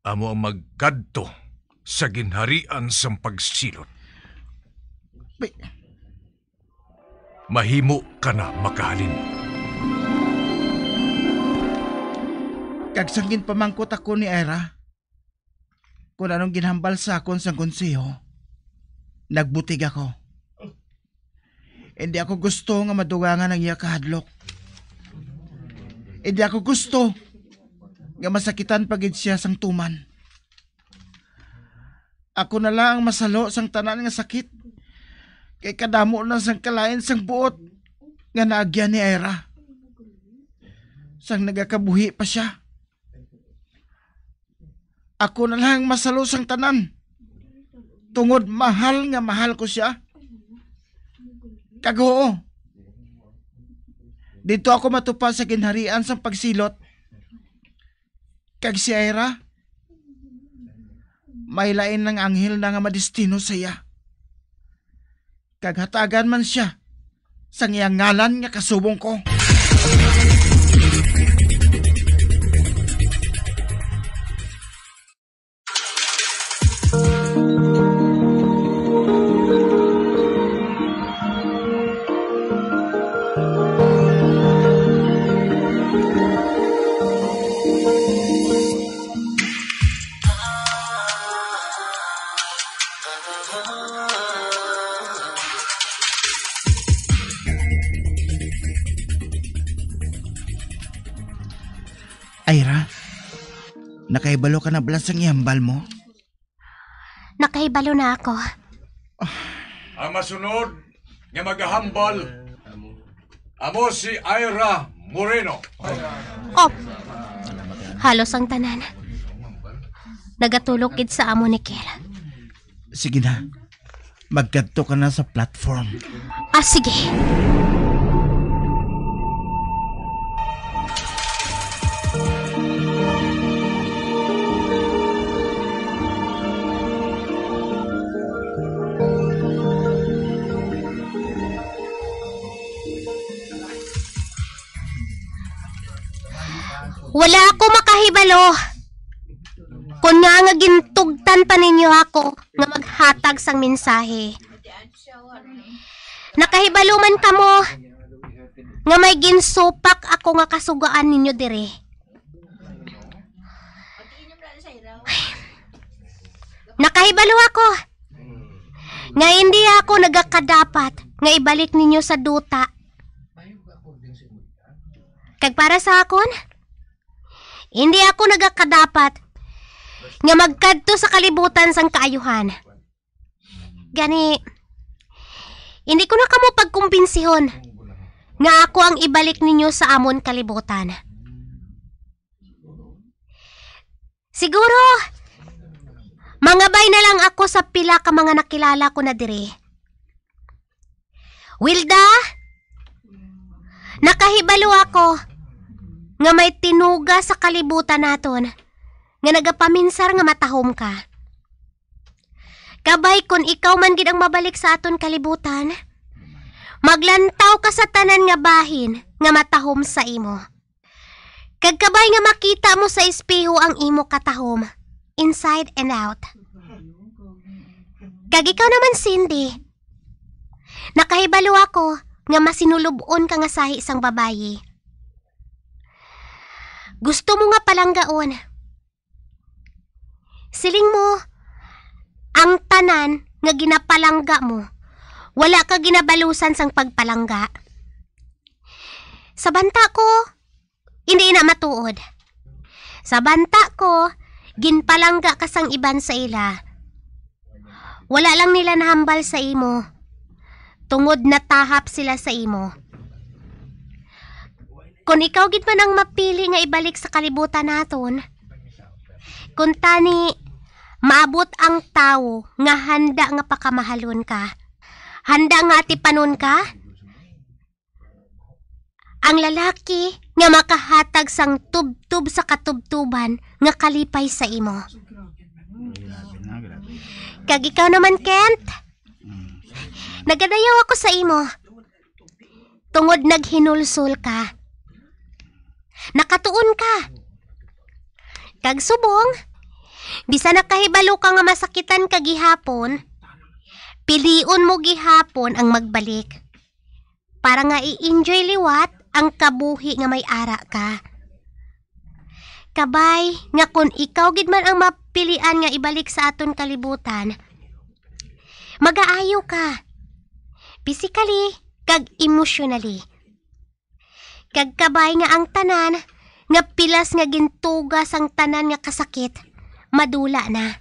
amo ang magkadto sa ginharian sang pagsilot. Pi- Mahimo ka na makahalin. Kag sang ginpamangkot ako ni Ira, kon anong ginhambal sa akon sang konseho, nagbutig ako. Hindi ako gusto nga madugangan ang iya kahadlok. Hindi ako gusto nga masakitan pa gid siya sang tuman. Ako na lang ang masalo sang tanan nga sakit, kay kadamo na sang kalain sang buot nga naagyan ni Ira sang nagakabuhi pa sia. Ako na lang masalo sang tanan, tungod mahal nga mahal ko sia. Kag huo, didto ako matupa sa ginharian sang pagsilot. Kag si Ira, may lain nga anghel na nga madestino sa iya. Kag hatagan man sia sang iya ngalan nga kasubong ko. Ira, nakahibalo ka na bala sang ihambal mo? Nakahibalo na ako. Ang masunod nga magahambal, amo si Ira Moreno. Oh, halos ang tanan nagatulok gid sa amo ni Kel. Sige na, magkadto ka na sa platform. Ah, sige. Wala ako makahibalo kon ngaa nga gintugtan pa ninyo ako nga maghatag sang mensahe. Nakahibalo man kamo nga may ginsupak ako nga kasugoan ninyo diri. Nakahibalo ako nga hindi ako nagakadapat nga ibalik ninyo sa duta. Kag para sa akon, hindi ako nagakadapat nga magkadto sa kalibutan sang kaayuhan. Gani, hindi ko na kamo pagkumbinsihon nga ako ang ibalik ninyo sa amon kalibutan. Siguro, mangabay na lang ako sa pila ka mga nakilala ko na diri. Wilda, nakahibalo ako nga may tinuga sa kalibutan naton nga nagapaminsar nga matahom ka. Kabay, kon ikaw man gid ang mabalik sa aton kalibutan, maglantaw ka sa tanan nga bahin nga matahom sa imo. Kag kabay nga makita mo sa espeho ang imo katahom, inside and out. Kag ikaw naman, Cindy, nakahibalo ako nga masinulub-on ka nga sahi sang babayi. Gusto mo nga palanggaon. Siling mo, ang tanan nga ginapalangga mo, wala ka ginabalusan sang pagpalangga. Sa banta ko, hindi na matuod. Sa banta ko, ginpalangga ka sang iban sa ila. Wala lang nila nahambal sa imo, tungod natahap sila sa imo. Kon ikaw gid man ang mapili nga ibalik sa kalibutan naton, kuntani, maabot ang tawo nga handa nga pakamahalon ka, handa nga atipanon ka, ang lalaki nga makahatag sang tubtob sa katubtoban nga kalipay sa imo. Kag ikaw naman, Kent, nagadayaw ako sa imo, tungod naghinulsol ka. Nakatuon ka. Kag subong, bisan nakahibalo ka nga masakitan ka gihapon, pilion mo gihapon ang magbalik, para nga i-enjoy liwat ang kabuhi nga may ara ka. Kabay nga kon ikaw gid man ang mapilian nga ibalik sa aton kalibutan, magaayo ka, physically kag emotionally. Kag kabay nga ang tanan nga pilas nga gintuga sang tanan nga kasakit, madula na.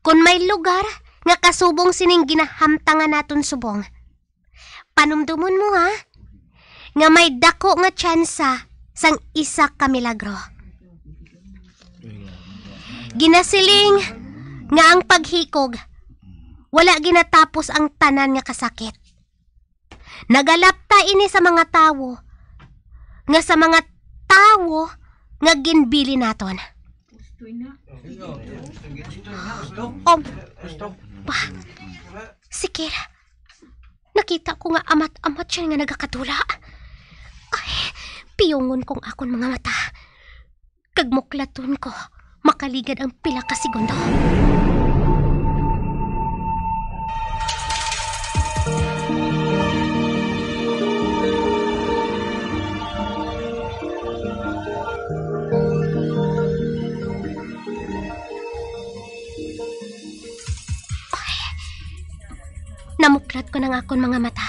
Kon may lugar nga kasubong sining ginahamtangan naton subong, panumdomon mo, ha, nga may daku nga tsansa sang isa ka milagro. Ginasiling nga ang paghikog, wala ginatapos ang tanan nga kasakit. Nagalapta ini sa mga tawo, nga sa mga tawo nga ginbilin naton. Om, ba, si Kira, nakita ko nga amat-amat siya nga nagakadula. Ay, piyungon kong akon mga mata. Kag muklaton ko, makaligad ang pila ka segundo. Ay, namuklat ko ng akon mga mata.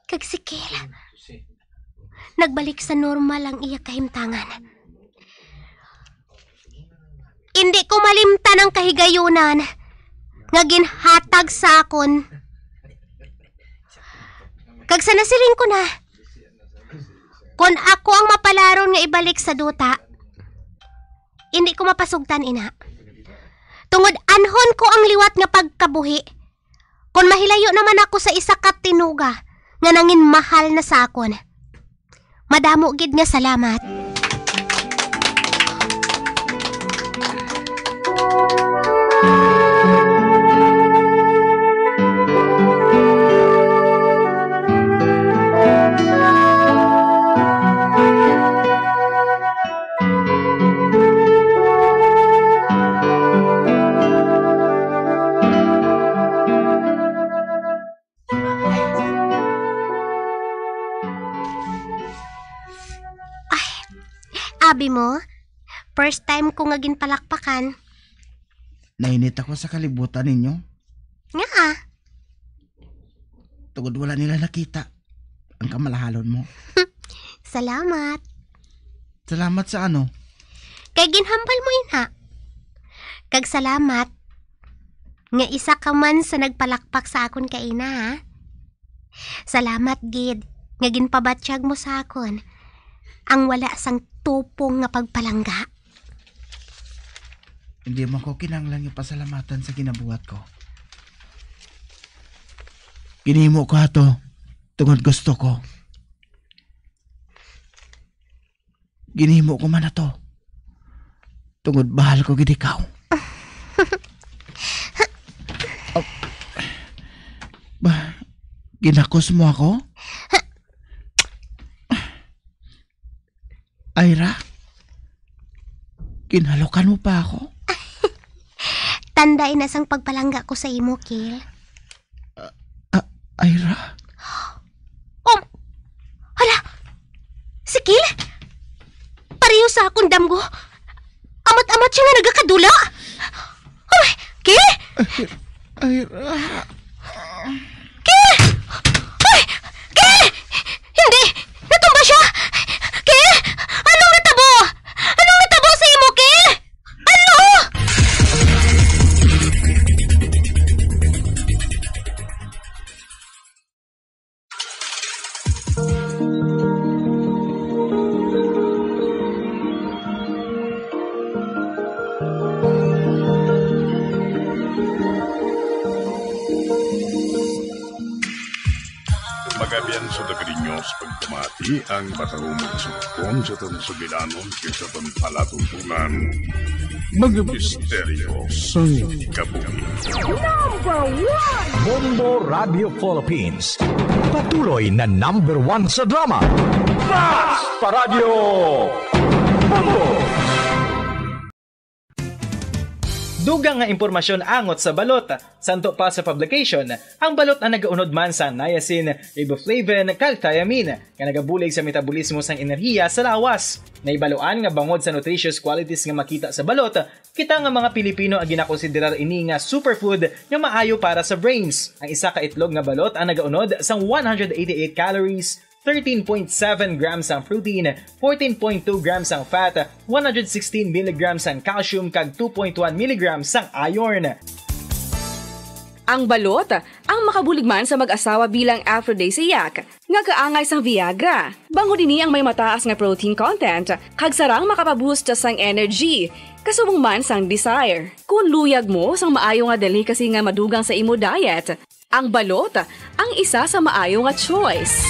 Kag si Kayla, Nagbalik sa normal ang iya kahimtangan. Indi ko malimtan ang kahigayunan nga ginhatag sa akon. Kag sa nasiling ko na, kon ako ang mapalaron nga ibalik sa duta, indi ko mapasugtan ina. Tungod anhon ko ang liwat nga pagkabuhi, kon mahilayo naman ako sa isa ka tinuga nga nangin mahal na sa akon. Madamo gid nga salamat. Ay, abi mo, first time ko nga ginpalakpakan. Nainit ako sa kalibutan ninyo. Ngaa? Tungod wala nila nakita ang kamalahalon mo. Salamat. Salamat sa ano? Kay ginhambal mo ina. Kag salamat nga isa ka man sa nagpalakpak sa akon kaina, ha? Salamat gid nga ginpabatyag mo sa akon ang wala sang tupong nga pagpalangga. Hindi mo ko kinahanglan nga pasalamatan sa ginabuhat ko. Ginhimo ko ato tungod gusto ko. Ginhimo ko man ato tungod bahal ko gid ikaw. Oh. Ba, ginakos mo ako? Ira, ginhalokan mo pa ako? Tanda ina sang pagpalangga ko sa imo, Kil. Ah, Ira? Um, hala! Si Kil? Pareho sa akong damgo. Amat-amat siya nga nagakadula. Uy, Kil! Ira. Kil! Uy! Kil! Hindi! Natumba siya! Kil! Anong natabo? Anong natabo sa imo, Kil? Ano? Magabian sa Dagriños, pagpamati ang matahumog sugpon sa aton sugilanon kag sa aton palatumpunan. Mga misteryo sang kabuhi. Number one! Bombo Radio Philippines. Patuloy na number one sa drama. Basta Radyo Bombo! Dugang nga impormasyon angot sa balot. Santo pa sa publication, ang balot ang nagaunod man sa niacin, riboflavin, kag thiamine, nga nagabulig sa metabolismo sang enerhiya sa lawas. Nahibaluan nga bangod sa nutritious qualities nga makita sa balot, kita nga mga Pilipino ang ginakonsiderar ini nga superfood nga maayo para sa brains. Ang isa ka itlog nga balot ang nagaunod sang one hundred eighty-eight calories, thirteen point seven grams ang protein, fourteen point two grams ang fat, one hundred sixteen milligrams ang calcium, kag two point one milligrams ang iron. Ang balot ang makabulig man sa mag-asawa bilang aphrodisiac, nga kaangay sang Viagra. Bangod ini ang may mataas nga protein content, kag sarang makapaboost sang energy, kasubong man sang desire. Kung luyag mo sang maayo nga delicacy nga madugang sa imo diet, ang balot ang isa sa maayo nga choice.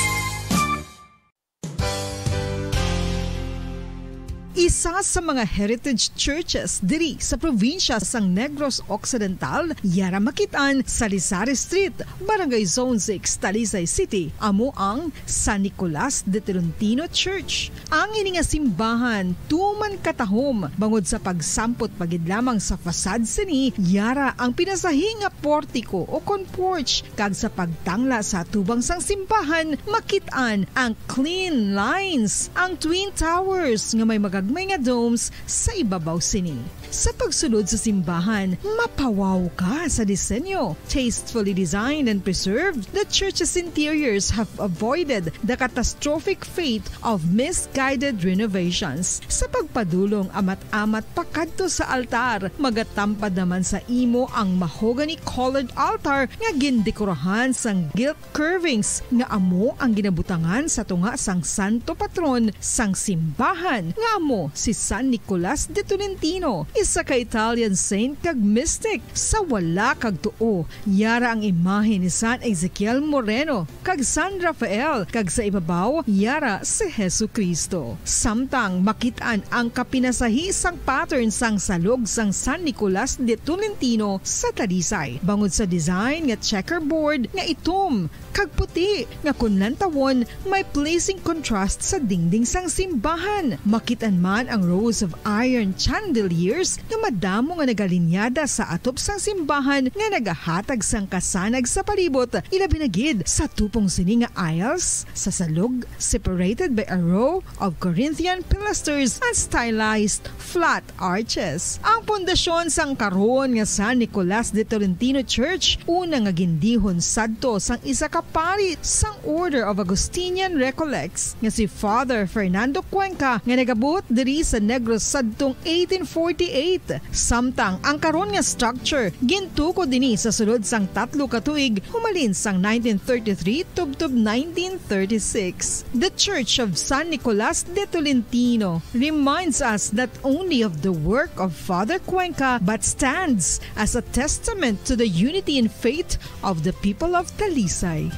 Isa sa mga heritage churches diri sa probinsya sang Negros Occidental, yara makit-an sa Lizari Street, Barangay Zone six, Talisay City, amo ang San Nicolas de Tolentino Church. Ang ini nga simbahan tuman katahom bangod sa pagsampot pa gid lamang sa facade sini, yara ang pinasahi nga portiko o kon porch, kag sa pagtangla sa atubang sang simbahan, makit-an ang clean lines, ang twin towers nga may mga may nga domes sa ibabaw sini. Sa pagsulod sa simbahan, mapawaw ka sa disenyo. Tastefully designed and preserved, the church's interiors have avoided the catastrophic fate of misguided renovations. Sa pagpadulong amat-amat pakadto sa altar, magatampad naman sa imo ang mahogany-colored altar nga gindekorahan sang gilt curvings nga amo ang ginabutangan sa tunga sang santo patron sang simbahan, nga amo si San Nicolas de Tolentino, isa ka Italian saint kag mystic. Sa wala kag tuo, yara ang imahe ni San Ezekiel Moreno kag San Rafael, kag sa ibabaw, yara si Jesu-Cristo. Samtang makit-an ang kapinasahi sang pattern sang salog sang San Nicolas de Tolentino sa Talisay, bangod sa design nga checkerboard nga itom kag puti, nga kon lantawon, may pleasing contrast sa dingding sang simbahan. Makit-an man ang rows of iron chandeliers nga madamo nga nagalinyada sa atop sang simbahan nga nagahatag sang kasanag sa palibot, ilabi na gid sa tupong sini nga aisles sa salog, separated by a row of Corinthian pilasters and stylized flat arches. Ang pundasyon sang karon nga San Nicolas de Tolentino Church, una nga gindihon sadto sang isa ka pari sang Order of Augustinian Recollects nga si Father Fernando Cuenca, nga nagabuot diri sa Negros sadtong eighteen forty-eight. Samtang ang karon nga structure gintukod dinhi sa sulod sang tatlo ka tuig, humalin sang nineteen thirty-three tubtob nineteen thirty-six. The Church of San Nicolas de Tolentino reminds us not only of the work of Father Cuenca, but stands as a testament to the unity in faith of the people of Talisay.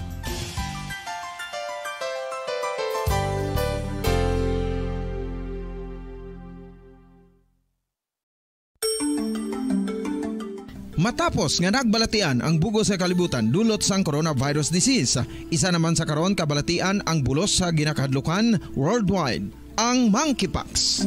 Matapos nga nagbalatian ang bug-os nga kalibutan dulot sang coronavirus disease, isa naman sa karon kabalatian ang bulos sa ginakahadlukan worldwide, ang monkeypox.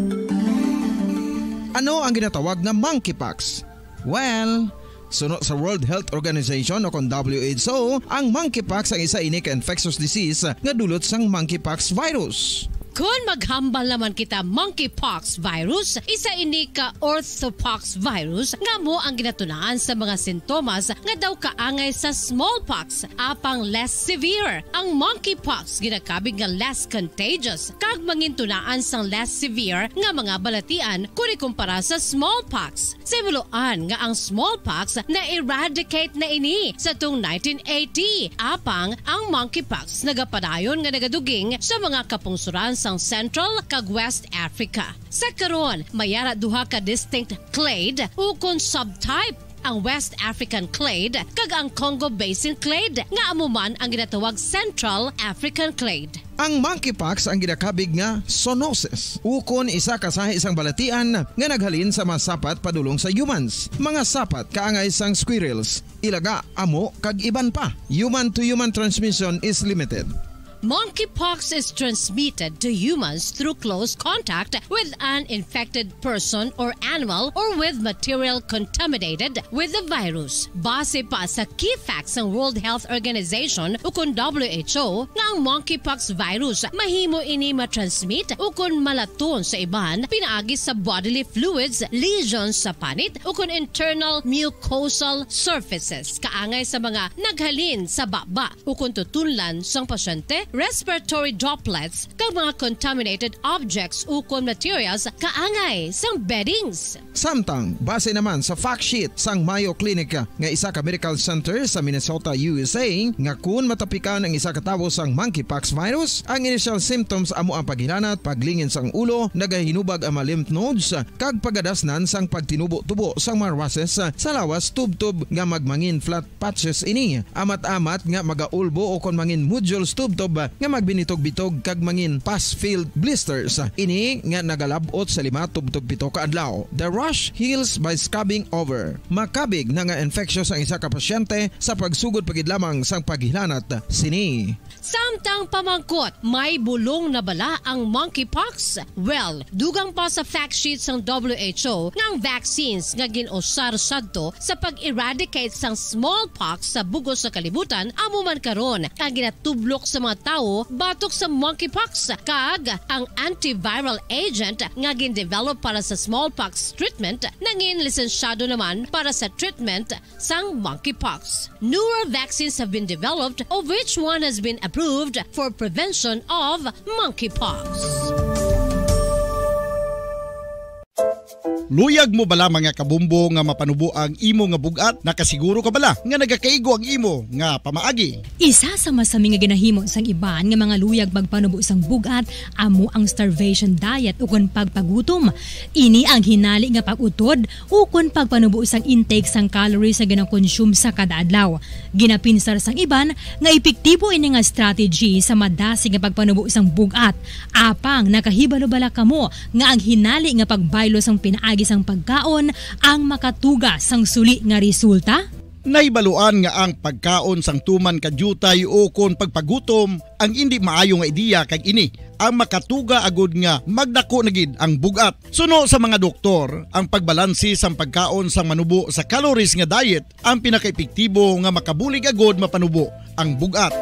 Ano ang ginatawag nga monkeypox? Well, suno sa World Health Organization o kon W H O, ang monkeypox ang isa ini ka infectious disease nga dulot sang monkeypox virus. Kon maghambal naman kita monkeypox virus, isa ini ka orthopox virus nga amo ang ginatunaan sa mga sintomas nga daw kaangay sa smallpox, apang less severe. Ang monkeypox ginakabig nga less contagious kag mangintunaan sang less severe nga mga balatian kon ikumpara sa smallpox. Sa himuloan nga ang smallpox na-eradicate na ini sa tung nineteen eighty, apang ang monkeypox nagapadayon nga nagaduging sa mga kapungsoran sang Central kag West Africa. Sa karon, may ara duha ka distinct clade ukon subtype, ang West African clade kag ang Congo Basin clade, nga amo man ang ginatawag Central African clade. Ang monkeypox ang ginakabig nga zoonosis, ukon isa ka sahi sang balatian nga naghalin sa mga sapat padulong sa humans. Mga sapat kaangay sang squirrels, ilaga, amo, kag iban pa. Human-to-human transmission is limited. Monkeypox is transmitted to humans through close contact with an infected person or animal or with material contaminated with the virus. Base pa sa key facts sang World Health Organization ukon W H O nga ang monkeypox virus mahimo ini matransmit ukon malaton sa iban pinaagi sa bodily fluids, lesions sa panit ukon internal mucosal surfaces kaangay sa mga naghalin sa baba ukon tutunlan sang pasyente, respiratory droplets, kag mga contaminated objects ukon materials kaangay sang beddings. Samtang, base naman sa fact sheet sang Mayo Clinic nga isa ka medical center sa Minnesota, U S A, nga kun matapikan ang isa ka tawo sang monkeypox virus, ang initial symptoms amo ang paghilanat, paglingin sang ulo, nagahinubag ang mga lymph nodes, kag pagadasnan sang pagtinubo-tubo sang mga rushes sa lawas tubtob nga magmangin flat patches ini, amat-amat nga magaulbo ukon mangin nodules tubtob nga magbinitog-bitog kag mangin pus-filled blisters. Ini nga nagalab-ot sa lima tubtob pito ka adlaw. The rash heals by scabbing over. Makabig na nga infectious ang isa ka pasyente sa pagsugod pa gid lamang sang paghilanat sini. Samtang pamangkot, may bulong na bala ang monkeypox? Well, dugang pa sa fact sheet sang W H O nga ang vaccines nga gin-usar sadto sa pag-eradicate sang smallpox sa bug-os nga kalibutan amo man karon ang ginatublok sa mga tawo batok sa monkeypox, kag ang antiviral agent nga gin-develop para sa smallpox treatment nangin lisensyado naman para sa treatment sang monkeypox. Newer vaccines have been developed, of which one has been approved for prevention of monkeypox. Luyag mo bala, mga kabombo, nga mapanubo ang imo nga bug-at? Nakasiguro ka bala nga nagakaigo ang imo nga pamaagi? Isa sa masami nga ginahimo sang iban nga mga luyag magpanubo sang bug-at amo ang starvation diet ukon pagpagutom. Ini ang hinali nga pag-utod ukon pagpanubo sang intake sang calories nga ginakonsume sa kada adlaw. Ginapinsar sang iban nga epektibo ini nga strategy sa madasig nga pagpanubo sang bug-at. Apang nakahibalo bala kamo nga ang hinali nga pagbaylo sang pinaagi sang pagkaon ang makatuga sang suli nga resulta? Nahibaluan nga ang pagkaon sang tuman ka diutay ukon pagpagutom ang indi maayo nga ideya, kag ini ang makatuga agud nga magdako na gid ang bug-at. Suno sa mga doktor, ang pagbalanse sang pagkaon sang manubo sa calories nga diet ang pinakaepektibo nga makabulig agud mapanubo ang bug-at.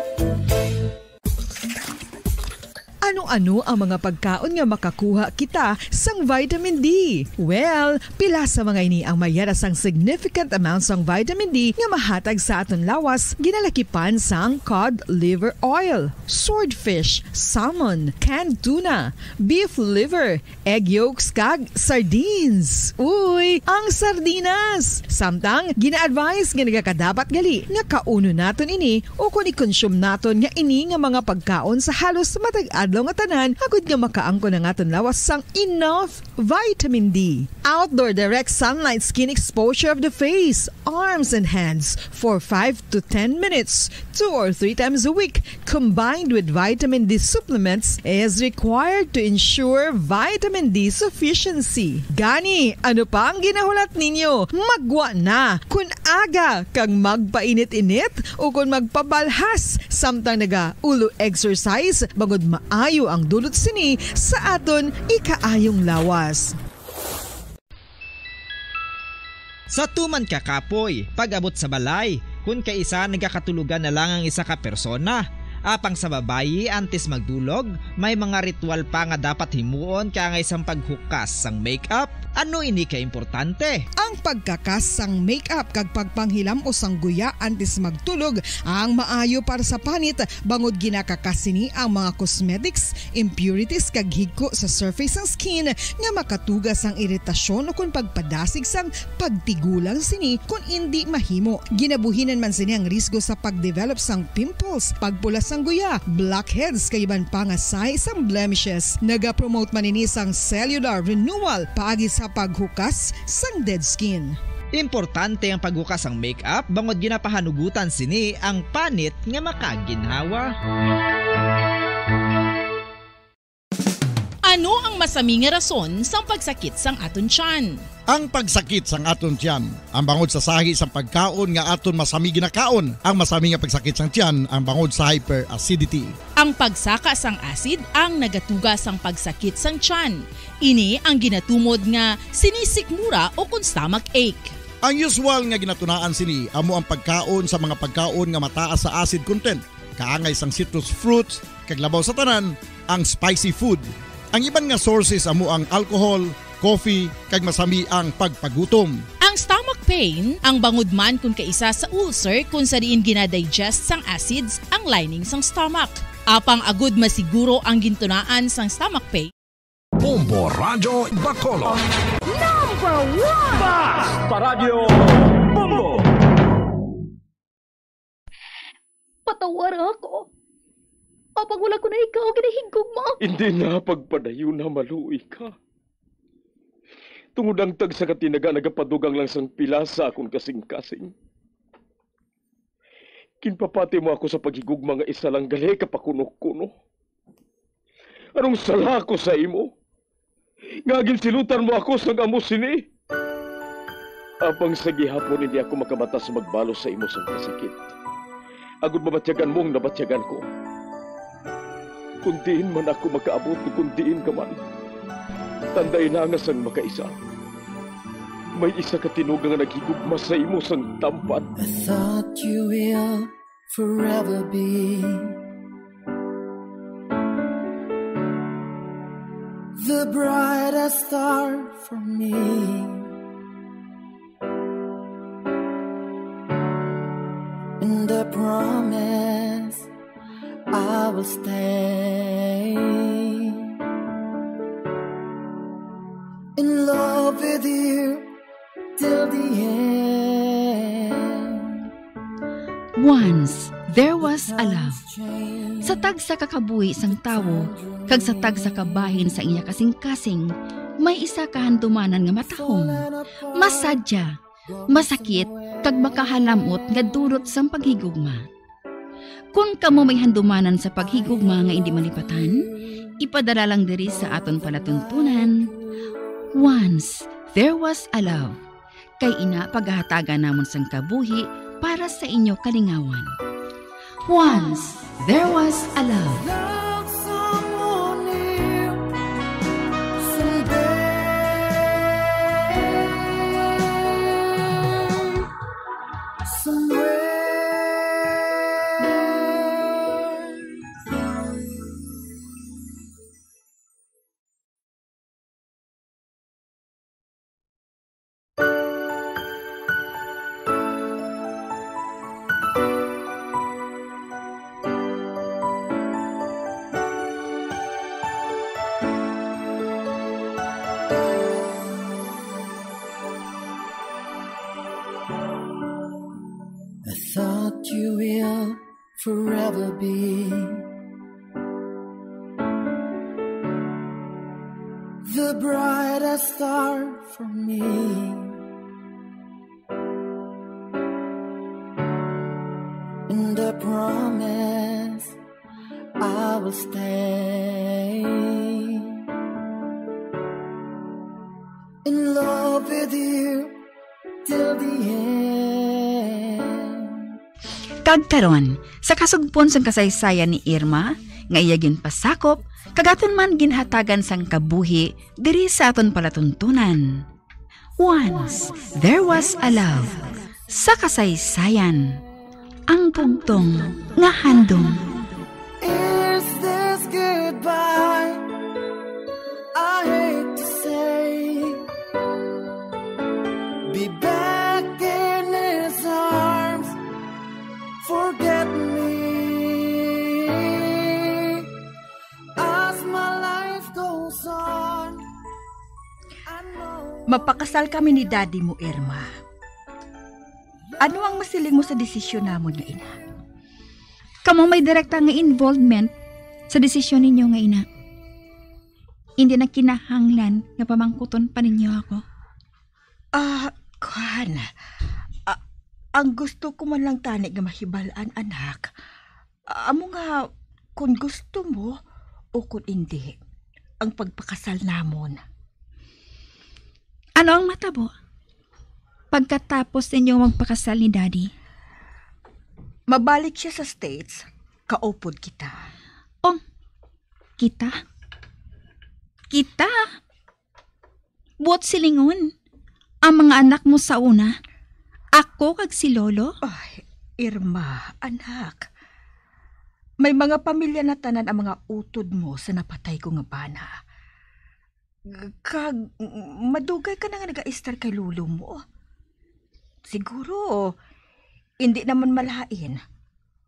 Ano-ano ang mga pagkaon nga makakuha kita sang vitamin D? Well, pila sa mga ini ang mayara sang significant amount sang vitamin D nga mahatag sa aton lawas, ginalakipan sang cod liver oil, swordfish, salmon, canned tuna, beef liver, egg yolks, kag sardines. Uy, ang sardinas! Samtang gina-advise nga nagakadapat gali nga kaunon naton ini ukon i-consume naton nga ini nga mga pagkaon sa halos matag adlaw nga tanan, agud nga makaangkon ang aton lawas sang enough vitamin D. Outdoor direct sunlight skin exposure of the face, arms, and hands for five to ten minutes, two or three times a week, combined with vitamin D supplements, is required to ensure vitamin D sufficiency. Gani, ano pa ang ginahulat ninyo? Maggwa na! Kun aga kag magpainit-init ukon magpabalhas samtang naga-ulo exercise, bangod maayo ang dulot sini sa aton ikaayong lawas. Sa tuman ka kapoy, pag-abot sa balay, kun kaisa nagakatulogan na lang ang isa ka persona. Apang sa babayi, antes magdulog, may mga ritual pa nga dapat himuon kaangay sang paghukas sang makeup. Ano ini ka importante? Ang pagkakas sang makeup kag pagpanghilam-os sang guya antes magtulog ang maayo para sa panit, bangod ginakakas sini ang mga cosmetics, impurities, kag higko sa surface sang skin nga makatuga sang iritasyon ukon pagpadasig sang pagtigulang sini kon indi mahimo. Ginabuhinan man sini ang risgo sa pagdevelop sang pimples, pagpula sang guya, blackheads, kag iban pa nga sahi sang blemishes. Nagapromote man ini sang cellular renewal paagi sa paghukas sang dead skin. Importante ang paghukas sang makeup bangod ginapahanugutan sini ang panit nga makaginhawa. Ano ang masami nga rason sang pagsakit sang aton tiyan? Ang pagsakit sang aton tiyan ang bangod sa sahi sang pagkaon nga aton masami ginakaon. Ang masami nga pagsakit sang tiyan ang bangod sa hyperacidity. Ang pagsaka sang acid ang nagatuga sang pagsakit sang tiyan. Ini ang ginatumod nga sinisikmura ukon stomach ache. Ang usual nga ginatunaan sini amo ang pagkaon sa mga pagkaon nga mataas sa acid content, kaangay sang citrus fruits, kag labaw sa tanan, ang spicy food. Ang iban nga sources amo ang alcohol, coffee, kag masami ang pagpagutom. Ang stomach pain ang bangod man kun kaisa sa ulcer, kun sa diin gina-digest sang acids ang lining sang stomach. Apang agud masiguro ang gintunaan sang stomach pain, Bombo Radyo Bacolod. Number one! Basta Radyo Bombo! Patawara ako. Apang wala ko na ikaw ginahigugma. Hindi na pagpadayon na maluoy ka. Tungod ang tagsa ka tinaga nagapadugang lang sang pila sa akon kasing-kasing. Ginpapati mo ako sa paghigugma nga isa lang gali ka pakuno-kuno. Anong sala ako sa imo? Nga ginsilutan mo ako sang amo sini? Apang sa gihapon hindi ako makabata sa magbalos sa imo sang kasakit. Agud mabatyagan mo ang nabatyagan ko. Kung diin man ako makaabot o kung diin ka man, tandai na nga sang makaisa, may isa ka tinuga nga naghigugma sa imo sang tampad. I thought you will forever be The brightest star for me, and the promise I will stay in love with you till the end. Once there was a love. Sa tagsa ka kabuhi sang tawo kag sa tagsa ka bahin sa iya kasing-kasing, may isa ka handumanan nga matahom, masadya, masakit, kag makahalam-ot nga dulot sang paghigugma. Kon kamo may handumanan sa paghigugma nga indi malipatan, ipadala lang diri sa aton palatuntunan. Once there was a love. Kay ina, paghahatagan namon sang kabuhi para sa inyo kalingawan. Once there was a love. Love someone new, someday, somewhere. I thought you will forever be the brightest star for me, and I promise I will stay in love with you till the end. Kag karon, sa kasugpon sang kasaysayan ni Irma, nga iya ginpasakop, kag aton man ginhatagan sang kabuhi diri sa aton palatuntunan. Once there was a love. Sa kasaysayan, ang bugtong nga handom. Is this goodbye? I hate to say. Be back in his arms. Forget me. As my life goes on. I know. Mapakasal kami ni Daddy mo, Irma. Ano ang masiling mo sa desisyon namon nga ina? Kamo may direkta nga involvement sa desisyon ninyo nga ina. Hindi na kinahanglan nga pamangkuton pa ninyo ako. Ah, kuan. Ah, ang gusto ko man lang tani nga mahibal-an, anak. Amo nga, kung gusto mo o kung hindi, ang pagpakasal namon. Ano ang matabo pagkatapos ninyo magpakasal ni Daddy? Mabalik siya sa States, kaupod kita. Oh, kita? Kita? Buot silingon, ang mga anak mo sa una, ako kag si Lolo? Ay, Irma, anak. May mga pamilya na tanan ang mga utod mo sa napatay ko nga bana. Kag madugay ka na nga nagaistar kay lolo mo. Siguro, hindi naman malain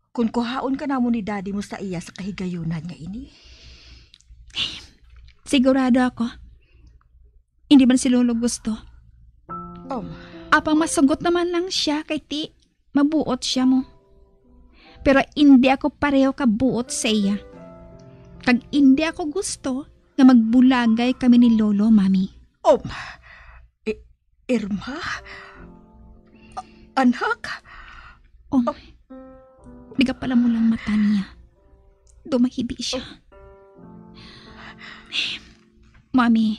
kung kuhaon ka namon ni Daddy mo sa iya sa kahigayunan nga ini. Sigurado ako. Hindi man si Lolo gusto. Oh, Apang masugot naman lang siya kay ti mabuot siya mo. Pero hindi ako pareho ka buot sa iya. Kag hindi ako gusto nga magbulagay kami ni Lolo, Mami. Oh, I- Irma? A- anak? Oh, nagapala mo lang mata niya. Dumahibi siya. Mami,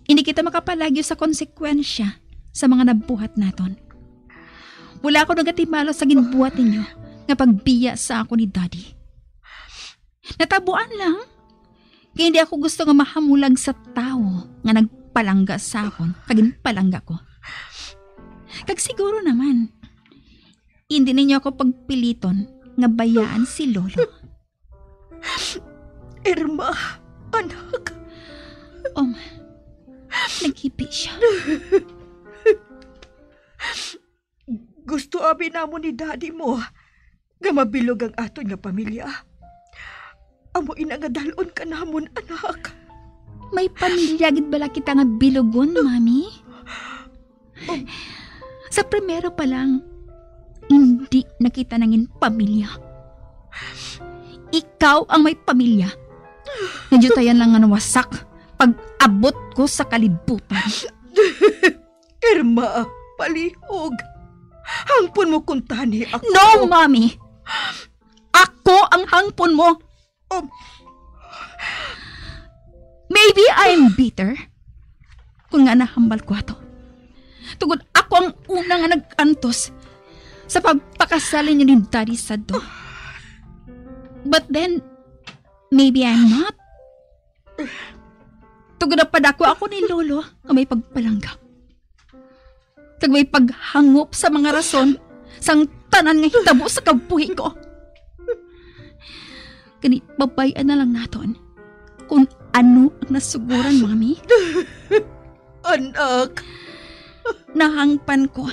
hindi kita makapalagyo sa konsekwensya sa mga nabuhat naton. Wala ako nagatimalos sa ginbuhat ninyo nga pagbiya sa ako ni Daddy. Natabuan lang kay hindi ako gusto nga mahamulag sa tawo nga nagpalangga sa akon kag ginpalangga ko. Kag siguro naman, hindi ninyo ako pagpiliton nga bayaan si Lolo. Irma, anak. Um, naghipi siya. Gusto abi namon ni daddy mo nga mabilog ang aton nga pamilya. Amo ina nga dal-on ka namon, anak. May pamilya gid bala kita nga bilugon, Mami? Sa primero pa lang, hindi na kita nangin pamilya. Ikaw ang may pamilya. Nadyutayan lang nga nawasak pag-abot ko sa kalibutan. Irma, palihog. Hangpon mo kuntani ako. No, Mommy. Ako ang hangpon mo. Um, Maybe I'm bitter kung nga nahambal ko ato. Tungod ako ang una nga nag-antos sa pagpakasal ninyo ni Daddy sadto. But then, maybe I'm not. Tungod napadako ako ni Lolo nga may pagpalangga kag may paghangop sa mga rason sang tanan nga hitabo sa kabuhi ko. Gani, babay-an na lang naton kung ano ang nasuguran, Mami. Anak. Nahangpan ko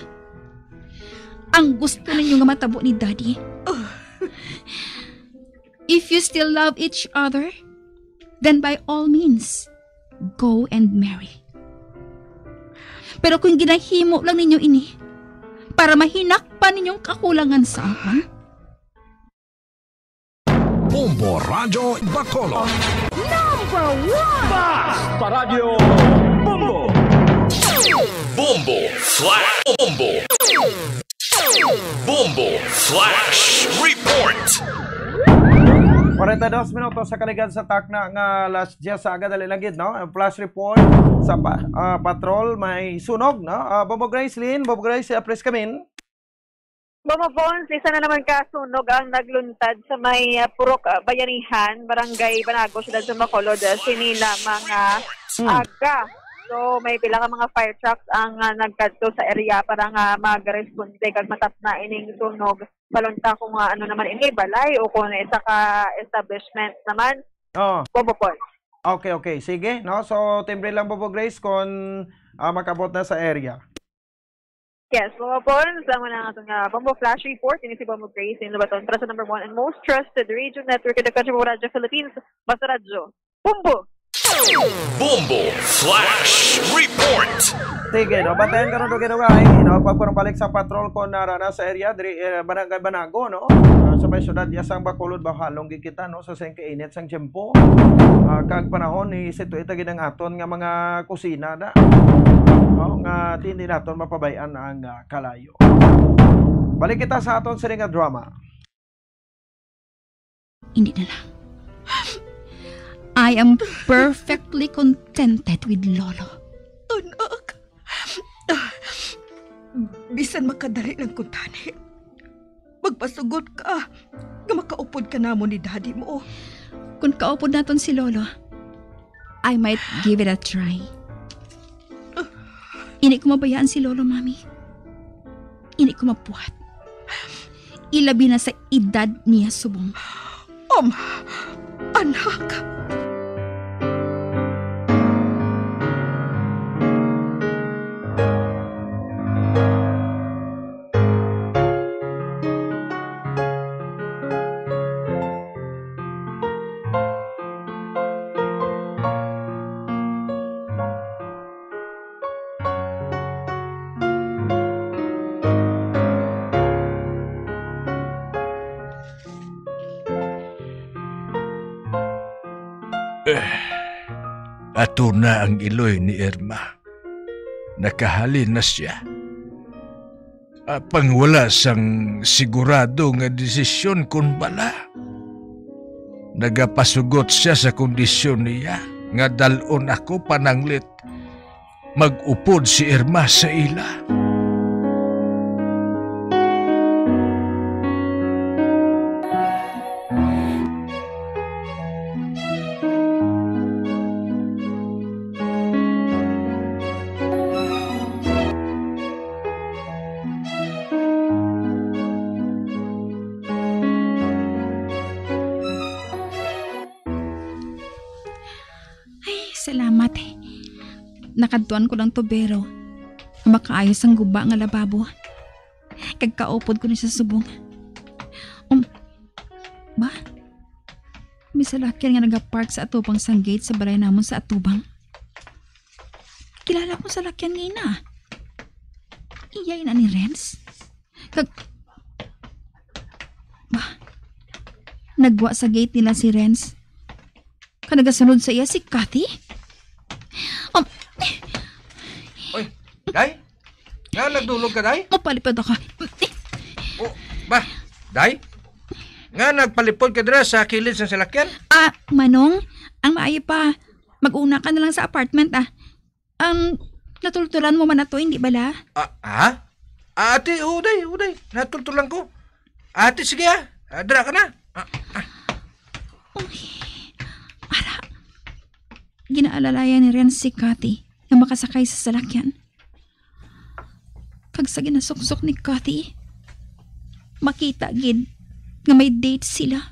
ang gusto ninyo nga matabo ni Daddy. If you still love each other, then by all means, go and marry. Pero kung ginahimo lang ninyo ini para mahinakpan ninyong kakulangan sa akon, Bombo Radyo Bacolod. Number one! Basta Radyo Bombo! Bombo Flash Bombo! Bombo Flash Report! Kwarenta y dos minutos sa kaligad sa takna nga alas diyes sa aga, dali lang gid, no? Ang flash report sa pa-, ah, patrol, may sunog, no? Ah, Bombo Grace Lynn, Bombo Grace, ah, please come in. Bombo Bones, isa na naman ka sunog ang nagluntad sa may, ah, Purok, ah, Bayanihan, Barangay Banago, Siyudad sa Bacolod, ah, sinina mga Hmm. aga. So, may pila ka mga fire trucks ang, ah, nagkadto sa area para nga magresponde kag matapna ining sunog. Balon ta kung, ah, ano naman ini, balay o kung isa ka establishment naman. Oh. Bombo Bones. Okay, okay. Sige, no? So, timbre lang, Bombo Grace, kung, ah, makabot na sa area. Yes, Bombo Bones, amo na ang aton nga Bombo Flash Report. Ini si Bombo Grace in Lobaton para sa number one and most trusted radio network in the country, Bombo Radyo Philippines. Basta Radyo. Bombo! Bombo Flash Report! Sige, no? Bantayan karon, dugay-dugay, no? Pagpanumbalik sa patrol ko na rana sa area, diri, eh, Barangay Banago, no? Ah, sa may siyudad, ya sang Bacolod, Bahalong, gid kita, no? Sa sing kainit sang tiyempo. Ah, kag panahon ni Sito Itagin ang aton nga mga kusina na. No? Nga, di, hindi naton mapabay-an ang, ah, kalayo. Balik kita sa aton sini nga drama. Hindi na lang. I am perfectly contented with Lolo. Anak, bisan makadali lang kuntani, magpasugot ka nga makaupod ka namon ni daddy mo. Kung kaupod naton si Lolo, I might give it a try. Hindi ko mabayaan si Lolo, Mami. Hindi ko mabuhat. Ilabi na sa edad niya subong. Um, anak. Eh, ato na ang iloy ni Irma. Nakahalin na siya. Apang wala sang sigurado nga desisyon kon bala. Nagapasugot siya sa kondisyon niya nga dal-on ako pananglit mag-upod si Irma sa ila. Ay, Salamat. Nakadtuan ko lang tubero nga makaayos ang guba nga lababo. Kag kaupod ko ni sa subong. Um, ba? May salakyan nga nagapark sa atubang sang gate sa balay namon sa atubang. Kilala ko salakyan nga ina. Iya ina ni Renz. Kag, ba? Nagwa sa gate nila si Renz. Ka nagasunod sa iya si Kathy? Um, Oy, Day? Nga nagdulog ka, Day? Mapalipad ako. Oh, ba? Day? Nga nagpalipod ka dira sa kilid sa salakyan? Ah, Manong, ang maayo pa, mag-una ka na lang sa apartment, ah. Ang natultulan mo man ato, hindi bala? Ah, ha? Ah, ate, uday, uday. Natultulan ko. Ate, sige ah. Ah, dira ka na. Ah, ah. Uy, ara. Ginaalalayan ni Ren si Cathy nga makasakay sa salakyan. Kag sa ginasuksok ni Cathy, makita gid nga may date sila.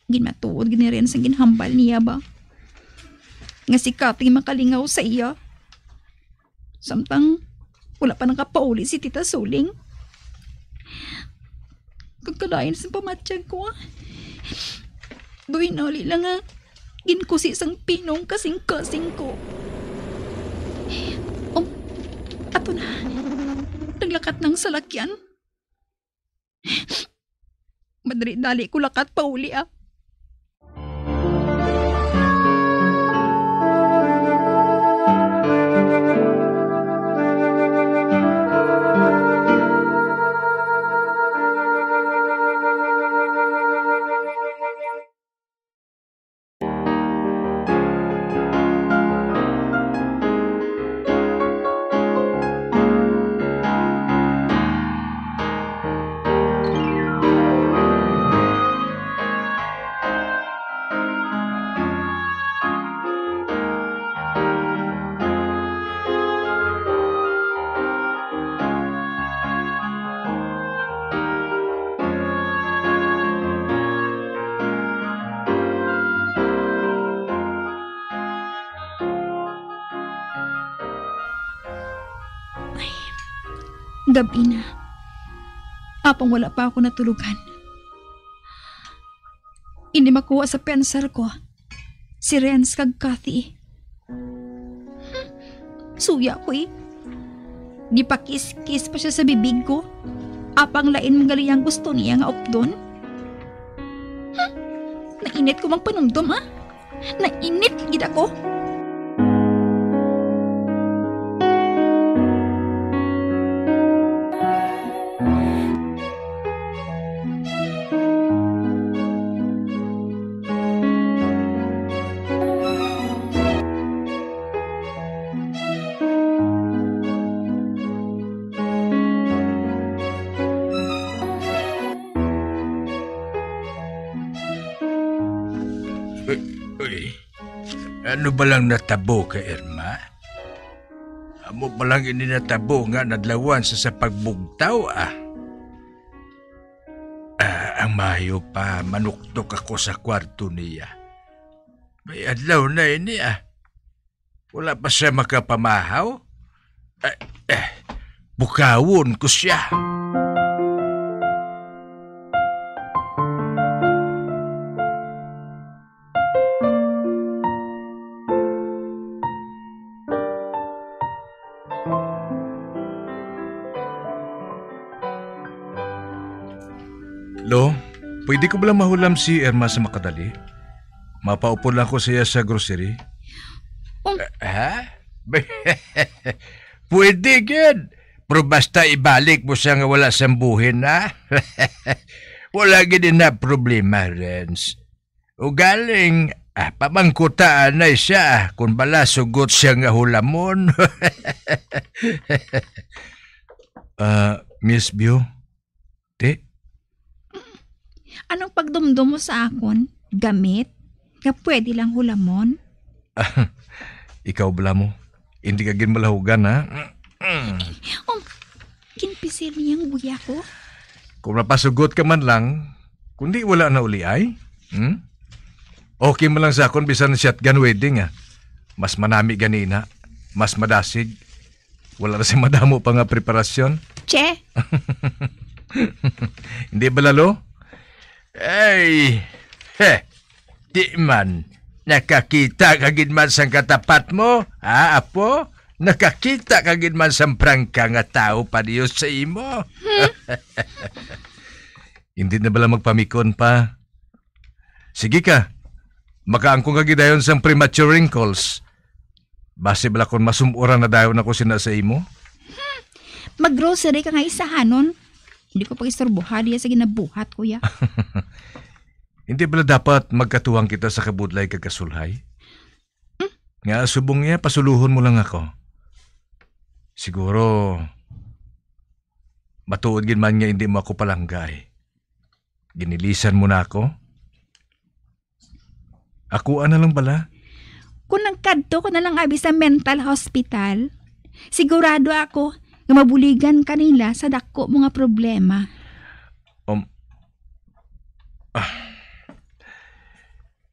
Ginmatuod gid ni Renz ang ginhambal niya ba nga si Cathy makalingaw sa iya. Samtang wala pa nakapauli si Tita Suling. Kagkalain sa pamatyag ko, ah. Doy nali lang nga ginkusi sang pinong kasing-kasing ko. Um, ato na. Naglakat ng salakyan. Madali-dali ko lakat pauli, ah. Ay, gab-i na. Apang wala pa ako natulugan. Ini makuha sa pensar ko si Renz kag Cathy. Hmm, suya ko eh. Gipakis-kis pa siya sa bibig ko. Apang lain man gali ang gusto niya nga updon. Hmm, nainit ko magpanumdom, ah. Nainit gid ako. Uy, uy. Ano ba lang natabo kay Irma? Amo pa lang ini natabo nga nadlawan sa sa pagbugtaw, ah. Ah, ang maayo pa, manuktok ako sa kwarto niya. May adlaw na ini, ah. Wala pa siya makapamahaw? Eh, eh, bukawon ko siya. Lo, pwede ko bala mahulam si Irma sa makadali? Mapaupod lang ko siya sa grocery. Um, Ah, ha? Pwede gid. Pero basta ibalik mo siya nga wala sang buhin, ha? Wala gid na problema, Renz. Ugaling, ah, pamangkutaan na siya kung bala sugot siya nga hulamon. Ah, Miss Bio, Ti? Anong pagdumdum mo sa akon? Gamit? Nga pwede lang hulamon? Ikaw bala mo. Hindi ka gid malahugan, ha? Um, ginpisil niya ang uya ko? Kung mapasugot ka man lang, kundi wala na uli ay? Hmm? Okay mo lang sa akon bisan shotgun wedding, ah. Mas manami ganina, mas madasig. Wala na sing madamo pa nga preparasyon. Che! Hindi ba, Lalo? Ay, he, di man. Nakakita ka gid man sang katapat mo, ha, apo? Nakakita ka gid man sang prangka nga tawo pa niyo sa imo? Hindi na bala magpamikon pa. Sige ka, makaangkon ka gidayon sang premature wrinkles. Basi bala kon masum-uran na dayon ako sina sa imo? Mag-grocery ka nga isahanon. Hindi ko pag-istorboha diya sa ginabuhat, kuya. Hindi bala dapat magkatuwang kita sa kabudlay kag kasulhay? Hmm? Nga subong niya, pasuluhon mo lang ako. Siguro, matuod gid man nga hindi mo ako palanggay. Ginilisan mo na ako? Ako na lang bala? Kung nagkadto ko na lang abi sa mental hospital, sigurado ako nga mabuligan ka nila sa dako mo nga problema. Um, ah,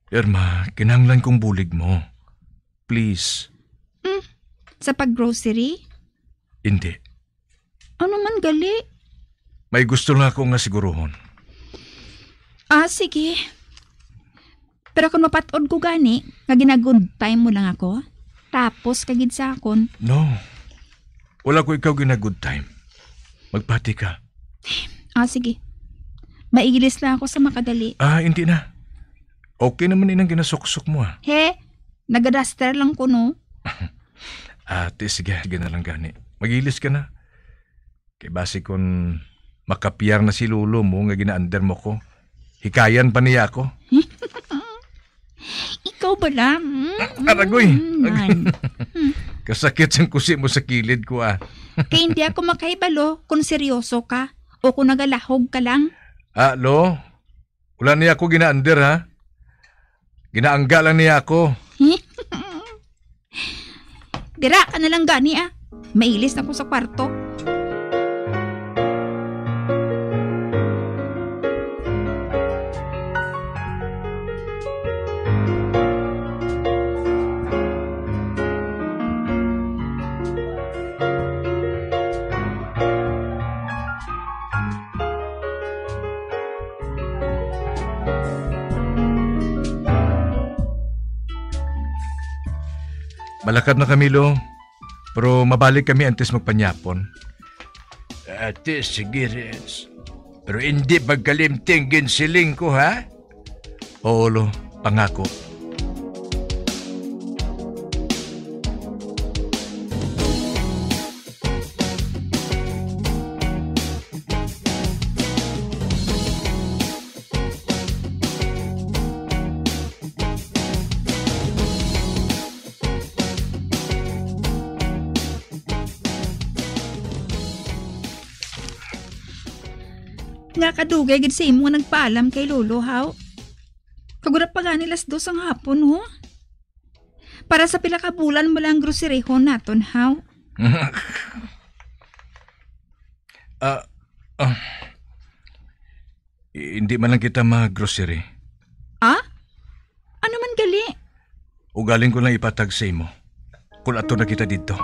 Irma, kinahanglan kong bulig mo. Please. Mm, sa pag-grocery? Hindi. Ano man gali? May gusto lang ako nga siguruhon. Ah, sige. Pero kung mapat-od ko gani, nga gina-good time mo lang ako, tapos ka gid sa akon. No. Wala ko ikaw gina-good time. Magpati ka. Ah, sige. Mailis lang ako sa makadali. Ah, hindi na. Okay naman inang ginasuksok mo, ah. He, nagadaster lang ko, no? Ate, sige, sige na lang gani. Magilis ka na. Kay basi kun makapiyar na si lolo mo nga ginaander mo ko, hikayan pa niya ako. Ikaw bala? Mm, Aragoy! Mm, man. Kasakit sang kusi mo sa kilid ko, ah. Kay hindi ako makahibalo kung seryoso ka o kung nagalahog ka lang. Ah, lo? Wala niya ako ginaander, ha? Ginaangga lang niya ako. Dira ka na lang gani, ah. Mailis na ko sa kwarto. Malakad na kami, lo. Pero mabalik kami antes magpanyapon. Ate, sige, Renz. Pero hindi pagkalimting ginsiling ko, ha? Oo, lo. Pangako. Nga kadugay gid sa imo nga nagpaalam kay Lolo, haw? Kag wala pa gani las dos ang hapon, ho? Para sa pila ka bulan mo lang groceryhon naton, haw? Ah, ah, i- hindi man lang kita mag-grocery. Ah? Ano man gali? Ugaling ko lang ipatag sa imo. Kung ato na kita didto.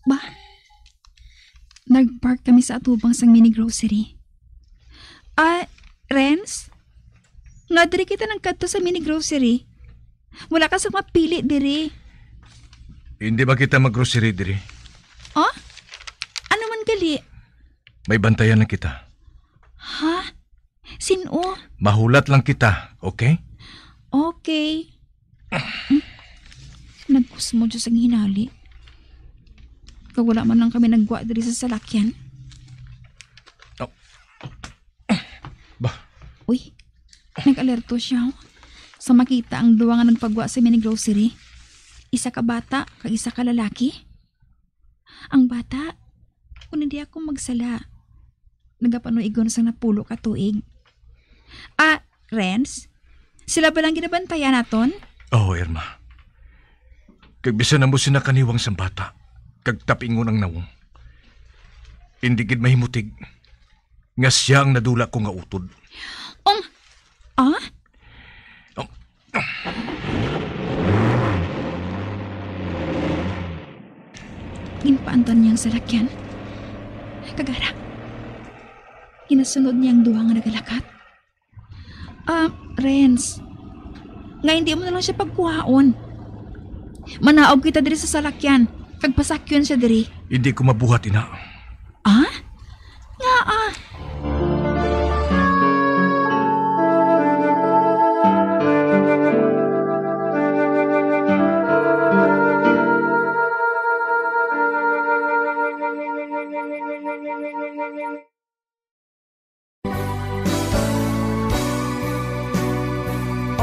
Ba, nag-park kami sa atubang sang mini grocery. Ah, Renz? Nga diri kita nagkadto sa mini grocery? Wala ka sa mapili diri. Hindi ba kita mag-grocery diri? Oh? Ano man gali? May bantayan na kita. Ha? Sin-o? Mahulat lang kita, okay? Okay. Hmm? Nagkusmo dyan sa hinali. Kag wala man lang kami nagwa diri sa salakyan. Oh. Ba? Uy, nag-alerto siya, oh. Sa makita ang duwa nga nagpagwa sa mini grocery. Isa ka bata kag isa ka lalaki. Ang bata, kung hindi ako magsala, nagapanuigon sang napulo ka tuig. Ah, Renz, sila ba lang ginabantayan naton? Oo, Irma. Kag bisan amo sina kaniwang sang bata, kag tapingon ang nawong, indi gid mahimutig nga sia ang nadula ko nga utod. Um, ah? Um, Ginpaantan niya ang salakyan. Kag ara, ginasunod niya ang duha nga nagalakat. Ah, Renz, nga hindi mo na lang siya pagkuhaon. Manaog kita diri sa salakyan, kag pasakyon siya diri. Hindi ko mabuhat, ina. Ah? Nga, ah?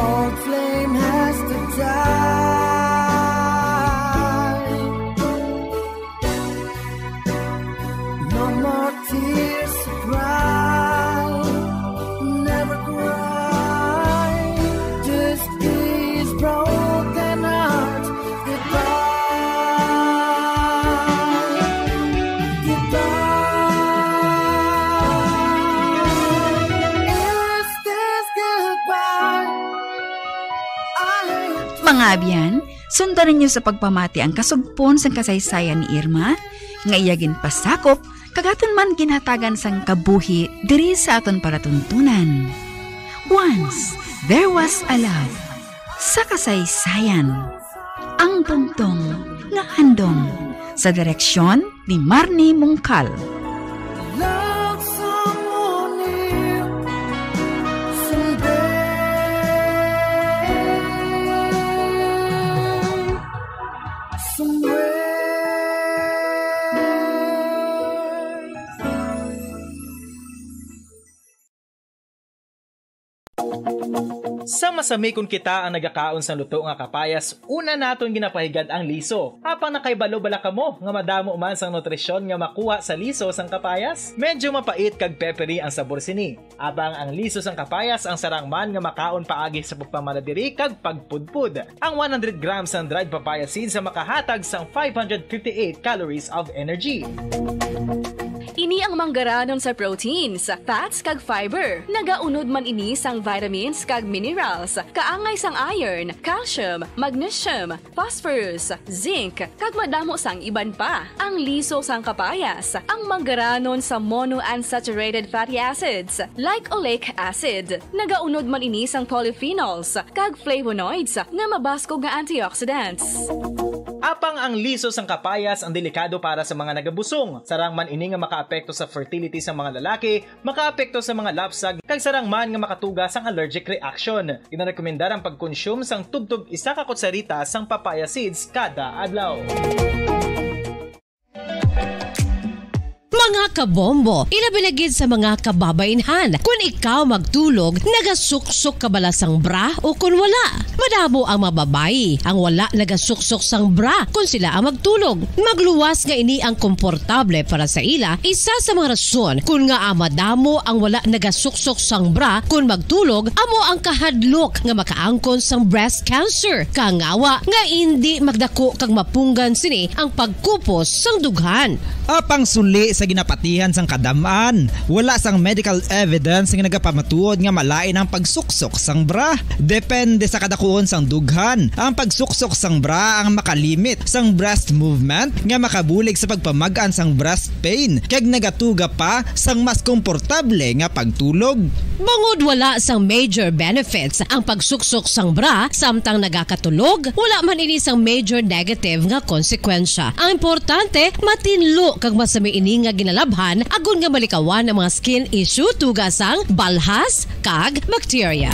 Old flame has to die. No more tears to cry. Never cry. Just these broken hearts. Goodbye. Goodbye. Is this goodbye? I Mga abyan, sundan ninyo sa pagpamati ang kasugpon sang kasaysayan ni Irma, nga iya ginpasakop kag aton man ginhatagan sang kabuhi diri sa aton palatuntunan. Once There Was a Love, sa kasaysayan. Ang Bugtong nga Handom, sa direksyon ni Marnie Mongcal. Love someone new someday, somewhere. Sa masami kon kita ang nagakaon sang luto nga kapayas, una naton ginapahigad ang liso. Apang nakahibalo bala kamo nga madamo man sang nutrisyon nga makuha sa liso sang kapayas? Medyo mapait kag peppery ang sabor sini. Apang ang liso sang kapayas ang sarang man nga makaon paagi sa pagpamanadiri kag pagpudpod. Ang one hundred grams sang dried papaya seeds ang makahatag sang five hundred fifty-eight calories of energy. Ini ang manggaranon sa proteins, fats, kag fiber. Nagaunod man ini sang vitamins kag minerals, kaangay sang iron, calcium, magnesium, phosphorus, zinc, kag madamo sang iban pa. Ang liso sang kapayas, ang manggaranon sa monounsaturated fatty acids, like oleic acid. Nagaunod man ini sang polyphenols kag flavonoids nga mabaskog nga antioxidants. Apang ang liso sang kapayas ang delikado para sa mga nagabusong. Sarang man ini nga makaapekto sa fertility sa mga lalaki, makaapekto sa mga lapsag, kag sarang man nga makatuga sang allergic reaction. Ginarekomendar ang pagkonsume sang tubtob isa ka kutsarita sang papaya seeds kada adlaw. Mga kabombo, ilabi na gid sa mga kababainhan, kun ikaw magtulog, nagasuksok ka bala sang bra o kun wala? Madamo ang mga babayi ang wala nagasuksok sang bra kun sila ang magtulog. Magluwas nga ini ang komportable para sa ila, isa sa mga rason kun ngaa madamo ang wala nagasuksok sang bra kun magtulog amo ang kahadlok nga makaangkon sang breast cancer, kangawa nga indi magdako kag mapunggan sini ang pagkupos sang dughan. Apang suli sa ginapatihan sang kadam-an, wala sang medical evidence nga nagapamatuod nga malain ang pagsuksok sang bra. Depende sa kadakuon sang dughan, ang pagsuksok sang bra ang makalimit sang breast movement nga makabulig sa pagpamag-an sang breast pain kag nagatuga pa sang mas komportable nga pagtulog. Bangod wala sang major benefits ang pagsuksok sang bra samtang nagakatulog, wala man ini sang major negative nga konsekwensya. Ang importante, matinlo kag masami ini nga ginalabhan agod nga malikawan ang mga skin issue tuga sang balhas kag bacteria.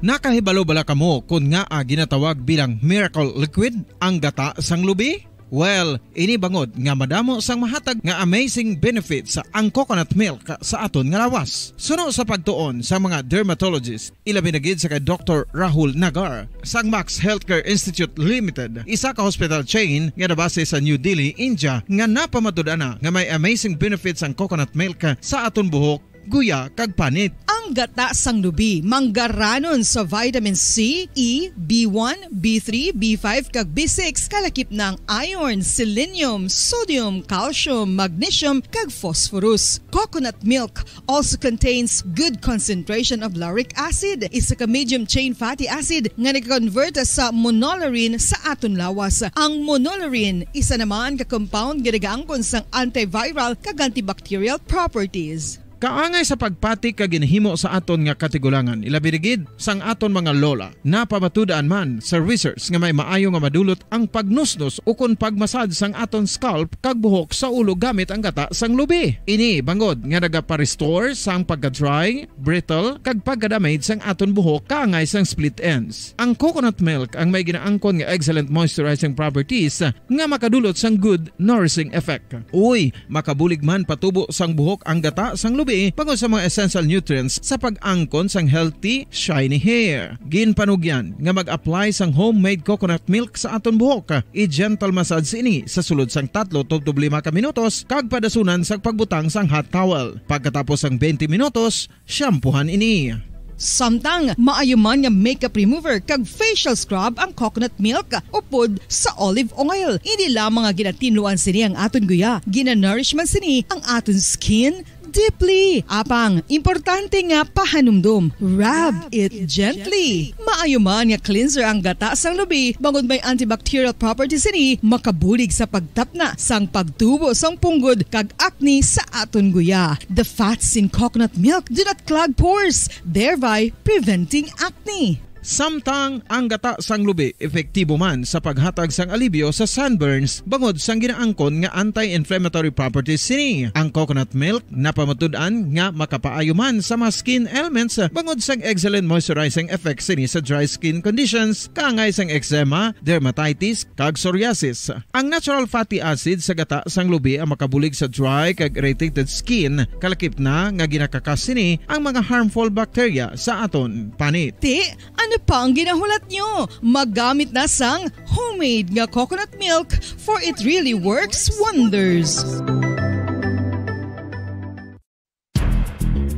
Nakahibalo bala kamo kon ngaa ginatawag bilang miracle liquid ang gata sang lubi? Well, ini bangod nga madamo sang mahatag nga amazing benefits ang coconut milk sa aton nga lawas. Suno sa pagtuon sa mga dermatologist, ilabi na gid sa kay Doktor Rahul Nagar sang Max Healthcare Institute Limited, isa ka hospital chain nga nabase sa New Delhi, India, nga napamatud-an na nga may amazing benefits ang coconut milk sa aton buhok, guya, kag panit. Ang gata sang lubi manggaranon sa vitamin C, E, B one, B three, B five, kag B six, kalakip na ang iron, selenium, sodium, calcium, magnesium, kag phosphorus. Coconut milk also contains good concentration of lauric acid, isa ka medium chain fatty acid nga nag-convert sa monolaurin sa aton lawas. Ang monolaurin, isa naman ka compound nga nagaangkon sang antiviral kag antibacterial properties. Kaangay sa pagpati kag ginhimo sa aton nga katigulangan, ilabi na gid sang aton mga lola. Napamatud-an man sa research nga may maayo nga madulot ang pagnusnos ukon pagmasad sang aton scalp kag buhok sa ulo gamit ang gata sang lubi. Ini bangod nga nagapa-restore sang pagka-dry, brittle, kag pagka-damage sang aton buhok kaangay sang split ends. Ang coconut milk ang may ginaangkon nga excellent moisturizing properties nga makadulot sang good nourishing effect. Uy, makabulig man patubo sang buhok ang gata sang lubi bangod sa mga essential nutrients sa pag-angkon sang healthy, shiny hair. Ginpanugyan nga mag-apply sang homemade coconut milk sa aton buhok. I-gentle massage ini sa sulod sang tatlo tubtob lima ka minutos kag padasunan sang pagbutang sang hot towel. Pagkatapos sang twenty minutos, shampoohan ini. Samtang maayo man nga makeup remover kag facial scrub ang coconut milk upod sa olive oil. Hindi lamang nga ginatinluan sini ang aton guya, ginanourish man sini ang aton skin deeply. Apang, importante nga pahanumdom, rub it gently. Maayo man nga cleanser ang gata sang lubi, bangod may antibacterial properties sini, makabulig sa pagtapna sang pagtubo sang punggod kag acne sa aton guya. The fats in coconut milk do not clog pores, thereby preventing acne. Samtang ang gata sang lubi epektibo man sa paghatag sang alibyo sa sunburns bangod sang ginaangkon nga anti-inflammatory properties sini. Ang coconut milk napamatud-an nga makapaayo man sa mga skin ailments bangod sang excellent moisturizing effects sini sa dry skin conditions, kaangay sang eczema, dermatitis, kag psoriasis. Ang natural fatty acid sa gata sang lubi ang makabulig sa dry kag irritated skin, kalakip na nga ginakakas sini ang mga harmful bacteria sa aton panit. Ti, ano pa ang ginahulat nyo? Magamit na sang homemade nga coconut milk, for it really works wonders.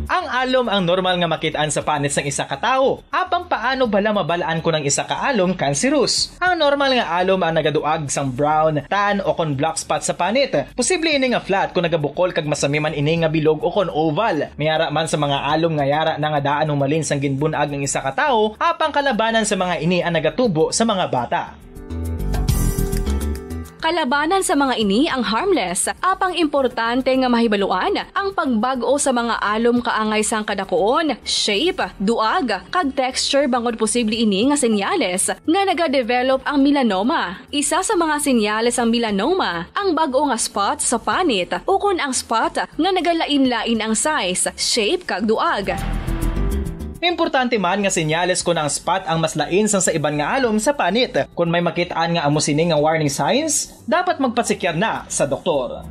Ang alom ang normal nga makit-an sa panit sang isa ka tawo. Apang paano bala mabal-an kon ang isa ka alom kanserus? Ang normal nga alom ang nagaduag sang brown, tan, o kon black spot sa panit. Posible ini nga flat kon nagabukol kag masami man ini nga bilog o kon oval. May ara man sa mga alom nga yara na nga daan humalin sang ginbun-ag ang isa ka tawo, apang kalabanan sa mga ini ang nagatubo sa mga bata. Kalabanan sa mga ini ang harmless, apang importante nga mahibaluan ang pagbag-o sa mga alom kaangay sang kadakuon, shape, duag, kag texture bangod posible ini nga senyales nga nagadevelop ang melanoma. Isa sa mga senyales sang melanoma ang bag-o nga spot sa panit ukon ang spot nga nagalain-lain ang size, shape, kag duag. Importante man nga senyales kon ang spot ang mas lain sang sa iban nga alom sa panit. Kon may makit-an nga amo sini nga warning signs, dapat magpatsikyar na sa doktor.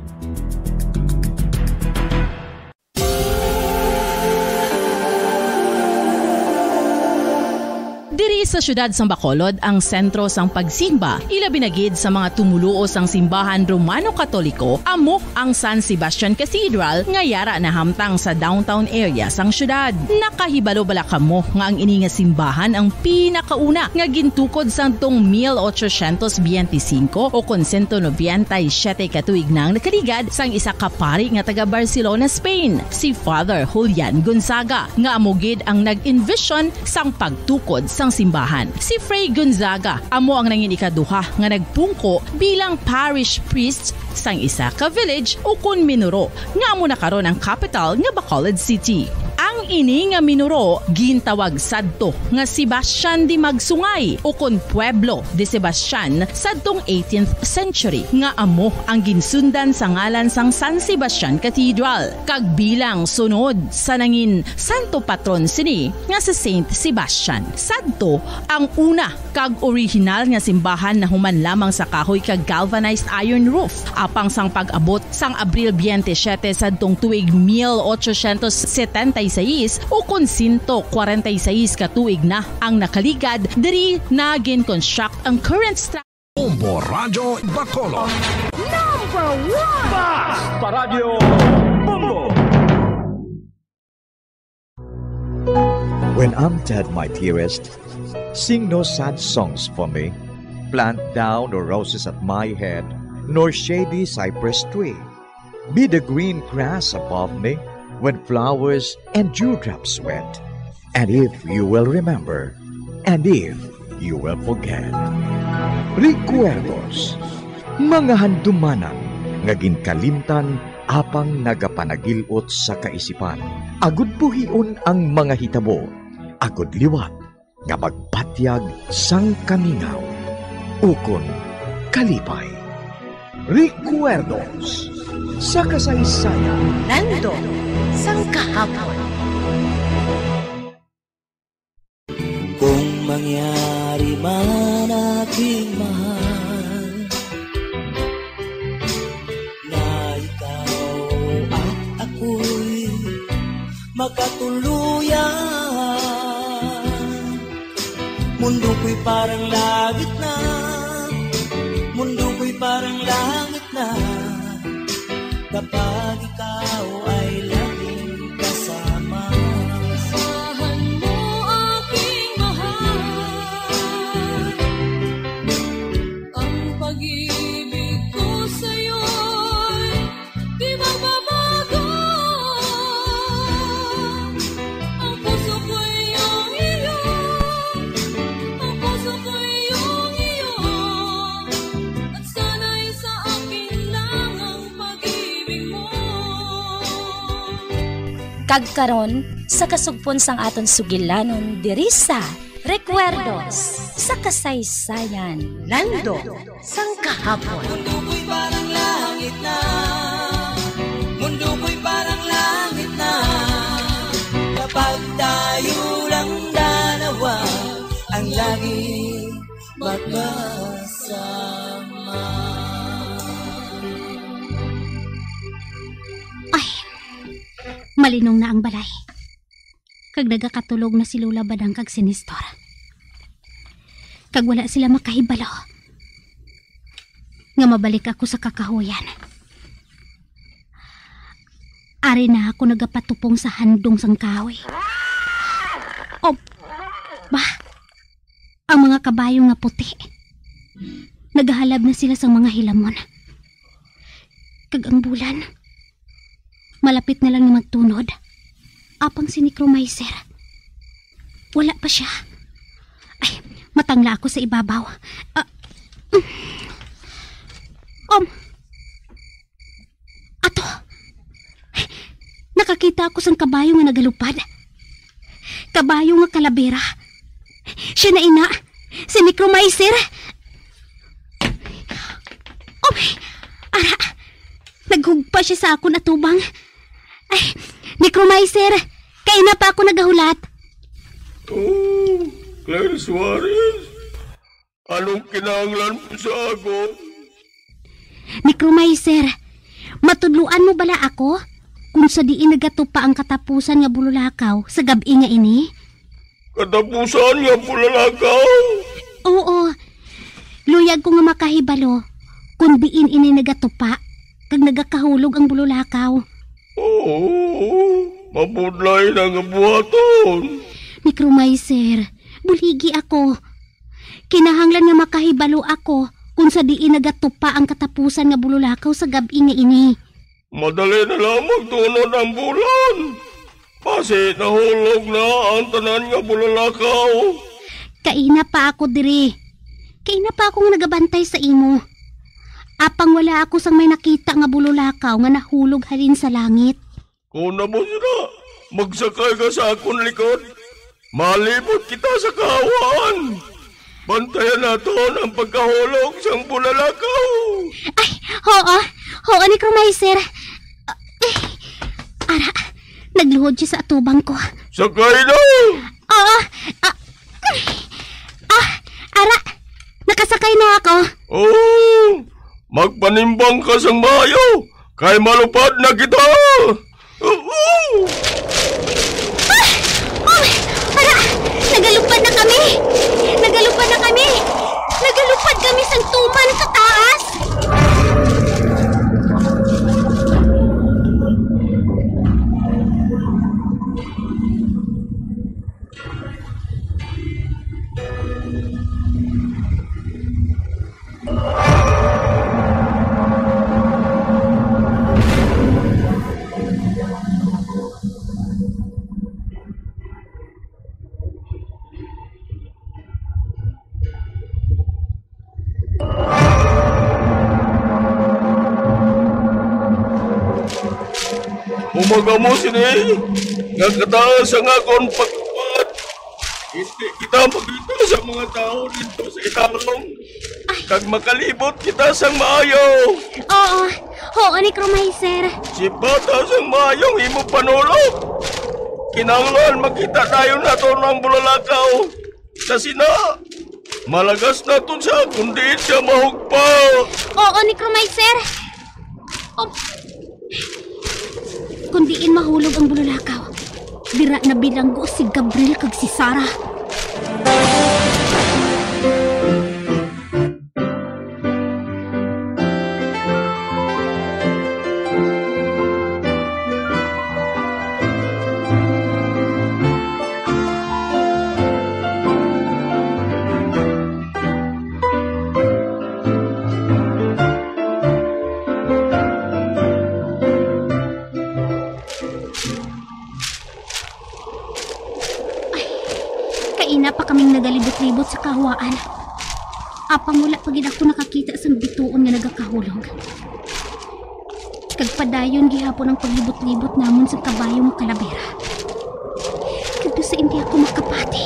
Diri sa siyudad sang Bacolod ang sentro sang pagsimba, ilabi na gid sa mga tumoluo sang simbahan Romano-Katoliko, amo ang San Sebastian Cathedral nga yara nahamtang sa downtown area sang siyudad. Nakahibalo bala kamo nga ang ini nga simbahan ang pinakauna nga gintukod sadtong mil ochocientos biyente singko o kon sento nobenta y siyete ka tuig nang nakaligad sang isa ka pari nga taga Barcelona, Spain, si Father Julian Gonzaga, nga amo gid ang nag-envision sang pagtukod sang simbahan. Si Fray Gonzaga amo ang nangin ikaduha nga nagpungko bilang parish priest sang isa ka village ukon minuro nga amo na karon ang kapital nga Bacolod City. Ang Ini nga minuro gintawag sadto nga Sebastian de Magsungay, ukon Pueblo de Sebastian, sadtong eighteenth century, nga amo ang ginsundan sa ngalan sang San Sebastian Cathedral, kag bilang sunod sa nangin santo patron sini nga si Saint Sebastian. Sadto ang una kag orihinal nga simbahan nahuman lamang sa kahoy kag galvanized iron roof, apang sang pag-abot sang Abril twenty-seven sadtong tuig mil ochocientos setenta y seis, ukon sento kwarenta y seis ka tuig na ang nakaligad, diri na gin-construct ang current stra- Bombo Radyo Bacolod. Number one! Basta Radyo Bombo! When I'm dead, my dearest, sing no sad songs for me. Plant thou no roses at my head, nor shady cypress tree. Be the green grass above me when flowers and dewdrops wet. And if you will remember, and if you will forget. Recuerdos, mga handumanan nga ginkalimtan apang nagapanagil-ot sa kaisipan. Agud buhion ang mga hitabo, agud liwat nga magpatyag sang kamingaw ukon kalipay. Recuerdos sa kasaysayan. Nando sang kahapon. Kung mangyari man, aking mahal, na ikaw at ako'y magkatuluyan, mundo ko'y parang langit na, mundo ko'y parang langit na, kapag ikaw ay laging kasama. Asahan mo, aking mahal, ang pag-ibig ko sa'yo'y di magbabago. Ang puso ko'y iyong iyo, ang puso ko'y iyong iyo, at sana'y sa akin lang ang pag-ibig mo. Kag karon, sa kasugpon sang aton sugilanon diri sa Recuerdos sa Kasaysayan. Nando sang kahapon. Mundo ko'y parang langit na, mundo ko'y parang langit na, kapag tayo lang dalawa ang laging magkasama. Ay, malinong na ang balay. Kag nagakatulog na si Lola Badang kag si Nestor. Kag wala sila makahibalo nga mabalik ako sa kakahuyan. Ari na ako nagapatupong sa handong sang kahoy. Oh, ba? Ang mga kabayo nga puti, nagahalab na sila sang mga hilamon. Kag ang bulan, malapit na lang nga magtunod. Apang si Necromizer, wala pa sia. Ay, matangla ako sa ibabaw. Ah, um, ato, nakakita ako sang kabayo nga nagalupad. Kabayo nga kalabera. Sia na ina, si Necromizer. Oh, ara, naghugpa sia sa akon atubang. Ay, Necromizer, kaina pa ako nagahulat. Oh, Claire Suarez, anong kinahanglan mo sa akon? Necromizer, matudloan mo bala ako kung sa diin nagatupa ang katapusan nga bululakaw sa gab-i nga ini? Katapusan nga bululakaw? Oo. Luyag ko nga makahibalo kung diin ini nagatupa kag nagakahulog ang bululakaw. Oo, mabudlay na nga buhaton. Necromizer, buligi ako. Kinahanglan nga makahibalo ako kung sa diin nagatupa ang katapusan nga bululakaw sa gab-i nga ini. Madali na lang magtunod ang bulan. Basi nahulog na ang tanan nga bululakaw. Kaina pa ako diri. Kaina pa ako nga nagabantay sa imo. Apang wala ako sang may nakita nga bululakaw nga nahulog halin sa langit. Kon amo sina, Magsakay ka sa akon likod. Malibot kita sa kahawaan. Bantayan naton ang pagkahulog sang bulalakaw. Ay, oo. Oo, Necromizer. Ara, nagluhod siya sa atubang ko. Sakay na! Oo. Ah, ah, ara, nakasakay na ako. Oh, magpanimbang ka sang maayo, kay malupad na kita. Oo. Ah! Oh, ara, nagalupad na kami. Nagalupad na kami. Nagalupad kami sang tuman kataas. Umagamo sini nga kataas ang akon pagkuan. Hindi kita makita sa mga tawo didto sa italong. Ay. Kag makalibot kita sang maayo. Oo, oo, Necromizer. Sipata sang maayong imo panulog. Kinahanglan makita dayon naton ang bulalakaw. Sa sina, malagas naton siya kung diin siya mahugpa. Oo, Necromizer. Um, kung diin mahulog ang bululakaw, dira na bilanggo si Gabriel kag si Sarah. Ay, kaina pa kaming nagalibot-libot sa kahawaan. Apang wala pa gid ako nakakita sang bituon nga nagakahulog. Kag padayon gihapon ang paglibot-libot namon sang kabayo nga kalabera. Kadto sa hindi ako makapati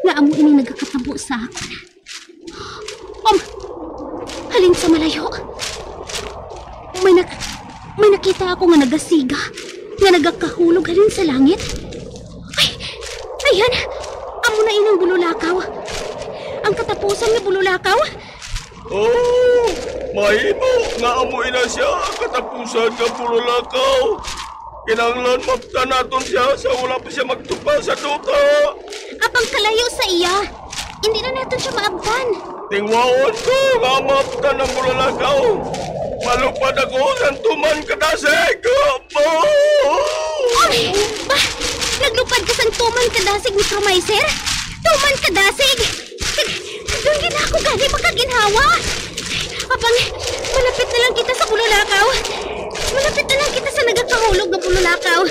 nga amo ini nagakatabo sa akon. Um, halin sa malayo, may nak-, may nakita ako nga nagasiga, nga nagakahulog halin sa langit. Ay, ayan, amo na inang bululakaw. Ang katapusan nga bululakaw. Oh, mahimo nga amo ina siya ang katapusan nga bululakaw. Kinahanglan maabtan naton siya sa wala pa siya magtupa sa duta. Apang kalayo sa iya, hindi na naton siya maabtan. Tingwaon ko nga maabtan ang bulalakaw. Malupad ako sa tuman kadasig. Ay! Ba? Naglupad ka sang tuman kadasig, Necromizer? Tuman kadasig? Doon din ako gani makaginhawa. Apang, malapit na lang kita sa bululakaw. Malapit na lang kita sa nagakahulog nga bululakaw.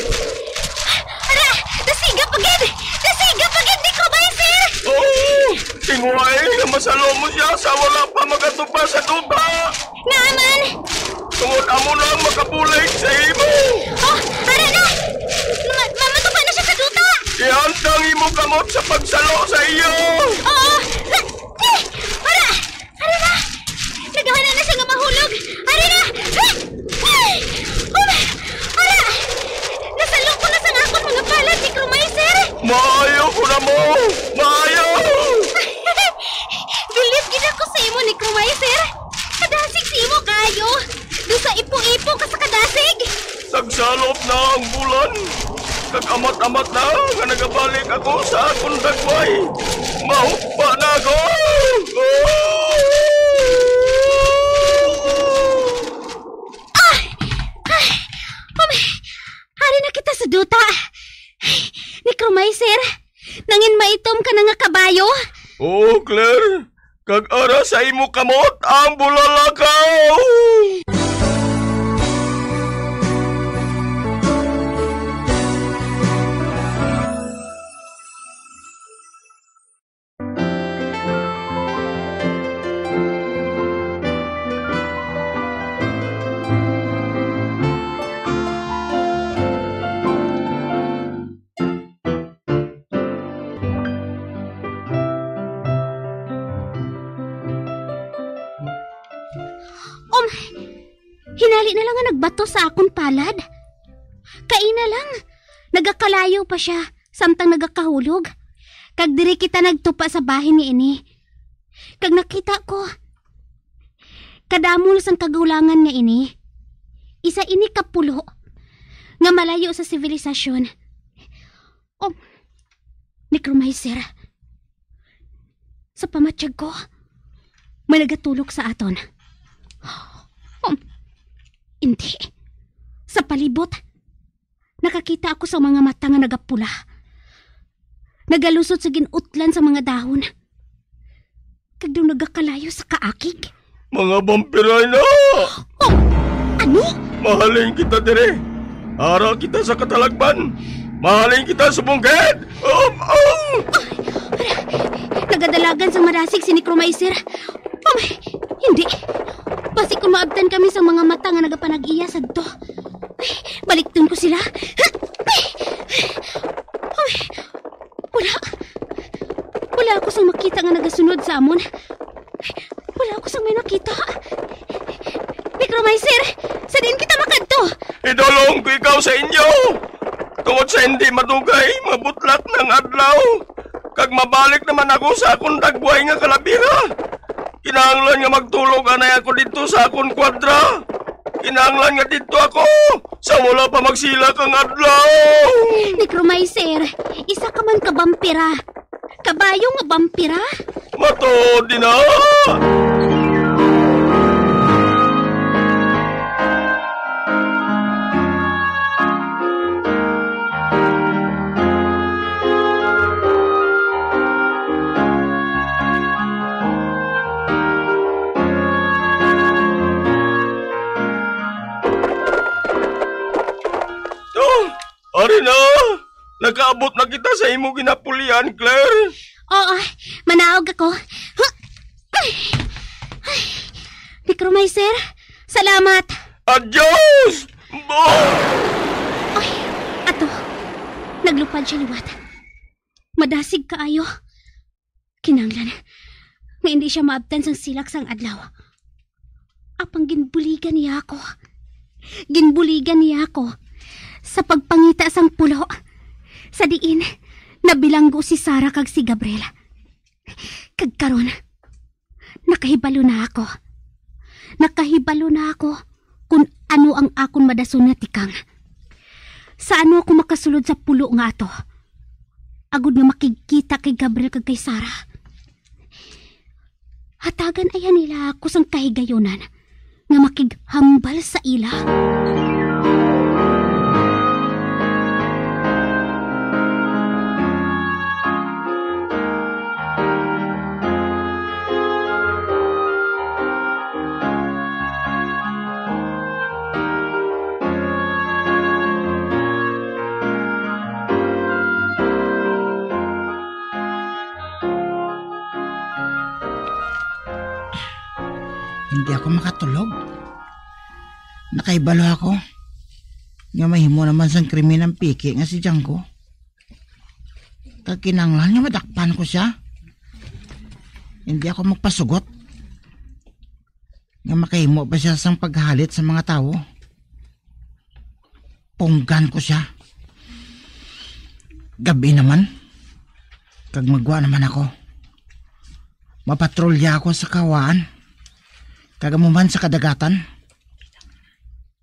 Ara! Dasiga pa gid! Dasiga pa gid, Necromizer! Oh! Tinguhay nga masalo mo siya sa wala pa makatupa sa duta! Nga man! Tungod amo lang makabulig sa imo! Oh! Ara na! Ma-, mamatupa na siya sa duta! Ihanda ang imo kamot sa pagsalo sa iyo! Oo! Ra-, eh! Ara! Ara na! Naghana na siya nga mahulog! Ara na! Ah! Oh, ara! Nasalo ko na sang akon mga palad, Necromizer! Maayo ko na mo! Maayo! Bilib gid ako sa imo, Necromizer! Kadasig sa imo kaayo! Daw sa ipo-ipo ka sa kadasig! Nagsalop na ang bulan, kag amat-amat na nga nagabalik ako sa akon dagway. Mahugpa na ako! Ah! Ay! Ari na kita sa duta. Necromizer, nangin maitom ka na nga kabayo? Oo, Claire. Kag ara sa imo kamot ang bulalakaw! Dali na lang nga nagbato sa akon palad. Kaina lang, nagakalayo pa sia samtang nagakahulog. Kag diri kita nagtupa sa bahin niini. Kag nakita ko, kadamo na sang kagulangan nga ini. Isa ini ka pulo nga malayo sa sibilisasyon. Oh, Necromizer. Sa pamatyag ko, may nagatulok sa aton. Um, hindi. Sa palibot, nakakita ako sa mga mata nga nagapula. Nagalusot sa gin-utlan sa mga dahon. Kag daw nagakalayo sa kaakig. Mga bampiray na! Oh, ano? Mahalin kita dire. Ara kita sa katalagman. Mahalin kita sa bungkid. Um, um! Nagadalagan sang madasig si Necromizer. Um, hindi. Basi kung maabtan kami sa mga mata nga nagapanag-iya sadto. Ay, balikton ko sila. Ay, wala. Wala ako sang makita nga nagasunod sa amon. Wala ako sang may nakita. Necromizer, sa diin kita makadto? Idulong ko ikaw sa inyo. Tungod sa hindi madugay, mabutlak na ang adlaw. Kag mabalik naman ako sa akon dagway nga kalabira. Kinahanglan nga magtulog anay ako didto sa akon kwadra. Kinahanglan nga didto ako sa wala pa magsilak ang adlaw. Necromizer, isa ka man ka bampira. Kabayo nga bampira? Matuod ina! Oh, ari na! Nakaabot na kita sa imo ginapulian, Claire. Oo, manaog ako. Necromizer, salamat. Adios! Bo- Ay, ato. Naglupad siya liwat. Madasig kaayo. Kinahanglan nga hindi siya maabtan sang silak sang adlaw. Apang ginbuligan niya ako. Ginbuligan niya ako sa pagpangita sang pulo, sa diin nabilanggo si Sarah kag si Gabriel. Kag karon, nakahibalo na ako. Nakahibalo na ako kon ano ang akon madason nga tikang. Sa ano ako makasulod sa pulo nga ato, agod nga makigkita kay Gabriel kag kay Sarah? Hatagan aya nila ako sang kahigayunan nga makighambal sa ila. Hindi ako makatulog. Nakaibalo ako nga mahimo naman sang krimen ang piki nga si Django. Kag kinahanglan nga madakpan ko sia. Hindi ako magpasugot nga makahimo pa sia sang paghalit sa mga tawo. Punggan ko sia. Gabi naman. Kag magwa naman ako. Mapatrolya ako sa kawaan. Kag amo man sa kadagatan.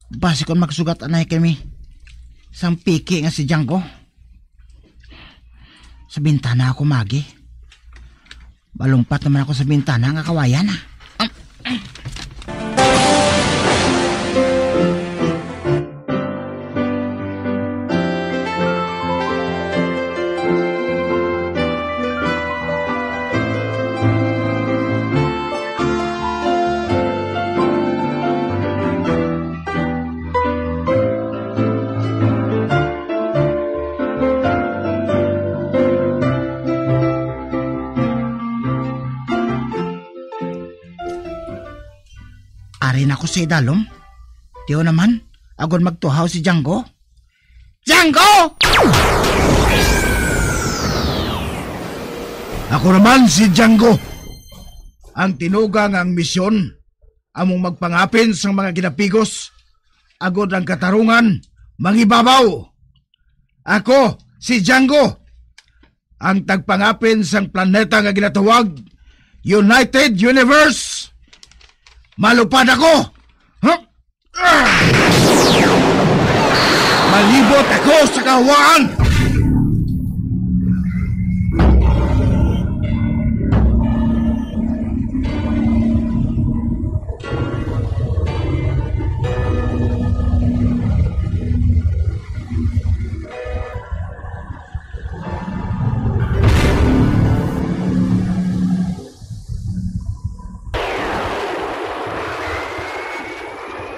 Basi kon magsugat anay kami sang piki nga si Django. Sa bintana ako magi. Malumpat naman ako sa bintana nga kawayan, ah. Ari na ko sa idalom. Tiyo naman, agon magtuhaw si Django. Django! Ako naman si Django. Ang tinuga nga ang misyon, among magpangapin sang mga agod ang katarungan mangibabaw. Ako si Django, ang tagpangapin sang planeta nga ginatawag United Universe. Malupad ako! Huh? Ah! Malibot ako sa kahawaan!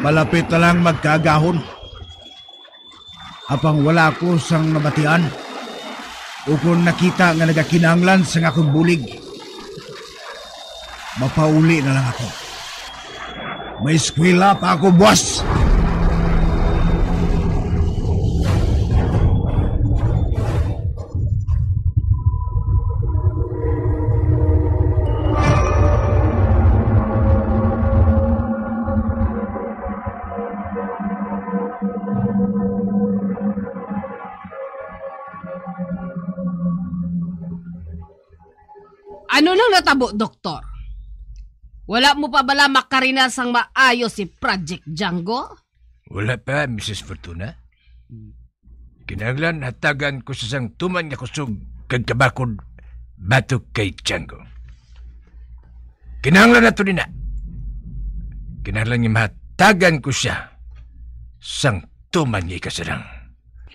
Malapit na lang magkaagahon. Apang wala ako sang nabatian o kon nakita nga nagakinahanglan sang akon bulig. Mapauli na lang ako. May eskwela pa ako buwas. Ano nang natabo, Doktor? Wala mo pa bala makarina sang maayo si Project Django? Wala pa, Misis Fortuna. Kinahanglan hatagan ko siya sang tuman nga kusog kag kabakod batok kay Django. Kinahanglan nato nina. Kinahanglan nga mahatagan ko siya sang tuman nga ikasarang.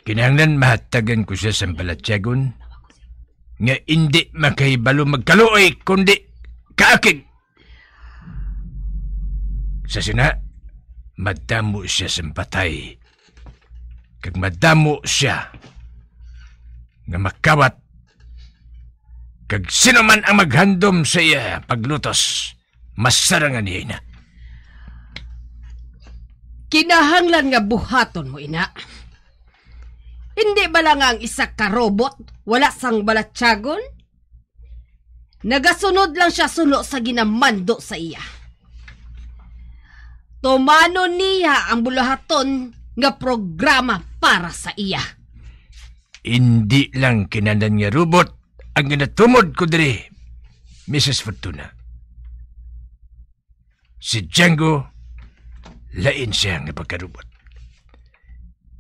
Kinahanglan mahatagan ko siya sang balatyagon nga indi makahibalo magkaluoy kundi kaakig. Sa sina, madamo siya sa patay, kag madamo siya nga makawat, kag sino man ang maghandom sa iya paglutos, masarangan niya ina. Kinahanglan nga buhaton mo ina. Hindi bala nga ang isa ka robot wala sang balatyagon? Nagasunod lang siya suno sa ginamando sa iya. Tumanon niya ang buluhaton nga programa para sa iya. Indi lang kinahanglan nga robot ang ginatumod ko diri, Misis Fortuna. Si Django, lain siya nga pagkarobot.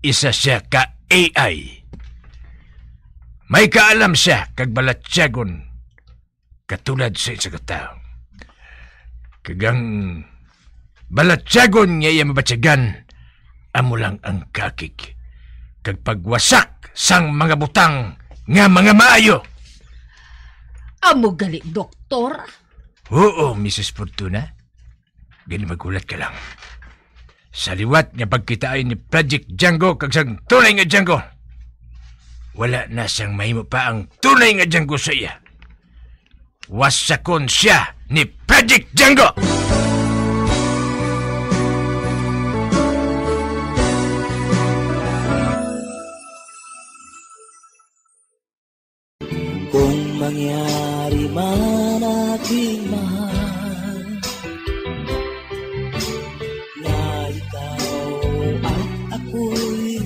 Isa siya ka A I. May kaalam siya kag balatyagon katulad sa isa ka tawo. Kag ang balatyagon nga iya mabatyagan, amo lang ang kaakig kag pagwasak sang mga butang nga mga maayo. Amo gali, Doktor? Oo, Misis Fortuna. Gani maghulat ka lang. Sa liwat nga pagkitaay ni Project Django kag sang tunay nga Django, wala na sang mahimo pa ang tunay nga Django sa iya. Wasakon siya ni Project Django! Kung mangyari man, aking mahal, na ikaw at ako'y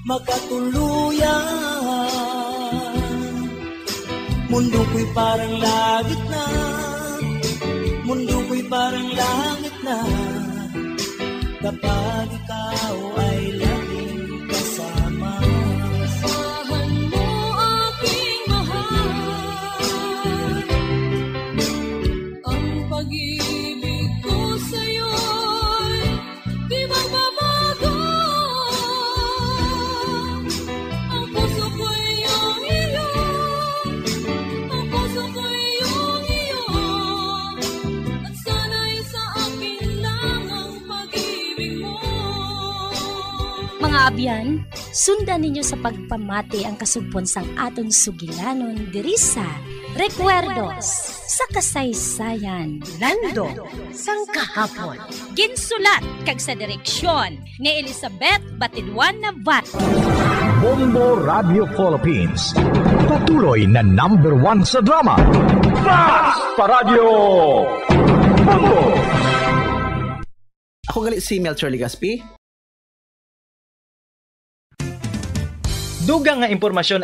magkatuluyan, mundo ko'y parang langit na, mundo ko'y parang langit na, kapag ikaw ay laging kasama. Asahan mo, aking mahal, ang pag-ibig ko sa'yo'y di magbabago. Ang puso ko'y iyong iyo, ang puso ko'y iyong iyo, at sana'y sa akin lang ang pag-ibig mo. Mga abyan, sundan ninyo sa pagpamati ang kasugpon sang aton sugilanon diri sa Recuerdos sa Kasaysayan. Lando sang Kahapon. Ginsulat kag sa direksyon ni Elizabeth Batidwan Navarro. Bombo Radio Philippines, patuloy na number one sa drama. Basta Radyo Bombo! Ako gali si Melchor Legaspi. Dugang nga impormasyon